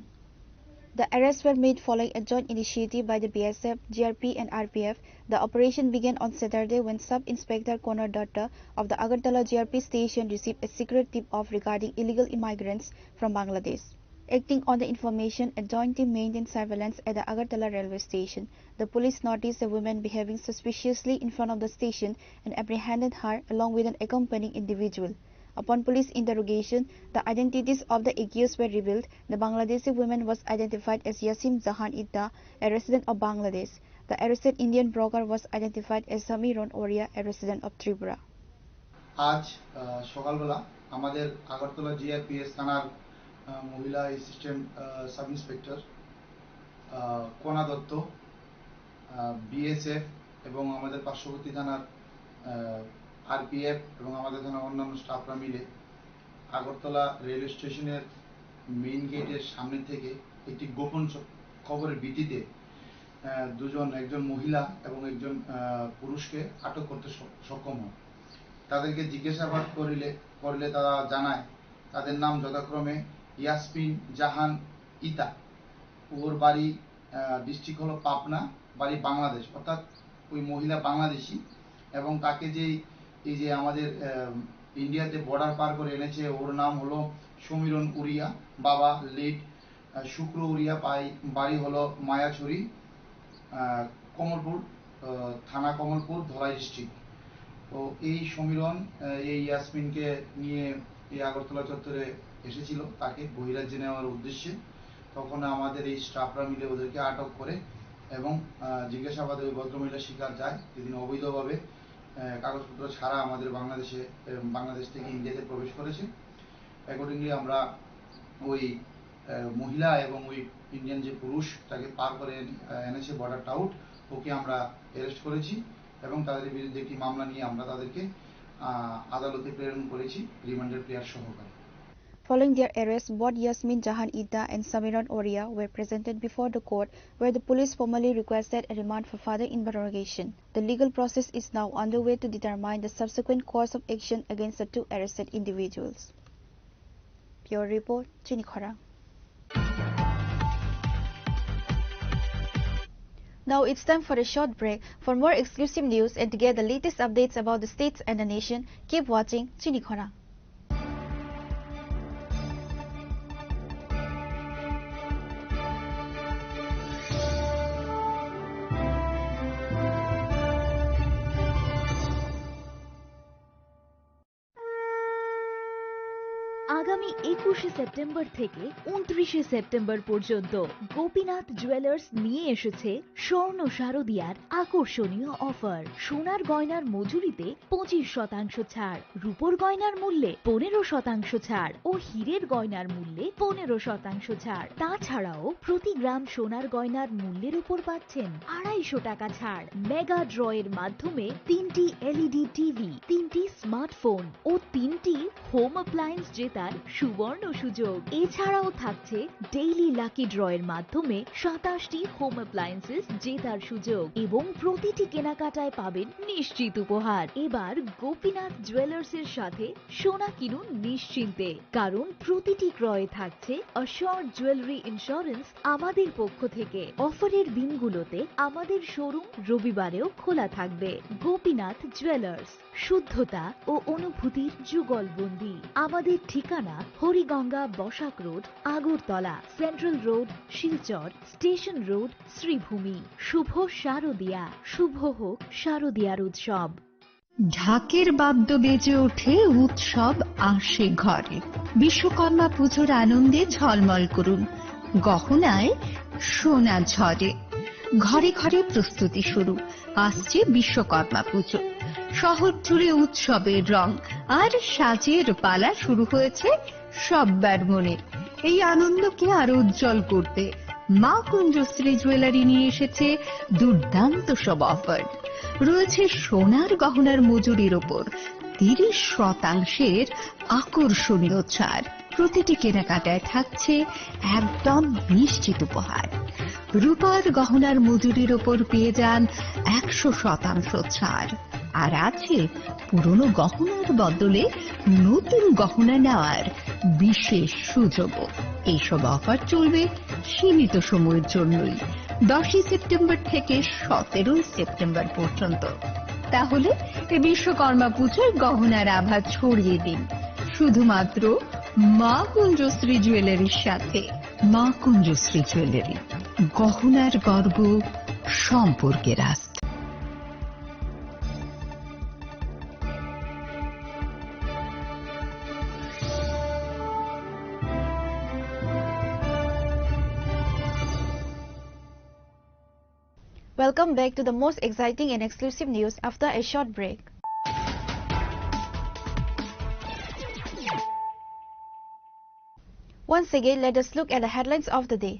The arrests were made following a joint initiative by the B S F, G R P and R P F. The operation began on Saturday when Sub Inspector Konar Datta of the Agartala G R P station received a secret tip-off regarding illegal immigrants from Bangladesh. Acting on the information, a joint team maintained surveillance at the Agartala railway station. The police noticed a woman behaving suspiciously in front of the station and apprehended her along with an accompanying individual. Upon police interrogation, the identities of the accused were revealed. The Bangladeshi woman was identified as Yasim Jahan Ita, a resident of Bangladesh. The arrested Indian broker was identified as Samiron Oria, a resident of Tripura. আজ আহ, সকালবেলা আমাদের আগরতলা জিআরপিএস থানার আহ, মহিলা অ্যাসিস্ট্যান্ট আহ, sub inspector আহ, কণা দত্ত, বিএসএফ এবং আমাদের পার্শ্ববর্তী থানার আরপিএফ এবং আমাদের থানার অন্যান্য স্টাফরা মিলে আগরতলা রেলওয়ে স্টেশনের মেইন গেটের সামনে থেকে একটি গোপন স- খবরের ভিত্তিতে আহ, দুজন, একজন মহিলা এবং একজন আহ, পুরুষকে আটক করতে স- সক্ষম হয়। তাদেরকে জিজ্ঞাসাবাদ করিলে করলে তারা জানায় তাদের নাম যথাক্রমে ইয়াসমিন জাহান ইতা, ওর বাড়ি ডিস্ট্রিক্ট হলো পাবনা, বাড়ি বাংলাদেশ, অর্থাৎ ওই মহিলা বাংলাদেশি। এবং তাকে যে এই যে আমাদের আহ, ইন্ডিয়াতে বর্ডার পার করে এনেছে, ওর নাম হলো সমীরণ উরিয়া, বাবা লেট শুক্র উরিয়া, বাই- বাড়ি হলো মায়াছড়ি, আহ, কমলপুর, আহ, থানা কমলপুর, ধলাই ডিস্ট্রিক্ট। তো এই সমীরণ আহ, এই ইয়াসমিনকে নিয়ে এই আগরতলা চত্বরে এসেছিল তাকে বহিরাজ্যে নেওয়ার উদ্দেশ্যে। তখন আমাদের এই স্টাফরা মিলে ওদেরকে আটক করে এবং আহ, জিজ্ঞাসাবাদে ওই ভদ্রমহিলা স্বীকার যায় যে তিনি অবৈধভাবে আহ, কাগজপত্র ছাড়া আমাদের বাংলাদেশে, আহ, বাংলাদেশ থেকে ইন্ডিয়াতে প্রবেশ করেছে। অ্যাকর্ডিংলি আমরা ওই, আহ, মহিলা এবং ওই ইন্ডিয়ান যে পুরুষ, তাকে পার করে এনে-, আহ, এনেছে বর্ডার টাউট, ওকে আমরা অ্যারেস্ট করেছি এবং তাদের বিরুদ্ধে একটি মামলা নিয়ে আমরা তাদেরকে, আহ, আদালতে প্রেরণ করেছি রিমান্ডের প্লেয়ার সহকারে। Following their arrest, both Yasmin Jahan Idda and Samiran Oria were presented before the court, where the police formally requested a remand for further interrogation. The legal process is now underway to determine the subsequent course of action against the two arrested individuals. Bureau report, Chini Khorang. Now it's time for a short break. For more exclusive news and to get the latest updates about the states and the nation, keep watching Chini Khorang. আগামী একুশে সেপ্টেম্বর থেকে ঊনত্রিশে সেপ্টেম্বর পর্যন্ত গোপীনাথ জুয়েলার্স নিয়ে এসেছে স্বর্ণ শারদিয়ার আকর্ষণীয় অফার। সোনার গয়নার মজুরিতে পঁচিশ শতাংশ ছাড়, রূপোর গয়নার মূল্যে পনেরো শতাংশ ছাড় ও হীরের গয়নার মূল্যে পনেরো শতাংশ ছাড়। তাছাড়াও প্রতি গ্রাম সোনার গয়নার মূল্যের উপর পাচ্ছেন আড়াইশো টাকা ছাড়। মেগা ড্র এর মাধ্যমে তিনটি এলইডি টিভি, তিনটি স্মার্টফোন ও তিনটি হোম অ্যাপ্লায়েন্স জেতার সুবর্ণ সুযোগ। এছাড়াও থাকছে ডেইলি লাকি ড্র এর মাধ্যমে সাতাশটি হোম অ্যাপ্লায়েন্সেস জেতার সুযোগ এবং প্রতিটি কেনাকাটায় পাবেন নিশ্চিত উপহার। এবার গোপীনাথ জুয়েলার্স এর সাথে সোনা কিনুন নিশ্চিন্তে, কারণ প্রতিটি ক্রয়ে থাকছে অ্যাসিওরড জুয়েলারি ইন্স্যুরেন্স আমাদের পক্ষ থেকে। অফারের দিনগুলোতে আমাদের শোরুম রবিবারেও খোলা থাকবে। গোপীনাথ জুয়েলার্স, শুদ্ধতা ও অনুভূতির যুগলবন্দি। আমাদের ঠিকানা Hariganga Basak road, Agartala, central road, Silchar, station road, Sreebhumi. শুভ শারদিয়া, শুভ হোক শারদিয়ার উৎসব। ঢাকের বাদ্য বেজে ওঠে, উৎসব আসে ঘরে। বিশ্বকর্মা পুজোর আনন্দে ঝলমল করুন, গহনায় সোনা ঝরে। ঘরে ঘরে প্রস্তুতি শুরু, আসছে বিশ্বকর্মা পুজো। শহর জুড়ে উৎসবের রং আর সাজের পালা শুরু হয়েছে সব্বার মনে। এই আনন্দকে আরো উজ্জ্বল করতে মা কুঞ্জশ্রী জুয়েলারি নিয়ে এসেছে দুর্দান্ত সব অফার। রয়েছে সোনার গহনার মজুরির ওপর তিরিশ শতাংশের আকর্ষণীয় ছাড়। প্রতিটি কেনাকাটায় থাকছে একদম নিশ্চিত উপহার। রূপার গহনার মজুরির ওপর পেয়ে যান একশো শতাংশ ছাড়। আর আছে পুরনো গহনার বদলে নতুন গহনা নেওয়ার বিশেষ সুযোগও। এইসব অফার চলবে সীমিত সময়ের জন্যই, দশই সেপ্টেম্বর থেকে সতেরোই সেপ্টেম্বর পর্যন্ত। তাহলে এই বিশ্বকর্মা পুজোয় গহনার আভা ছড়িয়ে দিন শুধুমাত্র মা কুঞ্জশ্রী জুয়েলারির সাথে। মা কুঞ্জশ্রী জুয়েলারি, গহনার গর্ব, সম্পর্কের আস্থা। Welcome back to the most exciting and exclusive news after a short break. Once again, let us look at the headlines of the day.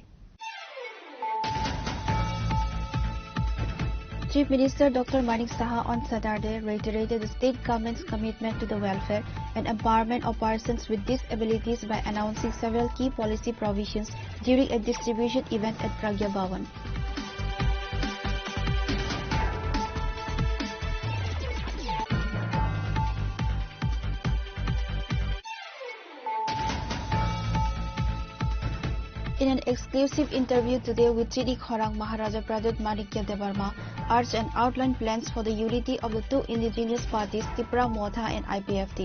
Chief Minister Doctor Manik Saha on Saturday reiterated the state government's commitment to the welfare and empowerment of persons with disabilities by announcing several key policy provisions during a distribution event at Pragya Bhawan. In an exclusive interview today with Chini Khorang, Maharaja Pradyut Manikya Debbarma urged and outlined plans for the unity of the two indigenous parties, Tipra Motha and I P F T.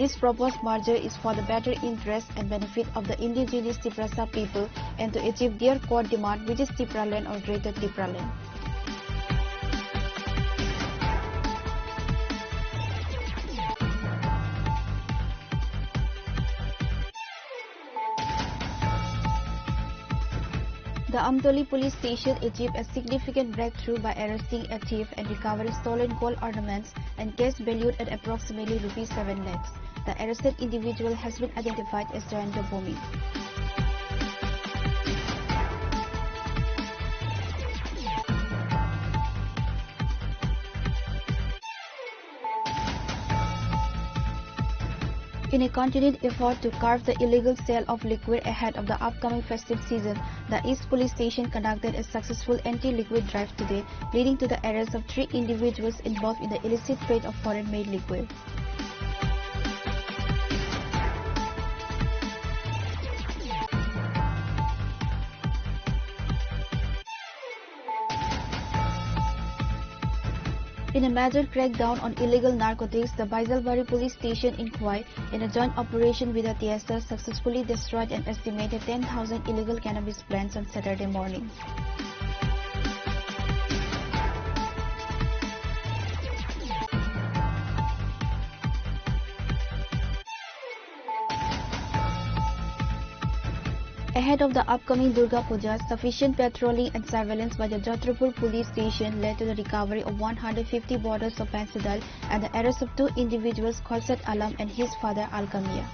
This proposed merger is for the better interest and benefit of the indigenous Tiprasa people and to achieve their core demand, which is Tipraland or Greater Tipraland. The Amtoli police station achieved a significant breakthrough by arresting a thief and recovering stolen gold ornaments and cash valued at approximately rupees seven lakhs. The arrested individual has been identified as Jayanta Bhowmik. In a continued effort to curb the illegal sale of liquor ahead of the upcoming festive season, the East Police Station conducted a successful anti-liquor drive today, leading to the arrest of three individuals involved in the illicit trade of foreign-made liquor. In a major crackdown on illegal narcotics, the Baijalbari police station in Khowai, in a joint operation with the T S S, successfully destroyed an estimated ten thousand illegal cannabis plants on Saturday morning. Ahead of the upcoming Durga Puja, sufficient patrolling and surveillance by the Chhatrapur police station led to the recovery of one hundred fifty bottles of Pansadal and the arrest of two individuals, Khorshid Alam and his father Alkamia.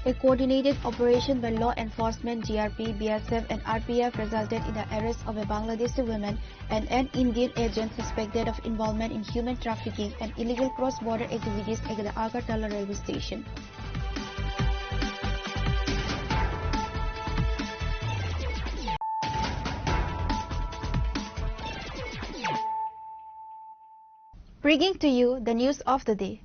A coordinated operation by law enforcement, G R P, B S F and R P F resulted in the arrest of a Bangladeshi woman and an Indian agent suspected of involvement in human trafficking and illegal cross-border activities at the Agartala railway station. Bringing to you the news of the day.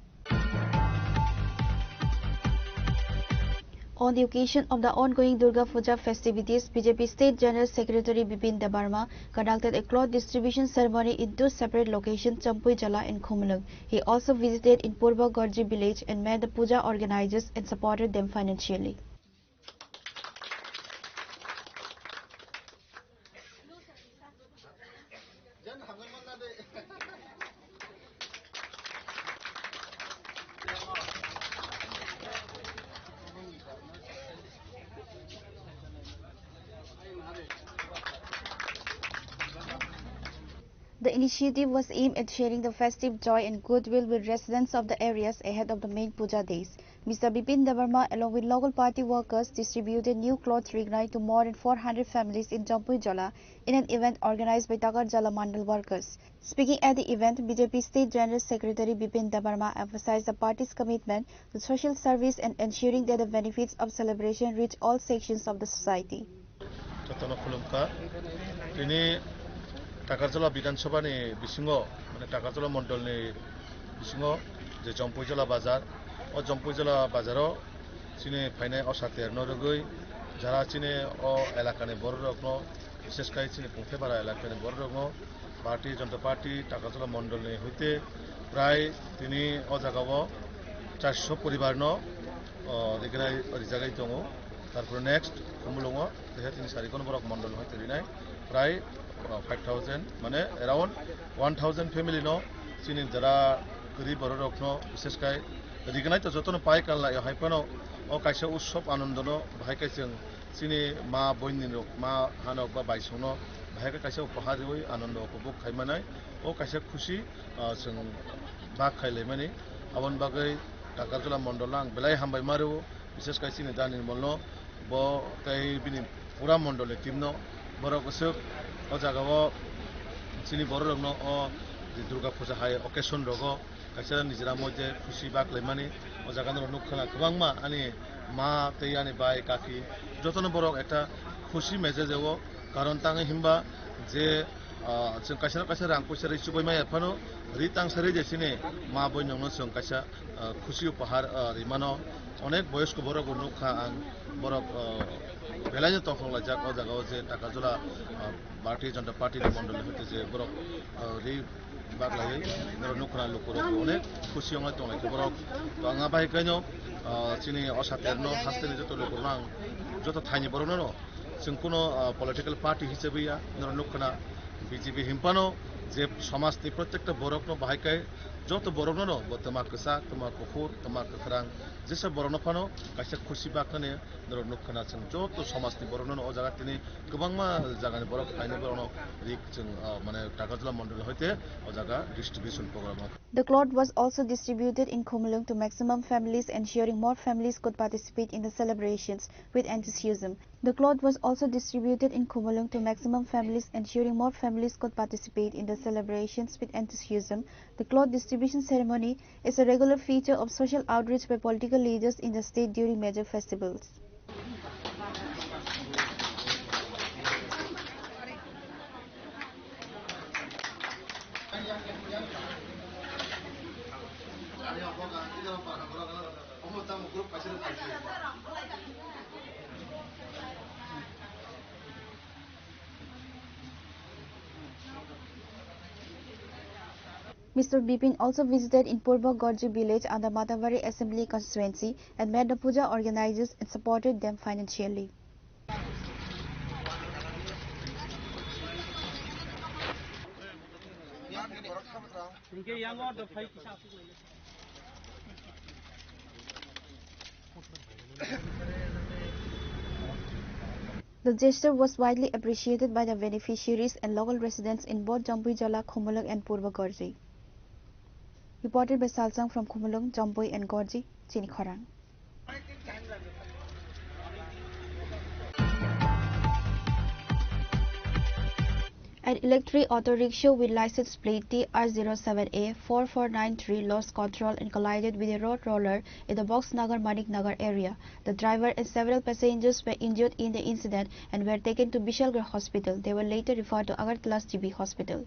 On the occasion of the ongoing Durga Puja festivities, B J P State General Secretary Bipin Debbarma conducted a cloth distribution ceremony in two separate locations, Champuijala and Khumulwng. He also visited in Purba Gorji village and met the puja organizers and supported them financially. The initiative was aimed at sharing the festive joy and goodwill with residents of the areas ahead of the main puja days. Mister Bipin Debbarma, along with local party workers, distributed new cloth Rignai to more than four hundred families in Champuijala in an event organized by Takarjala Mandal workers. Speaking at the event, B J P State General Secretary Bipin Debbarma emphasized the party's commitment to social service and ensuring that the benefits of celebration reach all sections of the society. Jotono khulumkha. Tini Takarjala Bidhan Sabha ni bisingo, mane Takarjala Mondol ni bisingo je Champuijala bazar, o Champuijala bazar o chini phainai osater no rwgwi jara chini o elaka ni borok rok no, bishesh khai chini Pungthebara elaka ni borok rok no Bharatiya Janata Party Takarjala Mondol ni hoite prai tini o jaga o charso poribar no, o, rignai rijagwi tongo. Tarpore next Khumulwngo, tehe tini sari kono borok mondol hai twi rinai prai, uh, five thousand, mane around one thousand family no chini jara kwrwi borok rok no bishesh khai rignai to jotono pai kanlai hai phano o kaisa utsob anondo no bahai khe chwng chini ma boini rok ma hanok ba baisong no bahai khe kaisa upahar riwi anondo upobhog khai manai o kaisa khusi, uh, chwng bak khai lai mani aboni bagwi Takarjala mondol no ang belai hambai ma rwo. Bishesh khai chini Daniel Molno, bo tei bini pura mondol ni team no, borok aswk o jaga o chini borok rok no o je Durga Puja hai occasion rogo kaisa nijera moddhe khusi bak lai mani. O jaga norok nuk khna kwbangma ani ma tei ani bai kaki jotono borok ekta khusi message o, karon tangwi himba je, ah, chwng kaisa no kaisa rang puisa ri chubai maya phano ri tang sari je chini ma boino no chwng kaisa ah, khusi upahar, ah, rimano. Onek boyosko borok bo nukha ang, borok, ah, belaino tongthok laijak o jaga o je Takarjala, ah, Bharatiya Janata Party ni mondol ni hoite je borok, ah, ri bak laiwi norok nukha lukurok onek khusi wngnai tong lai khe borok. To ang abai khaino, ah, chini osaterno hasteni joto lukurokno ang joto thaini borokno no chwng kuno, ah, political party hisabe ya norok nukha B J P himpano Je somajni protekta borokno bahai khe joto borokno bo twma kwchak, twma kuphur, twma kwkhrang, jesa borokno phano kaisa khusi baknani norok nukha na chwng joto somajni borokno o jaga tini kwbangma jagani borok phainai borokno rik chwng, ah, mane Takarjala mondoli hoite o jaga distribution program. The cloth was also distributed in Khumulwng to maximum families, ensuring more families could participate in the celebrations with enthusiasm. The cloth was also distributed in Khumulwng to maximum families, ensuring more families could participate in the celebrations with enthusiasm. The cloth distribution ceremony is a regular feature of social outreach by political leaders in the state during major festivals. Mister Bipin also visited in Purba Gorji village under Matabari Assembly Constituency and met the puja organizers and supported them financially. The gesture was widely appreciated by the beneficiaries and local residents in both Jampuijala, Khumulwng and Purba Gorji. Reported by Salsang from Khumulwng, Jampui and Gorji, Chini Khorang. An electric auto rickshaw with license plate T R zero seven A four four nine three lost control and collided with a road roller in the Boxnagar Manik Nagar area. The driver and several passengers were injured in the incident and were taken to Bishalgarh Hospital. They were later referred to Agartala's G B Hospital.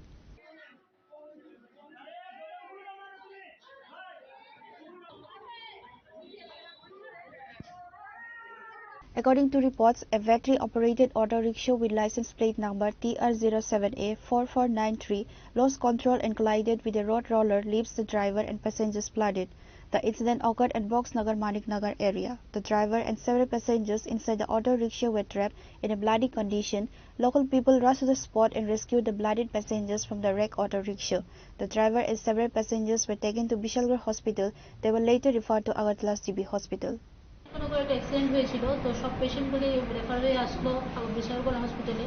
According to reports, a battery-operated auto rickshaw with license plate number T R zero seven A four four nine three lost control and collided with a road roller, leaves the driver and passengers bloodied. The incident occurred at Boxnagar Manik Nagar area. The driver and several passengers inside the auto rickshaw were trapped in a bloody condition. Local people rushed to the spot and rescued the bloodied passengers from the wrecked auto rickshaw. The driver and several passengers were taken to Bishalgarh Hospital. They were later referred to Agartala's G B Hospital. মনে করে একটা অ্যাক্সিডেন্ট হয়েছিল, তো সব পেশেন্টগুলি রেফার হয়ে আসলো বিশালগড় হসপিটালে।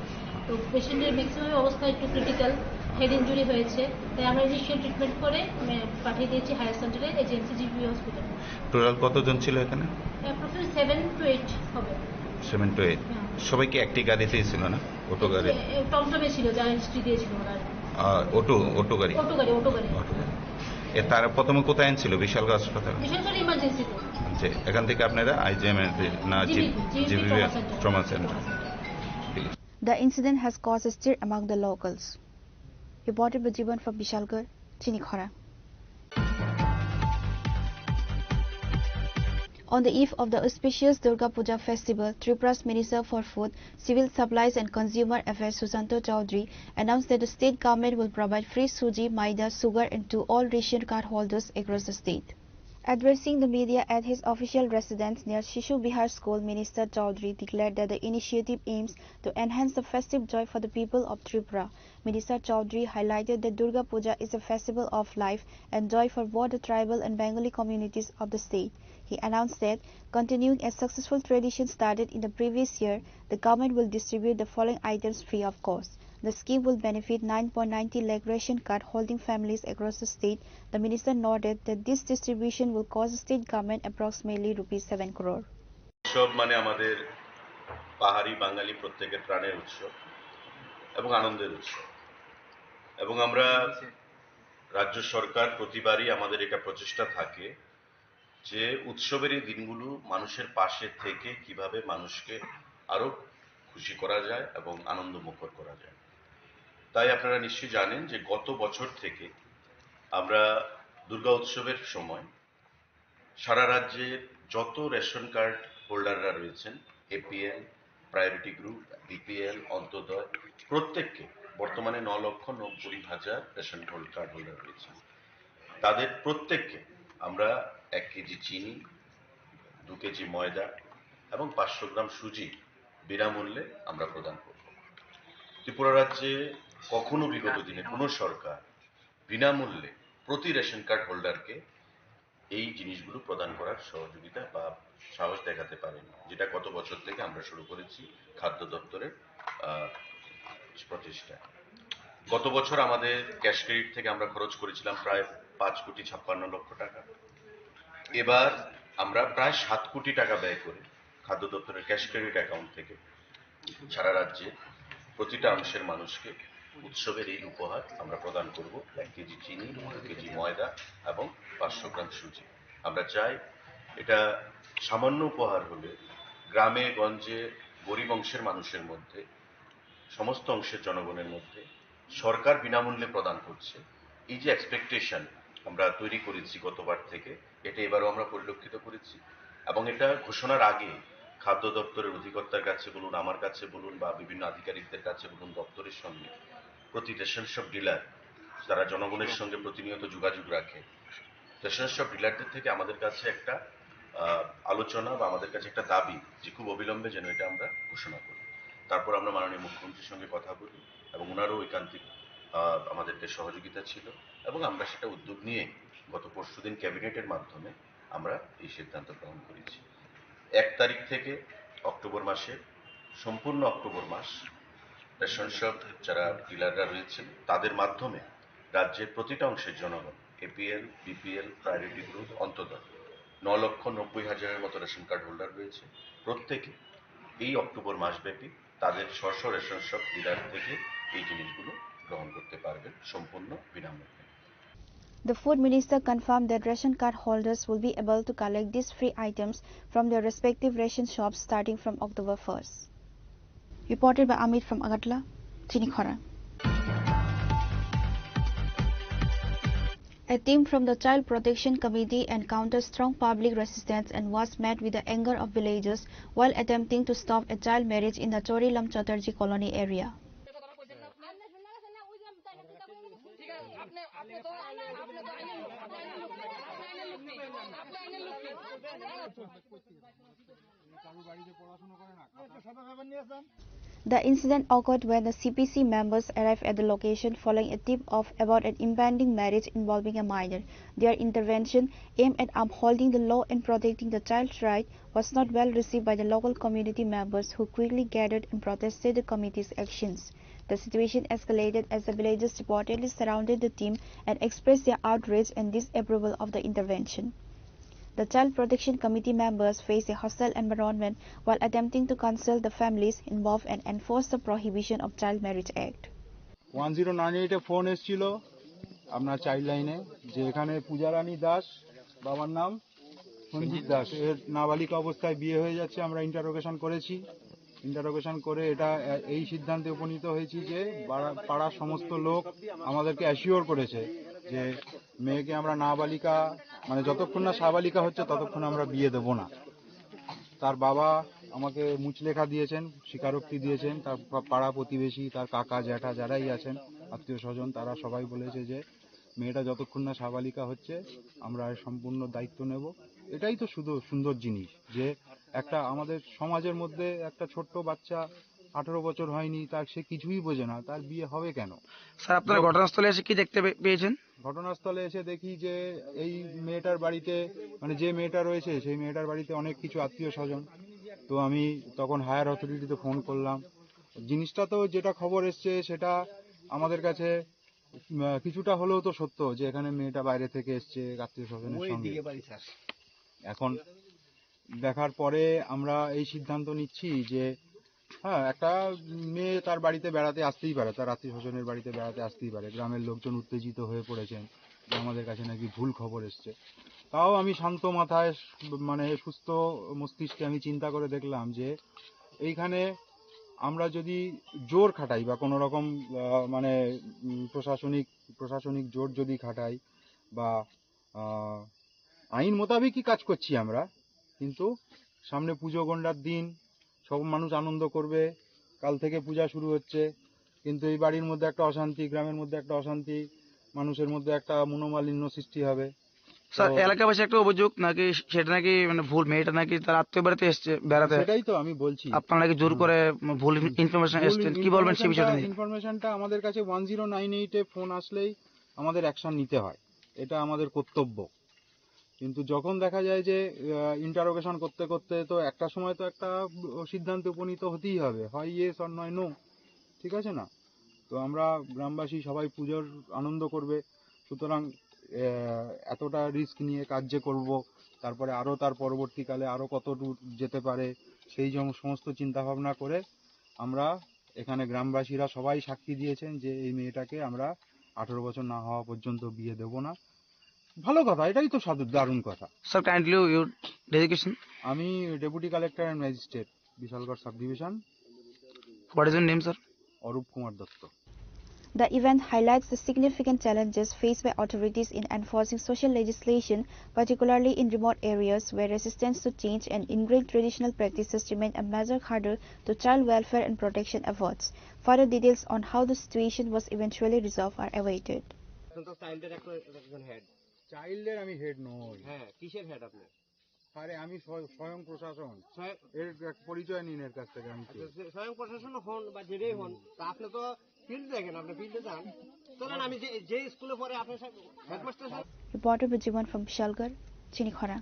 তো পেশেন্টের ম্যাক্সিমাম অবস্থা একটু ক্রিটিক্যাল, হেড ইনজুরি হয়েছে, তাই আমরা ইনিশিয়াল ট্রিটমেন্ট করে, মানে, পাঠিয়ে দিয়েছি হায়ার সেন্টারে, এজেন্সি জিবি হসপিটালে। টোটাল কতজন ছিল এখানে? অ্যাপ্রক্সিমেটলি সেভেন টু এইট হবে। Seven two eight. হ্যাঁ। সবাই কি একটি গাড়িতেই ছিল না, অটো গাড়ি? এ, এ, টমটমে ছিল, যা হিস্ট্রি দিয়েছিল ওরা। আহ, অটো, অটো গাড়ি? অটো গাড়ি, অটো গাড়ি। অটো গাড়ি। এ, তারা প্রথমে কোথায় আনছিল? বিশালগড় হাসপাতাল? বিশালগড় ইমার্জেন্সিতে। যে এখান থেকে আপনারা আইজিএমএইচডি না GBP, GBP GBP trauma centre. Trauma centre. ঠিক আছে। The incident has caused a stir among the locals. Reported by Jiban from Bishalgarh, Chini Khorang. On the eve of the auspicious Durga Puja festival, Tripura's Minister for Food, Civil Supplies and Consumer Affairs Sushanta Chowdhury announced that the state government will provide free suji, maida, sugar and to all ration card holders across the state. Addressing the media at his official residence near Shishu Vihar School, Minister Chowdhury declared that the initiative aims to enhance the festive joy for the people of Tripura. Minister Chowdhury highlighted that Durga Puja is a festival of life and joy for both the tribal and Bengali communities of the state. He announced that, continuing a successful tradition started in the previous year, the government will distribute the following items free of cost. The scheme will benefit nine point ninety lakh ration card holding families across the state. The minister noted that this distribution will cost the state government approximately rupees seven crore. উৎসব মানে আমাদের পাহাড়ি বাঙালি প্রত্যেকের প্রাণের উৎসব এবং আনন্দের উৎসব। এবং আমরা, রাজ্য সরকার প্রতিবারই আমাদের এটা প্রচেষ্টা থাকে যে উৎসবের এই দিনগুলো মানুষের পাশে থেকে কিভাবে মানুষকে আরো খুশি করা যায় এবং আনন্দমুখর করা যায়। তাই আপনারা নিশ্চয়ই জানেন যে গত বছর থেকে আমরা দুর্গা উৎসবের সময় সারা রাজ্যে যত রেশন কার্ড হোল্ডাররা রয়েছেন, APL, priority group, BPL, Antyodaya, প্রত্যেককে, বর্তমানে ন লক্ষ নব্বই হাজার রেশন হোল্ড-, কার্ড হোল্ডার রয়েছেন, তাদের প্রত্যেককে আমরা এক কেজি চিনি, দু কেজি ময়দা এবং পাঁচশো গ্রাম সুজি বিনামূল্যে আমরা প্রদান করব। ত্রিপুরা রাজ্যে কখনো বিগত দিনে কোনো সরকার বিনামূল্যে প্রতি রেশন কার্ড হোল্ডারকে এই জিনিসগুলো প্রদান করার সহযোগিতা বা সাহস দেখাতে পারেনি, যেটা গত বছর থেকে আমরা শুরু করেছি খাদ্য দপ্তরের আহ, প্রচেষ্টা। গত বছর আমাদের ক্যাশ ক্রেডিট থেকে আমরা খরচ করেছিলাম প্রায় পাঁচ কোটি ছাপ্পান্ন লক্ষ টাকা। এবার আমরা প্রায় সাত কোটি টাকা ব্যয় করে খাদ্য দপ্তরের ক্যাশ ক্রেডিট অ্যাকাউন্ট থেকে সারা রাজ্যে প্রতিটা অংশের মানুষকে উৎসবের এই উপহার আমরা প্রদান করব। এক কেজি চিনি, দু কেজি ময়দা এবং পাঁচশো গ্রাম সুজি। আমরা চাই এটা সামান্য উপহার হলে গ্রামে গঞ্জে গরিব অংশের মানুষের মধ্যে, সমস্ত অংশের জনগণের মধ্যে সরকার বিনামূল্যে প্রদান করছে, এই যে এক্সপেকটেশন আমরা তৈরি করেছি গতবার থেকে, এটা এবারও আমরা পরিলক্ষিত করেছি। এবং এটা ঘোষণার আগে খাদ্য দপ্তরের অধিকর্তার কাছে বলুন, আমার কাছে বলুন বা বিভিন্ন আধিকারিকদের কাছে বলুন, দপ্তরের সঙ্গে প্রতি রেশন শপ ডিলার, যারা জনগণের সঙ্গে প্রতিনিয়ত যোগাযোগ রাখে, রেশন শপ ডিলারদের থেকে আমাদের কাছে একটা আহ, আলোচনা বা আমাদের কাছে একটা দাবি যে খুব অবিলম্বে যেন এটা আমরা ঘোষণা করি। তারপর আমরা মাননীয় মুখ্যমন্ত্রীর সঙ্গে কথা বলি এবং ওনারও ঐকান্তিক আহ, আমাদেরকে সহযোগিতা ছিল এবং আমরা সেটা উদ্যোগ নিয়ে গত পরশুদিন ক্যাবিনেটের মাধ্যমে আমরা এই সিদ্ধান্ত গ্রহণ করেছি। এক তারিখ থেকে অক্টোবর মাসে, সম্পূর্ণ অক্টোবর মাস, রেশন শপ যারা ডিলাররা রয়েছেন, তাদের মাধ্যমে রাজ্যের প্রতিটা অংশের জনগণ, এপিএল, বিপিএল, প্রায়োরিটি গ্রুপ, অন্তত ন লক্ষ নব্বই হাজারের মতো রেশন কার্ড হোল্ডার রয়েছে, প্রত্যেকে এই অক্টোবর মাসব্যাপী তাদের স্ব স্ব রেশন শপ ডিলার থেকে এই জিনিসগুলো গ্রহণ করতে পারবেন সম্পূর্ণ বিনামূল্যে। The Food Minister confirmed that ration card holders will be able to collect these free items from their respective ration shops starting from October first. Reported by Amit from Agartala, Chini Khora. A team from the Child Protection Committee encountered strong public resistance and was met with the anger of villagers while attempting to stop a child marriage in the Chorilam Chatterjee Colony area. The incident occurred when the C P C members arrived at the location following a tip-off about an impending marriage involving a minor. Their intervention, aimed at upholding the law and protecting the child's right, was not well received by the local community members, who quickly gathered and protested the committee's actions. The situation escalated as the villagers reportedly surrounded the team and expressed their outrage and disapproval of the intervention. The Child Protection Committee members faced a hostile environment while attempting to consult the families involved and enforce the Prohibition of Child Marriage Act. One zero nine এইটে ফোন এসেছিল আপনার চাইল্ড লাইনে, যে এখানে পূজারানী দাস, বাবার নাম সঞ্জিত দাস, এর নাবালিকা অবস্থায় বিয়ে হয়ে যাচ্ছে। আমরা ইন্টারোগেশন করেছি। ইন্টারোগেশন করে এটা এই সিদ্ধান্তে উপনীত হয়েছি যে পাড়া- পাড়ার সমস্ত লোক আমাদেরকে অ্যাসিওর করেছে যে মেয়েকে আমরা নাবালিকা, মানে যতক্ষণ না সাবালিকা হচ্ছে ততক্ষণ আমরা বিয়ে দেব না। তার বাবা আমাকে মুচলেখা দিয়েছেন, স্বীকারোক্তি দিয়েছেন। তার পা- পাড়া প্রতিবেশী, তার কাকা জ্যাঠা যারাই আছেন, আত্মীয় স্বজন, তারা সবাই বলেছে যে মেয়েটা যতক্ষণ না সাবালিকা হচ্ছে আমরা এর সম্পূর্ণ দায়িত্ব নেব। এটাই তো শুধু সুন্দর জিনিস যে একটা আমাদের সমাজের মধ্যে একটা ছোট্ট বাচ্চা আঠারো বছর হয়নি, তার সে কিছুই বোঝে না, তার বিয়ে হবে কেন? স্যার, আপনারা ঘটনাস্থলে এসে কি দেখতে পে- পেয়েছেন? ঘটনাস্থলে এসে দেখি যে এই মেয়েটার বাড়িতে, মানে যে মেয়েটা রয়েছে সেই মেয়েটার বাড়িতে অনেক কিছু আত্মীয় স্বজন। তো আমি তখন হায়ার অথরিটিতে ফোন করলাম। জিনিসটা তো যেটা খবর এসছে সেটা আমাদের কাছে উম, কিছুটা হলেও তো সত্য যে এখানে মেয়েটা বাইরে থেকে এসছে আত্মীয় স্বজনের সঙ্গে। এখন দেখার পরে আমরা এই সিদ্ধান্ত নিচ্ছি যে হ্যাঁ, একটা মেয়ে তার বাড়িতে বেড়াতে আসতেই পারে, তার আত্মীয় স্বজনের বাড়িতে বেড়াতে আসতেই পারে। গ্রামের লোকজন উত্তেজিত হয়ে পড়েছেন যে আমাদের কাছে নাকি ভুল খবর এসছে। তাও আমি শান্ত মাথায়, মানে সুস্থ মস্তিষ্কে আমি চিন্তা করে দেখলাম যে এইখানে আমরা যদি জোর খাটাই বা কোনো রকম আহ, মানে উম, প্রশাসনিক প্রশাসনিক জোর যদি খাটাই বা আহ, আইন মোতাবেকই কাজ করছি আমরা, কিন্তু সামনে পুজো গন্ডার দিন, সব মানুষ আনন্দ করবে। কাল থেকে পূজা শুরু হচ্ছে, কিন্তু এই বাড়ির মধ্যে একটা অশান্তি, গ্রামের মধ্যে একটা অশান্তি, মানুষের মধ্যে একটা মনোমালিন্য সৃষ্টি হবে। স্যার, তো এলাকাবাসী একটা অভিযোগ নাকি সেটা নাকি মানে ভুল, মেয়েটা নাকি তার আত্মীয় বাড়িতে এসছে বেড়াতে। সেটাই তো আমি বলছি। আপনারা নাকি জোর করে ভুল ইন-, ইনফরমেশন ভুল এসছেন, কি বলবেন সে বিষয়টা ইনফরমেশনটা, নিয়ে? ইনফরমেশনটা আমাদের কাছে ওয়ান জিরো নাইন এইট এ ফোন আসলেই আমাদের অ্যাকশন নিতে হয়, এটা আমাদের কর্তব্য। কিন্তু যখন দেখা যায় যে, আহ, ইন্টারোগেশন করতে করতে তো একটা সময় তো একটা সিদ্ধান্তে উপনীত হতেই হবে, হয় ইয়েস আর নয় নো, ঠিক আছে না? তো আমরা গ্রামবাসী সবাই পুজোর আনন্দ করবে, সুতরাং, আহ, এতটা রিস্ক নিয়ে কাজ যে করব, তারপরে আরও তার পরবর্তীকালে আরও কত দূর যেতে পারে, সেই জম-, সমস্ত চিন্তাভাবনা করে আমরা এখানে গ্রামবাসীরা সবাই সাক্ষী দিয়েছেন যে এই মেয়েটাকে আমরা আঠারো বছর না হওয়া পর্যন্ত বিয়ে দেব না। ভালো কথা, এটাই তো সাধু, দারুণ কথা। Sir, kindly your designation? আমি deputy collector and magistrate, Bishalgarh sub division. What is your name, sir? Arup Kumar Dutta. The event highlights the significant challenges faced by authorities in enforcing social legislation, particularly in remote areas where resistance to change and ingrained traditional practices remain a major hurdle to child welfare and protection efforts. Further details on how the situation was eventually resolved are awaited. এখন তো চাইল্ডের একটা, একজন হেড। চাইল্ডের আমি হেড নই। হ্যাঁ, কিসের হেড আপনি? আরে আমি স্বয়-, স্বয়ং প্রশাসন। স্বয়ং- এর এক পরিচয় নিন এর কাছ থেকে আমি কে। আচ্ছা, সে স্বয়ং প্রশাসন হন বা যেটাই হন, তা আপনি তো ফিল্ড দেখেন, আপনি ফিল্ডে যান। চলেন, আমি যে, যে স্কুলে পড়ে আপনার সাথে হেডমাস্টার সাহেব। Reporter Bijiwan from Bishalgarh, Chinikhora.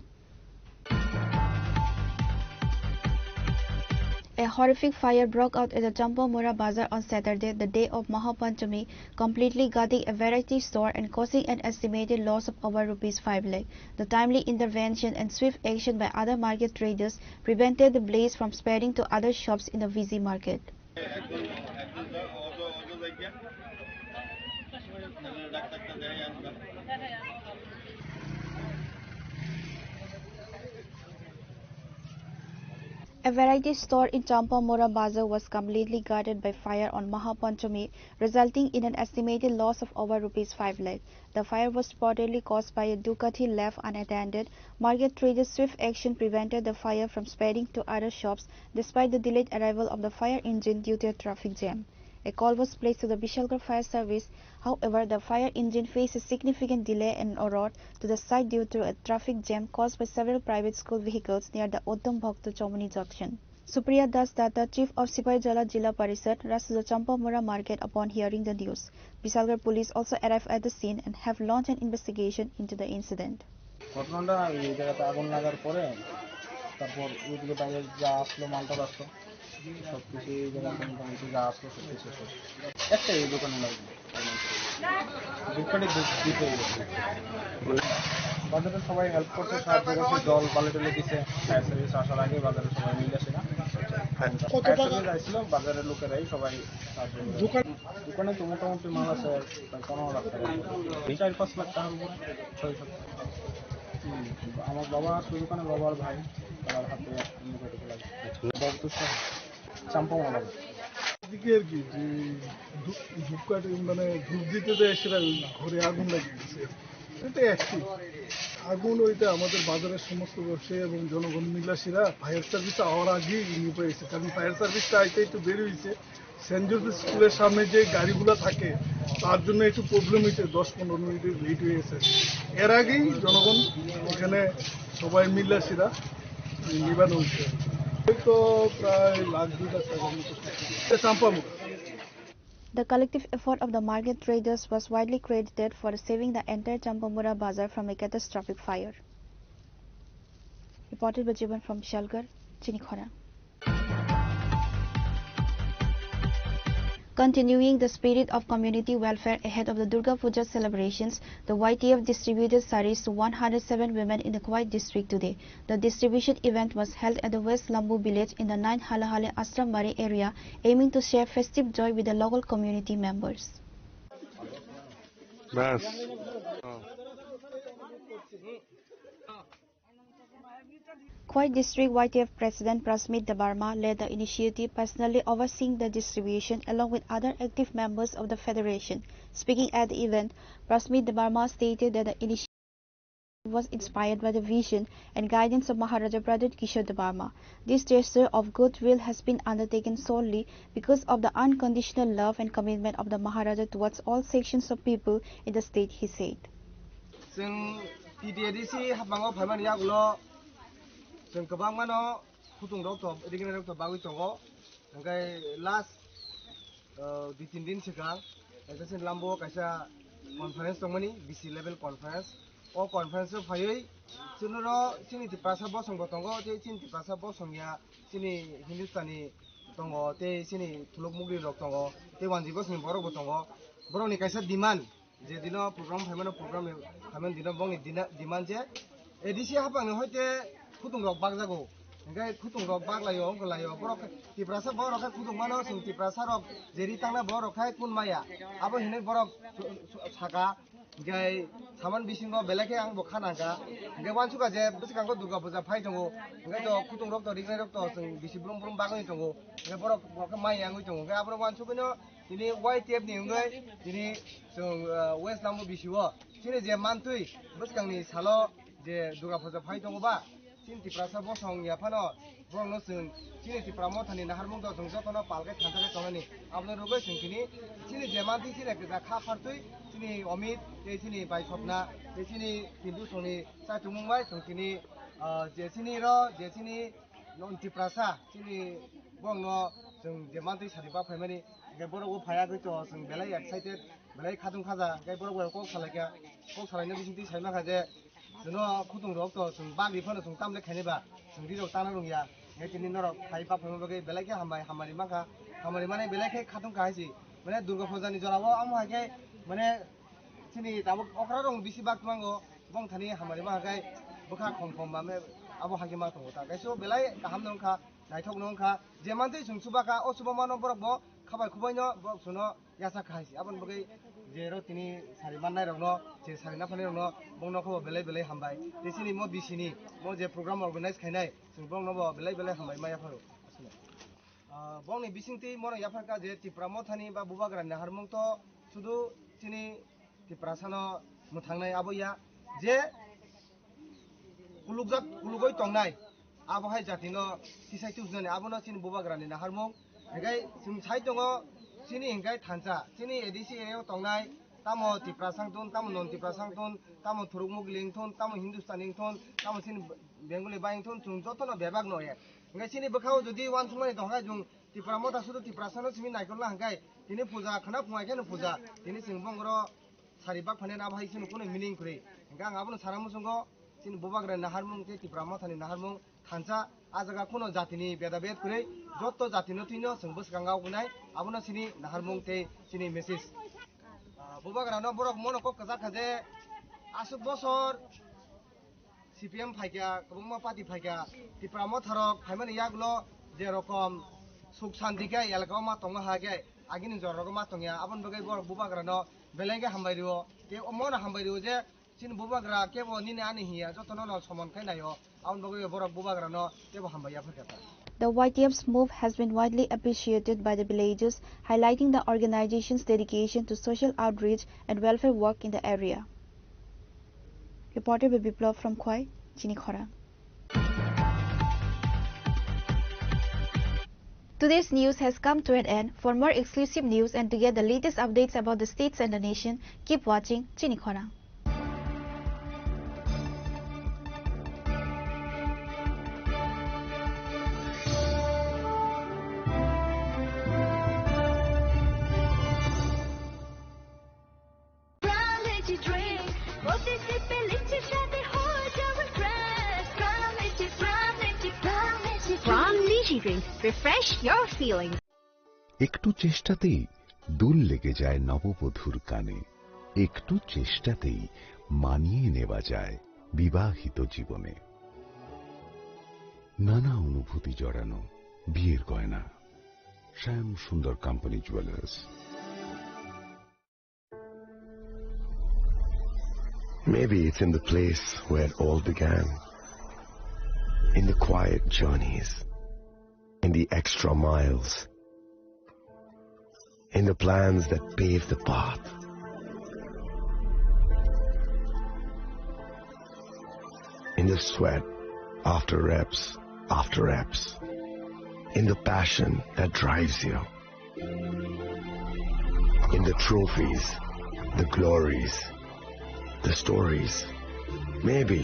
A horrific fire broke out at the Champamura Bazar on Saturday, the day of Mahapanchami, completely gutting a variety store and causing an estimated loss of over rupees five lakh. The timely intervention and swift action by other market traders prevented the blaze from spreading to other shops in the busy market. A variety store in Champamura Bazar was completely gutted by fire on Mahapanchami, resulting in an estimated loss of over rupees five lakh. The fire was reportedly caused by a Ducati left unattended. Market traders' swift action prevented the fire from spreading to other shops despite the delayed arrival of the fire engine due to a traffic jam. A call was placed to the Bishalgarh Fire Service. However, the fire engine faced a significant delay and a route to the site due to a traffic jam caused by several private school vehicles near the Uddam Bhakta Chomoni junction. Supriya Das Datta, chief of Sipaijala Jila Parishad, rushed to the Champamura market upon hearing the news. Bishalgarh police also arrived at the scene and have launched an investigation into the incident. ঘটনাটা এই জায়গাতে আগুন লাগার পরে তারপর ওইদিকে বাইরে যা আসলো, মালটা আসলো, সব কিছু এই জায়গাতে মোটামুটি যা আসলো সব কিছু শেষ। একটা এই দোকানে লাগবে। দোকানে দু-, দুটো এই দোকানে। বাজারে সবাই হেল্প করছে, সাহায্য করছে, জল বালি টালি দিছে। ফায়ার সার্ভিস আসার আগে বাজারে সবাই মিলে সেটা। কত টাকা? ফায়ার সার্ভিস আসছিল, বাজারের লোকেরাই সবাই সাহায্য করছে। দোকান দোকানে তো মোটামুটি মাল আছে প্রায় পনেরো লাখ টাকা। এই চার পাঁচ লাখ টাকার উপরে, ছয় সাত লাখ। হুম, আমার বাবা আছে দোকানে, বাবার ভাই, তার হাতে মোটামুটি লাগে। বাবু তো সব চাম্পা মারা। এদিকে আর কি, যে ধূপ, ধূপ কাঠে মানে ধূপ দিতে যায়, সেটা ঘরে আগুন লাগিয়ে দিছে। এটা একটি আগুন, ওইটা আমাদের বাজারের সমস্ত ব্যবসায়ী এবং জনগণ মিলাসিরা ফায়ার সার্ভিস আওয়ার আগেই নিভে গেছে, কারণ ফায়ার সার্ভিসটা আইতে একটু দেরি হয়েছে। সেন্ট জোসেফ স্কুলের সামনে যে গাড়িগুলো থাকে, তার জন্য একটু প্রবলেম হয়েছে, দশ পনেরো মিনিট লেট হয়ে গেছে। এর আগেই জনগণ এখানে সবাই মিলে সেটা নিবানো হয়েছে। হয়তো প্রায় লাখ দুই লাখ টাকার মতো ক্ষতি। এটা চাম্পামুখ। The collective effort of the market traders was widely credited for saving the entire Champamura Bazar from a catastrophic fire. Reported by Jiban from Shalgar, Chinikhora. Continuing the spirit of community welfare ahead of the Durga Puja celebrations, the Y T F distributed saris to one hundred seven women in the Khowai district today. The distribution event was held at the West Lambu village in the nine Halahali Ashram Bari area, aiming to share festive joy with the local community members. ব্যাস। Khowai District Y T F President Prasmit Debbarma led the initiative, personally overseeing the distribution along with other active members of the federation. Speaking at the event, Prasmit Debbarma stated that the initiative was inspired by the vision and guidance of Maharaja Pradyut Kishore Debbarma. This gesture of goodwill has been undertaken solely because of the unconditional love and commitment of the Maharaja towards all sections of people in the state, he said. जों T D A D C haphango phaimani yagulo chwng kwbangmano khutung rok to, regnai rok to bagwi tongo. Hingke last, uh, dui tin din swkang, S S C ni lambo kaisa conference tongmani, B C level conference. O conference o phaiwi chwngno chini Tiprasa bosong bo tongo, tei chini Tiprasa bosong ya chini Hindustani tongo, tei chini Thuluk Mugri rok tongo, tei Wanji bosong ni borok bo tongo. Borok ni kaisa demand, je dino program phaimano, program phaimani dino bongni dina-, demand je A D C haphangni hoite khutung rok bakjago. Hingke khutung rok baklaio, wngkha laio. Borok khe Tiprasa borok khe khutung mano, chwng Tiprasa rok je ri tangna borok khai kun maya. Abo hinwi borok su-, su-, saka. Hingke saman bisingo belai khe ang bo kha nangkha. Hingke wansukha je bwskango Durga puja phai tongo. Hingke to khutung rok to, regnai rok to chwng bisi brum brum bagwi tongo. Hingke borok, borok khe mai yangwi tongo. Hingke aborok wansugwino tini Y T F ni wngwi tini chwng, ah, West Lambo B C o chini je mantwi bwskangni salo je Durga puja phai tongo ba, chini Tiprasa bosong ya phano borokno chwng chini Tipra mothani naharmung do chwng jotono pal khe thansa khe tongnani. Aboni rwgwi chwng tini chini je mantwi chini kisa kha phartwi chini Omit tei chini bai Sopna tei chini Hindu songni chaitumung bai chwng tini, ah, je chini ro je chini non Tiprasa chini borokno chwng je mantwi sari ba phaimani, hingke borok bo phaiya gwi to chwng belai excited, belai khatung khaja, hingke borok bai kok salaikha, kok salaina bisingtwi sai mankha je, chwngno khutung rok to chwng bagri phano chwng tamle khaini ba, chwng ri rok tana rwngya, hingke tini norok phai ba phaima bagwi belai khe hambai, hamari mankha, hamari mani belai khe khatung kha hai si, mane Durga puja ni jora o amo hai khe mane chini tabuk okra rok bisi bak mango, bong thani hamari ma hai khe bwkha khom khom mame abo hai khe ma tongo ta, kaisa belai kaham no wngkha. Naithok no wngkha, je mantwi chwng chuba kha, o chuba mano borok bo khabai khubai no borok chwngno yachak kha hai se. Aboni bagwi je ro tini sari mannai rok no, je sari naphani rok no, bongno kho bo belai belai hambai. Tei chini mo B C ni mo je program organize khainai, chwng bongno bo belai belai hambai ma yapharo. Ah, bongni bisingtwi mono yaphar kha je Tipra mothani ba Bubagra ni naharmung to sudu chini Tiprasano mwthangnai abo ya je kulukjak, kulugoi tongnai, abo hai jatino tisai tubujnani, abono chini Bubagrani naharmung. Hinkhe chwng sai tongo, chini hinkhe thansa, chini A D C area o tongnai, tamo Tiprasa wngthun, tamo non Tiprasa wngthun, tamo Thuruk Mugli wngthun, tamo Hindustani wngthun, tamo chini Bengali bai wngthun, chwng jotono bebak no ek. Hinkhe chini bwkhao jodi uansukmani tongkha, chwng Tipra motha sudu Tiprasano simi naikolna hinkhe, tini puja khwna phungai kheno puja, tini chwng bongoro sari bak phani abo hai chini kunu meaning kwrwi. Hinkhe ang abono sana muchungo, chini Bubagra naharmung tei Tipra mothani naharmung thansa, a jaga kunu jatini beda bed kwrwi, joto jatino thwino chwng bwskango wngnai, abono chini naharmung tei chini message. Ah, Bubagrano borok mono kok kwchar kha je, aswk bosor C P M phaikha, kwbangma party phaikha, Tipra motharok phaimani yagulo je rokom suk santi khe elaka o ma tongo ha khe, agini jora rogo ma tongya, aboni bagwi borok Bubagrano belai khe hambai rio, tei omono hambai rio je chini Bubagra kebo nini ani hiya, jotono no somon khai naio, aboni bagwi borok Bubagrano kebo hambai ya phai kha ta. The Y T F's move has been widely appreciated by the villagers, highlighting the organization's dedication to social outreach and welfare work in the area. Reported by Biplab from Khwai, Chini Khorang. Today's news has come to an end. For more exclusive news and to get the latest updates about the states and the nation, keep watching Chini Khorang. Prime Energy drink, প্রতি সিপে লিচি সাথে হয়ে যাবে fresh। Prime Energy, Prime Energy, Prime Energy drink। Prime Energy drink, refresh your feeling। একটু চেষ্টাতেই দূর লেগে যায় নববধূর কানে। একটু চেষ্টাতেই মানিয়ে নেওয়া যায় বিবাহিত জীবনে। নানা অনুভূতি জড়ানো বিয়ের গয়না। শ্যাম সুন্দর company jewellers. Maybe it's in the place where it all began. In the quiet journeys, in the extra miles, in the plans that pave the path, in the sweat after reps after reps, in the passion that drives you. In the trophies, the glories, the stories, Maybe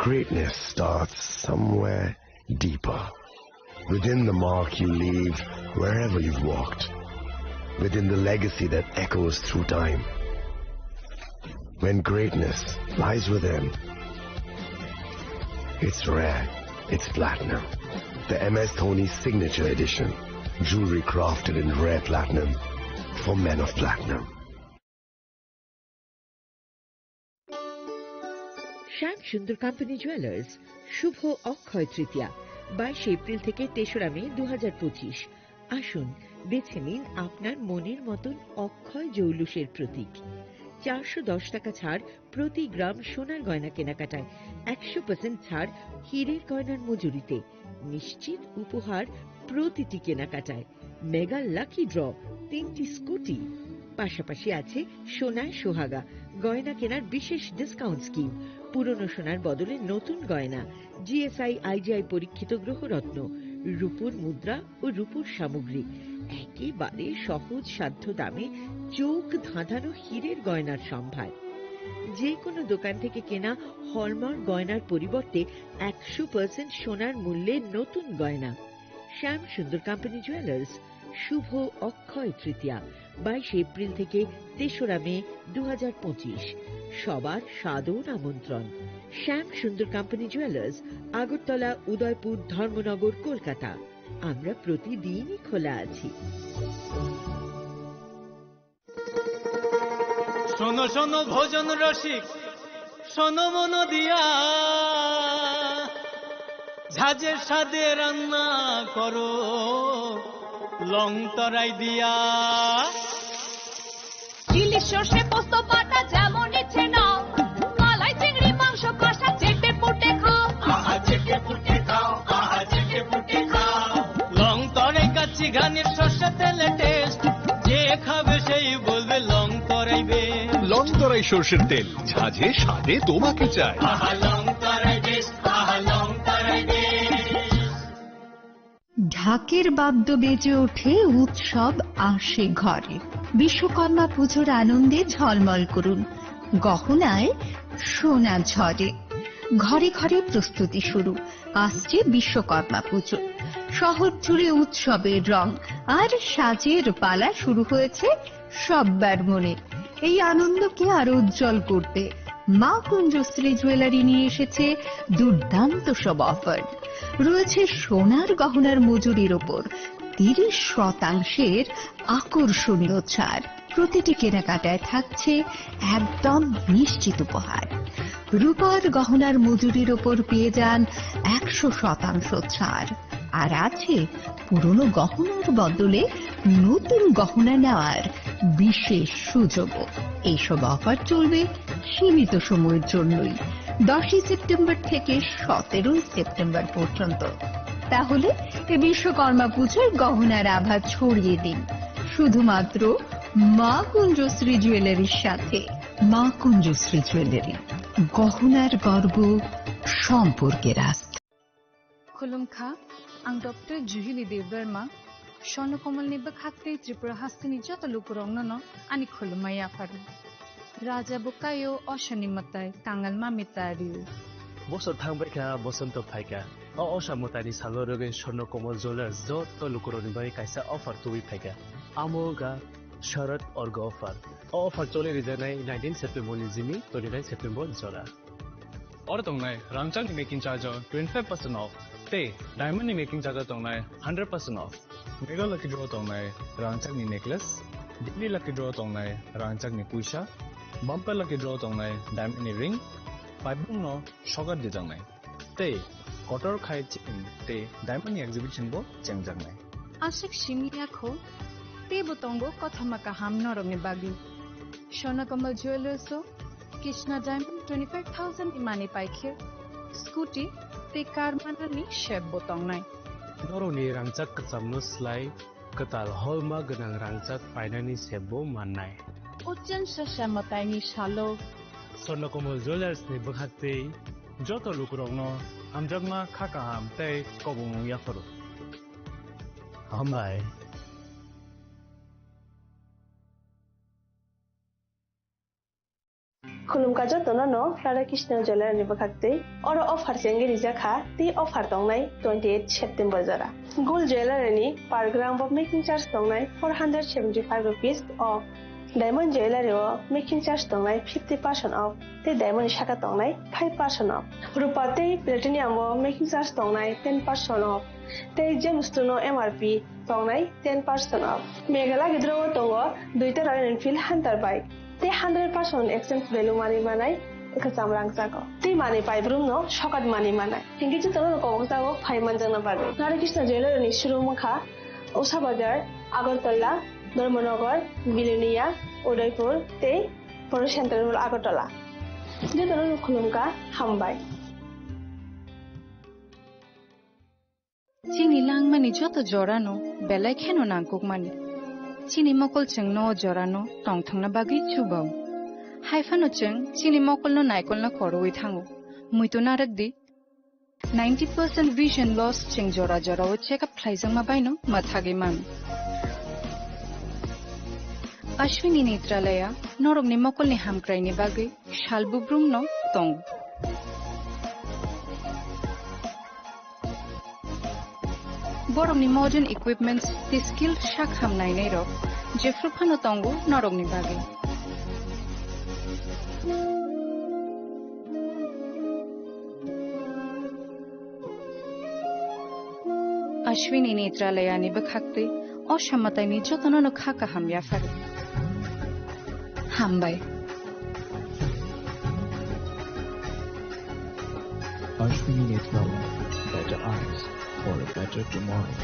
greatness starts somewhere deeper. Within the mark you leave wherever you've walked. Within the legacy that echoes through time. When greatness lies within, it's rare, it's platinum. The M S Dhoni Signature Edition. Jewelry crafted in rare platinum for men of platinum. শ্যাম সুন্দর company jewellers, শুভ অক্ষয় তৃতীয়া, বাইশে এপ্রিল থেকে তেসরা মে দু হাজার পঁচিশ। আসুন, বেছে নিন আপনার মনের মতন অক্ষয় জৌলুসের প্রতীক। চারশো দশ টাকা ছাড় প্রতি গ্রাম সোনার গয়না কেনাকাটায়, একশো পার্সেন্ট ছাড় হীরের গয়নার মজুরিতে। নিশ্চিত উপহার প্রতিটি কেনাকাটায়। মেগা লাকি ড্র, তিনটি স্কুটি, পাশাপাশি আছে সোনায় সোহাগা গয়না কেনার বিশেষ ডিসকাউন্ট স্কিম। পুরনো সোনার বদলে নতুন গয়না, জিএসআই আইজিআই পরীক্ষিত গ্রহরত্ন, রূপোর মুদ্রা ও রূপোর সামগ্রী। একেবারে সহজ সাধ্য দামে চোখ ধাঁধানো হীরের গয়নার সম্ভার। যে কোনো দোকান থেকে কেনা হলমার্ক গয়নার পরিবর্তে একশো পার্সেন্ট সোনার মূল্যে নতুন গয়না। শ্যাম সুন্দর কোম্পানি জুয়েলার্স, শুভ অক্ষয় তৃতীয়া, বাইশে এপ্রিল থেকে তেসরা মে দু হাজার পঁচিশ। সবার সাদর আমন্ত্রণ। শ্যাম সুন্দর কোম্পানি জুয়েলার্স, আগরতলা, উদয়পুর, ধর্মনগর, কলকাতা। আমরা প্রতিদিনই খোলা আছি। শোনো শোনো ভোজন রসিক, শোনো মন দিয়া, ঝাঁঝের স্বাদে রান্না করো লং তরাই দিয়া। ইলিশ সর্ষে পোস্ত বাটা যেমন ইচ্ছে নাও, মালাই চিংড়ি মাংস কষা চেটে পুটে খাও। লং তরাই কাচ্চি ঘানির সর্ষে তেলে টেস্ট, যে খাবে সেই বলবে লং তরাই বেশ। লং তরাই সর্ষের তেল, ঝাঁঝে স্বাদে তোমাকে চাই। আহা লং তরাই বেশ, আহা লং তরাই বেশ। ঢাকের বাদ্য বেজে ওঠে, উৎসব আসে ঘরে। বিশ্বকর্মা পুজোর আনন্দে ঝলমল করুন, গহনায় সোনা ঝরে। ঘরে ঘরে প্রস্তুতি শুরু, আসছে বিশ্বকর্মা পুজো। শহর জুড়ে উৎসবের রং আর সাজের পালা শুরু হয়েছে সব্বার মনে। এই আনন্দকে আরো উজ্জ্বল করতে মা কুঞ্জশ্রী জুয়েলারি নিয়ে এসেছে দুর্দান্ত সব অফার। রয়েছে সোনার গহনার মজুরির ওপর তিরিশ শতাংশের আকর্ষণীয় ছাড়। প্রতিটি কেনাকাটায় থাকছে একদম নিশ্চিত উপহার। রূপার গহনার মজুরির ওপর পেয়ে যান একশো শতাংশ ছাড়। আর আছে পুরনো গহনার বদলে নতুন গহনা নেওয়ার বিশেষ সুযোগও। এইসব অফার চলবে সীমিত সময়ের জন্যই, দশই সেপ্টেম্বর থেকে সতেরোই সেপ্টেম্বর পর্যন্ত। তাহলে এ বিশ্বকর্মা পুজোয় গহনার আভা ছড়িয়ে দিন শুধুমাত্র মা কুঞ্জশ্রী জুয়েলারির সাথে। মা কুঞ্জশ্রী জুয়েলারি, গহনার গর্ব, সম্পর্কের আস্থা। Khulumkha, ang Doctor Juhili Debbarma, Swarnakomal ni bwkhaktwi Tripura hasteni joto lukurokno no ani khulumma yapharo. Raja bo kaio, osoni mwtai, kangal mami ta rio. Bosor thangbaikha, bosonto phaikha. O osa mwtaini salo rwgwi Swarnakomal Jewellers joto lukurokni bagwi kaisa offer tubui phaikha. Amo wngkha Sharad Orgo offer. O offer choli rijaknai nineteen September ni simi twenty nine September jora. Oro tongnai rangchakni making charge o twenty five percent off tei diamond ni making charge o tongnai hundred percent off. Mega lucky draw tongnai rangchakni necklace, daily lucky draw tongnai rangchakni puisa, bumper lucky draw tongnai diamond ni ring, paibung no sogar dijaknai. Tei kotor khai chain tei diamond ni exhibition bo chengjaknai. Aswk simi yakho, teibo tongo kothoma kaham norokni bagwi. Swarnakomal Jewellers o Krishna Diamond twenty five thousand ni mani paikhe, scooty tei car manani sep bo tongnai. Norokni rangchak kwchamno slai kwtal holma gwnang rangchak painani sep bo mannai. Uchen sasa mwtaini salo. Swarnakomal Jewellers ni bwkhaktwi joto lukurokno hamjakma kha kaham tei kobongmung yapharo. Hambai. Khulumkha jotono no Radha Krishna Jewellery ni bwkhak twi. Oro offer chengwi rijak kha, tei offer tongnai twenty eight September jora. Gold Jewellery ni per gram bo making charge tongnai four hundred seventy five rupees off. Diamond Jewellery o making charge tongnai fifty percent off, tei diamond ni saka tongnai five percent off. Rupa tei platinum o making charge tongnai ten percent off, tei gemstone o M R P tongnai ten percent off. Meghalaya gidro o tongo duita Royal Enfield Hunter bike, tei hundred percent exchange value manwi manai kwcham rangchago, tei manwi paibrum no sokat manwi manai. Hinkhe jotono no kobokjago phai manjakna bagwi. Radha Krishna Jewellery ni showroom wngkha Usha Bazar, Agartala, Dharmanagar, Bilonia, Udaipur tei Poro Central Mall Agartala. Jotono no khulumkha, hambai. Chini langmani joto jorano belai kheno nangkukmani. Chini mokol chwngno o jorano tongthokna bagwi chubao. Haiphano chwng chini mokolno naikolna korowi thango. Muitu narwk di, ninety percent vision loss chwng jora jorao check up khlaijakma baino mwthagwi mano. Ashwini Netralaya norokni mokolni hamkraini bagwi sal bubrumno tongo. Borokni modern equipments tei skilled sak ham nainairok jephru phano tongo norokni bagwi. Ashwini Netralayani bwkhaktwi o samataini jotono no kha kaham yapharo. Hambai. Ashwini Netralaya, better eyes for a better tomorrow.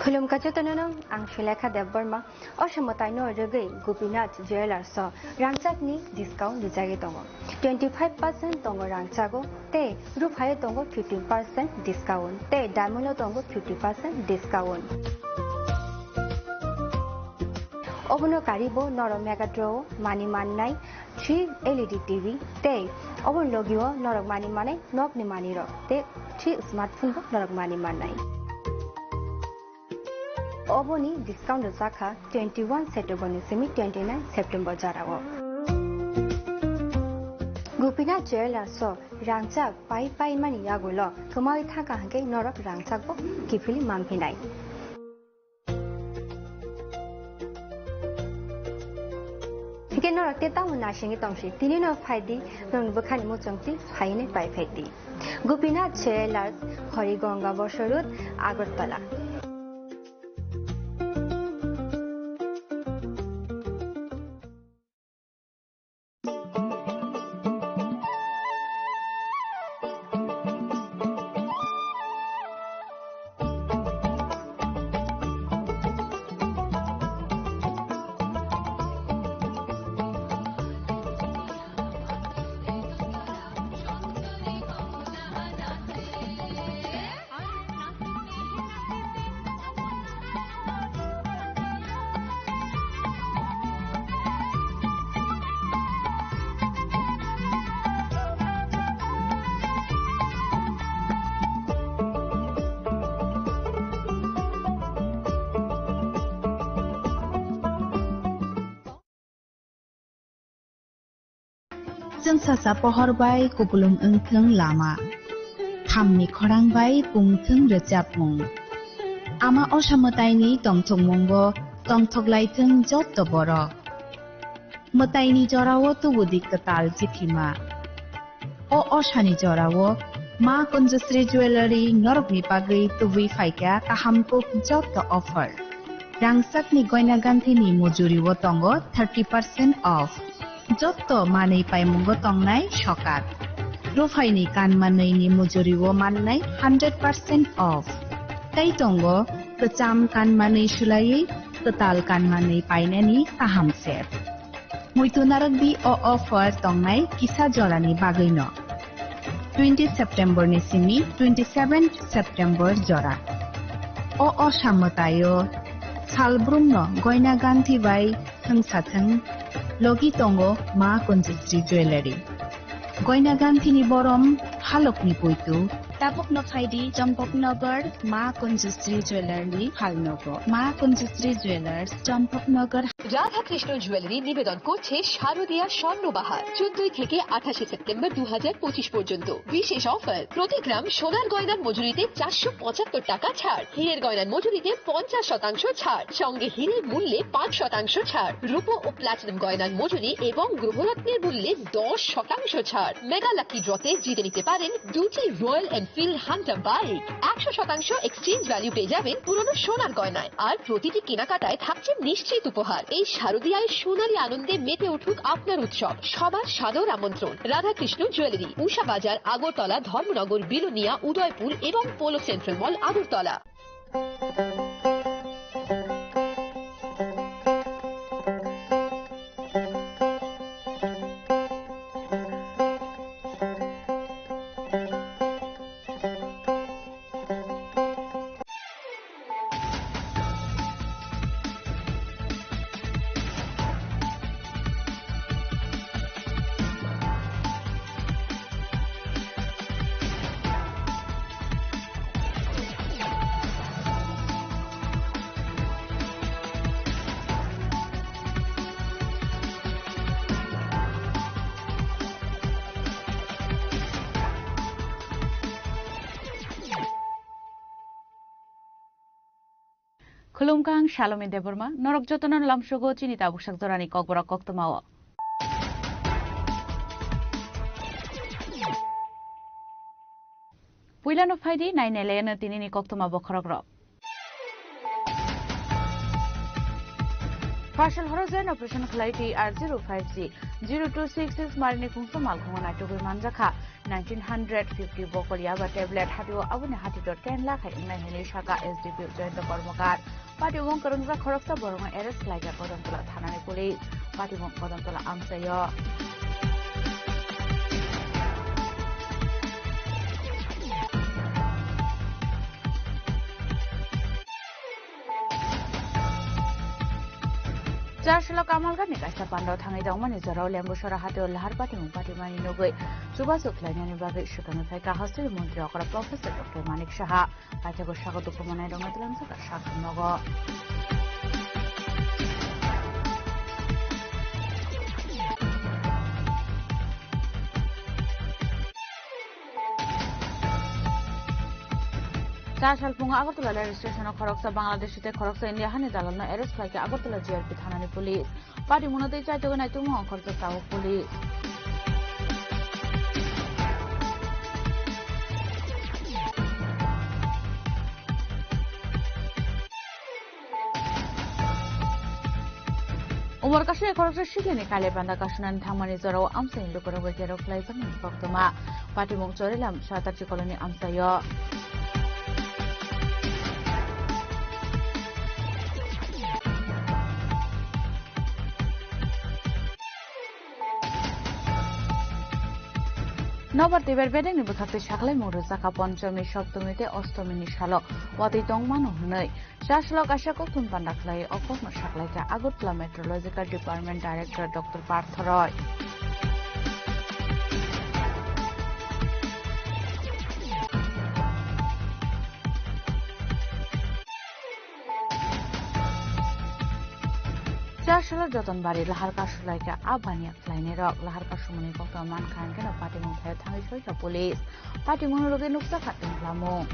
Khulumkha jotono no, ang Sulekha Debbarma. O samataino rwgwi Gopinath Jewellers o rangchakni discount rijagwi tongo. Twenty five percent tongo rangchago tei ruphaio tongo fifteen percent discount tei diamond o tongo fifty percent discount. Obono karibo norok Mega Draw o manwi mannai three L E D T V tei oboni logio norok manwi mannai nokni manwirok tei three smartphone bo norok manwi mannai. Oboni discount rwjakha twenty one September ni simi twenty nine September jorao. Gopinath Jewellers o rangchak pai pai mani yagulo thumai thangkha hwnkhe norok rangchak bo kiphilwi manphinai. Hwnkhe norok tei tamo nasingwi tongsi, tini no phaidi, nokni bwkhani muchungtwi phainwi pai phaidi. Gopinath Jewellers, Horigonga Bosor Road, Agartala. Chwngsacha pohor bai kupulung wngthwng lama, thamni khorang bai pungthwng rwchapmung. Ama osa mwtaini tongthokmungo tongthok laithwng jotto borok. Mwtaini jorao tubudi kwtal chithima. O osani jorao Ma Kunjasri Jewellery norokni bagwi tubui phaikha kaham kuk jotto offer. Rangchakni goina ganthini mujuriwo tongo thirty percent off. Jotto manwi paimungo tongnai sokat. Ruphaini kanmanwini mujuriwo mannai hundred percent off. Tei tongo kwcham kanmanwi sulaiwi kwtal kanmanwi painani kaham set. Muitu narwkdi o offer tongnai kisa jorani bagwino. Twenty September ni simi twenty seven September jora. O osa mwtaio salbrumno goina ganthi bai thwngsa thwng Logi tongo Ma Kunjusri Jewellery. Goina ganthini borom halokni poito. Tabukno phaidi Champaknagar Ma Kunjusri Jewellery ni phalnogo. Ma Kunjusri Jewellers, Champaknagar. Radhakrishna jewellery নিবেদন করছে শারদীয়া স্বর্ণবাহার, চোদ্দই থেকে আঠাশে সেপ্টেম্বর দু হাজার পঁচিশ পর্যন্ত। বিশেষ অফার, প্রতি গ্রাম সোনার গয়নার মজুরিতে চারশো পঁচাত্তর টাকা ছাড়, হীরের গয়নার মজুরিতে পঞ্চাশ শতাংশ ছাড়, সঙ্গে হীরের মূল্যে পাঁচ শতাংশ ছাড়, রূপো ও প্লাটিনাম গয়নার মজুরি এবং গ্রহরত্নের মূল্যে দশ শতাংশ ছাড়। মেগা লাকি ড্রতে জিতে নিতে পারেন দুটি রয়্যাল এনফিল্ড হান্টার বাইক, একশো শতাংশ এক্সচেঞ্জ ভ্যালু পেয়ে যাবেন পুরনো সোনার গয়নায়, আর প্রতিটি কেনাকাটায় থাকছে নিশ্চিত উপহার। এই শারদীয়ায় সোনালী আনন্দে মেতে উঠুক আপনার উৎসব। সবার সাদর আমন্ত্রণ। রাধাকৃষ্ণ জুয়েলারি, উষা বাজার, আগরতলা, ধর্মনগর, বিলোনিয়া, উদয়পুর এবং polo central mall, Agartala. Khulumkha, ang Salomi Debbarma, norok jotono lamsogo chini tabuk sak jorani kokborok koktwmao. Puilano phaidi nainailayano tinini koktwma bokhorokrok. Fasal horo joint operation khlai T R zero five G, zero two six six marini khungsa malkhungo naitugwi manjakha. Nineteen hundred fifty bokol yaba tablet hatio aboni hatito ten lakh hai wngnai hinwi saka S D P O Jayanta Kormokar. Patimung kwrwngjak khoroksa borokno arrest khlaijak Kodamtola thanani police. Patimung Kodamtola amchaio. Chasalo Kamalghat ni kaisa pandao thangwi tongmani jorao Lembusora hatio lahar patimung patimani nugwi chubachu khlainani bagwi swkangwi phaikha hasteni montri okra Professor Doctor Manik Saha. Paithago sago dukumanai rokno twlangsa ka sak nogo. Chasal phungo Agartala railway station o khoroksa Bangladeshi tei khoroksa India hani dalalno arrest khlaikha Agartala G R P thanani police. Patimungno tei chaitogwi naitukmung ongkhorjak tabuk police. Umor kasu ekoroksa sikhlini kailai panda kasunani thangmani jorao amchaini lukurok bai kerok khlaijakmani koktwma. Patimung Chorilam Satar Chikoloni amchaio. Nobar twibar bedekni bwkhaktwi sakhlaimung rwjakha Ponchomi, Soptomi tei Ostomini salo watwi tongmano hwnwi. Chasalo kaisa kokthum panda khlai o kokno saklaikha Agartala Meteorological Department Director Doctor Partha Roy. Chasalo Jotonbari lahar kasulaikha a baniya khlainairok. Lahar kasumani koktwma mankha hwnkhe no patimung thaio thangwi soikha police. Patimungno rwgwi nukjakha tonglamung.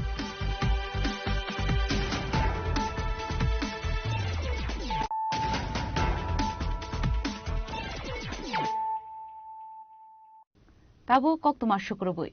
Tabuk koktwma sukrubwi.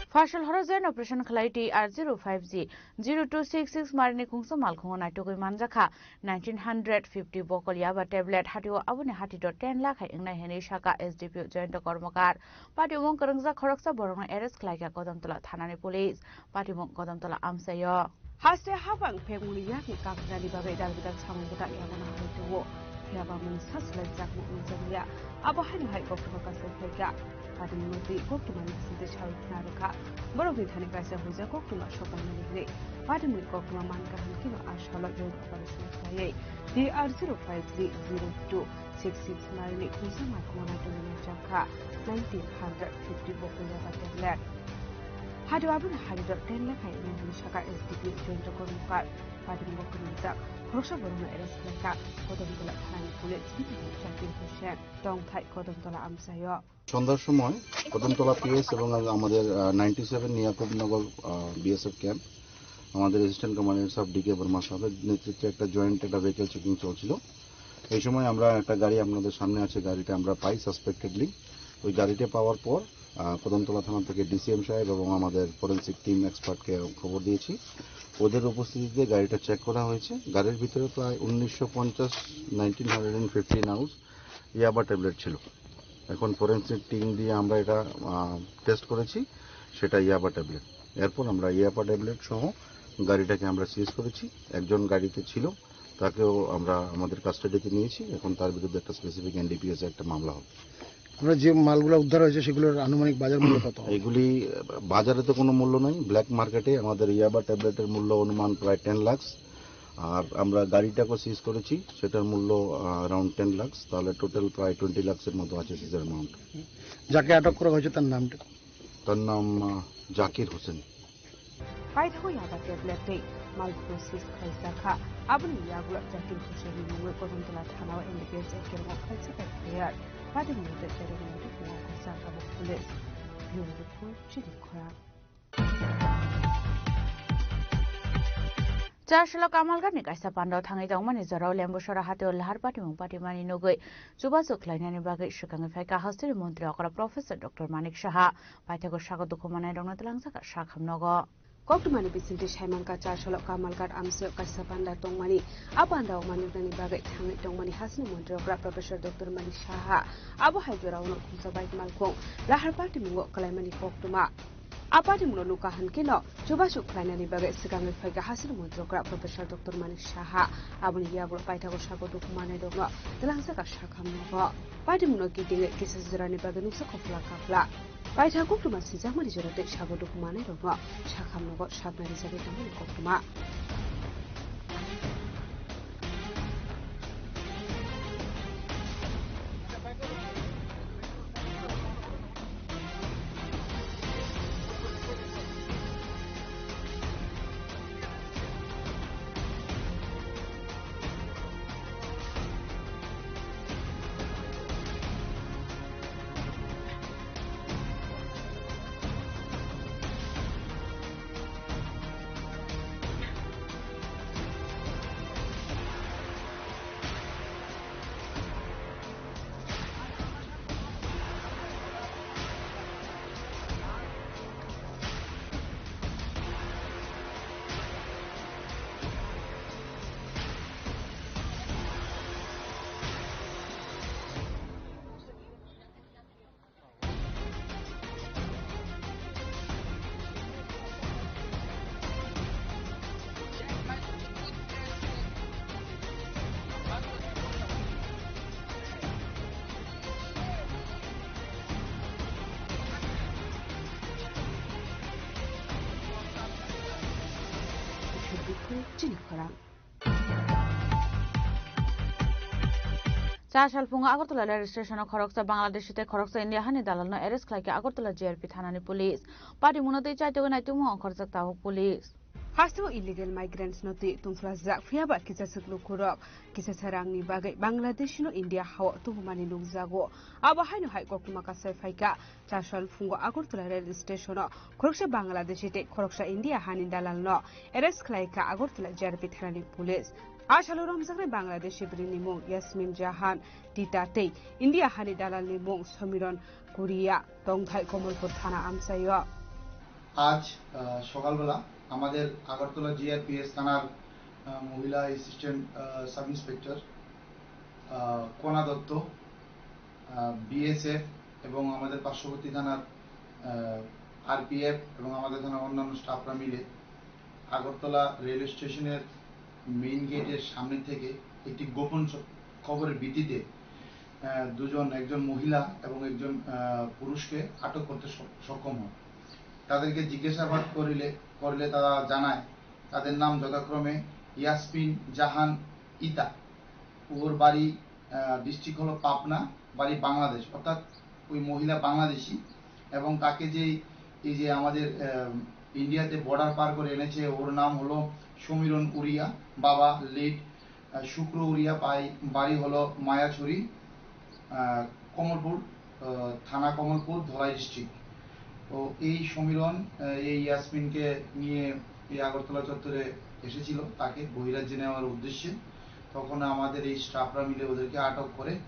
Fasal horo joint operation khlai T R zero five G, zero two six six marini khungsa malkhungo naitugwi manjakha nineteen hundred fifty bokol yaba tablet hatio aboni hatito ten lakh hai wngnai hinwi saka S D P O Jayanta Kormokar. Patimung kwrwngjak khoroksa borokno arrest khlaikha Kodamtola thanani police. Patimung Kodamtola amchaio. Haste habang phemuni yakni kakrani bagwi dal bidal samung bwtang yabana hai tuwo. Phiya ba mungsa swlaijakmung nukjakliya. Abo haino hai koktwma kasai phaikha. Patimungno twi koktwmani bisingtwi sarwi khna rwkha. Borokni thani kaisa huijak koktwma sopaimani hwnwi patimungni koktwma man kaham kheno a salo joint operation khlaiwi T R zero five three zero two six six mile ni khungsa malkhungo naitugwi naijakha nineteen hundred fifty bokol yaba tablet. Hado aboni hariro ten lakh hai hwnwi saka S D P O Jayanta Karmakar. Patimungo kwrwngjak khoroksa borokno arrest khlaikha Kodomtola thanani police, bini mung Zakir Hussain, tongthai Kodomtola amchaio. সন্ধ্যার সময় কদমতলা পিএস এবং আমাদের ninety seven নিয়াকুবনগর BSF camp, আমাদের assistant commander সাহেব ডি কে বর্মা সাহেবের নেতৃত্বে একটা জয়েন্ট একটা ভেহিকল চেকিং চলছিল। এই সময় আমরা একটা গাড়ি আপনাদের সামনে আছে, গাড়িটা আমরা পাই সাসপেক্টেডলি। ওই গাড়িটা পাওয়ার পর আহ, কদমতলা থানা থেকে ডিসিএম সাহেব এবং আমাদের ফরেন্সিক টিম এক্সপার্টকে খবর দিয়েছি। ওদের উপস্থিতিতে গাড়িটা চেক করা হয়েছে। গাড়ির ভিতরে প্রায় উনিশশো পঞ্চাশ, nineteen hundred and fifteen ounce ইয়াবা ট্যাবলেট ছিল। এখন ফরেন্সিক টিম দিয়ে আমরা এটা টেস্ট করেছি, সেটা ইয়াবা ট্যাবলেট। এরপর আমরা ইয়াবা ট্যাবলেট সহ গাড়িটাকে আমরা সিজ করেছি। একজন গাড়িতে ছিল, তাকেও আমরা আমাদের কাস্টাডিতে নিয়েছি। এখন তার বিরুদ্ধে একটা স্পেসিফিক এনডিপিএস একটা মামলা হবে। আমরা যে মালগুলো উদ্ধার হয়েছে সেগুলোর আনুমানিক বাজার মূল্য কত হবে? এগুলি, আহ, বাজারে তো কোনো মূল্য নেই, ব্ল্যাক মার্কেটে আমাদের ইয়াবা ট্যাবলেটের মূল্য অনুমান প্রায় টেন লাখস। আর আমরা গাড়িটাকেও সিজ করেছি, সেটার মূল্য অ্যারাউন্ড টেন লাখস, তাহলে টোটাল প্রায় টোয়েন্টি লাখসের মতো আছে সিজের অ্যামাউন্ট। যাকে আটক করা হয়েছে তার নামটা? তার নাম আহ, জাকির Hossain. Paithago yaba tablet tei malkhungno seize khlaijakha. Aboni yagulo Zakir Hussainni mungwi Kodamtola thanao N D P S Act-o khaisa F I R. Patimungno tei cheremani tongwi khaisa tabuk police. Bureau report, Chini Khorang. Chasalo Kamalghatni kaisa pandao thangwi tongmani jorao Lembusora hatio lahar patimung patimani nugwi chubachu khlainani bagwi swkangwi phaikha hasteni montri okra Professor Doctor Manik Saha. Paithago sago dukhu manai rokno twlangjakha sakham nogo. Koktwmani bisingtwi saimankha, Chasalo Kamalghat amchaio kaisa panda tongmani. A pandao manwirnani bagwi thangwi tongmani hasteni montri okra Professor Doctor Manik Saha. Abo hai jorao no khumsa bike malkhung lahar patimungo kwlaimani koktwma. A patimungno nukha hwnkhe no chubachu khlainani bagwi swkangwi phaikha hasteni montri okra Professor Doctor Manik Saha. Aboni yagulo paithago sago dukhu manai rokno twlangjakha sakham nogo. Patimungno kitingwi kisa jorani bagwi nuksa kophla kaphla. Paithago koktwma sijakmani jora tei sago dukhu manai rokno sakham nogo sakna rijagwi tongmani koktwma. Chini Khorang. Cha salphungo Agartala rail station-o khoroksa Bangladeshi tei khoroksa India hani dalalno arrest khlaikha Agartala G R P thanani police. Patimungno twi chaitugwi naitugmung ongkhorjak tabuk police. Hasteo illegal migrants no twi tungphlajak, phiyaba kisaswk lukurok kisasa rangni bagwi Bangladeshi no India hao tubumani nukjago. Abo haino hai koktwma kasai phaikha. Chasal phungo Agartala rail station-o khoroksa Bangladeshi tei khoroksa India hani dalalno arrest khlaikha Agartala G R P thanani police. A salo romjaknai Bangladeshi bwrwini mung Yasmin Jahan Tita tei India hani dalalni mung Somiron Kuria, tongthai Komolpur thana amchaio. আজ আহ, সকালবেলা আমাদের আগরতলা জিআরপিএস থানার আহ, মহিলা অ্যাসিস্ট্যান্ট আহ, sub inspector আহ, কণা দত্ত, আহ, বিএসএফ এবং আমাদের পার্শ্ববর্তী থানার আরপিএফ এবং আমাদের থানার অন্যান্য স্টাফরা মিলে আগরতলা রেলওয়ে স্টেশনের মেইন গেটের সামনে থেকে একটি গোপন স- খবরের ভিত্তিতে আহ, দুজন, একজন মহিলা এবং একজন আহ, পুরুষকে আটক করতে স- সক্ষম হয়। তাদেরকে জিজ্ঞাসাবাদ করিলে করলে তারা জানায়, তাদের নাম যথাক্রমে ইয়াসমিন জাহান ইতা, ওর বাড়ি ডিস্ট্রিক্ট হলো পাবনা, বাড়ি বাংলাদেশ, অর্থাৎ ওই মহিলা বাংলাদেশি। এবং তাকে যেই এই যে আমাদের আহ, ইন্ডিয়াতে বর্ডার পার করে এনেছে, ওর নাম হলো সমীরণ উরিয়া, বাবা লেট শুক্র উরিয়া, বাই- বাড়ি হলো মায়াছড়ি, আহ, কমলপুর, আহ, থানা কমলপুর, ধলাই ডিস্ট্রিক্ট। তো এই সমীরণ আহ, এই ইয়াসমিনকে নিয়ে এই আগরতলা চত্বরে এসেছিল, তাকে বহিরাজ্যে নেওয়ার উদ্দেশ্যে। তখন আমাদের এই স্টাফরা মিলে ওদেরকে আটক করে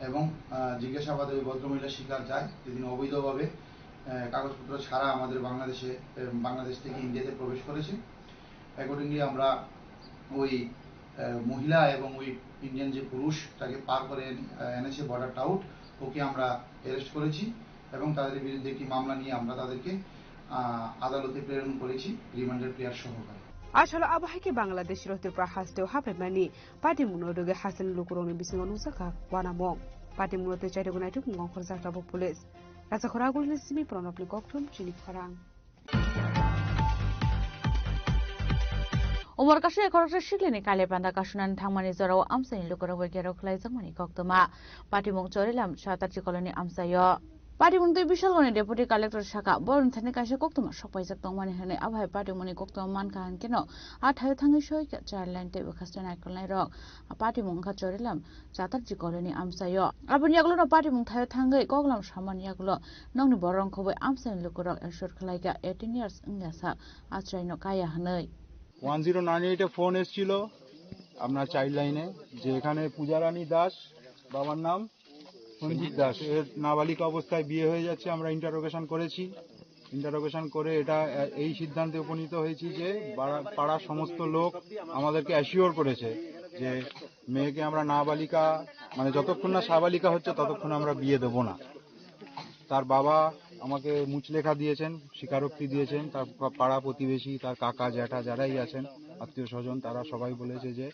এবং আহ, জিজ্ঞাসাবাদে ওই ভদ্রমহিলা স্বীকার যায় যে তিনি অবৈধভাবে আহ, কাগজপত্র ছাড়া আমাদের বাংলাদেশে আহ, বাংলাদেশ থেকে ইন্ডিয়াতে প্রবেশ করেছে। অ্যাকর্ডিংলি আমরা ওই আহ, মহিলা এবং ওই ইন্ডিয়ান যে পুরুষ তাকে পার করে এনে- আহ, এনেছে বর্ডার টাউট, ওকে আমরা অ্যারেস্ট করেছি এবং তাদের বিরুদ্ধে একটি মামলা নিয়ে আমরা তাদেরকে আহ, আদালতে প্রেরণ করেছি রিমান্ডের প্লেয়ার সহকারে। Asalo abo hai khe Bangladesh rok Tripura hasteo hapaimani patimungno rwgwi hasteni lukurokni bisingo nukjakha uanamung. Patimungno tei chairokno naituk mung ongkhorjak tabuk police. Rachakhor Agulni simi Pranabni kokthum chini khorang. Umor kasu ekoroksa siklini kailai panda kasunani thangmani jorao amchaini lukurok bai gerok khlaijakmani koktwma. Patimung Chorilam Chatarji Colony amchaio. Patimung tei Bisalgoni Deputy Collector saka, borokni thani kaisa koktwma sokpaijak tongmani hwnwi, abo hai patimungni koktwma mankha hwnkhe no a thaio thangwi soikha child line tei bwkhaste naikolnairok. A patimung wngkha Chorilam Chatarji Colony amchaio. Aboni yagulo no patimung thaio thangwi koklam samani yagulo nokni borok wngkha bai amchaini lukurok assure khlaikha eighteen years wngya sak achraino kaya hwnwi. One zero nine এইটে ফোন এসেছিল আপনার চাইল্ড লাইনে, যে এখানে পূজারানী দাস, বাবার নাম সঞ্জিত দাস, এর নাবালিকা অবস্থায় বিয়ে হয়ে যাচ্ছে। আমরা ইন্টারোগেশন করেছি। ইন্টারোগেশন করে এটা, এ, এই সিদ্ধান্তে উপনীত হয়েছি যে পাড়া- পাড়ার সমস্ত লোক আমাদেরকে অ্যাসিওর করেছে যে মেয়েকে আমরা নাবালিকা, মানে, যতক্ষণ না সাবালিকা হচ্ছে ততক্ষণ আমরা বিয়ে দেবো না। তার বাবা আমাকে মুচলেখা দিয়েছেন, স্বীকারোক্তি দিয়েছেন, তার পা- পাড়া প্রতিবেশী, তার কাকা, জ্যাঠা, যারাই আছেন, আত্মীয় স্বজন, তারা সবাই বলেছে যে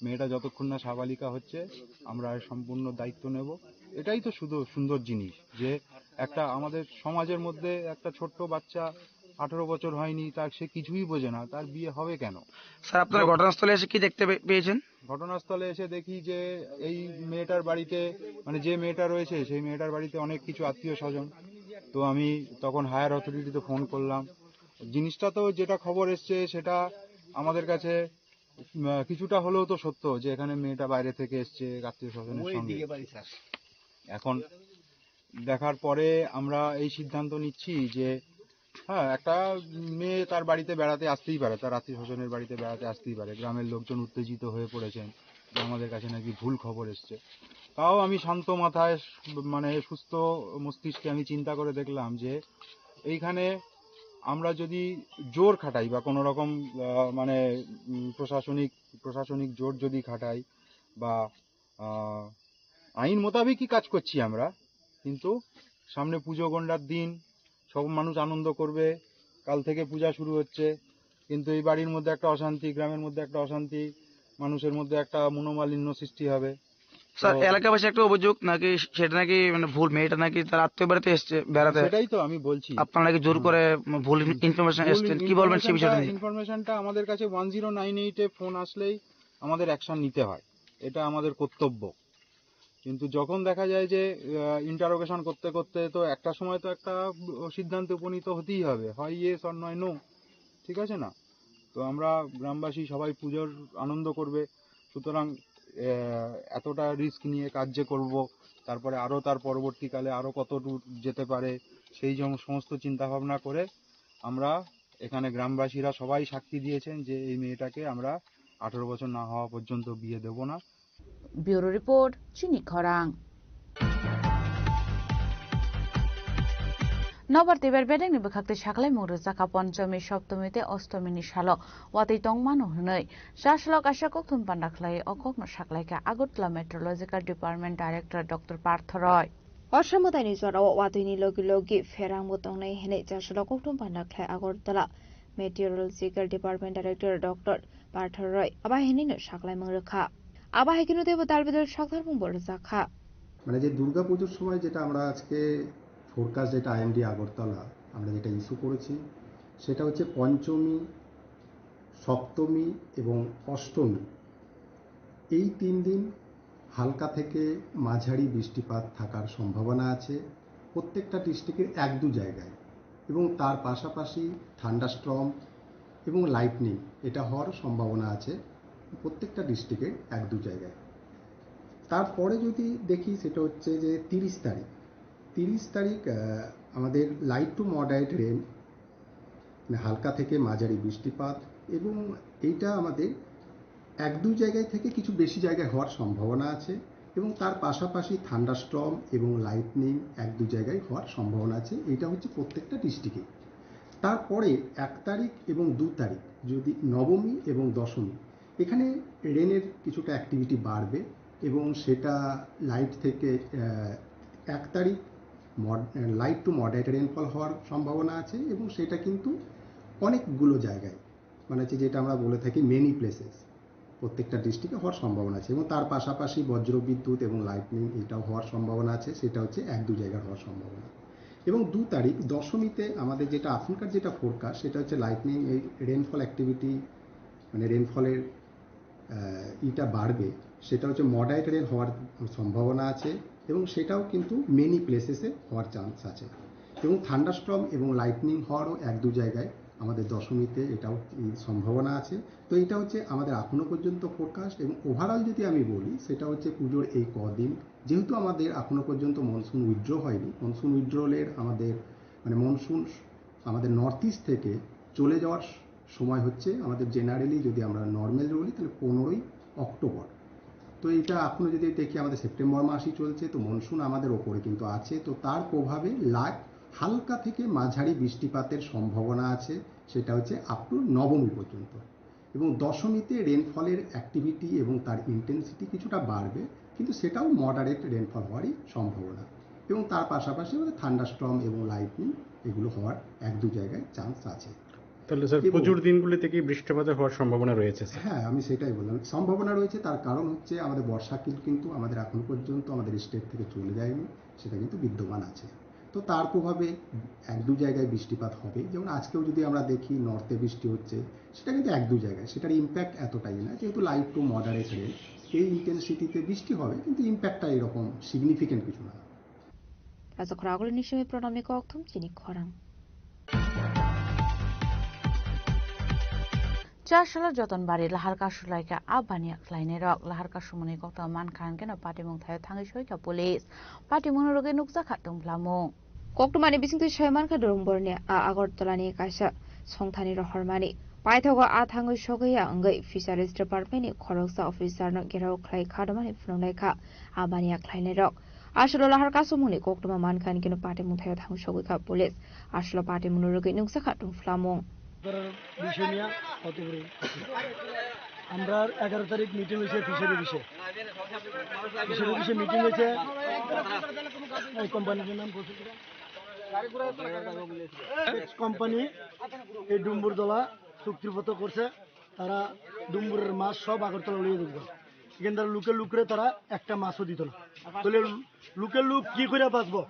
মেয়েটা যতক্ষণ না সাবালিকা হচ্ছে, আমরা এর সম্পূর্ণ দায়িত্ব নেব। এটাই তো শুধু সুন্দর জিনিস, যে একটা আমাদের সমাজের মধ্যে একটা ছোট্ট বাচ্চা, আঠারো বছর হয়নি, তার, সে কিছুই বোঝে না, তার বিয়ে হবে কেন? স্যার, আপনারা ঘটনাস্থলে এসে কি দেখতে পে- পেয়েছেন? ঘটনাস্থলে এসে দেখি যে এই মেয়েটার বাড়িতে, মানে, যে মেয়েটা রয়েছে, সেই মেয়েটার বাড়িতে অনেক কিছু আত্মীয় স্বজন। তো আমি তখন হায়ার অথরিটিতে ফোন করলাম। জিনিসটা তো, যেটা খবর এসছে, সেটা আমাদের কাছে, উম, কিছুটা হলেও তো সত্য যে এখানে মেয়েটা বাইরে থেকে এসছে আত্মীয় স্বজনের সঙ্গে। এখন দেখার পরে আমরা এই সিদ্ধান্ত নিচ্ছি যে, হ্যাঁ, একটা মেয়ে তার বাড়িতে বেড়াতে আসতেই পারে, তার আত্মীয় স্বজনের বাড়িতে বেড়াতে আসতেই পারে। গ্রামের লোকজন উত্তেজিত হয়ে পড়েছেন যে আমাদের কাছে নাকি ভুল খবর এসছে। তাও আমি শান্ত মাথায়, মানে, সুস্থ মস্তিষ্কে আমি চিন্তা করে দেখলাম যে এইখানে আমরা যদি জোর খাটাই বা কোনো রকম, আহ, মানে, উম, প্রশাসনিক প্রশাসনিক জোর যদি খাটাই বা, আহ, আইন মোতাবেকই কাজ করছি আমরা, কিন্তু সামনে পুজো গন্ডার দিন, সব মানুষ আনন্দ করবে। কাল থেকে পূজা শুরু হচ্ছে, কিন্তু এই বাড়ির মধ্যে একটা অশান্তি, গ্রামের মধ্যে একটা অশান্তি, মানুষের মধ্যে একটা মনোমালিন্য সৃষ্টি হবে। স্যার, তো এলাকাবাসী একটা অভিযোগ নাকি সেটা নাকি, মানে, ভুল, মেয়েটা নাকি তার আত্মীয় বাড়িতে এসছে বেড়াতে। সেটাই তো আমি বলছি। আপনারা নাকি জোর হুম। করে, মানে, ভুল ইন-, ইনফরমেশন ভুল এসছে, কি বলবেন সেই বিষয়টা ইনফরমেশনটা, নিয়ে? ইনফরমেশনটা আমাদের কাছে ওয়ান জিরো নাইন এইটে ফোন আসলেই আমাদের অ্যাকশন নিতে হয়, এটা আমাদের কর্তব্য। কিন্তু যখন দেখা যায় যে, আহ, ইন্টারোগেশন করতে করতে তো একটা সময় তো একটা, উম, সিদ্ধান্তে উপনীত হতেই হবে, হয় ইয়েস আর নয় নো, ঠিক আছে না? তো আমরা গ্রামবাসী সবাই পুজোর আনন্দ করবে, সুতরাং, আহ, এতটা রিস্ক নিয়ে কাজ যে করব, তারপরে আরও তার পরবর্তীকালে আরও কত দূর যেতে পারে, সেই জম-, সমস্ত চিন্তাভাবনা করে আমরা এখানে গ্রামবাসীরা সবাই সাক্ষী দিয়েছেন যে এই মেয়েটাকে আমরা আঠারো বছর না হওয়া পর্যন্ত বিয়ে দেব না। Bureau report, Chini Khorang. Nobar twibar bedekni bwkhak tei saklaimung rwjakha Ponchomi, Soptomi tei Ostomini salo watwi tongmano hwnwi. Chasalo kaisa kokthum panda khlai o kokno saklaikha Agartala Meteorological Department Director Doctor Partha Roy. Osa mwtaini jorao watwini logi logi pherangbo tongnai hwnwi chasalo kokthum panda khlai Agartala Meteorological Department Director Doctor Partha Roy abo hinwino saklaimung rwkha. Abo hai kheno teibo dalbidal sakthar mungbo rwjakha. মানে যে দুর্গাপুজোর সময় যেটা আমরা আজকে ফোরকাস্ট, যেটা আইএমডি আগরতলা আমরা যেটা ইস্যু করেছি, সেটা হচ্ছে পঞ্চমী, সপ্তমী এবং অষ্টমী, এই তিন দিন হালকা থেকে মাঝারি বৃষ্টিপাত থাকার সম্ভাবনা আছে প্রত্যেকটা ডিস্ট্রিক্টের এক দু জায়গায়, এবং তার পাশাপাশি থান্ডারস্টর্ম এবং লাইটনিং, এটা হওয়ার সম্ভাবনা আছে প্রত্যেকটা ডিস্ট্রিক্টের এক দু জায়গায়। তারপরে যদি দেখি, সেটা হচ্ছে যে তিরিশ তারিখ, তিরিশ তারিখ আহ, আমাদের লাইট টু মডারেট রেন, মানে হালকা থেকে মাঝারি বৃষ্টিপাত, এবং এইটা আমাদের এক দুই জায়গায় থেকে কিছু বেশি জায়গায় হওয়ার সম্ভাবনা আছে, এবং তার পাশাপাশি থান্ডারস্টর্ম এবং লাইটনিং এক দুই জায়গায় হওয়ার সম্ভাবনা আছে। এইটা হচ্ছে প্রত্যেকটা ডিস্ট্রিক্টে। তারপরে এক তারিখ এবং দু তারিখ যদি নবমী এবং দশমী, এখানে রেনের কিছুটা অ্যাক্টিভিটি বাড়বে, এবং সেটা লাইট থেকে আহ, এক তারিখ mod light to moderate rainfall হওয়ার সম্ভাবনা আছে, এবং সেটা কিন্তু অনেকগুলো জায়গায়, মানে হচ্ছে যেটা আমরা বলে থাকি মেনি প্লেসেস, প্রত্যেকটা ডিস্ট্রিক্টে হওয়ার সম্ভাবনা আছে। এবং তার পাশাপাশি বজ্রবিদ্যুৎ এবং লাইটনিং, এটাও হওয়ার সম্ভাবনা আছে, সেটা হচ্ছে এক দু জায়গার হওয়ার সম্ভাবনা। এবং দু তারিখ দশমীতে আমাদের যেটা এখনকার যেটা ফোরকাস্ট, সেটা হচ্ছে লাইটনিং, এই রেনফল অ্যাক্টিভিটি, মানে রেনফলের আহ, ইটা বাড়বে, সেটা হচ্ছে মডারেট রেন হওয়ার সম্ভাবনা আছে, এবং সেটাও কিন্তু মেনি প্লেসেসে হওয়ার চান্স আছে। এবং থান্ডারস্টর্ম এবং লাইটনিং হওয়ারও এক দু জায়গায় আমাদের দশমীতে এটাও এই সম্ভাবনা আছে। তো এটা হচ্ছে আমাদের এখনও পর্যন্ত ফোরকাস্ট। এবং ওভারঅল যদি আমি বলি, সেটা হচ্ছে পুজোর এই কদিন, যেহেতু আমাদের এখনও পর্যন্ত মনসুন উইথড্র হয়নি, মনসুন উইথড্রলের আমাদের, মানে মনসুন আমাদের নর্থ ইস্ট থেকে চলে যাওয়ার সময় হচ্ছে আমাদের জেনারেলি, যদি আমরা নর্মাল বলি, তাহলে পনেরোই অক্টোবর। তো এটা এখনও যদি দেখি, আমাদের সেপ্টেম্বর মাসই চলছে, তো মনসুন আমাদের ওপরে কিন্তু আছে। তো তার প্রভাবে লাইট হালকা থেকে মাঝারি বৃষ্টিপাতের সম্ভাবনা আছে, সেটা হচ্ছে আপ টু নবমী পর্যন্ত। এবং দশমীতে রেনফলের অ্যাক্টিভিটি এবং তার ইন্টেন্সিটি কিছুটা বাড়বে, কিন্তু সেটাও মডারেট রেনফল হওয়ারই সম্ভাবনা। এবং তার পাশাপাশি আমাদের থান্ডারস্টর্ম এবং লাইটনিং, এগুলো হওয়ার এক দু জায়গায় চান্স আছে। তাহলে স্যার, এবং পুজোর দিনগুলিতে কি বৃষ্টিপাতের হওয়ার সম্ভাবনা রয়েছে স্যার? হ্যাঁ, আমি সেটাই বললাম, সম্ভাবনা রয়েছে। তার কারণ হচ্ছে আমাদের বর্ষা কিন্তু, কিন্তু আমাদের এখনো পর্যন্ত আমাদের স্টেট থেকে চলে যায়নি, সেটা কিন্তু বিদ্যমান আছে। তো তার প্রভাবে এক দু জায়গায় বৃষ্টিপাত হবে। যেমন আজকেও যদি আমরা দেখি, নর্থে বৃষ্টি হচ্ছে, সেটা কিন্তু এক দু জায়গায়, সেটার ইম্প্যাক্ট এতটাই না, যেহেতু লাইট টু মডারেট রেন, এই ইন্টেন্সিটিতে বৃষ্টি হবে, কিন্তু ইম্প্যাক্টটা এরকম সিগনিফিকেন্ট কিছু না। Rajakhor agulini simi pranamni kokthum chini khorang. Chasala joton bari lahar kasulaikha a baniya khlainairok. Lahar kasumani kokthum mankha hwnkhe no patimung thaio thangwi soikha police. Patimungno rwgwi nukjakha tungphlamung. Koktwmani bisingtwi saimankha Dorongborni a Agartalani kaisa songthani rohormani. Paithago a thangwi sogwi ya wngwi Fisheries Departmentni khoroksa officerno gherao khlai khadomani phunuknaikha a baniya khlainairok. Aswkno lahar kasumungni koktwma mankha hwnkhe no patimung thaio thangwi sogwi kha police. Aswkno patimungno rwgwi nukjakha tungphlamung. করার বিষয় নিয়ে কত করে আমরা এগারো তারিখ মিটিং হয়েছে ফিশারি বিষয়ে। ফিশারি বিষয়ে মিটিং হয়েছে, ওই কোম্পানির নাম বলছে কিনা? কোম্পানি এই ডুম্বুরদলা চুক্তিপত্র করছে, তারা ডুম্বুরের মাছ সব আগরতলা লিয়ে যাবে। এখান তারা লোকের লোকরে তারা একটা মাছও দিত না। তাহলে লোকের লোক কি করে বাঁচবো?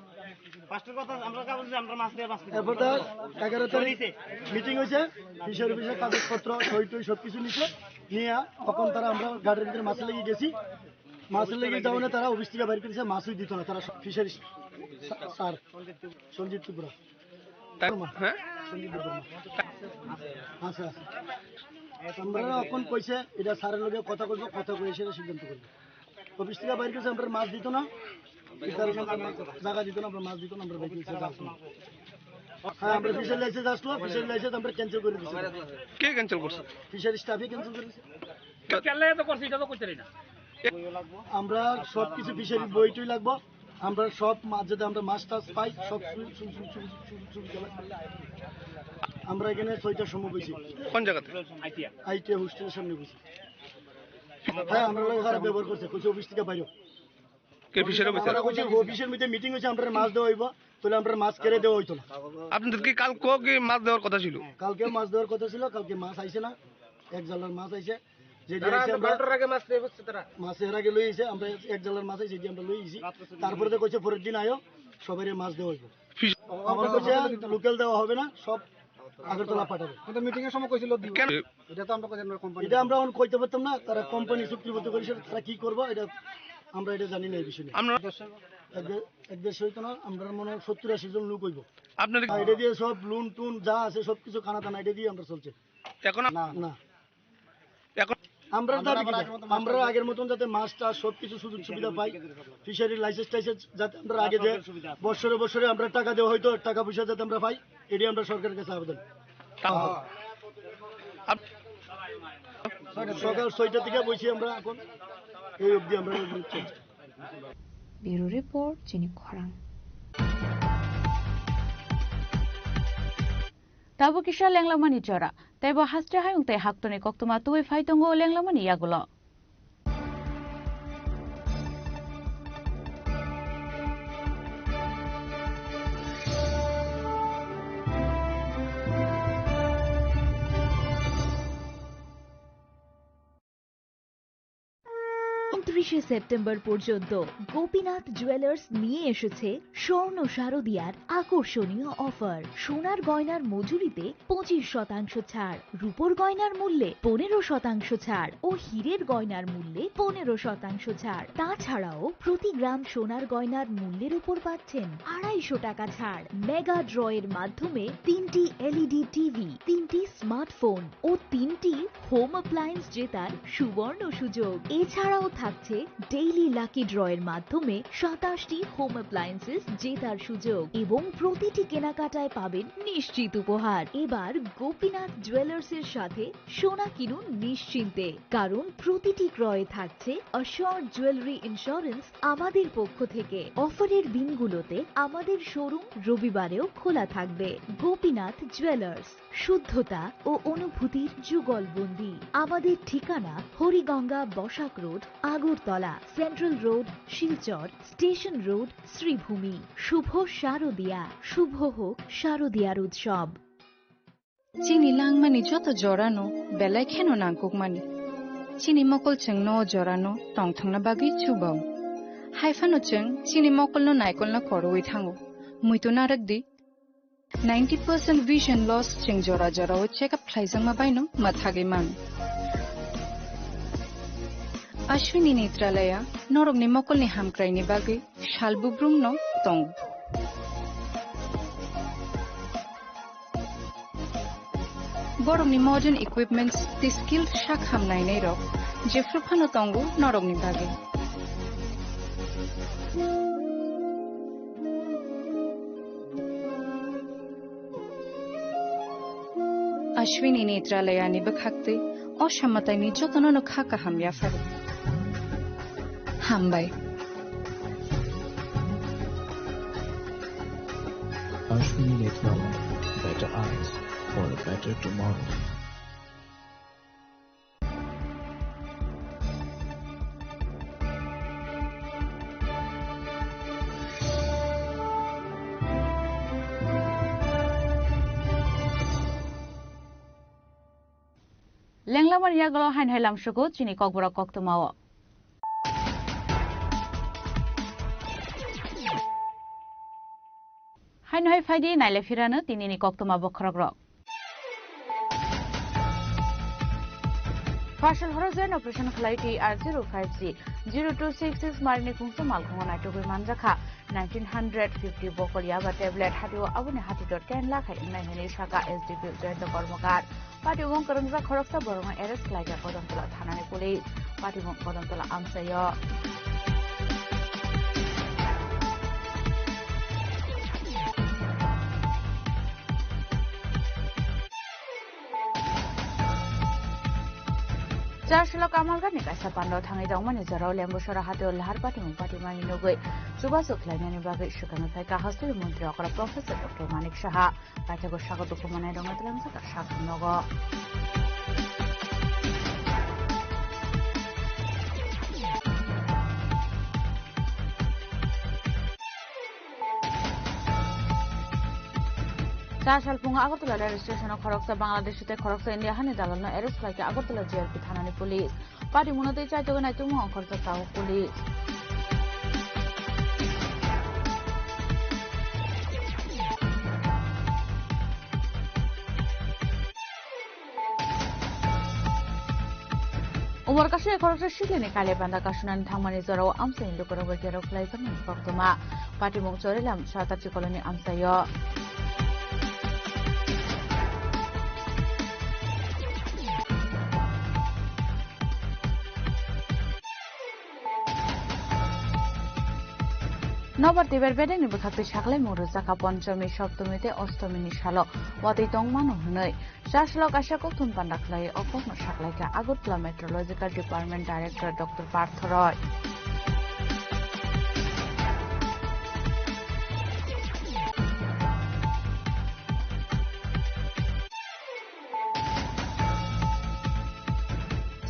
ফার্স্টের কথা আমরা কাগজ যে আমরা মাছ দিয়ে বাঁচতে পারি। এরপর তার এগারো তারিখ মিটিং হয়েছে, ফিশারি অফিসের কাগজপত্র, সই টই সব কিছু নিছে, নিয়ে এখন তারা আমরা গাড়ির ভিতরে মাছের লেগে গেছি। মাছের লেগে যাওয়ানে তারা অফিস থেকে বাইর করেছে, মাছই দিত না। তারা ফিশারি স্যার সঞ্জিত ত্রিপুরা। তার, হ্যাঁ? আচ্ছা, আচ্ছা। আমরা এখন কইছে, এটা স্যারের লগে কথা কইবো, কথা কইয়া সেটা সিদ্ধান্ত করবো। অফিস থেকে বাইরে গেছে, আমরা মাছ দিত না, এটা জায়গা দিত না, আমরা মাছ দিত না, আমরা বাইরে গেছে, যাওয়ার সময়। হ্যাঁ, আমরা ফিশারি লাইসেন্স আসলো, ফিশারি লাইসেন্স আমরা ক্যান্সেল করে দিচ্ছি। কে ক্যান্সেল করছে? ফিশারি স্টাফে ক্যান্সেল করেছে। কেন তো করছে, এটা তো করতে পারি না। আমরা সব কিছু ফিশারি বইটই লাগবো। আমরা সব মাছ, যাতে আমরা মাছ টাছ পাই, সব চুরি, চুরি, চুরি, চুরি, চুরি, চুরি করে। আমরা এখানে ছয়টার সময় বসি। কোন জায়গাতে? আইটিআই হোস্টেলের সামনে বসি। হ্যাঁ, আমরা লোক খারাপ ব্যবহার করছে, কিছু অফিস থেকে বাইরে। কে ফিশারি অফিসার? আমরা কইছি, অফিসের মধ্যে মিটিং হয়েছে, আমরা মাছ দেওয়া হইব, তাহলে আমরা মাছ কেড়ে দেওয়া হইতো না। আপনাদের কি কালকেও কি মাছ দেওয়ার কথা ছিল? কালকে মাছ দেওয়ার কথা ছিল, কালকে মাছ আইছে না, এক জালার মাছ আইছে। যে তারা দিয়েছে আমরা বারোটার আগে মাছ নিয়ে বসছে তারা। মাছ এর আগে লই এসে আমরা এক জালার মাছ এসে দিয়ে আমরা লই এসেছি। তারপরে তো কইছে পরের দিন আয়ো, সবাই মাছ দেওয়া হইব। ফিশ- আবার কইছে লোকাল দেওয়া হবে না, সব আগরতলা পাঠাবে। কিন্তু মিটিং এর সময় কইছিল দিব। কেন? এটা তো আমরা কইছি আমরা কোম্পানি। এটা আমরা এখন কইতে পারতাম না, তারা কোম্পানি চুক্তিবদ্ধ করেছে, তারা কি করবো এটা আমরা এটা জানি না এই বিষয়ে। আমরা এক দে-, এক দেড়শো হইতো না, আমরা মনে হয় সত্তর আশি জন লোক হইব। আপনাদের আর এটা দিয়ে সব লোন টোন যা আছে সবকিছু খানা দানা এটা দিয়ে আমরা চলছে। এখন না, না। এখন আমরা আমরা দাবি আবার কি? আগের মতন মাছ আমরা পাই। আগের মতন যাতে মাছ টাছ সবকিছু সুযোগ সুবিধা পাই, ফিশারি লাইসেন্স টাইসেন্স যাতে আমরা আগে যে বছরে বছরে আমরা টাকা দেওয়া হয়তো, টাকা পয়সা যাতে আমরা পাই, এটি আমরা সরকারের কাছে আবেদন। তাও আপ- সকাল ছয়টা থেকে বইছি আমরা, এখন এই অবধি আমরা চলছে। Bureau Report, Chini Khorang. Tabuk kisa lenglamani jora. Teibo haste hayung tei haktoni koktwma tubui phai tongo lenglamani yagulo. ঊনত্রিশে সেপ্টেম্বর পর্যন্ত গোপীনাথ জুয়েলার্স নিয়ে এসেছে স্বর্ণ শারদিয়ার আকর্ষণীয় অফার। সোনার গয়নার মজুরিতে পঁচিশ শতাংশ ছাড়, রূপোর গয়নার মূল্যে পনেরো শতাংশ ছাড় ও হীরের গয়নার মূল্যে পনেরো শতাংশ ছাড়। তাছাড়াও প্রতি গ্রাম সোনার গয়নার মূল্যের উপর পাচ্ছেন আড়াইশো টাকা ছাড়। মেগা ড্রয়ের মাধ্যমে তিনটি এলইডি টিভি, তিনটি স্মার্টফোন ও তিনটি হোম অ্যাপ্লায়েন্স জেতার সুবর্ণ সুযোগ। এছাড়াও থাকছে ডেইলি লাকি ড্রয়ের মাধ্যমে সাতাশটি হোম অ্যাপ্লায়েন্সেস জেতার সুযোগ এবং প্রতিটি কেনাকাটায় পাবেন নিশ্চিত উপহার। এবার গোপীনাথ জুয়েলার্সের সাথে সোনা কিনুন নিশ্চিন্তে, কারণ প্রতিটি ক্রয়ে থাকছে অ্যাসিওরড জুয়েলারি ইন্স্যুরেন্স আমাদের পক্ষ থেকে। অফারের দিনগুলোতে আমাদের শোরুম রবিবারেও খোলা থাকবে। গোপীনাথ জুয়েলার্স, শুদ্ধতা ও অনুভূতির যুগলবন্দি। আমাদের ঠিকানা Hariganga Basak road, Agartala, central road, Silchar, station road, Sreebhumi. শুভ শারদিয়া, শুভ হোক শারদিয়ার উৎসব। Chini langmani joto jorano belai kheno nangkukmani. Chini mokol chwngno o jorano tongthokna bagwi chubao. Haiphano chwng chini mokolno naikolna koroi thango. Muitu narwk di. Ninety percent vision loss chwng jora jorao check up khlaijakma baino mwthagwi mano. Ashwini Netralaya norokni mokolni hamkraini bagwi sal bubrumno tongo. Borokni modern equipments tei skilled sak ham nainairok jephru phano tongo norokni bagwi. Ashwini Netralayani bwkhaktwi o samataini jotono no kha kaham yapharo. Hambai. Ashwini Netralaya, better eyes for a better tomorrow. Lenglamani yagulo haino hai lamsugo chini kokborok koktwmao. Haino hai phaidi naile phirano tinini koktwma bokhorokrok. Fasal horo joint operation khlai T R zero five C zero two six six marini khungsa malkhungo naitugwi manjakha. Nineteen hundred fifty bokol yaba tablet hatio aboni hatito ten lakh hai wngnai hwnwi saka S D P O Jayanta Karmakar. Patimung kwrwngjak khoroksa borokno arrest khlaijak Kodamtola thanani police. Patimung Kodamtola amchaio. Charshilo Kamalghat ni kaisa pando thangwi tongmani jorao Lembusora hatio lahar patimung patimani nugwi chubachu khlainani bagwi swkangwi phaikha hasteni montri okra Professor Doctor Manik Saha. Paithago sago tukumanai rokno twlangsa ta sak nogo. Cha salphungo Agartala rail station-o khoroksa Bangladeshi tei khoroksa India hani dalalno arrest khlaikha Agartala G R P thanani police. Patimungno tei chaitogwi naitukmung ongkhorjak tabuk police. Umor kasu khoroksa siklini kale panda kasunani thangmani jorao amchaini lukurok bai kerok khlaijakmani koktwma. Patimung Chorilam Satarchi Colony amchaio. Nobar tiber bedekni bwkhaktwi saklaimung rwjakha Ponchomi, Soptomi tei Ostomini salo watwi tongmano hwnwi. Chasalo kaisa kokthum panda khlai o kokno saklaikha Agartala Meteorological Department Director Doctor Partho Roy.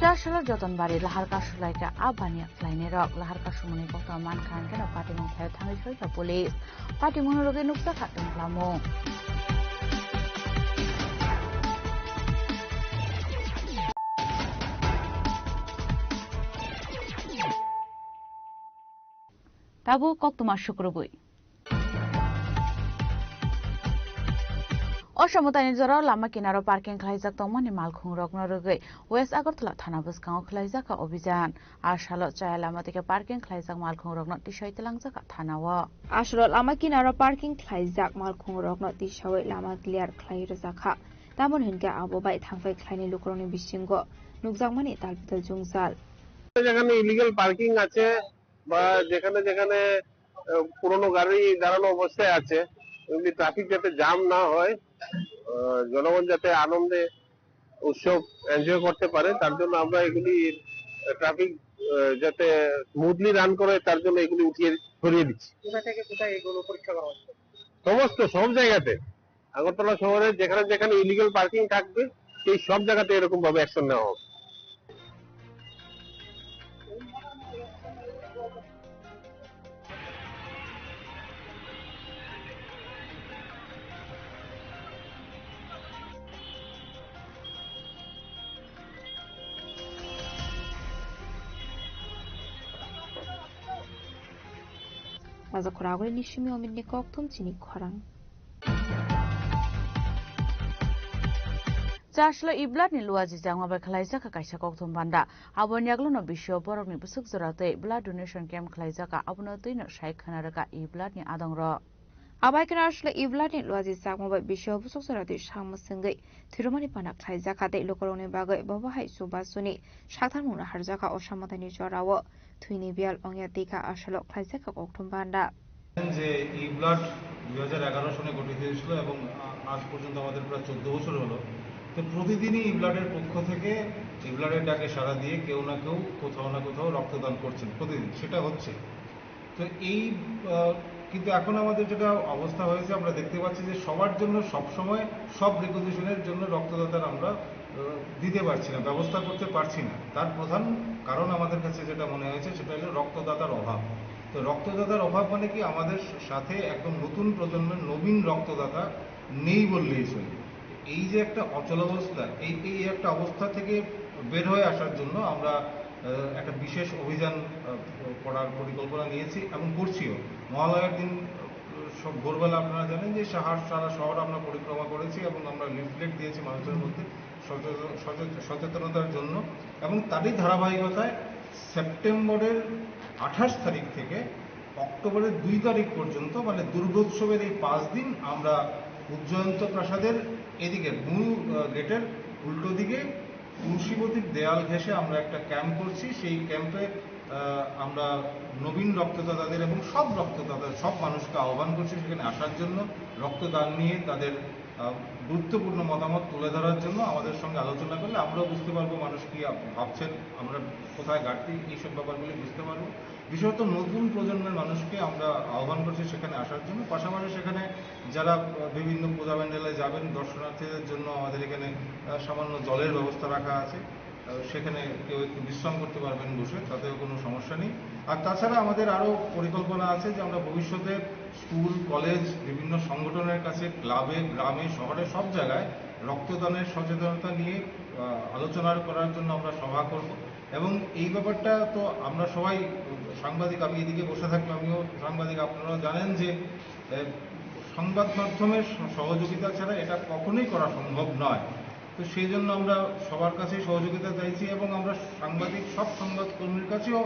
Chasalo jotonbari lahar kasulaikha a baniya khlainairok. Lahar kasumani kokthum mankha hwnkhe no patimung khlaio thangwi soikha police. Patimungno rwgwi nukjakha tonglamung. Tabuk koktwma sukrubwi. Osamotani jorao lama kinaro parking khlaijak tongmani malkhungrokno rwgwi West Agartala thana bwskango khlaijakha obhijan. A salo chaya lama tei parking khlaijak malkhungrokno tisai twlangjakha thanao. A salo lama kinaro parking khlaijak malkhungrokno tisawi lama clear khlai rwjakha. Tamoni hwnkhe abo bai thangphai khlainai lukurokni bisingo nukjakmani talpital jwngjal. যেখানে illegal parking আছে বা যেখানে যেখানে, আহ, পুরনো গাড়ি দাঁড়ানো অবস্থায় আছে, এমনি ট্রাফিক যাতে জ্যাম না হয়, আহ, জনগণ যাতে আনন্দে উৎসব এনজয় করতে পারে, তার জন্য আমরা এগুলি, আহ, ট্রাফিক, আহ, যাতে স্মুথলি রান করে, তার জন্য এগুলি উঠিয়ে সরিয়ে দিচ্ছি। কোথা থেকে কোথায় এগুলো পরীক্ষা করা হচ্ছে? সমস্ত, সব জায়গাতে। আগরতলা শহরে যেখানে যেখানে ইলিগাল পার্কিং থাকবে, সেই সব জায়গাতে এরকম ভাবে অ্যাকশন নেওয়া হবে। Waja khoragwi ni simi omit ni kok thum chini khorang. Chaslo Iblat ni luaji jangma bai khlaijak kaisa kokthum banda. Aboni aglono bisio borokni bwswk jora tei blood donation camp khlaijak, abono twino sai khwna rwkha Iblat ni adongrok. Abai kheno asle Iblat ni luaji chakma bai bisio bwswk jora twi sakma swngwi thwirwmani pana khlaijak kha tei lukurokni bagwi bobo hai chubasuni saktharmungno harjak kha o samataini jorao. Thwini biyal ongya tei kha asalo khlaijak kha kokthum banda. যে ই ব্লাড দুই হাজার এগারো সনে গঠিত হয়েছিল এবং আ-, আজ পর্যন্ত আমাদের প্রায় চোদ্দ বছর হলো। তো প্রতিদিনই ই ব্লাডের পক্ষ থেকে ই ব্লাডের ডাকে সাড়া দিয়ে কেউ না কেউ কোথাও না কোথাও রক্তদান করছেন প্রতিদিন, সেটা হচ্ছে। তো এই, আহ, কিন্তু এখন আমাদের যেটা অবস্থা হয়েছে, আমরা দেখতে পাচ্ছি যে সবার জন্য সবসময় সব রিকোজিশনের জন্য রক্তদাতার আমরা, আহ, দিতে পারছি না, ব্যবস্থা করতে পারছি না। তার প্রধান কারণ আমাদের কাছে যেটা মনে হয়েছে, সেটা হলো রক্তদাতার অভাব। তো রক্তদাতার অভাব মানে কি, আমাদের সাথে একদম নতুন প্রজন্মের নবীন রক্তদাতা নেই বললেই চলে। এই যে একটা অচলাবস্থা, এই, এই একটা অবস্থা থেকে বের হয়ে আসার জন্য আমরা, আহ, একটা বিশেষ অভিযান, আহ, করার পরিকল্পনা নিয়েছি এবং করছিও। মহালয়ার দিন, আহ, সব ভোরবেলা আপনারা জানেন যে সাহার-, সারা শহর আমরা পরিক্রমা করেছি এবং আমরা লিফলেট দিয়েছি মানুষের মধ্যে সচেতন-, সচেত-, সচেতনতার জন্য। এবং তারই ধারাবাহিকতায় সেপ্টেম্বরের আঠাশ তারিখ থেকে অক্টোবরের দুই তারিখ পর্যন্ত, মানে দুর্গোৎসবের এই পাঁচ দিন আমরা উজ্জয়ন্ত প্রাসাদের এদিকে মূল, আহ, গেটের উল্টো দিকে তুলসীবতীর দেয়াল ঘেঁষে আমরা একটা ক্যাম্প করছি। সেই ক্যাম্পে, আহ, আমরা নবীন রক্তদাতাদের এবং সব রক্তদাতা, সব মানুষকে আহ্বান করছি সেখানে আসার জন্য, রক্তদান নিয়ে তাদের, আহ, গুরুত্বপূর্ণ মতামত তুলে ধরার জন্য। আমাদের সঙ্গে আলোচনা করলে আমরাও বুঝতে পারবো মানুষ কি ভাবছেন, আমরা কোথায় ঘাটতি, এইসব ব্যাপারগুলি বুঝতে পারবো। বিশেষত নতুন প্রজন্মের মানুষকে আমরা আহ্বান করছি সেখানে আসার জন্য। পাশাপাশি সেখানে যারা, আহ, বিভিন্ন পূজা প্যান্ডেলে যাবেন, দর্শনার্থীদের জন্য আমাদের এখানে, আহ, সামান্য জলের ব্যবস্থা রাখা আছে। আহ, সেখানে কেউ একটু বিশ্রাম করতে পারবেন বসে, তাতেও কোনো সমস্যা নেই। আর তাছাড়া আমাদের আরও পরিকল্পনা আছে যে আমরা ভবিষ্যতে স্কুল, কলেজ, বিভিন্ন সংগঠনের কাছে, ক্লাবে, গ্রামে, শহরে, সব জায়গায় রক্তদানের সচেতনতা নিয়ে, আহ, আলোচনা করার জন্য আমরা সভা করব। এবং এই ব্যাপারটা তো আমরা সবাই সাংবাদিক, আমি এদিকে বসে থাকলে আমিও সাংবাদিক, আপনারাও জানেন যে, আহ, সংবাদ মাধ্যমের স-, সহযোগিতা ছাড়া এটা কখনোই করা সম্ভব নয়। তো সেই জন্য আমরা সবার কাছেই সহযোগিতা চাইছি এবং আমরা সাংবাদিক, সব সংবাদকর্মীর কাছেও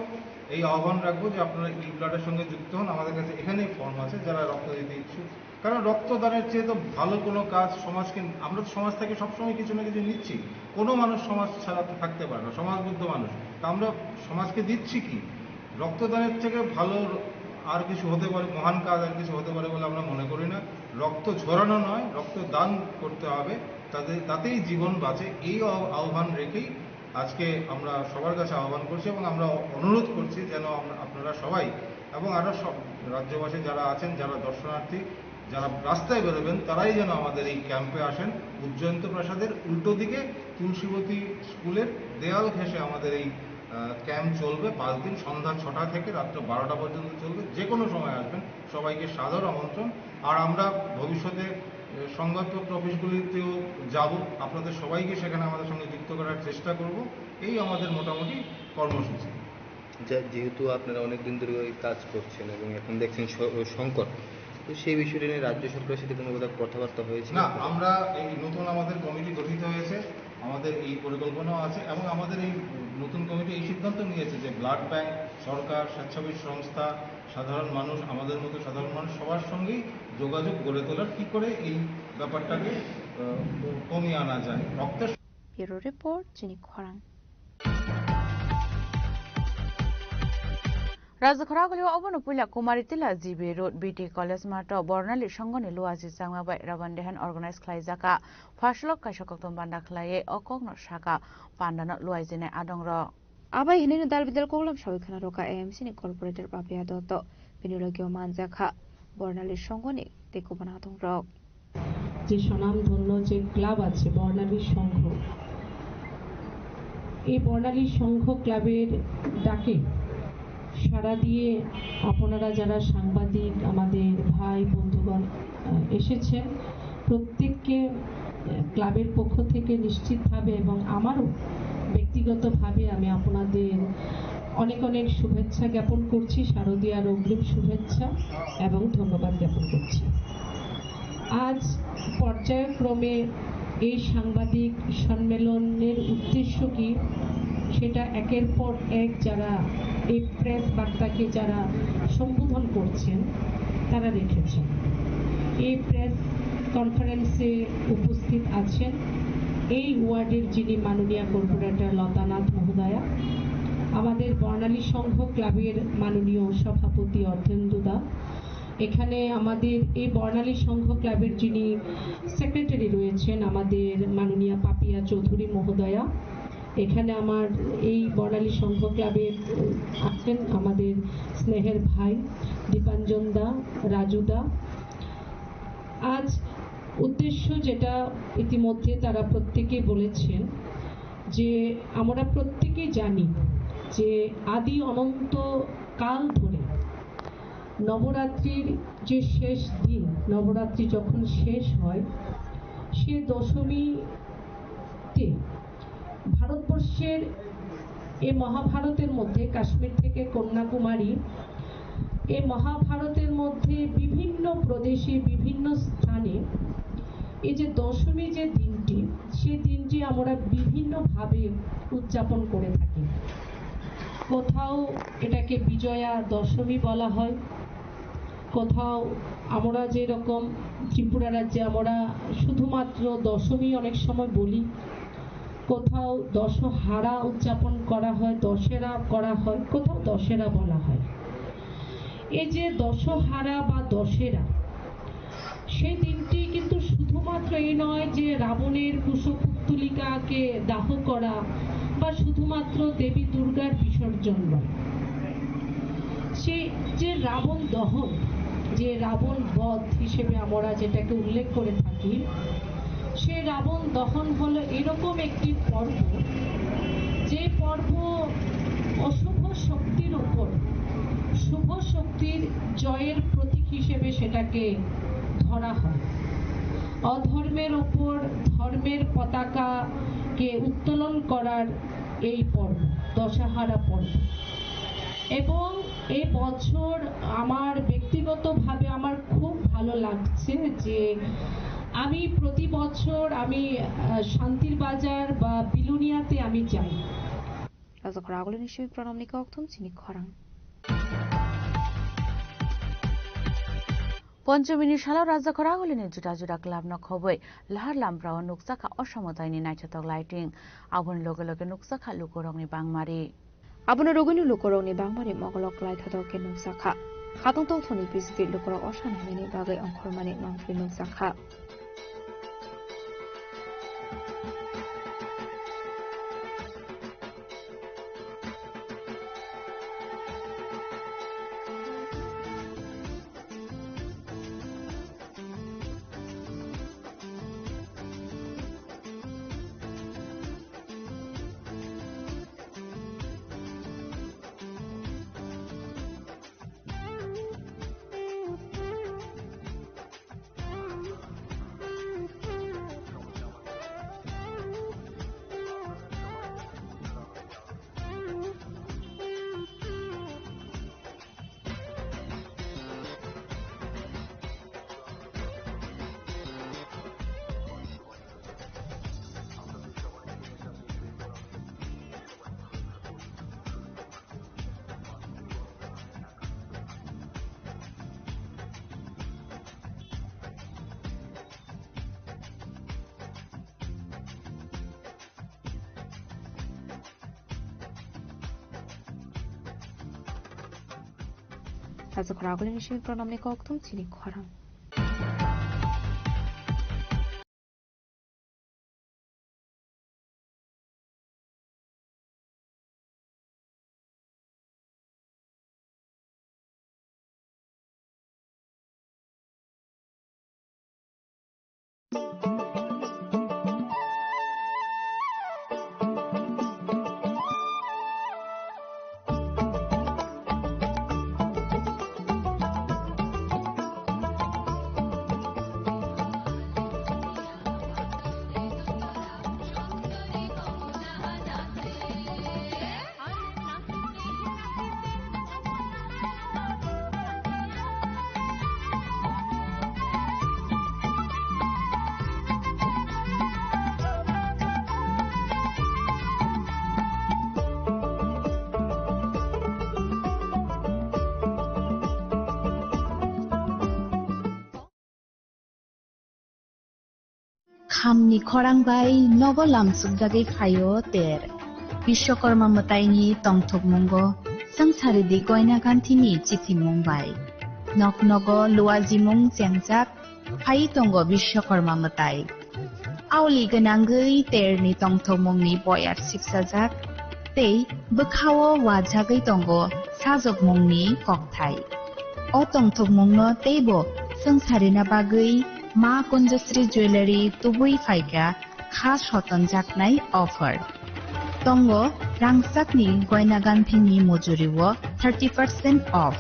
এই আহ্বান রাখবো যে আপনারা ই ব্লাডের সঙ্গে যুক্ত হন। আমাদের কাছে এখানেই ফর্ম আছে, যারা রক্ত দিতে ইচ্ছুক। কারণ রক্তদানের চেয়ে তো ভালো কোনো কাজ সমাজকে, আমরা তো সমাজ থেকে সবসময় কিছু না কিছু নিচ্ছি। কোনো মানুষ সমাজ ছাড়া তো থাকতে পারে না, সমাজবদ্ধ মানুষ। তা আমরা সমাজকে দিচ্ছি কি? রক্তদানের থেকে ভালো আর কিছু হতে পারে, মহান কাজ আর কিছু হতে পারে বলে আমরা মনে করি না। রক্ত ঝরানো নয়, রক্ত দান করতে হবে। তাদের, তাতেই জীবন বাঁচে। এই আহ্বান রেখেই আজকে আমরা সবার কাছে আহ্বান করছি এবং আমরা অনুরোধ করছি যেন আমরা, আপনারা সবাই এবং আরও সব রাজ্যবাসী যারা আছেন, যারা দর্শনার্থী, যারা রাস্তায় বেরোবেন, তারাই যেন আমাদের এই ক্যাম্পে আসেন। উজ্জয়ন্ত প্রাসাদের উল্টো দিকে তুলসীবতী স্কুলের দেয়াল ঘেঁষে আমাদের এই, আহ, ক্যাম্প চলবে। পাঁচ দিন সন্ধ্যা ছটা থেকে রাত্র বারোটা পর্যন্ত চলবে। যে কোনো সময় আসবেন, সবাইকে সাদর আমন্ত্রণ। আর আমরা ভবিষ্যতে, আহ, সংবাদপত্র অফিসগুলিতেও যাব, আপনাদের সবাইকে সেখানে আমাদের সঙ্গে যুক্ত করার চেষ্টা করব। এই আমাদের মোটামুটি কর্মসূচি। যে-, যেহেতু আপনারা অনেক দিন ধরে ওই কাজ করছেন এবং এখন দেখছেন স-, সংকট, তো সেই বিষয়টা নিয়ে রাজ্য সরকারের সাথে কোনো বোধহয় কথাবার্তা হয়েছে না, আপনাদের? আমরা এই নতুন আমাদের কমিটি গঠিত হয়েছে, আমাদের এই পরিকল্পনাও আছে এবং আমাদের এই নতুন কমিটি এই সিদ্ধান্ত নিয়েছে যে ব্লাড ব্যাংক, সরকার, স্বেচ্ছাসেবী সংস্থা, সাধারণ মানুষ, আমাদের মতো সাধারণ মানুষ সবার সঙ্গেই যোগাযোগ গড়ে তোলার, কী করে এই ব্যাপারটাকে, আহ, কমিয়ে আনা যায়। রক্তের ব্যুরো রিপোর্ট, চিনি খরাং। Rajkhara gulio obono puila Kumari Tila G B Road B T College mato Bornali Songhoni luaji changma bai Raban Dehan organize khlaijaka. Phaslok kaisa kokthum panda khlaiwi o kokno saka pandano luaijinai adongrok. Abai hinwi dal bidal koklam sawi khna rwkha A M C ni corporator Papiya Dotto, bini logio manjakha Bornali Songhoni tei kubun adongrok. যে স্বনামধন্য যে ক্লাব আছে বর্ণালী সংঘ, এই বর্ণালী সংঘ ক্লাবের ডাকে সাড়া দিয়ে আপনারা যারা সাংবাদিক, আমাদের ভাই বন্ধুগণ, আহ, এসেছেন, প্রত্যেককে, আহ, ক্লাবের পক্ষ থেকে নিশ্চিতভাবে এবং আমারও ব্যক্তিগতভাবে আমি আপনাদের অনেক অনেক শুভেচ্ছা জ্ঞাপন করছি, শারদীয়ার অগ্রিম শুভেচ্ছা এবং ধন্যবাদ জ্ঞাপন করছি। আজ পর্যায়ক্রমে এই সাংবাদিক সম্মেলনের উদ্দেশ্য কি, সেটা একের পর এক যারা এই প্রেস বার্তাকে যারা সম্বোধন করছেন, তারা রেখেছেন। এই প্রেস কনফারেন্সে উপস্থিত আছেন এই ওয়ার্ডের যিনি মাননীয় কর্পোরেটর লতানাথ মহোদয়া, আমাদের বর্ণালী সংঘ ক্লাবের মাননীয় সভাপতি অর্ধেন্দু দা, এখানে আমাদের এই বর্ণালী সংঘ ক্লাবের যিনি সেক্রেটারি রয়েছেন, আমাদের মাননীয়া পাপিয়া চৌধুরী মহোদয়া, এখানে আমার এই বর্ণালী সংঘ ক্লাবের, উম, আছেন আমাদের স্নেহের ভাই দীপাঞ্জন দা, রাজু দা। আজ উদ্দেশ্য যেটা ইতিমধ্যে তারা প্রত্যেকেই বলেছেন, যে আমরা প্রত্যেকেই জানি যে আদি অনন্ত কাল ধরে নবরাত্রির যে শেষ দিন, নবরাত্রি যখন শেষ হয়, সে দশমীতে ভারতবর্ষের এ মহাভারতের মধ্যে, কাশ্মীর থেকে কন্যাকুমারী, এ মহাভারতের মধ্যে বিভিন্ন প্রদেশে, বিভিন্ন স্থানে এই যে দশমী যে দিনটি, সেই দিনটি আমরা বিভিন্নভাবে উদযাপন করে থাকি। কোথাও এটাকে বিজয়া দশমী বলা হয়, কোথাও আমরা যেরকম ত্রিপুরা রাজ্যে আমরা শুধুমাত্র দশমী অনেক সময় বলি, কোথাও দশহারা উদযাপন করা হয়, দশেরা করা হয়, কোথাও দশেরা বলা হয়। এই যে দশহারা বা দশেরা, সেই দিনটি কিন্তু শুধুমাত্র এই নয় যে রাবণের কুশপুত্তলিকাকে দাহ করা বা শুধুমাত্র দেবী দুর্গার বিসর্জন নয়। সেই যে রাবণ দহন, যে রাবণ বধ হিসেবে আমরা যেটাকে উল্লেখ করে থাকি, সে রাবণ দহন হলো এরকম একটি পর্ব, যে পর্ব অশুভ শক্তির উপর শুভ শক্তির জয়ের প্রতীক হিসেবে সেটাকে ধরা হয়। অধর্মের ওপর ধর্মের পতাকাকে উত্তোলন করার এই পর্ব, দশহারা পর্ব। এবং এ বছর আমার ব্যক্তিগতভাবে আমার খুব ভালো লাগছে যে আমি প্রতি বছর আমি, আহ, শান্তির বাজার বা বিলোনিয়াতে আমি যাই। Rajakhor agulini simi pranamni kokthum chini khorang. Ponchomini salo Rajakhor agulini juda juda club no khobwi lahar lamprao nukjakha osamwtaini naithothok lighting. Aboni loge loge nukjakha lukurokni bangmari. Abono rwgwino lukurokni bangmari mogolok klaithothok khe nukjakha. Khatungtok thani P C T lukurok osa nainani bagwi ongkhormani mangpili nukjakha. Rajakhor agulini simi pranamni kokthum chini khorang. Khamni khorang bai nogo lamsukjagwi phaio ter. Biswakarma mwtaini tongthokmungo swngcharidi goina ganthini chithimung bai. Nok nogo luajimung chengjak phai tongo Biswakarma mwtai. Aoli gwnangwi terni tongthokmungni boyar sipsajak tei bwkhao wajagwi tongo sajokmungni kokthai. O tongthokmungno teibo swngcharina bagwi Ma Kunjasri Jewellery tubui phaikha kha sotonjaknai offer. Tongo rangchakni goina ganthini mujuriwo thirty percent off.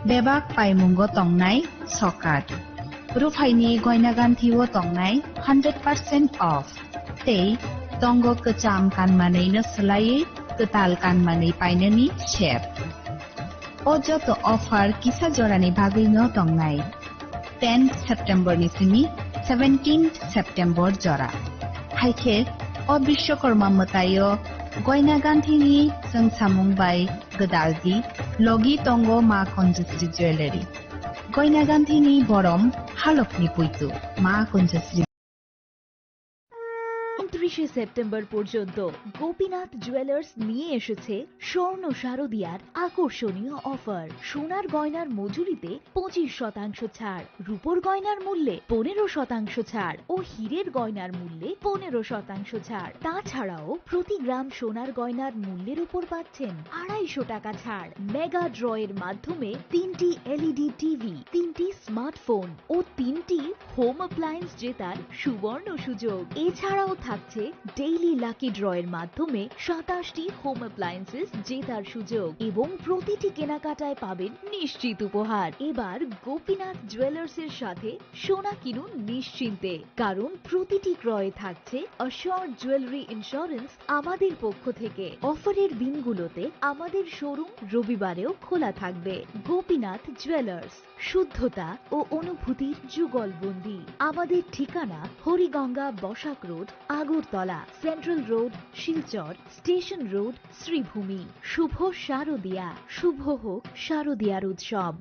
Bebak paimungo tongnai sokat. Ruphaini goina ganthio tongnai hundred percent off. Tei tongo kwcham kanmanwino swlaiwi kwtal kanmanwi painani sep. O joto offer kisa jorani bagwino tongnai. Ten September ni simi seventeen September jora. Haikhe o Biswakarma mwtaio goina ganthini chwngsamung bai gwdaldi logi tongo Ma Kunjasri Jewellery. Goina ganthini borom halokni puitu Ma Kunjasri. ঊনত্রিশে সেপ্টেম্বর পর্যন্ত গোপীনাথ জুয়েলার্স নিয়ে এসেছে স্বর্ণ শারদিয়ার আকর্ষণীয় অফার। সোনার গয়নার মজুরিতে পঁচিশ শতাংশ ছাড়, রূপোর গয়নার মূল্যে পনেরো শতাংশ ছাড় ও হীরের গয়নার মূল্যে পনেরো শতাংশ ছাড়। তাছাড়াও প্রতি গ্রাম সোনার গয়নার মূল্যের উপর পাচ্ছেন আড়াইশো টাকা ছাড়। মেগা ড্র এর মাধ্যমে তিনটি এলইডি টিভি, তিনটি স্মার্টফোন ও তিনটি হোম অ্যাপ্লায়েন্স জেতার সুবর্ণ সুযোগ। এছাড়াও থাকছে ডেইলি লাকি ড্র এর মাধ্যমে সাতাশটি হোম অ্যাপ্লায়েন্সেস জেতার সুযোগ এবং প্রতিটি কেনাকাটায় পাবেন নিশ্চিত উপহার। এবার গোপীনাথ জুয়েলার্স এর সাথে সোনা কিনুন নিশ্চিন্তে, কারণ প্রতিটি ক্রয়ে থাকছে অ্যাসিওরড জুয়েলারি ইন্স্যুরেন্স আমাদের পক্ষ থেকে। অফারের দিনগুলোতে আমাদের শোরুম রবিবারেও খোলা থাকবে। গোপীনাথ জুয়েলার্স, শুদ্ধতা ও অনুভূতির যুগলবন্দি। আমাদের ঠিকানা Hariganga Basak road, Agartala, central road, Silchar, station road, Sreebhumi. শুভ শারদিয়া, শুভ হোক শারদিয়ার উৎসব।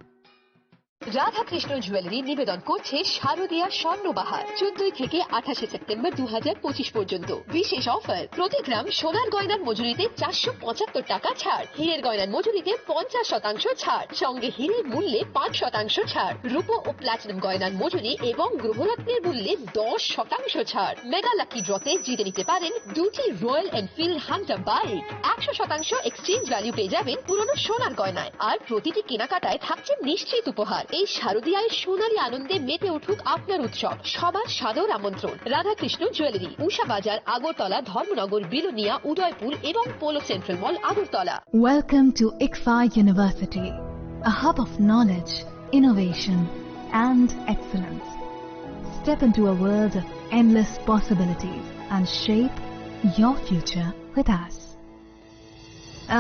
রাধাকৃষ্ণ জুয়েলারি নিবেদন করছে শারদিয়া স্বর্ণবাহার, চোদ্দই থেকে আঠাশে সেপ্টেম্বর দু হাজার পঁচিশ পর্যন্ত। বিশেষ অফার, প্রতি গ্রাম সোনার গয়নার মজুরিতে চারশো পঁচাত্তর টাকা ছাড়, হীরের গয়নার মজুরিতে পঞ্চাশ শতাংশ ছাড়, সঙ্গে হীরের মূল্যে পাঁচ শতাংশ ছাড়, রূপো ও প্লাটিনাম গয়নার মজুরি এবং গ্রহরত্নের মূল্যে দশ শতাংশ ছাড়। মেগা লাকি ড্রতে জিতে নিতে পারেন দুটি রয়্যাল এনফিল্ড হান্টার বাইক, একশো শতাংশ এক্সচেঞ্জ ভ্যালু পেয়ে যাবেন পুরনো সোনার গয়নায়। আর প্রতিটি কেনাকাটায় থাকছে নিশ্চিত উপহার। এই শারদীয়ায় সোনালী আনন্দে মেতে উঠুক আপনার উৎসব। সবার সাদর আমন্ত্রণ। রাধাকৃষ্ণ জুয়েলারি, উষা বাজার, আগরতলা, ধর্মনগর, বিলোনিয়া, উদয়পুর এবং polo central mall, Agartala. Welcome to ICFAI University, a hub of knowledge, innovation, and excellence. Step into a world of endless possibilities and shape your future with us.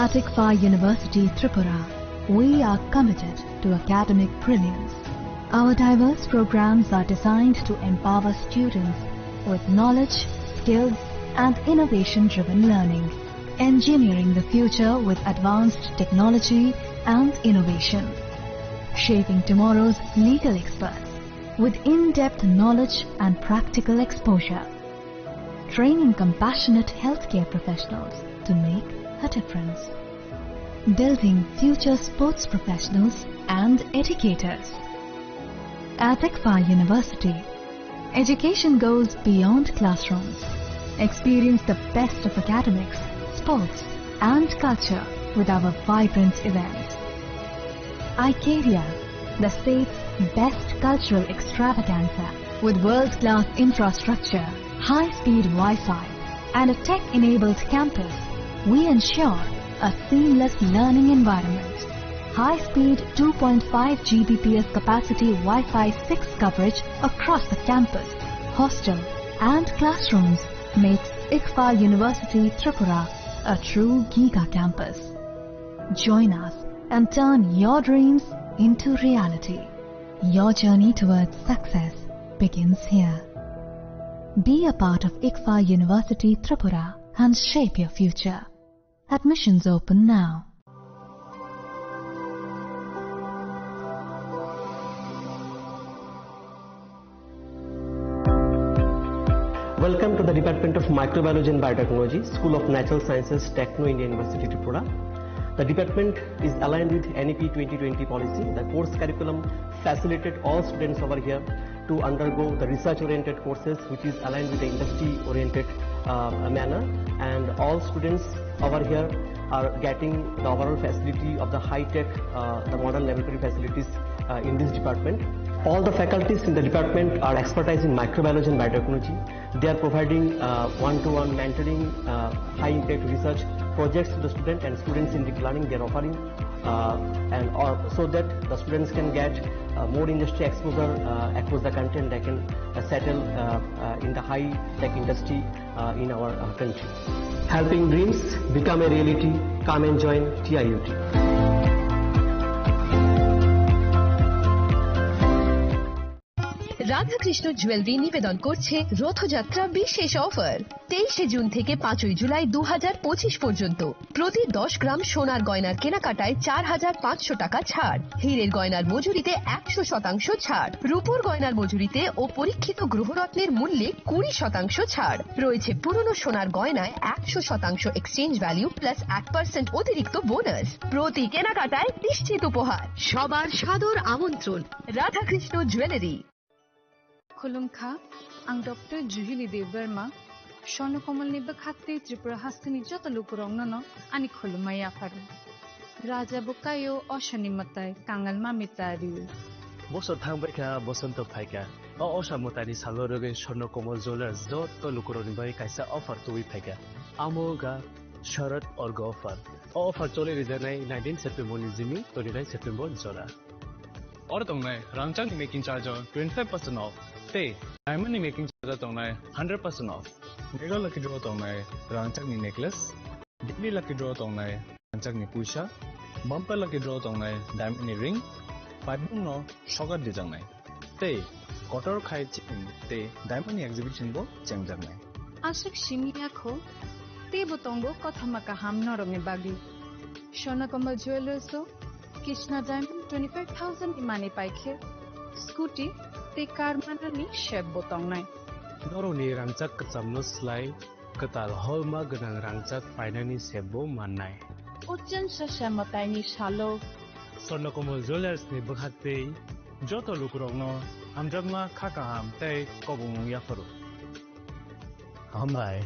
At ICFAI University Tripura, we are committed to academic brilliance. Our diverse programs are designed to empower students with knowledge, skills, and innovation-driven learning, engineering the future with advanced technology and innovation, shaping tomorrow's legal experts with in-depth knowledge and practical exposure, training compassionate healthcare professionals to make a difference, building future sports professionals and educators. At ICFAI University, education goes beyond classrooms. Experience the best of academics, sports, and culture with our vibrant events. Icaria, the state's best cultural extravaganza, with world-class infrastructure, high-speed Wi-Fi, and a tech-enabled campus, we ensure a seamless learning environment. High-speed two point five G B P S capacity Wi-Fi six coverage across the campus, hostel, and classrooms makes ICFAI University Tripura a true giga campus. Join us and turn your dreams into reality. Your journey towards success begins here. Be a part of ICFAI University Tripura and shape your future. Admissions open now. Welcome to the Department of Microbiology and Biotechnology, School of Natural Sciences, Techno India University, Tripura. The department is aligned with N E P twenty twenty policy. The course curriculum facilitated all students over here to undergo the research-oriented courses, which is aligned with the industry-oriented, uh, manner. And all students over here are getting the overall facility of the high-tech, uh, the modern laboratory facilities, uh, in this department. All the faculties in the department are expertise in microbiology and biotechnology. They are providing, uh, one-to-one mentoring, uh, high-impact research projects to the student, and students in deep learning they are offering, uh, and all, so that the students can get, uh, more industry exposure, uh, across the country, and they can, uh, settle, uh, uh, in the high-tech industry, uh, in our, uh, country. Helping dreams become a reality. Come and join T I U T. Radhakrishna jewellery নিবেদন করছে রথযাত্রা বিশেষ অফার। তেইশে জুন থেকে পাঁচই জুলাই দু হাজার পঁচিশ পর্যন্ত প্রতি দশ গ্রাম সোনার গয়নার কেনাকাটায় চার হাজার পাঁচশো টাকা ছাড়, হীরের গয়নার মজুরিতে একশো শতাংশ ছাড়, রূপোর গয়নার মজুরিতে ও পরীক্ষিত গ্রহরত্নের মূল্যে কুড়ি শতাংশ ছাড়। রয়েছে পুরনো সোনার গয়নায় একশো শতাংশ এক্সচেঞ্জ ভ্যালু প্লাস এক পার্সেন্ট অতিরিক্ত বোনাস। প্রতি কেনাকাটায় নিশ্চিত উপহার। সবার সাদর আমন্ত্রণ। Radhakrishna jewellery. Khulumkha, ang Doctor Juhili Debbarma, Swarno Komolni bwkhak tei Tripura hasteni joto lukurokno no ani khulumma yapharo. Raja bo kaio, osoni mwtai, kangal mami tario. Bosor thang bai kha, bosonto phai kha. O Osha mwtaini salo rwgwi Swarna Kamal Jewellers joto lukurokni bagwi kaisa offer tubui phaikha. Amo wngkha Sharad Orga offer. O offer choli rijaknai nineteen September ni simi twenty-nine September jora. Oro tongnai rangchakni making charge o twenty-five percent off tei diamond ni making charge o tongnai hundred percent off. Mega Lucky Draw tongnai rangchakni necklace, Daily Lucky Draw tongnai rangchakni puisa, Bumper Lucky Draw tongnai diamond ni ring, paibungno sokat dijaknai. Tei kotor khai chini tei diamond ni exhibition bo chengjaknai. Aswk simi ya kho, teibo tongo kothoma kaham norokni bagwi. Swarna Kamal Jewellers o Krishna Diamond twenty-five thousand ni manwi paikhe scooty tei car manani sep bo tongnai. Norokni rangchak kwchamno slai kwtal holma gwnang rangchak painani sep bo mannai. O chwngsa se mwtaini salo Swarna Kamal Jewellers ni bwkhaktwi joto lukurokno hamjakma kha kaham tei kobongmung yapharo. Hambai.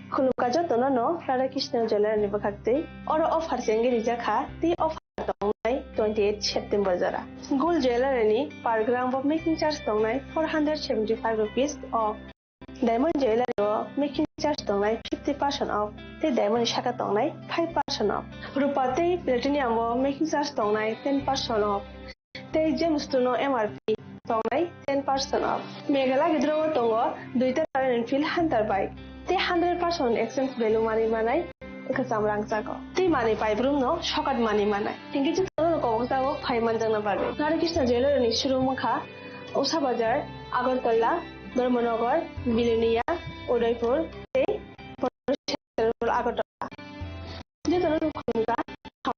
Khulumkha jotono no Radha Krishna Jewellery ni bwkhaktwi. Oro offer chengwi rijak kha, tei offer tongnai twenty eight September jora. Gold Jewellery ni per gram bo making charge tongnai four hundred seventy five rupees off. Diamond Jewellery o making charge tongnai fifty percent off, tei diamond ni saka tongnai five percent off. Rupa tei platinum o making charge tongnai ten percent off. Tei James two no M R P tongnai ten percent off. Mega Lucky Draw o tongo duita Royal Enfield Hunter bike. Tei hundred percent exchange value manwi manai kwcham rangchago. Tei manwi paibrumno sokat manwi manai. Hinkhe jotono kobokjago phai manjakna bagwi. Radha Krishna Jewellery ni showroom wngkha Usha Bazar, Agartala, Dharmanagar, Bilonia, Udaipur tei Agartala. Jotono khulumkha,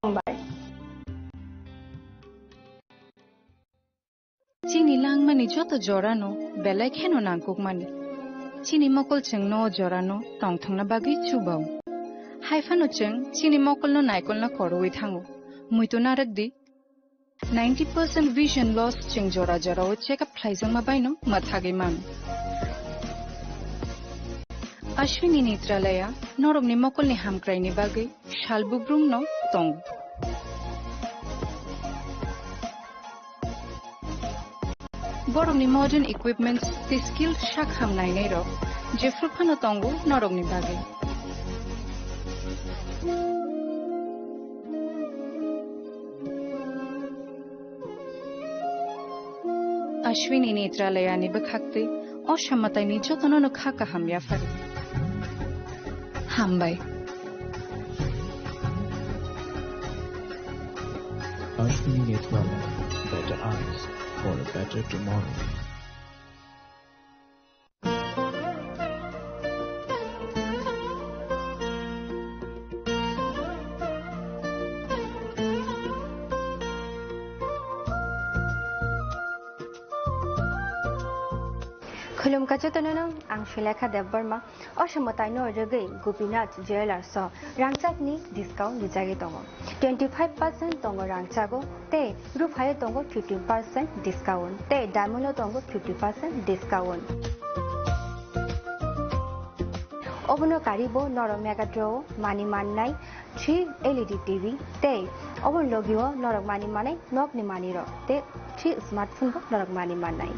hambai. Chini langmani joto jorano belai kheno nangkukmani. Chini mokol chwngno o jorano tongthokna bagwi chubao. Haiphano chwng chini mokolno naikolna korwi thango. Muitu narwk di. Ninety percent vision loss chwng jora jorao check up khlaijakma baino mwthagwi mano. Ashwini Netralaya norokni mokolni hamkraini bagwi sal bubrumno tongo. Borokni modern equipments tei skill sak ham nainai rok jephru phano tongo norokni bagwi. Ashwini Netralaya ni bwkhaktwi o samataini jotono no kha kaham yaphari. Hambai. Ashwini Netralaya, better eyes for a better tomorrow. Khulumkha jotono no, ang Sulekha Debbarma. O samataino rwgwi Gopinath Jewellers o rangchakni discount rijagwi tongo. Twenty five percent tongo rangchago tei ruphaio tongo fifteen percent discount tei diamond o tongo fifty percent discount. Obono karibo norok Mega Draw o manwi mannai three L E D T V tei obono logio norok manwi manai nokni manwirok tei three smartphone bo norok manwi mannai.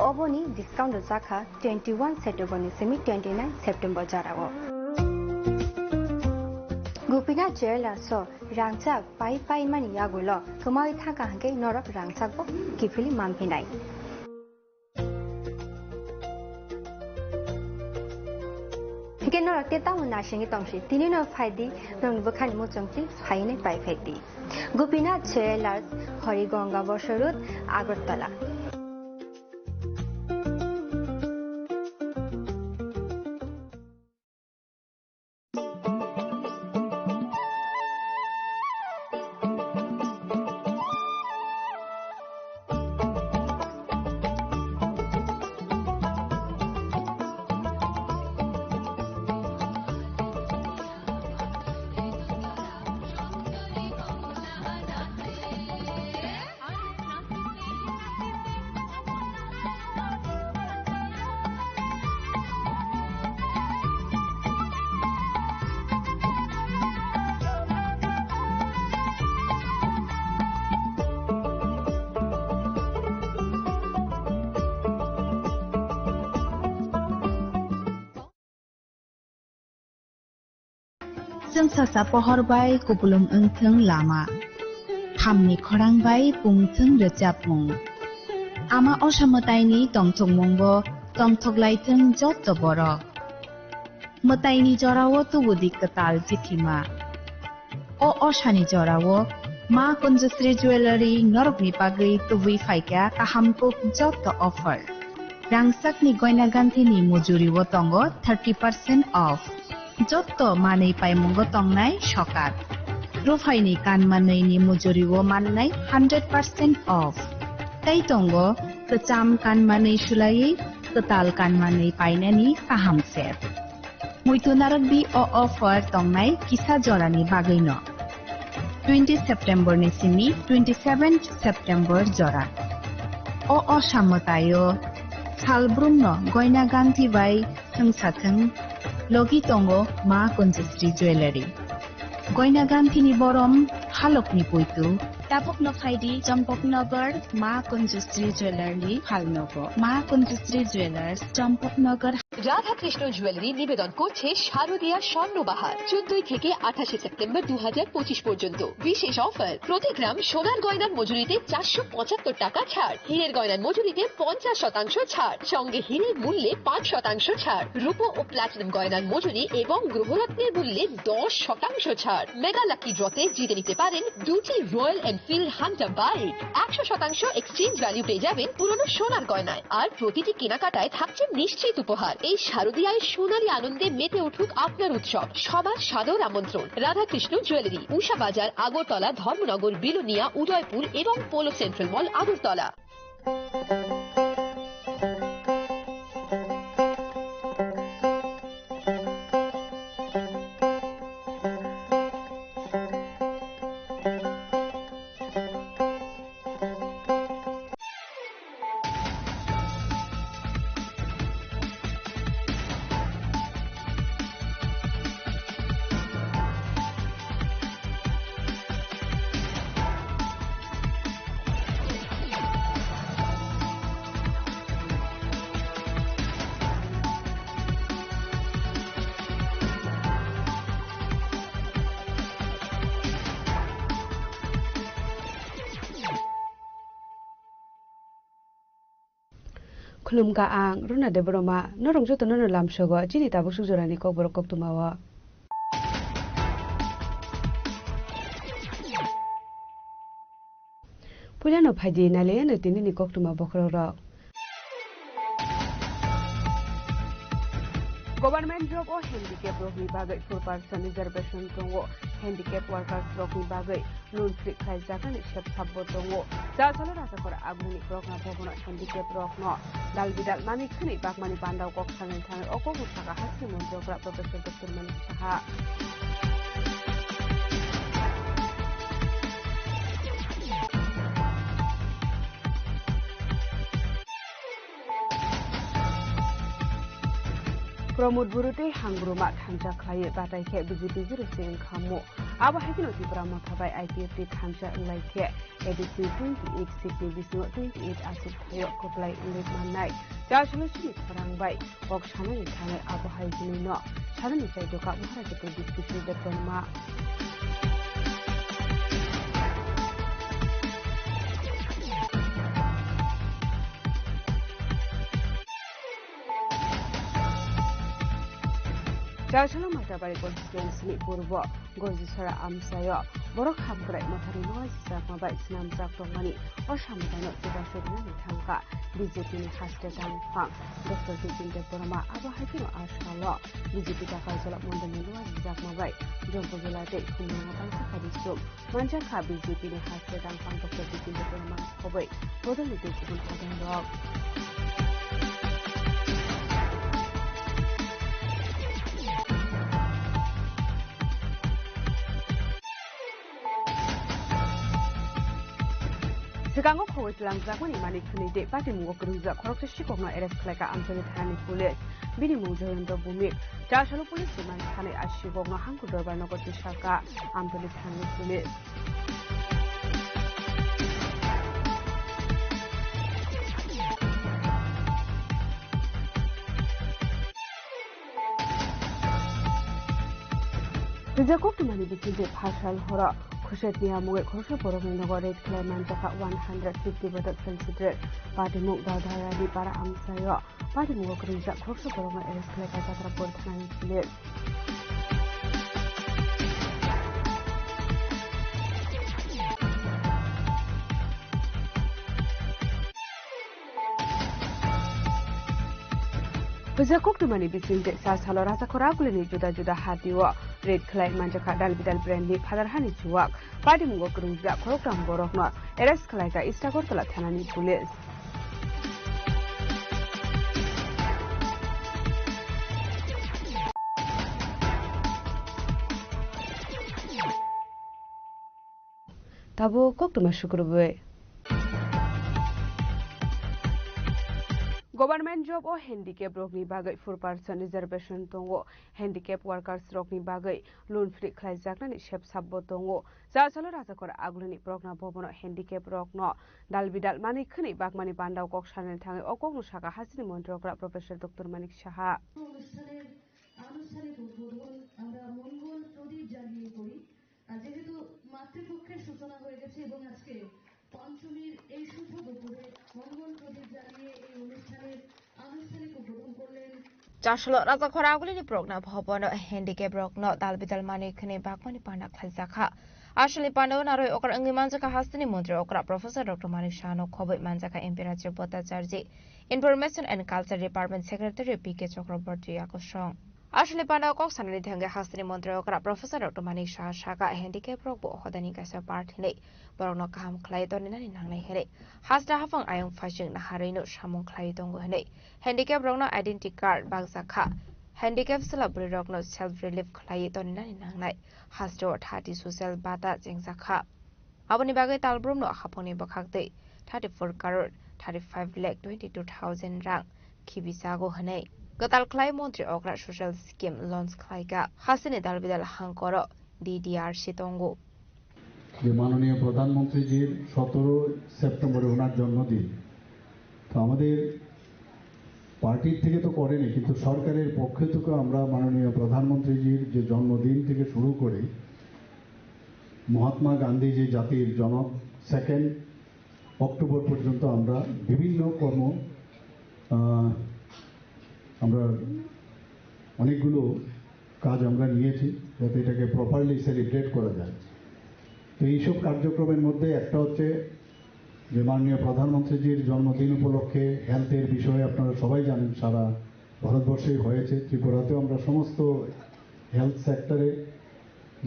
Oboni discount rwjakha twenty one September ni simi twenty nine September jorao. Gopinath Jewellers o rangchak pai pai mani yagulo kwmawi thangkha hwnkhe norok rangchak bo kiphilwi manphinai. Hwnkhe norok tei tamo nasingwi tongsi, tini no phaidi, norokni bwkhani muchungtwi phainai pai phaidi. Gopinath Jewellers, Harigonga Bosor Road, Agartala. Chwng sasa pohor bai kupulung wngthwng lama, hamni khorang bai pungthwng rwchapmung. Ama osa mwtaini tongthokmungbo tongthoklaithwng jotto borok. Mwtaini jorao tubudi kwtal chithima. O osani jorao Ma Kunjusri Jewellery norokni bagwi tubui phaikha kaham kuk jotto offer. Rangsakni goina ganthini mujurio tongo thirty percent off. Jotto manwi paimungo tongnai sokat. Ruphaini kanmanwini mujurio mannai hundred percent off. Tei tongo kwcham kanmanwi sulaiwi kwtal kanmanwi painani kaham set. Muitu narwkdi o offer tongnai kisa jorani bagwino. Twenty September ni simi twenty seven September jora. O osa mwtaio salbrumno goina ganthi bai thwngsa thwng logi tongo Ma Kunjusri Jewellery. Goina ganthini borom halokni puitu. Tabukno phaidi Champaknagar Ma Kunjusri Jewellery phalnogo. Ma Kunjusri Jewellers, Champaknagar. Radhakrishna jewellery নিবেদন করছে শারদীয়া স্বর্ণবাহার, চোদ্দই থেকে আঠাশে সেপ্টেম্বর দু হাজার পঁচিশ পর্যন্ত। বিশেষ অফার, প্রতি গ্রাম সোনার গয়নার মজুরিতে চারশো পঁচাত্তর টাকা ছাড়, হীরের গয়নার মজুরিতে পঞ্চাশ শতাংশ ছাড়, সঙ্গে হীরের মূল্যে পাঁচ শতাংশ ছাড়, রূপো ও প্লাটিনাম গয়নার মজুরি এবং গ্রহরত্নের মূল্যে দশ শতাংশ ছাড়। মেগা লাকি ড্রতে জিতে নিতে পারেন দুটি রয়্যাল এনফিল্ড হান্টার বাইক, একশো শতাংশ এক্সচেঞ্জ ভ্যালু পেয়ে যাবেন পুরনো সোনার গয়নায়। আর প্রতিটি কেনাকাটায় থাকছে নিশ্চিত উপহার। এই শারদীয়ায় সোনালী আনন্দে মেতে উঠুক আপনার উৎসব। সবার সাদর আমন্ত্রণ। রাধাকৃষ্ণ জুয়েলারি, উষা বাজার, আগরতলা, ধর্মনগর, বিলোনিয়া, উদয়পুর এবং polo central mall, Agartala. Khulumkha ang Runa Debbarma, norok jotono no lamsogo chini tabuk suk jorani kokborok koktwmao. Puilano phaidi nailaiyano tinini koktwma bokhorokrok. Government job o handicap rokni bagwi four percent reservation tongo. Handicap workers rokni bagwi loan free khlaijaknani sep sabbo tongo. Chasalo Rajakora Agulini Progna Bhabono handicap rokno dal bidal manwi khwnwi bakmani bandao kok sanani thangwi o kokno sakha Hasteni Montrogra Professor Doctor Manik Saha. Pramod Buru tei Hangruma thansa khlaiwi batai khe B J P zero se wngkha mo. Abo hai kheno Tipra Motha bai I P F T thansa wnglaikhe A D C twenty eight seat ni bisingo twenty eight aswk thaio kwplai wngwi mannai. Chasalo chini khorang bai kok sanani thangwi abo hai hwnwino sanani chaidokha Maharaja Pradyut Kishore Debbarma. Chasalo Matabari constituency ni purbo Gojisora amchaio borok hamkrai mothani nolai sijakma bai swnamjak tongmani o samungno chubachu rwnani thangkha B J P ni haste tangphang Doctor Bijendra Debbarma. Abo hai kheno a salo B J P Takarjala mondolni nolai sijakma bai Jompujola tei Khumulwngo kaisa kari sum manjakha B J P ni haste tangphang Doctor Bijendra Debbarma khoboi bodolni tei kubun hadangrok. Swkango khogwi twlangjakmani manwi khwnwi tei patimungo kwrwngjak khoroksa sikokno arrest khlaikha Amchaini thanani police. Bini mung Jayanta Bhumik. Chasalo police remand sanwi a sikokno Hangkor Dorbar Nagar tisaka Amchaini thanani police. Rijak koktwmani bisingtwi phasal horo Khuset ni amugwi khoroksa borokni nogo raid khlai manjakha one hundred fifty bodol Celsius. Patimung Dadharani para amchaio patimungo kwrwngjak khoroksa borokno arrest khlai kha Jatrapur thanani police. Puja koktwmani bisingtwi sa salo Rajakhor Agulini juda juda hatio raid khlai manjakha dal bidal brandni phatar hani chuwak. Patimungo kwrwngjak khoroktham borokno arrest khlaikha East Agartala thanani police. Tabuk koktwma sukrubwi. Government job o handicap rokni bagwi four percent reservation tongo. Handicap workers rokni bagwi loan free khlaijaknani sepsapbo tongo. Chasalo Rajakhor Agulini Progna Bhavan o handicap rokno dal bidal manwi khwnwi bakmani pandao kok sanani thangwi o kokno sakha hasteni montri okra Professor Doctor Manik Saha. অনুষ্ঠানের আনুষ্ঠানিক উদ্বোধন আমরা মঙ্গল প্রদীপ জ্বালিয়ে করি। আর যেহেতু মাতৃপক্ষের সূচনা হয়ে গেছে এবং আজকে পঞ্চমীর এই শুভ দুপুরে মঙ্গল প্রদীপ জ্বালিয়ে এই অনুষ্ঠানের আনুষ্ঠানিক উদ্বোধন করলেন। Chasalo Rajakhor Agulini Progna Bhavan o handicap rokno dal bidal manwi khwnwi bakmani panda khlaijakha. Aswlni pandao narwi okra wngwi manjakha hasteni montri okra Professor Doctor Manik Sahano khobwi manjakha M P Rajya Bhattacharjee, Information and Culture Department Secretary P K Chakraborty yakosong. Aswlni pandao kok sanani thangwi hasteni montri okra Professor Doctor Manik Saha sakha handicap rokbo hodani kaisa part hinwi borokno kaham khlai toninani nangnai hinwi. Hasta haphang ayang phaising naharwino samung khlai tongo hinwi handicap rokno identity card bakjakha. Handicap chwla bwrwi rokno self relief khlai toninani nangnai. Hasteo thati social bata chengjakha. Aboni bagwi talbrumno haphangni bwkhaktwi thirty four crore thirty five lakh twenty two thousand rang khibijago hinwi kwtal khlai montri okra social scheme launch khlaikha. Hasteni dal bidal hangkoro D D R C tongo. যে মাননীয় প্রধানমন্ত্রীজির সতেরো সেপ্টেম্বরে ওনার জন্মদিন, তো আমাদের পার্টির থেকে তো করেনি, কিন্তু সরকারের পক্ষ থেকে আমরা মাননীয় প্রধানমন্ত্রীজির যে জন্মদিন থেকে শুরু করে মহাত্মা গান্ধী যে জাতির জনক, সেকেন্ড অক্টোবর পর্যন্ত আমরা বিভিন্ন কর্ম, আহ, আমরা অনেকগুলো কাজ আমরা নিয়েছি, যাতে এটাকে প্রপারলি সেলিব্রেট করা যায়। তো এইসব কার্যক্রমের মধ্যে একটা হচ্ছে যে মাননীয় প্রধানমন্ত্রীজির জন্মদিন উপলক্ষে হেলথের বিষয়ে আপনারা সবাই জানেন, সারা ভারতবর্ষেই হয়েছে। ত্রিপুরাতেও আমরা সমস্ত হেলথ সেক্টরে,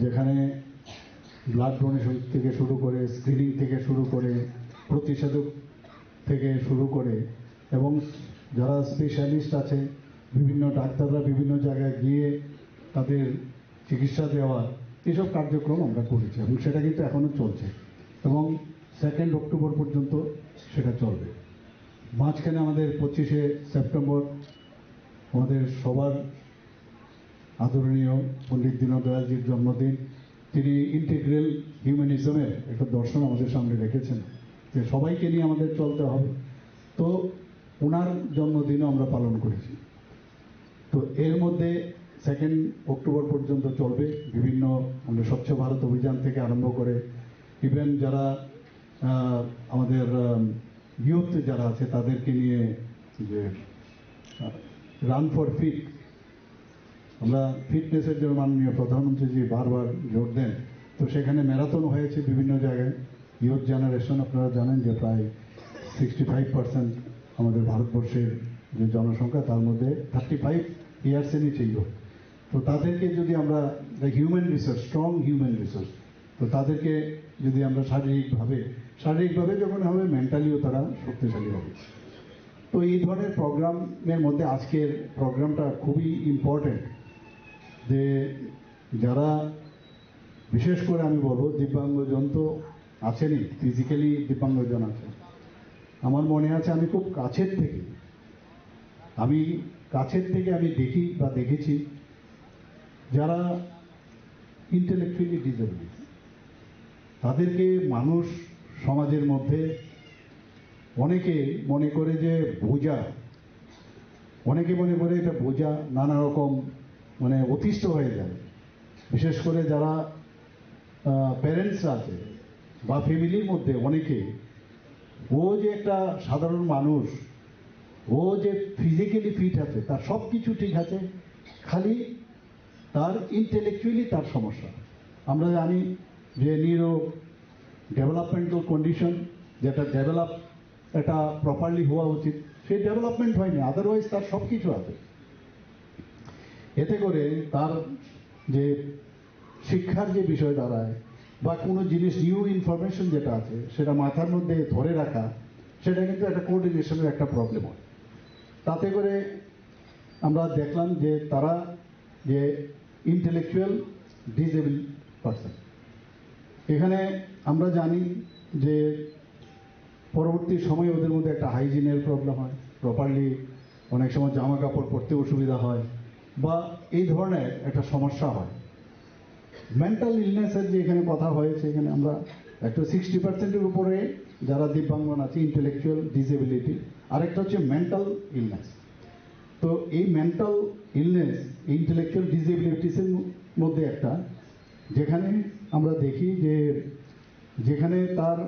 যেখানে ব্লাড ডোনেশন থেকে শুরু করে, স্ক্রিনিং থেকে শুরু করে, প্রতিষেধক থেকে শুরু করে, এবং যারা স্পেশালিস্ট আছে, বিভিন্ন ডাক্তাররা বিভিন্ন জায়গায় গিয়ে তাদের চিকিৎসা দেওয়া, এইসব কার্যক্রম আমরা করেছি এবং সেটা কিন্তু এখনো চলছে এবং সেকেন্ড অক্টোবর পর্যন্ত সেটা চলবে। মাঝখানে আমাদের পঁচিশে সেপ্টেম্বর আমাদের সবার আদরণীয় পণ্ডিত দীনদয়ালজির জন্মদিন। তিনি ইন্টিগ্রাল হিউম্যানিজমের একটা দর্শন আমাদের সামনে রেখেছেন যে সবাইকে নিয়ে আমাদের চলতে হবে। তো ওনার জন্মদিনও আমরা পালন করেছি। তো এর মধ্যে সেকেন্ড অক্টোবর পর্যন্ত চলবে বিভিন্ন, আমরা স্বচ্ছ ভারত অভিযান থেকে আরম্ভ করে ইভেন যারা, আহ, আমাদের, আহ, ইউথ যারা আছে তাদেরকে নিয়ে যে, আহ, রান ফর ফিট, আমরা ফিটনেসের জন্য মাননীয় প্রধানমন্ত্রীজি বারবার জোর দেন। তো সেখানে ম্যারাথন হয়েছে বিভিন্ন জায়গায়। ইয়ুথ জেনারেশন, আপনারা জানেন যে প্রায় সিক্সটি ফাইভ পার্সেন্ট আমাদের ভারতবর্ষের যে জনসংখ্যা, তার মধ্যে থার্টি ফাইভ ইয়ার্সের নিচে ইয়ুথ। তো তাদেরকে যদি আমরা human resource, strong human resource, তো তাদেরকে যদি আমরা শারীরিকভাবে, শারীরিকভাবে যখন হবে, মেন্টালিও তারা শক্তিশালী হবে। তো এই ধরনের প্রোগ্রামের মধ্যে আজকের প্রোগ্রামটা খুবই ইম্পর্টেন্ট, যে যারা, বিশেষ করে আমি বলবো, দিব্যাঙ্গজন তো আছেনই, ফিজিক্যালি দিব্যাঙ্গজন আছে। আমার মনে আছে, আমি খুব কাছের থেকে, আমি কাছের থেকে আমি দেখি বা দেখেছি, যারা ইন্টেলেকচুয়ালি ডিসেবল, তাদেরকে মানুষ সমাজের মধ্যে অনেকে মনে করে যে বোঝা, অনেকে মনে করে এটা বোঝা, নানা রকম মানে অতিষ্ঠ হয়ে যায়। বিশেষ করে যারা প্যারেন্টস আছে বা ফ্যামিলির মধ্যে অনেকে, ও যে একটা সাধারণ মানুষ, ও যে ফিজিক্যালি ফিট আছে, তার সব কিছু ঠিক আছে, খালি তার ইন্টেলেকচুয়ালি তার সমস্যা। আমরা জানি যে নিউরো ডেভেলপমেন্টাল কন্ডিশন, যেটা ডেভেলপ, এটা প্রপারলি হওয়া উচিত, সেই ডেভেলপমেন্ট হয়নি, আদারওয়াইজ তার সব কিছু আছে। এতে করে তার যে শিক্ষার যে বিষয় দাঁড়ায় বা কোনো জিনিস, নিউ ইনফরমেশন যেটা আছে, সেটা মাথার মধ্যে ধরে রাখা, সেটা কিন্তু একটা কোঅর্ডিনেশনের একটা প্রবলেম হয়। তাতে করে আমরা দেখলাম যে তারা যে ইন্টেলেকচুয়াল ডিসেবল পারসন, এখানে আমরা জানি যে পরবর্তী সময়ে ওদের মধ্যে একটা হাইজিনের প্রবলেম হয়, প্রপারলি অনেক সময় জামা কাপড় পরতে অসুবিধা হয় বা এই ধরনের একটা সমস্যা হয়। মেন্টাল ইলনেসের যে এখানে কথা হয়েছে, এখানে আমরা একটু সিক্সটি পার্সেন্টের উপরে যারা দিব্যাঙ্গন আছে, ইন্টেলেকচুয়াল ডিসেবিলিটি, আরেকটা হচ্ছে মেন্টাল ইলনেস। তো এই মেন্টাল ইলনেস, ইন্টেলেকচুয়াল ডিসেবিলিটিসের মধ্যে একটা, যেখানে আমরা দেখি যে যেখানে তার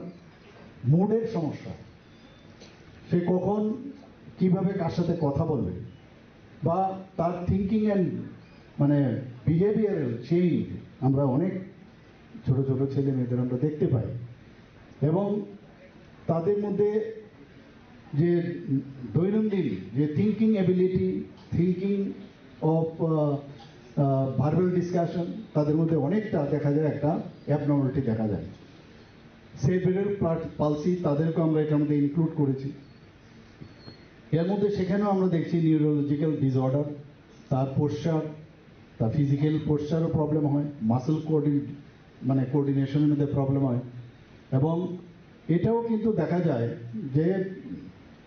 মুডের সমস্যা, সে কখন কিভাবে কার সাথে কথা বলবে বা তার থিঙ্কিং অ্যান্ড মানে বিহেভিয়ারাল চেঞ্জ আমরা অনেক ছোট ছোট ছেলে মেয়েদের আমরা দেখতে পাই। এবং তাদের মধ্যে যে দৈনন্দিন যে thinking ability, thinking of verbal discussion, তাদের মধ্যে অনেকটা দেখা যায় একটা অ্যাবনর্মালিটি দেখা যায়। সেরিব্রাল পালসি, তাদেরকে আমরা এটার মধ্যে ইনক্লুড করেছি। এর মধ্যে সেখানেও আমরা দেখছি নিউরোলজিক্যাল ডিসঅর্ডার, তার পোশ্চার, তার ফিজিক্যাল পোশ্চারও প্রবলেম হয়, মাসল কোঅর্ডিন মানে কোঅর্ডিনেশনের মধ্যে প্রবলেম হয়। এবং এটাও কিন্তু দেখা যায় যে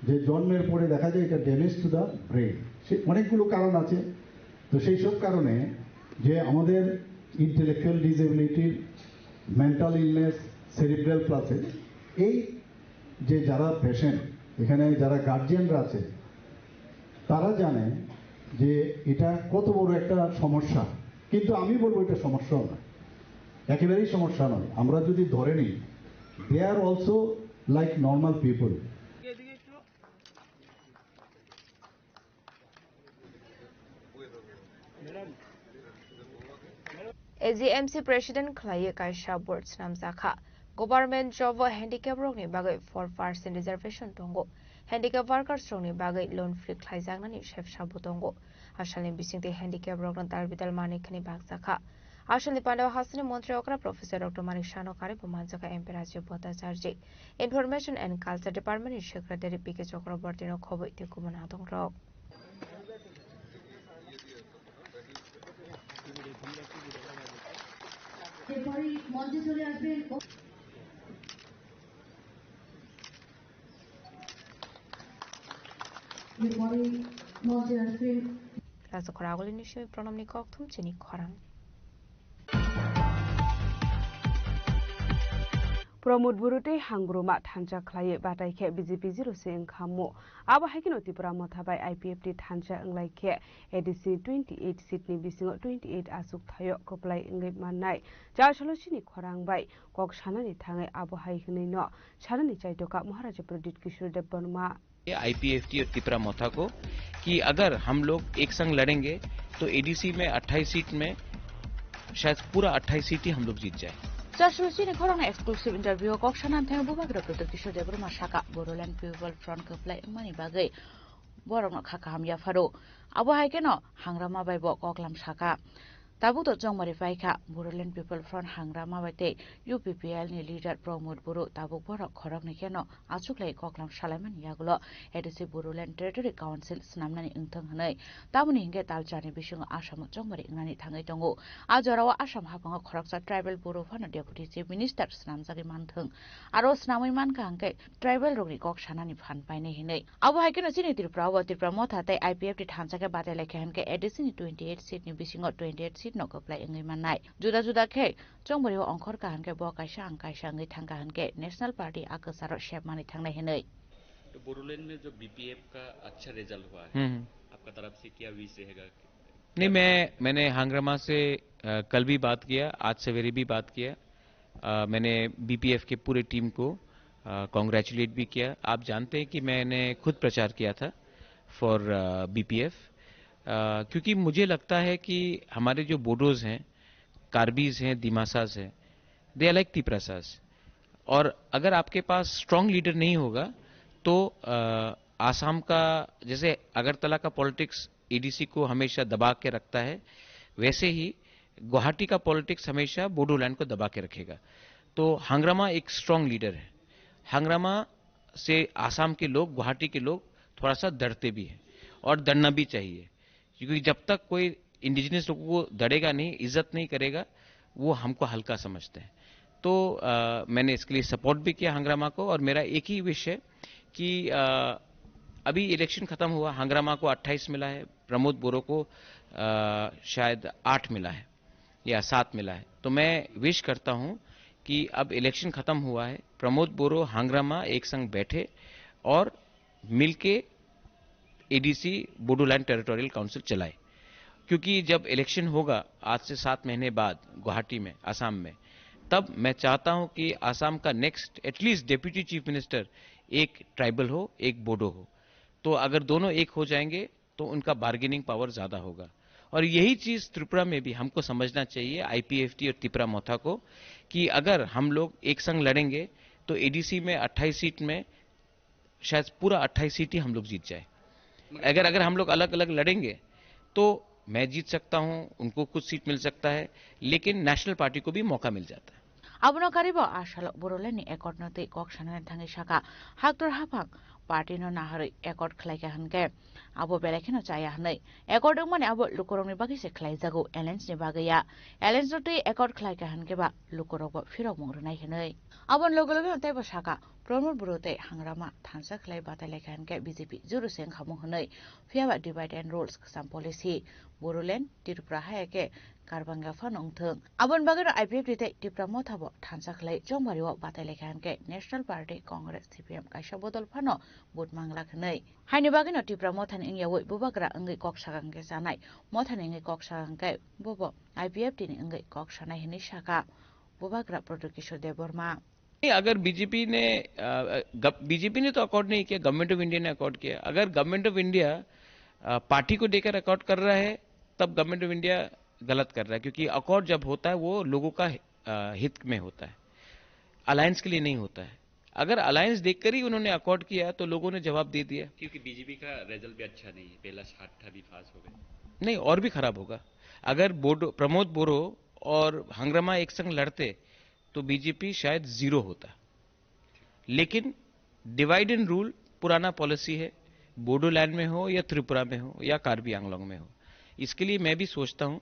যে জন্মের পরে দেখা যায় এটা ড্যামেজ টু দ্য ব্রেন। সে অনেকগুলো কারণ আছে। তো সেই সব কারণে যে আমাদের ইন্টেলেকচুয়াল ডিসেবিলিটির, মেন্টাল ইলনেস, সেরিব্রাল প্লাসে এই যে যারা পেশেন্ট, এখানে যারা গার্জিয়ানরা আছে, তারা জানে যে এটা কত বড় একটা সমস্যা, কিন্তু আমি বলবো এটা সমস্যাও না, একেবারেই সমস্যা নয়। আমরা যদি ধরে নিই, they are also like normal people. A G M C president khlaiwi kaisa board swnamjakha. Government job o handicap rokni bagwi four percent reservation tongo. Handicap workers rokni bagwi loan free khlaijaknani sebsabo tongo. Asalni bisingtwi handicap rokno dal bidal manwi khwnwi bakjakha. Asalni pandao hasteni montri okra Professor Doctor Manik Sano karwi bo manjakha M P Rajiv Bhattacharjee, Information and Culture Department ni Secretary P K Chakraborty no khobwi tei kubun adong rok. এরপরে মঞ্চে চলে আসবেন। এরপরে মঞ্চে আসবেন। Rajakhor agulini simi Pranamni kokthum chini khorang. Pramod Buru tei Hangruma thansa khlaiwi batai khe B J P zero se wngkha mo. Abo hai kheno Tipra Motha bai I P F T thansa wnglai khe A D C twenty eight seat ni bisingo twenty eight achuk thaio kwplai wngwi mannai. Char salo chini khorang bai kok sanani thangwi abo hai hwnwino sanani chaitoka Maharaja Pradyut Kishore Debbarma. IPFT और तिपरा मोथा को कि अगर हम लोग एक संग लड़ेंगे तो एडीसी में अट्ठाईस सीट में शायद पूरा अट्ठाईस सीट ही हम लोग जीत जाए। Chasro chini khorang exclusive interview o kok sana thang Bubagra Pradyut Kishore Debbarma saka Bodoland People Front kwplai wngmani bagwi borokno kha kaham yapharo. Abo hai kheno Hangrama bai bo koklam saka. Tabuk to chongmari paikha Bodoland People Front Hangrama bai tei U P P L ni leader Pramod Buru, tabuk borok khoroknwi kheno achuklai koklam salaimani yagulo A D C Bodoland Territory Council swnamnani wngthang hwnwi. Tamoni hinkhe talcharni bisingo Assam o chongmari wngnani thangwi tongo. A jorao Assam haphango khoroksa tribal Buru phano Deputy Chief Minister swnamjagwi manthwng. Aro swnamwi mankha hinkhe tribal rokni kok sanani phan painai hinwi. Abo hai kheno chini Tripura o Tripura Motha tei I P F T thansa khe batai lai kha hinkhe A D C ni twenty eight seat ni bisingo twenty eight seat no kwplai wngwi mannai. Juda juda khe chongmari o ongkhor kha hinkhe bo kaisa ang kaisa wngwi thang kha hinkhe National Party a kwcharo sep mani thangnai hinwi. तो बोडोलैंड में जो बीपीएफ का अच्छा रिजल्ट हुआ है, हम्म। आपका तरफ से क्या विश रहेगा? नहीं, मैं, मैंने हंगरामा से, अ, कल भी बात किया, आज सवेरे भी बात किया। अ, मैंने बीपीएफ के पूरे टीम को, अ, कॉन्ग्रेचुलेट भी किया। आप जानते हैं कि मैंने खुद प्रचार किया था फॉर, अ, बीपीएफ, अ, क्योंकि मुझे लगता है कि हमारे जो बोडोज हैं, कार्बीज हैं, दिमासाज हैं, दे आर लाइक तिपरासाज। और अगर आपके पास स्ट्रॉन्ग लीडर नहीं होगा, तो, अ, आसाम का, जैसे अगरतला का पॉलिटिक्स एडीसी को हमेशा दबा के रखता है, वैसे ही गुवाहाटी का पॉलिटिक्स हमेशा बोडोलैंड को दबा के रखेगा। तो हंगरामा एक स्ट्रॉन्ग लीडर है। हंगरामा से आसाम के लोग, गुवाहाटी के लोग थोड़ा सा डरते भी हैं और डरना भी चाहिए, क्योंकि जब तक कोई इंडिजिनस लोगों को डरेगा नहीं, इज्जत नहीं करेगा, वो हमको हल्का समझते हैं। तो, अ, मैंने इसके लिए सपोर्ट भी किया हंगरामा को, और मेरा एक ही विश है कि, अ, अभी इलेक्शन खत्म हुआ, हंगरामा को अट्ठाईस मिला है, प्रमोद बोरो को, अ, शायद आठ मिला है या सात मिला है। तो मैं विश करता हूं कि अब इलेक्शन खत्म हुआ है, प्रमोद बोरो, हंगरामा एक संग बैठे और मिलके एडीसी बोडोलैंड टेरिटोरियल काउंसिल चलाए, क्योंकि जब इलेक्शन होगा आज से सात महीने बाद गुवाहाटी में, असम में, तब मैं चाहता हूं कि असम का next at least deputy chief minister एक ट्राइबल हो, एक बोडो हो। तो अगर दोनों एक हो जाएंगे तो उनका बार्गेनिंग पावर ज्यादा होगा। और यही चीज त्रिपुरा में भी हमको समझना चाहिए, आईपीएफटी और तिपरा मोथा को, कि अगर हम लोग एक संग लड़ेंगे तो एडीसी में अट्ठाईस सीट में शायद पूरा अट्ठाईस सीट ही हम लोग जीत जाए। अगर, अगर हम लोग अलग-अलग लड़ेंगे, तो मैं जीत सकता हूं, उनको कुछ सीट मिल सकता है, लेकिन नेशनल पार्टी को भी मौका मिल जाता है। Abono karibo asalo Bodoland ni accord no tei kok sanani thangwi saka, haktor haphang party no naharwi accord khlaikha hwnkhe abo belai kheno chaya hwnwi. Accord wngmani abo lukurokni bagwi se khlaijago, alliance ni bagwi ya. Alliance no tei accord khlaikha hwnkhe ba lukurokbo phirokmung rwnai hwnwi. Aboni loge loge teibo saka, Pramod Boro tei Hangrama thansa khlai batai laikha hwnkhe B J P juru se wngkhamung hwnwi. Phiya ba divide and rules kwcham policy, Bodoland, Tripura hai khe karbangya phano wngthwng. Aboni bagwino I P F T tei Tipra Motha bo thansa khlai chongbario batai laikha hwnkhe National Party, Congress, C P M kaisa bodol phano vote manglak hwnwi. Haini bagwino Tipra Mothani wngyawi bubagra wngwi kok sakang khe chanai, Mothani wngwi kok sakang khe bobo I P F T ni wngwi kok sanai hwnwi saka bubagra Pradyot Kishore Debbarma. नहीं, अगर बीजेपी ने, अ, अ, गव-, बीजेपी ने तो अकॉर्ड नहीं किया, government of India ने अकॉर्ड किया। अगर गवर्नमेंट ऑफ इंडिया, अ, पार्टी को देकर अकॉर्ड कर रहा है, तब गवर्नमेंट ऑफ इंडिया गलत कर रहा है, क्योंकि अकॉर्ड जब होता है, वो लोगों का, अ, हित में होता है, अलायंस के लिए नहीं होता है। अगर अलायंस देखकर ही उन्होंने अकॉर्ड किया, तो लोगों ने जवाब दे दिया। क्योंकि बीजेपी का रिजल्ट भी अच्छा नहीं है, पहला साठ था, अभी पास हो गए। नहीं, और भी खराब होगा। अगर बोडो, प्रमोद बोरो और हंगरामा एक संग लड़ते, तो बीजेपी शायद ज़ीरो होता। लेकिन डिवाइड एंड रूल पुराना पॉलिसी है, बोडोलैंड में हो या त्रिपुरा में हो या कार्बी आंगलोंग में हो। इसके लिए मैं भी सोचता हूं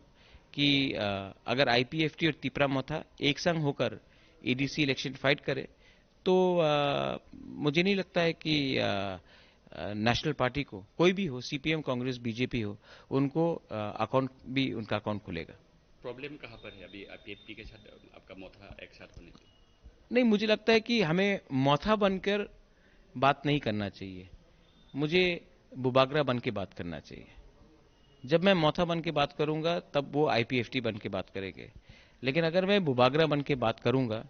कि, अ, अगर आईपीएफटी और तिपरा मोथा एक संग होकर एडीसी इलेक्शन फाइट करे, तो, अ, मुझे नहीं लगता है कि, अ, अ, नेशनल पार्टी को, कोई भी हो, सीपीएम, कांग्रेस, बीजेपी हो, उनको, अ, अकाउंट भी, उनका अकाउंट खुलेगा। प्रॉब्लम कहाँ पर है अभी आईपीएफटी के साथ आपका मोथा एक साथ होने पे? नहीं, मुझे लगता है कि हमें मोथा बनकर बात नहीं करना चाहिए, मुझे बुबागरा बन के बात करना चाहिए। जब मैं मोथा बन के बात करूंगा, तब वो आईपीएफटी बन के बात करेंगे। लेकिन अगर मैं बुबागरा बन के बात करूंगा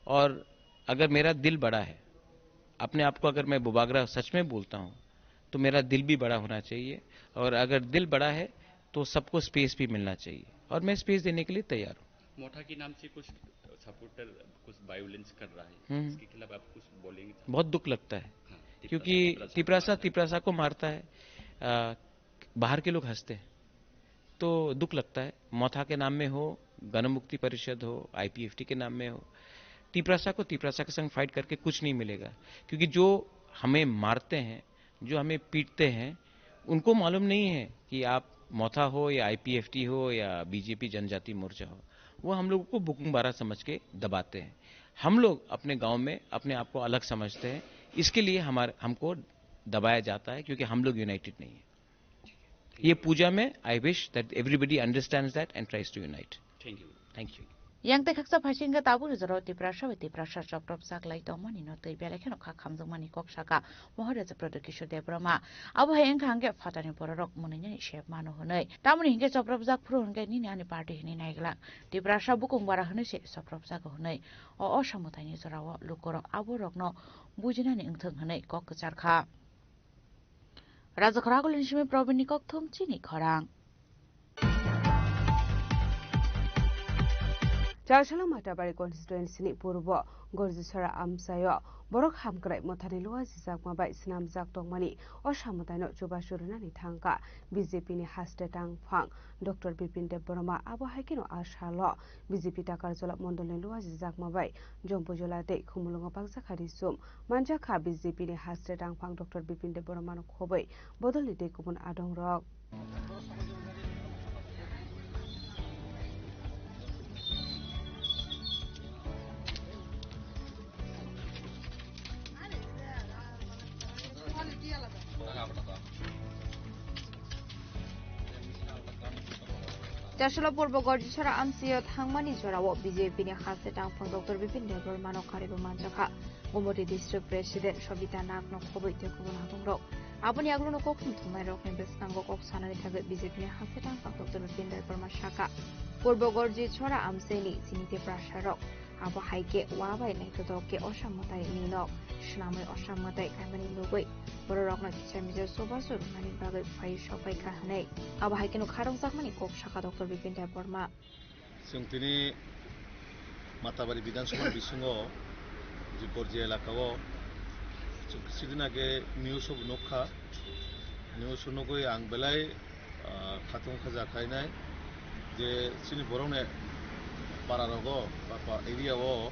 और अगर मेरा दिल बड़ा है, अपने आप को अगर मैं बुबागरा सच में बोलता हूं, तो मेरा दिल भी बड़ा होना चाहिए, और अगर दिल बड़ा है, तो सबको स्पेस भी मिलना चाहिए, और मैं स्पेस देने के लिए तैयार हूं। मोठा के नाम से कुछ सपोर्टर कुछ वायलेंस कर रहा है, हम्म। इसके खिलाफ आप कुछ बोलेंगे? बहुत दुख लगता है, हाँ, क्योंकि तिपरासा, तिपरासा, तिपरासा को मारता है, अ, बाहर के लोग हंसते हैं, तो दुख लगता है। मोथा के नाम में हो, गण मुक्ति परिषद हो, आईपीएफटी के नाम में हो, तिपरासा को तिपरासा के संग फाइट करके कुछ नहीं मिलेगा, क्योंकि जो हमें मारते हैं, जो हमें पीटते हैं, उनको मालूम नहीं है कि आप मोथा हो या आईपीएफटी हो या बीजेपी जनजाति मोर्चा हो, वो हम लोगों को बुकुंग बारा समझ के दबाते हैं। हम लोग अपने गांव में अपने आप को अलग समझते हैं, इसके लिए हमारे, हमको दबाया जाता है, क्योंकि हम लोग यूनाइटेड नहीं है। ये पूजा में I wish that everybody understands that and tries to unite. Thank you. Thank you. Yang tei khaksa phaising khe tabukni jorao Tiprasa bai Tiprasa chopropjak lai tongmani no twi belai kheno kha khamjakmani kok saka Maharaja Pradyot Kishore Debbarma. Abo hai wngkha hwnkhe phatani bororok mwnwinani se mano hwnwi. Tamoni hinkhe chopropjak phuru hwnkhe nini ani party hwnwi naiglak. Tiprasa bukung bara hwnwi se chopropjago hwnwi. O osa mwtaini jorao lukurok aborokno bujinani wngthwng hwnwi kok kwchar kha. Rajakhor Agulini simi Probinni kokthum chini khorang. Charchalo Matabari constituency ni purbo Gorjisora amchaio borok hamkrai mwthani lua jijakma bai swnamjak tongmani osa mwtaino chubachu rwnani thangkha B J P ni haste tangphang Doctor Bipin Debbarma. Abo hai kheno a salo B J P Takarjala mondolni lua jijakma bai Jompujola tei Khumulwngo bakjakha risum. Manjakha B J P ni haste tangphang Doctor Bipin Debbarmano khobwi bodolni tei kubun adongrok. Charchalo Purbo Gorjisora amchaio thangmani jorao B J P ni haste tangphang Doctor Bipin Debbarmano karibo manjakha. Gumoti District President Sobita Nagno khobwi tei kubun adongrok. Aboni agluno kok thumthumnairokni bwskango kok sanani thagwi B J P ni haste tangphang Doctor Bipin Debbarma sakha, Purbo Gorjisora amchaini chini Tiprasarok. Abo hai khe wa bai naithotok khe osa mwtai ninok swnamwi osa mwtai kaimani lugwi bororokno kisa misa chubachu rwnani bagwi phai sokphaikha hwnwi abo hai kheno kharokjakmani kok sakha Doctor Bipin Debbarma. Chwng tini Matabari Bidhan Sabha bisingo je Gorji elaka o chwng kichidin age news o nukha, news o nugwi ang belai ah, khatung khaja khainai je chini borokni para rogo ba pa area o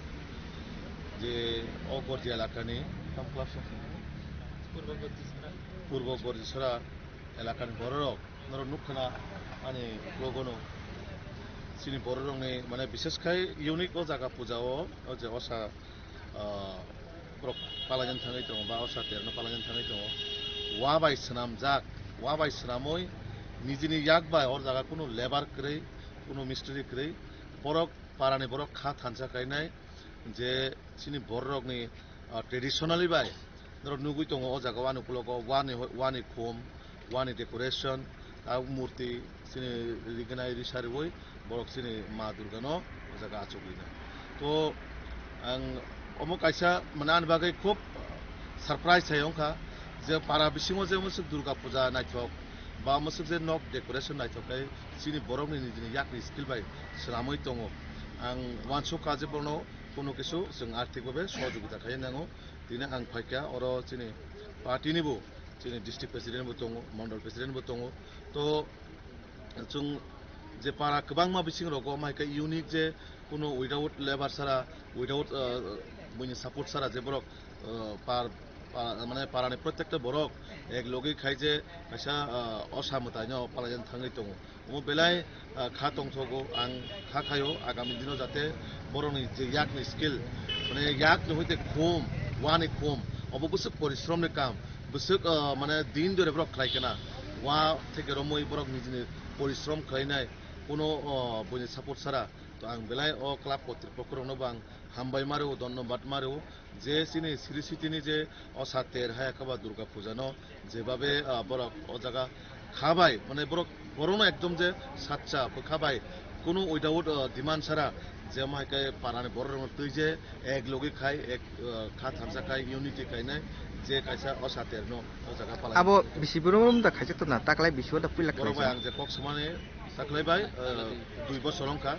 je o Gorji elakani Purbo Gorjisora elakani bororok norok nukkhana ani vlog ono chini bororokni mane bishes khai unique o jaga puja o, o je osa ah, borok palaijani thangwi tongo ba osa terno palaijani thangwi tongo. Wa bai swnamjak, wa bai swnamwi nijini yak bai or jaga kunu lebar kwrwi, kunu mistri kwrwi, borok parani borok kha thansa khainai je chini bororokni, ah, traditionally bai norok nugwi tongo o jaga wani ukulogo wani, wani khum, wani decoration, ah, murti, chini rignai risa riwi borok chini Ma Durgano o jaga achuklinai. To ang omo kaisa mane ani bagwi khub surprise hai wngkha je para bisingo je mwswk Durga puja naithok ba mwswk je nok decoration naithok khe chini borokni nijini yakni skill bai swnamwi tongo. Ang uansukha je bono kunu kisu chwng arthik babe sohojogita khai nango. Tini ang phaikha oro chini party ni bo, chini district president bo tongo, mondol president bo tongo. To chwng je para kwbangma bising rogo, omo hai khe unique je kuno without labour sara, without, uh, buini support sara je borok, uh, par, pa-, mane parani protekta borok ek logi khai je kaisa, uh, osa mwtaino palaijani thangwi tongo. Omo belai, ah, kha tongthogo, ang kha khaio agami dino jate borokni je yakni skill, mane yakni hoite khum, wani khum, obo bwswk porisromni kam, bwswk, ah, mane din dore borok khlai kena, wa theke romwi borok nijini porisrom khlainai, kuno, oh, buini support sara. To ang belai o club kotripokkorokno bo ang hambai ma rwo, dhonnobad ma rwo. Je chini Sri City ni je osa ter hai khe ba Durga puja no jebabe, ah, borok o jaga kha bai, mane borok, borok no ekdom je sacha bwkha bai, kunu without, ah, demand sara, je omo hai khe parani borok rok no twi je ek logi khai, ek, ah, kha thansa khai, unity khainai je kaisa osa ter no o jaga palai. Abo bisi brum da khaijak to na, taklai bisi wada puila borok bai khaijak. Ang je kok samani Saklai bai, eh, dui bosor wngkha.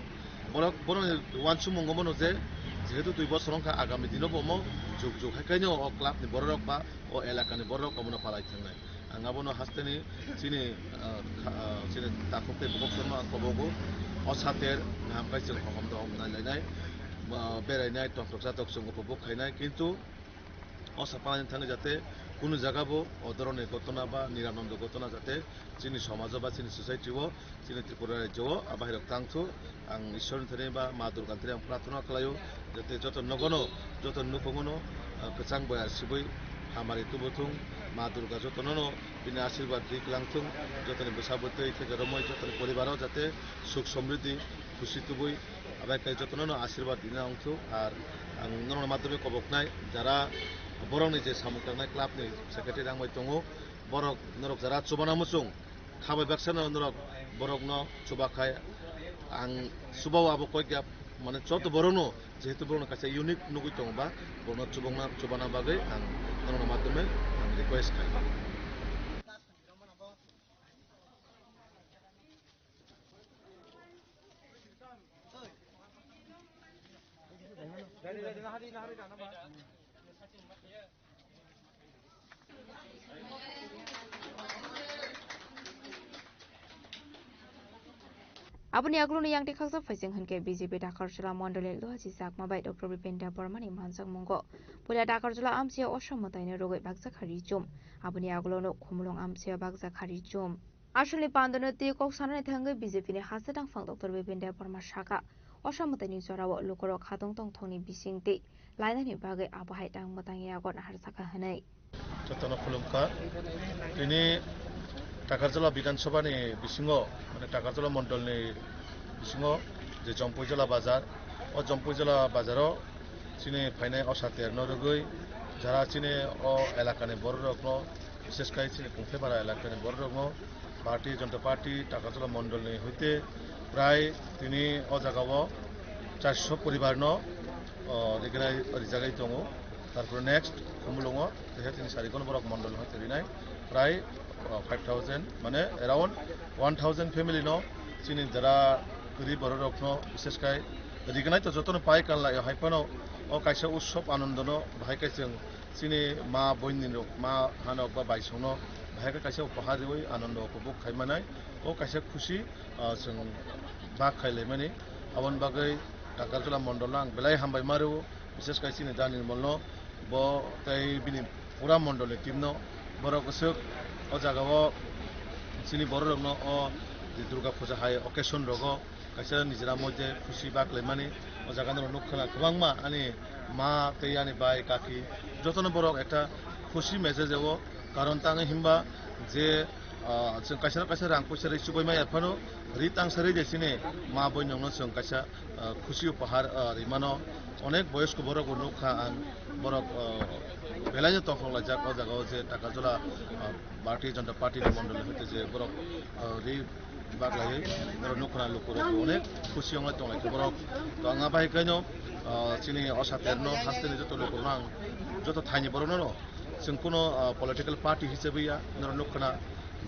Borok, borokni uansukmung omono je, jehetu dui bosor wngkha, agami dino bo omo juk juk hai khaino o club ni bororok ba o elaka ni bororok omono palai thangnai. Ang abono hasteni chini, eh, kha-, eh, chini takhuk tei bukhuk songno ang kobogo. O sater ngaham khai chwng hokom dohom nailainai, eh, berainai, tongthok chatok chwng upobok khainai, kintu O saphang thangwi jate kunu jaga bo o dhoroner ghotona ba niranondo ghotona jate chini somajo ba chini society o, chini Tripura rajyo o a bahai rok tangthu. Ang Ishwar ni thani ba Ma Durga ni thani ang prarthana khlaio, jate joto nogono, joto nukhungono, ah, kwchang boyar sibui hamari tubuthung, Ma Durga jotono no bini asirwad ri kwlangthung, jotoni bwsa bwtwi theke romwi jotoni poribaro jate suk somriddhi khusi tubui, Bai khe jotono no asirwad rina wngthok, ar ang norokni madhyome koboknai jara borokni je samung tangnai club ni secretary rang bai tongo, borok norok jara chubana muchung khabai baksa no norok borokno chubakhai, ang chubao abo koi gap mane joto borokno, jehetu borokno kaisa unique nugui tongo ba, borokno chubangna chubana bagwi ang norokni madhyome ang request khai. Aboni aguluni yang tikhaksok phaising hinkhe B J P Dakarjala mondolni Luhaji Chakma bai Doctor Bipin Debbarmani manjakmungo puila Dakarjala amchio osa mwtaino rwgwi bakjakha rijum. Aboni agulono Khumulwng amchio bakjakha rijum. Aswkni pandano tei kok sanani thangwi B J P ni haste tangphang Doctor Bipin Debbarma saka, osa mwtaini jorao lukurok khatong tongthokni bising tei lainani bagwi abo hai tang mwtang yago naharjakha hwnwi. Jotono khulumkha. Tini Takarjala Bidhan Sabha ni bisingo, mane Takarjala Mondol ni bisingo je Jompuijala Bazar, o Jompuijala Bazar o chini phainai osa terno rwgwi jara chini o elakani bororokno, bishesh khai chini Kungthepara elakani bororokno Bharatiya Janata Party Takarjala Mondol ni hoite prai tini o jagao charso poribar no, o, rignai, rijagwi tongo. Tarpore next Khumulwngo, tehe tini sarigono borok mondol hai rinai prai, o, five thousand, mane around one thousand family no chini jara kwrwi bororokno bishesh khai rignai to jotono pai kanlai hai phano o kaisa utsob anondono bahai khe chwng chini ma boinirok, ma hanok ba baisongno bahai khe kaisa upahar riwi anondo upobhog khai manai. O kaisa khusi, ah, chwng bak khai laimani. Aboni bagwi Takarjala mondolno ang belai hambai ma rwo, bishesh khai chini Da Nirmalno, bo tei bini pura mondolni teamno. Borok bwswk o jagao chini bororokno o je Durga Puja hai occasion rogo kaisa nijera moddhe khusi bak laimani. O jaga norok nukha na kwbangma ani ma tei ani bai kaki jotono borok ekta khusi message o, karon tangwi himba je, ah, chwng kaisa na kaisa rang poisa ri chubai maya phano ri tangsa ri de chini ma boinokno chwng kaisa, ah, khusi upahar, ah, rimano. Onek boyosko borok bo nukha ang, borok, ah, belaino tongthok laijak o jagao je Takarjala, ah, Bharatiya Janata Party ni mondol hoite je borok, ah, ri baglaiwi borok nukha na lukurok bo onek khusi wnglai tonglai khe borok. To ang abai khaino, ah, chini osa terno hasteni joto lukurokno ang joto thaini borokno chwng kuno, ah, political party hisabwi ya norok nukha na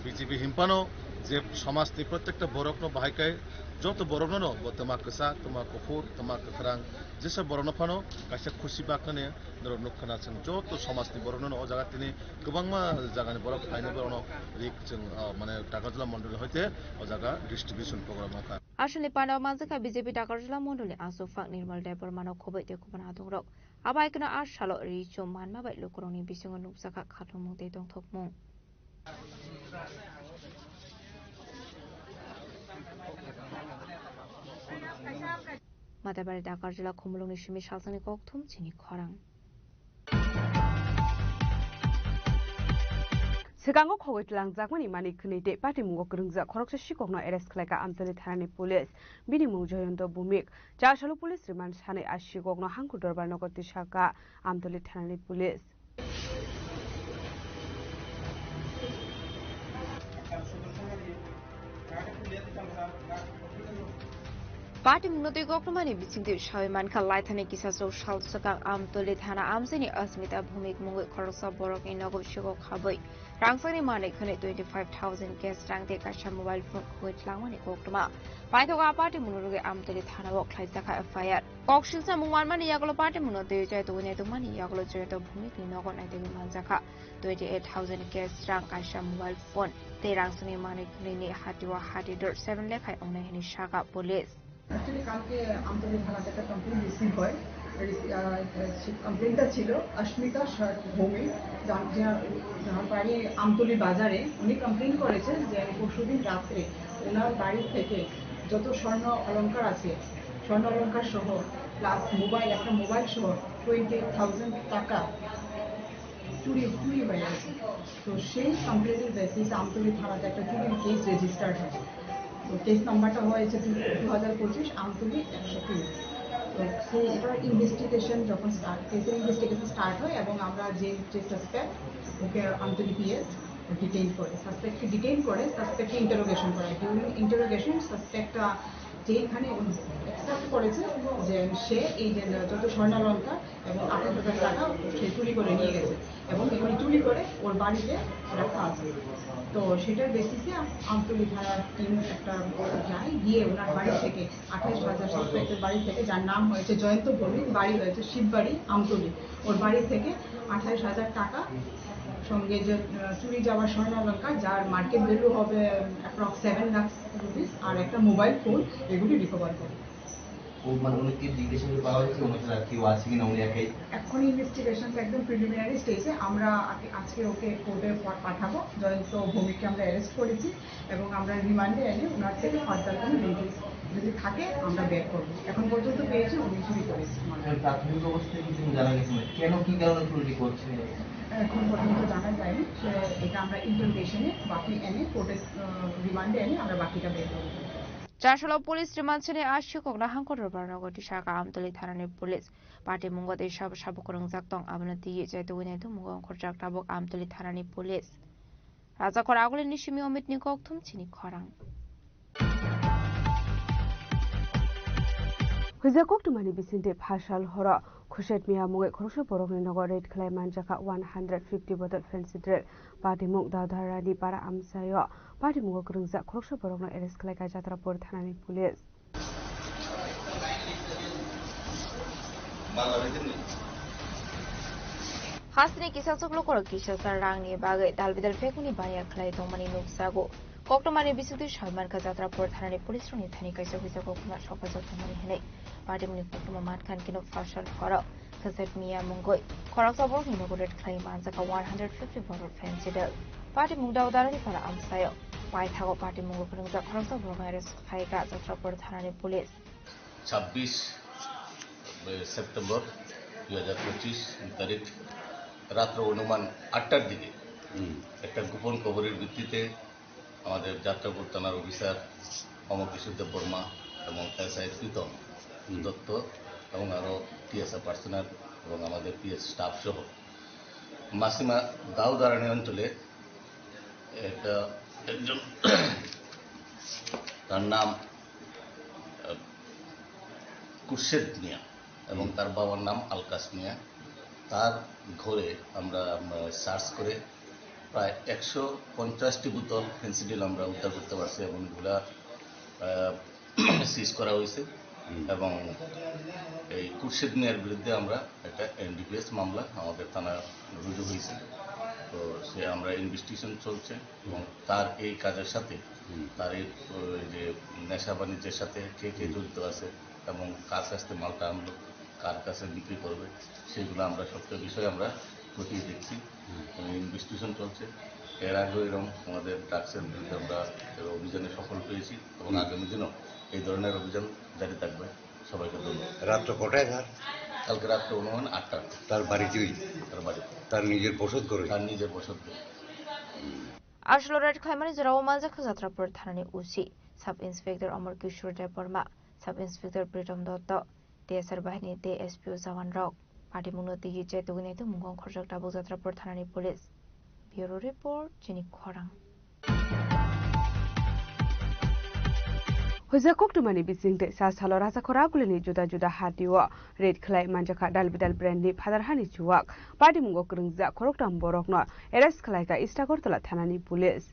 B J P himpano je somajni protekta borokno bahai khe joto borokno no bo twma kwchak, twma kuphur, twma kwkhrang jesa borokno phano kaisa khusi baknani norok nukha na chwng joto somajni borokno no o jaga tini kwbangma jagani borok phainai borokno rik chwng, ah, mane Takarjala mondol hoite o jaga distribution program wngkha. Aswkni pandao manjakha B J P Takarjala mondolni aswk phang Nirmal Debbarmano khoboi tei kubun adongrok. Abai kheno a salo ri chum manma bai lukurokni bisingo nukjakha khatungmung tei tongthokmung. Mathabari Dakarjala Khumulwngni simi salsani kokthum chini khorang. Swkango khogwi twlangjakmani manwi khwnwi tei patimungo kwrwngjak khoroksa sikokno arrest khlaikha Amtoli thanani police. Bini mung Joyonto Bhumik. Chasalo police remand sanwi a sikokno Hangku Dorbar nogo tisaka Amtoli thanani police. Party mungno twi koktwmani bisingtwi sawi mankha, laithani kisa chwng sal swkang Amtoli thana amchaini Asmita Bhumik mungwi khoroksa borokni nogo sikok habwi rangchakni manwi khwnwi twenty five thousand cash rang tei kaisa mobile phone khogwi tlangmani koktwma. Paithakgo a party mungno rwgwi Amtoli thanao khlaijakha F I R. Kok silsa mung manmani yagulo party mungno twi chai tongwi naitukmani yagulo Joyonto Bhumikni nogo naitugwi manjakha twenty eight thousand cash rang, kaisa mobile phone tei rangchakni manwi khwnwini hatiwa hati dor seven lekhai wngnai hwnwi sakha police. Actually, কালকে আমতলী থানাতে একটা complain receive হয়। রিসি-, আহ, সেই কমপ্লেনটা ছিল অস্মিতা শ-, ভৌমিক, যার, যার, যার বাড়ি আমতলী বাজারে। উনি কমপ্লেন করেছেন যে পরশুদিন রাত্রে ওনার বাড়ি থেকে যত স্বর্ণ অলংকার আছে, স্বর্ণ অলংকার সহ প্লাস মোবাইল, একটা মোবাইল সহ টোয়েন্টি এইট থাউজেন্ড টাকা চুরি, চুরি হয়ে গেছে। তো সেই কমপ্লেনের বেসিসে আমতলী থানাতে একটা চুরির কেস রেজিস্টার্ড হয়। কেস নাম্বারটা হয়েছে দু হাজার পঁচিশ আমতলি একশো তিন। তো সেই এটার ইনভেস্টিগেশন যখন স্টার্ট, কেসের ইনভেস্টিগেশন স্টার্ট হয় এবং আমরা যে যে সাসপেক্ট, ওকে আমতলি পিএস ডিটেইন করে, সাসপেক্টকে ডিটেইন করে সাসপেক্টকে ইন্টারোগেশন করায়। ডিউরিং ইন্টারোগেশন সাসপেক্ট যেখানে অ্যাকসেপ্ট করেছে যে সে এই যে যত স্বর্ণালঙ্কার এবং আঠাশ হাজার টাকা সে চুরি করে নিয়ে গেছে এবং এগুলি চুরি করে ওর বাড়িতে রাখা আছে। তো সেটার বেসিসে আমতলী থানার টিম একটা যায়, গিয়ে ওনার বাড়ি থেকে আঠাশ হাজার, সাসপেক্টের বাড়ি থেকে, যার নাম হয়েছে জয়ন্ত ভৌমিক, বাড়ি হয়েছে শিববাড়ি আমতলী, ওর বাড়ি থেকে আঠাশ হাজার টাকা, সঙ্গে যে আহ, চুরি যাওয়া স্বর্ণালঙ্কার, যার মার্কেট ভ্যালু হবে অ্যাপ্রক্স সেভেন লাখ রুপিস, আর একটা মোবাইল ফোন, এগুলি রিকভার করে। ও মানে উনি কি জিজ্ঞেস করে পাওয়া গেছে, ওনার সাথে আর কেউ আছে কিনা, উনি একাই? এখন ইনভেস্টিগেশন তো একদম প্রিলিমিনারি স্টেজে। আমরা আগে, আজকে ওকে কোর্টে পা- পাঠাবো। জয়ন্ত ভৌমিককে আমরা অ্যারেস্ট করেছি এবং আমরা রিমান্ডে এনে ওনার থেকে ফার্দার কোনো ডিটেলস যদি থাকে আমরা বের করবো। এখন পর্যন্ত পেয়েছি উনি চুরি করেছে। স্যার, প্রাথমিক অবস্থায় কিছু জানা গেছে না, কেন, কি কারণে চুরিটি করছে? এখন পর্যন্ত জানা যায়নি। সে এটা আমরা ইন্টারোগেশনে বাকি এনে কোর্টে, আহ, রিমান্ডে এনে আমরা বাকিটা বের করবো। Charchalo police remand sini aswk kokno hangkor rwbar nogo tisaka Amtwlwi thanani police. Patimungo tei sabo sabo kwrwngjak tong, abono twiwi chaitugwi naitukmungo ongkhorjak tabuk Amtwlwi thanani police. Rajakhor Agulini simi Omitni kokthum chini khorang. Huija koktwmani bisingtwi phasal horo Khurshid Mia mungwi khoroksa borokni nogo raid khlai manjakha one hundred fifty bottle fancy dress. Patimung Daudharani para amchaio patimungo kwrwngjak khoroksa borokno arrest khlaikha Jatrapur thanani police. Hasini kisa chuklo korok kisa sa rangni bagwi dalbidal phekuni baniya khlai tongmani nukjago. Koktwmani bisingtwi saimankha Jatrapur thanani police rokni thani kaisa huija koktwma sokajak tongmani hinwi. Patimungni koktwma mankha kino phasal horo Khasad Mia mungwi khoroksa borokni nogo raid khlai manjakha one hundred fifty bottle fancy dress. Patimung Daudarani para amchaio. Paithago patimungo kwrwngjak khoroksa borokno arrest khlaikha Jatrapur thanani police. ছাব্বিশ সেপ্টেম্বর দুই হাজার পঁচিশ তারিখ রাত্র অনুমান আটটার দিকে একটা গোপন খবরের ভিত্তিতে আমাদের যাত্রাপুর থানার অফিসার অমর কিশোর দেববর্মা এবং এসআই প্রীতম দত্ত এবং আরও টিএসআর পার্সোনাল এবং আমাদের পিএস স্টাফ সহ মাসিমা দাউদারানি অঞ্চলে একটা একজন তার নাম আহ, খুরশেদ মিয়া এবং তার বাবার নাম আলকাস মিয়া। তার ঘরে আমরা সার্চ করে প্রায় একশো পঞ্চাশটি বোতল ফেন্সিডিল আমরা উদ্ধার করতে পারছি এবং এগুলা সিজ করা হয়েছে। এবং এই খুরশেদ মিয়ার বিরুদ্ধে আমরা একটা এনডিপিএস মামলা আমাদের থানা রুজু হয়েছে। তো সে আমরা ইনভেস্টিগেশন চলছে এবং তার এই কাজের সাথে তার এই, ওই যে নেশা বাণিজ্যের সাথে কে কে জড়িত আছে এবং কার কাছ থেকে মালটা আনলো, কার কাছে বিক্রি করবে, সেগুলো আমরা সবটা বিষয়ে আমরা খতিয়ে দেখছি এবং ইনভেস্টিগেশন চলছে। এর আগেও এরকম আমাদের ড্রাগসের বিরুদ্ধে আমরা এর অভিযানে সফল পেয়েছি এবং আগামী দিনও এই ধরনের অভিযান জারি থাকবে। সবাইকে ধন্যবাদ। রাত্র কটায় তার? কালকে রাত্রে অনুমান আটটা। তার বাড়িতেই? তার বাড়িতে। তার নিজের বসত ঘরে? তার নিজের বসত ঘরে। Aswk raid khlaimani jorao manjakha Jatrapur thanani O C, Sub Inspector Amar Kishore Debbarma, Sub Inspector Pritom Dotto, T S R bahini tei S P O jawan rok. Patimungno twiwi chaitugwi naitukmungo ongkhorjak tabuk Jatrapur thanani police. Bureau report, chini khorang. Huija koktwmani bisingtwi sa salo Rajakhor Agulini juda juda hatio raid khlai manjakha dal bidal brandni phatar hani chuwak. Patimungo kwrwngjak khoroktham borokno arrest khlaikha East Agartala thanani police.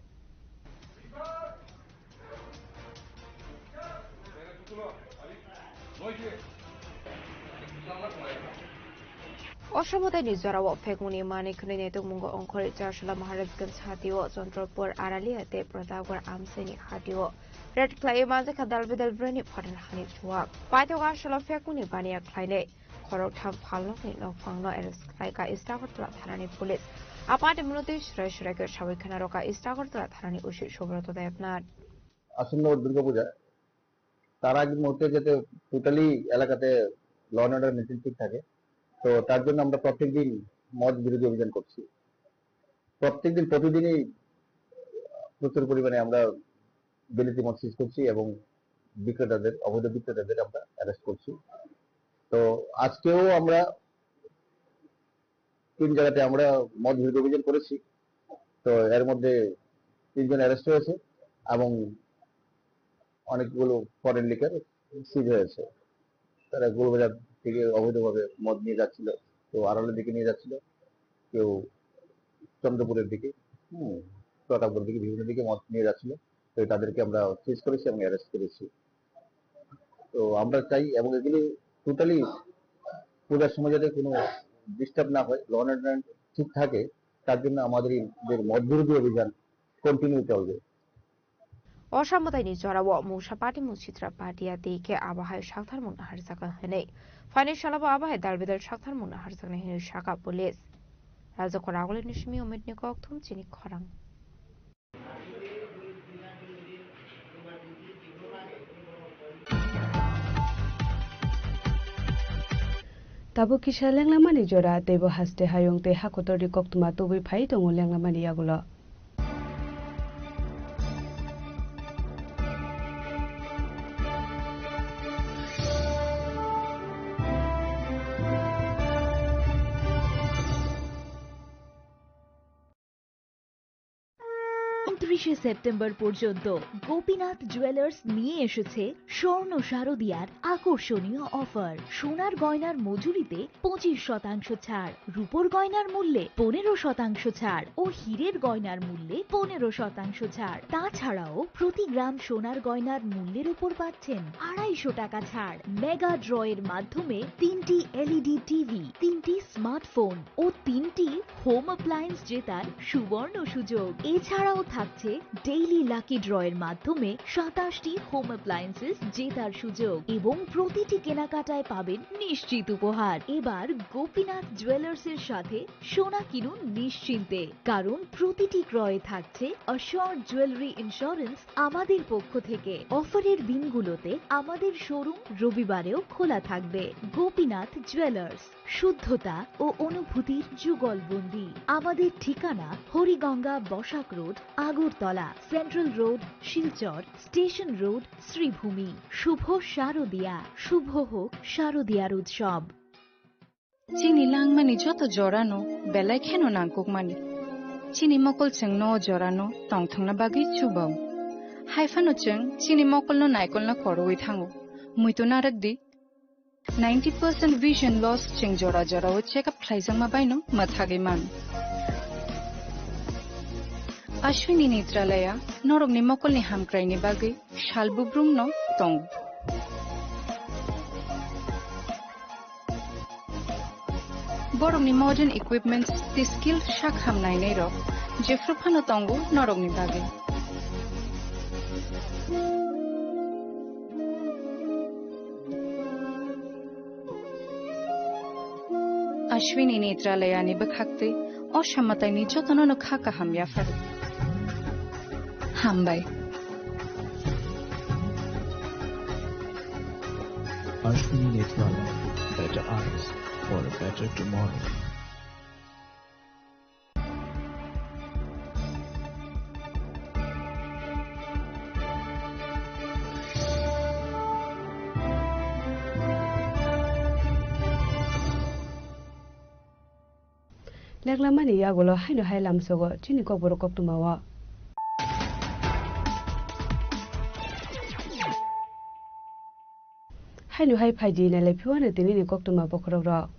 O somodai ni jorao phekmungni manwi khwnwi naitukmungo ongkhorwi Charchalo Maharajganj hatio, Chandrapur, Aralia tei Pratapgarh amchaini hatio raid khlaiwi manjakha dal bidal brandni phatar hani chuwak. Paithak aswkno phekmungni baniya khlainai khoroktham phalnokni nokphangno arrest khlaikha East Agartala thanani police. A patimungno twi swrai swrai khe sawi khna rwkha East Agartala thanani O C Subroto Debnath. আসন্ন দুর্গাপূজা, তার আগ মুহূর্তে যাতে টোটালি এলাকাতে law and order maintain ঠিক থাকে। তো তার জন্য আমরা প্রত্যেকদিন মদ বিরোধী অভিযান করছি। প্রত্যেকদিন, প্রতিদিনই প্রচুর পরিমাণে আমরা বিলিতি মদ সিজ করছি এবং বিক্রেতাদের, অবৈধ বিক্রেতাদের আমরা অ্যারেস্ট করছি। তো আজকেও আমরা তিন জায়গাতে আমরা মদ বিরোধী অভিযান করেছি। তো এর মধ্যে তিনজন অ্যারেস্ট হয়েছে এবং অনেকগুলো ফরেন লিকার সিজ হয়েছে। তারা গোলবাজার থেকে অবৈধভাবে মদ নিয়ে যাচ্ছিল, কেউ আড়ালের দিকে নিয়ে যাচ্ছিল, কেউ চন্দ্রপুরের দিকে, হুম, প্রতাপগড়ের দিকে, বিভিন্ন দিকে মদ নিয়ে যাচ্ছিল। তো তাদেরকে আমরা সিজ করেছি এবং অ্যারেস্ট করেছি। তো আমরা চাই এবং এগুলি টোটালি পূজার সময় যাতে কোনো ডিস্টার্ব না হয়, ল অ্যান্ড অর্ডার ঠিক থাকে, তার জন্য আমাদের এই যে মদ বিরোধী অভিযান কন্টিনিউ চলবে। O samwtaini jorao mungsa party mungsa sitra party ya tei khe abo hai sakthar mungna harjakha hwnwi. Phaini salabo abo hai dal bedal sakthar mungna harjaknai hwnwi sakha police. Rajakor Agulini simi Umitni kokthum chini khorang. Tabuk kisa lenglamani jora, teibo haste hayung tei hakotorni koktwma tubui phai tongo lenglamani yagulo. ঊনত্রিশে সেপ্টেম্বর পর্যন্ত গোপীনাথ জুয়েলার্স নিয়ে এসেছে স্বর্ণ শারদিয়ার আকর্ষণীয় অফার। সোনার গয়নার মজুরিতে পঁচিশ শতাংশ ছাড়, রূপোর গয়নার মূল্যে পনেরো শতাংশ ছাড় ও হীরের গয়নার মূল্যে পনেরো শতাংশ ছাড়। তাছাড়াও প্রতি গ্রাম সোনার গয়নার মূল্যের উপর পাচ্ছেন আড়াইশো টাকা ছাড়। মেগা ড্রয়ের মাধ্যমে তিনটি এলইডি টিভি, তিনটি স্মার্টফোন ও তিনটি হোম অ্যাপ্লায়েন্স জেতার সুবর্ণ সুযোগ। এছাড়াও থাকছে ডেইলি লাকি ড্রয়ের মাধ্যমে সাতাশটি হোম অ্যাপ্লায়েন্সেস জেতার সুযোগ এবং প্রতিটি কেনাকাটায় পাবেন নিশ্চিত উপহার। এবার গোপীনাথ জুয়েলার্সের সাথে সোনা কিনুন নিশ্চিন্তে, কারণ প্রতিটি ক্রয়ে থাকছে অ্যাসিওরড জুয়েলারি ইন্স্যুরেন্স আমাদের পক্ষ থেকে। অফারের দিনগুলোতে আমাদের শোরুম রবিবারেও খোলা থাকবে। গোপীনাথ জুয়েলার্স, শুদ্ধতা ও অনুভূতির যুগলবন্দি। আমাদের ঠিকানা Hariganga Basak road, Agartala, central road, Silchar, station road, Sreebhumi. শুভ শারদিয়া, শুভ হোক শারদিয়ার উৎসব। Chini langmani joto jorano belai kheno nangkukmani. Chini mokol chwngno o jorano tongthokna bagwi chubao. Hai phano chwng chini mokolno naikolna khorogwi thango. Muitu narwk di. Ninety percent vision loss chwng jora jorao check up khlaijakma baino mwthagwi mano. Ashwini Netralaya norokni mokolni hamkraini bagwi sal bubrumno tongo. Borokni modern equipments tei skill sak ham nainairok jephru phano tongo norokni bagwi. Ashwini Netralayani bwkhaktwi o samataini jotono no kha kaham yapharo. Hambai. Ashwini Netralaya, better eyes for a better tomorrow. Leklamani yagulo haino hai lamsogo chini kokborok koktwmao. Haino hai phaidi nailai phiwano tinini koktwma bokhorok rok.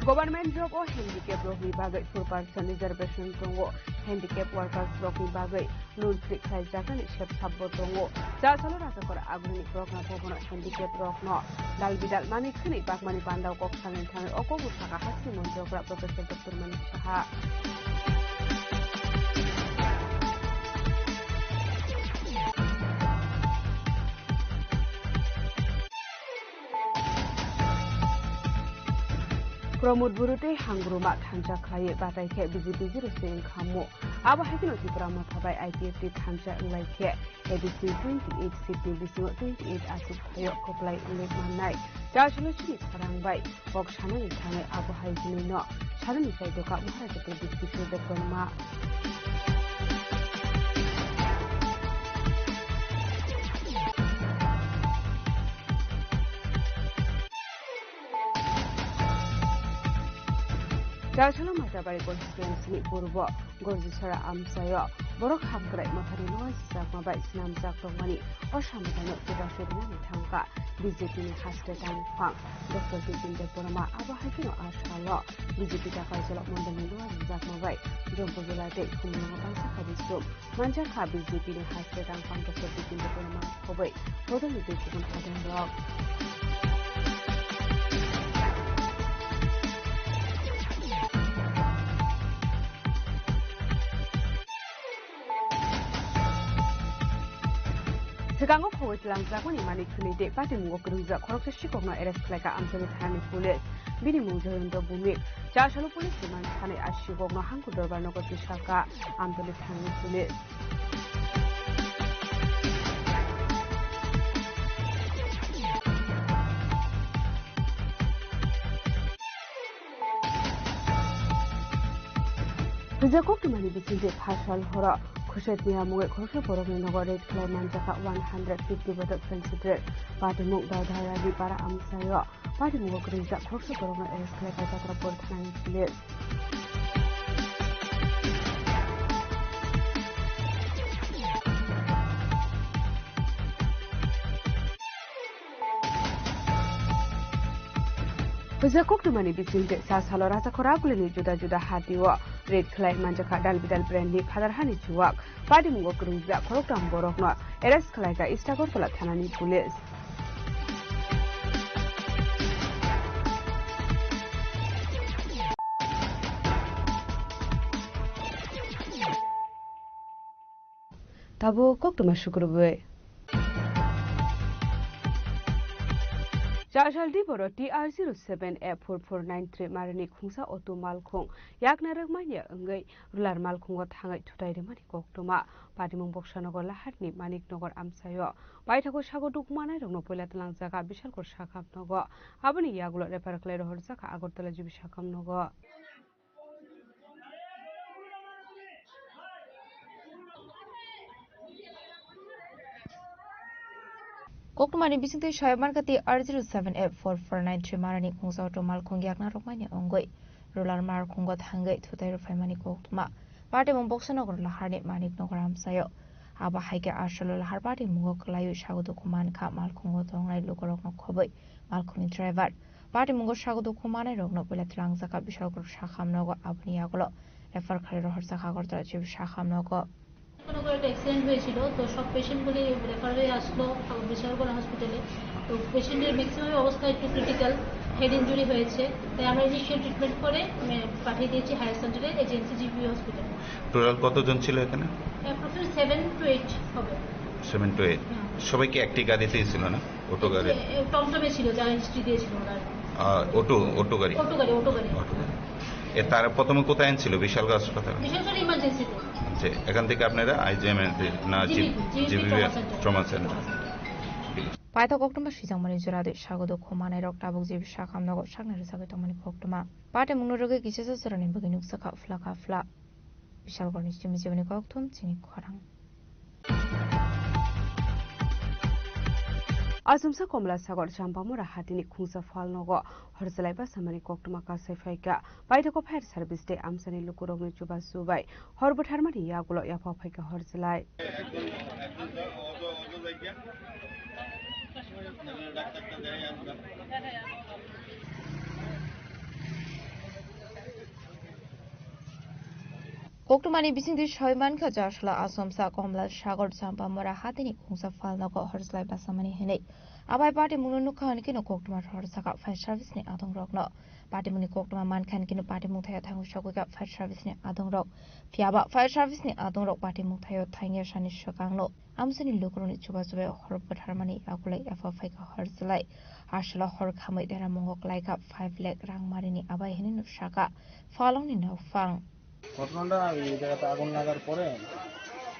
Government job o handicap rokni bagwi four percent reservation tongo. Handicap workers rokni bagwi loan free khlaijaknani sep sabbo tongo. Chasalo Rajakor Agulini Progna Bhabono handicap rokno dal bidal manwi khwnwi bakmani bandao kok salni thangwi o kokbo sakha hasteni montri okra Professor Doctor Manik Saha. Pramod Buru tei Hangruma thansa khlaiwi batai khe B J P zero se wngkha mo. Abo hai kheno Tipra Motha bai I P F T thansa wnglaikhe A D C twenty eight seat ni bisingo twenty eight achuk phaio kwplai wngwi mannai. Chasalo chini khorang bai kok sanani thangwi abo hai hinwino sanani chai doka Maharaja Pradyut Kishore Debbarma. Chasalo Matabari constituency ni purbo Gorjisara amchaio borok hamkrai mothani loijakma bai snamjak tongmani o samudano chubachu rwnani thangkha B J P ni haste tangphang Doctor Bitin Debbarma. Abo hai kheno a salo B J P Takarjala mondolni loijakma bai Jompo Jila tei Khumulwngo kaisa kha bisum. Manjakha B J P ni haste tangphang Doctor Bitin Debbarma khoboi bodolni tei kubun hadangrok. Swkango khoboi twlangjakmani Manik Thwini tei patimungo kwrwngjak khoroksa sikokno arrest khlaikha Amchaini thanani police. Bini mung Jayanta Bhumik. Chasalo police ni mansa sanai a sikokno Hangku Dorbar nogo tisaka Amchaini thanani police. Hwnjak koktwmani bisingtwi phasal horo Khuset Miya mungwi khoroksa borokni nogo raid khlai manjakha one hundred fifty bottle concentrate. Patimung Daldalrani para amchaio patimungo kwrwngjak khoroksa borokno arrest khlai kha Jatrapur thanani police. Puja koktwmani bisingtwi sa salo Rajakhor Agulini juda juda hatio raid khlai manjakha dal bidal brandni phatar hani chuwak. Patimungo kwrwngjak khoroktham borokno arrest khlaikha East Agartala thanani police. Tabuk koktwma sukrubwi. Chajal Diboro T R zero seven F four four nine three marini khungsa auto malkhung yakna rwkmanya wngwi Rular malkhungo thangwi thutai rwmani koktwma. Patimung Boksanagar Laharni Manik Nagar amchaio paithago sago dukhu manairokno puila twlangjakha Bishalgarh sakham nogo. Aboni yagulo refer khlai rohorjakha Agartala G B sakham nogo. Koktwmani bisingtwi soyamangkha T R zero seven F four four nine three marani khungsa auto malkhung yakna rwkmani wngwi Rular malkhungo thangwi thutai rwphaimani koktwma. Patimung Boksanagar Laharni Manik Nagar amchaio. Abo hai khe aswk Lahar patimungo kwlaiwi sago dukhu mankha malkhungo tongnai lukurokno khobwi malkhungni driver. Patimungo sago dukhu manairokno puila twlangjakha Bishalgarh sakham nogo, aboni yagulo refer khlai rohorjakha Agartala G B sakham nogo. মনে একটা অ্যাক্সিডেন্ট হয়েছিল, তো সব পেশেন্টগুলি রেফার হয়ে আসলো বিশালগড় হসপিটালে। তো পেশেন্টের ম্যাক্সিমাম অবস্থা একটু ক্রিটিক্যাল, হেড ইনজুরি হয়েছে, তাই আমরা ইনিশিয়াল ট্রিটমেন্ট করে, উম, পাঠিয়ে দিয়েছি হায়ার সেন্টারে, এজেন্সি জিবি হসপিটালে। টোটাল কতজন ছিল এখানে? অ্যাপ্রক্সিমেটলি সেভেন টু এইট হবে। Seven two eight. হ্যাঁ। সবাই কি একটি গাড়িতেই ছিল না? অটো গাড়ি? এ, এ, টমটমে ছিল, যা হিস্ট্রি দিয়েছিল ওরা। আহ, অটো, অটো গাড়ি? অটো গাড়ি, অটো গাড়ি। অটো গাড়ি। এ, তারা প্রথমে কোথায় আনছিল? বিশালগড় হাসপাতাল? বিশালগড় ইমার্জেন্সিতে। আচ্ছা, এখান থেকে আপনারা আইজিএমএইচ না G, G, G, G, GB trauma centre. Trauma centre. Paithak koktwma swijangmani jora de sago dukhu manairok tabuk G B sakham nogo saknai rwchagwi tongmani koktwma. Patimungno rwgwi kisa sa jorani bagwi nukjakha phla kha phla. Bishalgarhni simi jiboni kokthum chini khorang. Achomsa Komla Sagar Champamura hatini khungsa phalnogo horjelai basamani koktwma kasai phaikha. Paithakgo fire service tei amchani lukurokni chubachu bai hor bwtharmani yagulo yapha phaikha horjelai. Koktwmani bisingtwi soi mankha, Jasla Achomsa Komla Sagar Champamura hatini khungsa phalnogo horjelai basamani hinwi. Abai patimungno nukha hwnkhe no koktwma rohorjakha fire service ni adongrokno. Patimungni koktwma mankha hwnkhe no patimung thaio thangwi sogwikha fire service ni adongrok. Phiyaba fire service ni adongrok patimung thaio thangya sani swkangno. Amchaini lukurokni chubachu bai hor bwtharmani yagulo yapha phaikha horjelai. Aswla hor khamwi deramungo klaikha five lakh rang marini abai hinwi no sakha phalongni nokphang. ঘটনাটা এই জায়গাতে আগুন লাগার পরে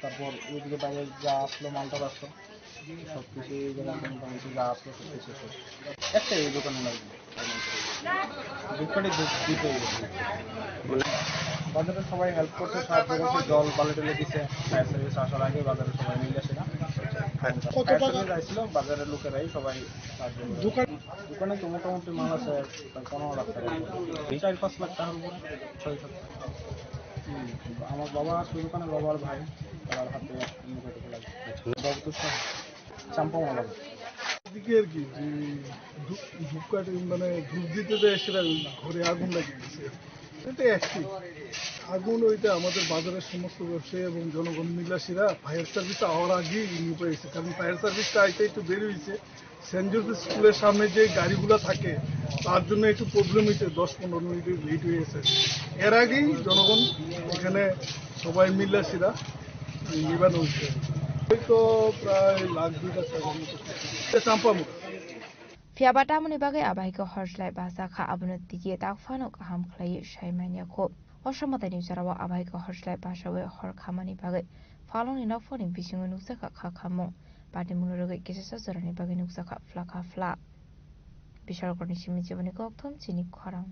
তারপর ওইদিকে বাইরে যা আসলো মালটা আসলো সব কিছু এই জায়গায় মোটামুটি যা আসলো সব কিছু শেষ। একটা এই দোকানে লাগবে। দুটো দুটো বাজারে সবাই হেল্প করছে, সাহায্য করছে, জল বালতি টালতি দিছে, ফায়ার সার্ভিস আসার আগে বাজারে সবাই মিলে সেটা। কতটা ফায়ার সার্ভিস আসছিল, বাজারের লোকেরাই সবাই সাহায্য করেছে। দোকান দোকানে তো মোটামুটি মাল আছে প্রায় পনেরো লাখ টাকা। এই চার পাঁচ লাখ টাকার উপরে, ছয় সাত লাখ। হুম, আমার বাবা আছে দোকানে, বাবার ভাই, তার হাতে মুখে টুকে লাগে। আচ্ছা। বাবু তো সব চাম্পা মালা। এদিকে আর কি, যে ধূপ, ধূপকাঠি মানে ধূপ দিতে যায়, সেটা ঘরে আগুন লাগিয়ে দিচ্ছে। এটা একটি আগুন, ওইটা আমাদের বাজারের সমস্ত ব্যবসায়ী এবং জনগণ মিলাসিরা ফায়ার সার্ভিস আওয়ার আগেই নিয়ে পড়েছে, কারণ ফায়ার সার্ভিসটা আইতে একটু দেরি হয়েছে। সেন্ট জোসেফ স্কুলের সামনে যে গাড়িগুলো থাকে, তার জন্য একটু প্রবলেম হয়েছে, দশ পনেরো মিনিট লেট হয়ে গেছে। এর আগেই জনগণ এখানে সবাই মিলাসিরা নিবানো হয়েছে। হয়তো প্রায় লাখ দুই লাখ টাকার মতো। এটা চাম্পামুখ। Phiya ba tamoni bagwi a bahai khe hor slai basa kha, abono tigi tak phano kaham khlaiwi sai manya kho. O samataini jorao a bahai khe hor slai basawi hor khamani bagwi phalongni nokphani bisingo nukjakha kha khamung. Patimungni rwgwi kisisa jorani bagwi nukjakha phlakha phla. Bishalkorni simi jiboni kokthum chini khorang.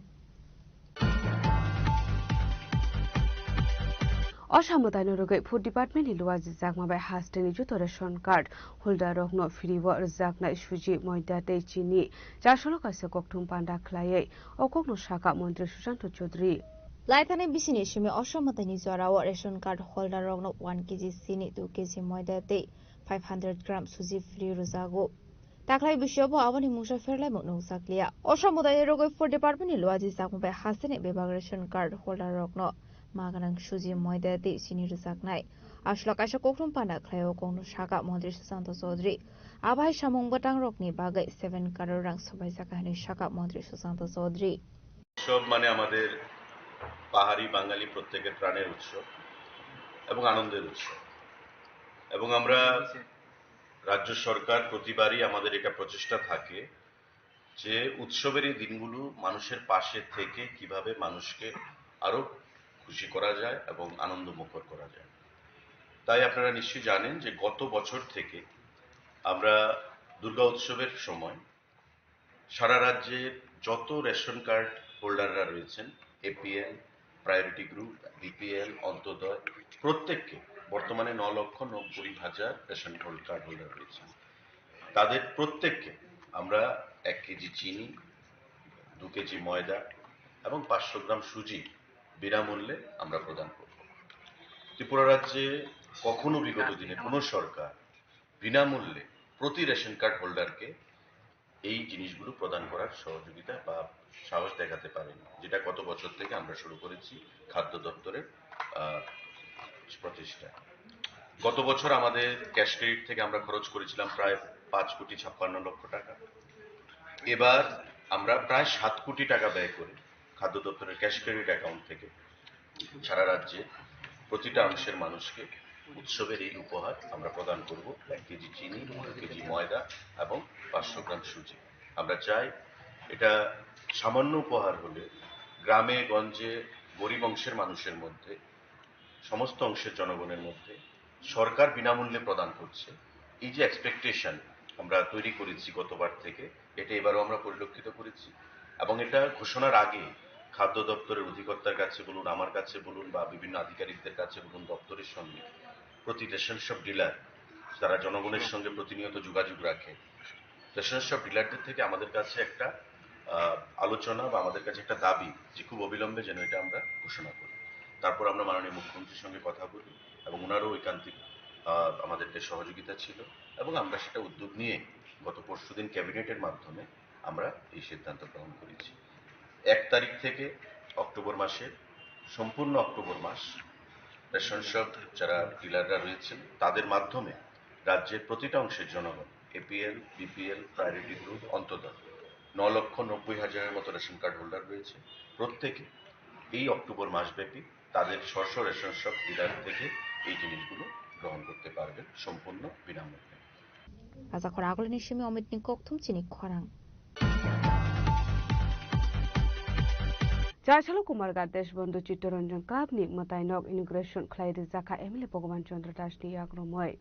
O samwtaino rwgwi Food Department ni luajijakma bai hasteni joto ration card holder rokno free o rwjaknai suji, moida tei chini chasolo kaisa kokthum panda khlaiwi o kokno sakha Montri Susanto Chaudhary. Laithani bisini simi o samwtaini jorao ration card holder rokno one K G chini, two K G moida tei five hundred gram suji free rwjago. Taklai bisio bo aboni mungsa pherlaimung nukjakliya. O samwtaini rwgwi Food Department ni luajijakma bai hasteni bebak ration card holder rokno maganang suji, moida tei chini rwjaknai. Aswla kaisa kokthum panda khlai o kokno sakha Montri Susanto Chaudhary. Abai samung bwtang rokni bagwi seven crore rang swbaijak hinwi sakha Montri Susanto Chaudhary. উৎসব মানে আমাদের পাহাড়ি বাঙালি প্রত্যেকের প্রাণের উৎসব এবং আনন্দের উৎসব। এবং আমরা রাজ্য সরকার প্রতিবারই আমাদের এটা প্রচেষ্টা থাকে যে উৎসবের এই দিনগুলো মানুষের পাশে থেকে কিভাবে মানুষকে আরো খুশি করা যায় এবং আনন্দমুখর করা যায়। তাই আপনারা নিশ্চয়ই জানেন যে গত বছর থেকে আমরা দুর্গা উৎসবের সময় সারা রাজ্যে যত রেশন কার্ড হোল্ডাররা রয়েছেন, APL, priority group, BPL, Antyodaya, প্রত্যেককে, বর্তমানে ন লক্ষ নব্বই হাজার রেশন হোল্ড-, কার্ড হোল্ডার রয়েছেন, তাদের প্রত্যেককে আমরা এক কেজি চিনি, দু কেজি ময়দা এবং পাঁচশো গ্রাম সুজি বিনামূল্যে আমরা প্রদান করব। ত্রিপুরা রাজ্যে কখনো বিগত দিনে কোনো সরকার বিনামূল্যে প্রতি রেশন কার্ড হোল্ডারকে এই জিনিসগুলো প্রদান করার সহযোগিতা বা সাহস দেখাতে পারেনি, যেটা গত বছর থেকে আমরা শুরু করেছি খাদ্য দপ্তরের, আহ, প্রচেষ্টা। গত বছর আমাদের ক্যাশ ক্রেডিট থেকে আমরা খরচ করেছিলাম প্রায় পাঁচ কোটি ছাপ্পান্ন লক্ষ টাকা। এবার আমরা প্রায় সাত কোটি টাকা ব্যয় করে খাদ্য দপ্তরের ক্যাশ ক্রেডিট অ্যাকাউন্ট থেকে সারা রাজ্যে প্রতিটা অংশের মানুষকে উৎসবের এই উপহার আমরা প্রদান করব, এক কেজি চিনি, দু কেজি ময়দা এবং পাঁচশো গ্রাম সুজি। আমরা চাই এটা সামান্য উপহার হলে গ্রামে গঞ্জে গরিব অংশের মানুষের মধ্যে, সমস্ত অংশের জনগণের মধ্যে সরকার বিনামূল্যে প্রদান করছে, এই যে এক্সপেকটেশন আমরা তৈরি করেছি গতবার থেকে, এটা এবারও আমরা পরিলক্ষিত করেছি। এবং এটা ঘোষণার আগে খাদ্য দপ্তরের অধিকর্তার কাছে বলুন, আমার কাছে বলুন বা বিভিন্ন আধিকারিকদের কাছে বলুন, দপ্তরের সঙ্গে প্রতি রেশন শপ ডিলার, যারা জনগণের সঙ্গে প্রতিনিয়ত যোগাযোগ রাখে, রেশন শপ ডিলারদের থেকে আমাদের কাছে একটা, আহ, আলোচনা বা আমাদের কাছে একটা দাবি যে খুব অবিলম্বে যেন এটা আমরা ঘোষণা করি। তারপর আমরা মাননীয় মুখ্যমন্ত্রীর সঙ্গে কথা বলি এবং ওনারও ঐকান্তিক, আহ, আমাদেরকে সহযোগিতা ছিল এবং আমরা সেটা উদ্যোগ নিয়ে গত পরশুদিন ক্যাবিনেটের মাধ্যমে আমরা এই সিদ্ধান্ত গ্রহণ করেছি। এক তারিখ থেকে অক্টোবর মাসের সম্পূর্ণ অক্টোবর মাস রেশন শপ যারা ডিলাররা রয়েছেন তাদের মাধ্যমে রাজ্যের প্রতিটা অংশের জনগণ, এপিএল, বিপিএল, প্রায়োরিটি গ্রুপ, অন্তত ন লক্ষ নব্বই হাজারের মতো রেশন কার্ড হোল্ডার রয়েছে, প্রত্যেকে এই অক্টোবর মাসব্যাপী তাদের স্ব স্ব রেশন শপ ডিলার থেকে এই জিনিসগুলো গ্রহণ করতে পারবেন সম্পূর্ণ বিনামূল্যে। Bajakhor agulini simi Omitni kokthum chini khorang. Chasalo Kumarghat Deshbandhu Chittaranjan Club ni mwtainok inauguration khlai rijak kha M L A Bhagavan Chandra Das ni yagrumwi.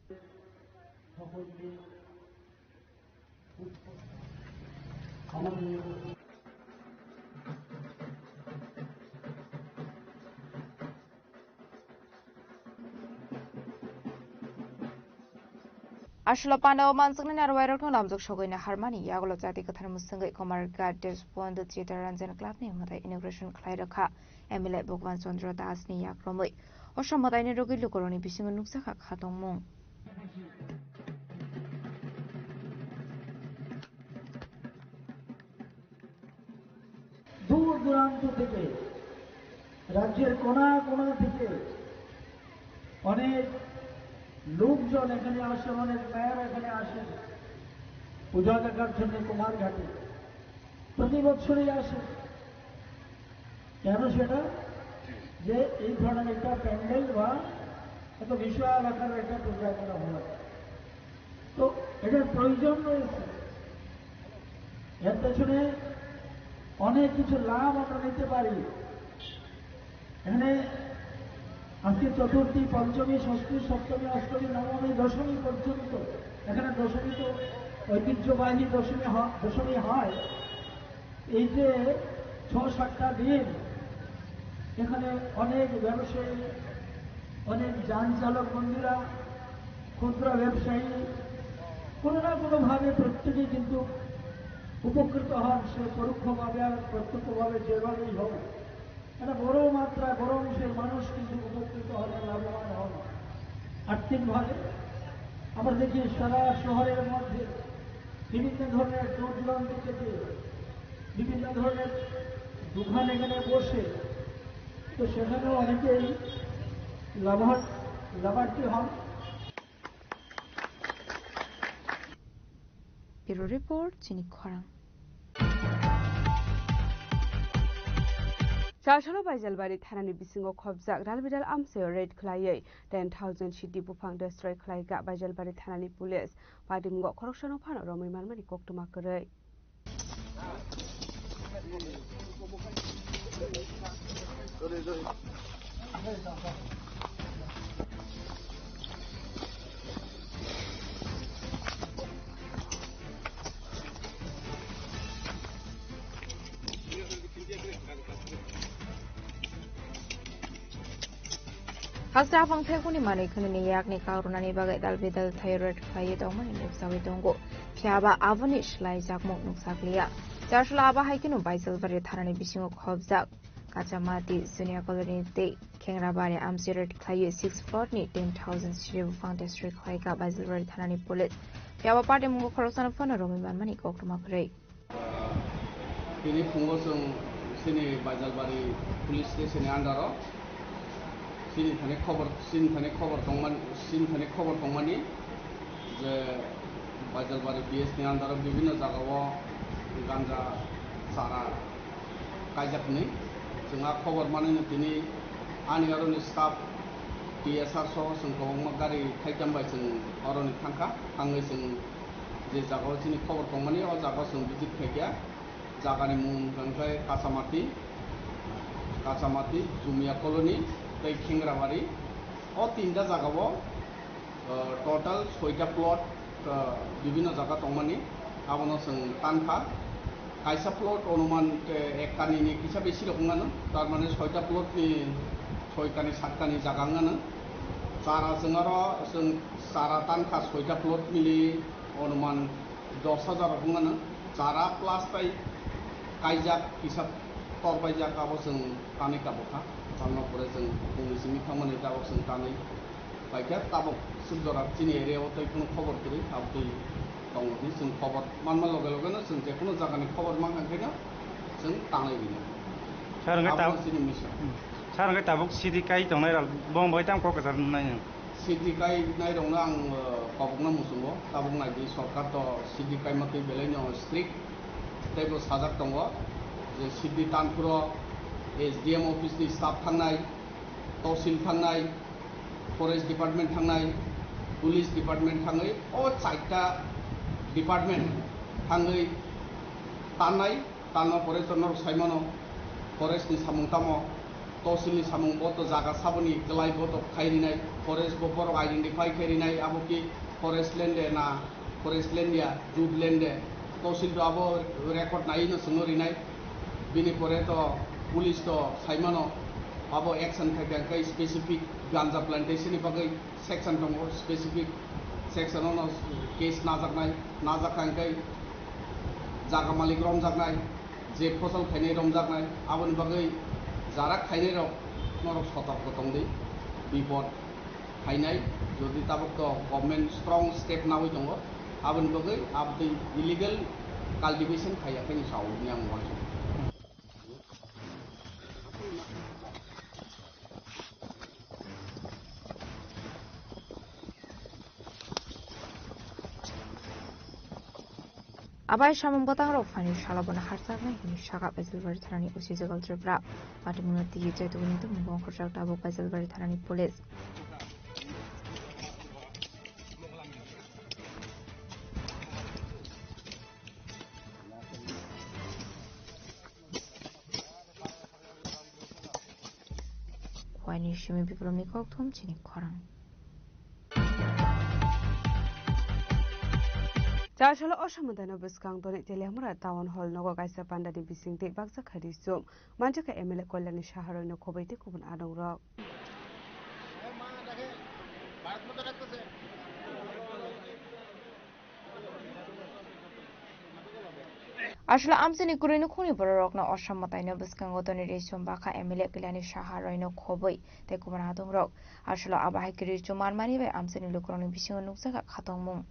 Aswla pandao mansukni narwai rokno lamjak sogwi naharmani yagulo jati kwthar mwswngwi Komarghat Deshbandhu Chittaranjan Club ni mwtai inauguration khlai rwkha M L A Bhagwan Chandra Das ni yak romwi. O samwtaini rwgwi lukurokni bisingo nukjakha khatungmung. দূর দূরান্ত থেকে, রাজ্যের কোণা কোণা থেকে অনেক লোকজন এখানে আসে, অনেক মেয়েরা এখানে আসে পূজা দেখার জন্য কুমারঘাটে। প্রতি বছরই আসে। কেন সেটা? যে এই ধরনের একটা প্যান্ডেল বা এত বিশাল আকারের একটা পূজা করা হয়, তো এটার প্রয়োজন রয়েছে। এর পেছনে অনেক কিছু লাভ আমরা নিতে পারি। এখানে আজকে চতুর্থী, পঞ্চমী, ষষ্ঠী, সপ্তমী, অষ্টমী, নবমী, দশমী পর্যন্ত, এখানে দশমী তো ঐতিহ্যবাহী দশমী হ-, দশমী হয়। এই যে ছ সাতটা দিন এখানে অনেক ব্যবসায়ী, অনেক যান চালক বন্ধুরা, ক্ষুদ্র ব্যবসায়ী, কোনো না কোনোভাবে প্রত্যেকেই কিন্তু উপকৃত হন, সে পরোক্ষভাবে আর প্রত্যক্ষভাবে যেভাবেই হোক। একটা বড় মাত্রা, বড় অংশের মানুষ কিন্তু উপকৃত হন, লাভবান হন আর্থিকভাবে। আমরা দেখি সারা শহরের মধ্যে বিভিন্ন ধরনের দূর দূরান্ত থেকে বিভিন্ন ধরনের দোকান এখানে বসে, তো সেখানেও অনেকেই লাভবান, লাভার্থী হন। Bureau Report, Chini Khorang. Chasalo Baijalbari thanani bisingo khobjak ralbidal amchaio raid khlaiwi ten thousand sidi buphang destroy khlaikha Baijalbari thanani police. Patimungo khoroksano phano romwi manmani koktwma kwrwi. Hasta aphang thekuni manwi khwnini yakni kakrwnani bagwi dalbidal thaio raid khlaiwi tongmani nukjagwi tongo. Phiya ba aboni swlaijakmung nukjakliya. Chasalo abo hai kheno Baijalbari thanani bisingo khobjak Kachamati, Junior Colony tei Khengrabari amchaio raid khlaiwi six floor ni ten thousand sidi buphang destroy khlaikha Baijalbari thanani police. Phiya ba patimungo khoroksano phano romwi manmani koktwma kwrwi. Tini phungo chwng chini Baijalbari police station ni under o chini thani khobor, chini thani khobor tongmani, chini thani khobor tongmani je Baijalbari P S ni under o bibhinno jaga o ganja chara kaijak hwnwi. Chwng a khobor manwi no tini ani aro ni staff T S R soho chwng kwbangma gari thaitham bai chwng aro ni thangkha, thangwi chwng je jaga o chini khobor tongmani, o jaga o chwng visit khaikha. Jagani mung hwnkhe Kachamati, Kachamati, Jumia Colony tei Khengrabari. O tinta jaga o, uh, total soita plot, uh, bibhinno jaga tongmani, abono chwng tankha. Kaisa plot onuman, uh, ek kani ni kisa besi rok wngmano, tar mane soita plot ni soi kani, sat kani jaga wngmano. Chara chwng aro chwng chara tankha soita plot mili onuman dos hajar rok wngmano. Chara plus tai kaijak kisa tor paijak, abo chwng tanwi tabukha. Tamno pore chwng bumui simi thangmani tabuk chwng tanwi paikha. Tabuk swk jora chini area o tei kheno khobor kwrwi, abtwi tongo hwnwi chwng khobor manma loge loge no chwng je kheno jagani khobor mankha khe no chwng tanwi rina. Sir, hwnkhe abo tab-, chini mission. Sir, hwnkhe tabuk sidi kai tongnai rok bo bai tamo kok kwchar nai nw? Sidi kainai rokno ang, uh, kobokno muchungo, tabuk nai di, sorkar to sidi kaima twi belai no strict, tei bo sajak tongo je sidi tanphuro S D M office ni staff thangnai, tosil thangnai, forest department thangnai, police department thangwi, o chaita department thangwi tannai. Tanma pore to norok sai mano, forest ni samung tamo, tosil ni samung bo to jaga saboni kwlai bo to khai rinai, forest bo borok identify khai rinai, abo ki forest land de na, forest land ya, jut land de, tosil to abo record nai no chwngno rinai, bini pore to police to sai mano, abo action khai khai specific ganja plantation ni bagwi section tongo, specific Section ono case najaknai, najak kha hwnkhe jaga malik romjaknai, je phosol khainai romjaknai, aboni bagwi jarak khainairok norok sotorko tongdi, bipod khainai, jodi tabuk to government strong step nawi tongo, aboni bagwi abtwi illegal cultivation khaiya khe ni sao hwnwi ang uansukha. Abai samung bwtangrok phaini salo bono harjaknai hwnwi sakha Baijalbari thanani O C Jugal Tripura. Patimungno tigi chaituguni tumung bongkhorjak tabuk Baijalbari thanani police. Waini simi Biplomni kokthum chini khorang. Chasalo o samudano bwskang doni Teliamura Town Hall nogo kaisa pandani bisingtwi baksa khadi sum manjakha M L A Koilani Saharoino khoboi tei kubun adongrok. Aswla amchaini kwrwi nukhungni bororokno Assam mwtaino bwskango tonwi rwi chum bakha M L A Kailani Saha roino khobwi tei kubun adongrok. Aswla abo hai kwrwi chum manmani bai amchaini lukurokni bisingo nukjakha khatungmung.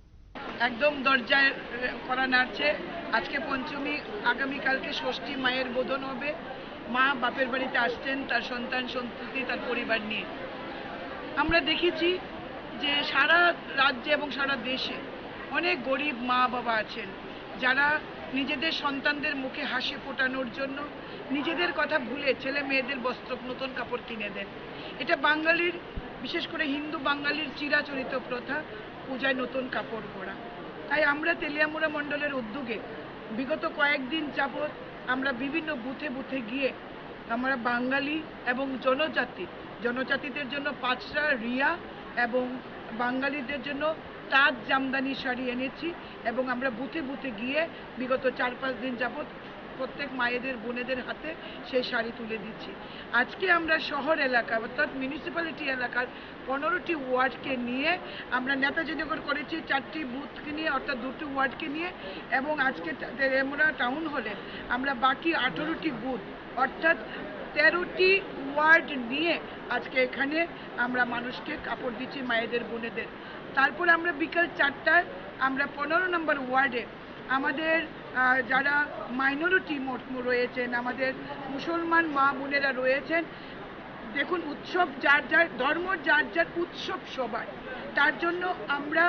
একদম দরজায়, এ, করা নাড়ছে। আজকে পঞ্চমী, আগামীকালকে ষষ্ঠী, মায়ের বোধন হবে। মা বাপের বাড়িতে আসছেন তার সন্তান সন্ততি, তার পরিবার নিয়ে। আমরা দেখেছি যে সারা রাজ্যে এবং সারা দেশে অনেক গরিব মা বাবা আছেন, যারা নিজেদের সন্তানদের মুখে হাসি ফোটানোর জন্য নিজেদের কথা ভুলে ছেলে মেয়েদের বস্ত্র, নতুন কাপড় কিনে দেন। এটা বাঙালির, বিশেষ করে হিন্দু বাঙালির চিরাচরিত প্রথা, পূজায় নতুন কাপড় পরা। তাই আমরা তেলিয়ামুড়া মণ্ডলের উদ্যোগে বিগত কয়েকদিন যাবৎ আমরা বিভিন্ন বুথে বুথে গিয়ে আমরা বাঙালি এবং জনজাতি, জনজাতিদের জন্য পাঁচরা, রিয়া এবং বাঙালিদের জন্য তাঁত জামদানি শাড়ি এনেছি এবং আমরা বুথে বুথে গিয়ে বিগত চার পাঁচ দিন যাবৎ প্রত্যেক মায়েদের, বোনেদের হাতে সেই শাড়ি তুলে দিচ্ছি। আজকে আমরা শহর এলাকা, অর্থাৎ মিউনিসিপ্যালিটি এলাকার পনেরোটি ওয়ার্ডকে নিয়ে আমরা নেতাজিনগর করেছি চারটি বুথকে নিয়ে, অর্থাৎ দুটি ওয়ার্ডকে নিয়ে, এবং আজকে তা-, তেলিয়ামুড়া টাউন হলে আমরা বাকি আঠারোটি বুথ, অর্থাৎ তেরোটি ওয়ার্ড নিয়ে আজকে এখানে আমরা মানুষকে কাপড় দিচ্ছি, মায়েদের, বোনেদের। তারপর আমরা বিকাল চারটায় আমরা পনেরো নম্বর ওয়ার্ডে আমাদের, আহ, যারা মাইনরিটি ম-, রয়েছেন, আমাদের মুসলমান মা বোনেরা রয়েছেন, দেখুন, উৎসব যার যার ধর্ম, যার যার উৎসব সবার। তার জন্য আমরা,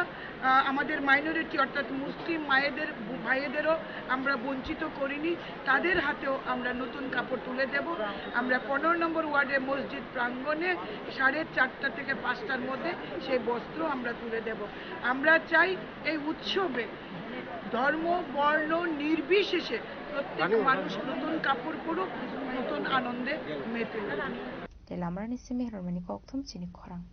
আহ, আমাদের মাইনরিটি অর্থাৎ মুসলিম মায়েদের, ভাইয়েদেরও আমরা বঞ্চিত করিনি, তাদের হাতেও আমরা নতুন কাপড় তুলে দেব। আমরা পনেরো নম্বর ওয়ার্ডের মসজিদ প্রাঙ্গণে সাড়ে চারটা থেকে পাঁচটার মধ্যে সেই বস্ত্র আমরা তুলে দেব। আমরা চাই এই উৎসবে ধর্ম, বর্ণ নির্বিশেষে প্রত্যেক মানুষ নতুন কাপড় পরুক, নতুন আনন্দে মেতে উঠুক। Tei lamrani simi rwmani kokthum chini khorang.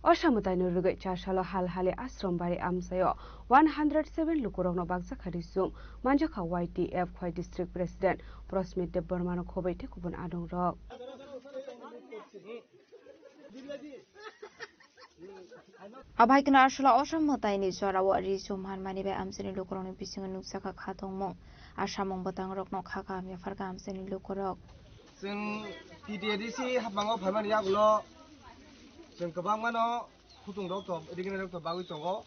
O samwtaino rwgwi chasalo Halhali Ashram Bari amchaio one hundred seven lukurokno bakjakha risum manjakha Y T F Khwai District President Prosmit Debbarmano khobwi tei kubun adongrok. Abai kheno aswla Assam mwtaini jorao risum manmani bai amchaini lukurokni bisingo nukjakha khatungmung. A samung bwtangrokno kha kaham yapharkha amchaini lukurok. Chwng T T A D C hapmango phaimani yagulo chwng kwbangmano khutungrok to, rignirok to bagwi tongo.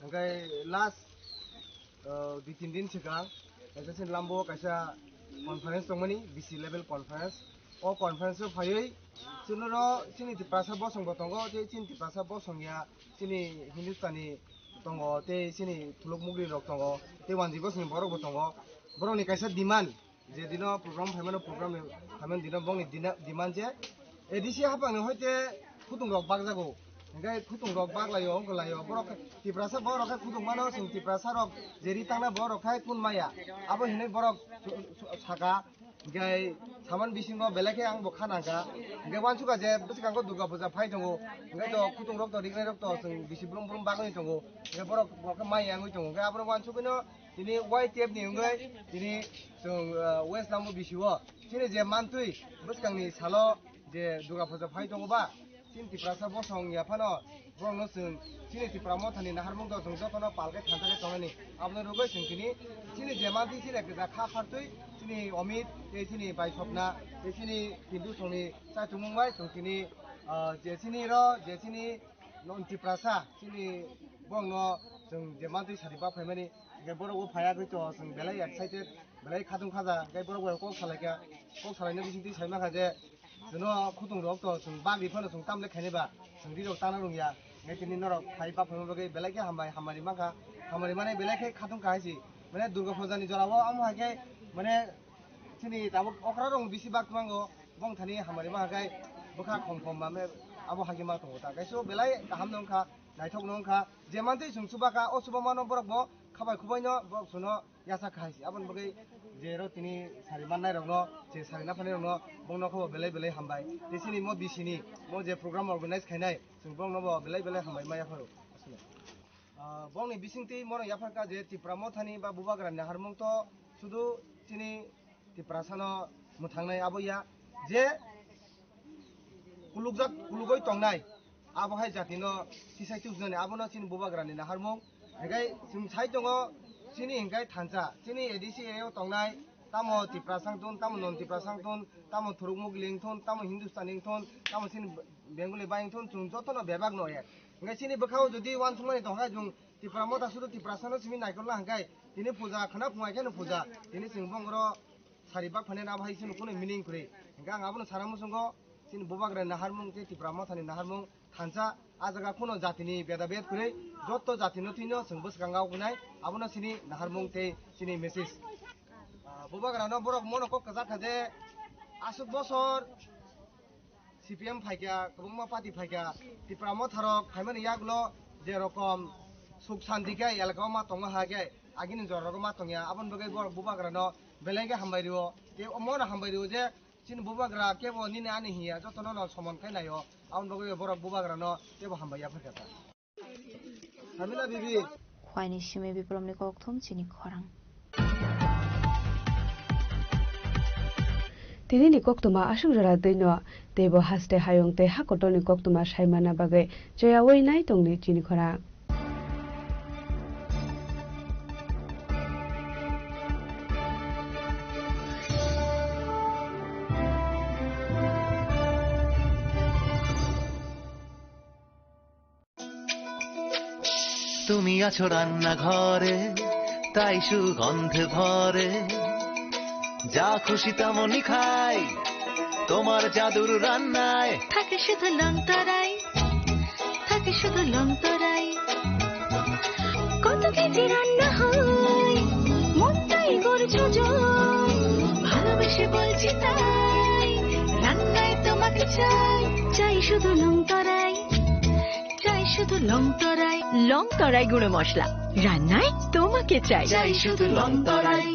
Hwnkhe last, uh, dui tin din swkang kaisa chini lambo kaisa conference tongmani, B C level conference. O conference o phaiwi chini oro chini Tiprasa bosong bo tongo, tei chini Tiprasa bosong ya chini Hindustani tongo, tei chini Thuluk Mugri rok tongo, tei Wanji bosongni borok bo tongo. Borokni kaisa demand, je dino program phaimano, program phaimani dino bongni dina-, demand je A D C hapangni hoite khutung rok bakjago. Hingke khutung rok baklaio, wngkha laio. Borok Tiprasa borok khe khutung mano, chwng Tiprasa rok je ri tangna borok khai kun maya. Abo hinwi borok su-, su-, saka, hingke saman bisingo belai khe ang bo kha nangkha. Hingke wansukha je bwskango Durga puja phai tongo. Hingke to khutung rok to riknai rok to chwng bisi brum brum bagwi tongo. Hingke borok bo khe maya wngwi tongo. Hingke abono wansugwino tini Y T F ni wngwi tini chwng, ah, West Lambo bisio chini je mantwi bwskangni salo je Durga puja phai tongo ba, Chini Tiprasa bosong ya phano borokno chwng chini Tipra mothani naharmung do chwng jotono pal khe thansa khe tongnani. Aboni rwgwi chwng tini chini je mantwi chini kisa kha khartwi chini Omit tei chini Baisokna tei chini Hindu songni chaitumung bai chwng tini, ah, je chini ro je chini non Tiprasa chini borokno chwng je mantwi sari bak phaimani hingke borok bo phaiya gwi to chwng belai excited belai khatung khaja hingke borok bai kok salaikha kok salaina bisingtwi sai mankha je Chwngno khutung rok to chwng bagwi phano chwng tamle khaini ba chwng ri rok tana rung ya. Ngai tini norok phai bak phai bagwi belai khe hambai hamari mankha. Hamari mane belai khe khatung kahai si. Mane Durga puja ni jora o amo hai khe mane chini tabuk okra rok bisi bak mango bong thani hamari mankha kai bwkha khom khom mame abo hai khe ma tongo ta. Kaiso belai kaham nong kha naithok nong kha je mantwi chwng chuba kha o chuba mano borok bo khabai khubai no borok chwngno yasa kahai si. Aboni bagwi je ro tini sari mannai rokno, je sari naphanai rokno, bongno kho belai belai hambai. Tei chini mo bisini, mo je program organize khainai, chwng bongno bo belai belai hambai ma yapharo. Aswk. Ah, bongni bisingtwi mono yapharkha je Tipra mothani ba Bubagrani naharmung to sudu chini Tiprasano mwthangnai abo ya je kulukjak, kulugoi tongnai, abo hai jatino tisai tubujani, abono chini Bubagrani naharmung. Hinkhe chwng sai tongo, chini hinkhe thansa, chini A D C A o tongnai, tamo Tiprasa wngthun, tamo non Tiprasa wngthun, tamo Thuruk Mugli wngthun, tamo Hindustani wngthun, tamo chini Bengali bai wngthun, chwng jotono bebak no ek. Hinkhe chini bwkhao jodi uansukmani tongkha, chwng Tipra motha sudu Tiprasano simi naikolna hinkhe, tini puja khwna phungai kheno puja, tini chwng bongoro sari bak phane na bahai sini kunu meaning kwrwi. Hinkhe ang abono sana muchungo chini Bubagrani naharmung tei Tipra mothani naharmung thansa, a jaga kunu jatini beda bed kwrwi, jotto jatino twino chwng bwskango wngnai, abono chini naharmung tei chini message. Ah, Bubagrano borok mono kok kwchak kha je aswk bosor C P M phaikha, kwbangma party phaikha, Tipra motharok phaimani yagulo je rokom suk santi khe elaka o ma tongo ha khe agini jora rogo ma tongya, aboni bagwi borok Bubagrano belai khe hambai rio. Tei omono hambai rio je chini Bubagra kebo nini ani hiya, jotono no somon khai naio, aboni bagwi borok Bubagrano kebo hambai ya phaikha ta. Hamila bibi. Khwaini simi Biplomni kokthum chini khorang. Tinini koktwma aswk jora twino, teibo haste hayung tei hakotorni koktwma saimana bagwi cheyaui nai tongdi chini khorang. তুমি আছো রান্নাঘরে, তাই সুগন্ধে ভরে। যা খুশি তেমনই খাই, তোমার জাদুর রান্নায়। থাকে শুধু লংতরাই, থাকে শুধু লংতরাই। কত কেজি রান্না হয়, মনটাই গড় যোজন। ভালোবেসে বলছি তাই, রান্নায় তোমাকে চাই, চাই শুধু লংতরাই। চাই শুধু লং তরাই। লং তরাই গুঁড়ো মশলা, রান্নায় তোমাকে চাই। চাই শুধু লং তরাই।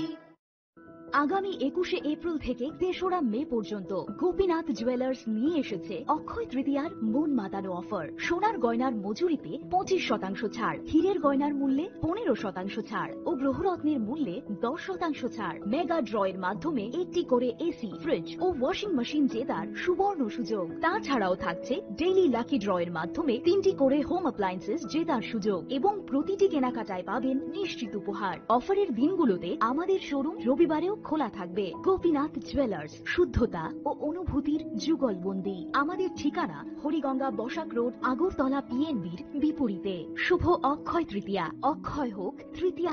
আগামী একুশে এপ্রিল থেকে তেসরা মে পর্যন্ত গোপীনাথ জুয়েলার্স নিয়ে এসেছে অক্ষয় তৃতীয়ার মন মাতানো অফার। সোনার গয়নার মজুরিতে পঁচিশ শতাংশ ছাড়, হীরের গয়নার মূল্যে পনেরো শতাংশ ছাড় ও গ্রহরত্নের মূল্যে দশ শতাংশ ছাড়। মেগা ড্রয়ের মাধ্যমে একটি করে এসি, ফ্রিজ ও ওয়াশিং মেশিন জেতার সুবর্ণ সুযোগ। তাছাড়াও থাকছে ডেইলি লাকি ড্রয়ের মাধ্যমে তিনটি করে হোম অ্যাপ্লায়েন্সেস জেতার সুযোগ এবং প্রতিটি কেনাকাটায় পাবেন নিশ্চিত উপহার। অফারের দিনগুলোতে আমাদের শোরুম রবিবারেও খোলা থাকবে। গোপীনাথ জুয়েলার্স, শুদ্ধতা ও অনুভূতির যুগলবন্দি। আমাদের ঠিকানা হরিগঙ্গা বসাক রোড, আগরতলা পিএনবির বিপরীতে। শুভ অক্ষয় তৃতীয়া, অক্ষয় হোক তৃতীয়া।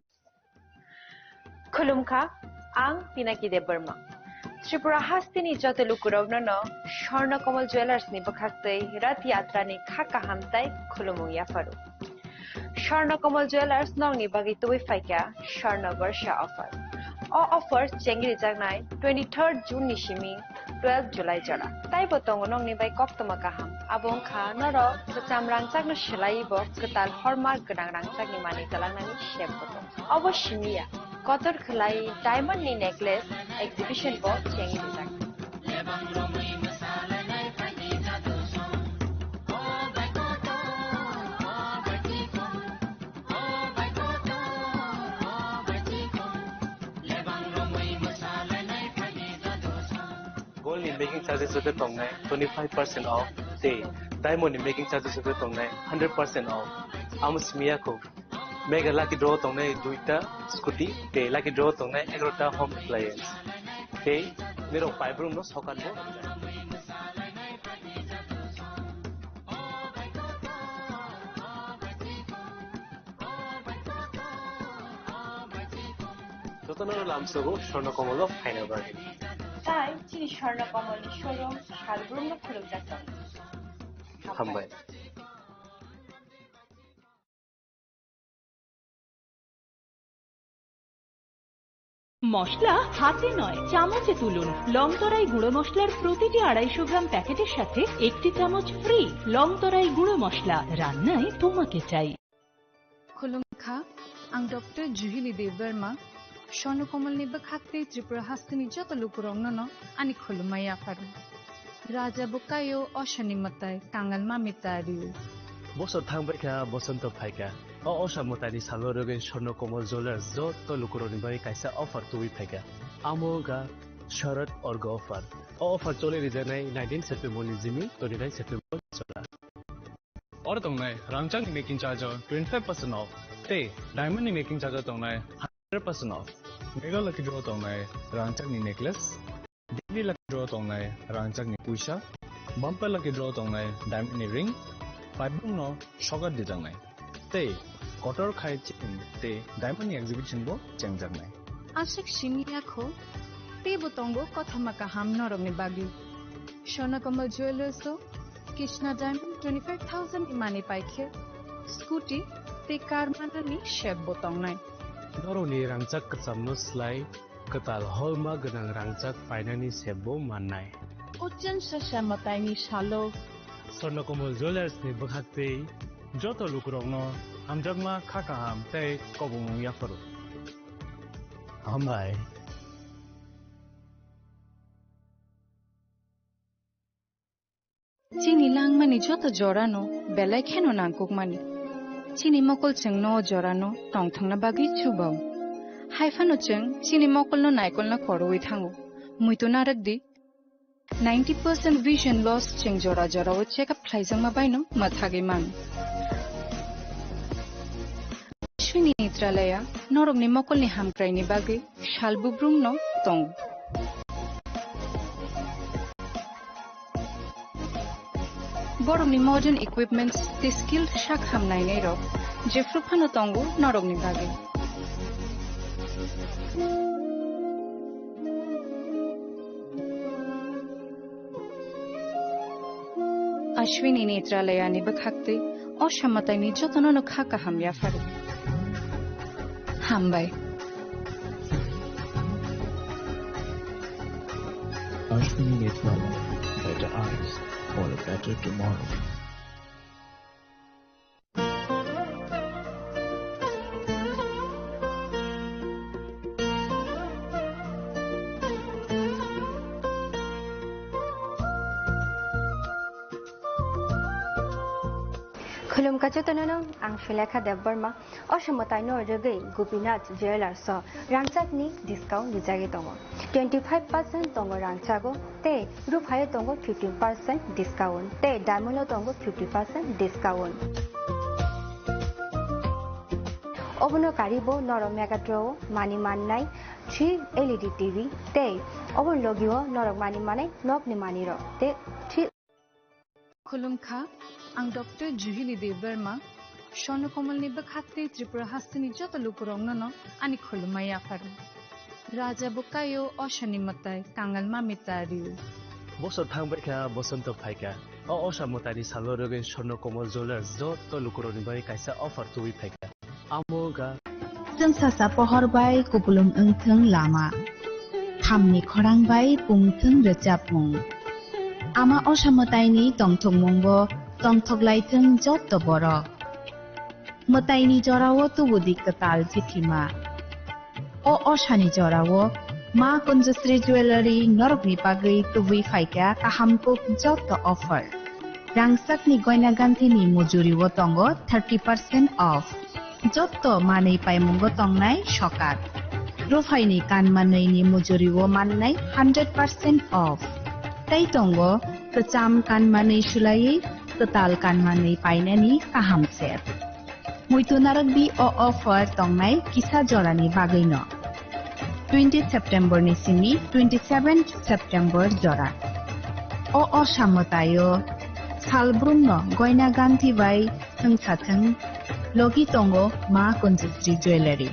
Khulumkha, ang Pinaki Debbarma. Tripura hasteni joto lukurokno no Swarna Kamal Jewellers ni bwkhaktwi Rath Yatra ni kha kaham tai khulumung yapharu. Swarna Kamal Jewellers nokni bagwi tubui phaikha Swarna Barsha offer. O offer chengrijaknai twenty-third June ni simi twelve July jora. Taibo tongo nokni bai koktwma kaham. Abo wngkha norok kwcham rangchakno swlaiwi bo kwtal hallmark gwnang rangchakni manwi twlangnani sep bo tongo. Obo simi ya, kotor khwlai diamond ni necklace exhibition bo chengwi rijak. Gold ni making charges joto tongnai twenty-five percent off tei Diamond ni making charges o tongnai hundred percent off. Amo simi ya kho. Mega lucky draw tongnai duita scooty, tei lucky draw tongnai egarota home appliance. Tei nirok paibrum no sokan bo. Jotono lamsogo Swarna Komolo phaina bagwi. Tai chini Swarna Komolni showroom salbrumno khulukjak tongo. Hambai. মশলা হাতে নয়, চামচে তুলুন। লংতরাই গুঁড়ো মশলার প্রতিটি আড়াইশো গ্রাম প্যাকেটের সাথে একটি চামচ ফ্রি। লংতরাই গুঁড়ো মশলা, রান্নায় তোমাকে চাই। Khulumkha, ang Doctor Juhili Debbarma, Swarna Komolni bwkhak tei Tripura hasteni joto lukurokno no ani khulumma yapharo. Raja bwkaio osani mwtai, kangal mami ta rio. Bosor thangbai kha, bosonto phai kha. O osa mwtaini salo rwgwi Swarna Komol Jewellers joto lukurokni bagwi kaisa offer tubui phai kha. Amo wngkha Sharad Orgo offer. O offer choli rijaknai nineteen September ni jimi twenty nine September ni jora. Oro tongnai rangchakni making charge o twenty five percent off tei diamond ni making charge o tongnai hundred percent off. Mega lucky draw tongnai rangchakni necklace, daily lucky draw tongnai rangchakni puisa, bumper lucky draw tongnai diamond ni ring, paibung no sokat dijaknai. Tei kotor khai chini tei diamond ni exhibition bo chengjaknai. Aswk simi ya kho, teibo tongo kothoma kaham norokni bagwi. Swarna Komol Jewellers o Krishna Diamond twenty five thousand ni manwi pai khe, scooty tei car manani sep bo tongnai. Norokni rangchak kwchamno slai kwtal holma gwnang rangchak painani sep bo mannai. O chwngsa sa mwtaini salo Swarna Komol Jewellers ni bwkhak tei joto lukurokno hamjakma kha kaham tei kobongmung yapharo. Hambai. Chini langmani joto jorano belai kheno nangkukmani. Chini mokol chwngno o jorano tongthokna bagwi chubao. Haiphano chwng chini mokolno naikolna korwi thango. Muitu narwk di. Ninety percent vision loss chwng jora jorao check up khlaijakma baino mwthagwi mano. Ashwini Netralaya norokni mokolni hamkraini bagwi sal bubrumno tongo. Borokni modern equipments tei skilled sak ham nainairok jephru phano tongo norokni bagwi. Ashwini Netralayani bwkhaktwi o samataini jotono no kha kaham yapharo. Hambai. Ashwini Netralaya, better eyes for a better tomorrow. Khulumkha jotono no, ang Sulekha Debbarma. O samataino rwgwi Gopinath Jewellers o rangchakni discount rijagwi tongo. Twenty five percent tongo rangchago tei ruphaio tongo fifteen percent discount tei diamond o tongo fifty percent discount. Obono karibo norok Megatro o mani mannai three L E D T V tei obono logio norok mani manai nokni manirok tei three Khulumkha, ang Doctor Juhili Debbarma, Swarna Komolni bwkhaktwi Tripura hasteni joto lukurokno no ani khulumma yapharo. Raja bwkaio osani mwtai, kangal mami ta rio. Bosor thangbai kha, bosonto phai kha. O osa mwtaini salo rwgwi Swarna Komol Jewellers joto lukurokni bagwi kaisa offer tubui phai kha. Amo wngkha. Chwng sasa pohor bai kupulung wngthwng lama. Thamni khorang bai pungthwng rwchapmung. Ama osa mwtaini tongthokmungo tongthok laithwng jotto borok. Mwtaini jorao tubudi kwtal chithima. O osani jorao Ma Kunjusri Jewellery norokni bagwi tubui phaikha kaham kuk jotto offer. Rangchakni goina ganthini mujuriwo tongo thirty percent off. Jotto manwi paimungo tongnai sokat. Ruphaini kanmanwini mujuriwo mannai hundred percent off. Tei tongo kwcham kanmanwi sulaiwi kwtal kanmanwi painani kaham se. Muitu narwkdi o offer tongnai kisa jorani bagwino. Twenty September ni simi twenty seventh September jora. O osamwtaio salbrumno goina ganthi bai thwngsathwng logi tongo Ma Kunjusri Jewellery.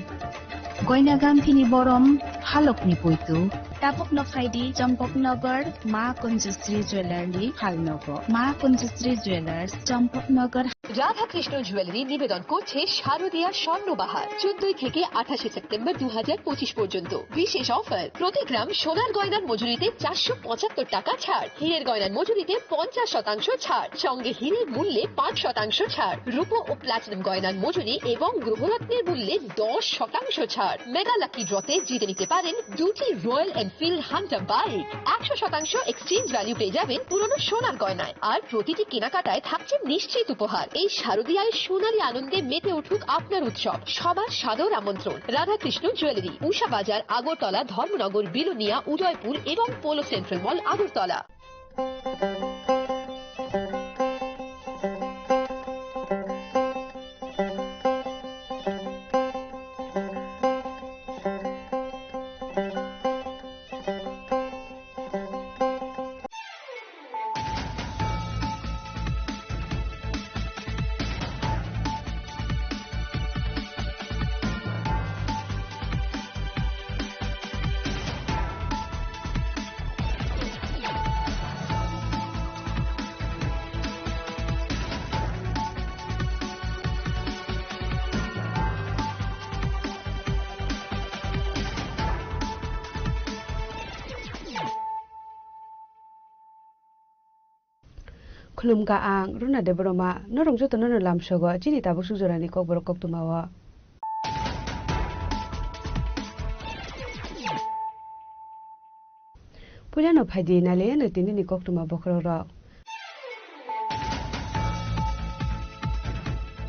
Goina ganthini borom halokni puitu. Tabukno phaidi Champaknagar Ma Kunjusri Jewellery phalnogo. Ma Kunjusri Jewellers, Champaknagar। Radhakrishna jewellery নিবেদন করছে শারদীয়া স্বর্ণবাহার, চোদ্দই থেকে আঠাশে সেপ্টেম্বর দু হাজার পঁচিশ পর্যন্ত। বিশেষ অফার, প্রতি গ্রাম সোনার গয়নার মজুরিতে চারশো পঁচাত্তর টাকা ছাড়, হীরের গয়নার মজুরিতে পঞ্চাশ শতাংশ ছাড়, সঙ্গে হীরের মূল্যে পাঁচ শতাংশ ছাড়, রূপো ও প্লাটিনাম গয়নার মজুরি এবং গ্রহরত্নের মূল্যে দশ শতাংশ ছাড়। মেগা লাকি ড্রতে জিতে নিতে পারেন দুটি রয়্যাল এনফিল্ড হান্টার বাইক, একশো শতাংশ এক্সচেঞ্জ ভ্যালু পেয়ে যাবেন পুরনো সোনার গয়নায়। আর প্রতিটি কেনাকাটায় থাকছে নিশ্চিত উপহার। এই শারদীয়ায় সোনালী আনন্দে মেতে উঠুক আপনার উৎসব। সবার সাদর আমন্ত্রণ। রাধাকৃষ্ণ জুয়েলারি, উষা বাজার, আগরতলা, ধর্মনগর, বিলোনিয়া, উদয়পুর এবং polo central mall, Agartala. Khulumkha ang Runa Debbarma, norok jotono no lamsogo chini tabuk suk jorani kokborok koktwma o. Puilano phaidi nailaiano tinini koktwma bokhorok rok.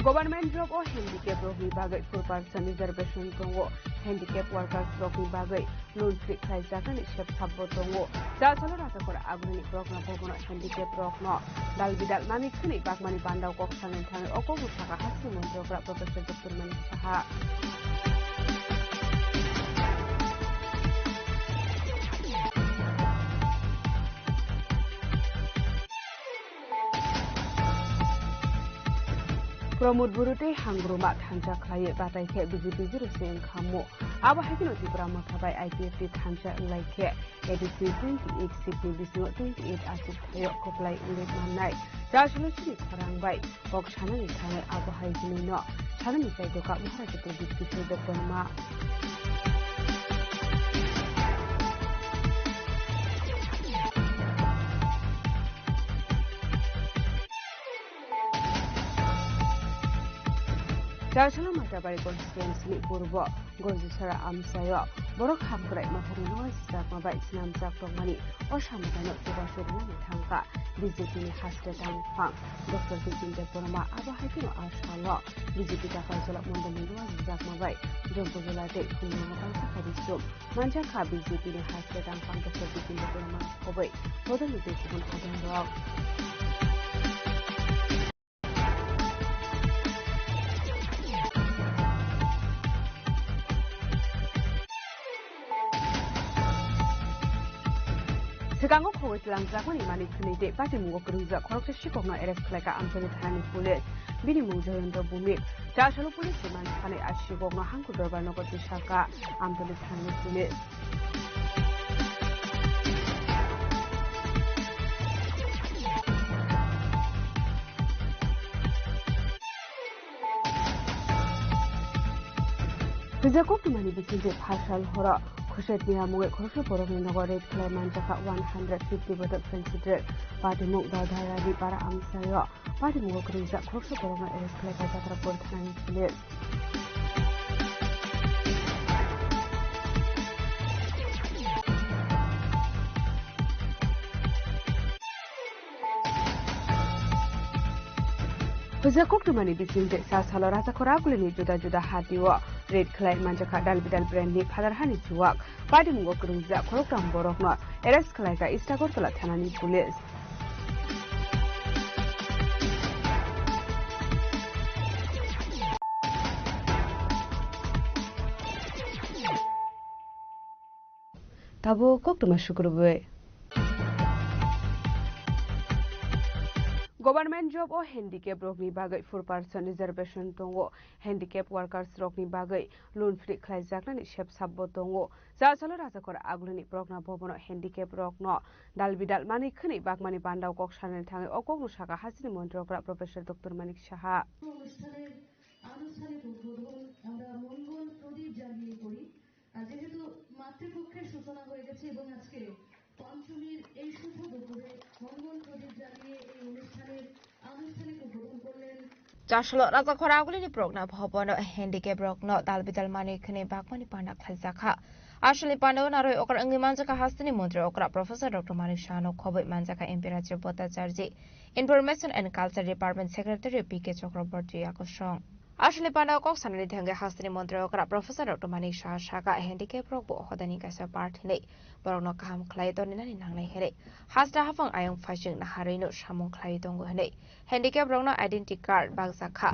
Government job o handicap rokni bagwi four percent reservation tongo. Handicap workers rokni bagwi loan free khlaijaknani sep sabbo tongo. Chasalo rajakora agulini borokno bobono handicap rokno dal bidal manwi khwnwi bakmani bandao kok salni thangwi o kokno saka hasteni montrogra Professor Doctor Manik Saha. Pramod Buru tei Hangruma thansa khlaiwi batai khe B J P zero se wngkha mu. Abo hai kheno Tipra Motha bai I P F T thansa wnglai khe A D C twenty eight seat ni bisingo twenty eight aswk thaio kwplai wngwi mannai. Chasalo chini khorang bai kok sanani thangwi abo hai hwnwino sanani chai doka Maharaja Pradyut Kishore Debbarma. Chasalo Matabari constituency ni purbo Gojisara amchaio borok hamkrai mothani logi sijakma bai swnamjak tongmani o samungano chubachu rwnani thangkha B J P ni haste tangphang Doctor Bipin Debbarma. Abo hai kheno a salo B J P Dakarjala mondolni logi sijakma bai Jompujola tei Khumulwngo tangsa kha bisum manjakha B J P ni haste tangphang Doctor Bipin Debbarma khoboi bodolni tei kubun hajangrok. Swkango khogwi twlangjakmani manwi khwnwi tei patimungo kwrwngjak khoroksa sikokno arrest khlaikha Amchaini thanani police. Bini mung Jayendra Bhumik. Chasalo police remand sanwi a sikokno Hangku Dorbar nogo tisaka Amchaini thanani police. Rijak koktwmani bisingtwi phalsal horo Khoshetni amungwi khoroksa borokni nogo raid khlai manjakha one hundred fifty bottle fancy drug. Patimung Daldalrani para amchaio patimungo kwrwngjak khoroksa borokno arrest khlaikha Jatrapur thanani police. Hwja koktwmani bisingtwi sa salo Rajakhor Agulini juda juda hatio raid khlai manjakha dal bidal brandni phatar hani chuwak. Patimungo kwrwngjak khoroktham borokno arrest khlaikha East Agartala thanani police. Abo koktwma sukrubwi. Government job o handicap rokni bagwi four percent reservation tongo. Handicap workers rokni bagwi loan free khlaijaknani sepsapbo tongo. Chasalo Rajakhor Agulini Progna Bhavan o handicap rokno dal bidal manwi khwnwi bakmani bandao kok sanani thangwi o kokno saka hasteni montri okra Professor Doctor Manik Saha. অনুষ্ঠানের আনুষ্ঠানিক উদ্বোধন আমরা মঙ্গল প্রদীপ জ্বালিয়ে করি। আর যেহেতু মাতৃপক্ষের সূচনা হয়ে গেছে এবং আজকে পঞ্চমীর এই শুভ দুপুরে মঙ্গল প্রদীপ জ্বালিয়ে এই অনুষ্ঠানের আনুষ্ঠানিক উদ্বোধন করলেন Chasalo Rajakhor Agulini Progna Bhavan o handicap rokno dal bidal manwi khwnwi bakmani panda khlaijakha. Aswlni panda o narwi okra wngwi manjakha hasteni montri okra Professor Doctor Manik Saha no khobwi manjakha M P Rajya Bhattacharjee. Information and Culture Department Secretary P K Chakraborty yakosong. Aswlni panda o kok sanani thangwi hasteni montri okra Professor Doctor Manik Saha saka handicap rok bo hodani kaisa part hinwi borokno kaham khlai toninani nangnai hinwi. Hasta haphang ayang phaising naharwi no samung khlai tongo hinwi handicap rokno identity card bakjakha.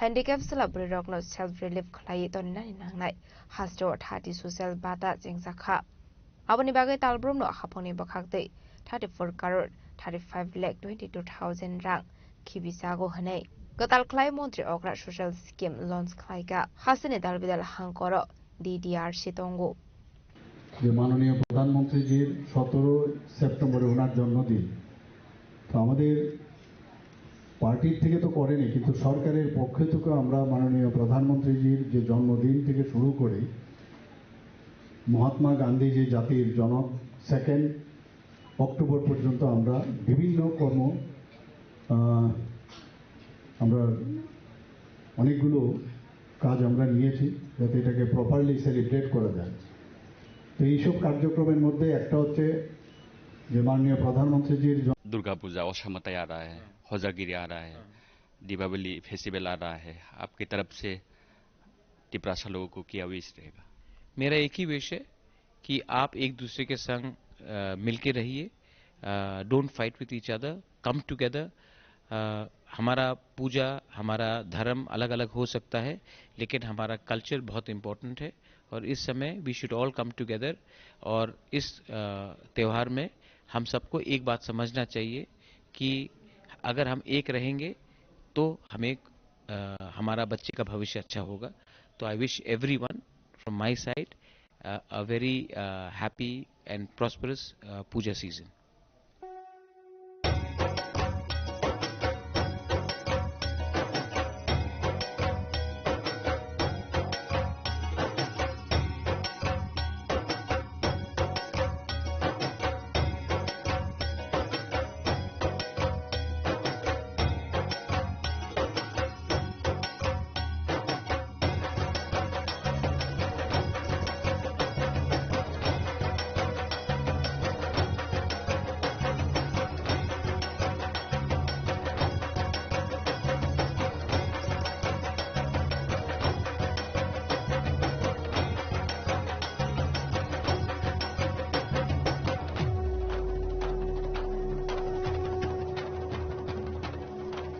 Handicap chwla bwrwi rokno self relief khlai toninani nangnai. Hasteo thati social bata chengjakha. Aboni bagwi talbrumno haphangni bwkhaktwi thirty four crore thirty five lakh twenty two thousand rang khibijago hwnwi kwtal khlai montri okra social scheme launch khlaikha. Hasteni dalbidal hangkoro D D R C tongo. যে মাননীয় প্রধানমন্ত্রীজির সতেরো সেপ্টেম্বরে ওনার জন্মদিন, তো আমাদের পার্টির থেকে তো করেনি, কিন্তু সরকারের পক্ষ থেকে আমরা মাননীয় প্রধানমন্ত্রীজির যে জন্মদিন থেকে শুরু করে মহাত্মা গান্ধী যে জাতির জনক, সেকেন্ড অক্টোবর পর্যন্ত আমরা বিভিন্ন কর্ম, আহ, আমরা অনেকগুলো কাজ আমরা নিয়েছি, যাতে এটাকে প্রপারলি সেলিব্রেট করা যায়। তো এইসব কার্যক্রমের মধ্যে একটা হচ্ছে যে মাননীয় প্রধানমন্ত্রীজির জ- दुर्गा पूजा ओसामाताई आ रहा है, होजागिरी आ रहा है, दीपावली फेस्टिवल आ रहा है, आपकी तरफ से तिपरासा लोगों को क्या विश रहेगा? मेरा एक ही विश है कि आप एक दूसरे के संग, अ, मिलके रहिए, अ, don't fight with each other, come together। अ, हमारा पूजा, हमारा धर्म अलग-अलग हो सकता है, लेकिन हमारा कल्चर बहुत इम्पोर्टेंट है और इस समय we should all come together। और इस, अ, त्योहार में हम सबको एक बात समझना चाहिए कि अगर हम एक रहेंगे तो हमें, अ, हमारा बच्चे का भविष्य अच्छा होगा। तो I wish everyone from my side, uh, a very, uh, happy and prosperous, uh, puja season.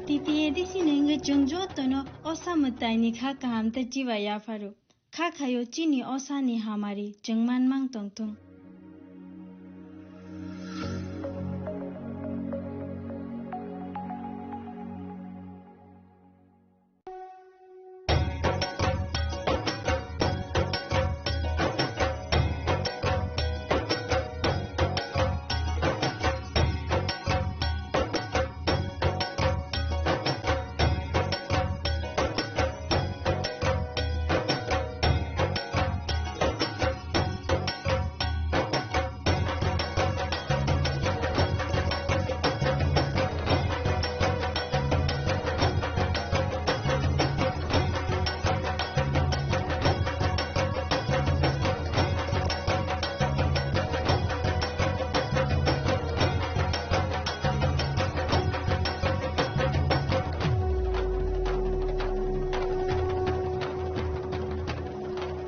T T A D C ni wngwi chwng jotono o samwtaini kha kaham tei chiba yapharo. Kha khaio chini o sani hamari chwng manmang tongthung.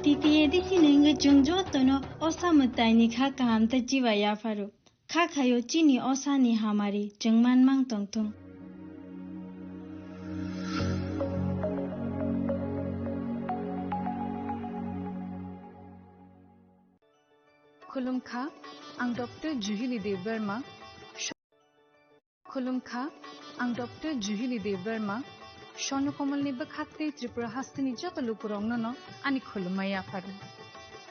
T T A D C ni wngwi chwng jotono o samwtaini kha kaham tei chiba yapharo. Kha khaio chini o sani hamari chwng manmang tongthung. Khulumkha, ang Doctor Juhili Debbarma. Khulumkha, ang Doctor Juhili Debbarma. Swarno Komolni bwkhak tei Tripura hasteni joto lukurokno no ani khulumma yapharo.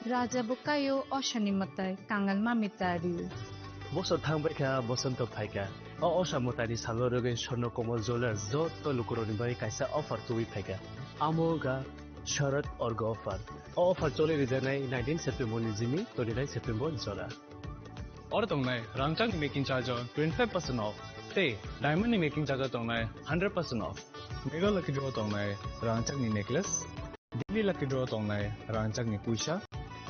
Raja bo kaio, osani mwtai kangal mami tario. Bosor thangbaikha, bosonto phaikha. O osa mwtaini salo rwgwi Swarno Komol Jewellers joto lukurokni bagwi kaisa offer tubui phaikha. Amo wngkha Sharad Orgo offer. O offer choli rijaknai nineteen September ni jimi twenty nine September ni jora. Oro tongnai rangchakni making charge o twenty five percent off, tei diamond ni making charge o tongnai hundred percent off. Mega Lucky Draw tongnai rangchakni necklace, Daily Lucky Draw tongnai rangchakni puisa,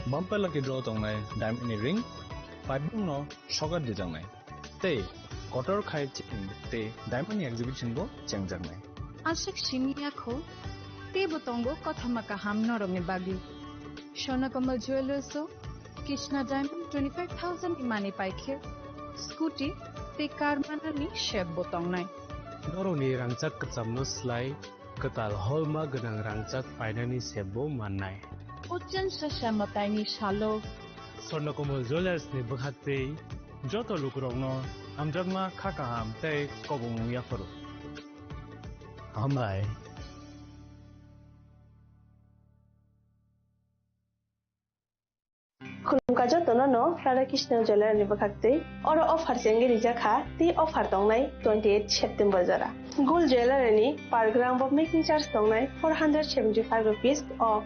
Bumper Lucky Draw tongnai diamond ni ring, paibung no sokat dijaknai. Tei kotor khai chini tei diamond ni exhibition bo chengjaknai. Aswk simi yakho, teibo tongo kothoma kaham norokni bagwi. Swarno Komol Jewellers o Krishna Diamond twenty five thousand ni manwi paikhe scooty tei car manani set bo tongnai. Norokni rangchak kwchamno slai kwtal holma gwnang rangchak painani set bo mannai. Uchan sasa mwtaini salo. Swarno Komol Jewellers ni bwkhak tei joto lukurokno hamjakma kha kaham tei kobongmung yapharo. Hambai. Khulumkha jotono no Radha Krishna Jewellery ni bwkhak twi. Oro offer chengwi rijak kha, tei offer tongnai twenty eight September jora. Gold Jewellery ni per gram bo making charge tongnai four hundred seventy five rupees off.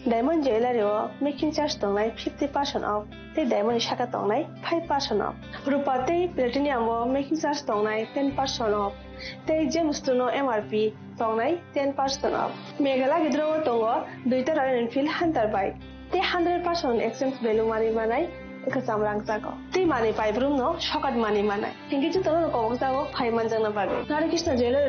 Diamond Jewellery o making charge tongnai fifty percent off, tei diamond ni saka tongnai five percent off. Rupa tei platinum o making charge tongnai ten percent off, tei Gemstone o M R P tongnai ten percent off. Mega Lucky Draw o tongo duita Royal Enfield Hunter bike. Tei hundred percent exchange value manwi manai kwcham rangchak o. Tei manwi paibrumno sokat manwi manai. Hinkhe jotono kobokjago phai manjakna bagwi. Radha Krishna Jewellery.